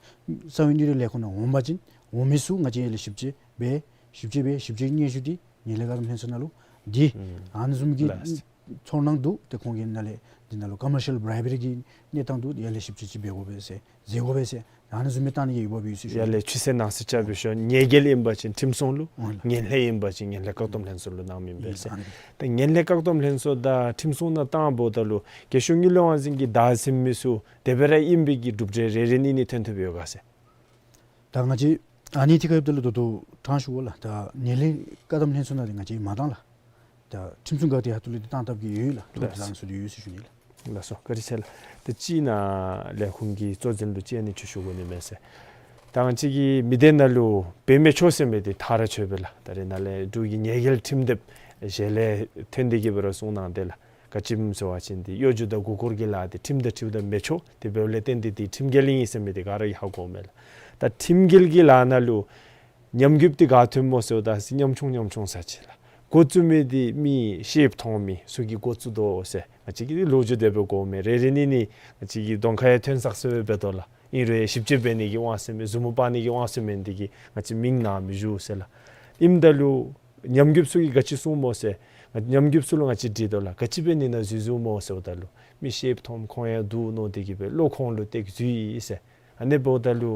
ས་གནས་ཨུ་ཡོན་ལས་ཁུངས་ནང་འོང་པ་ཅིན་འོང་མི་ཚུ་ང་བཅས་ཡར་ལས་ཞིབ་དཔྱད་འབད་ཞིབ་དཔྱད་འབད་ཞིབ་དཔྱད་སྙན་ཞུ་འདི་ངན་ལྷད་བཀག་སྡོམ་ལྷན་ཚོགས་ནང་ལུ་འདི་ཨུམ་ཨ་ནི་བཟུམ་གྱི་ལགས། ཚོར་སྣང་འདུག། ཏེ་ཁོང་གི་ནང་ལས་འདི་ནང་ལུ་ཀོ་མར་ཤཱལ་བྲའི་བ་རི་གི་གནས་སྟངས་འདུག། ཡར་ལས་ཞིབ་དཔྱད་ཅིག་འབད་དགོ་པས་ཟེར་མཛད་དགོ་པས་ཟེར་ཨ་ནི་བཟུམ་མའི་གཏང་ནི་གི་འོས་འབབ་ཡོད་ཟེར་ཞུ། ཡར་ལས་ཆུ་ཚོད་ནང་ཟེར་རྐྱབ་སྦེ་ཤོག། ཉེས་འགེལ་ཨིན་པ་ཅིན་ཁྲིམས་སྲུང་ལུ། འོང་ལགས། ངན་ལྷད་ཨིན་པ་ཅིན་ངན་ལྷད་བཀག་སྡོམ་ལྷན་ཚོགས་ལུ་གནངམ་ཨིན་པས་ཟེར། ཨ་ནི་ད་ངན་ལྷད་བཀག་སྡོམ་ལྷན་ཚོགས་དང་ཁྲིམས་སྲུང་ནང་བཏངམ་ད་ལུ་རྒྱལ་གཞུང་དངུལ་ལས་དབང་འཛིན་གྱི་བདའ་ཟུན་མི་ཚུ་དེ་སྦེ་ར་ཨིན་པའི་གི་གྲུབ་འབྲས་རེ་རེ་གཉིས་གཉིས་ཐོན་ཐོབ་ཡོད་ག་ཟེར། ད་ང་བཅས་ཨ་ནི་ཐད་ཁར་ཡོདཔ་ད་ལུ་ད་ལྟོ་དྲང་ཞུ་བ་ལགས། ད་ངན་ལྷད་བཀག་སྡོམ་ལྷན་ཚོགས་ནང་འདི་ང་བཅས་མ་བཏང་ལགས། ད་ཁྲིམས་སྲུང་འགག་སྡེ་ཁ་ཐུག་ལས་འདི་བཏང་བཏངམ་གི་ཡོད་ལགས། ཐུགས་ལགས། བདེ་ཐང་ཚུ་འདི་ཡོད་ཟེར་ཞུ་ནི་ལགས། ལགས་སོ། བཀའ་དྲིན་ཆེ་ལགས། ད་ཅི་ནཱ་ལས་ཁུངས་ཀྱི་གཙོ་འཛིན་ལུ་ཅིག་ཨ་ནི་ཅིག་ཞུ་དགོ་ནི་མས་ཟེར། ད་ང་བཅས་ཀྱི་མི་སྡེ་ནང་ལུ་འབད་མི་ཆོག་ཟེར་མི་འདི་ཐག་ར་ཆོད་པས་ལགས། ད་རེས་ནཱ་ལས་འབྲུག་གི་ཉེས་འགེལ་ཁྲིམས་དེབ་ཞལ་ལས་ཐོན་ཏེ་གི་སྦེ་ར་གསུངས་གནང་སྟེ་ལགས། ག་ཅི་སྨོ་ཟེར་བ་ཅིན་འདི་གཡོ་སྒྱུ་དང་མགུ་སྐོར་གྱི་ལཱ་འདི་ཁྲིམས་དང་འཁྲིལཝ་ད་མི་ཆོག། དེ་འབདཝ་ལས་བརྟེན་ཏེ་འདི་ཁྲིམས་འགལ་ཨིན་ཟེར་མི་འདི་ག་ར་གིས་ཧ་གོཝ་མས་ལགས། ད་ཁྲིམས་འགལ་གྱི་ལཱ་ནང་ལུ་ཉམས་རྒུདཔ་འདི་ག་ཐོནམ་སྨོ་ཟེརཝ་ད་ཉམ་ཆུང་ཉམ་ཆུང་ས་ཅིག་ལགས། འགོ་བཙུགས་མི་འདི་མི་ཤེསཔ་མཐོང་མི་ཚུ་གིས་འགོ་བཙུགས་དོ་ཟེར་ང་བཅས་ཀྱིས་ལོ་རྒྱུས་དེ་སྦེ་གོཝ་མས། རེ་རེ་གཉིས་གཉིས་ང་བཅས་ཀྱི་གདོང་ཁར་ཡང་ཐོན་ས་ཟེར་སྦེ་འབད་དོ་ལགས། ཨིན་རུང་ཞིབ་དཔྱད་འབད་ནི་གི་དབང་ཚད་མེད་མཛུབ་མོ་དཔག་ནི་གི་དབང་ཚད་མེད་འདི་གིས་ང་བཅས་མིང་ནང་མི་ཞུ་ཟེར་ལགས། ཨིནམ་ད་ལུ་ཉམས་རྒུདཔ་ཚུ་གིས་ག་ཅི་གསུངམ་སྨོ་ཟེར། ཉམས་རྒུདཔ་ཚུ་ལུ་ང་བཅས་དྲིས་དོ་ལགས། ག་ཅི་འབད་ནི་ནང་འཛུལ་འཛུལཝ་སྨོ་ཟེརཝ་ད་ལུ་མི་ཤེསཔ་མཐོངམ་ཁོང་ཡང་འདུག་མནོ་སྟེ་གི་སྦེ་བློ་ཁོང་ལུ་གཏད་འཛུལ་ཡི་ཟེར། ཨ་ནི་འབདཝ་ད་ལུ་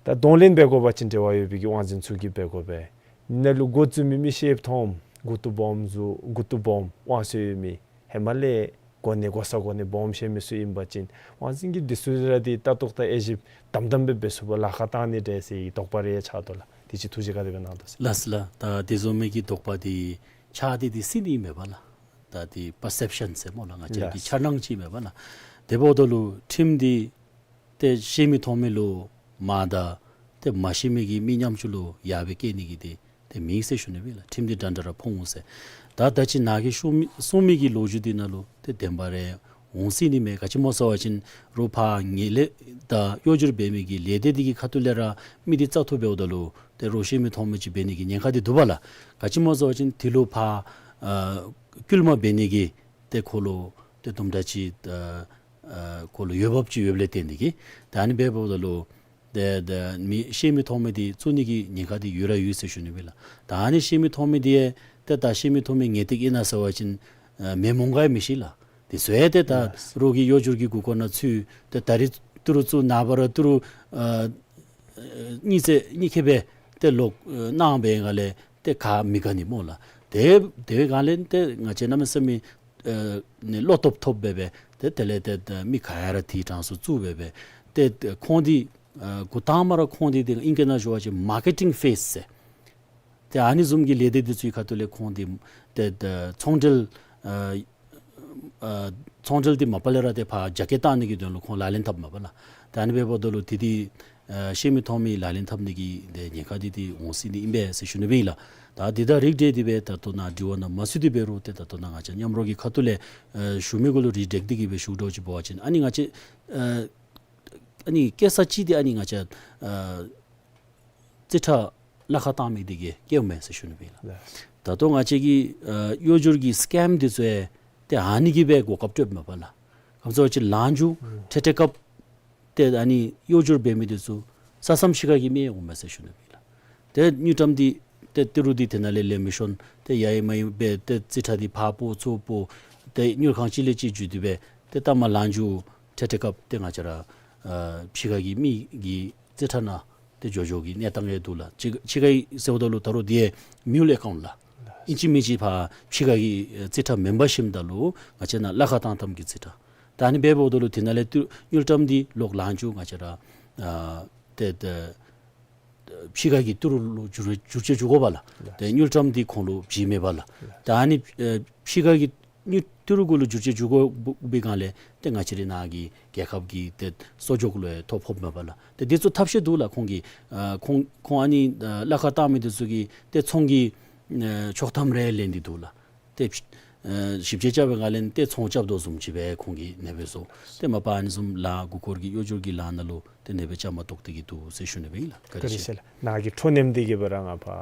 ད་གདོང་ལེན་འབད་དགོ་པ་ཅིན་འབྲེལ་བ་ཡོད་པའི་གི་དབང་འཛིན་ཚུ་གིས་འབད་དགོ་པས། ནཱ་ལུ་འགོ་བཙུགས་མི་མི་ཤེསཔ་མཐོངམ་མགུ་ཏོ་སྦོམ་ཚུ་མགུ་ཏོ་སྦོམ་དབང་ཚད་ཡོད་མི་ཧེ་མ་ལས་གོ་གནས་གོ་ས་གོ་གནས་སྦོམ་བཞེས་མི་ཚུ་ཨིན་པ་ཅིན་དབང་འཛིན་གྱིས་འདི་ཚུ་ར་འདི་ལྟ་རྟོག་དང་དབྱེ་ཞིབ་དམ་དམ་སྦེ་འབད་ཚུགས་པར་ལཱ་ཁག་བཏང་ནི་འདྲས་ཟེར་དོགས་པ་རེ་ཡང་ཆགས་དོ་ལགས། དེ་ཅིག་ཐུགས་བཞེད་ག་དེ་སྦེ་གནང་དོ་ཟེར། ལགས་སོ་ལགས། ད་དེ་བཟུམ་མའི་གི་དོགས་པ་འདི་ཆགས་ཏེ་འདི་སྲིད་ནི་མས་པ་ལགས། ད་འདི་པར་སེབ་ཤཱན་ཟེར་སྨོ་ལགས། ང་བཅས་ཀྱི་ལགས། འཆར་སྣང་ཅིག་མས་པ་ལགས། དེ་འབདཝ་ད་ལུ་ཁྲིམས་འདི་ཏེ་ཤེས་མི་མཐོང་མི་ལུ་མ་དང་ཏེ་མ་ཤེས་མི་གི་མི་ཉམ་ཆུང་ལུ་ཡར་སྦེ་བཀལ་ནི་གི་འདི་ཏེ་མེད་ཟེར་ཞུ་ནི་སྦེ་ལགས། ཁྲིམས་འདི་འདྲ་འདྲ་ར་ཕོག་འོང་ཟེར། ད་ད་ཅི་ནཱ་གིས་ཞུ་མི་གསུང་མི་གི་ལོ་རྒྱུས་འདི་ནང་ལུ་ཏེ་བདེན་པ་རེ་འོང་སྲིད་ནི་མས། ག་ཅི་སྨོ་ཟེར་བ་ཅིན་རོགས་ཕར་ངན་ལྷད་དང་གཡོ་སྒྱུ་འབད་མི་གི་ལས་སྡེ་འདི་གི་ཁ་ཐུག་ལས་ར་མི་འདི་བཙག་འཐུ་འབདཝ་ད་ལུ་ཏེ་རོགས་ཤེས་མི་མཐོང་མི་ཅིག་འབད་ནི་གི་ཉེན་ཁ་འདི་འདུག་པ་ལགས། ག་ཅི་སྨོ་ཟེར་བ་ཅིན་དེ་ལུ་ཕར་ཨ་སྐུལ་མ་འབད་ནི་གི་ཏེ་ཁོ་ལུ་ཏེ་དུམ་གྲ་ཅིག་ཨ་ཨ་ཁོ་ལུ་འོས་འབབ་ཅིག་ཡོདཔ་ལས་བརྟེན་ཏེ་གི་ད་ཨ་ནི་འབདཝ་ད་ལུ་ཏེ་ཏེ་མི་ཤེས་མི་མཐོང་མི་འདི་བཙུགས་ནི་གི་ཉེན་ཁ་འདི་ཡོད་ར་ཡོད་ཟེར་ཞུ་ནི་སྦེ་ལགས། ད་ཨ་ནི་ཤེས་མི་མཐོང་མི་འདི་ཡང་ཏེ་ད་ཤེས་མི་མཐོང་མི་ངེས་ཏིག་ཨིན་ན་ཟེར་བ་ཅིན་ཨ་མེན་མོང་ག་ཡང་མི་ཤེས་ལགས། དེ་ཚུ་ཡང་ཏེ་ད་ལགས། རོགས་ཀྱི་གཡོ་སྒྱུ་གི་མགུ་སྐོར་ནང་ཚུད་ཏེ་ད་རིས་ཏི་རུ་བཙུགས་ནངས་པ་ར་ཏི་རུ་ཨ་གཉིས་ཚེ་གཉིས་ཁེ་སྦེ་ཏེ་ལོག་ཨ་གནང་བའི་སྒང་ལས་ཏེ་ག་མི་དགའ་ནི་སྨོ་ལགས། ཏེ་དེ་སྒང་ལས་ཏེ་ང་བཅས་གནམ་མེད་ས་མེད་ཨ་ནི་བློ་སྟོབས་ཐོབ་སྦེ་སྦེ་ཏེ་དེ་ལས་ཏེ་ཏེ་མི་ག་ཡ་ར་དེའི་གྲངས་སུ་བཙུགས་སྦེ་སྦེ་ཏེ་ཏེ་ཁོང་འདི་ཨ་འགོ་དང་པ་ར་ཁོང་འདི་ཏེ་ཨིང་སྐད་ནང་ཞུ་བ་ཅིན་མར་ཀེ་ཊིང་ཕེསི་ཟེར། ཏེ་ཨ་ནི་བཟུམ་གྱི་ལས་སྡེ་འདི་ཚུའི་ཁ་ཐུག་ལས་ཁོང་འདི་ཏེ་ཏེ་ཚོང་འབྲེལ་ཨ་ཨ་ཚོང་འབྲེལ་འདི་མ་པ་ལས་ར་ཏེ་ཕར་རྒྱ་སྐྱེད་བཏང་ནི་གི་དོན་ལུ་ཁོང་ལག་ལེན་འཐབ་མས་པ་ལགས། ཏེ་ཨ་ནི་འབདཝ་ད་ལུ་དེ་འདི་ཨ་ཤེས་མི་མཐོང་མི་ལག་ལེན་འཐབ་ནི་གི་ཏེ་ཉེན་ཁ་འདི་འདི་འོང་སྲིད་ནི་ཨིན་པས་ཟེར་ཞུ་ནི་སྦེ་ཨིན་ལགས། ད་འདི་དང་རིགས་བསྒྲེས་ཏེ་སྦེ་ད་ལྟོ་ནཱ་དྲི་བ་ནང་མ་ཚུད་དེ་འབད་རུང་ཏེ་ད་ལྟོ་ནཱ་ང་བཅས་མཉམ་རོགས་ཀྱི་ཁ་ཐུག་ལས་ཨ་ཞུ་མི་གུ་ལུ་རིགས་བསྒྲེས་ཏེ་གི་སྦེ་ཞུ་དོ་ཅིག་འབད་བ་ཅིན་ཨ་ནི་ང་བཅས་ཨ་ཨ་ནི་སྐྱེལ་ས་ཅིག་འདི་ཨ་ནི་ང་བཅས་ཨ་རྩིས་ཁྲ་གླ་ཁར་བཏང་མི་འདི་གིས་སྐྱེལཝ་མས་ཟེར་ཞུ་ནི་སྦེ་ཨིན་ལགས། ལགས། ད་ལྟོ་ང་བཅས་ཀྱི་ཨ་གཡོ་སྒྱུ་གི་སི་ཀེམ་འདི་ཚུ་ཡང་ཏེ་ཨ་ནི་གིས་སྦེ་གོ་སྐབས་སྤྲོདཔ་མས་པ་ལགས། ག་ཅི་སྨོ་ཟེར་བ་ཅིན་ལངས་རྒྱུ་ཨུམ་ཁྲིག་ཁྲི་སྐབས་ཏེ་ཨ་ནི་གཡོ་སྒྱུ་འབད་མི་འདི་ཚུ་ས་མཚམས་ཕྱི་ཁ་གི་མི་འོང་མས་ཟེར་ཞུ་ནི་སྦེ་ཨིན་ལགས། ཏེ་དངུལ་ཀྲམ་འདི་ཏེ་ཏི་རུ་འདི་དེ་ནང་ལས་ལེན་མི་ཤོང་། ཏེ་ཡ་ཡི་མ་ཡི་སྦེ་ཏེ་རྩིས་ཁྲ་འདི་ཕར་སྤོ་ཚུར་སྤོ། ཏེ་དངུལ་ཁང་གཅིག་ལས་གཅིག་བརྒྱུད་དེ་སྦེ་ཏེ་ལྟ་མ་ལངས་རྒྱུ་ཁྲིག་ཁྲི་སྐབས་ཏེ་ང་བཅས་ར་ཨ་ཕྱི་ཁ་གི་མི་གི་རྩིས་ཁྲ་ནང་ཏེ་འགྱོ་འགྱོ་གི་གནས་སྟངས་ཡང་འདུག་ལགས། ཕྱི་ཕྱི་ཁ་གི་ཟེརཝ་ད་ལུ་ད་རུང་འདི་ཡང་མིའུལ་ཨེ་ཀའུནཊ་ལགས། ཨིན་ཅི་མིན་ཅི་ཕར་ཕྱི་ཁ་གི་རྩིས་ཁྲ་མེན་པར་ཞིནམ་ད་ལུ་ང་བཅས་ནཱ་གླ་ཁར་བཏང་བཏངམ་གི་རྩིས་ཁྲ། ད་ཨ་ནི་འབདཝ་ད་ལུ་དེ་ནང་ལས་ཏེ་དངུལ་ཀྲམ་འདི་ལོག་ལངས་བཅུག་ང་བཅས་ར་ཨ་ཏེ་ཏེ་ཕྱི་ཁ་གི་ཏི་རུ་ལུ་བསྒྱུར་བསྒྱུར་བཅོས་འགྱོ་དགོ་པས་ལགས། ཏེ་དངུལ་ཀྲམ་འདི་ཁོང་ལུ་བྱིན་མེད་པས་ལགས། ད་ཨ་ནི་ཨེ་ཕྱི་ཁ་གི་དངུལ་ཏི་རུ་གུ་ལུ་བསྒྱུར་བཅོས་འགྱོ་དགོ་པའི་སྒང་ལས་ཏེ་ང་བཅས་རའི་ནཱ་གི་རྒྱལ་ཁབ་ཀྱི་ཏེ་གསོག་འཇོག་ལུ་ཡང་ཐོ་ཕོགཔ་མས་པ་ལགས། ཏེ་འདི་ཚུ་ཐབས་ཤེས་འདུག་ལགས། ཁོང་གིས་ཨ་ཁོང་ཁོང་ཨ་ནི་ཨ་གླ་ཁར་བཏང་མི་འདི་ཚུ་གིས་ཏེ་ཚོང་གི་ཨ་ཆོག་ཐམ་རེ་ལེན་ཏེ་འདུག་ལགས། ཏེ་ཨ་ཞིབ་དཔྱད་རྐྱབ་པའི་སྒང་ལས་ཏེ་ཚོང་རྐྱབ་དོ་བཟུམ་ཅིག་སྦེ་ཁོང་གིས་ཨ་ནེ་སྦེ་བཟོ། ཏེ་མ་པ་ཨ་ནི་བཟུམ་ལཱ་མགུ་སྐོར་གྱི་གཡོ་སྒྱུ་གི་ལཱ་ནང་ལུ་ཏེ་ཨ་ནེ་སྦེ་བཅའ་མར་གཏོགས་ཏེ་གི་འདུག་ཟེར་ཞུ་ནི་སྦེ་ཨིན་ལགས། བཀའ་དྲིན་ཆེ་ལགས། ནཱ་གི་འཕྲོ་མཉམ་འདི་གིས་སྦེ་ར་ང་ཕར་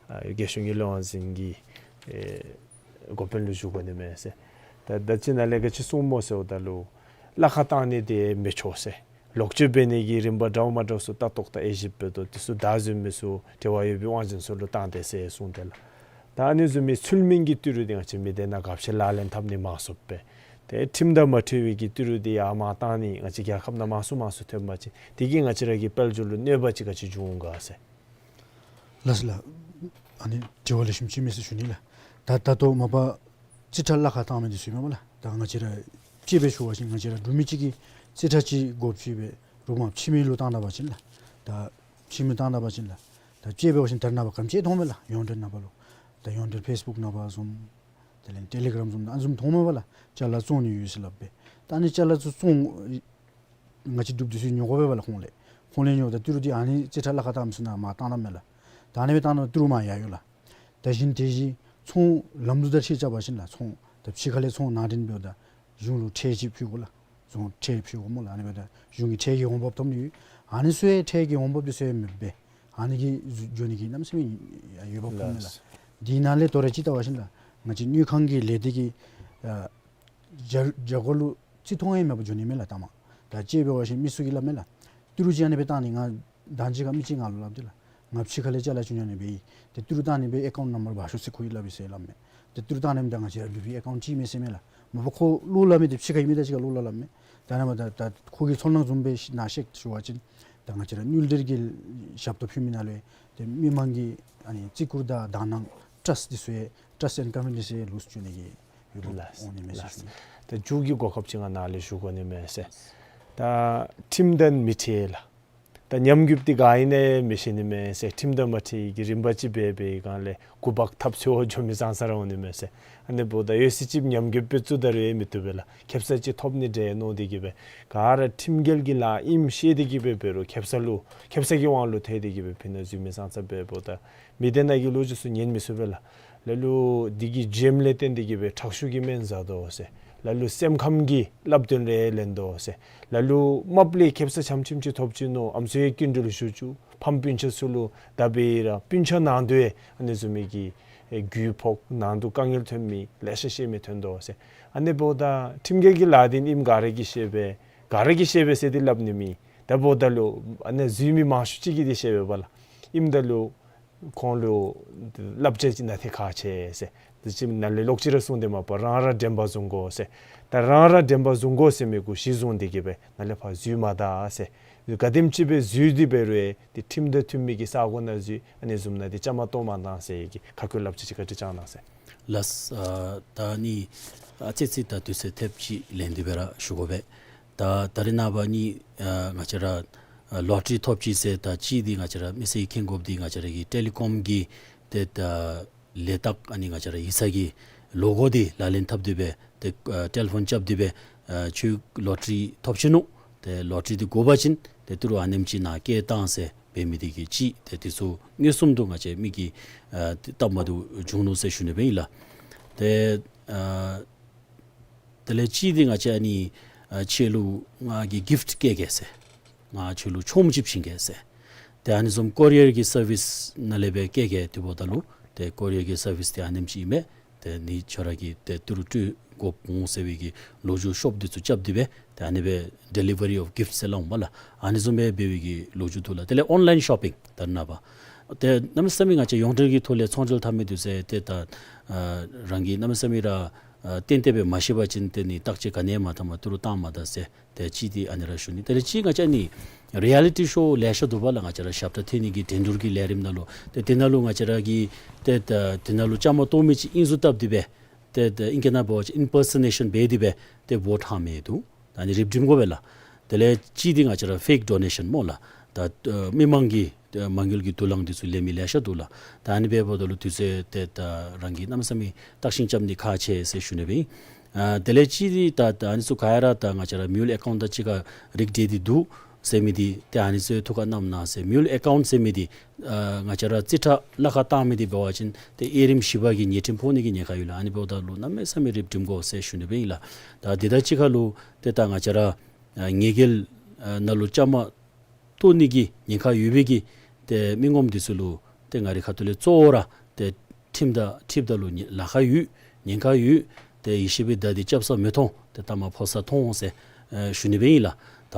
ཨ་རྒྱལ་གཞུང་གི་ལས་དབང་འཛིན་གྱི་ཨེ་འགོ་དཔོན་ལུ་ཞུ་དགོ་ནི་མས་ཟེར། ད་ད་ཅི་ནཱ་ལས་ག་ཅི་གསུངམ་སྨོ་ཟེརཝ་ད་ལུ་གླ་ཁར་བཏང་ནི་འདི་མི་ཆོག་ཟེར། ལོག་སྤྱོད་འབད་ནི་གི་རིམ་པ་འདྲཝ་མ་འདྲཝ་ཚུ་ལྟ་རྟོག་དང་དབྱེ་ཞིབ་འབད་དོ། དེ་ཚུ་བདའ་འཛིན་མི་ཚུ་འབྲེལ་བ་ཡོད་པའི་དབང་འཛིན་ཚུ་ལུ་བཏང་སྟེ་ཟེར་གསུངས་ཏེ་ལགས། ད་ཨ་ནི་བཟུམ་མའི་ཚུལ་མིན་གྱི་ཏི་རུ་འདི་ང་བཅས་མི་སྡེ་ནང་ག་ཅི་ལག་ལེན་འཐབ་ནི་མང་སུ་སྦེ། ཏེ་ཁྲིམས་དང་མ་འཁྲིལ་བའི་གི་ཏི་རུ་འདི་ཡར་མར་བཏང་ནི་ང་བཅས་རྒྱལ་ཁབ་ནང་མང་སུ་མང་སུ་ཐོན་པ་ཅིན་དེ་གིས་ང་བཅས་ར་གི་དཔལ་འབྱོར་ལུ་གནོད་པ་ཅིག་ག་ཅི་འབྱུང་ག་ཟེར། ལགས་སོ་ལགས། ཨ་ནི་དྲི་བ་ལེགས་ཤོམ་ཅིག་མས་ཟེར་ཞུ་ནི་ལགས། ད་ད་ལྟོ་མ་པ་རྩིས་ཁྲ་གླ་ཁར་བཏང་མི་འདི་ཚུ་ཨིན་མས་པ་ལགས། ད་ང་བཅས་ར་དཔྱེ་སྦེ་ཞུ་བ་ཅིན་ང་བཅས་ར་འབྲུག་མི་གཅིག་གིས་རྩིས་ཁྲ་ཅིག་དགོཔ་ཅིག་སྦེ་རུང་མ་ཕྱི་མི་ལུ་བཏང་ད་པ་ཅིན་ལགས། ད་ཕྱི་མི་བཏང་ད་པ་ཅིན་ལགས། ད་དཔྱེ་འབད་བ་ཅིན་ད་རེས་ནངས་པ་ག་དེམ་ཅིག་མཐོངམ་མས་ལགས། ཡོངས་འབྲེལ་ནང་པ་ལུ། ད་ཡོངས་འབྲེལ་ཕེསི་བུཀ་ནང་པ་བཟུམ་དེ་ལས་ཊེ་ལི་གརམ་བཟུམ་ད་ཨ་ནི་བཟུམ་མཐོངམ་མས་པ་ལགས། ཅ་ལ་བཙོང་ནི་ཡོད་ཟེར་སླབ་སྦེ། ད་ཨ་ནི་ཅ་ལ་ཚུ་བཙོང་ང་བཅས་འབྲུགཔ་འདི་ཚུ་ཉོ་དགོ་པས་པ་ལགས་ཁོང་ལས། ཁོང་ལས་ཉོཝ་ད་ཏི་རུ་འདི་ཨ་ནི་རྩིས་ཁྲ་གླ་ཁར་བཏང་མི་ཚུ་ནང་མར་བཏང་ད་མས་ལགས། ད་ཨ་ནི་སྦེ་བཏང་ད་ཏི་རུ་མར་ཡར་འགྱོ་ལགས། ད་གཞན་དེ་བཞིན་ཚོང་ལམ་འདི་དང་འཁྲིལ་རྐྱབ་པ་ཅིན་ལགས། ཚོང་ད་ཕྱི་ཁ་ལས་ཚོང་ནང་འདྲེན་འབདཝ་ད་གཞུང་ལུ་ཁྲལ་ཅིག་ཕུལ་དགོ་ལགས། གཞུང་ཁྲལ་ཕུལ་དགོ་སྨོ་ལགས། ཨ་ནི་འབདཝ་ད་གཞུང་གི་ཁྲལ་གྱི་འོང་འབབ་ཐོབ་ནི་ཡོད། ཨ་ནི་ཚུ་ཡང་ཁྲལ་གྱི་འོང་འབབ་འདི་ཚུ་ཡང་མེདཔ་སྦེ་ཨ་ནི་གིས་འགྱོ་ནི་གི་གནམ་མེད་ས་མེད་འོས་འབབ་ཐོབ་མས་ལགས། ལགས། དེ་ནང་ལས་དོ་རུང་ཅིག་བལྟ་བ་ཅིན་ལགས། ང་བཅས་དངུལ་ཁང་གི་ལས་སྡེ་གིས་ཨ་རྒྱ་རྒྱ་སྒོ་ལུ་རྩིས་མཐོང་ཡང་མེད་པར་འགྱོ་ནི་མས་ལགས་ལྟ་མ། ད་དཔྱེ་འབད་བ་ཅིན་མི་ཚུ་གིས་སླབ་མས་ལགས། ཏི་རུ་ཅིག་ཨ་ནི་སྦེ་བཏང་ནི་ང་ད་ཅི་ཁར་མི་ཅིག་ང་ལུ་སླབ་སྟེ་ལགས། ང་ཕྱི་ཁ་ལས་ཅ་ལ་ཅིག་ཉོ་ནི་སྦེ་ཨིན། ཏེ་ཏི་རུ་བཏང་ནི་སྦེ་ཨེ་ཀའུནཊ་ནམ་བར་འབག་ཤོག་ཟེར་ཁོ་གིས་སླབ་ཡི་ཟེར་སླབ་མས། ཏེ་ཏི་རུ་བཏང་ནི་ད་ང་བཅས་ར་འབྲུག་པའི་ཨེ་ཀའུནཊ་ཅིག་མས་ཟེར་མས་ལགས། མ་པ་ཁོ་ལོག་སླབ་མི་འདི་ཕྱི་ཁའི་མི་དང་གཅིག་ཁར་ལོག་སླབ་སླབ་མས། ད་ནཱ་མ་ད་ད་ཁོ་གི་ཚོར་སྣང་བཟུམ་སྦེ་ནཱ་བཤད་ཞུ་བ་ཅིན་ད་ང་བཅས་ར་དངུལ་འབྲེལ་གྱི་ཞབས་ཏོག་ཕུལ་མི་ནང་ལུ་ཏེ་མི་མང་གི་ཨ་ནི་བརྩི་བཀུར་དང་དག་སྣང་ཊར་སི་འདི་ཚུ་ཡང་ཊར་སི་ཊི་ཨེནཌ་ཀོན་ཕི་ཌེནསི་ཡང་ལུསི་འགྱོ་ནི་གི་འོས་འབབ་ལགས། འོང་ནི་མས་ཟེར་ལགས། ཞུ་ནི། ད་མཇུག་གི་གོ་སྐབས་ཅིག་ང་ནཱ་ལས་ཞུ་དགོ་ནི་མས་ཟེར། ད་ཁྲིམས་དང་མི་འཁྲིལ་ལགས། ད་ཉམས་རྒུདཔ་འདི་ག་ཨིན་ན་ཡང་མི་ཤེས་ནི་མས་ཟེར། ཁྲིམས་དང་མ་འཁྲིལ་གྱི་རིམ་པ་ཅིག་འབད་བའི་སྒང་ལས་འགོ་འབག་ཐབས་འཚོལ་འགྱོ་མི་ཙང་ཙ་ར་འོང་ནི་མས་ཟེར། ཨ་ནི་འབདཝ་ད་ཡོད་ཚད་ཅིག་ཉམས་རྒུདཔ་སྦེ་བཙུགས་ད་རུང་ཡང་མི་བཏུབ་པས་ལགས། ཁེ་སང་ཅིག་ཐོབ་ནི་འདྲས་མནོ་སྟེ་གིས་སྦེ་ག་ར་ཁྲིམས་འགལ་གྱི་ལཱ་ཨིནམ་ཤེས་ཏེ་གིས་སྦེ་འབད་རུང་ཁེ་སང་ལུ་ཁེ་སང་གི་དབང་ལུ་ཐལ་ཏེ་གིས་སྦེ་ཕི་ནཱ་འཛུལ་མི་ཙང་ཙ་འབདཝ་ད་མི་སྡེ་ནང་གི་ལོ་རྒྱུས་ཚུ་ཉན་མི་ཚུགས་པས་ལགས། ལ་ལུ་འདི་གི་བྱེམ་ལས་བརྟེན་ཏེ་གིས་སྦེ་ཁྲག་ཤུགས་ཀྱི་སྨན་ཟ་དོ་ཟེར། ལ་ལུ་སེམས་ཁམས་ཀྱི་བསླབ་སྟོན་རེ་ལེན་དོ་ཟེར། ལ་ལུ་རྨགཔ་ལས་ཁེ་སང་ཆམ་ཆིམ་ཅིག་ཐོབ་ཅི་མནོ་ཨམ་སྲུ་ཡང་སྐྱིན་འགྲུལ་ཞུ་བཅུག། ཕམ་སྤུན་ཆ་ཚུ་ལུ་ད་འབད་ར་སྤུན་ཆ་ནང་དུ་ཡང་ཨ་ནི་བཟུམ་མའི་གི་ཨེ་རྒུད་ཕོག་ནང་དུ་དཀའ་ངལ་ཐོན་མི་ལེ་ཤ་ཤེས་མི་ཐོན་དོ་ཟེར། ཨ་ནི་འབདཝ་ད་ཁྲིམས་འགལ་གྱི་ལཱ་འདི་ཨིནམ་ག་ར་གིས་ཤེས་པས། ག་ར་གིས་ཤེས་པས་ཟེར་འདི་སླབ་ནི་མེད། ད་འབདཝ་ད་ལུ་ཨ་ནི་འཛུལ་མི་མང་ཤོས་ཅིག་གིས་འདི་ཤེས་པས་པ་ལགས། ཨིནམ་ད་ལུ་ཁོང་ལུ་བསླབ་བྱ་ཅིག་གནང་སྟེ་ཁག་ཆེ་ཟེར། དེ་ཅིག་ནཱ་ལས་ལོག་ཅི་ར་གསུངས་ཏེ་མ་པ་རང་ར་དྲན་པ་བཟུང་དགོ་ཟེར། ད་རང་ར་དྲན་པ་བཟུང་དགོ་ཟེར་མི་གུ་གཞི་བཟུང་སྟེ་གིས་སྦེ་ནཱ་ལས་ཕར་འཛུལ་མ་ད་ཟེར། ག་དེམ་ཅིག་སྦེ་འཛུལ་ཏེ་འབད་རུང་ཡང་ཏེ་ཁྲིམས་དང་མཐུན་མི་གི་ས་གོ་ནང་འཛུལ་ཨ་ནི་བཟུམ་ནང་འདི་བཅའ་མར་གཏོགས་མ་གཏང་ཟེར་གྱི་ཁ་སྐོང་བསླབ་བྱ་ཅིག་བཀའ་དྲིན་བསྐྱང་གནང་ཟེར། ལགས། ཨ་ད་ནི་ཨ་ཙི་ཙི་ད་དུས་ཚོད་ཐེབས་ཅིག་ལེན་ཏེ་སྦེ་ར་ཞུ་དགོ་པས། ད་ད་རེས་ནངས་པ་ནི་ཨ་ང་བཅས་ར་ཨ་ལོ་ཊ་རི་ཐོབ་ཅི་ཟེར་ད་ཅིག་འདི་ང་བཅས་ར་མི་སེར་གྱིས་མཁྱེན་དགོཔ་འདི་ང་བཅས་ར་གི་ཊེ་ལི་ཀོམ་གྱི་ཏེ་ད་ལས་རྟགས་ཨ་ནི་ང་བཅས་ར་ཡིག་ཚང་གི་ལོ་གོ་འདི་ལག་ལེན་འཐབ་སྟེ་སྦེ་ཏེ་ཨ་ཊེ་ལི་ཕོན་རྐྱབ་སྟེ་སྦེ་ཨ་ཁྱོད་ལོ་ཊ་རི་ཐོབ་ཅི་ནུག། ཏེ་ལོ་ཊ་རི་འདི་དགོ་པ་ཅིན་ཏེ་ཏི་རུ་ཨ་ནེམ་ཅིག་ནཱ་བསྐྱལ་བཏང་ཟེར་འབད་མི་འདི་གིས་ཅིག་ཏེ་འདི་ཚུ་མངོན་སུམ་དུ་ང་བཅས་མིག་གིས་ཨ་ཏེ་བལྟ་མ་བཏུབ་བྱུང་ནུག་ཟེར་ཞུ་ནི་སྦེ་ཨིན་ལགས། ཏེ་ཨ་དེ་ལས་ཅིག་འདི་ང་བཅས་ཨ་ནི་ཨ་ཁྱོད་ལུ་ང་གིས་གིཕཊ་བསྐྱལ་གེ་ཟེར། ང་ཁྱོད་ལུ་ཆོངམ་ཅིག་བྱིན་གེ་ཟེར། ཏེ་ཨ་ནི་བཟུམ་ཀོ་རི་ཡར་གྱི་སར་བིསི་ནང་ལས་སྦེ་བསྐྱལ་གེ་དེ་འབདཝ་ད་ལུ་ཏེ་ཀོ་རི་ཡར་གྱི་སར་བིསི་འདི་ཨ་ནེམ་ཅིག་ཨིན་མས། ཏེ་ནི་ཁྱོད་ར་གིས་ཏེ་ཏི་རུ་སྤྲོད་དགོཔ་འོང་ཟེར་བའི་གི་ལོ་རྒྱུས་ཤོབ་འདི་ཚུ་རྐྱབ་སྟེ་སྦེ་ཏེ་ཨ་ནི་སྦེ་ཌེ་ལི་ཝ་རི་ཨོཕ་གིཕཊ་ཟེར་སླབ་འོང་པ་ལགས། ཨ་ནི་བཟུམ་སྦེ་འབད་བའི་གི་ལོ་རྒྱུས་འདུག་ལགས། དེ་ལས་ཨོན་ལའིན་ཤོ་པིང་ད་ནཱ་པ་ཏེ་གནམ་མེད་ས་མེད་ང་བཅས་ཡོངས་འབྲེལ་གྱི་ཐོག་ལས་ཚོང་འབྲེལ་འཐབ་མི་འདི་ཚུ་ཏེ་ད་ཨ་རང་གིས་གནམ་མེད་ས་མེད་ར་ ཨ་ཏན་ཏན་སྦེ་མ་ཤེས་པ་ཅིན་ཏེ་ནི་བརྟག་དཔྱད་ག་ནི་ཡང་མ་བཏང་པར་ཏི་རུ་བཏང་མ་ད་ཟེར། ཏེ་གཅིག་འདི་ཨ་ནི་ར་ཞུ་ནི། དེ་ལས་གཅིག་ང་བཅས་ནི་རི་ཨེ་ལི་ཊི་ཤོ་ལེ་ཤ་འདུག་པ་ལགས། ང་བཅས་ར་ཞབས་ཁྲ་འཐེན་ནི་གི་འགྲན་བསྡུར་གྱི་ལས་རིམ་ནང་ལུ་ཏེ་དེ་ནང་ལུ་ང་བཅས་ར་གིས་ཏེ་ད་དེ་ནང་ལུ་བཅའ་མར་གཏོགས་མི་ཅིག་ཨིན་ཟུག་བཏབ་སྟེ་སྦེ་ཏེ་ད་ཨིང་སྐད་ནང་འབད་བ་ཅིན་ཨིམ་པར་སོ་ནེ་ཤཱན་འབད་དེ་སྦེ་ཏེ་བོཊ་ལྷག་མི་འདུག། ད་ཨ་ནི་རིགཔ་སྒྲིམ་དགོ་པས་ལགས། དེ་ལས་གཅིག་འདི་ང་བཅས་ར་ཕེཀ་ཌོ་ནེ་ཤཱན་སྨོ་ལགས། ད་ཨ་མི་མང་གི་ཨ་མ་དངུལ་གྱི་དུག་རླངས་འདི་ཚུ་ལེན་མི་ལེ་ཤ་འདུག་ལགས། ད་ཨ་ནི་འབདཝ་ད་ལུ་དུས་ཚོད་ཏེ་ད་རང་གིས་གནམ་མེད་ས་མེད་བརྟག་ཤིང་རྐྱབ་ནི་ཁག་ཆེ་ཟེར་ཞུ་ནི་སྦེ་ཨིན། ཨ་དེ་ལས་གཅིག་འདི་ད་ད་ཨ་ནི་ཚུ་ག་ར་ད་ང་བཅས་ར་མིའུལ་ཨེ་ཀའུནཊ་དང་གཅིག་ཁར་རིགས་འདྲེས་ཏེ་འདུག་ཟེར་མི་འདི་ཏེ་ཨ་ནི་ཚུ་ཐུགས་ཁར་བསྣམས་གནང་ཟེར། མིའུལ་ཨེ་ཀའུནཊ་ཟེར་མི་འདི་ཨ་ང་བཅས་ར་རྩིས་ཁྲ་ལཱ་ཁག་བཏང་མི་འདི་འབད་བ་ཅིན་ཏེ་དབྱེ་རིམ་བཞི་པ་གི་ཉེས་ཁྲིམས་ཕོག་ནི་གི་ཉེན་ཁ་ཡོད་ལགས། ཨ་ནི་འབདཝ་ད་ལུ་གནམ་མེད་ས་མེད་རིགཔ་སྒྲིམ་དགོ་ཟེར་ཞུ་ནི་སྦེ་ཨིན་ལགས། ད་དེ་དང་གཅིག་ཁར་ལུ་ཏེ་ད་ང་བཅས་ར་ཨ་ཉེས་འགེལ་ཨ་ནང་ལུ་བཅའ་མར་གཏོགས་ནི་གི་ཉེན་ཁ་ཡོད་པའི་གི་ཏེ་མི་ངོམ་འདི་ཚུ་ལུ་ཏེ་ང་རའི་ཁ་ཐུག་ལས་གཙོ་བོ་ར་ཏེ་ཁྲིམས་དང་འཁྲིལཝ་ད་ལུ་ཉེ་ལཱ་ཁག་ཡོད། ཉེན་ཁ་ཡོད། ཏེ་ཡེ་ཤེས་པའི་མདའ་འདི་རྐྱབ་ས་མི་མཐོང་། ཏེ་ཐ་མ་ཕོག་ས་མཐོང་ཟེར་ཨེ་ཞུ་ནི་སྦེ་ཨིན་ལགས། ད་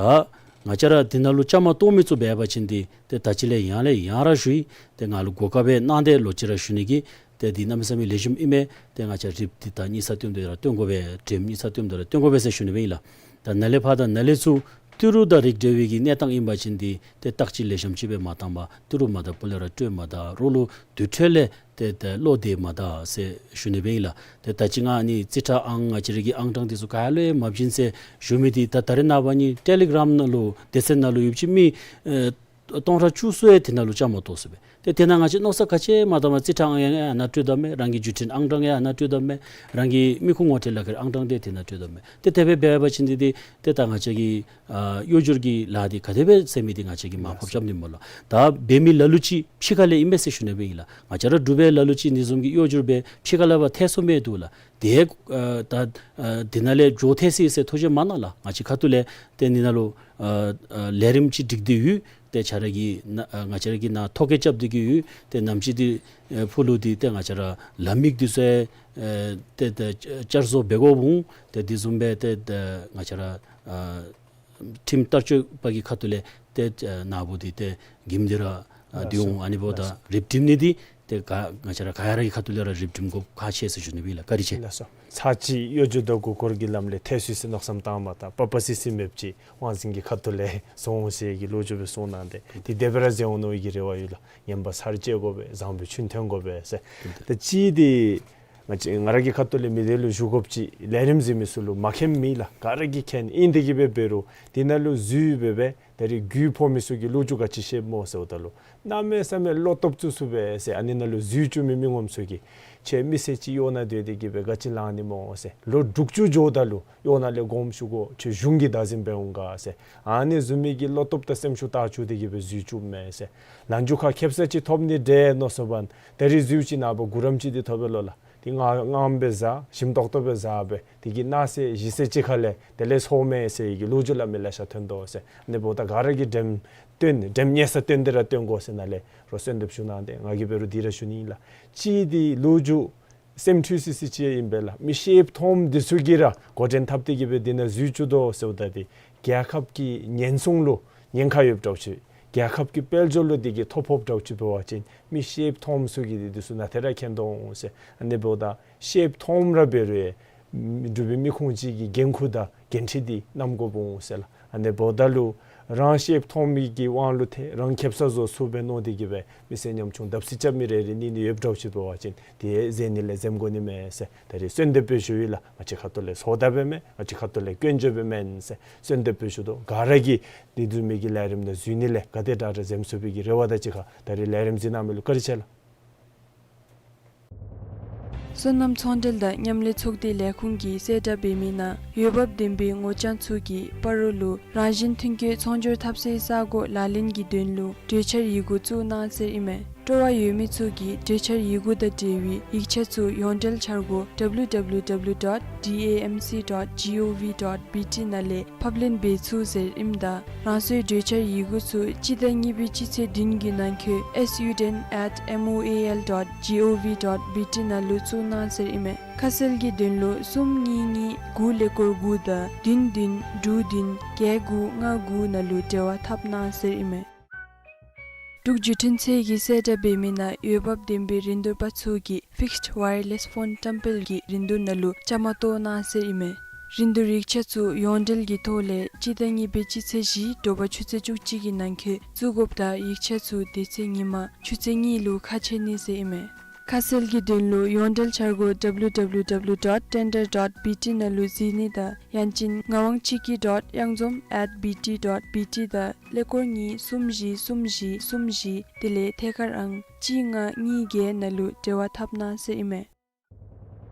ང་བཅས་ར་དེ་ནང་ལུ་བཅའ་མར་གཏོགས་མི་ཚུ་འབད་བ་ཅིན་འདི་ཏེ་ད་ཅི་ལས་ཡང་ལས་ཡང་ར་ཞུ་ཡི། ཏེ་ང་ལུ་གོ་སྐབས་སྦེ་གནང་སྟེ་ལོག་ཅི་ར་ཞུ་ནི་གི་ཏེ་འདི་གནམ་མེད་ས་མེད་ལེགས་ཤོམ་ཨིན་མས། ཏེ་ང་བཅས་རིགཔ་འདི་ད་གཉིས་ས་སྟོན་དོ་ར་སྟོན་དགོ་པས། འགྲེམ་གཉིས་ས་སྟོན་དོ་ར་སྟོན་དགོ་པས་ཟེར་ཞུ་ནི་སྦེ་ཨིན་ལགས། ད་ནཱ་ལས་ཕར་ད་ནཱ་ལས་ཚུར་ཏི་རུ་དང་རིགས་འདྲེས་པའི་གི་གནས་སྟངས་ཨིན་པ་ཅིན་འདི་ཏེ་བརྟག་དཔྱད་ལེགས་ཤོམ་ཅིག་སྦེ་མ་བཏང་པར་ཏི་རུ་མ་ད་སྤུ་ལས་ར་སྤྲོད་མ་ད་རོགས་ལུ་དུར་ཁྲོད་ལས་ཏེ་ཏེ་བློ་གཏད་མ་ད་ཟེར་ཞུ་ནི་སྦེ་ཨིན་ལགས། ཏེ་ད་ཅི་ང་ཨ་ནི་རྩིས་ཁྲ་ཨང་ང་བཅས་ར་གི་ཨང་གྲངས་འདི་ཚུ་ག་ལུ་ཡང་མ་བྱིན་ཟེར་ཞུ་མི་འདི་ད་ད་རེས་ནངས་པ་ནི་ཊེ་ལི་གྲམ་ནང་ལུ་སྡེ་ཚན་ནང་ལུ་ཡོདཔ་ཅིག་མི་ཨེ་སྟོང་ཕྲག་བཅུ་གསུམ་ཡང་དེ་ནང་ལུ་བཅའ་མར་གཏོགས་སོ་སྦེ། ཏེ་དེ་ནང་ང་བཅས་མནོ་བསམ་ག་ཅི་མ་བཏང་བར་རྩིས་ཁྲ་ཨང་ཡང་ཨ་ནཱ་སྤྲོད་དོ་མས། རང་གི་བརྒྱུད་འཕྲིན་ཨང་གྲངས་ཡང་ཨ་ནཱ་སྤྲོད་དོ་མས། རང་གི་མི་ཁུངས་ངོ་སྤྲོད་ལག་ཁྱེར་ཨང་གྲངས་འདི་དེ་ནང་སྤྲོད་དོ་མས། ཏེ་དེ་སྦེ་འབད་བ་ཅིན་འདི་འདི་ཏེ་ད་ང་བཅས་ཀྱི་ཨ་གཡོ་སྒྱུར་གྱི་ལཱ་འདི་ག་དེ་སྦེ་ཟེར་མི་འདི་ང་བཅས་ཀྱིས་མར་ཕབ་རྐྱབ་ནི་སྨོ་ལགས། ད་འབད་མི་ལ་ལུ་ཅིག་ཕྱི་ཁ་ལས་ཨིན་མས་ཟེར་ཞུ་ནི་སྦེ་ཨིན་ལགས། ང་བཅས་ར་འབྲུག་པའི་ལ་ལུ་ཅིག་ནི་བཟུམ་གྱི་གཡོ་སྒྱུར་སྦེ་ཕྱི་ཁ་ལས་ཕར་ཐལ་སོང་མི་འདུག་ལགས། དེ་ཨ་ད་ཨ་དེ་ནང་ལས་འགྱོ་ཐལ་སོ་ཡི་ཟེར་ཐུགས་བཞེད་མ་གནང་ལགས། ང་བཅས་ཁ་ཐུག་ལས་ཏེ་ནི་ནཱ་ལུ་ཨ་ཨ་ལས་རིམ་ཅིག་སྒྲིག་སྟེ་ཡོད། ཏེ་ཁྱེད་ར་གིས་ནཱ་ཨ་ང་བཅས་ར་གིས་ནཱ་ཐོ་བཀོད་རྐྱབ་སྟེ་གི་ཡོད། ཏེ་ནམ་ཅིག་འདི་ཨེ་ཕུ་ལུ་འདི་ཏེ་ང་བཅས་ར་ལམ་ཡིག་འདི་ཚུ་ཨེ་ཏེ་ཏེ་བསྐྱར་བཟོ་འབད་དགོཔ་འོང་། ཏེ་དེ་བཟུམ་སྦེ་ཏེ་ཏེ་ང་བཅས་ར་ཨ་ཁྲིམས་བསྟར་སྤྱོད་པ་གི་ཁ་ཐུག་ལས་ཏེ་ཨ་ནཱ་བུ་འདི་ཏེ་གིམ་འདི་ར་ཨ་ལགས་སོ། འདི་འོང་། ཨ་ནི་འབདཝ་ད་ལགས་སོ། རིགཔ་སྒྲིམ་ནི་འདི་ཏེ་ག་ང་བཅས་ར་ག་ར་གི་ཁ་ཐུག་ལས་ར་རིགཔ་སྒྲིམ་དགོཔ་ཁག་ཆེ་ཟེར་ཞུ་ནི་སྦེ་ཨིན་ལགས། བཀའ་དྲིན་ཆེ། ལགས་སོ། ཚར་གཅིག་གཡོ་སྒྱུ་དང་མགུ་སྐོར་གྱི་ལམ་ལས་ཐལ་སོ་ཡི་ཟེར་མནོ་བསམ་བཏང་མ་ད་པ་པ་སི་སི་མེདཔ་ཅིག་དབང་འཛིན་གྱི་ཁ་ཐུག་ལས་སོང་ཟེར་གྱི་ལོ་རྒྱུས་སྦེ་གསུངས་གནང་སྟེ་ཏེ་དེ་སྦེ་ར་མཛད་འོང་མནོ་བའི་གི་རེ་བ་ཡོད་ལགས། ངན་པ་ཚར་བཅད་དགོ་པས། བཟང་པོའི་ཆུ་འཐོན་དགོ་པས་ཟེར། ཏེ་གཅིག་འདི་ང་བཅས་ང་ར་གི་ཁ་ཐུག་ལས་མི་སྡེ་ལུ་བཞུགས་དགོཔ་ཅིག་ལས་རིམ་གཟིགས་མི་ཚུ་ལུ་མ་མཁྱེནམ་མེད་ལགས། ག་ར་གིས་མཁྱེན། ཨིན་དེ་གིས་སྦེ་འབད་རུང་དེ་ནང་ལུ་འཛུལ་སྦེ་སྦེ་ད་རིས་རྒུད་ཕོག་མི་ཚུ་གིས་ལོ་རྒྱུས་ག་ཅི་ཤེསཔ་སྨོ་ཟེརཝ་ད་ལུ་གནམ་མེད་ས་མེད་བློ་སྟོབས་བཙུགས་སོ་སྦེ་ཟེར། ཨ་ནི་ནང་ལུ་འཛུལ་བཅུག་མི་མི་ངོམ་ཚུ་གིས་ཁྱོད་མི་སེར་ཅིག་གཡོག་ནང་སྡོད་དེ་གིས་སྦེ་ག་ཅི་ལང་ནི་སྨོ་ཟེར། ལོ་དྲུག་ཅུ་འགྱོཝ་ད་ལུ་གཡོག་ནང་ལས་དགོངསམ་ཞུ་དགོ། ཁྱོད་གཞུང་གི་བདག་འཛིན་འབད་འོང་ག་ཟེར། ཨ་ནི་བཟུམ་མའི་གི་བློ་སྟོབས་དང་སེམས་ཤུགས་བཏགས་བཅུག་སྟེ་གིས་སྦེ་འཛུལ་བཅུགཔ་མས་ཟེར། ལམ་འཇུག་ཁར་ཁེབ་ས་ཅིག་ཐོབ་ནི་འདྲས་མནོ་སོ་བ་ད་རིས་འཛུལ་ཅིག་ནངས་པ་གུ་རམ་ཅིག་འདི་ཐོབ་པས་ལོ་ལགས། དེ་ངང་ངམ་སྦེ་བཟའ། ཞིམ་ཏོག་ཏོ་སྦེ་བཟའ་སྦེ་དེ་གི་ནང་ཚེ་གཞི་ཚེ་གཅིག་ཁ་ལས་དེ་ལས་སོང་མས་ཟེར་གྱི་ལོ་རྒྱུས་སླབ་མི་ལེ་ཤ་ཐོན་དོ་ཟེར། ཨ་ནི་འབདཝ་ད་ག་ར་གིས་འགྲེམས་སྟོན་འགྲེམས་ཉེ་ས་སྟོན་ཏེ་ར་སྟོན་དགོ་ཟེར་ནཱ་ལས་རོགས་གསོལ་འདེབས་ཞུ་གནང་སྟེ་ང་གིས་འབད་རུང་འདི་ར་ཞུ་ནི་ཨིན་ལགས། གཅིག་འདི་ལོ་རྒྱུས་སེམས་འཁྲུལ་སི་སི་ཅིག་ཨིན་པས་ལགས། མི་ཤེསཔ་མཐོངམ་འདི་ཚུ་གིས་ར་འགོ་འདྲེན་འཐབ་སྟེ་གིས་སྦེ་འདི་ནང་འཛུལ་བཅུག་དོ་ཟེརཝ་ད་འདི་རྒྱལ་ཁབ་ཀྱི་ཉེན་སྲུང་ལུ་ཉེན་ཁ་ཡོདཔ་འདྲཝ་ཅིག། རྒྱལ་ཁབ་ཀྱི་དཔལ་འབྱོར་ལུ་འདི་གིས་ཐོ་ཕོགཔ་འདྲཝ་ཅིག་འབད་བ་ཅིན་མི་ཤེསཔ་མཐོངམ་ཚུ་གིས་འདི་འདི་ཚུ་ནང་ཏེ་ར་མཁྱེན་དོ་འོང་ཟེར། ཨ་ནི་འབདཝ་ད་ཤེསཔ་མཐོངམ་ར་འབད་རུང་ཡང་འབྲུག་པའི་མི་ཁུངས་ཅིག་གི་འགན་ཁུར་དང་འགན་འཁྲི་འདི་བསྣམ་དགོཔ་འོང་ཟེར་ལགས། ཨ་ནི་འབདཝ་ད་ལུ་རང་ཤེསཔ་མཐོང་མི་གི་དབང་ལུ་ཏེ་རང་ཁེབ་ས་བཟོ་ཚུགསཔ་སྦེ་མནོ་སྟེ་གིས་སྦེ་མི་སེར་ཉམ་ཆུང་བརྡབ་གསིག་རྐྱབ་མི་རེ་རེ་གཉིས་གཉིས་ཡོདཔ་འདྲཝ་ཅིག་འབད་བ་ཅིན་དེ་འཛེམ་ནི་ལས་འཛེམ་དགོ་ནི་མས་ཟེར་ད་རིས་གསོལ་འདེབས་སྦེ་ཞུ་ཡི་ལགས། ང་བཅས་ཁ་ཐུག་ལས་སོ་བརྡབ་འབདཝ་མེན། ང་བཅས་ཁ་ཐུག་ལས་སྐྱོན་བརྗོད་འབདཝ་མེན་ཟེར་གསོལ་འདེབས་སྦེ་ཞུ་དོ། ག་ར་གིས་འདི་བཟུམ་མའི་གི་ལས་རིམ་ནང་འཛུལ་ནི་ལས་ག་དེ་དྲག་དྲག་འཛེམ་ཚུགས་པའི་གི་རེ་བ་དང་གཅིག་ཁར་ད་རིས་ལས་རིམ་གཟིགས་གནང་མི་ལུ་བཀའ་དྲིན་ཆེ་ལགས། སོ་ནམ་ཚོང་འབྲེལ་དང་མཉམ་ལས་ཚོགས་སྡེ་ལས་ཁུངས་ཀྱིས་གསལ་བསྒྲགས་འབད་མི་ནང་འོས་འབབ་ལྡན་པའི་ངོ་རྐྱང་ཚུ་གིས་སྤ་རོ་ལུ་རང་བཞིན་ཐོན་སྐྱེད་ཚོང་སྒྱུར་འཐབ་སའི་ས་སྒོ་ལག་ལེན་གྱི་དོན་ལུ་གྲོས་འཆར་ཡི་གུ་བཙུགས་གནང་ཟེར་ཨིན་མས། སྤྲོ་བ་ཡོད་མི་ཚུ་གིས་གྲོས་འཆར་ཡི་གུ་དང་འབྲེལ་བའི་ཡིག་ཆ་ཚུ་ཡོངས་འབྲེལ་འཆར་སྒོ་ཌབ་ལིའུ་ཌབ་ལིའུ་ཌབ་ལིའུ་ཌོཊ་ཌི་ཨེ་ཨེམ་སི་ཌོཊ་ཇི་ཨོ་ཝི་ཌོཊ་བི་ཊི་ནང་ལས་ཕབ་ལེན་འབད་ཚུགས་ཟེར་ཨིནམ་ད་རང་སོའི་གྲོས་འཆར་ཡི་གུ་ཚུ་སྤྱི་ཟླ་གཉིས་པའི་སྤྱི་ཚེས་བདུན་གྱི་ནང་འཁོད་ཨེསི་ཡུ་ཌེན་ཨེཊ་ཨེམ་ཨོ་ཨེ་ཨེལ་ཌོཊ་ཇི་ཨོ་ཝི་ཌོཊ་བི་ཊི་ནང་ལུ་བཙུགས་གནང་ཟེར་ཨིན་མས། ཁ་གསལ་གྱི་དོན་ལུ་གསུམ་གཉིས་གཉིས་དགུ་ཀླད་ཀོར་དགུ་དང་བདུན་བདུན་དྲུག་བདུན་བརྒྱད་དགུ་ལྔ་དགུ་ནང་ལུ་འབྲེལ་བ་འཐབ་གནང་ཟེར་ཨིན་མས། འབྲུག་བརྒྱུད་འཕྲིན་ཚད་ཀྱིས་གསལ་བསྒྲགས་འབད་མི་ནང་འོས་འབབ་ལྡན་པའི་རིན་བསྡུར་པ་ཚུ་གིས་ཕིགསཌ་ཝའི་ཡར་ལེསི་ཕོན་བཀྲམ་སྤེལ་གྱི་རིན་བསྡུར་ནང་ལུ་བཅའ་མར་གཏོགས་གནང་ཟེར་ཨིན་མས། རིན་བསྡུར་ཡིག་ཆ་ཚུ་ཡོངས་འབྲེལ་གྱི་ཐོག་ལས་སྤྱི་ཟླ་གཉིས་པའི་སྤྱི་ཚེས་བཞི་དྲོ་པ་ཆུ་ཚོད་བཅུ་གཅིག་གི་ནང་འཁོད་བཙུགས་དགོཔ་དང་ཡིག་ཆ་ཚུ་དེ་ཚེ་ཉིན་མ་ཆུ་ཚོད་གཉིས་ལུ་ཁ་ཕྱེ་ནི་ཟེར་ཨིན་མས། ཁ་གསལ་གྱི་དོན་ལུ་ཡོངས་འབྲེལ་འཆར་སྒོ་W W W dot tender dot B T ནང་ལུ་གཟིགས་ནི་དང་ཡང་ཅིན་ངག་དབང་ཆིག་སྐྱིད་dot གཡང་འཛོམས་at B T dot B T དང་ཀླད་ཀོར་གཉིས་གསུམ་བཞི་གསུམ་བཞི་གསུམ་བཞི་དེ་ལས་ཐད་ཀར་ཨང་གཅིག་ལྔ་གཉིས་བརྒྱད་ནང་ལུ་འབྲེལ་བ་འཐབ་གནང་ཟེར་ཨིན་མས།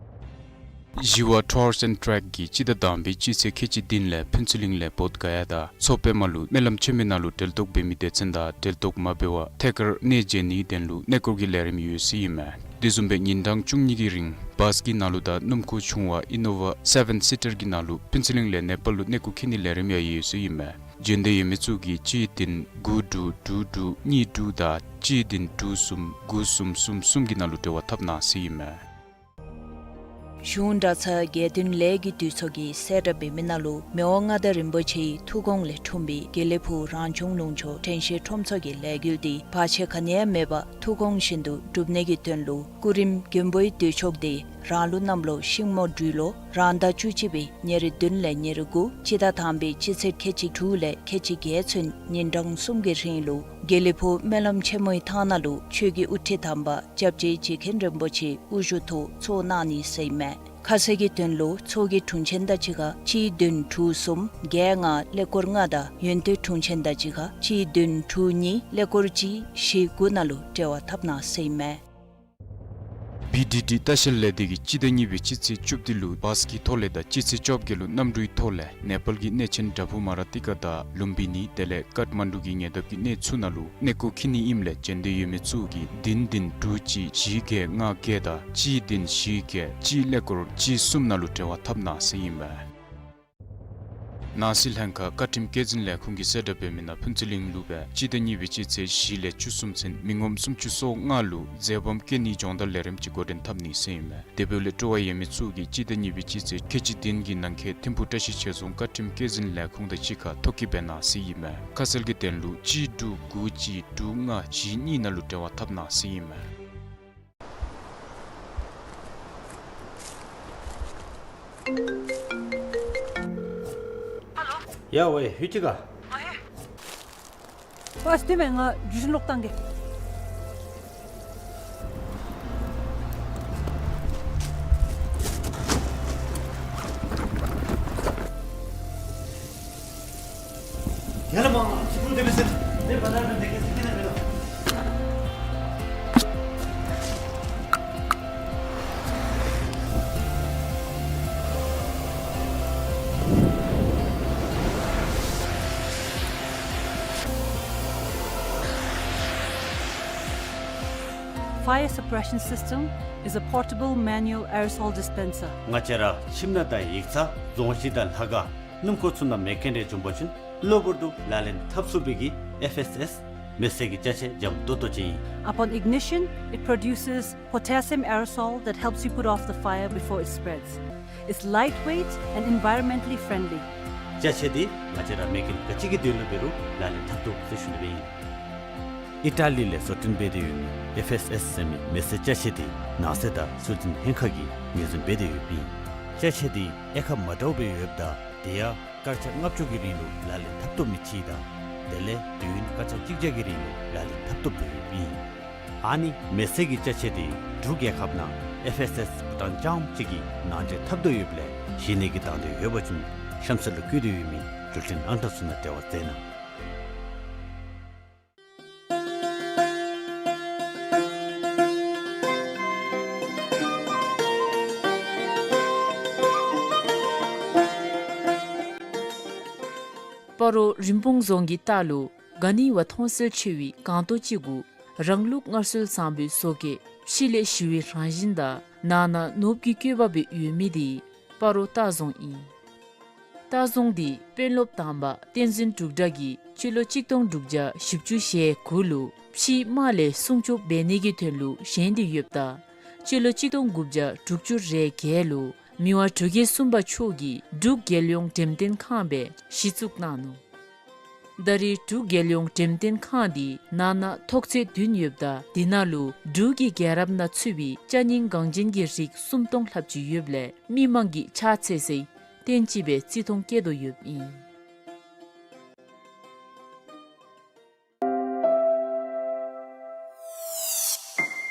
བཞི་པ་Tours and Trek གིས་སྤྱི་ཟླ་དང་པའི་སྤྱི་ཚེས་ཁལ་གཅིག་བདུན་ལས་ཕུན་ཚོགས་གླིང་ལས་བོདྷ་ག་ཡ་དང་མཚོ་པདྨ་ལུ་སྨོན་ལམ་ཆེན་མོའི་ནང་ལུ་གྲལ་གཏོགས་འབད་མི་སྡེ་ཚན་དང་གྲལ་གཏོགས་མ་འབད་བར་ཐད་ཀར་གནས་མཇལ་ནིའི་དོན་ལུ་གནས་སྐོར་གྱི་ལས་རིམ་ཡོད་ཟེར་ཨིན་མས། དེ་བཟུམ་སྦེ་ཉིན་གྲངས་བཅུ་གཉིས་ཀྱི་རིང་བཱསི་གི་ནང་ལུ་དང་སྣུམ་འཁོར་ཆུང་བ་ཨི་ནོ་ཝ་སེ་བེན་སི་ཊར་གྱི་ནང་ལུ་ཕུན་ཚོགས་གླིང་ལས་ནེ་པཱལ་ལུ་གནས་སྐོར་འཁྱིད་ནིའི་ལས་རིམ་ཡང་ཡོད་ཟེར་ཨིན་མས། འབྱོན་འདོད་ཡོད་མི་ཚུ་གིས་གཅིག་བདུན་དགུ་དྲུག་དྲུག་དྲུག་གཉིས་དྲུག་དང་གཅིག་བདུན་དྲུག་གསུམ་དགུ་གསུམ་གསུམ་གསུམ་གྱི་ནང་ལུ་འབྲེལ་བ་འཐབ་གནང་ཟེར་ཨིན་མས། གཞུང་གྲྭ་ཚང་དགེ་འདུན་ལས་ཀྱི་འདུས་ཚོགས་ཀྱིས་གསལ་བསྒྲགས་འབད་མི་ནང་ལུ་མི་དབང་མངའ་བདག་རིན་པོ་ཆེའི་ཐུགས་དགོངས་ལས་འཁྲུངས་པའི་དགེ་ལེགས་ཕུག་རང་བྱུང་ལུང་ཕྱོགས་དྲན་ཤེས་ཁྲོམ་ཚོགས་ཀྱི་ལས་འགུལ་འདི་བར་ཆད་ག་ནི་ཡང་མེད་པར་ཐུགས་དགོངས་བཞིན་དུ་འགྲུབ་ནི་གི་དོན་ལུ་སྐུ་རིམ་མགོན་པོའི་འདུས་མཆོག་འདི་རང་ལུགས་གནམ་ལོ་ཤིང་མོ་སྦྲུལ་ལོ་རང་ཟླ་བཅུ་གཅིག་པའི་ཉེར་བདུན་ལས་ཉེར་དགུ་སྤྱི་ཟླ་དང་པའི་སྤྱི་ཚེས་ཁལ་གཅིག་དྲུག་ལས་ཁལ་གཅིག་བརྒྱད་ཚུན་ཉིན་གྲངས་གསུམ་གྱི་རིང་ལུ་དགེ་ལེགས་ཕུག་སྨོན་ལམ་ཆེན་མོའི་ཐང་ནང་ལུ་ཆོས་ཀྱི་དབུ་ཁྲིད་དམ་པ་སྐྱབས་རྗེ་རྗེ་མཁན་རིན་པོ་ཆེའི་དབུ་བཞུགས་ཐོག་ཚོགས་གནང་ནི་ཟེར་ཨིན་མས། ཁ་གསལ་གྱི་དོན་ལུ་ཚོགས་ཀྱི་དྲུང་ཆེན་དང་གཅིག་ཁར་གཅིག་བདུན་དྲུག་གསུམ་བརྒྱད་ལྔ་ཀླད་ཀོར་ལྔ་དང་ཡོན་ཏན་དྲུང་ཆེན་དང་གཅིག་ཁར་གཅིག་བདུན་དྲུག་གཉིས་ཀླད་ཀོར་གཅིག་བཞི་དགུ་ནང་ལུ་འབྲེལ་བ་འཐབ་གནང་ཟེར་ཨིན་མས། བི་ཌི་ཌི་ལྟ་བཤལ་ལས་སྡེ་གིས་སྤྱི་ཟླ་གཉིས་པའི་སྤྱི་ཚེས་བཅུ་བདུན་ལུ་བཱསི་གི་ཐོག་ལས་དང་སྤྱི་ཚེས་བཅོ་བརྒྱད་ལུ་གནམ་གྲུའི་ཐོག་ལས་ནེ་པཱལ་གྱི་གནས་ཆེན་དྭ་ཕུ་མ་ར་ཏི་ཀ་དང་ལུམ་བི་ནི་དེ་ལས་ཀཏ་མན་ཌུ་གི་ཉེ་འདབས་ཀྱི་གནས་ཚུ་ནང་ལུ་གནས་སྐོར་འཁྱིད་ནི་ཨིནམ་ལས་འབྱོན་འདོད་ཡོད་མི་ཚུ་གིས་བདུན་བདུན་དྲུག་གཅིག་བཞི་བརྒྱད་ལྔ་བརྒྱད་དང་གཅིག་བདུན་བཞི་བརྒྱད་གཅིག་ཀླད་ཀོར་གཅིག་གསུམ་ནང་ལུ་འབྲེལ་བ་འཐབ་གནང་ཟེར་ཨིན་མས། ནང་སྲིད་ལྷན་ཁག་བཀའ་ཁྲིམས་བཀོད་འཛིན་ལས་ཁུངས་ཀྱིས་གསལ་བསྒྲགས་འབད་མི་ནང་ཕུན་ཚོགས་གླིང་ལུ་སྦེ་སྤྱི་ཟླ་གཉིས་པའི་སྤྱི་ཚེས་བཞི་ལས་བཅུ་གསུམ་ཚུན་མི་ངོམ་སུམ་ཅུ་སོ་ལྔ་ལུ་མཛེས་སྦོམ་སྐྱེ་ནིའི་སྦྱོང་བརྡར་ལས་རིམ་ཅིག་འགོ་འདྲེན་འཐབ་ནི་ཟེར་ཨིན་མས། དེ་འབདཝ་ལས་སྤྲོ་བ་ཡོད་མི་ཚུ་གིས་སྤྱི་ཟླ་གཉིས་པའི་སྤྱི་ཚེས་ཁལ་གཅིག་བདུན་གྱི་ནང་འཁོད་ཐིམ་ཕུག་བཀྲ་ཤིས་ཆོས་རྫོང་བཀའ་ཁྲིམས་བཀོད་འཛིན་ལས་ཁུངས་དང་གཅིག་ཁར་ཐོ་བཀོད་འབད་གནང་ཟེར་ཨིན་མས། ཁ་གསལ་གྱི་དོན་ལུ་གཅིག་དྲུག་དགུ་གཅིག་དྲུག་ལྔ་བཞི་གཉིས་ནང་ལུ་འབྲེལ་བ་འཐབ་གནང་ཟེར་ཨིན་མས། ཡ་ཝེ་ཧུ་ཅི་ག། ཨ་ལྟོས་མས། ང་བརྒྱུད་འཕྲིན་ལོག་བཏང་གེ། Fire suppression system is a portable manual aerosol dispenser. ང་བཅས་ར་ཁྱིམ་ནང་དང་ཡིག་ཚང་རྫོང་གཞིས་དང་ལྷ་ཁང་སྣུམ་འཁོར་ཚུ་ནང་མེ་སྐྱོན་རེ་བྱུང་པ་ཅིན་གློ་བུར་དུ་ལག་ལེན་འཐབ་ཚུགས་པའི་གི་ཨེཕ་ཨེསི་ཨེསི་མེ་བསད་ཀྱི་ཅ་ཆས་འཇམ་ཏོང་ཏོ་ཅིག་ཨིན། Upon ignition, it produces potassium aerosol that helps you put off the fire before it spreads. It's lightweight and environmentally friendly. ཅ་ཆས་འདི་ང་བཅས་ར་མེ་སྐྱོན་ག་ཅི་གི་དོན་ལུ་འབད་རུང་ལག་ལེན་འཐབ་ཚུགས་ཟེར་ཞུ་ནི་ཨིན། ཨི་ཊ་ལི་ལས་བཟོ་སྐྲུན་འབད་དེ་ཡོད་མི་ཨེཕ་ཨེསི་ཨེསི་ཟེར་མི་མེ་བསད་ཅ་ཆས་འདི་ནང་སྲིད་དང་སྲོལ་འཛིན་ལྷན་ཁག་གིས་ངོས་འཛིན་འབད་དེ་ཡོདཔ་ཨིན། ཅ་ཆས་འདི་དབྱེ་ཁག་མ་འདྲཝ་སྦེ་ཡོདཔ་ད་དེ་ཡང་སྐར་ཆ་ལྔ་བཅུ་གི་རིང་ལུ་ལག་ལེན་འཐབ་བཏུབ་མི་ཅིག་དང་དེ་ལས་དུས་ཡུན་སྐར་ཆ་གཅིག་བརྒྱ་གི་རིང་ལུ་ལག་ལེན་འཐབ་བཏུབ་སྟེ་ཡོདཔ་ཨིན། ཨ་ནི་མེ་བསད་ཀྱི་ཅ་ཆས་འདི་འབྲུག་རྒྱལ་ཁབ་ནང་ཨེཕ་ཨེསི་ཨེསི་བྷུ་ཊཱན་རྐྱངམ་གཅིག་གིས་ནང་འདྲེན་འཐབ་དོ་ཡོདཔ་ལས་གཞི་ནས་ཀྱི་དང་འདོད་ཡོད་པ་ཅིན་གཤམ་གསལ་ལུ་བཀོད་དེ་ཡོད་མི་འགྲུལ་འཕྲིན་ཨང་གྲངས་ཚུ་ནང་འབྲེལ་བ་མཛད་གནང་། སྤ་རོ་རིན་སྤུངས་རྫོང་གི་ལྟག་ལུ་ག་ནི་བ་མཐོང་གསལ་ཆེ་བའི་སྒང་ཏོག་ཅིག་གུ་རང་ལུགས་སྔར་སྲོལ་བཟང་པོའི་བཟོ་བཀོད་ཕྱི་ལས་ཞི་བའི་རང་བཞིན་དང་ནང་ན་ནོར་བུ་གི་བཀོད་པ་སྦེ་ཡོད་མི་འདི་སྤ་རོ་ལྟ་རྫོང་ཨིན། ལྟ་རྫོང་འདི་དཔོན་སློབ་དམ་པ་བསྟན་འཛིན་འབྲུག་གྲགས་ཀྱིས་སྤྱི་ལོ་གཅིག་སྟོང་དྲུག་བརྒྱ་བཞི་བཅུ་ཞེ་དགུ་ལུ་ཕྱིའི་དམག་ལས་སྲུང་སྐྱོབ་འབད་ནི་གི་དོན་ལུ་བཞེངས་ཏེ་ཡོདཔ་ད་སྤྱི་ལོ་གཅིག་སྟོང་དགུ་བརྒྱ་དྲུག་ཅུ་རེ་བརྒྱད་ལུ་མི་དབང་འབྲུག་རྒྱལ་གསུམ་པ་མཆོག་གིས་འབྲུག་རྒྱལ་ཡོངས་འགྲེམས་སྟོན་ཁང་སྦེ་གཞི་བཙུགས་གནང་ནུག། ད་རེས་འབྲུག་རྒྱལ་ཡོངས་འགྲེམས་སྟོན་ཁང་འདི་ནང་ན་ཐོག་ཚད་བདུན་ཡོདཔ་ད་དེ་ནང་ལུ་འབྲུག་གི་རྒྱལ་རབས་ནང་ཚུད་པའི་ཅ་རྙིང་འགངས་ཅན་གྱི་རིགས་སུམ་སྟོང་ལྷགཔ་ཅིག་ཡོདཔ་ལས་མི་མང་གིས་ཕྱག་འཚལ་སའི་རྟེན་ཅིག་སྦེ་བརྩི་མཐོང་བསྐྱེད་དོ་ཡོདཔ་ཨིན།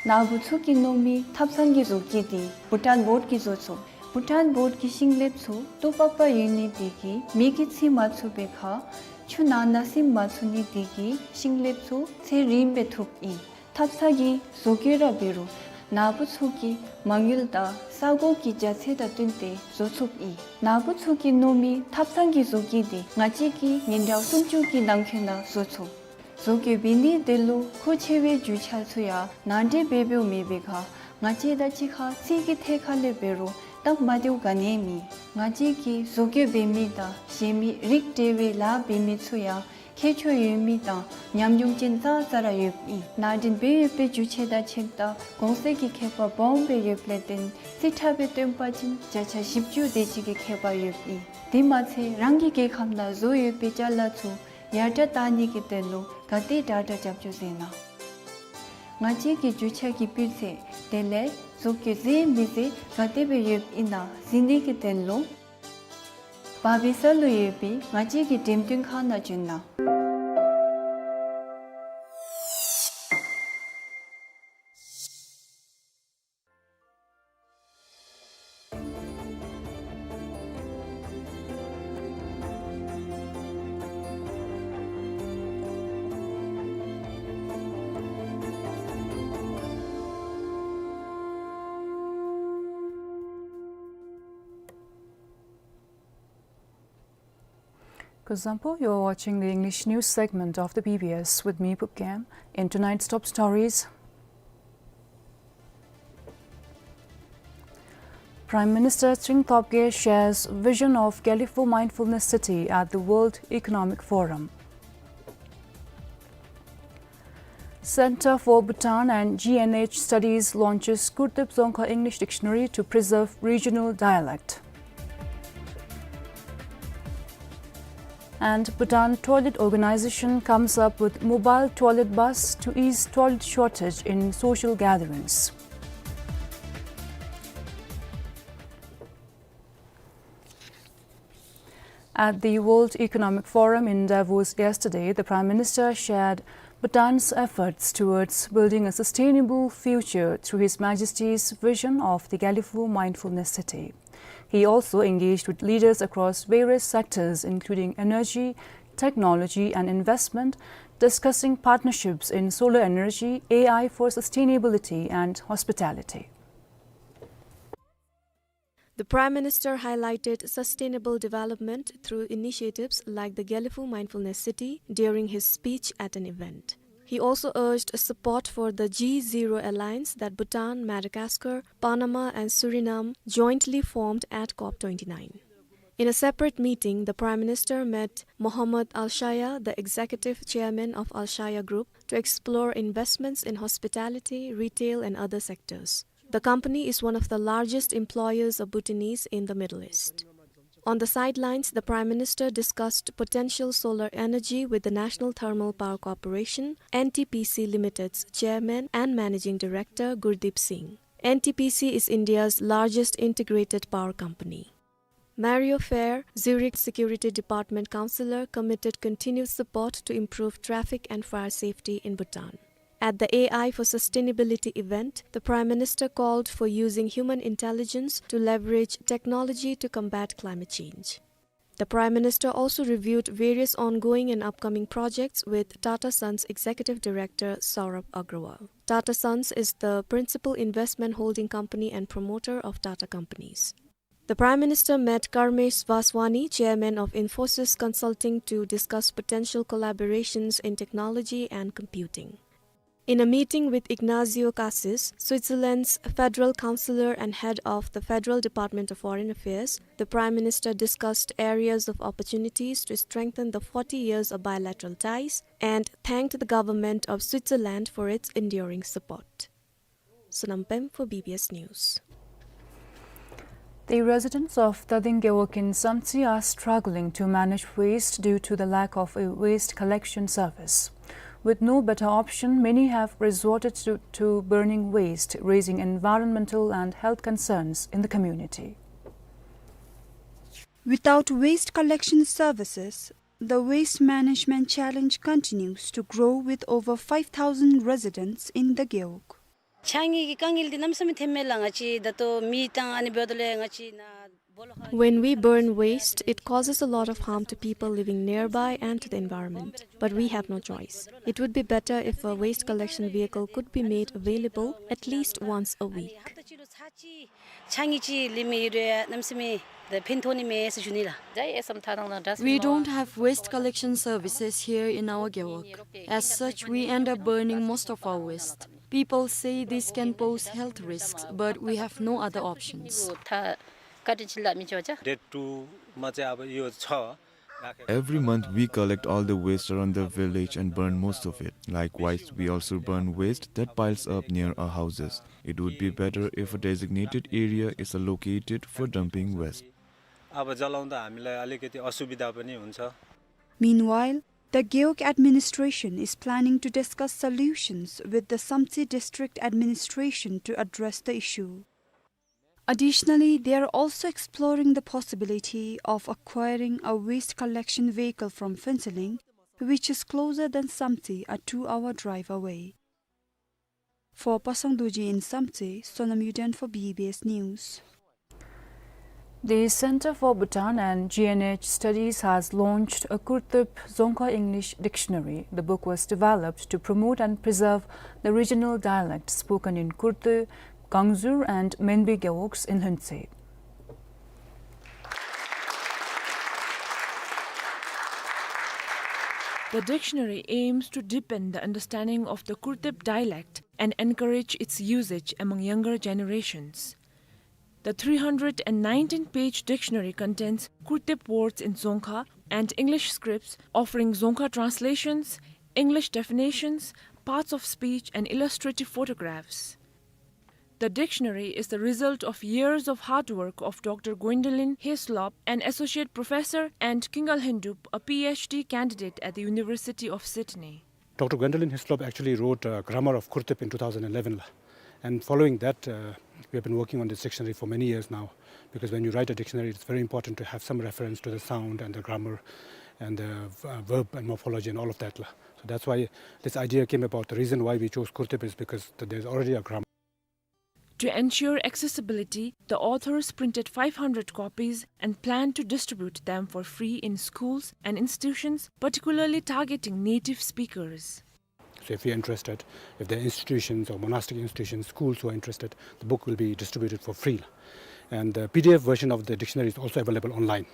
ནཱ་བུ་ཚུ་གིས་མནོ་མི་ཐབ་ཚང་གི་བཟོ་བཀོད་འདི་བྷུ་ཊཱན་བོཌ་ཀྱིས་བཟོ་ཚུགས། བྷུ་ཊཱན་བོཌ་ཀྱི་ཤིང་ལེབ་ཚུ་ཏོག་པག་པ་ཡོད་ནི་དེ་གིས་མེ་གིས་འཚིག་མ་ཚུགས་པའི་ཁར་ཆུ་ནང་ན་སིམ་མ་ཚུགས་ནི་དེ་གིས་ཤིང་ལེབ་ཚུ་ཚེ་རིངམོ་སྦེ་ཐུགཔ་ཨིན། ཐབ་ཚང་གི་བཟོ་བཀོད་ར་འབད་རུང་ནཱ་བུ་ཚུ་གིས་མ་དངུལ་དང་ས་གོ་གི་རྒྱ་ཚད་དང་བསྟུན་ཏེ་བཟོ་ཚུགསཔ་ཨིན། ནཱ་བུ་ཚུ་གིས་མནོ་མི་ཐབ་ཚང་གི་བཟོ་བཀོད་འདི་ང་བཅས་ཀྱིས་ཉིན་གྲངས་སུམ་ཅུ་གི་ནང་འཁོད་ནང་བཟོ་ཚུགས། བཟོ་བཀོད་འབད་ནི་དེ་ལུ་མཁོ་ཆེ་བའི་རྒྱུ་ཆ་ཚུ་ཡང་ནང་འདྲེན་འབད་འབདཝ་མེད་པའི་ཁར་ང་བཅས་དང་གཅིག་ཁར་རྩིས་ཀྱི་ཐད་ཁར་ལས་འབད་རུང་སྟབས་མ་བདེཝ་ག་ནི་ཡང་མེད། ང་བཅས་ཀྱིས་བཟོ་བཀོད་འབད་མི་དང་གཞན་མི་རིགས་འབྲེལ་བའི་ལཱ་འབད་མི་ཚུ་ཡང་མཁས་མཆོག་ཡོད་མི་དང་ཉམས་མྱོང་ཅན་ཙང་ཙ་ར་ཡོདཔ་ཨིན། ནང་འདྲེན་འབད་ཡོད་པའི་རྒྱུ་ཆ་དང་ཆས་དང་གོང་ཚད་ཀྱི་ཁྱད་པར་སྦོམ་སྦེ་ཡོདཔ་ལས་བརྟེན་རྩིས་ཁྲ་སྦེ་སྟོན་པ་ཅིན་བརྒྱ་ཆ་བཞི་བཅུ་དེ་ཅིག་གི་ཁྱད་པར་ཡོདཔ་ཨིན། དེ་མ་ཚད་རང་གི་རྒྱལ་ཁམས་ནང་བཟོ་ཡོད་པའི་ཅ་ལ་ཚུ་ཡར་དྲག་བཏང་ནི་གི་དོན་ལུ་ག་དེ་དྲག་དྲག་རྒྱབ་སྐྱོར་མཛད་གནང་། ང་བཅས་ཀྱི་རྒྱུ་ཆ་གི་སྤུས་ཚད་དེ་ལས་བཟོ་བཀོད་མཛེས་མི་མཛེས་ག་དེ་སྦེ་ཡོདཔ་ཨིན་ན་གཟིགས་ནི་གི་དོན་ལུ་བར་སྦིས་ས་ལུ་ཡོད་པའི་ང་བཅས་ཀྱི་འགྲེམས་སྟོན་ཁང་ནང་བྱོན་གནང་། Kuzuzangpo, you are watching the English news segment of the B B S with me, Pupkem. In tonight's top stories, Prime Minister Tshering Tobgay shares vision of Gelephu Mindfulness City at the World Economic Forum. Center for Bhutan and G N H Studies launches Gurdeep Dzongkha English Dictionary to preserve regional dialect. And Bhutan Toilet Organization comes up with mobile toilet bus to ease toilet shortage in social gatherings. At the World Economic Forum in Davos yesterday, the Prime Minister shared Bhutan's efforts towards building a sustainable future through His Majesty's vision of the Gelephu Mindfulness City. He also engaged with leaders across various sectors, including energy, technology, and investment, discussing partnerships in solar energy, A I for sustainability, and hospitality. The Prime Minister highlighted sustainable development through initiatives like the Gelephu Mindfulness City during his speech at an event. He also urged support for the G Zero Alliance that Bhutan, Madagascar, Panama, and Suriname jointly formed at COP twenty-nine. In a separate meeting, the Prime Minister met Mohammad Alshaya, the Executive Chairman of Alshaya Group, to explore investments in hospitality, retail, and other sectors. The company is one of the largest employers of Bhutanese in the Middle East. On the sidelines, the Prime Minister discussed potential solar energy with the National Thermal Power Corporation, N T P C Limited's chairman and managing director, Gurdeep Singh. N T P C is India's largest integrated power company. Mario Fehr, Zurich Security Department Counselor, committed continued support to improve traffic and fire safety in Bhutan. At the A I for Sustainability event, the Prime Minister called for using human intelligence to leverage technology to combat climate change. The Prime Minister also reviewed various ongoing and upcoming projects with Tata Sons Executive Director Saurabh Agrawal. Tata Sons is the principal investment holding company and promoter of Tata Companies. The Prime Minister met Karmesh Vaswani, chairman of Infosys Consulting, to discuss potential collaborations in technology and computing. In a meeting with Ignazio Cassis, Switzerland's federal counselor and head of the Federal Department of Foreign Affairs, the Prime Minister discussed areas of opportunities to strengthen the forty years of bilateral ties and thanked the government of Switzerland for its enduring support. Sonam Pem for B B S News. The residents of Tading Gewog in Samtse are struggling to manage waste due to the lack of a waste collection service. With no better option, many have resorted to, to burning waste, raising environmental and health concerns in the community. Without waste collection services, the waste management challenge continues to grow, with over five thousand residents in the Gewog. ཆ་ངེས་ཀྱི་དཀའ་ངལ་འདི་གནམ་མེད་ས་མེད་ཐོནམ་མས་ལགས། ང་བཅས་ད་ལྟོ་མེ་དང་ཨ་ནི་འབདཝ་ད་ལུ་ང་བཅས་ནཱ་སྦོ་ལོགས་ཁར། When we burn waste, it causes a lot of harm to people living nearby and to the environment. But we have no choice. It would be better if a waste collection vehicle could be made available at least once a week. ཨ་ནི་ཧབ་ཏ་གཅིག་ལུ་ཚར་གཅིག་ཆ་ངེས་ཅིག་ལེན་མི་ཡོད་རུང་ཡང་གནམ་མེད་ས་མེད་ད་ཕན་ཐོགས་ནི་མས་ཟེར་ཞུ་ནི་ལགས། We don't have waste collection services here in our Gewog. As such, we end up burning most of our waste. People say this can pose health risks, but we have no other options. Date two मा चाहिँ अब यो छ। Every month we collect all the waste around the village and burn most of it. Likewise, we also burn waste that piles up near our houses. It would be better if a designated area is allocated for dumping waste. अब जलाउँदा हामीलाई अलिकति असुविधा पनि हुन्छ। Meanwhile, the Gewog administration is planning to discuss solutions with the Samtse district administration to address the issue. Additionally, they are also exploring the possibility of acquiring a waste collection vehicle from Phuentsholing, which is closer than Samtse, a two-hour drive away. For Pasang Dorji in Samtse, Sonam Yuden for B B S News. The Center for Bhutan and G N H Studies has launched a Kurtep Dzongkha English Dictionary. The book was developed to promote and preserve the regional dialects spoken in Kurtep, Gangzur and Menbi Gewogs in Lhuentse. The dictionary aims to deepen the understanding of the Kurtep dialect and encourage its usage among younger generations. The three hundred and nineteen page dictionary contains Kurtep words in Dzongkha and English scripts, offering Dzongkha translations, English definitions, parts of speech, and illustrative photographs. The dictionary is the result of years of hard work of Doctor Gwendolyn Hislop, an associate professor, and Kinga Lhendup, a P H D candidate at the University of Sydney. Doctor Gwendolyn Hislop actually wrote a grammar of Kurtep in two thousand eleven la. And following that, uh, we have been working on this dictionary for many years now, because when you write a dictionary, it's very important to have some reference to the sound and the grammar and the v-, uh, verb and morphology and all of that la. So that's why this idea came about. The reason why we chose Kurtep is because th-, there's already a grammar. To ensure accessibility, the authors printed five hundred copies and plan to distribute them for free in schools and institutions, particularly targeting native speakers. So if you're interested, if there are institutions or monastic institutions, schools who are interested, the book will be distributed for free. And the P D F version of the dictionary is also available online.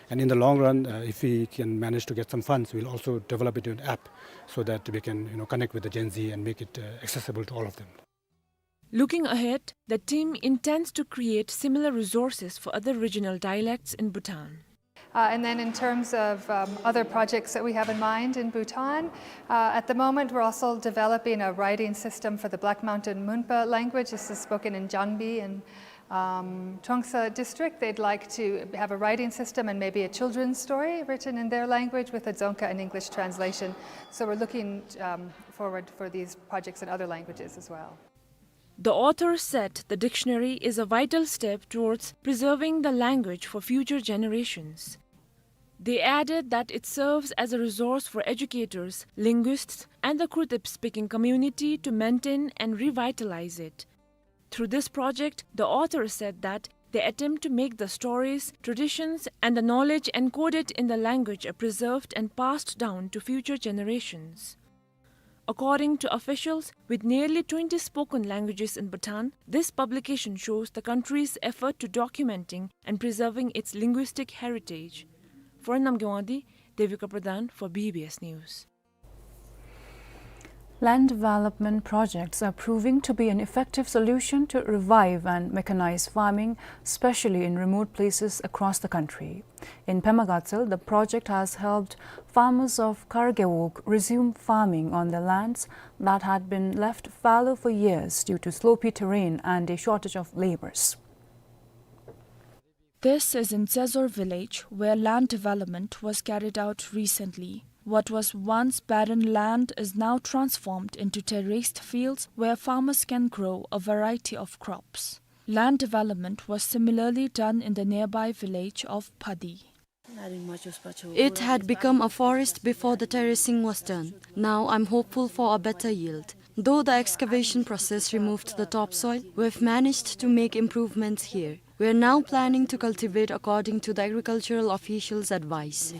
And in the long run, uh, if we can manage to get some funds, we'll also develop it into an app so that we can, you know, connect with the Gen Z and make it, uh, accessible to all of them. Looking ahead, the team intends to create similar resources for other regional dialects in Bhutan. Uh, and then in terms of, um, other projects that we have in mind in Bhutan, uh, at the moment we're also developing a writing system for the Black Mountain Munpa language. This is spoken in Jangbi in, um, Trongsa district. They'd like to have a writing system and maybe a children's story written in their language with a Dzongkha and English translation. So we're looking, um, forward for these projects in other languages as well. The author said the dictionary is a vital step towards preserving the language for future generations. They added that it serves as a resource for educators, linguists, and the Kurtep-speaking community to maintain and revitalize it. Through this project, the author said that they attempt to make the stories, traditions, and the knowledge encoded in the language are preserved and passed down to future generations. According to officials, with nearly twenty spoken languages in Bhutan, this publication shows the country's effort to documenting and preserving its linguistic heritage. For Namgay Wangdi, Devika Pradhan for B B S News. Land development projects are proving to be an effective solution to revive and mechanize farming, especially in remote places across the country. In Pema Gatshel, the project has helped farmers of Kar Gewog resume farming on their lands that had been left fallow for years due to slopy terrain and a shortage of labourers. This is in Tsezor village, where land development was carried out recently. What was once barren land is now transformed into terraced fields where farmers can grow a variety of crops. Land development was similarly done in the nearby village of Phadi. It had become a forest before the terracing was done. Now I'm hopeful for a better yield. Though the excavation process removed the topsoil, we've managed to make improvements here. We're now planning to cultivate according to the agricultural officials' advice.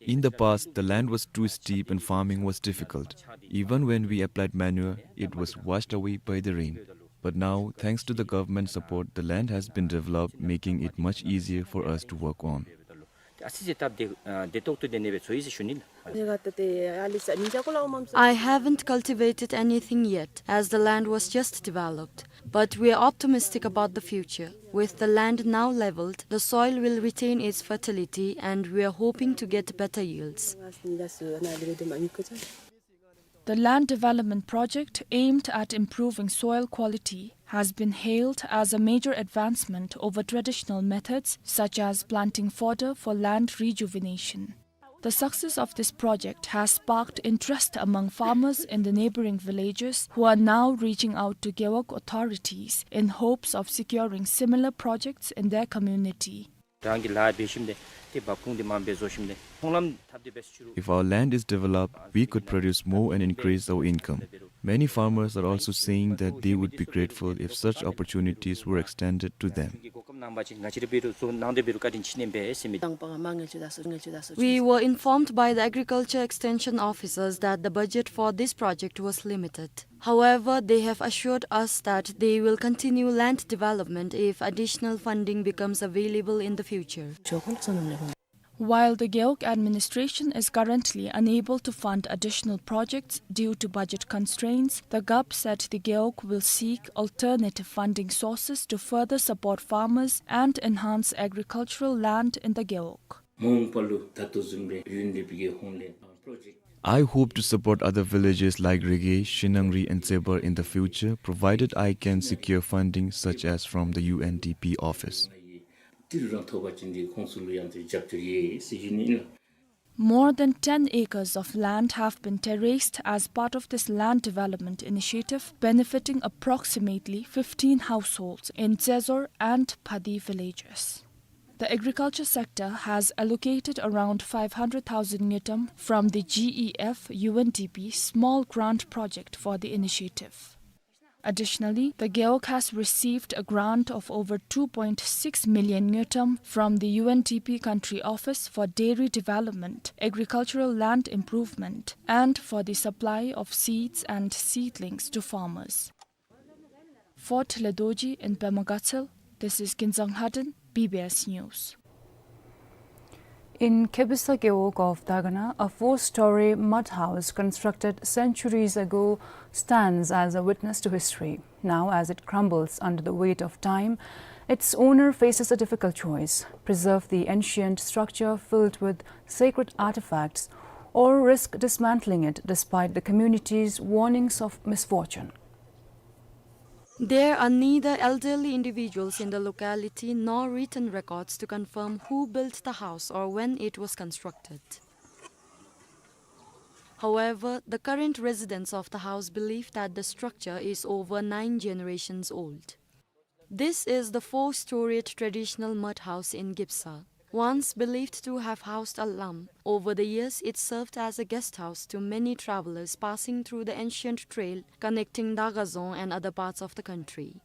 In the past, the land was too steep and farming was difficult. Even when we applied manure, it was washed away by the rain. But now, thanks to the government support, the land has been developed, making it much easier for us to work on. I haven't cultivated anything yet, as the land was just developed, but we are optimistic about the future. With the land now leveled, the soil will retain its fertility, and we are hoping to get better yields. The land development project aimed at improving soil quality has been hailed as a major advancement over traditional methods such as planting fodder for land rejuvenation. The success of this project has sparked interest among farmers in the neighboring villages, who are now reaching out to Gewog authorities in hopes of securing similar projects in their community. རང་གི་ལཱ་འབད་ཞིནམ་ལས་ཏེ་འབབ་ཁུངས་འདི་མངམ་སྦེ་བཟོ་ཞིནམ་ལས་ཚོང་ལམ་འཐབ་སྟེ་འབད་ཚུགས་རུང་། If our land is developed, we could produce more and increase our income. Many farmers are also saying that they would be grateful if such opportunities were extended to them. གོ་སྐབས་གནང་བ་ཅིན་ང་བཅས་ར་འབད་རུང་བཟོ་གནང་སྟེ་འབད་རུང་བཀའ་དྲིན་ཆེ་ནི་སྦེ་ཟེར་མི། We were informed by the agriculture extension officers that the budget for this project was limited. However, they have assured us that they will continue land development if additional funding becomes available in the future. While the Gewog administration is currently unable to fund additional projects due to budget constraints, the G O P said the Gewog will seek alternative funding sources to further support farmers and enhance agricultural land in the Gewog. I hope to support other villages like Rege, Shinangri and Tsebar in the future, provided I can secure funding such as from the U N D P office. More than ten acres of land have been terraced as part of this land development initiative, benefiting approximately fifteen households in Tsezor and Phadi villages. The agriculture sector has allocated around five hundred thousand ngultrum from the G E F U N D P small grant project for the initiative. Additionally, the Gewog has received a grant of over two point six million ngultrum from the U N D P Country Office for Dairy Development, Agricultural Land Improvement, and for the supply of seeds and seedlings to farmers. For Thile Dorji in Pema Gatshel, this is Kinzang Haden, B B S News. In Kebisa Gewog of Dagana, a four-story mud house constructed centuries ago stands as a witness to history. Now, as it crumbles under the weight of time, its owner faces a difficult choice: preserve the ancient structure filled with sacred artifacts, or risk dismantling it despite the community's warnings of misfortune. There are neither elderly individuals in the locality nor written records to confirm who built the house or when it was constructed. However, the current residents of the house believe that the structure is over nine generations old. This is the four-storied traditional mud house in Gipsa. Once believed to have housed a lam, over the years it served as a guest house to many travelers passing through the ancient trail connecting Dagazon and other parts of the country.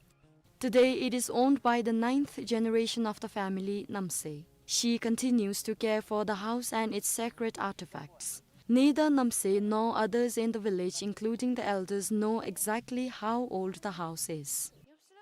Today it is owned by the ninth generation of the family, Namse. She continues to care for the house and its sacred artifacts. Neither Namse nor others in the village, including the elders, know exactly how old the house is.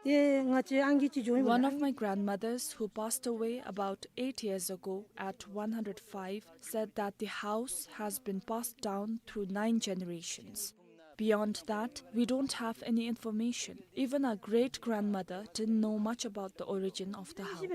One of my grandmothers, who passed away about eight years ago at one hundred five, said that the house has been passed down through nine generations. Beyond that, we don't have any information. Even our great-grandmother didn't know much about the origin of the house.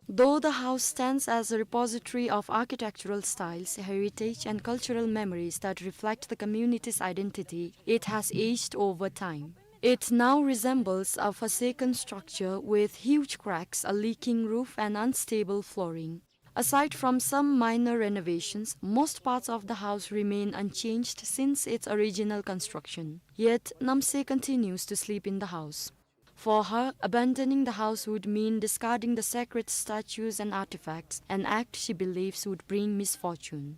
Though the house stands as a repository of architectural styles, heritage, and cultural memories that reflect the community's identity, it has aged over time. It now resembles a forsaken structure with huge cracks, a leaking roof, and unstable flooring. Aside from some minor renovations, most parts of the house remain unchanged since its original construction. Yet, Namse continues to sleep in the house. For her, abandoning the house would mean discarding the sacred statues and artifacts, an act she believes would bring misfortune.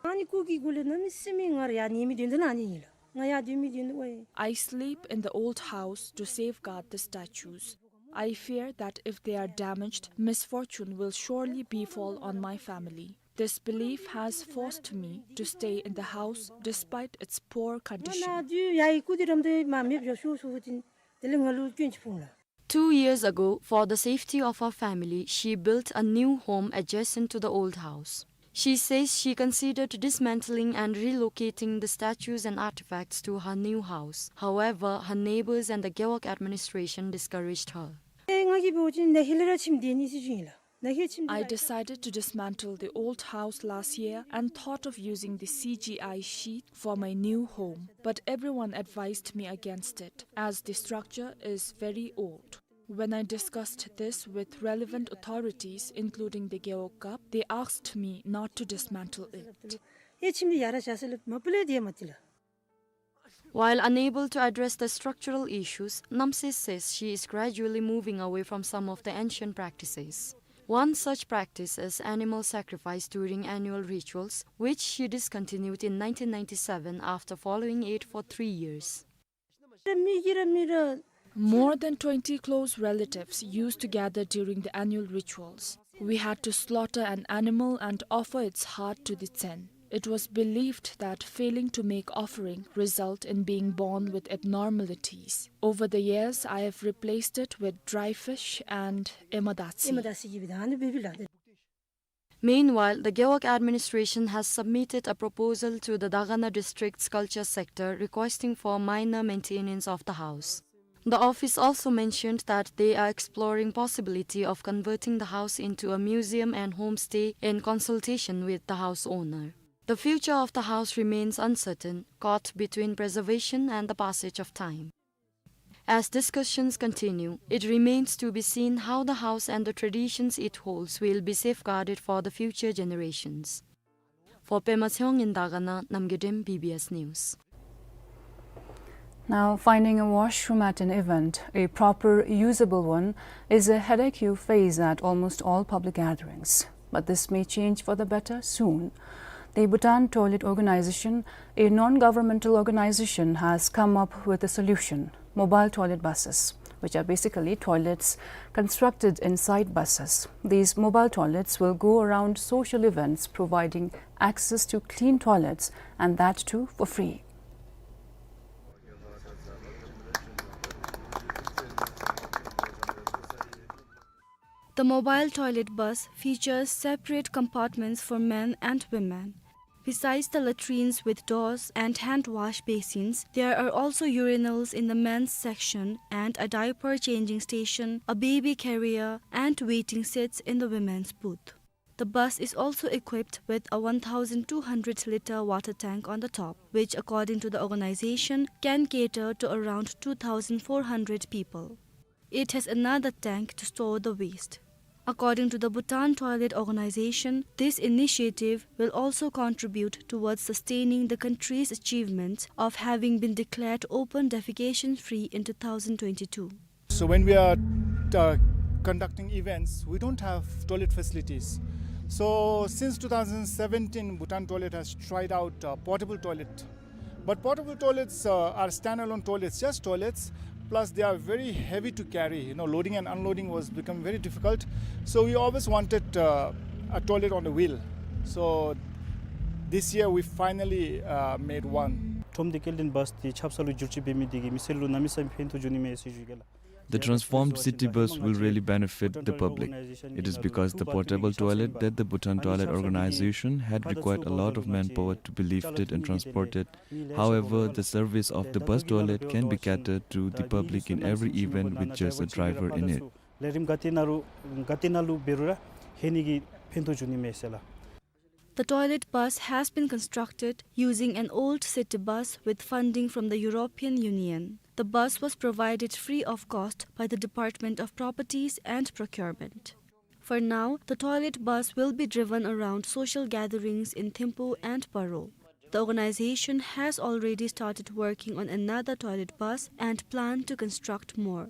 ཨ་ནི་སྐུ་གི་གུ་ལས་གནམ་མེད་ས་མེད་ང་ར་ཡར་ཉལ་མི་འདི་འདི་ན་ཨ་ནི་ཨིན་ལགས། ང་ཡར་སྡོད་མི་འདི་འདི་ཨོ་ཡེ། I sleep in the old house to safeguard the statues. I fear that if they are damaged, misfortune will surely befall on my family. This belief has forced me to stay in the house despite its poor ང་ནཱ་condition. སྡོད་ཡ་ཡི་སྐུ་འདི་རམ་འདི་མ་མེདཔ་འགྱོ་ཤོག་ཟེར་བ་ཅིན་དེ་ལས་ང་ལུ་སྐྱོན་ཅིག་ཕོག་ལགས། Two years ago, for the safety of her family, she built a new home adjacent to the old house. She says she considered dismantling and relocating the statues and artifacts to her new house. However, her neighbors and the Gewog administration discouraged her. ཨེ་ང་གིས་འབད་བ་ཅིན་ནཱ་ཧེ་ལས་ར་ཁྱིམ་འདི་ཨ་ནི་ཟེར་ཞུ་ཡི་ལགས། ནཱ་ཧེ་ཁྱིམ་འདི། I decided to dismantle the old house last year and thought of using the C G I sheet for my new home, but everyone advised me against it, as the structure is very old. When I discussed this with relevant authorities, including the Gewog Gap, they asked me not to dismantle it. ཨེ་ཁྱིམ་འདི་ཡར་ར་བཞག་ཟེར་ལགས། མ་པ་ལས་དེ་མ་བཏུབ་ལགས། While unable to address the structural issues, Namse says she is gradually moving away from some of the ancient practices. One such practice is animal sacrifice during annual rituals, which she discontinued in nineteen ninety-seven after following it for three years. མི་གི་ར་མི་ར། More than twenty close relatives used to gather during the annual rituals. We had to slaughter an animal and offer its heart to the Tsen. It was believed that failing to make offering result in being born with abnormalities. Over the years, I have replaced it with dry fish and ཨེ་མ་དཱ་ཙི། ཨེ་མ་དཱ་ཙི་གི་བི་དཱ་ནི་བི་བི་ལགས། Meanwhile, the Gewog administration has submitted a proposal to the Dagana district's culture sector requesting for minor maintenance of the house. The office also mentioned that they are exploring possibility of converting the house into a museum and homestay in consultation with the house owner. The future of the house remains uncertain, caught between preservation and the passage of time. As discussions continue, it remains to be seen how the house and the traditions it holds will be safeguarded for the future generations. For Pema Tshewang in Dagana, Namgay Dem, B B S News. Now, finding a washroom at an event, a proper, usable one, is a headache you face at almost all public gatherings. But this may change for the better soon. The Bhutan Toilet Organization, a non-governmental organization, has come up with a solution: mobile toilet buses, which are basically toilets constructed inside buses. These mobile toilets will go around social events, providing access to clean toilets, and that too for free. The mobile toilet bus features separate compartments for men and women. Besides the latrines with doors and hand wash basins, there are also urinals in the men's section and a diaper changing station, a baby carrier, and waiting seats in the women's booth. The bus is also equipped with a one thousand two hundred litre water tank on the top, which, according to the organization, can cater to around two thousand four hundred people. It has another tank to store the waste. According to the Bhutan Toilet Organization, this initiative will also contribute towards sustaining the country's achievements of having been declared open defecation free in two thousand twenty-two. So when we are, uh, conducting events, we don't have toilet facilities. So since two thousand seventeen, Bhutan Toilet has tried out, uh, portable toilet. But portable toilets, uh, are standalone toilets, just toilets, plus they are very heavy to carry. You know, loading and unloading was become very difficult. So we always wanted, uh, a toilet on the wheel. So this year we finally, uh, made one. ཁྲོམ་སྡེ་སྐྱེལ་འདྲེན་བཱས་འདི་ཆབ་གསང་ལུ་བསྒྱུར་བཅོས་འབད་མི་འདི་གིས་མི་སེར་ལུ་གནམ་མེད་ས་མེད་ཕན་ཐོགས་འགྱོ་ནི་མས་ཟེར་ཞུ་གེ་ལགས། The transformed city bus will really benefit the public. It is because the portable toilet that the Bhutan Toilet Organization had required a lot of manpower to be lifted and transported. However, the service of the bus toilet can be catered to the public in every event with just a driver in it. ལས་རིམ་ག་ཏེ་ནང་ལུ་ག་ཏེ་ནང་ལུ་འབད་རུང་ར་ལྷོད་ནི་གི་ཕན་ཐོགས་འགྱོ་ནི་མས་ཟེར་ལགས། The toilet bus has been constructed using an old city bus with funding from the European Union. The bus was provided free of cost by the Department of Properties and Procurement. For now, the toilet bus will be driven around social gatherings in Thimphu and Paro. The organization has already started working on another toilet bus and plan to construct more.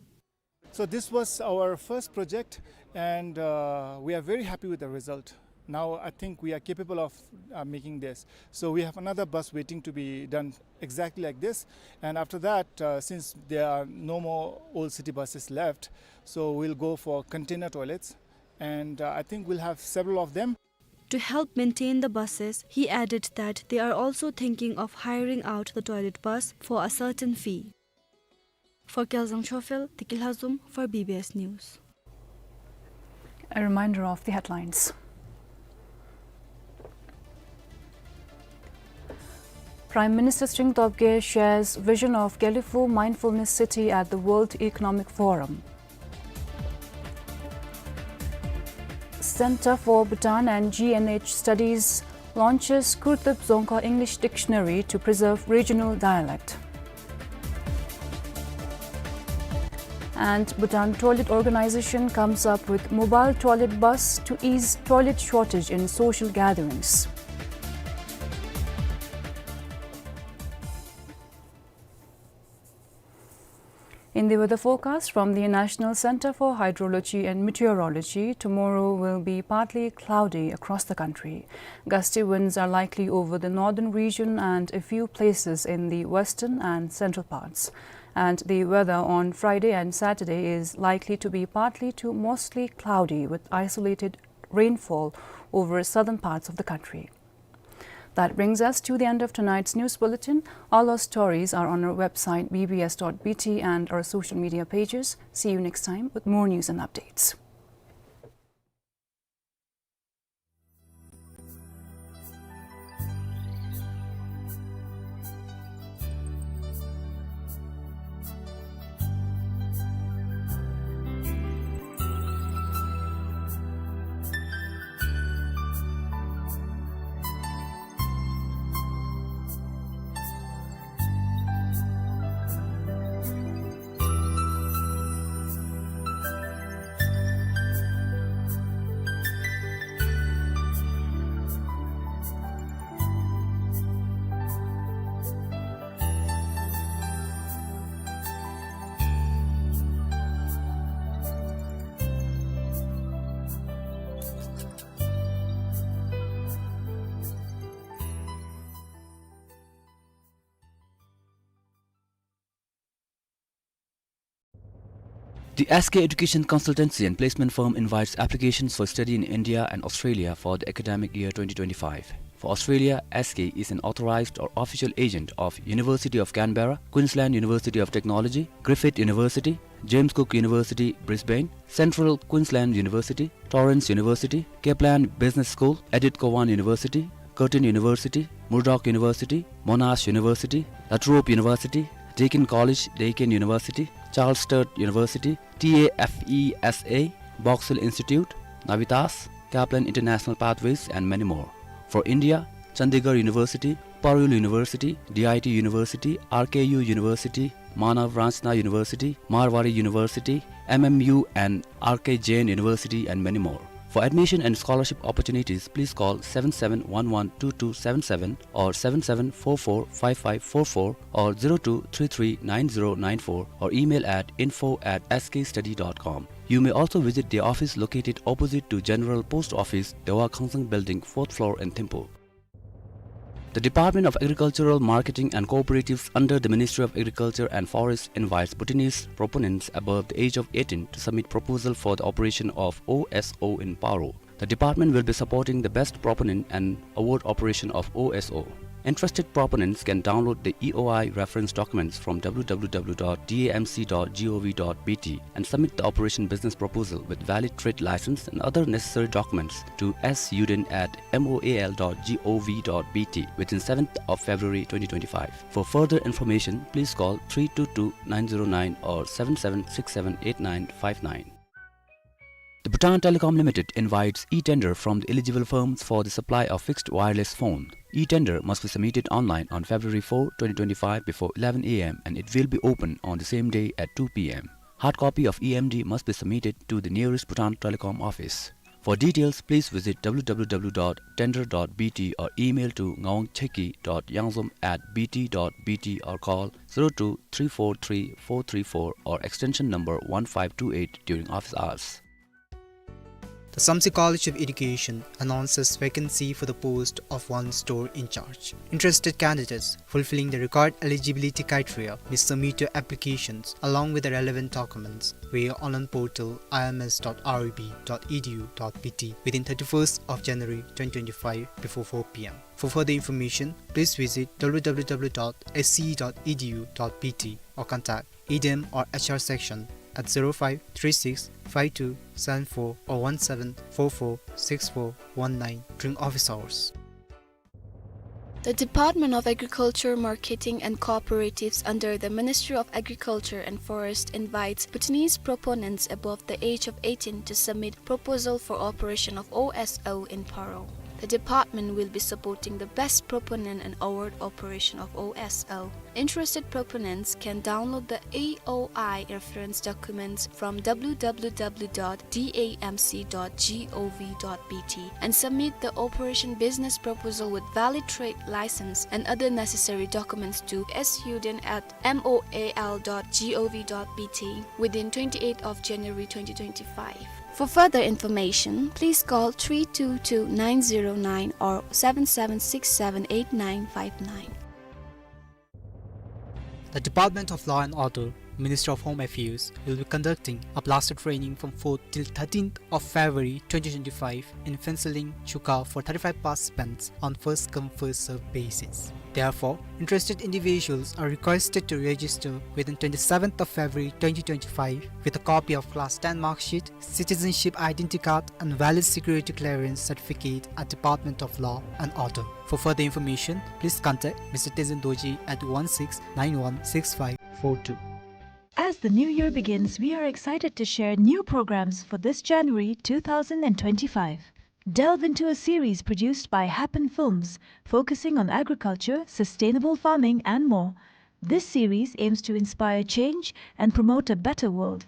So this was our first project, and, uh, we are very happy with the result. Now I think we are capable of, uh, making this. So we have another bus waiting to be done exactly like this. And after that, uh, since there are no more old city buses left, so we'll go for container toilets. And, uh, I think we'll have several of them. To help maintain the buses, he added that they are also thinking of hiring out the toilet bus for a certain fee. For Kyalzang Chofel, Tiki Lhazom for B B S News. A reminder of the headlines. Prime Minister Tshering Tobgay shares vision of Gelephu Mindfulness City at the World Economic Forum. Center for Bhutan and G N H Studies launches Kurtup Dzongkha English Dictionary to preserve regional dialect. And Bhutan Toilet Organization comes up with mobile toilet bus to ease toilet shortage in social gatherings. In the weather forecast from the National Center for Hydrology and Meteorology, tomorrow will be partly cloudy across the country. Gusty winds are likely over the northern region and a few places in the western and central parts. And the weather on Friday and Saturday is likely to be partly to mostly cloudy with isolated rainfall over southern parts of the country. That brings us to the end of tonight's news bulletin. All our stories are on our website, B B S dot B T, and our social media pages. See you next time with more news and updates. The S K Education Consultancy and Placement Firm invites applications for study in India and Australia for the academic year twenty twenty-five. For Australia, S K is an authorized or official agent of University of Canberra, Queensland University of Technology, Griffith University, James Cook University, Brisbane, Central Queensland University, Torrens University, Kaplan Business School, Edith Cowan University, Curtin University, Murdoch University, Monash University, La Trobe University, Deakin College, Deakin University, Charles Sturt University, T A F E S A, Box Hill Institute, Navitas, Kaplan International Pathways, and many more. For India, Chandigarh University, Parul University, D I T University, R K U University, Manav Ranchna University, Marwari University, M M U, and R K Jain University, and many more. For admission and scholarship opportunities, please call seven seven one one two two seven seven or seven seven four four five five four four or zero two three three nine zero nine four or email at info at S K study dot com. You may also visit the office located opposite to General Post Office, Dewa Khangsang Building, fourth floor in Thimphu. The Department of Agricultural Marketing and Cooperatives under the Ministry of Agriculture and Forests invites Bhutanese proponents above the age of eighteen to submit proposal for the operation of O S O in Paro. The department will be supporting the best proponent and award operation of O S O. Interested proponents can download the E O I reference documents from W W W dot D A M C dot G O V dot B T and submit the operation business proposal with valid trade license and other necessary documents to S Yuden at M O A L dot G O V dot B T within seventh of February twenty twenty-five. For further information, please call three two two nine zero nine or seven seven six seven eight nine five nine. The Bhutan Telecom Limited invites e-tender from the eligible firms for the supply of fixed wireless phone. E-tender must be submitted online on February four, twenty twenty-five before eleven a m and it will be open on the same day at two p m. Hard copy of E M D must be submitted to the nearest Bhutan Telecom office. For details, please visit w w w dot tender dot b t or email to ngawang cheki dot yangzom at b t dot b t or call zero two three four three four three four or extension number one five two eight during office hours. The Samtse College of Education announces vacancy for the post of one store in charge. Interested candidates fulfilling the required eligibility criteria may submit your applications along with the relevant documents via online portal I M S dot R E B dot E D U dot B T within thirty-first of January twenty twenty-five before four p m. For further information, please visit w w w dot s c dot e d u dot b t or contact E D M or H R section at zero five three six five two seven four or one seven four four six four one nine during office hours. The Department of Agriculture, Marketing and Cooperatives under the Ministry of Agriculture and Forest invites Bhutanese proponents above the age of eighteen to submit proposal for operation of O S L in Paro. The department will be supporting the best proponent and award operation of O S L. Interested proponents can download the A O I reference documents from w w w dot d a m c dot g o v dot b t and submit the operation business proposal with valid trade license and other necessary documents to s u d n at m o a l dot g o v dot b t within twenty-eighth of January twenty twenty-five. For further information, please call three two two nine zero nine or seven seven six seven eight nine five nine. The Department of Law and Order, Ministry of Home Affairs, will be conducting a blaster training from fourth till thirteenth of February twenty twenty-five in Phuentsholing, Chuka for thirty-five participants on first come, first serve basis. Therefore, interested individuals are requested to register within twenty-seventh of February twenty twenty-five with a copy of class ten mark sheet, citizenship identity card and valid security clearance certificate at Department of Law and Order. For further information, please contact Mister Tezen Dorji at one six nine one six five four two. As the new year begins, we are excited to share new programs for this January two thousand and twenty-five. Delve into a series produced by Happen Films, focusing on agriculture, sustainable farming, and more. This series aims to inspire change and promote a better world.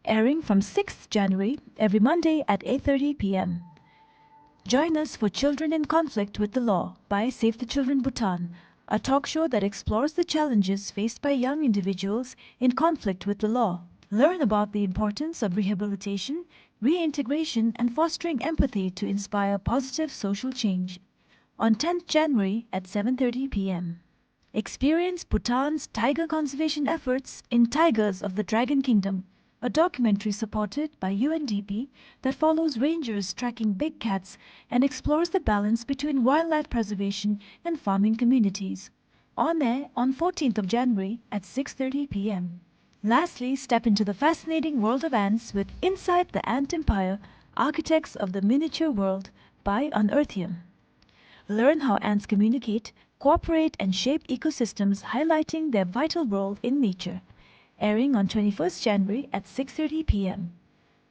Airing from sixth January, every Monday at eight thirty p m. Join us for Children in Conflict with the Law by Save the Children Bhutan, a talk show that explores the challenges faced by young individuals in conflict with the law. Learn about the importance of rehabilitation, reintegration, and fostering empathy to inspire positive social change. On tenth January at seven thirty p m. Experience Bhutan's tiger conservation efforts in Tigers of the Dragon Kingdom, a documentary supported by U N D P that follows rangers tracking big cats and explores the balance between wildlife preservation and farming communities. On air on fourteenth of January at six thirty p m. Lastly, step into the fascinating world of ants with Inside the Ant Empire, Architects of the Miniature World by Unearthium. Learn how ants communicate, cooperate, and shape ecosystems, highlighting their vital role in nature. Airing on twenty-first January at six thirty p m.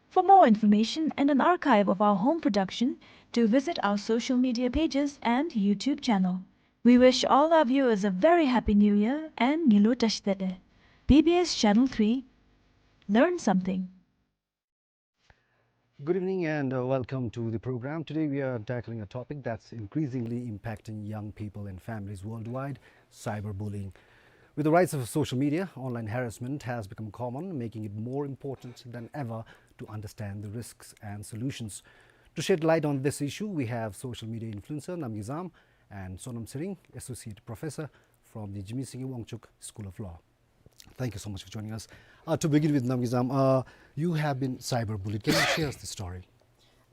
For more information and an archive of our home production, do visit our social media pages and YouTube channel. We wish all our viewers a very happy New Year and Ngilu Tashdele. B B S Channel three, learn something. Good evening and, uh, welcome to the program. Today we are tackling a topic that's increasingly impacting young people and families worldwide, cyberbullying. With the rise of social media, online harassment has become common, making it more important than ever to understand the risks and solutions. To shed light on this issue, we have social media influencer Namgay Zam and Sonam Tshering, Associate Professor from the Jigme Singye Wangchuck School of Law. Thank you so much for joining us. Uh, to begin with, Namgay Zam, uh, you have been cyberbullied. Can you share us the story?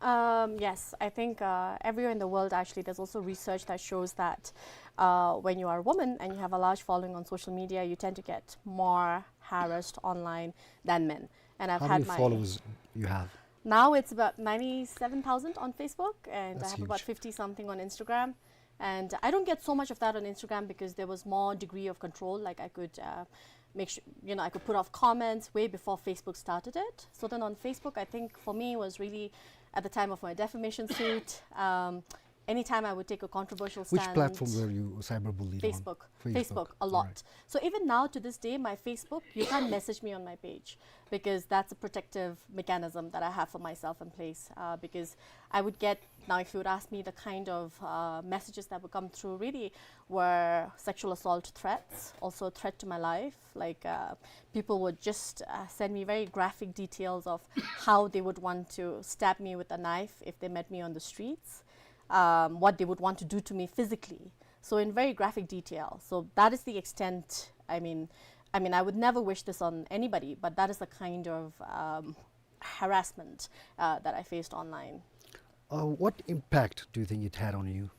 Um, yes, I think, uh, everywhere in the world, actually, there's also research that shows that, uh, when you are a woman and you have a large following on social media, you tend to get more harassed online than men. And I've How had many my followers you have? Now it's about ninety-seven thousand on Facebook, and I That's have about huge. fifty something on Instagram. And I don't get so much of that on Instagram because there was more degree of control. Like, I could, uh, make sure, you know, I could put off comments way before Facebook started it. So then on Facebook, I think for me it was really at the time of my defamation suit. Um, anytime I would take a controversial Which stand. Platform were you cyberbullied on? Facebook. Facebook, a All lot. Right. So even now to this day, my Facebook, you can't message me on my page because that's a protective mechanism that I have for myself in place. Uh, because I would get, now if you would ask me, the kind of uh, messages that would come through really were sexual assault threats, also a threat to my life. Like uh, people would just uh, send me very graphic details of how they would want to stab me with a knife if they met me on the streets, um, what they would want to do to me physically. So in very graphic detail. So that is the extent. I mean, I mean, I would never wish this on anybody, but that is the kind of um, harassment uh, that I faced online. Uh, what impact do you think it had on you?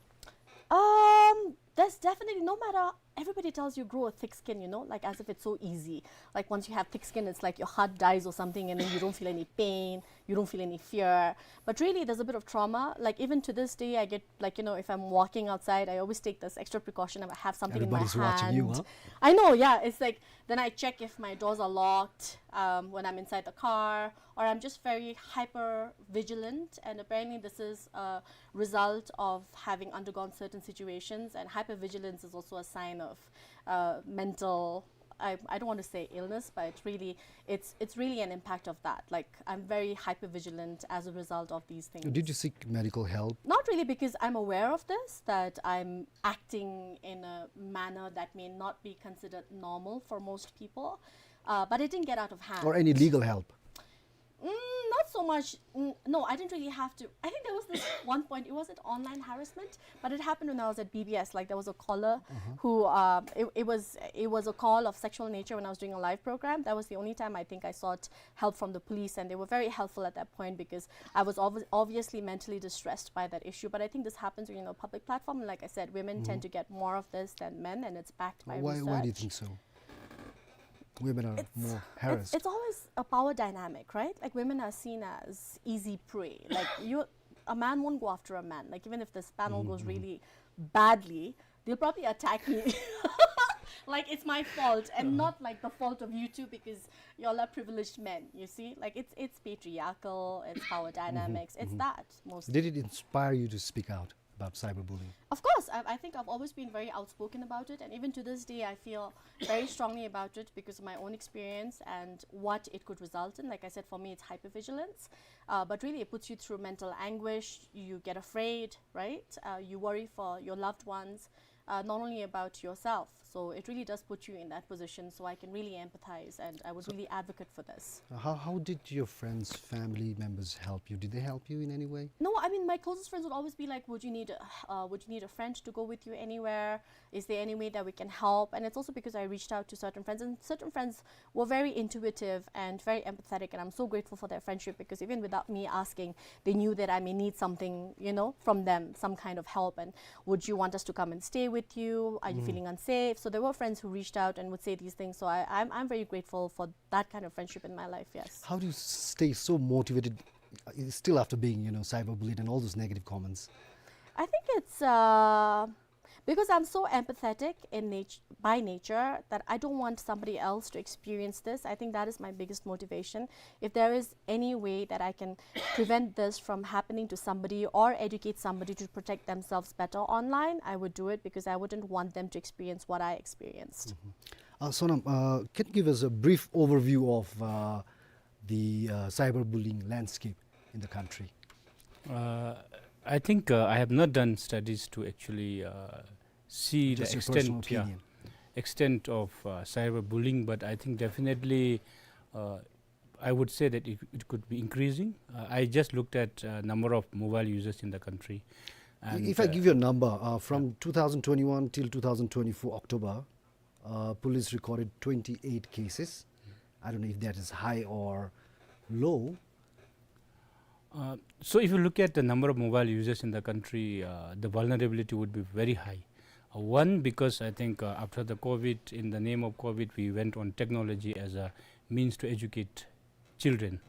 Um, there's definitely, no matter, everybody tells you grow a thick skin, you know, like as if it's so easy. Like once you have thick skin, it's like your heart dies or something, and then you don't feel any pain, you don't feel any fear. But really, there's a bit of trauma. Like even to this day, I get, like, you know, if I'm walking outside, I always take this extra precaution. I have something Everybody's in my watching hand. You, huh? I know, yeah. It's like then I check if my doors are locked um, when I'm inside the car, or I'm just very hyper vigilant. And apparently, this is a result of having undergone certain situations. And hypervigilance is also a sign of uh, mental. I, I don't want to say illness, but it's really it's it's really an impact of that. Like I'm very hyper vigilant as a result of these things. Did you seek medical help? Not really, because I'm aware of this, that I'm acting in a manner that may not be considered normal for most people. Uh, but it didn't get out of hand. Or any legal help? Mm, not so much. Mm, no, I didn't really have to. I think there was this one point. It wasn't online harassment, but it happened when I was at B B S. Like there was a caller who uh, it, it was it was a call of sexual nature when I was doing a live program. That was the only time I think I sought help from the police, and they were very helpful at that point because I was obvi- obviously mentally distressed by that issue. But I think this happens when you're in a public platform, and like I said, women tend to get more of this than men, and it's backed by Why, research. Why do you think so? Women are more harassed. It's, it's always a power dynamic, right? Like women are seen as easy prey. Like you, a man won't go after a man. Like even if this panel goes really badly, they'll probably attack me. Like it's my fault, and not like the fault of you two because y'all are privileged men. You see, like it's it's patriarchal, it's power dynamics, it's that mostly. Did it inspire you to speak out about cyberbullying? Of course, I, I think I've always been very outspoken about it, and even to this day, I feel very strongly about it because of my own experience and what it could result in. Like I said, for me, it's hypervigilance, uh, but really it puts you through mental anguish. You get afraid, right? Uh, you worry for your loved ones, uh, not only about yourself. So it really does put you in that position. So I can really empathize, and I would really advocate for this. Uh, how, how did your friends, family members help you? Did they help you in any way? No, I mean, my closest friends would always be like, "Would you need, a- uh, would you need a friend to go with you anywhere? Is there any way that we can help?" And it's also because I reached out to certain friends, and certain friends were very intuitive and very empathetic, and I'm so grateful for their friendship because even without me asking, they knew that I may need something, you know, from them, some kind of help. And, "Would you want us to come and stay with you? Are you feeling unsafe?" So there were friends who reached out and would say these things. So I, I'm, I'm very grateful for that kind of friendship in my life, yes. How do you stay so motivated, uh, still after being, you know, cyberbullied and all those negative comments? I think it's uh, because I'm so empathetic in nat- by nature that I don't want somebody else to experience this. I think that is my biggest motivation. If there is any way that I can prevent this from happening to somebody or educate somebody to protect themselves better online, I would do it because I wouldn't want them to experience what I experienced. Uh, Sonam, uh, can you give us a brief overview of uh, the uh, cyberbullying landscape in the country? Uh, I think uh, I have not done studies to actually uh, see Just the your personal extent, yeah, opinion. Extent of uh, cyberbullying, but I think definitely uh, I would say that it, it could be increasing. Uh, I just looked at uh, number of mobile users in the country. And, If I uh, give you a number, uh, from two thousand twenty-one till two thousand twenty-four October, uh, police recorded twenty-eight cases. I don't know if that is high or low. Uh, so if you look at the number of mobile users in the country, uh, the vulnerability would be very high. Uh, one, because I think uh, after the COVID, in the name of COVID, we went on technology as a means to educate children.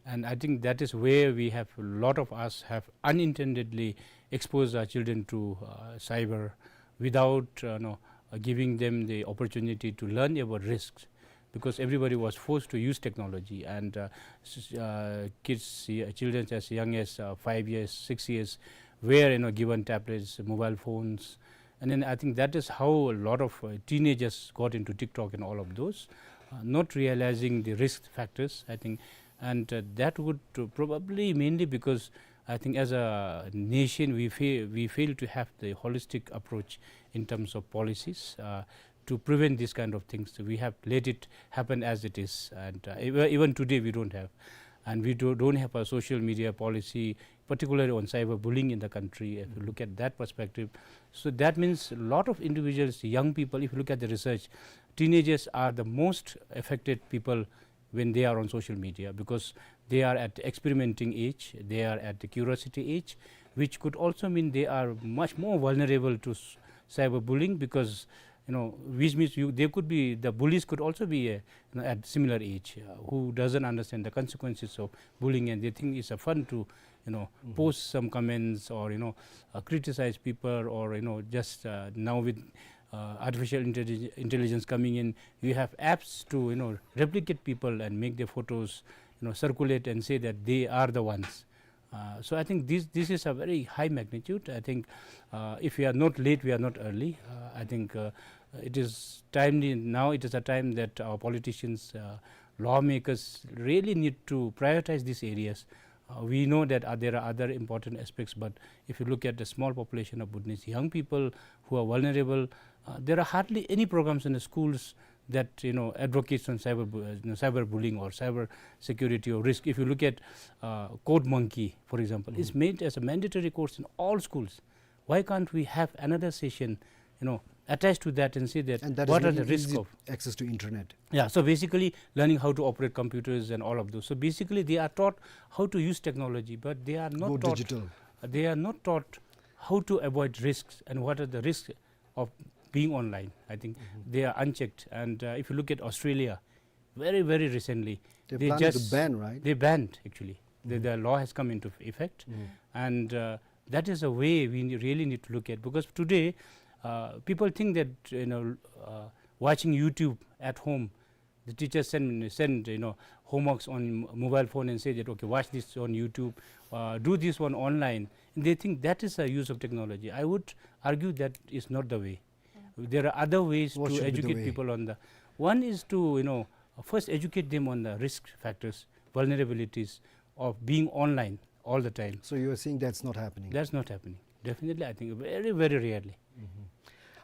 And I think that is where we have, a lot of us have unintendedly exposed our children to uh, cyber without uh, no, uh, giving them the opportunity to learn about risks, because everybody was forced to use technology, and, uh, s-, uh, kids, uh, children as young as, uh, five years, six years, were, you know, given tablets, mobile phones, and then I think that is how a lot of, uh, teenagers got into TikTok and all of those, uh, not realizing the risk factors, I think, and, uh, that would, uh, probably mainly because I think as a nation we fail, we fail to have the holistic approach in terms of policies, uh, to prevent these kind of things. We have let it happen as it is, and, uh, even, even today we don't have, and we do, don't have a social media policy, particularly on cyberbullying in the country. If you look at that perspective, so that means a lot of individuals, young people, if you look at the research, teenagers are the most affected people when they are on social media, because they are at the experimenting age, they are at the curiosity age, which could also mean they are much more vulnerable to s-, cyberbullying, because, you know, which means you, they could be, the bullies could also be, uh, you know, at similar age, uh, who doesn't understand the consequences of bullying, and they think it's a fun to, you know, post some comments or, you know, uh, criticize people, or, you know, just, uh, now with, uh, artificial intellig-, intelligence coming in, you have apps to, you know, replicate people and make their photos, you know, circulate and say that they are the ones. Uh, so I think this, this is a very high magnitude. I think, uh, if we are not late, we are not early. Uh, I think, uh, it is timely now. It is a time that our politicians, uh, lawmakers really need to prioritize these areas. Uh, we know that, uh, there are other important aspects, but if you look at the small population of Bhutanese young people who are vulnerable, uh, there are hardly any programs in the schools that, you know, advocates on cyber bu-, uh, you know, cyberbullying or cyber security or risk. If you look at, uh, Code Monkey, for example, it's made as a mandatory course in all schools. Why can't we have another session, you know, attached to that and say that what are the risk of access to internet? Yeah, so basically learning how to operate computers and all of those. So basically they are taught how to use technology, but they are not taught, they are not taught how to avoid risks and what are the risks of being online. I think they are unchecked. And, uh, if you look at Australia, very, very recently, they planning to just ban, right? They banned, actually. The, the law has come into effect. And, uh, that is a way we ne-, really need to look at, because today, uh, people think that, you know, uh, watching YouTube at home, the teachers send, send, you know, homeworks on m-, mobile phone and say that, "Okay, watch this on YouTube, uh, do this one online." And they think that is a use of technology. I would argue that is not the way. There are other ways to educate people on the, one is to, you know, first educate them on the risk factors, vulnerabilities of being online all the time. So you are saying that's not happening? That's not happening. Definitely, I think very, very rarely.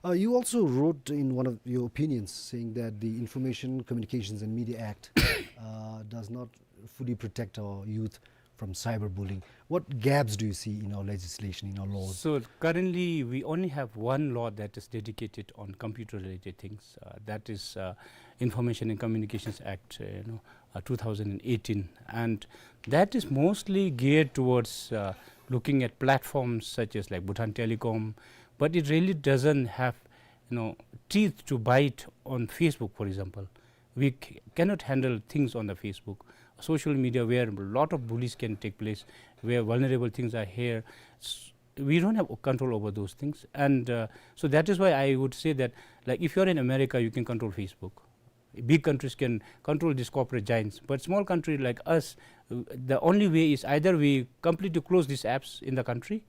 Uh, you also wrote in one of your opinions saying that the Information Communications and Media Act, uh, does not fully protect our youth from cyberbullying. What gaps do you see in our legislation, in our laws? So currently, we only have one law that is dedicated on computer-related things. Uh, that is, uh, Information and Communications Act, uh, you know, uh, two thousand and eighteen, and that is mostly geared towards, uh, looking at platforms such as, like, Bhutan Telecom, but it really doesn't have, you know, teeth to bite on Facebook, for example. We c-, cannot handle things on the Facebook, social media, where a lot of bullies can take place, where vulnerable things are here. S-, we don't have control over those things. And, uh, so that is why I would say that, like, if you're in America, you can control Facebook. Big countries can control these corporate giants. But small country like us, uh, the only way is either we completely close these apps in the country,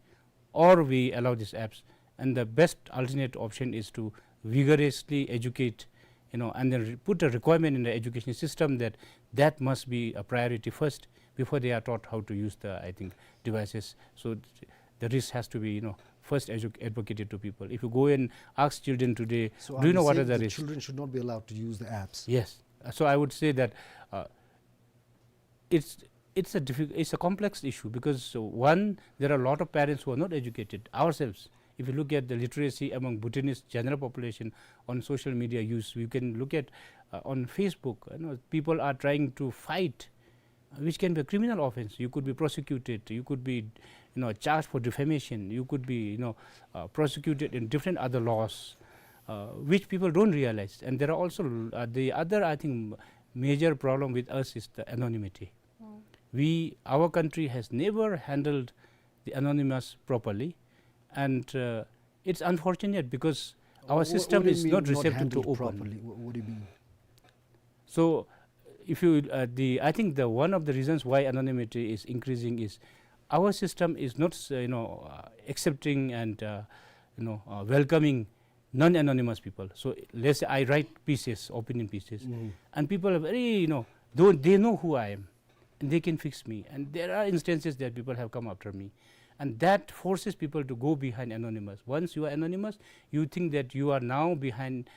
or we allow these apps. And the best alternate option is to vigorously educate, you know, and then re-, put a requirement in the education system that that must be a priority first before they are taught how to use the, I think, devices. So th-, the risk has to be, you know, first edu-, advocated to people. If you go and ask children today, so "Do you know what are the risks?" Children should not be allowed to use the apps? Yes. Uh, so I would say that, uh, it's, it's a diffi-, it's a complex issue because, uh, one, there are a lot of parents who are not educated ourselves. If you look at the literacy among Bhutanese general population on social media use, you can look at, uh, on Facebook, you know, people are trying to fight, uh, which can be a criminal offense. You could be prosecuted, you could be, you know, charged for defamation, you could be, you know, uh, prosecuted in different other laws, uh, which people don't realize. And there are also, uh, the other, I think, major problem with us is the anonymity. We, our country has never handled the anonymous properly, and, uh, it's unfortunate because Our system is not receptive to open. What do you mean, not handled properly? What, what do you mean? So, if you, uh, the, I think the one of the reasons why anonymity is increasing is our system is not, uh, you know, uh, accepting and, uh, you know, uh, welcoming non-anonymous people. So, let's say I write pieces, opinion pieces, and people are very, you know, though they know who I am, and they can fix me. And there are instances that people have come after me. And that forces people to go behind anonymous. Once you are anonymous, you think that you are now behind,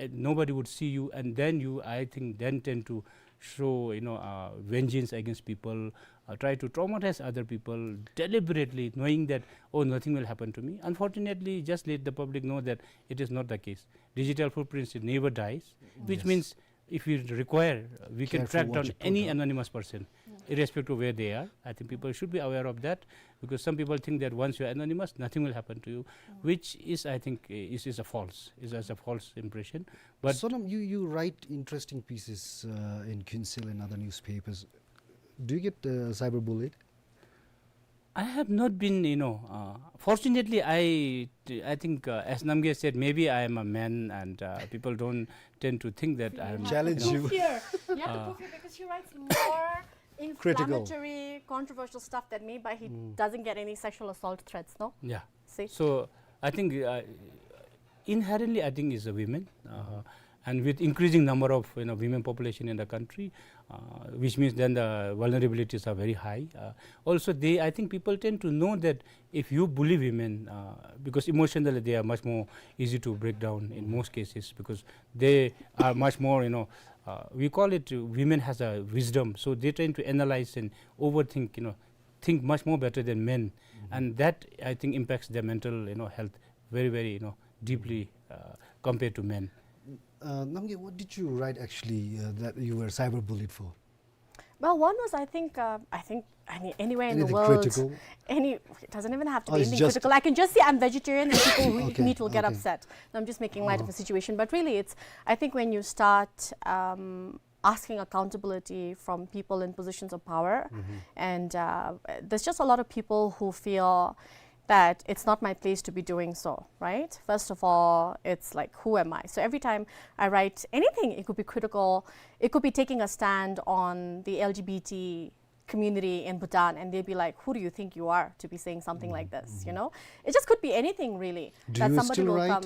uh, nobody would see you, and then you, I think, then tend to show, you know, uh, vengeance against people, uh, try to traumatize other people deliberately, knowing that, "Oh, nothing will happen to me." Unfortunately, just let the public know that it is not the case. Digital footprints, it never dies, which means if we require, uh, we can track down any anonymous person, irrespective of where they are. I think people should be aware of that, because some people think that once you are anonymous, nothing will happen to you, which is, I think, uh, is, is a false, is, is a false impression. But Sonam, you, you write interesting pieces, uh, in Kyunsil and other newspapers. Do you get, uh, cyberbullied? I have not been, you know, uh, fortunately, I, I think, uh, as Namgay said, maybe I am a man and, uh, people don't tend to think that I am, you know, fear. You have to fear because he writes more inflammatory, controversial stuff than me, but he doesn't get any sexual assault threats, no? Yeah. See? So, I think, uh, inherently, I think, is a women, uh, and with increasing number of, you know, women population in the country, uh, which means then the vulnerabilities are very high. Uh, also, they, I think people tend to know that if you bully women, uh, because emotionally they are much more easy to break down in most cases, because they are much more, you know, uh, we call it, uh, women has a wisdom, so they tend to analyze and overthink, you know, think much more better than men, and that, I think, impacts their mental, you know, health very, very, you know, deeply, uh, compared to men. Uh, Namgay, what did you write actually, uh, that you were cyberbullied for? Well, one was, I think, uh, I think, I mean, anywhere in the world, any, it doesn't even have to be anything critical. I can just say I'm vegetarian and people who eat meat will get upset. No, I'm just making light of a situation. But really, it's, I think when you start, um, asking accountability from people in positions of power. And, uh, there's just a lot of people who feel that it's not my place to be doing so, right? First of all, it's like, who am I? So every time I write anything, it could be critical, it could be taking a stand on the L G B T community in Bhutan, and they'll be like, "Who do you think you are to be saying something like this?" You know, it just could be anything really. Do you still write?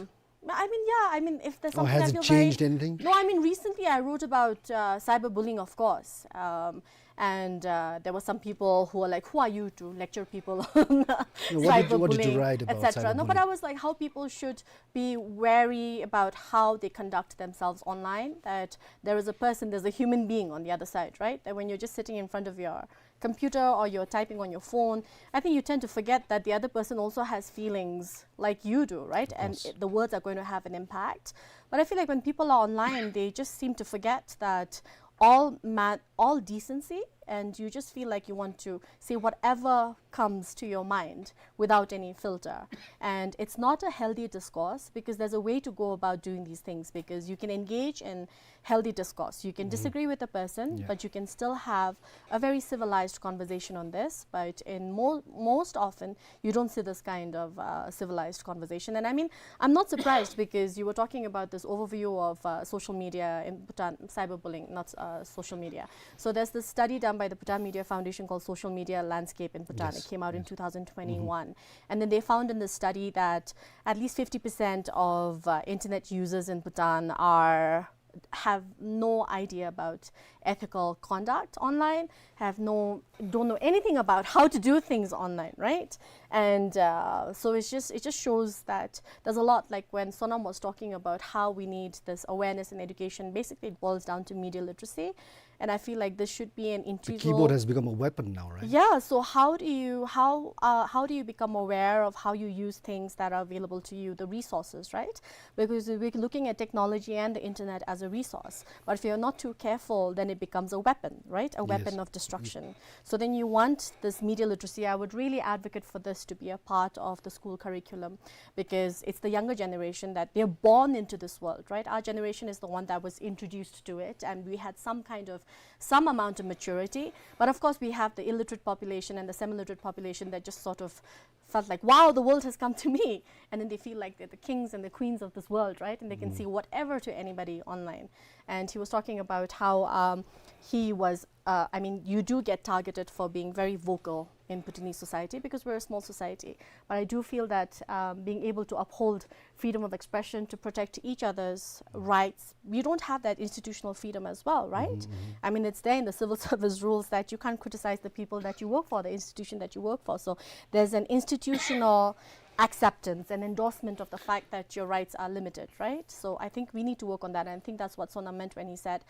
But I mean, yeah, I mean, if there's something I feel very... Or has it changed anything? No, I mean, recently I wrote about, uh, cyberbullying, of course. Um, and, uh, there were some people who were like, "Who are you to lecture people on cyberbullying, et cetera?" No, what did you, what did you write about cyberbullying? No, but I was like, how people should be wary about how they conduct themselves online, that there is a person, there's a human being on the other side, right? That when you're just sitting in front of your computer or you're typing on your phone, I think you tend to forget that the other person also has feelings like you do, right? And it, the words are going to have an impact. But I feel like when people are online, they just seem to forget that all ma-, all decency, and you just feel like you want to say whatever comes to your mind without any filter. And it's not a healthy discourse, because there's a way to go about doing these things, because you can engage in healthy discourse. You can disagree with a person, but you can still have a very civilized conversation on this. But in mo-, most often, you don't see this kind of, uh, civilized conversation. And I mean, I'm not surprised, because you were talking about this overview of, uh, social media in Bhutan, cyberbullying, not, uh, social media. So there's this study done by the Bhutan Media Foundation called Social Media Landscape in Bhutan. It came out in two thousand twenty-one. And then they found in the study that at least fifty percent of, uh, internet users in Bhutan are, have no idea about ethical conduct online, have no, don't know anything about how to do things online, right? And, uh, so it's just, it just shows that there's a lot, like when Sonam was talking about how we need this awareness and education, basically it boils down to media literacy. And I feel like this should be an integral... The keyboard has become a weapon now, right? Yeah, so how do you, how, uh, how do you become aware of how you use things that are available to you, the resources, right? Because we're looking at technology and the internet as a resource. But if you're not too careful, then it becomes a weapon, right? A weapon of destruction. So then you want this media literacy. I would really advocate for this to be a part of the school curriculum, because it's the younger generation that they're born into this world, right? Our generation is the one that was introduced to it, and we had some kind of some amount of maturity. But of course, we have the illiterate population and the semi-literate population that just sort of felt like, "Wow, the world has come to me." And then they feel like they're the kings and the queens of this world, right? And they can say whatever to anybody online. And he was talking about how, um, he was, uh, I mean, you do get targeted for being very vocal in Bhutanese society because we're a small society. But I do feel that, um, being able to uphold freedom of expression, to protect each other's rights, we don't have that institutional freedom as well, right? I mean, it's there in the civil service rules that you can't criticize the people that you work for, the institution that you work for. So there's an institutional acceptance and endorsement of the fact that your rights are limited, right? So I think we need to work on that, and I think that's what Sonam meant when he said,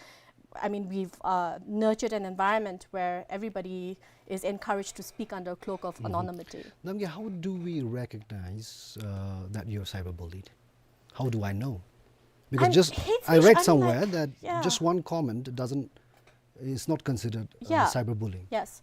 I mean, we've, uh, nurtured an environment where everybody is encouraged to speak under a cloak of anonymity. Namgay, how do we recognize, uh, that you're cyberbullied? How do I know? Because And just hate I speech, I read mean, somewhere like, that yeah. just one comment doesn't, is not considered, uh, Yeah. cyberbullying. Yes.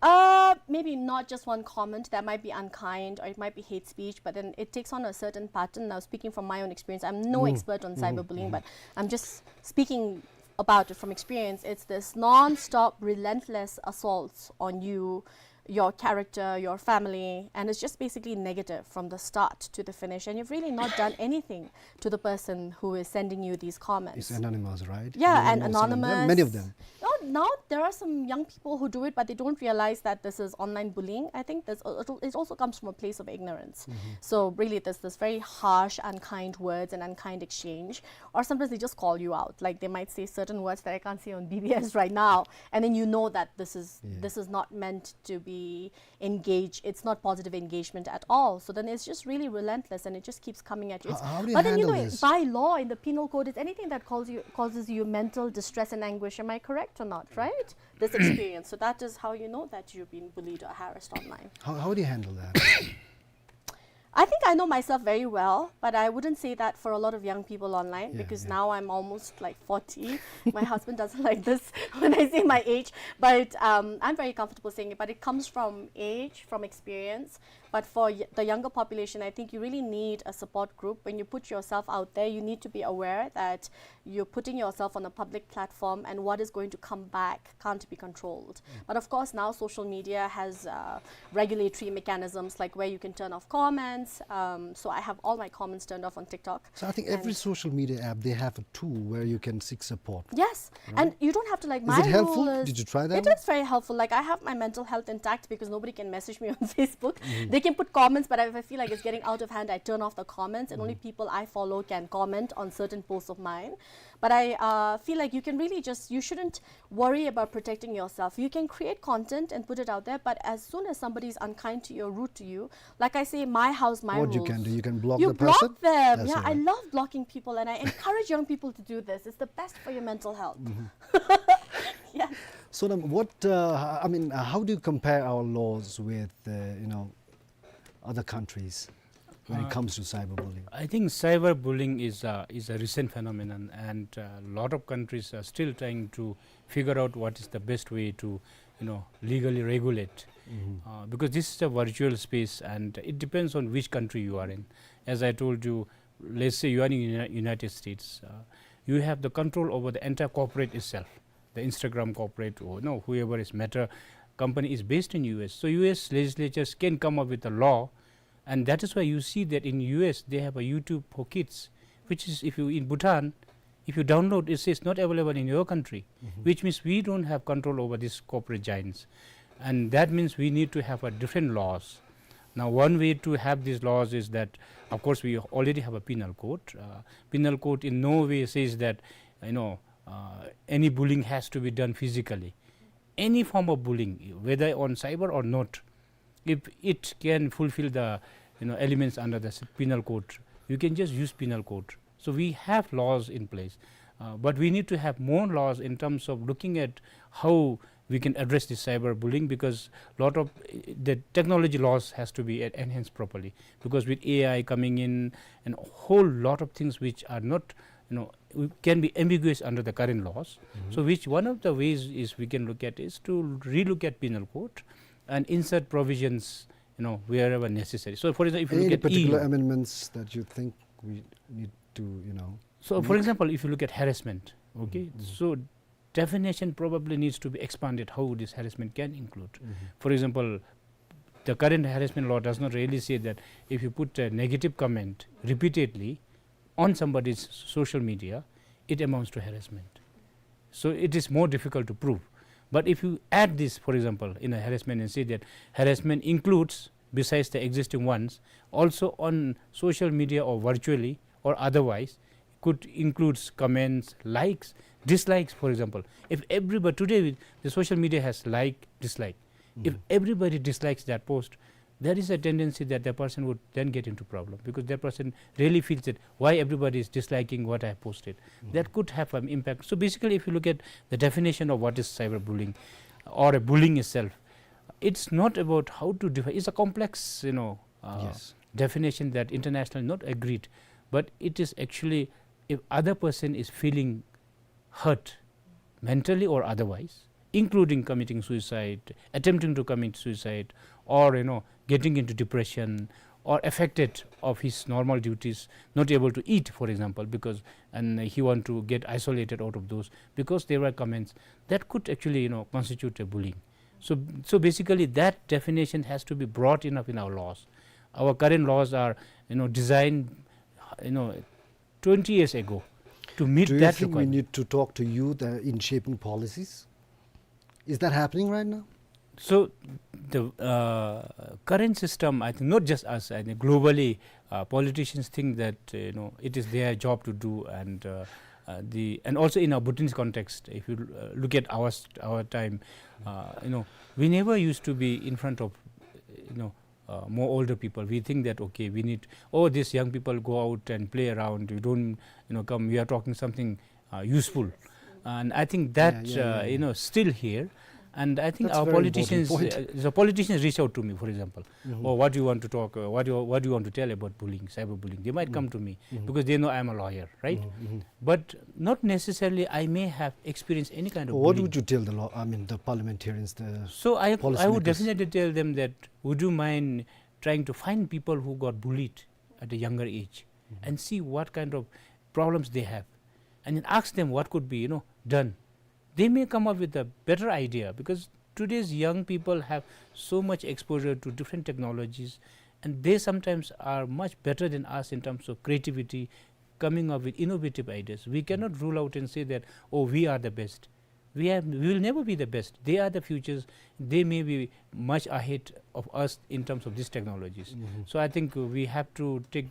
Uh, maybe not just one comment that might be unkind or it might be hate speech, but then it takes on a certain pattern. Now, speaking from my own experience, I'm no expert on cyberbullying, but I'm just speaking about it from experience. It's this non-stop, relentless assaults on you, your character, your family, and it's just basically negative from the start to the finish. And you've really not done anything to the person who is sending you these comments. It's anonymous, right? Yeah, Many and more, some of them, anonymous. Many of them. No, now there are some young people who do it, but they don't realize that this is online bullying. I think this, it also comes from a place of ignorance. So really, there's this very harsh, unkind words and unkind exchange. Or sometimes they just call you out. Like, they might say certain words that I can't say on B B S right now, and then you know that this is Yeah. this is not meant to be engage. It's not positive engagement at all. So then it's just really relentless, and it just keeps coming at you. How, It's- how do you but then you handle know, this? By law in the penal code, it's anything that calls you causes you mental distress and anguish. Am I correct or not? Right? This experience. So that is how you know that you've been bullied or harassed online. How, how do you handle that? I think I know myself very well, but I wouldn't say that for a lot of young people online Yeah, because yeah. now I'm almost, like, forty. My husband doesn't like this when I say my age, but, um, I'm very comfortable saying it. But it comes from age, from experience. But for y- the younger population, I think you really need a support group. When you put yourself out there, you need to be aware that you're putting yourself on a public platform, and what is going to come back can't be controlled. But of course, now social media has, uh, regulatory mechanisms, like, where you can turn off comments. Um, so I have all my comments turned off on TikTok. So I think every And social media app, they have a tool where you can seek support. Yes, Right? and you don't have to, like, Is my it helpful? rule is Did you try that It one? is very helpful. Like, I have my mental health intact because nobody can message me on Facebook. They can put comments, but if I feel like it's getting out of hand, I turn off the comments, and only people I follow can comment on certain posts of mine. But I, uh, feel like you can really just, you shouldn't worry about protecting yourself. You can create content and put it out there, but as soon as somebody is unkind to you or rude to you, like I say, my house, my What rules. you can do, you can block You the block person. them. That's Yeah, I right. love blocking people, and I encourage young people to do this. It's the best for your mental health. Yeah. So, um, what, uh, I mean, uh, how do you compare our laws with, uh, you know, other countries when Uh, it comes to cyberbullying? I think cyberbullying is a, is a recent phenomenon, and a lot of countries are still trying to figure out what is the best way to, you know, legally regulate. Uh, because this is a virtual space, and it depends on which country you are in. As I told you, let's say you are in Uni- United States, uh, you have the control over the entire corporate itself. The Instagram corporate, or no, whoever is Meta company is based in U S. So U S legislatures can come up with a law, and that is why you see that in U S they have a YouTube for kids, which is, if you in Bhutan, if you download, it says not available in your country, which means we don't have control over these corporate giants. And that means we need to have a different laws. Now, one way to have these laws is that, of course, we already have a penal code. Uh, penal code in no way says that, you know, uh, any bullying has to be done physically. Any form of bullying, whether on cyber or not, if it can fulfill the, you know, elements under the s- penal code, you can just use penal code. So we have laws in place, uh, but we need to have more laws in terms of looking at how we can address this cyberbullying, because lot of, uh, the technology laws has to be en- enhanced properly, because with A I coming in and a whole lot of things which are not, you know, we- can be ambiguous under the current laws. So which one of the ways is we can look at is to relook at penal code and insert provisions, you know, wherever necessary. So, for example, if you Any look at particular E U, amendments that you think we need to, you know, So, for make? example, if you look at harassment, okay, so definition probably needs to be expanded, how this harassment can include. Mm-hmm. For example, the current harassment law does not really say that if you put a negative comment repeatedly on somebody's social media, it amounts to harassment. So it is more difficult to prove. But if you add this, for example, in a harassment and say that harassment includes, besides the existing ones, also on social media or virtually or otherwise, could includes comments, likes, dislikes, for example. If everybody, today with the social media has like, dislike. If Mm. everybody dislikes that post, there is a tendency that the person would then get into problem because that person really feels that why everybody is disliking what I have posted. Mm. That could have an impact. So basically, if you look at the definition of what is cyberbullying or a bullying itself, it's not about how to define. It's a complex, you know, uh, Yes. definition that internationally not agreed, but it is actually if other person is feeling hurt mentally or otherwise, including committing suicide, attempting to commit suicide, or, you know, getting into depression, or affected of his normal duties, not able to eat, for example, because, and he want to get isolated out of those because there were comments that could actually, you know, constitute a bullying. So, so basically, that definition has to be broad enough in our laws. Our current laws are, you know, designed, you know, twenty years ago to meet Do you that think we requirement. need to talk to youth, uh, in shaping policies? Is that happening right now? So the, uh, current system, I think, not just us, I think globally, uh, politicians think that, uh, you know, it is their job to do, and, uh, uh, the, and also in our Bhutanese context, if you, uh, look at our st-, our time, uh, you know, we never used to be in front of, you know, uh, more older people. We think that, okay, we need, oh, these young people go out and play around. You don't, you know, come, we are talking something, uh, useful. And I think Yeah, that, yeah, uh, yeah, you yeah. know, still here. And I think That's our very important politicians, point. uh, the politicians reach out to me, for example. Mm-hmm. "Oh, what do you want to talk, uh, what do you, what do you want to tell about bullying, cyberbullying?" They might Mm. come to me Mm-hmm. because they know I'm a lawyer, right? Mm-hmm, mm-hmm. But not necessarily I may have experienced any kind of What bullying. would you tell the law, I mean, the parliamentarians, the So I, I would policymakers? definitely tell them that, "Would you mind trying to find people who got bullied at a younger age Mm-hmm. and see what kind of problems they have, and then ask them what could be, you know, done?" They may come up with a better idea because today's young people have so much exposure to different technologies, and they sometimes are much better than us in terms of creativity, coming up with innovative ideas. We cannot rule out and say that, "Oh, we are the best." We have, we will never be the best. They are the futures. They may be much ahead of us in terms of these technologies. Mm-hmm. So I think we have to take,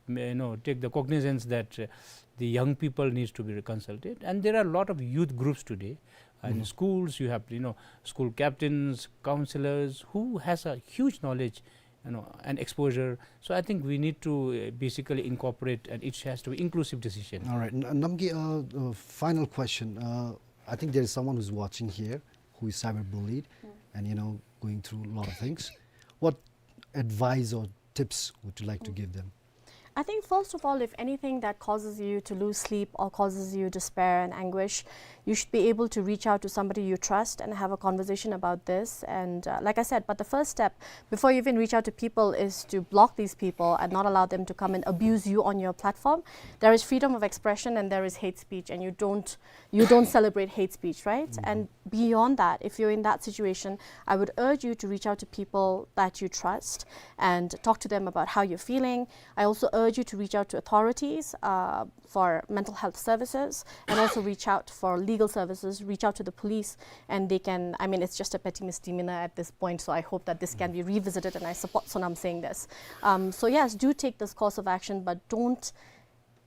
you know, take the cognizance that, uh, the young people needs to be consulted. And there are a lot of youth groups today. Uh, in Mm-hmm. schools, you have, you know, school captains, counselors, who has a huge knowledge, you know, and exposure. So I think we need to, uh, basically incorporate, and it has to be inclusive decision. All right, N-, Namgay, uh, uh, final question. Uh, I think there is someone who's watching here who is cyberbullied Mm. and, you know, going through a lot of things. What advice or tips would you like to Mm. give them? I think first of all, if anything that causes you to lose sleep or causes you despair and anguish, you should be able to reach out to somebody you trust and have a conversation about this. And, uh, like I said, but the first step before you even reach out to people is to block these people and not allow them to come and abuse you on your platform. There is freedom of expression and there is hate speech, and you don't, you don't celebrate hate speech, right? Mm-hmm. And beyond that, if you're in that situation, I would urge you to reach out to people that you trust and talk to them about how you're feeling. I also urge you to reach out to authorities, uh, for mental health services, and also reach out for legal services, reach out to the police, and they can, I mean, it's just a petty misdemeanor at this point, so I hope that this can be revisited, and I support Sonam saying this. Um, so yes, do take this course of action, but don't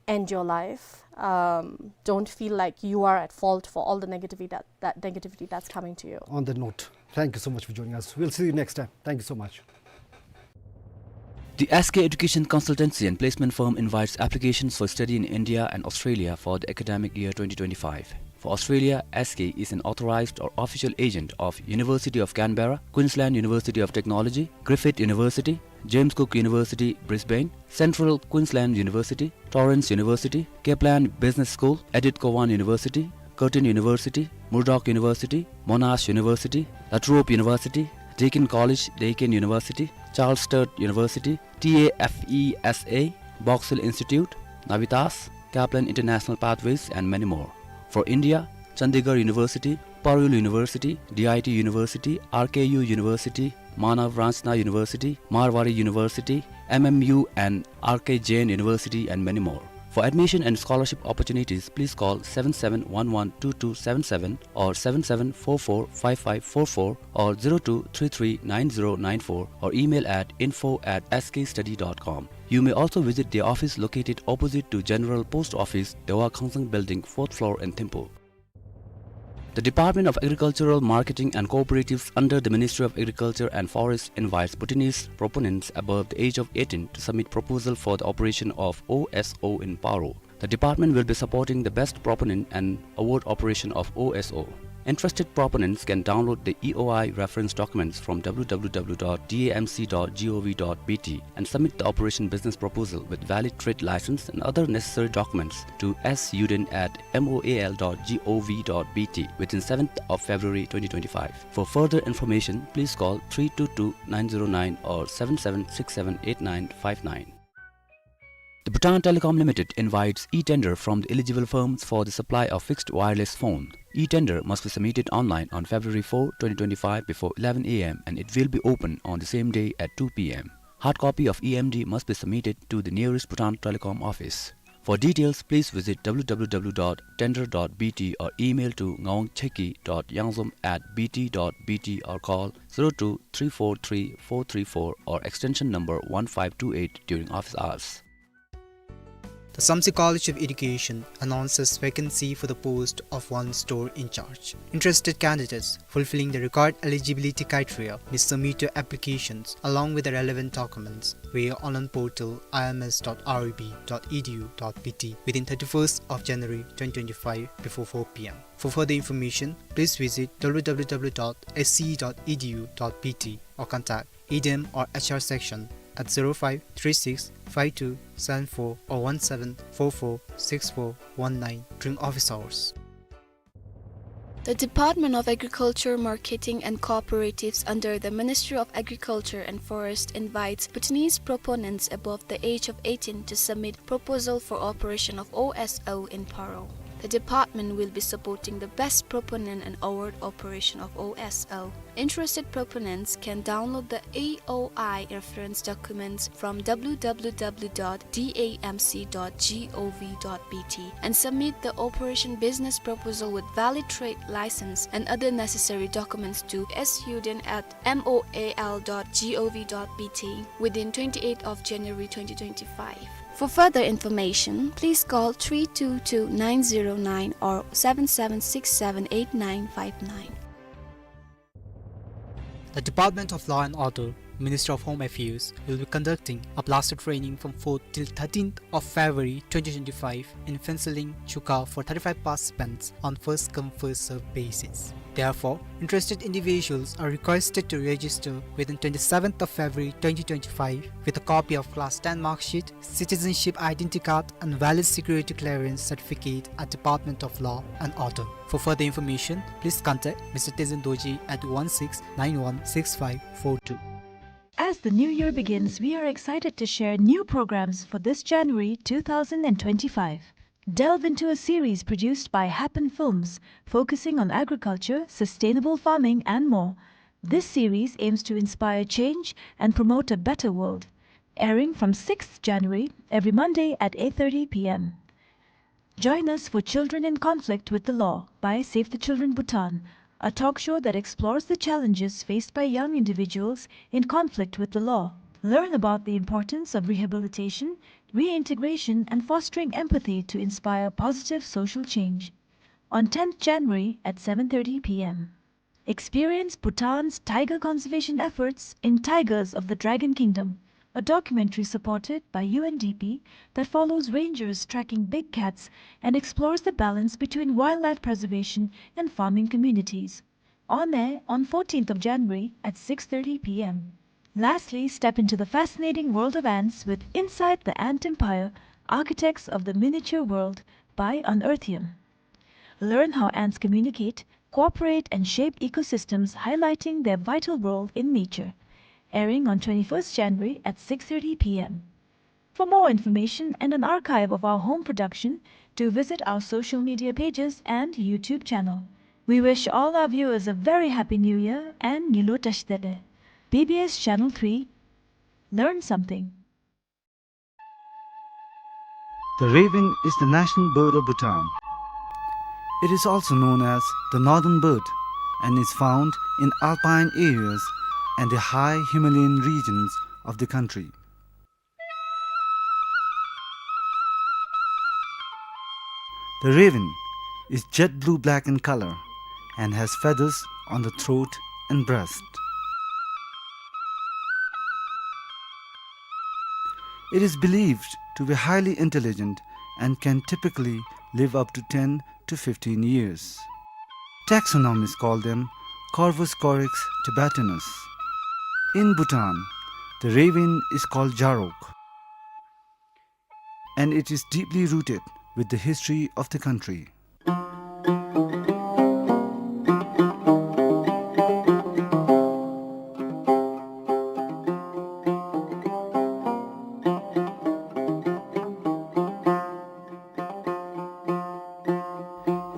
end your life. Um, don't feel like you are at fault for all the negativity that, that negativity that's coming to you. On that note, thank you so much for joining us. We'll see you next time. Thank you so much. The S K Education Consultancy and Placement Firm invites applications for study in India and Australia for the academic year twenty twenty-five. For Australia, S K is an authorized or official agent of University of Canberra, Queensland University of Technology, Griffith University, James Cook University, Brisbane, Central Queensland University, Torrens University, Kaplan Business School, Edith Cowan University, Curtin University, Murdoch University, Monash University, La Trobe University, Deakin College, Deakin University, Charles Sturt University, T A F E S A, Box Hill Institute, Navitas, Kaplan International Pathways, and many more. For India, Chandigarh University, Paroll University, D I T University, R K U University, Manav Ranchna University, Marwari University, M M U, and R K Jain University, and many more. For admission and scholarship opportunities, please call seven seven one one two two seven seven or seven seven four four five five four four or zero two three three nine zero nine four or email at info at S K study dot com. You may also visit the office located opposite to General Post Office, Dewa Khangsang Building, fourth floor in Thimphu. The Department of Agricultural Marketing and Cooperatives under the Ministry of Agriculture and Forest invites Bhutanese proponents above the age of eighteen to submit proposal for the operation of O S O in Paro. The department will be supporting the best proponent and award operation of O S O. Interested proponents can download the E O I reference documents from W W W dot D A M C dot gov dot B T and submit the operation business proposal with valid trade license and other necessary documents to S Yuden at M O A L dot gov dot B T within seventh of February twenty twenty-five. For further information, please call three two two nine zero nine or seven seven six seven eight nine five nine. The Bhutan Telecom Limited invites e-tender from the eligible firms for the supply of fixed wireless phone. E-tender must be submitted online on February four, twenty twenty-five before eleven A M and it will be open on the same day at two P M. Hard copy of E M D must be submitted to the nearest Bhutan Telecom office. For details, please visit W W W dot tender dot B T or email to ngawang cheki dot yangzom at B T dot B T or call zero two three four three four three four or extension number one five two eight during office hours. The Samtse College of Education announces vacancy for the post of one store in charge. Interested candidates fulfilling the required eligibility criteria may submit your applications along with the relevant documents via online portal I M S dot R I B dot E D U dot B T within thirty-first of January twenty twenty-five before four P M. For further information, please visit W W W dot S C E dot E D U dot B T or contact E D M or H R section at zero five three six five two seven four or one seven four four six four one nine during office hours. The Department of Agriculture, Marketing and Cooperatives under the Ministry of Agriculture and Forest invites Bhutanese proponents above the age of eighteen to submit proposal for operation of O S O in Paro. The department will be supporting the best proponent and award operation of O S O. Interested proponents can download the E O I reference documents from W W W dot D A M C dot gov dot B T and submit the operation business proposal with valid trade license and other necessary documents to S Yuden at M O A L dot gov dot B T within twenty-eighth of January twenty twenty-five. For further information, please call three two two nine zero nine or seven seven six seven eight nine five nine. The Department of Law and Order, Ministry of Home Affairs, will be conducting a blaster training from fourth till thirteenth of February twenty twenty-five in Phuentsholing, Chukha for thirty-five participants on first come, first serve basis. Therefore, interested individuals are requested to register within twenty-seventh of February twenty twenty-five with a copy of class ten mark sheet, citizenship identity card and valid security clearance certificate at Department of Law and Order. For further information, please contact Mister Tezen Dorji at one six nine one six five four two. As the new year begins, we are excited to share new programs for this January two thousand and twenty-five. Delve into a series produced by Happen Films, focusing on agriculture, sustainable farming, and more. This series aims to inspire change and promote a better world. Airing from sixth January, every Monday at eight thirty P M. Join us for Children in Conflict with the Law by Save the Children Bhutan, a talk show that explores the challenges faced by young individuals in conflict with the law. Learn about the importance of rehabilitation, reintegration, and fostering empathy to inspire positive social change. On tenth January at seven thirty P M. Experience Bhutan's tiger conservation efforts in Tigers of the Dragon Kingdom, a documentary supported by U N D P that follows rangers tracking big cats and explores the balance between wildlife preservation and farming communities. On air on fourteenth of January at six thirty P M. Lastly, step into the fascinating world of ants with Inside the Ant Empire, Architects of the Miniature World by Unearthium. Learn how ants communicate, cooperate, and shape ecosystems, highlighting their vital role in nature. Airing on twenty-first January at six thirty P M. For more information and an archive of our home production, do visit our social media pages and YouTube channel. We wish all our viewers a very happy New Year and Nyilu Tashitele. B B S Channel three. Learn something. The raven is the national bird of Bhutan. It is also known as the northern bird and is found in alpine areas and the high Himalayan regions of the country. The raven is jet blue black in color and has feathers on the throat and breast. It is believed to be highly intelligent and can typically live up to ten to fifteen years. Taxonomists call them Corvus corax tibetanus. In Bhutan, the raven is called jarok, and it is deeply rooted with the history of the country.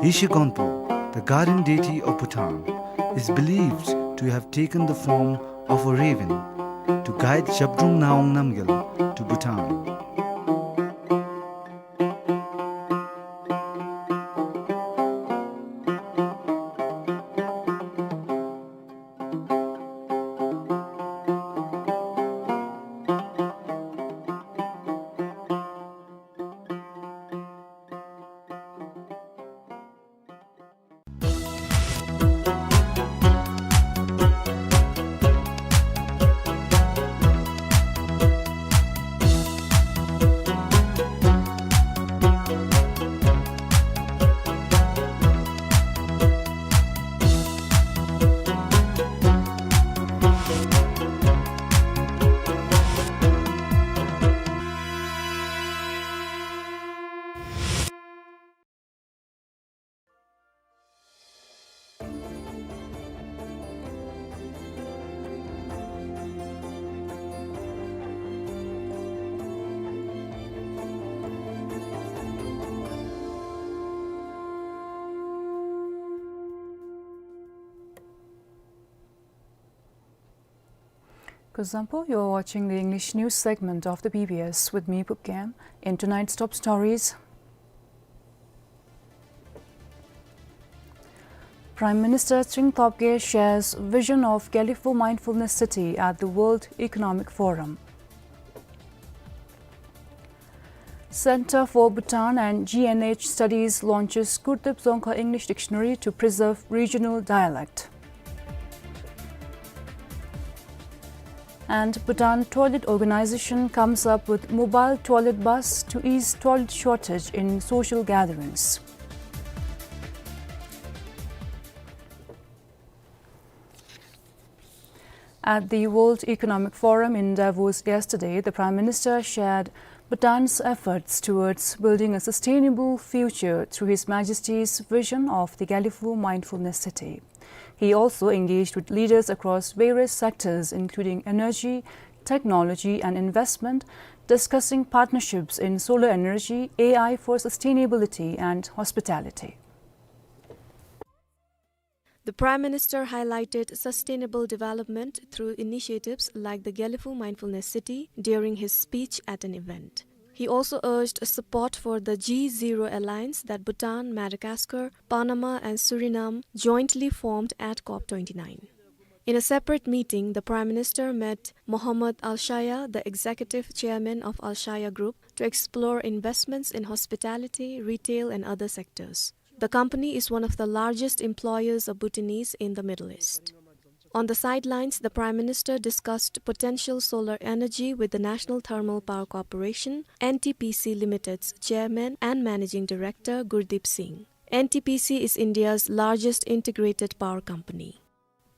Yeshe Gonpo, the guardian deity of Bhutan, is believed to have taken the form of a raven to guide Zhabdrung Ngawang Namgyal to Bhutan. Kuzuzangpo, you're watching the English news segment of the B B S with me, Pupkeng. In tonight's top stories, Prime Minister Tshering Tobgay shares vision of Gelephu Mindfulness City at the World Economic Forum. Center for Bhutan and G N H Studies launches Gurdeep Dzongkha English Dictionary to preserve regional dialect. And Bhutan Toilet Organization comes up with mobile toilet bus to ease toilet shortage in social gatherings. At the World Economic Forum in Davos yesterday, the Prime Minister shared Bhutan's efforts towards building a sustainable future through His Majesty's vision of the Gelephu Mindfulness City. He also engaged with leaders across various sectors, including energy, technology, and investment, discussing partnerships in solar energy, A I for sustainability, and hospitality. The Prime Minister highlighted sustainable development through initiatives like the Gelephu Mindfulness City during his speech at an event. He also urged support for the G Zero Alliance that Bhutan, Madagascar, Panama, and Suriname jointly formed at COP twenty-nine. In a separate meeting, the Prime Minister met Mohammad Alshaya, the Executive Chairman of Alshaya Group, to explore investments in hospitality, retail, and other sectors. The company is one of the largest employers of Bhutanese in the Middle East. On the sidelines, the Prime Minister discussed potential solar energy with the National Thermal Power Corporation, N T P C Limited's chairman and managing director, Gurdeep Singh. N T P C is India's largest integrated power company.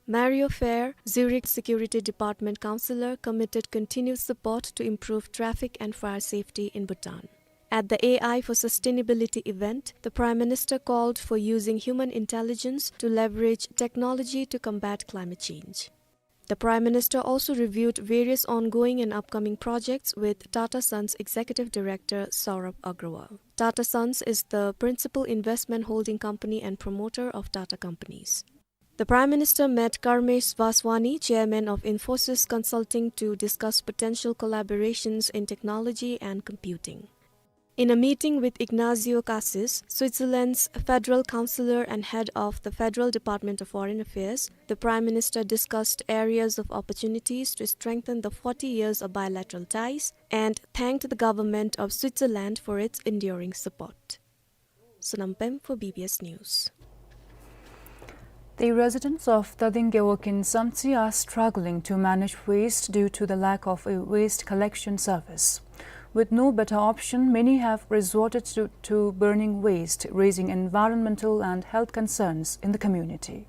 Mario Fehr, Zurich Security Department Counselor, committed continued support to improve traffic and fire safety in Bhutan. At the A I for Sustainability event, the Prime Minister called for using human intelligence to leverage technology to combat climate change. The Prime Minister also reviewed various ongoing and upcoming projects with Tata Sons Executive Director Saurabh Agrawal. Tata Sons is the principal investment holding company and promoter of Tata Companies. The Prime Minister met Karmesh Vaswani, chairman of Infosys Consulting, to discuss potential collaborations in technology and computing. In a meeting with Ignazio Cassis, Switzerland's federal counselor and head of the Federal Department of Foreign Affairs, the Prime Minister discussed areas of opportunities to strengthen the forty years of bilateral ties and thanked the government of Switzerland for its enduring support. Sonam Pem for B B S News. The residents of Tading Gewog in Samtse are struggling to manage waste due to the lack of a waste collection service. With no better option, many have resorted to, to burning waste, raising environmental and health concerns in the community.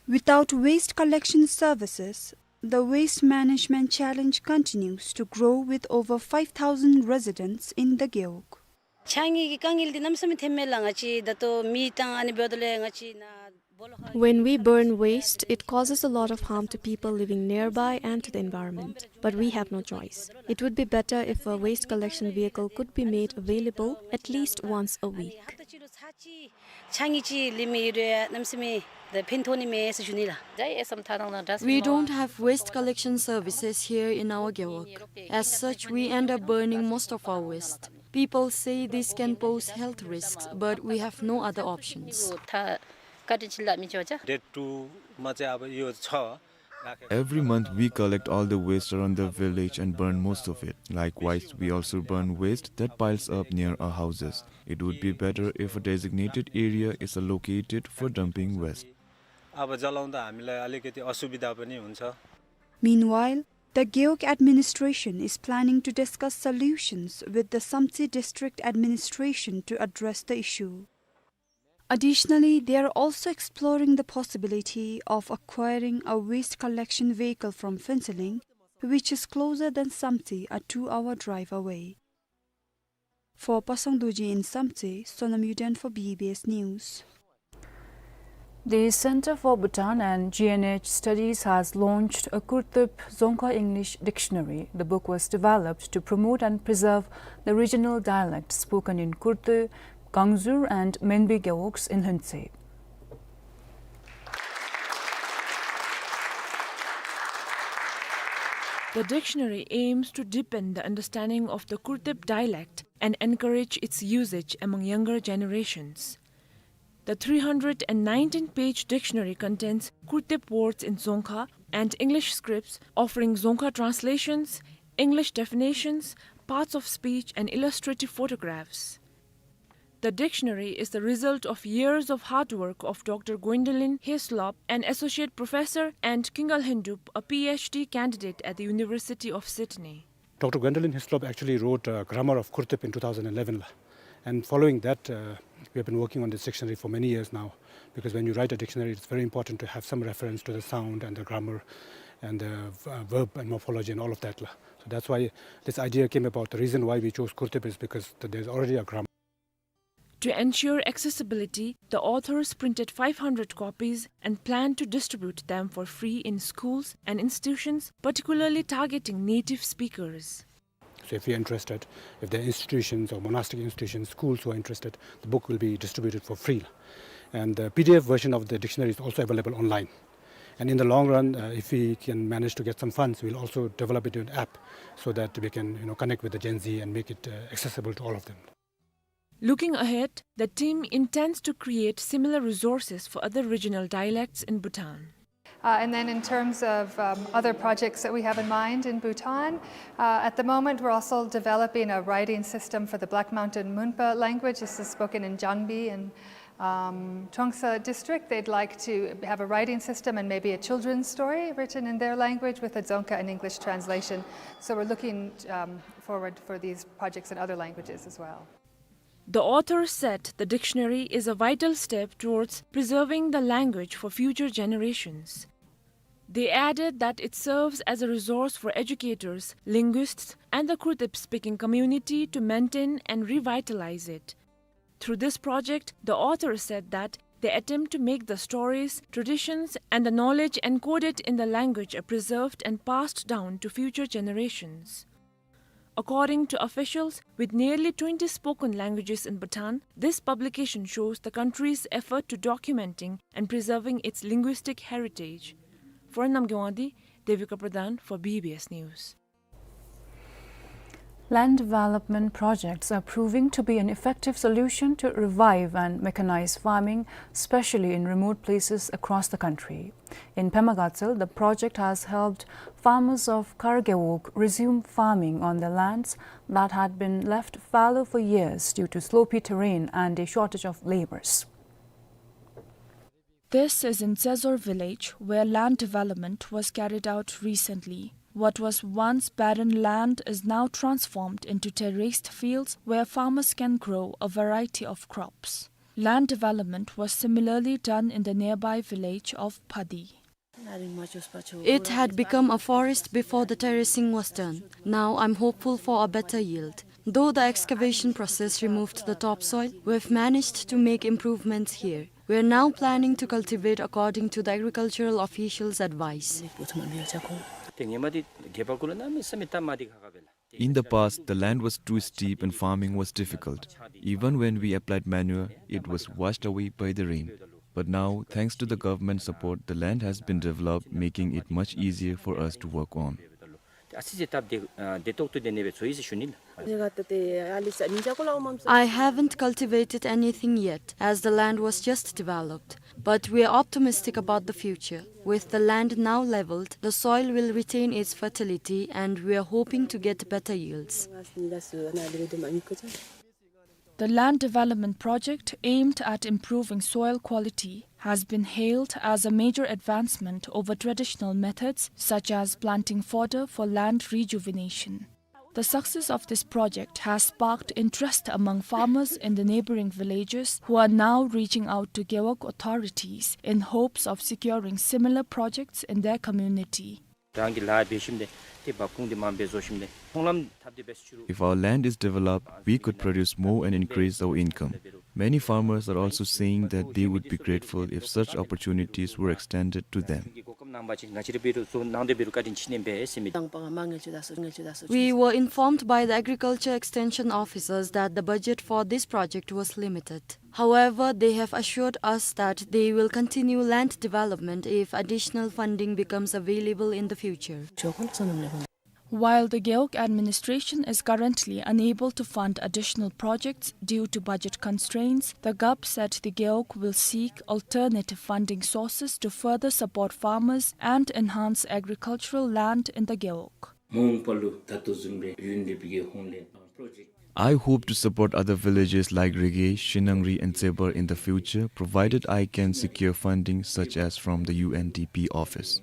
Without waste collection services, the waste management challenge continues to grow, with over five thousand residents in the Gewog. ཆ་ངེས་ཀྱི་དཀའ་ངལ་འདི་གནམ་མེད་ས་མེད་ཐོན་མས་ལགས། ང་བཅས་ད་ལྟོ་མེ་དང་ཨ་ནི་འབདཝ་ད་ལུ་ང་བཅས་ནཱ་སྦོ་ལོགས་ཁ། When we burn waste, it causes a lot of harm to people living nearby and to the environment. But we have no choice. It would be better if a waste collection vehicle could be made available at least once a week. ཧབ་ཏ་གཅིག་ལུ་ཚར་གཅིག་ཆ་ངེས་ཅིག་ལེན་མི་ཡོད་རུང་གནམ་མེད་ས་མེད་ད་ཕན་ཐོགས་ནི་མས་ཟེར་ཞུ་ནི་ལགས། We don't have waste collection services here in our Gewog. As such, we end up burning most of our waste. People say this can pose health risks, but we have no other options. Every month we collect all the waste around the village and burn most of it. Likewise, we also burn waste that piles up near our houses. It would be better if a designated area is allocated for dumping waste. अब जलाउँदा हामीलाई अलिकति असुविधा पनि हुन्छ। Meanwhile, the Gewog administration is planning to discuss solutions with the Samtse district administration to address the issue. Additionally, they are also exploring the possibility of acquiring a waste collection vehicle from Phuentsholing, which is closer than Samtse, a two-hour drive away. For Pasang Dorji in Samtse, Sonam Yuden for B B S News. The Center for Bhutan and G N H Studies has launched a Kurtib Dzongkha English dictionary. The book was developed to promote and preserve the regional dialects spoken in Kurtib, Gangzur and Menbi Gewogs in Lhuentse. The dictionary aims to deepen the understanding of the Kurtib dialect and encourage its usage among younger generations. The three hundred and nineteen page dictionary contains Kurtib words in Dzongkha and English scripts, offering Dzongkha translations, English definitions, parts of speech, and illustrative photographs. The dictionary is the result of years of hard work of Doctor Gwendolyn Hislop, an associate professor, and Kinga Lhendup, a P H D candidate at the University of Sydney. Doctor Gwendolyn Hislop actually wrote a grammar of Kurtib in two thousand eleven, la. And following that, uh, we have been working on this dictionary for many years now, because when you write a dictionary, it's very important to have some reference to the sound and the grammar and the, uh, verb and morphology and all of that, la. So that's why this idea came about. The reason why we chose Kurtib is because th-, there's already a grammar. To ensure accessibility, the authors printed five hundred copies and plan to distribute them for free in schools and institutions, particularly targeting native speakers. So if you're interested, if there are institutions or monastic institutions, schools who are interested, the book will be distributed for free. And the P D F version of the dictionary is also available online. And in the long run, uh, if we can manage to get some funds, we'll also develop it into an app so that we can, you know, connect with the Gen Z and make it, uh, accessible to all of them. Looking ahead, the team intends to create similar resources for other regional dialects in Bhutan. Uh, and then in terms of, um, other projects that we have in mind in Bhutan, uh, at the moment we're also developing a writing system for the Black Mountain Monpa language. This is spoken in Jangbi in, um, Trongsa district. They'd like to have a writing system and maybe a children's story written in their language with a Dzongkha and English translation. So we're looking, um, forward for these projects in other languages as well. The authors said the dictionary is a vital step towards preserving the language for future generations. They added that it serves as a resource for educators, linguists, and the Kurtib-speaking community to maintain and revitalize it. Through this project, the authors said that They attempt to make the stories, traditions, and the knowledge encoded in the language are preserved and passed down to future generations. According to officials, with nearly twenty spoken languages in Bhutan, this publication shows the country's effort to documenting and preserving its linguistic heritage. Foreign Namgay Wangdi, Devika Pradhan for B B S News. Land development projects are proving to be an effective solution to revive and mechanize farming, especially in remote places across the country. In Pema Gatshel, the project has helped farmers of Kar Gewog resume farming on their lands that had been left fallow for years due to slopy terrain and a shortage of labourers. This is in Tsezor village, where land development was carried out recently. What was once barren land is now transformed into terraced fields where farmers can grow a variety of crops. Land development was similarly done in the nearby village of Phadi. It had become a forest before the terracing was done. Now I'm hopeful for a better yield. Though the excavation process removed the topsoil, we've managed to make improvements here. We're now planning to cultivate according to the agricultural officials' advice. In the past, the land was too steep and farming was difficult. Even when we applied manure, it was washed away by the rain. But now, thanks to the government support, the land has been developed, making it much easier for us to work on. I haven't cultivated anything yet, as the land was just developed, but we are optimistic about the future. With the land now leveled, the soil will retain its fertility, and we are hoping to get better yields. The land development project aimed at improving soil quality has been hailed as a major advancement over traditional methods such as planting fodder for land rejuvenation. The success of this project has sparked interest among farmers in the neighboring villages, who are now reaching out to Gewog authorities in hopes of securing similar projects in their community. If our land is developed, we could produce more and increase our income. Many farmers are also saying that they would be grateful if such opportunities were extended to them. We were informed by the Agriculture Extension Officers that the budget for this project was limited. However, they have assured us that they will continue land development if additional funding becomes available in the future. While the Gewog administration is currently unable to fund additional projects due to budget constraints, the G O P said the Gewog will seek alternative funding sources to further support farmers and enhance agricultural land in the Gewog. I hope to support other villages like Rege, Shinangri and Tsebar in the future, provided I can secure funding such as from the U N D P office.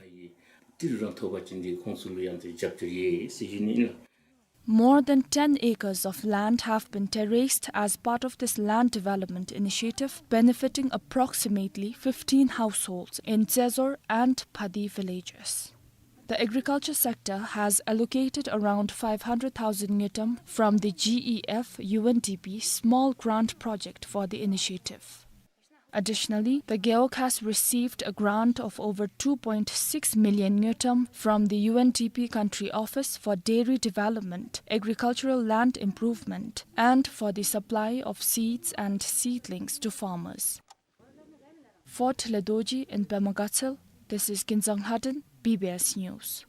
More than ten acres of land have been terraced as part of this land development initiative, benefiting approximately fifteen households in Tsezor and Phadi villages. The agriculture sector has allocated around five hundred thousand ngultrum from the G E F U N D P small grant project for the initiative. Additionally, the Gewog has received a grant of over two point six million ngultrum from the U N D P Country Office for Dairy Development, Agricultural Land Improvement, and for the supply of seeds and seedlings to farmers. For Thile Dorji in Pema Gatshel, this is Kinzang Lhaden, B B S News.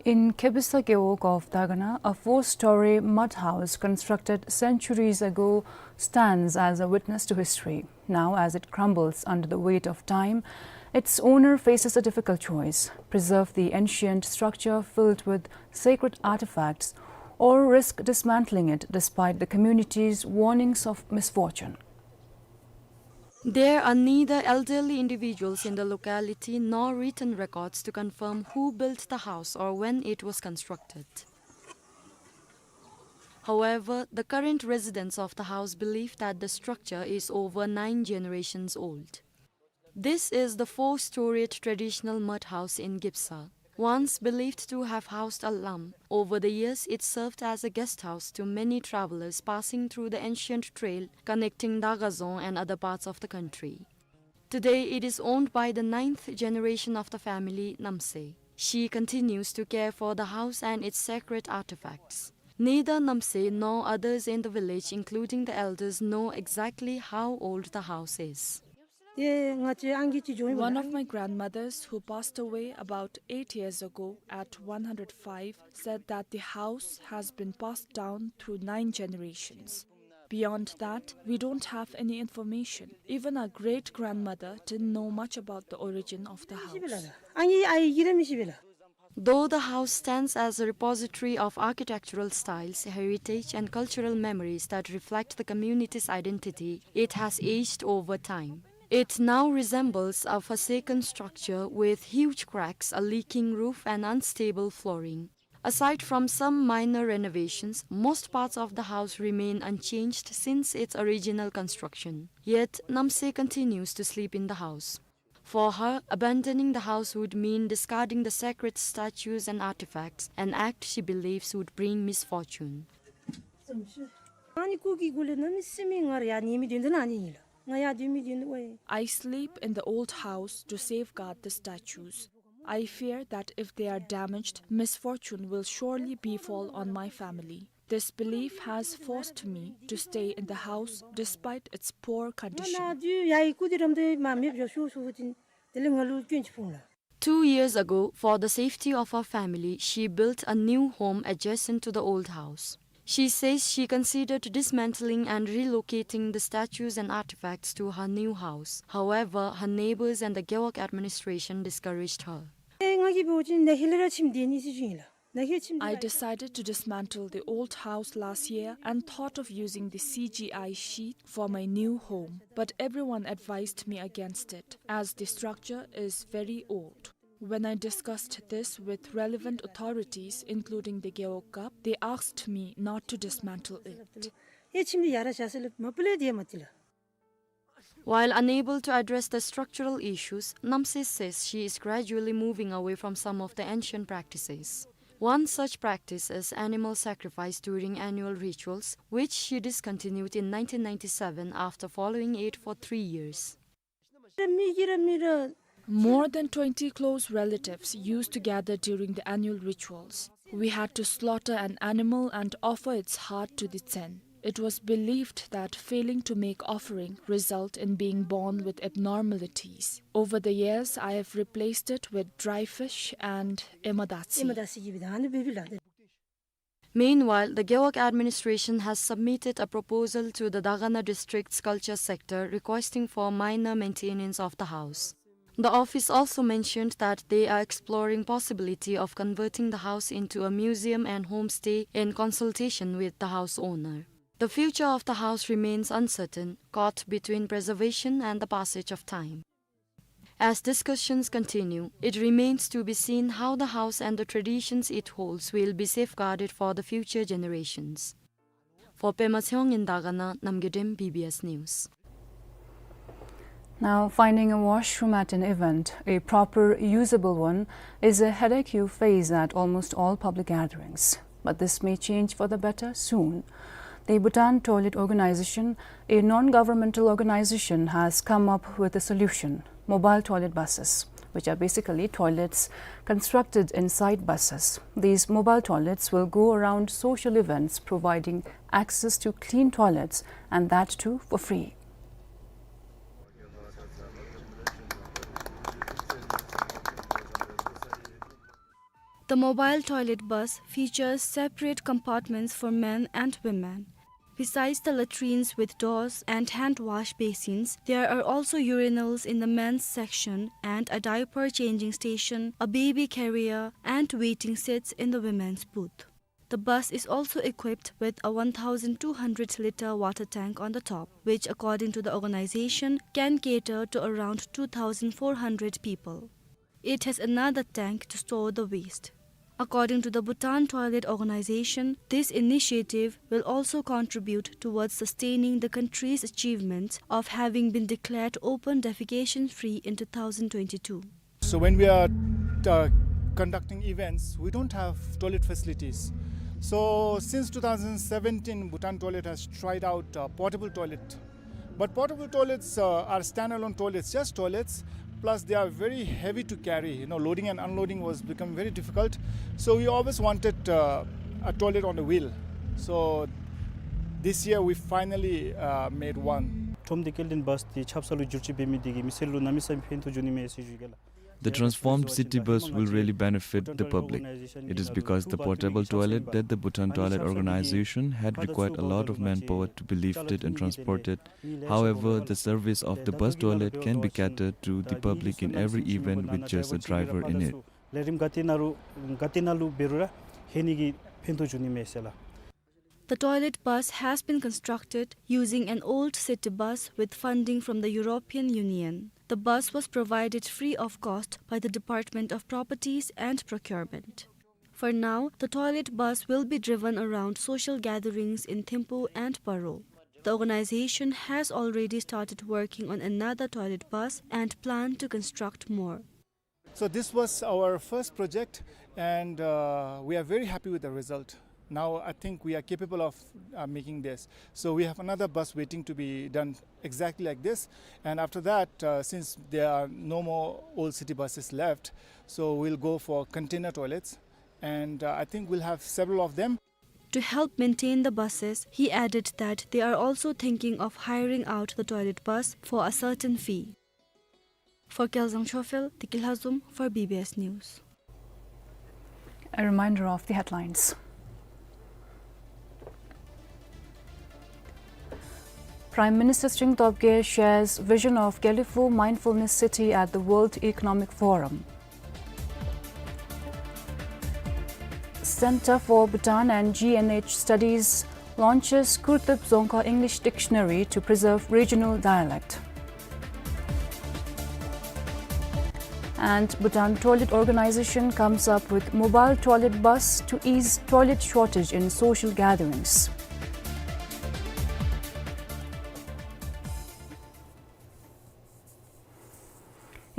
In Kebisa Gewog of Dagana, a four-story mud house constructed centuries ago stands as a witness to history. Now, as it crumbles under the weight of time, its owner faces a difficult choice: preserve the ancient structure filled with sacred artifacts or risk dismantling it despite the community's warnings of misfortune. There are neither elderly individuals in the locality nor written records to confirm who built the house or when it was constructed. However, the current residents of the house believe that the structure is over nine generations old. This is the four-storied traditional mud house in Gipsa. Once believed to have housed a lam, over the years it served as a guest house to many travelers passing through the ancient trail connecting Dagazong and other parts of the country. Today, it is owned by the ninth generation of the family, Namse. She continues to care for the house and its sacred artifacts. Neither Namse nor others in the village, including the elders, know exactly how old the house is. One of my grandmothers, who passed away about eight years ago at one hundred five, said that the house has been passed down through nine generations. Beyond that, we don't have any information. Even our great-grandmother didn't know much about the origin of the house. Though the house stands as a repository of architectural styles, heritage, and cultural memories that reflect the community's identity, it has aged over time. It now resembles a forsaken structure with huge cracks, a leaking roof, and unstable flooring. Aside from some minor renovations, most parts of the house remain unchanged since its original construction. Yet, Namse continues to sleep in the house. For her, abandoning the house would mean discarding the sacred statues and artifacts, an act she believes would bring misfortune. I sleep in the old house to safeguard the statues. I fear that if they are damaged, misfortune will surely befall on my family. This belief has forced me to stay in the house despite its poor condition. Two years ago, for the safety of her family, she built a new home adjacent to the old house. She says she considered dismantling and relocating the statues and artifacts to her new house. However, her neighbors and the Gewog administration discouraged her. I decided to dismantle the old house last year and thought of using the C G I sheet for my new home, but everyone advised me against it, as the structure is very old. When I discussed this with relevant authorities, including the Gewog Gap, they asked me not to dismantle it. While unable to address the structural issues, Namse says she is gradually moving away from some of the ancient practices. One such practice is animal sacrifice during annual rituals, which she discontinued in nineteen ninety-seven after following it for three years. More than twenty close relatives used to gather during the annual rituals. We had to slaughter an animal and offer its heart to the Tsen. It was believed that failing to make offering result in being born with abnormalities. Over the years, I have replaced it with dry fish and emodatsi. Meanwhile, the Gewog administration has submitted a proposal to the Dagana district's culture sector requesting for minor maintenance of the house. The office also mentioned that they are exploring possibility of converting the house into a museum and homestay in consultation with the house owner. The future of the house remains uncertain, caught between preservation and the passage of time. As discussions continue, it remains to be seen how the house and the traditions it holds will be safeguarded for the future generations. For Pema Tshewang in Dagana, Namgay Dem, B B S News. Now, finding a washroom at an event, a proper, usable one, is a headache you face at almost all public gatherings. But this may change for the better soon. The Bhutan Toilet Organization, a non-governmental organization, has come up with a solution: mobile toilet buses, which are basically toilets constructed inside buses. These mobile toilets will go around social events, providing access to clean toilets, and that too for free. The mobile toilet bus features separate compartments for men and women. Besides the latrines with doors and hand wash basins, there are also urinals in the men's section and a diaper changing station, a baby carrier, and waiting seats in the women's booth. The bus is also equipped with a one thousand two hundred litre water tank on the top, which, according to the organization, can cater to around two thousand four hundred people. It has another tank to store the waste. According to the Bhutan Toilet Organization, this initiative will also contribute towards sustaining the country's achievements of having been declared open defecation free in two thousand twenty-two. So when we are, uh, conducting events, we don't have toilet facilities. So since two thousand seventeen, Bhutan Toilet has tried out, uh, portable toilet. But portable toilets, uh, are standalone toilets, just toilets, plus they are very heavy to carry. You know, loading and unloading was become very difficult. So we always wanted, uh, a toilet on the wheel. So this year we finally, uh, made one. ཁྲོམ་སྡེ་སྐྱེལ་འདྲེན་བཱསི་འདི་ཆབ་གསང་ལུ་བསྒྱུར་བཅོས་འབད་མི་འདི་གིས་མི་སེར་ལུ་གནམ་མེད་ས་མེད་ཕན་ཐོགས་འབྱུང་ནི་མས་ཟེར་ཞུ་གེ་ལགས། The transformed city bus will really benefit the public. It is because the portable toilet that the Bhutan Toilet Organization had required a lot of manpower to be lifted and transported. However, the service of the bus toilet can be catered to the public in every event with just a driver in it. ལས་རིམ་ག་ཏེ་ནང་ལུ་ག་ཏེ་ནང་ལུ་འབད་རུང་ར་ལྷོད་ནི་གི་ཕན་ཐོགས་འབྱུང་ནི་མས་ཟེར་ལགས། The toilet bus has been constructed using an old city bus with funding from the European Union. The bus was provided free of cost by the Department of Properties and Procurement. For now, the toilet bus will be driven around social gatherings in Thimphu and Paro. The organization has already started working on another toilet bus and plan to construct more. So this was our first project, and, uh, we are very happy with the result. Now I think we are capable of, uh, making this. So we have another bus waiting to be done exactly like this. And after that, uh, since there are no more old city buses left, so we'll go for container toilets. And, uh, I think we'll have several of them. To help maintain the buses, he added that they are also thinking of hiring out the toilet bus for a certain fee. For Kelzang Chofel, Tiki Lhazom for B B S News. A reminder of the headlines. Prime Minister Tshering Tobgay shares vision of Gelephu Mindfulness City at the World Economic Forum. Center for Bhutan and G N H Studies launches Kurtup Dzongkha English Dictionary to preserve regional dialect. And Bhutan Toilet Organization comes up with mobile toilet bus to ease toilet shortage in social gatherings.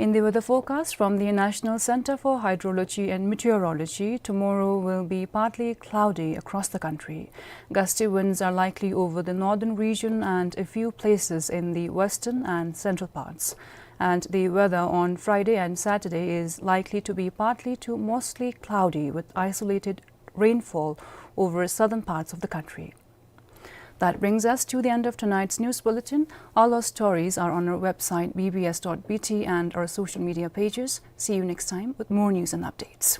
In the weather forecast from the National Center for Hydrology and Meteorology, tomorrow will be partly cloudy across the country. Gusty winds are likely over the northern region and a few places in the western and central parts. And the weather on Friday and Saturday is likely to be partly to mostly cloudy with isolated rainfall over southern parts of the country. That brings us to the end of tonight's news bulletin. All our stories are on our website, B B S dot B T, and our social media pages. See you next time with more news and updates.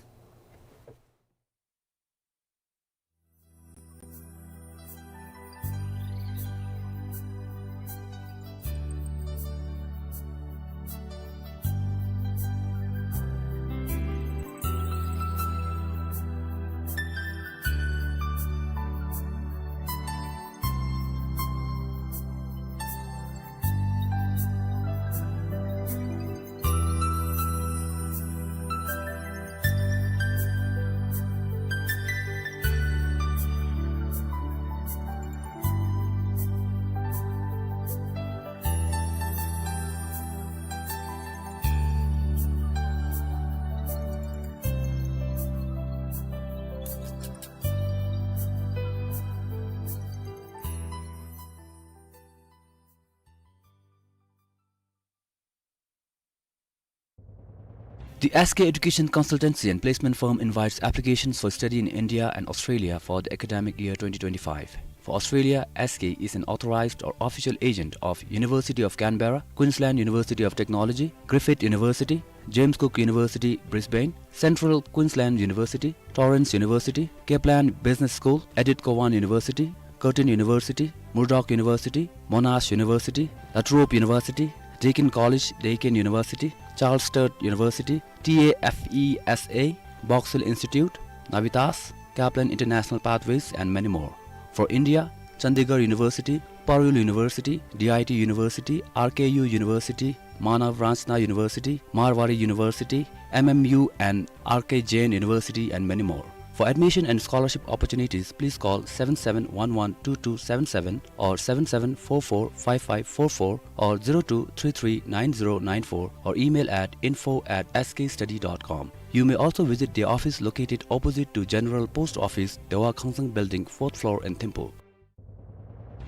The S K Education Consultancy and Placement Firm invites applications for study in India and Australia for the academic year twenty twenty-five. For Australia, S K is an authorized or official agent of University of Canberra, Queensland University of Technology, Griffith University, James Cook University, Brisbane, Central Queensland University, Torrens University, Kaplan Business School, Edith Cowan University, Curtin University, Murdoch University, Monash University, La Trobe University, Deakin College, Deakin University, Charles Sturt University, T A F E S A, Box Hill Institute, Navitas, Kaplan International Pathways, and many more. For India, Chandigarh University, Parul University, D I T University, R K U University, Manav Ranchna University, Marwari University, M M U and R K Jain University, and many more. For admission and scholarship opportunities, please call seven seven one one two two seven seven or seven seven four four five five four four or zero two three three nine zero nine four or email at info at S K study dot com. You may also visit the office located opposite to General Post Office, Dewa Khangsang Building, fourth floor in Thimphu.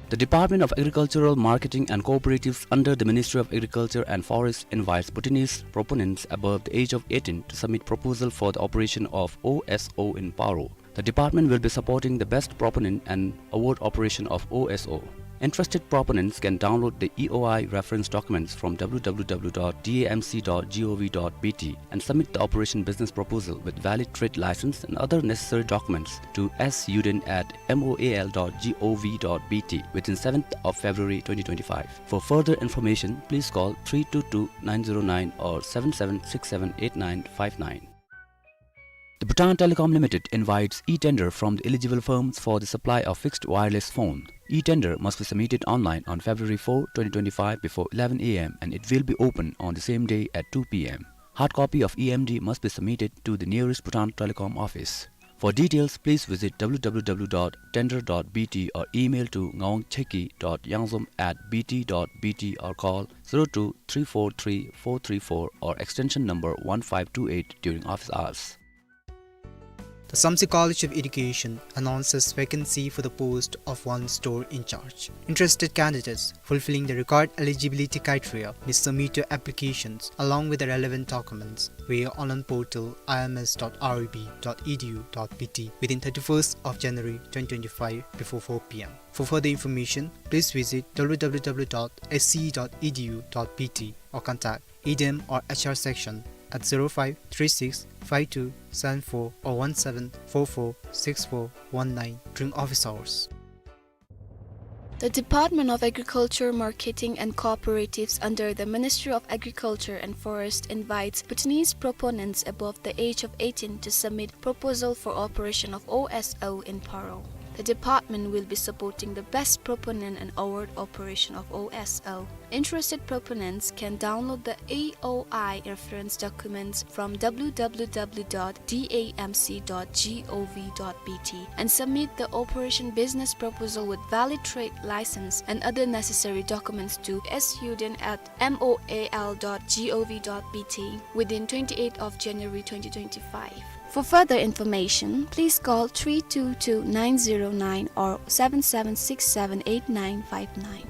The Department of Agricultural Marketing and Cooperatives under the Ministry of Agriculture and Forest invites Bhutanese proponents above the age of eighteen to submit proposal for the operation of O S O in Paro. The department will be supporting the best proponent and award operation of O S O. Interested proponents can download the E O I reference documents from W W W dot D A M C dot gov dot B T and submit the operation business proposal with valid trade license and other necessary documents to S Yuden at M O A L dot gov dot B T within seventh of February twenty twenty-five. For further information, please call three two two nine zero nine or seven seven six seven eight nine five nine. The Bhutan Telecom Limited invites e-tender from the eligible firms for the supply of fixed wireless phone. E-tender must be submitted online on February four, twenty twenty-five before eleven A M and it will be open on the same day at two P M. Hard copy of E M D must be submitted to the nearest Bhutan Telecom office. For details, please visit W W W dot tender dot B T or email to ngawang cheki dot yangzom at B T dot B T or call zero two three four three four three four or extension number one five two eight during office hours. The Samtse College of Education announces vacancy for the post of one store in charge. Interested candidates fulfilling the required eligibility criteria may submit your applications along with the relevant documents via online portal I M S dot R I B dot E D U dot B T within thirty-first of January twenty twenty-five before four P M. For further information, please visit W W W dot S C E dot E D U dot B T or contact E D M or H R section at zero five three six five two seven four or one seven four four six four one nine during office hours. The Department of Agriculture, Marketing and Cooperatives under the Ministry of Agriculture and Forest invites Bhutanese proponents above the age of eighteen to submit proposal for operation of O S L in Paro. The department will be supporting the best proponent and award operation of O S L. Interested proponents can download the E O I reference documents from W W W dot D A M C dot gov dot B T and submit the operation business proposal with valid trade license and other necessary documents to S Yuden at M O A L dot gov dot B T within twenty-eighth of January twenty twenty-five. For further information, please call three two two nine zero nine or seven seven six seven eight nine five nine.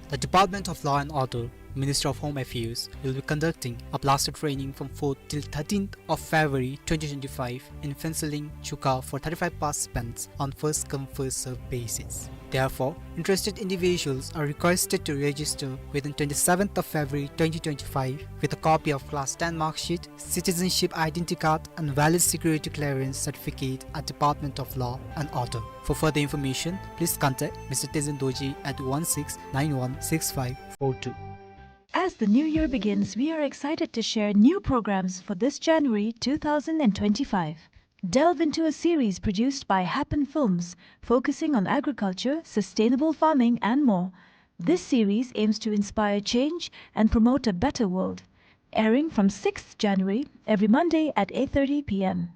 The Department of Law and Order, Ministry of Home Affairs, will be conducting a blaster training from fourth till thirteenth of February twenty twenty-five in Phuentsholing, Chuka for thirty-five participants on first come, first serve basis. Therefore, interested individuals are requested to register within twenty-seventh of February twenty twenty-five with a copy of class ten mark sheet, citizenship identity card and valid security clearance certificate at Department of Law and Order. For further information, please contact Mister Tezen Dorji at one six nine one six five four two. As the new year begins, we are excited to share new programs for this January two thousand and twenty-five. Delve into a series produced by Happen Films, focusing on agriculture, sustainable farming, and more. This series aims to inspire change and promote a better world. Airing from sixth January, every Monday at eight thirty P M.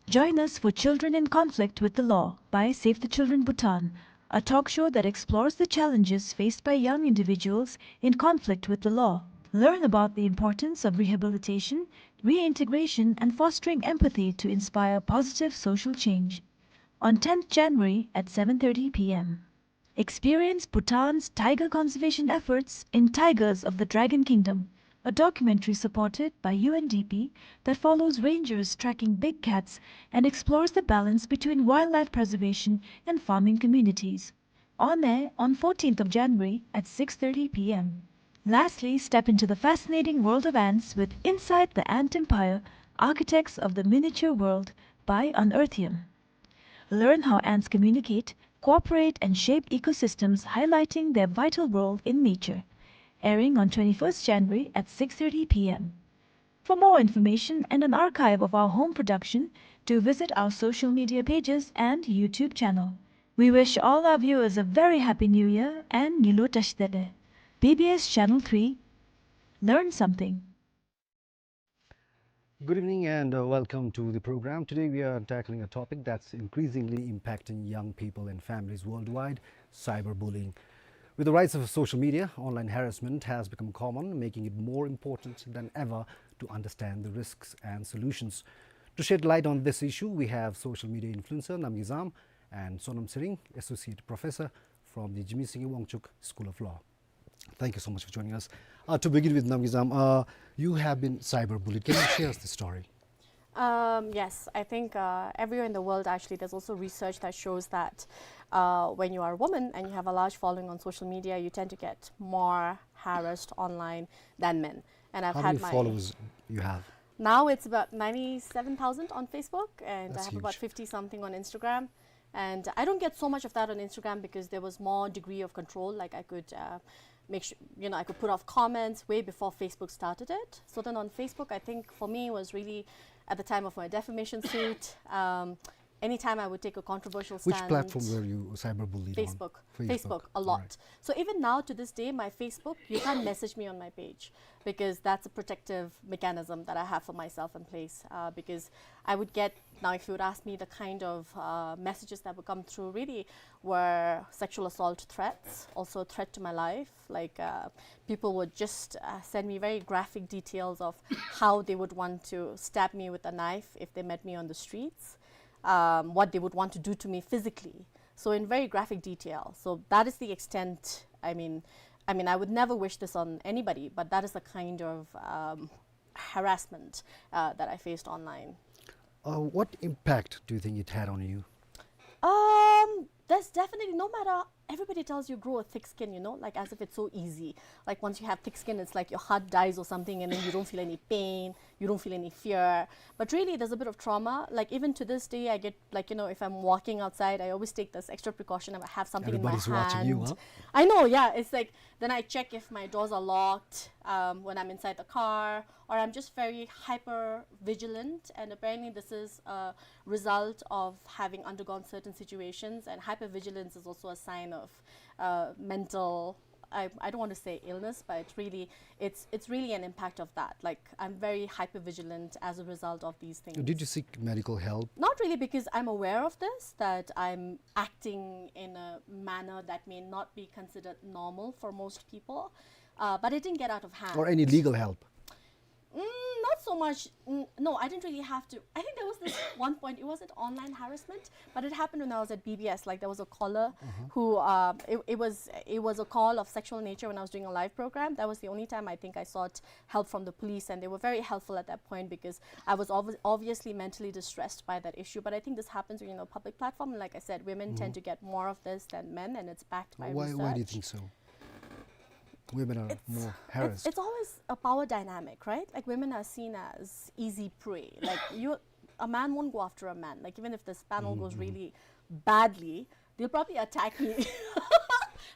Join us for Children in Conflict with the Law by Save the Children Bhutan, a talk show that explores the challenges faced by young individuals in conflict with the law. Learn about the importance of rehabilitation, reintegration, and fostering empathy to inspire positive social change. On tenth January at seven thirty P M. Experience Bhutan's tiger conservation efforts in Tigers of the Dragon Kingdom, a documentary supported by U N D P that follows rangers tracking big cats and explores the balance between wildlife preservation and farming communities. On air on fourteenth of January at six thirty P M. Lastly, step into the fascinating world of ants with Inside the Ant Empire, Architects of the Miniature World by Unearthium. Learn how ants communicate, cooperate, and shape ecosystems, highlighting their vital role in nature. Airing on twenty-first January at six thirty P M. For more information and an archive of our home production, do visit our social media pages and YouTube channel. We wish all our viewers a very happy New Year and Ngilu Tashdele. B B S Channel three. Learn something. Good evening and, uh, welcome to the program. Today we are tackling a topic that's increasingly impacting young people and families worldwide, cyberbullying. With the rise of social media, online harassment has become common, making it more important than ever to understand the risks and solutions. To shed light on this issue, we have social media influencer Namgay Zam and Sonam Tshering, Associate Professor from the Jigme Singye Wangchuck School of Law. Thank you so much for joining us. Uh, to begin with, Namgay Zam, uh, you have been cyberbullied. Can you share us the story? Um, yes, I think uh, everywhere in the world, actually, there's also research that shows that uh, when you are a woman and you have a large following on social media, you tend to get more harassed online than men. And I've How had many my followers you have? Now it's about ninety-seven thousand on Facebook, and That's I have about huge. fifty something on Instagram. And I don't get so much of that on Instagram because there was more degree of control. Like, I could uh, make sure, you know, I could put off comments way before Facebook started it. So then on Facebook, I think for me it was really at the time of my defamation suit. Um, anytime I would take a controversial Which stand. platform were you cyberbullied Facebook. on? Facebook, a All lot. Right. So even now to this day, my Facebook, you can't message me on my page because that's a protective mechanism that I have for myself in place. Uh, because I would get, now if you would ask me, the kind of uh, messages that would come through really were sexual assault threats, also threat to my life. Like uh, people would just uh, send me very graphic details of how they would want to stab me with a knife if they met me on the streets, um, what they would want to do to me physically. So in very graphic detail. So that is the extent. I mean, I mean, I would never wish this on anybody, but that is the kind of um, harassment uh, that I faced online. Uh, what impact do you think it had on you? Um, there's definitely, no matter, everybody tells you grow a thick skin, you know, like, as if it's so easy. Like, once you have thick skin, it's like your heart dies or something, and then you don't feel any pain, you don't feel any fear. But really, there's a bit of trauma. Like, even to this day, I get, like, you know, if I'm walking outside, I always take this extra precaution. I have something Everybody's in my watching hand. You, huh? I know, yeah. It's like, then I check if my doors are locked um, when I'm inside the car, or I'm just very hyper vigilant. And apparently, this is a result of having undergone certain situations. And hypervigilance is also a sign of uh, mental. I, I don't want to say illness, but it's really it's it's really an impact of that. Like, I'm very hypervigilant as a result of these things. Did you seek medical help? Not really, because I'm aware of this, that I'm acting in a manner that may not be considered normal for most people. Uh, but it didn't get out of hand. Or any legal help? Mm, not so much. Mm, no, I didn't really have to. I think there was this one point. It wasn't online harassment, but it happened when I was at B B S. Like, there was a caller who uh, it, it was it was a call of sexual nature when I was doing a live program. That was the only time I think I sought help from the police, and they were very helpful at that point because I was obvi- obviously mentally distressed by that issue. But I think this happens when you're in a public platform, and like I said, women tend to get more of this than men, and it's backed by Why, research. Why do you think so? Women are It's- more It's, harassed. it's always a power dynamic, right? Like, women are seen as easy prey. Like, you, a man won't go after a man. Like, even if this panel goes really badly, they'll probably attack me.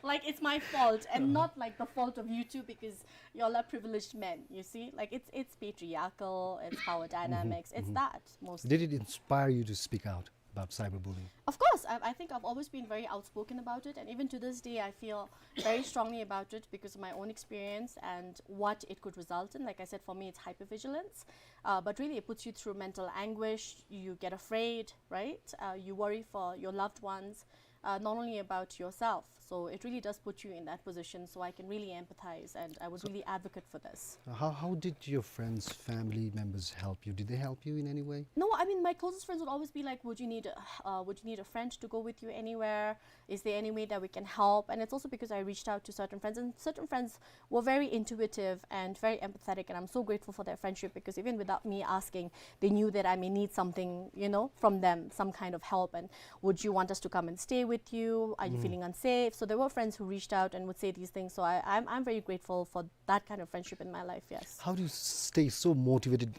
Like, it's my fault and not, like, the fault of you two because y'all are privileged men. You see, like, it's it's patriarchal, it's power dynamics, it's that mostly. Did it inspire you to speak out about cyberbullying? Of course, I, I think I've always been very outspoken about it, and even to this day, I feel very strongly about it because of my own experience and what it could result in. Like I said, for me, it's hypervigilance, uh, but really it puts you through mental anguish. You get afraid, right? Uh, you worry for your loved ones, uh, not only about yourself. So it really does put you in that position. So I can really empathize, and I would really advocate for this. Uh, How, how did your friends, family members help you? Did they help you in any way? No, I mean, my closest friends would always be like, "Would you need, a- uh, would you need a friend to go with you anywhere? Is there any way that we can help?" And it's also because I reached out to certain friends, and certain friends were very intuitive and very empathetic, and I'm so grateful for their friendship because even without me asking, they knew that I may need something, you know, from them, some kind of help. And, "Would you want us to come and stay with you? Are you feeling unsafe?" So there were friends who reached out and would say these things. So I, I'm, I'm very grateful for that kind of friendship in my life, yes. How do you stay so motivated,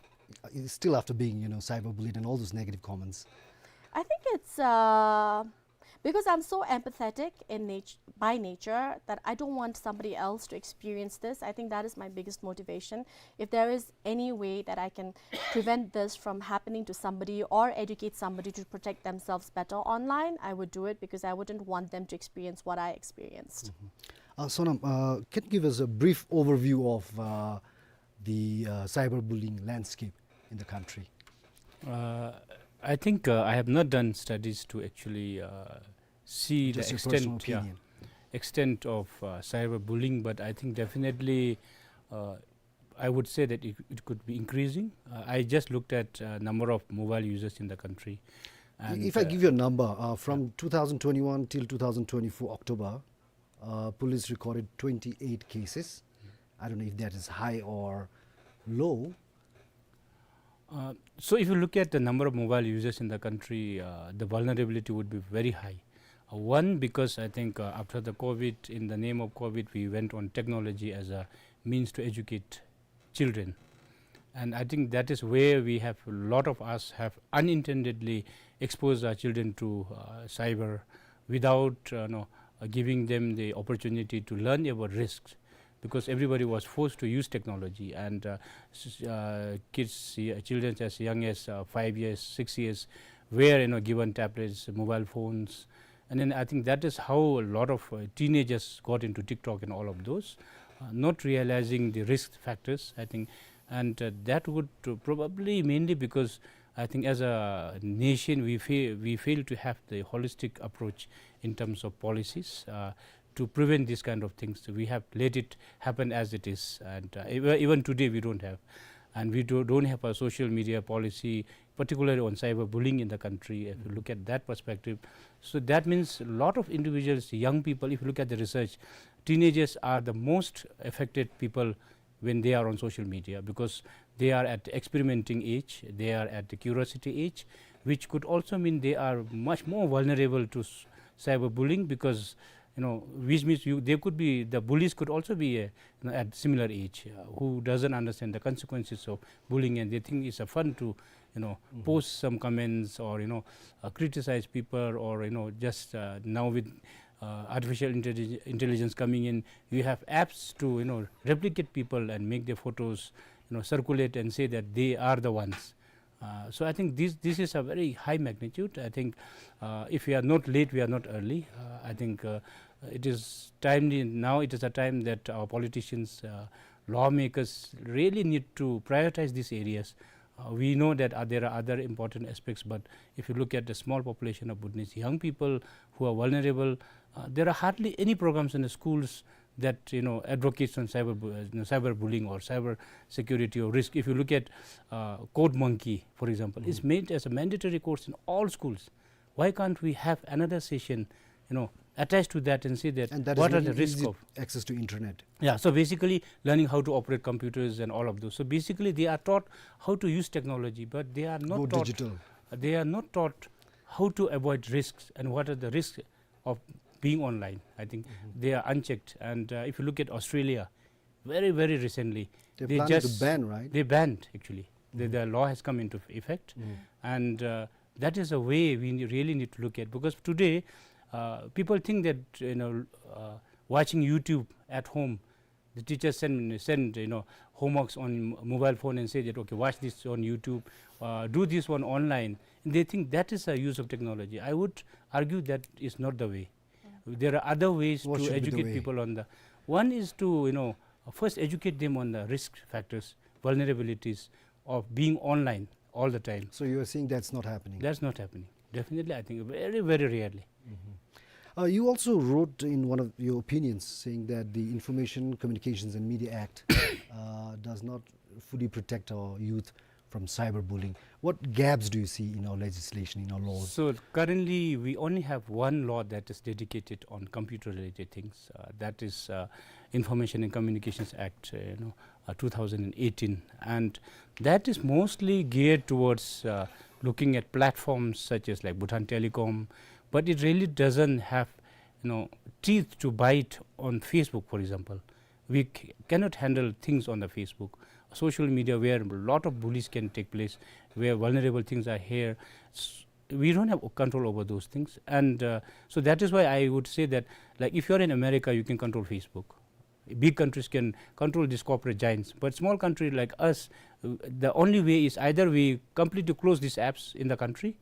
uh, still after being, you know, cyberbullied and all those negative comments? I think it's uh, because I'm so empathetic in nat- by nature that I don't want somebody else to experience this. I think that is my biggest motivation. If there is any way that I can prevent this from happening to somebody or educate somebody to protect themselves better online, I would do it because I wouldn't want them to experience what I experienced. Uh, Sonam, uh, can you give us a brief overview of uh, the uh, cyberbullying landscape in the country? Uh, I think uh, I have not done studies to actually uh, see Just the your personal extent, yeah, opinion. Extent of uh, cyberbullying, but I think definitely uh, I would say that it, it could be increasing. Uh, I just looked at, uh, number of mobile users in the country. And, if I, uh, give you a number, uh, from, yeah, two thousand twenty-one till two thousand twenty-four October, uh, police recorded twenty-eight cases. I don't know if that is high or low. Uh, so if you look at the number of mobile users in the country, uh, the vulnerability would be very high. Uh, one, because I think, uh, after the COVID, in the name of COVID, we went on technology as a means to educate children. And I think that is where we have, a lot of us have unintendedly exposed our children to, uh, cyber without, uh, no, uh, giving them the opportunity to learn about risks, because everybody was forced to use technology, and, uh, s-, uh, kids, uh, children as young as, uh, five years, six years were, you know, given tablets, mobile phones, and then I think that is how a lot of, uh, teenagers got into TikTok and all of those, uh, not realizing the risk factors, I think, and, uh, that would, uh, probably mainly because I think as a nation we fail, we fail to have the holistic approach in terms of policies, uh, to prevent these kind of things. We have let it happen as it is, and, uh, ev-, even today we don't have, and we do, don't have a social media policy, particularly on cyberbullying in the country. If you look at that perspective, so that means a lot of individuals, young people, if you look at the research, teenagers are the most affected people when they are on social media, because they are at experimenting age, they are at the curiosity age, which could also mean they are much more vulnerable to s-, cyberbullying, because, you know, which means you, they could be, the bullies could also be, uh, you know, at similar age, uh, who doesn't understand the consequences of bullying, and they think it's a fun to, you know, post some comments or, you know, uh, criticize people, or, you know, just, uh, now with, uh, artificial intellig-, intelligence coming in, you have apps to, you know, replicate people and make their photos, you know, circulate and say that they are the ones. Uh, so I think this, this is a very high magnitude. I think, uh, if we are not late, we are not early. Uh, I think, uh, it is timely now. It is a time that our politicians, uh, lawmakers really need to prioritize these areas. Uh, we know that, uh, there are other important aspects, but if you look at the small population of Bhutanese young people who are vulnerable, uh, there are hardly any programs in the schools that, you know, advocates on cyber bu-, uh, you know, cyberbullying or cyber security or risk. If you look at, uh, Code Monkey, for example, it's made as a mandatory course in all schools. Why can't we have another session, you know, attached to that and say that, and that is what are the very risk easy of access to internet. Yeah, so basically learning how to operate computers and all of those. So basically they are taught how to use technology, but they are not, go taught digital. They are not taught how to avoid risks and what are the risks of being online. I think they are unchecked. And, uh, if you look at Australia, very, very recently, they're planning to just ban, right? They banned, actually. The, the law has come into effect. And, uh, that is a way we ne-, really need to look at, because today, uh, people think that, you know, uh, watching YouTube at home, the teachers send, send, you know, homeworks on m-, mobile phone and say that, "Okay, watch this on YouTube, uh, do this one online." And they think that is a use of technology. I would argue that is not the way. There are other ways to educate people on the, one is to, you know, first educate them on the risk factors, vulnerabilities of being online all the time. So you are saying that's not happening? That's not happening. Definitely, I think very, very rarely. Uh, you also wrote in one of your opinions saying that the Information Communications and Media Act, uh, does not fully protect our youth from cyberbullying. What gaps do you see in our legislation, in our laws? So currently, we only have one law that is dedicated on computer-related things. Uh, that is, uh, Information and Communications Act, uh, you know, uh, two thousand eighteen, and that is mostly geared towards, uh, looking at platforms such as, like, Bhutan Telecom, but it really doesn't have, you know, teeth to bite on Facebook, for example. We c-, cannot handle things on the Facebook, social media, where a lot of bullies can take place, where vulnerable things are here. S-, we don't have control over those things. And, uh, so that is why I would say that, like, if you're in America, you can control Facebook. Big countries can control these corporate giants. But small country like us, uh, the only way is either we completely close these apps in the country,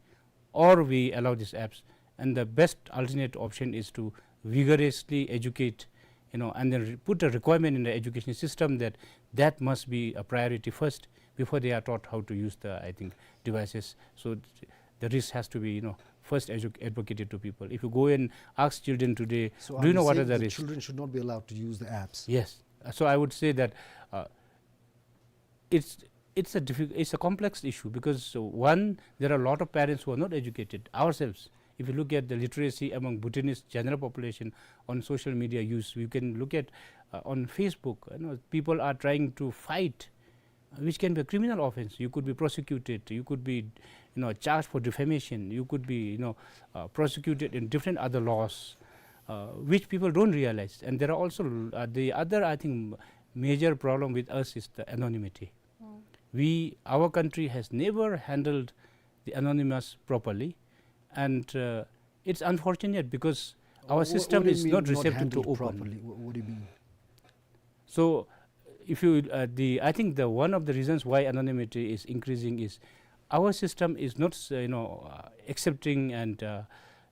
or we allow these apps. And the best alternate option is to vigorously educate, you know, and then re-, put a requirement in the education system that that must be a priority first before they are taught how to use the, I think, devices. So th-, the risk has to be, you know, first edu-, advocated to people. If you go and ask children today, so "Do you know what are the risks?" Children should not be allowed to use the apps? Yes. Uh, so I would say that, uh, it's, it's a diffi-, it's a complex issue because, uh, one, there are a lot of parents who are not educated ourselves. If you look at the literacy among Bhutanese general population on social media use, you can look at, uh, on Facebook, you know, people are trying to fight, uh, which can be a criminal offense. You could be prosecuted, you could be, you know, charged for defamation, you could be, you know, uh, prosecuted in different other laws, uh, which people don't realize. And there are also, uh, the other, I think, major problem with us is the anonymity. Mm. We, our country has never handled the anonymous properly, and, uh, it's unfortunate because our Wha-, system what do you is mean not not receptive to handled open. Properly? Wha-, what do you mean? So, if you, uh, the, I think the one of the reasons why anonymity is increasing is our system is not, uh, you know, uh, accepting and, uh,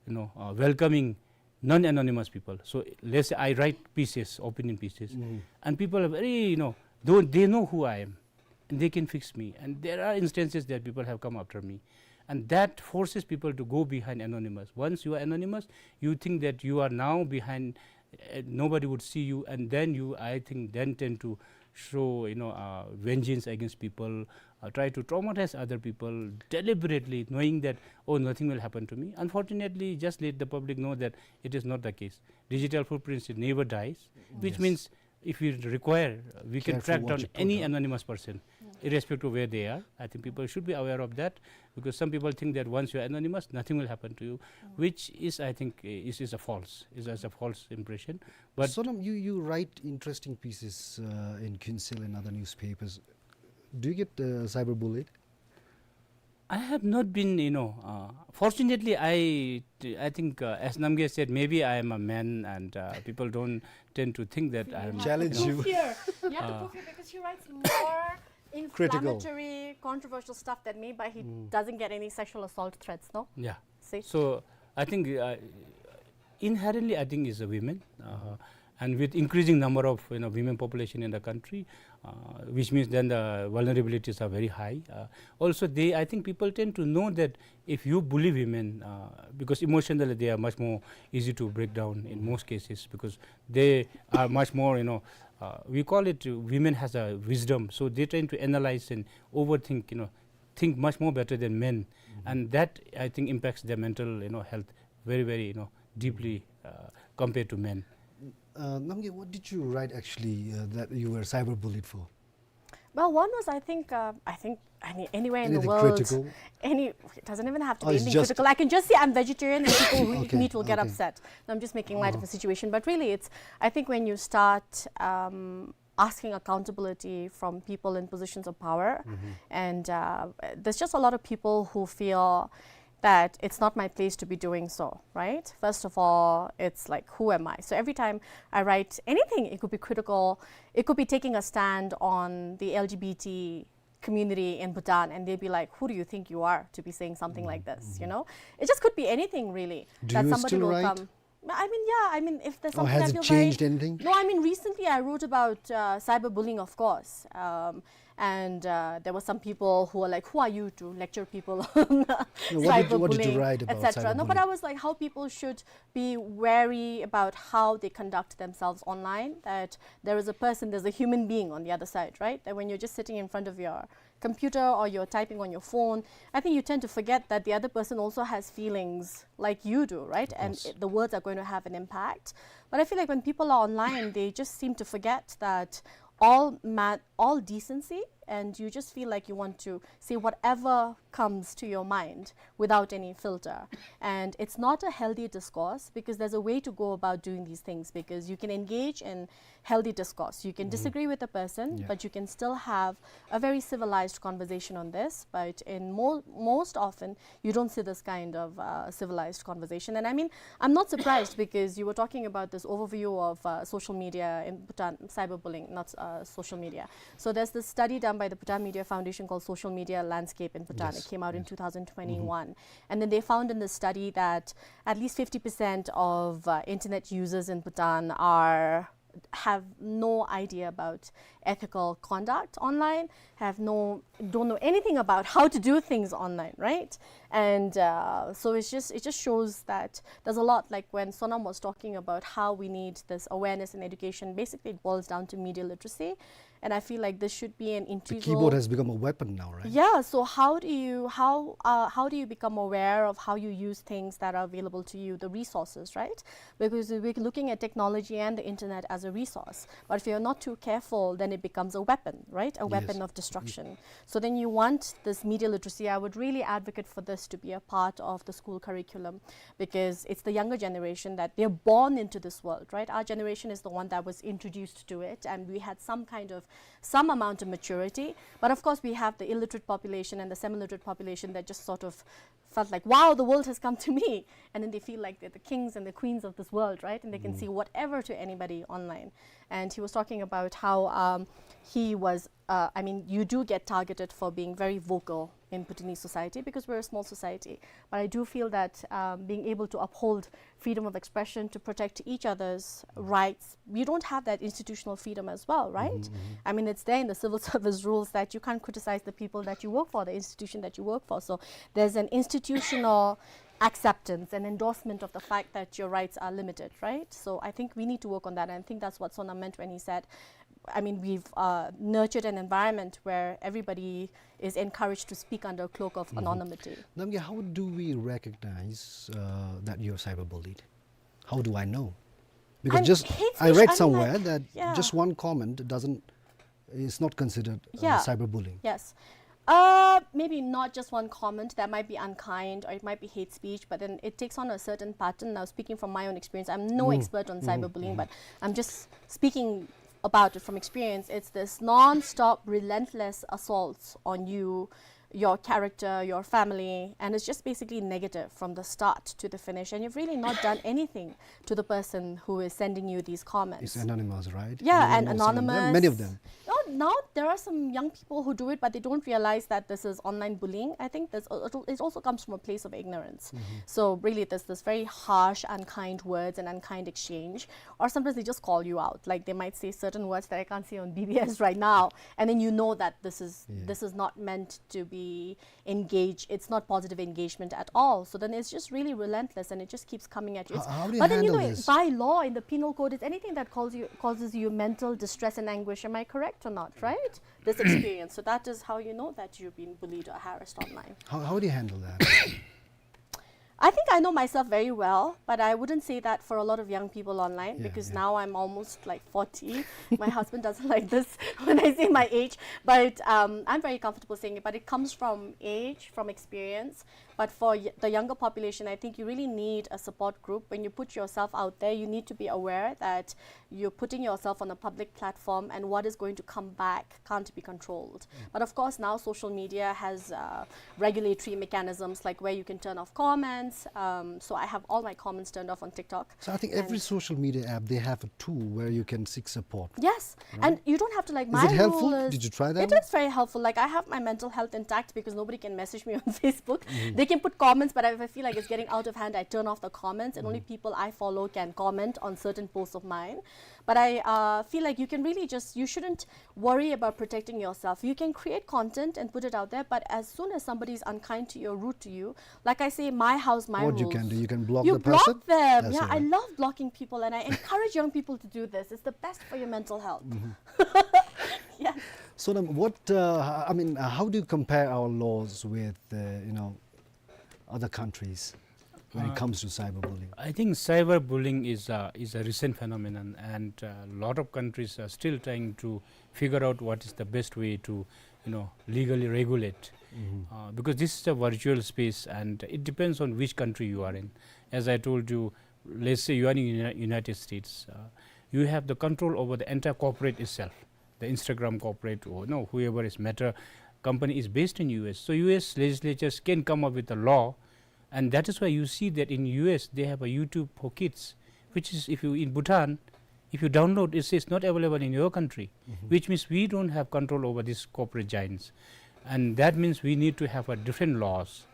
you know, uh, welcoming non-anonymous people. So let's say I write pieces, opinion pieces, Mm. and people are very, you know, though they know who I am, and they can fix me. And there are instances that people have come after me, and that forces people to go behind anonymous. Once you are anonymous, you think that you are now behind, uh, nobody would see you, and then you, I think, then tend to show, you know, uh, vengeance against people, uh, try to traumatize other people deliberately, knowing that, "Oh, nothing will happen to me." Unfortunately, just let the public know that it is not the case. Digital footprints, it never dies, which Yes. means if we require, uh, we can Careful track what down you put any out. Anonymous person, irrespective of where they are. I think people should be aware of that, because some people think that once you are anonymous, nothing will happen to you, which is, I think, is, is a false, is, is a false impression. But Sonam, you, you write interesting pieces, uh, in Khyentse and other newspapers. Do you get, uh, cyberbullied? I have not been, you know, uh, fortunately, I, I think, uh, as Namgay said, maybe I am a man and, uh, people don't tend to think that I am, Challenge you know, you. Fear. You have to Uh, prove it because he writes more Critical. inflammatory, controversial stuff than me, but he Mm. doesn't get any sexual assault threats, no? Yeah. See? So, I think, uh, inherently, I think, is a women, uh, and with increasing number of, you know, women population in the country, uh, which means then the vulnerabilities are very high. Uh, also, they, I think people tend to know that if you bully women, uh, because emotionally they are much more easy to break down in most cases, because they are much more, you know, uh, we call it, uh, women has a wisdom, so they tend to analyze and overthink, you know, think much more better than men, Mm-hmm. and that, I think, impacts their mental, you know, health very, very, you know, deeply, uh, compared to men. Uh, Namgay, what did you write actually, uh, that you were cyberbullied for? Well, one was, I think, uh, I think any, anywhere in the Anything world, critical? any, it doesn't even have to Oh, be it's anything just critical. I can just say I'm vegetarian and people who eat Okay, meat will get okay. upset. No, I'm just making light of Oh. the situation. But really, it's, I think when you start, um, asking accountability from people in positions of power, Mm-hmm. and, uh, there's just a lot of people who feel that it's not my place to be doing so, right? First of all, it's like, who am I? So every time I write anything, it could be critical, it could be taking a stand on the L G B T community in Bhutan, and they'd be like, "Who do you think you are to be saying something like this?" You Mm-hmm. know, it just could be anything really. Do that you somebody still will write? Come. I mean, yeah, I mean, if there's Oh, something has I it feel changed very anything? No, I mean, recently I wrote about, uh, cyberbullying, of course. Um, and, uh, there were some people who were like, "Who are you to lecture people on No, what did you, what did you cyberbullying, write about et cetera?" No, but cyberbullying? I was like, how people should be wary about how they conduct themselves online, that there is a person, there's a human being on the other side, right? That when you're just sitting in front of your computer or you're typing on your phone, I think you tend to forget that the other person also has feelings like you do, right? Of And course. it, the words are going to have an impact. But I feel like when people are online, they just seem to forget that all ma-, all decency, and you just feel like you want to say whatever comes to your mind without any filter. And it's not a healthy discourse, because there's a way to go about doing these things, because you can engage in healthy discourse. You can Mm-hmm. disagree with a person, Yeah. but you can still have a very civilized conversation on this. But in mo-, most often, you don't see this kind of, uh, civilized conversation. And I mean, I'm not surprised because you were talking about this overview of, uh, social media in Bhutan, cyberbullying, not, uh, social media. So there's this study done by the Bhutan Media Foundation called Social Media Landscape in Bhutan. Yes. It came out in Yes. two thousand twenty-one. Mm-hmm. And then they found in the study that at least fifty percent of, uh, internet users in Bhutan are, have no idea about ethical conduct online, have no, don't know anything about how to do things online, right? And, uh, so it's just, it just shows that there's a lot, like when Sonam was talking about how we need this awareness and education, basically it boils down to media literacy. And I feel like this should be an integral. The keyboard has become a weapon now, right? Yeah, so how do you, how, uh, how do you become aware of how you use things that are available to you, the resources, right? Because we're looking at technology and the internet as a resource. But if you're not too careful, then it becomes a weapon, right? A weapon of destruction. So then you want this media literacy. I would really advocate for this to be a part of the school curriculum, because it's the younger generation that they're born into this world, right? Our generation is the one that was introduced to it, and we had some kind of, some amount of maturity. But of course, we have the illiterate population and the semi-literate population that just sort of felt like, "Wow, the world has come to me." And then they feel like they're the kings and the queens of this world, right? And they can say whatever to anybody online. And he was talking about how, um, he was, uh, I mean, you do get targeted for being very vocal in Bhutanese society because we're a small society. But I do feel that, um, being able to uphold freedom of expression, to protect each other's rights, we don't have that institutional freedom as well, right? I mean, it's there in the civil service rules that you can't criticize the people that you work for, the institution that you work for. So there's an institutional acceptance and endorsement of the fact that your rights are limited, right? So I think we need to work on that, and I think that's what Sonam meant when he said, I mean, we've, uh, nurtured an environment where everybody is encouraged to speak under a cloak of anonymity. Namgay, how do we recognize, uh, that you're cyberbullied? How do I know? Because just I read somewhere that just one comment doesn't, is not considered, uh, cyberbullying. Yes. Uh, maybe not just one comment. That might be unkind, or it might be hate speech, but then it takes on a certain pattern. Now, speaking from my own experience, I'm no expert on cyberbullying, but I'm just speaking about it from experience. It's this non-stop, relentless assaults on you, your character, your family, and it's just basically negative from the start to the finish. And you've really not done anything to the person who is sending you these comments. It's anonymous, right? Yeah, and anonymous. Many of them. No, now there are some young people who do it, but they don't realize that this is online bullying. I think this, it also comes from a place of ignorance. So really, there's this very harsh, unkind words and unkind exchange. Or sometimes they just call you out. Like, they might say certain words that I can't say on B B S right now, and then you know that this is, this is not meant to be engage, it's not positive engagement at all. So then it's just really relentless, and it just keeps coming at you. But then, you know, by law in the penal code, it's anything that calls you, causes you mental distress and anguish. Am I correct or not, right? This experience. So that is how you know that you've been bullied or harassed online. How, how do you handle that? I think I know myself very well, but I wouldn't say that for a lot of young people online, because now I'm almost, like, forty. My husband doesn't like this when I say my age, but, um, I'm very comfortable saying it. But it comes from age, from experience. But for y-, the younger population, I think you really need a support group. When you put yourself out there, you need to be aware that you're putting yourself on a public platform, and what is going to come back can't be controlled. But of course, now social media has, uh, regulatory mechanisms, like, where you can turn off comments. Um, so I have all my comments turned off on TikTok. So I think every social media app, they have a tool where you can seek support. Yes, and you don't have to, like, my rule is, is it helpful? Did you try that? It is very helpful. Like, I have my mental health intact because nobody can message me on Facebook. They can put comments, but if I feel like it's getting out of hand, I turn off the comments, and only people I follow can comment on certain posts of mine. But I, uh, feel like you can really just, you shouldn't worry about protecting yourself. You can create content and put it out there, but as soon as somebody is unkind to you or rude to you, like I say, my house, my rules. What you can do, you can block the person. You block them. Yeah, I love blocking people, and I encourage young people to do this. It's the best for your mental health. Yeah. So then what, uh, I mean, uh, how do you compare our laws with, uh, you know, other countries when it comes to cyberbullying? I think cyberbullying is a, is a recent phenomenon, and a lot of countries are still trying to figure out what is the best way to, you know, legally regulate. Uh, because this is a virtual space, and it depends on which country you are in. As I told you, let's say you are in Uni-, United States, uh, you have the control over the entire corporate itself. The Instagram corporate, or, no, whoever is Meta company is based in U S. So U S legislatures can come up with a law, and that is why you see that in U S they have a YouTube for kids, which is, if you, in Bhutan, if you download, it says not available in your country, which means we don't have control over these corporate giants. And that means we need to have a different laws.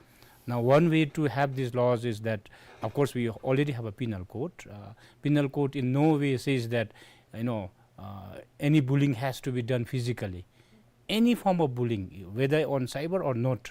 Now, one way to have these laws is that, of course, we already have a penal code. Uh, penal code in no way says that, you know, uh, any bullying has to be done physically. Any form of bullying, whether on cyber or not,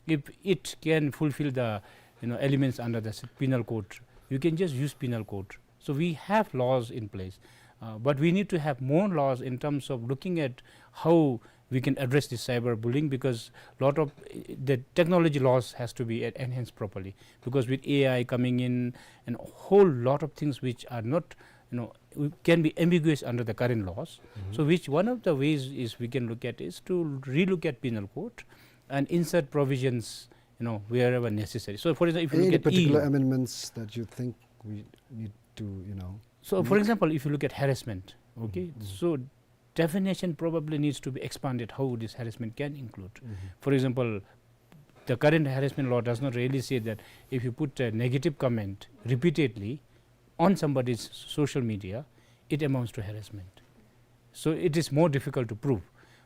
if it can fulfill the, you know, elements under the s-, penal code, you can just use penal code. So we have laws in place. Uh, but we need to have more laws in terms of looking at how we can address this cyberbullying, because lot of, uh, the technology laws has to be en-, enhanced properly, because with A I coming in and a whole lot of things which are not, you know, we can be ambiguous under the current laws. So which one of the ways is we can look at is to relook at penal code and insert provisions, you know, wherever necessary. So for example, if you Any look at particular E U, amendments that you think we need to, you know? So for example, if you look at harassment, okay, so definition probably needs to be expanded how this harassment can include. For example, the current harassment law does not really say that if you put a negative comment repeatedly on somebody's social media, it amounts to harassment. So it is more difficult to prove.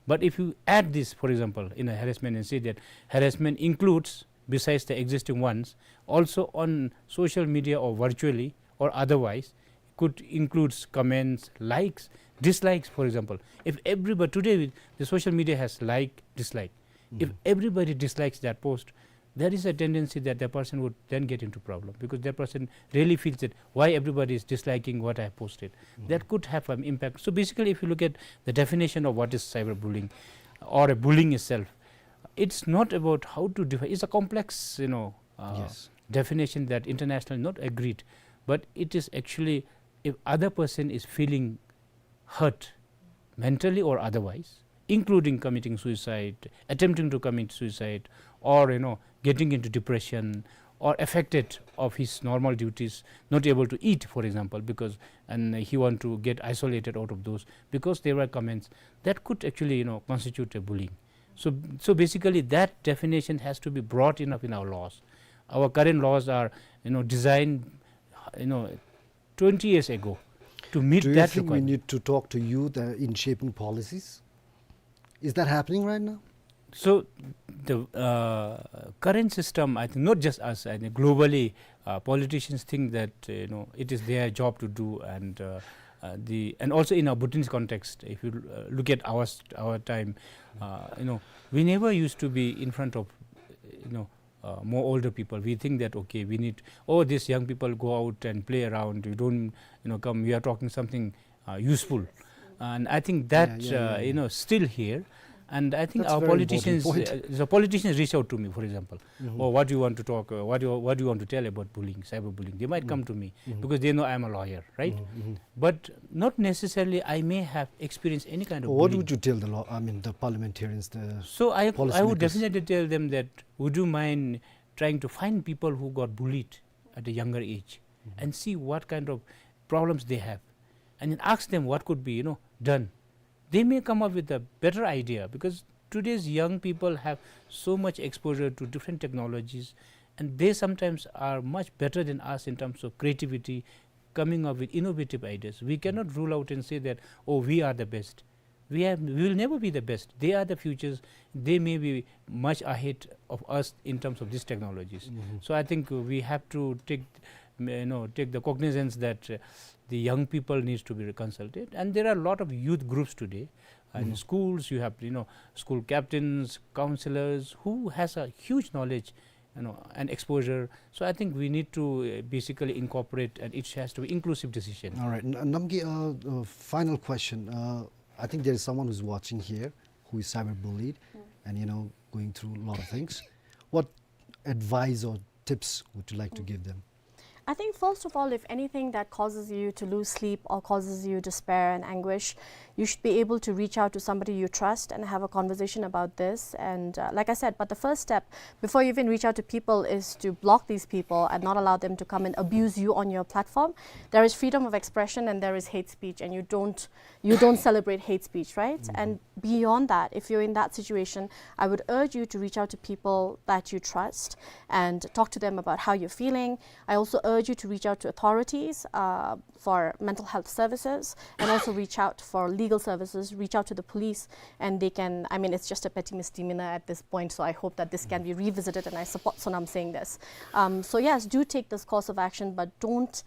But if you add this, for example, in a harassment and say that harassment includes, besides the existing ones, also on social media or virtually or otherwise, could includes comments, likes, dislikes, for example. If everybody today, the social media has like, dislike. If everybody dislikes that post, there is a tendency that the person would then get into problem, because that person really feels that why everybody is disliking what I posted. That could have an impact. So basically, if you look at the definition of what is cyberbullying or a bullying itself, it's not about how to define. It's a complex, you know, uh, Yes. definition that internationally not agreed, but it is actually if other person is feeling hurt mentally or otherwise, including committing suicide, attempting to commit suicide, or, you know, getting into depression, or affected of his normal duties, not able to eat, for example, because, and he want to get isolated out of those because there were comments that could actually, you know, constitute a bullying. So, so basically, that definition has to be broad enough in our laws. Our current laws are, you know, designed, you know, twenty years ago to meet Do you that think we requirement. Need to talk to youth uh, in shaping policies? Is that happening right now? So the, uh, current system, I think, not just us, I think globally, uh, politicians think that, uh, you know, it is their job to do, and, uh, uh, the, and also in our Bhutanese context, if you, uh, look at our st-, our time, uh, you know, we never used to be in front of, you know, uh, more older people. We think that, okay, we need, oh, these young people go out and play around. You don't, you know, come. We are talking something, uh, useful, and I think that, Yeah, yeah, uh, yeah, you know, still here. And I think That's our a very important politicians, point. Uh, the politicians reach out to me, for example, oh, what do you want to talk? Uh, what do you, what do you want to tell about bullying, cyberbullying? They might come to me because they know I'm a lawyer, right? But not necessarily I may have experienced any kind of What bullying. Would you tell the law? I mean, the parliamentarians, the So I, I would policymakers? Definitely tell them that, would you mind trying to find people who got bullied at a younger age and see what kind of problems they have, and then ask them what could be, you know, done. They may come up with a better idea, because today's young people have so much exposure to different technologies, and they sometimes are much better than us in terms of creativity, coming up with innovative ideas. We cannot rule out and say that, oh, we are the best. We have, we will never be the best. They are the futures. They may be much ahead of us in terms of these technologies. So I think, uh, we have to take, you know, take the cognizance that, uh, the young people needs to be consulted. And there are a lot of youth groups today. And schools, you have, you know, school captains, counselors, who has a huge knowledge, you know, and exposure. So I think we need to, uh, basically incorporate, and it has to be inclusive decision. All right, N-, Namgay, uh, uh, final question. Uh, I think there is someone who's watching here who is cyberbullied, and, you know, going through a lot of things. What advice or tips would you like to give them? I think, first of all, if anything that causes you to lose sleep or causes you despair and anguish, you should be able to reach out to somebody you trust and have a conversation about this. And, uh, like I said, but the first step before you even reach out to people is to block these people and not allow them to come and abuse you on your platform. There is freedom of expression and there is hate speech, and you don't you don't celebrate hate speech, right? And beyond that, if you're in that situation, I would urge you to reach out to people that you trust and talk to them about how you're feeling. I also urge you to reach out to authorities, uh, for mental health services, and also reach out for legal services, reach out to the police, and they can, I mean, it's just a petty misdemeanor at this point, so I hope that this can be revisited, and I support Sonam saying this. Um, so yes, do take this course of action, but don't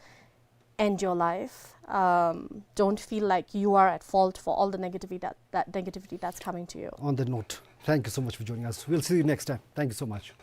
end your life. Um, don't feel like you are at fault for all the negativity that, that negativity that's coming to you. On that note, thank you so much for joining us. We'll see you next time. Thank you so much.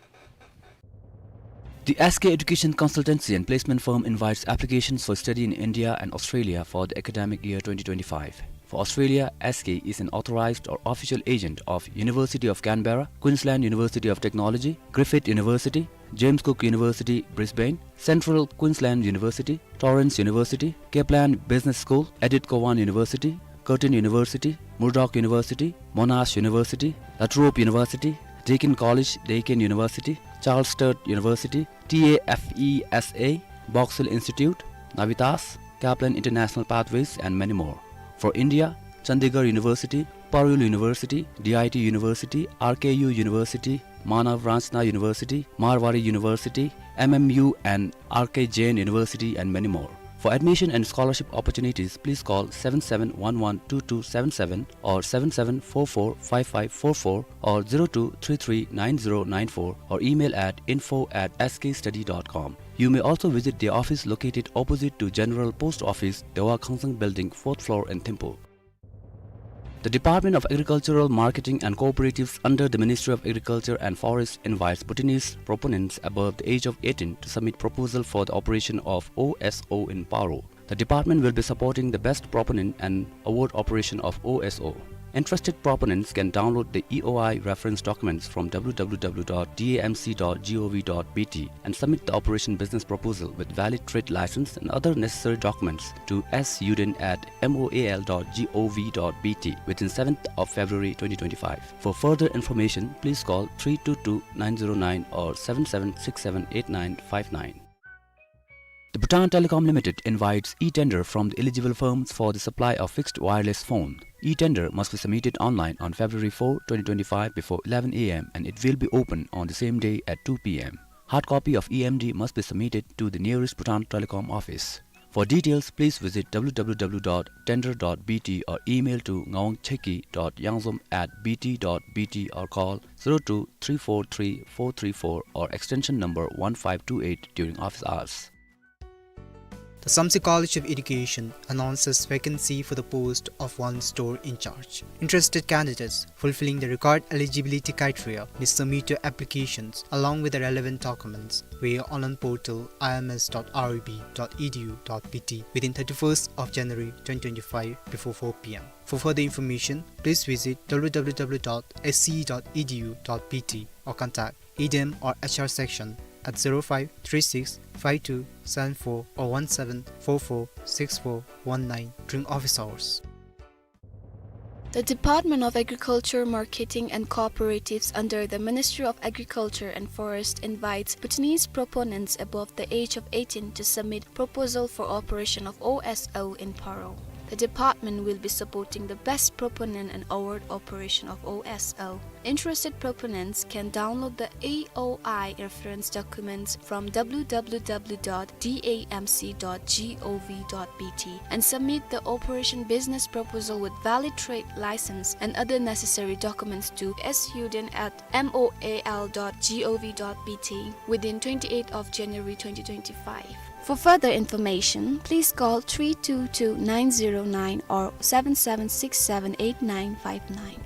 The S K Education Consultancy and Placement Firm invites applications for study in India and Australia for the academic year twenty twenty-five. For Australia, S K is an authorized or official agent of University of Canberra, Queensland University of Technology, Griffith University, James Cook University, Brisbane, Central Queensland University, Torrens University, Kaplan Business School, Edith Cowan University, Curtin University, Murdoch University, Monash University, La Trobe University, Deakin College, Deakin University, Charles Sturt University, T A F E S A, Box Hill Institute, Navitas, Kaplan International Pathways, and many more. For India, Chandigarh University, Parul University, D I T University, R K U University, Manav Ranchna University, Marwari University, M M U and R K Jain University, and many more. For admission and scholarship opportunities, please call seven seven one one two two seven seven or seven seven four four five five four four or zero two three three nine zero nine four or email at info at S K study dot com. You may also visit the office located opposite to General Post Office, Dewa Khangsang Building, fourth floor in Thimphu. The Department of Agricultural Marketing and Cooperatives under the Ministry of Agriculture and Forest invites Bhutanese proponents above the age of eighteen to submit proposal for the operation of O S O in Paro. The department will be supporting the best proponent and award operation of O S O. Interested proponents can download the E O I reference documents from W W W dot D A M C dot gov dot B T and submit the operation business proposal with valid trade license and other necessary documents to S Yuden at M O A L dot gov dot B T within seventh of February twenty twenty-five. For further information, please call three two two nine zero nine or seven seven six seven eight nine five nine. The Bhutan Telecom Limited invites e-tender from the eligible firms for the supply of fixed wireless phone. E-tender must be submitted online on February four, twenty twenty-five before eleven A M and it will be open on the same day at two P M. Hard copy of E M D must be submitted to the nearest Bhutan Telecom office. For details, please visit W W W dot tender dot B T or email to ngawang cheki dot yangzom at B T dot B T or call zero two three four three four three four or extension number one five two eight during office hours. The Samtse College of Education announces vacancy for the post of one store in charge. Interested candidates fulfilling the required eligibility criteria may submit your applications along with the relevant documents via online portal I M S dot R I B dot E D U dot B T within thirty-first of January twenty twenty-five before four P M. For further information, please visit W W W dot S C E dot E D U dot B T or contact E D M or H R section at zero five three six five two seven four or one seven four four six four one nine during office hours. The Department of Agriculture, Marketing and Cooperatives under the Ministry of Agriculture and Forest invites Bhutanese proponents above the age of eighteen to submit proposal for operation of O S O in Paro. The department will be supporting the best proponent and award operation of O S O. Interested proponents can download the E O I reference documents from W W W dot D A M C dot gov dot B T and submit the operation business proposal with valid trade license and other necessary documents to S Yuden at M O A L dot gov dot B T within twenty-eighth of January twenty twenty-five. For further information, please call three two two nine zero nine or seven seven six seven eight nine five nine.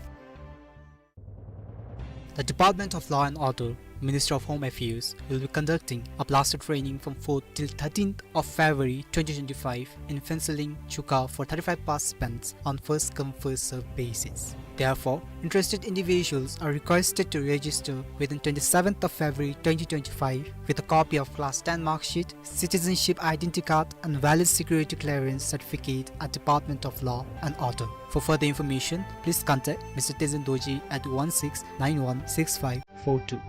The Department of Law and Order, Ministry of Home Affairs, will be conducting a blaster training from fourth till thirteenth of February twenty twenty-five in Phuentsholing, Chuka for thirty-five participants on first come, first serve basis. Therefore, interested individuals are requested to register within twenty-seventh of February twenty twenty-five with a copy of class ten mark sheet, citizenship identity card, and valid security clearance certificate at Department of Law and Order. For further information, please contact Mister Tezen Dorji at one six nine one six five four two.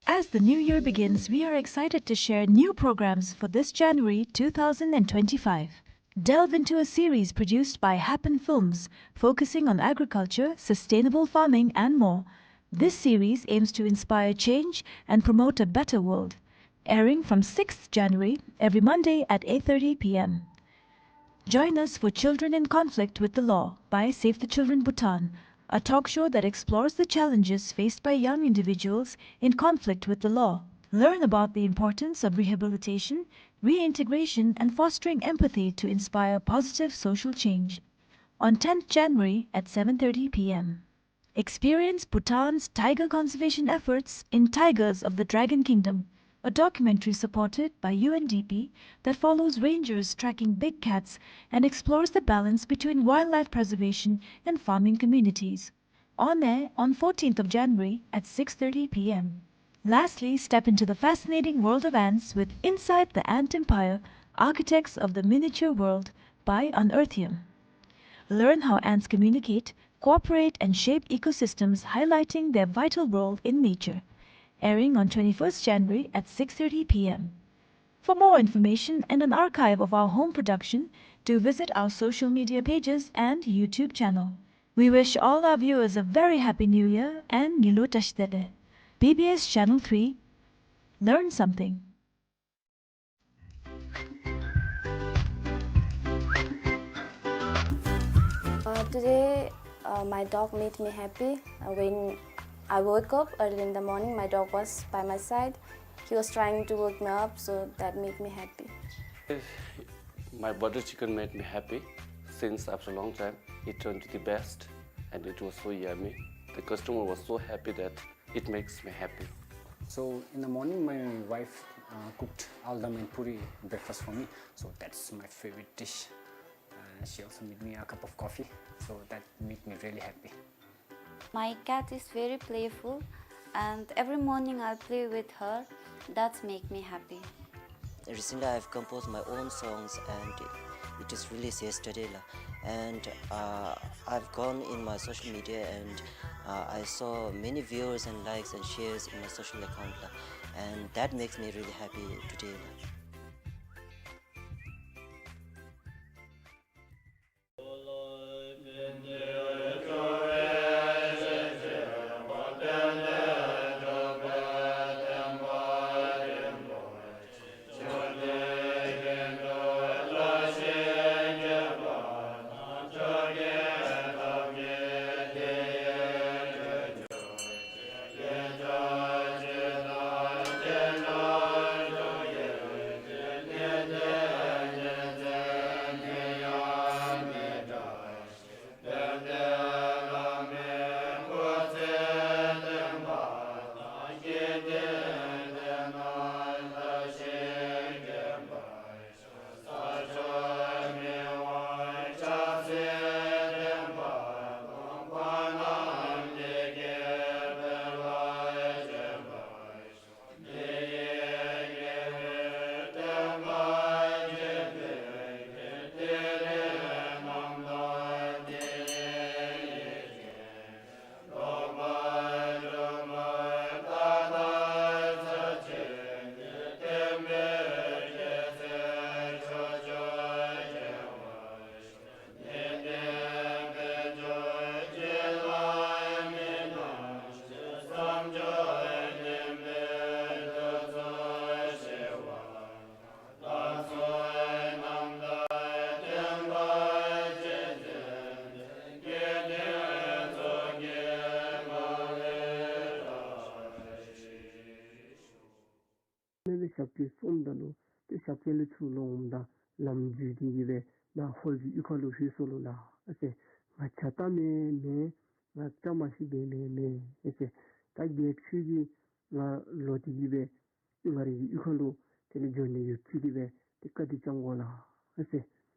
As the new year begins, we are excited to share new programs for this January two thousand and twenty-five. Delve into a series produced by Happen Films, focusing on agriculture, sustainable farming, and more. This series aims to inspire change and promote a better world. Airing from sixth January, every Monday at eight thirty P M. Join us for Children in Conflict with the Law by Save the Children Bhutan, a talk show that explores the challenges faced by young individuals in conflict with the law. Learn about the importance of rehabilitation, reintegration, and fostering empathy to inspire positive social change. On tenth January at seven thirty P M. Experience Bhutan's tiger conservation efforts in Tigers of the Dragon Kingdom, a documentary supported by U N D P that follows rangers tracking big cats and explores the balance between wildlife preservation and farming communities. On air on fourteenth of January at six thirty p m. Lastly, step into the fascinating world of ants with Inside the Ant Empire, Architects of the Miniature World by Unearthium. Learn how ants communicate, cooperate, and shape ecosystems, highlighting their vital role in nature. Airing on twenty-first January at six thirty p m. For more information and an archive of our home production, do visit our social media pages and YouTube channel. We wish all our viewers a very happy New Year and Ngilu Tashdele. B B S Channel three. Learn something. Uh, today, uh, my dog made me happy. Uh, when I woke up early in the morning, my dog was by my side. He was trying to wake me up, so that made me happy. My butter chicken made me happy since after a long time. It turned to the best and it was so yummy. The customer was so happy that it makes me happy. So in the morning, my wife, uh, cooked aldam and puri breakfast for me. So that's my favorite dish. Uh, she also made me a cup of coffee. So that made me really happy. My cat is very playful, and every morning I play with her. That's make me happy. Recently, I've composed my own songs, and it is released yesterday, la. And, uh, I've gone in my social media, and, uh, I saw many viewers and likes and shares in my social account, la. And that makes me really happy today, la. ཨ་ནི་སྦེ་ཞབས་སྐྱེལ་སོངམ་ད་ལུ་ཏེ་ཞབས་སྐྱེལ་ལས་ཚུར་ལོག་འོངམ་ད་ལམ་འཛོལ་ཏེ་གི་སྦེ་ནཱ་ཧོར་གྱི་གཡུས་ཁ་ལུ་ལྷོད་སོ་ལོ་ལགས་ཨ་ཟེར། ང་ཇ་བཏང་མི་མེད། ང་བཀྲ་མ་ཤིས་འབད་མི་མེད་ཨ་ཟེར། ད་རྒྱལཔོ་ཁྱོད་ཀྱིས་ང་ལོག་སྟེ་གི་སྦེ་ང་རའི་གི་གཡུས་ཁ་ལུ་དེ་ལས་འབྱོན་ནི་ཡོད་ཅི་སྟེ་སྦེ་ཏེ་བཀའ་དྲིན་བསྐྱང་དགོ་ལགས་ཨ་ཟེར།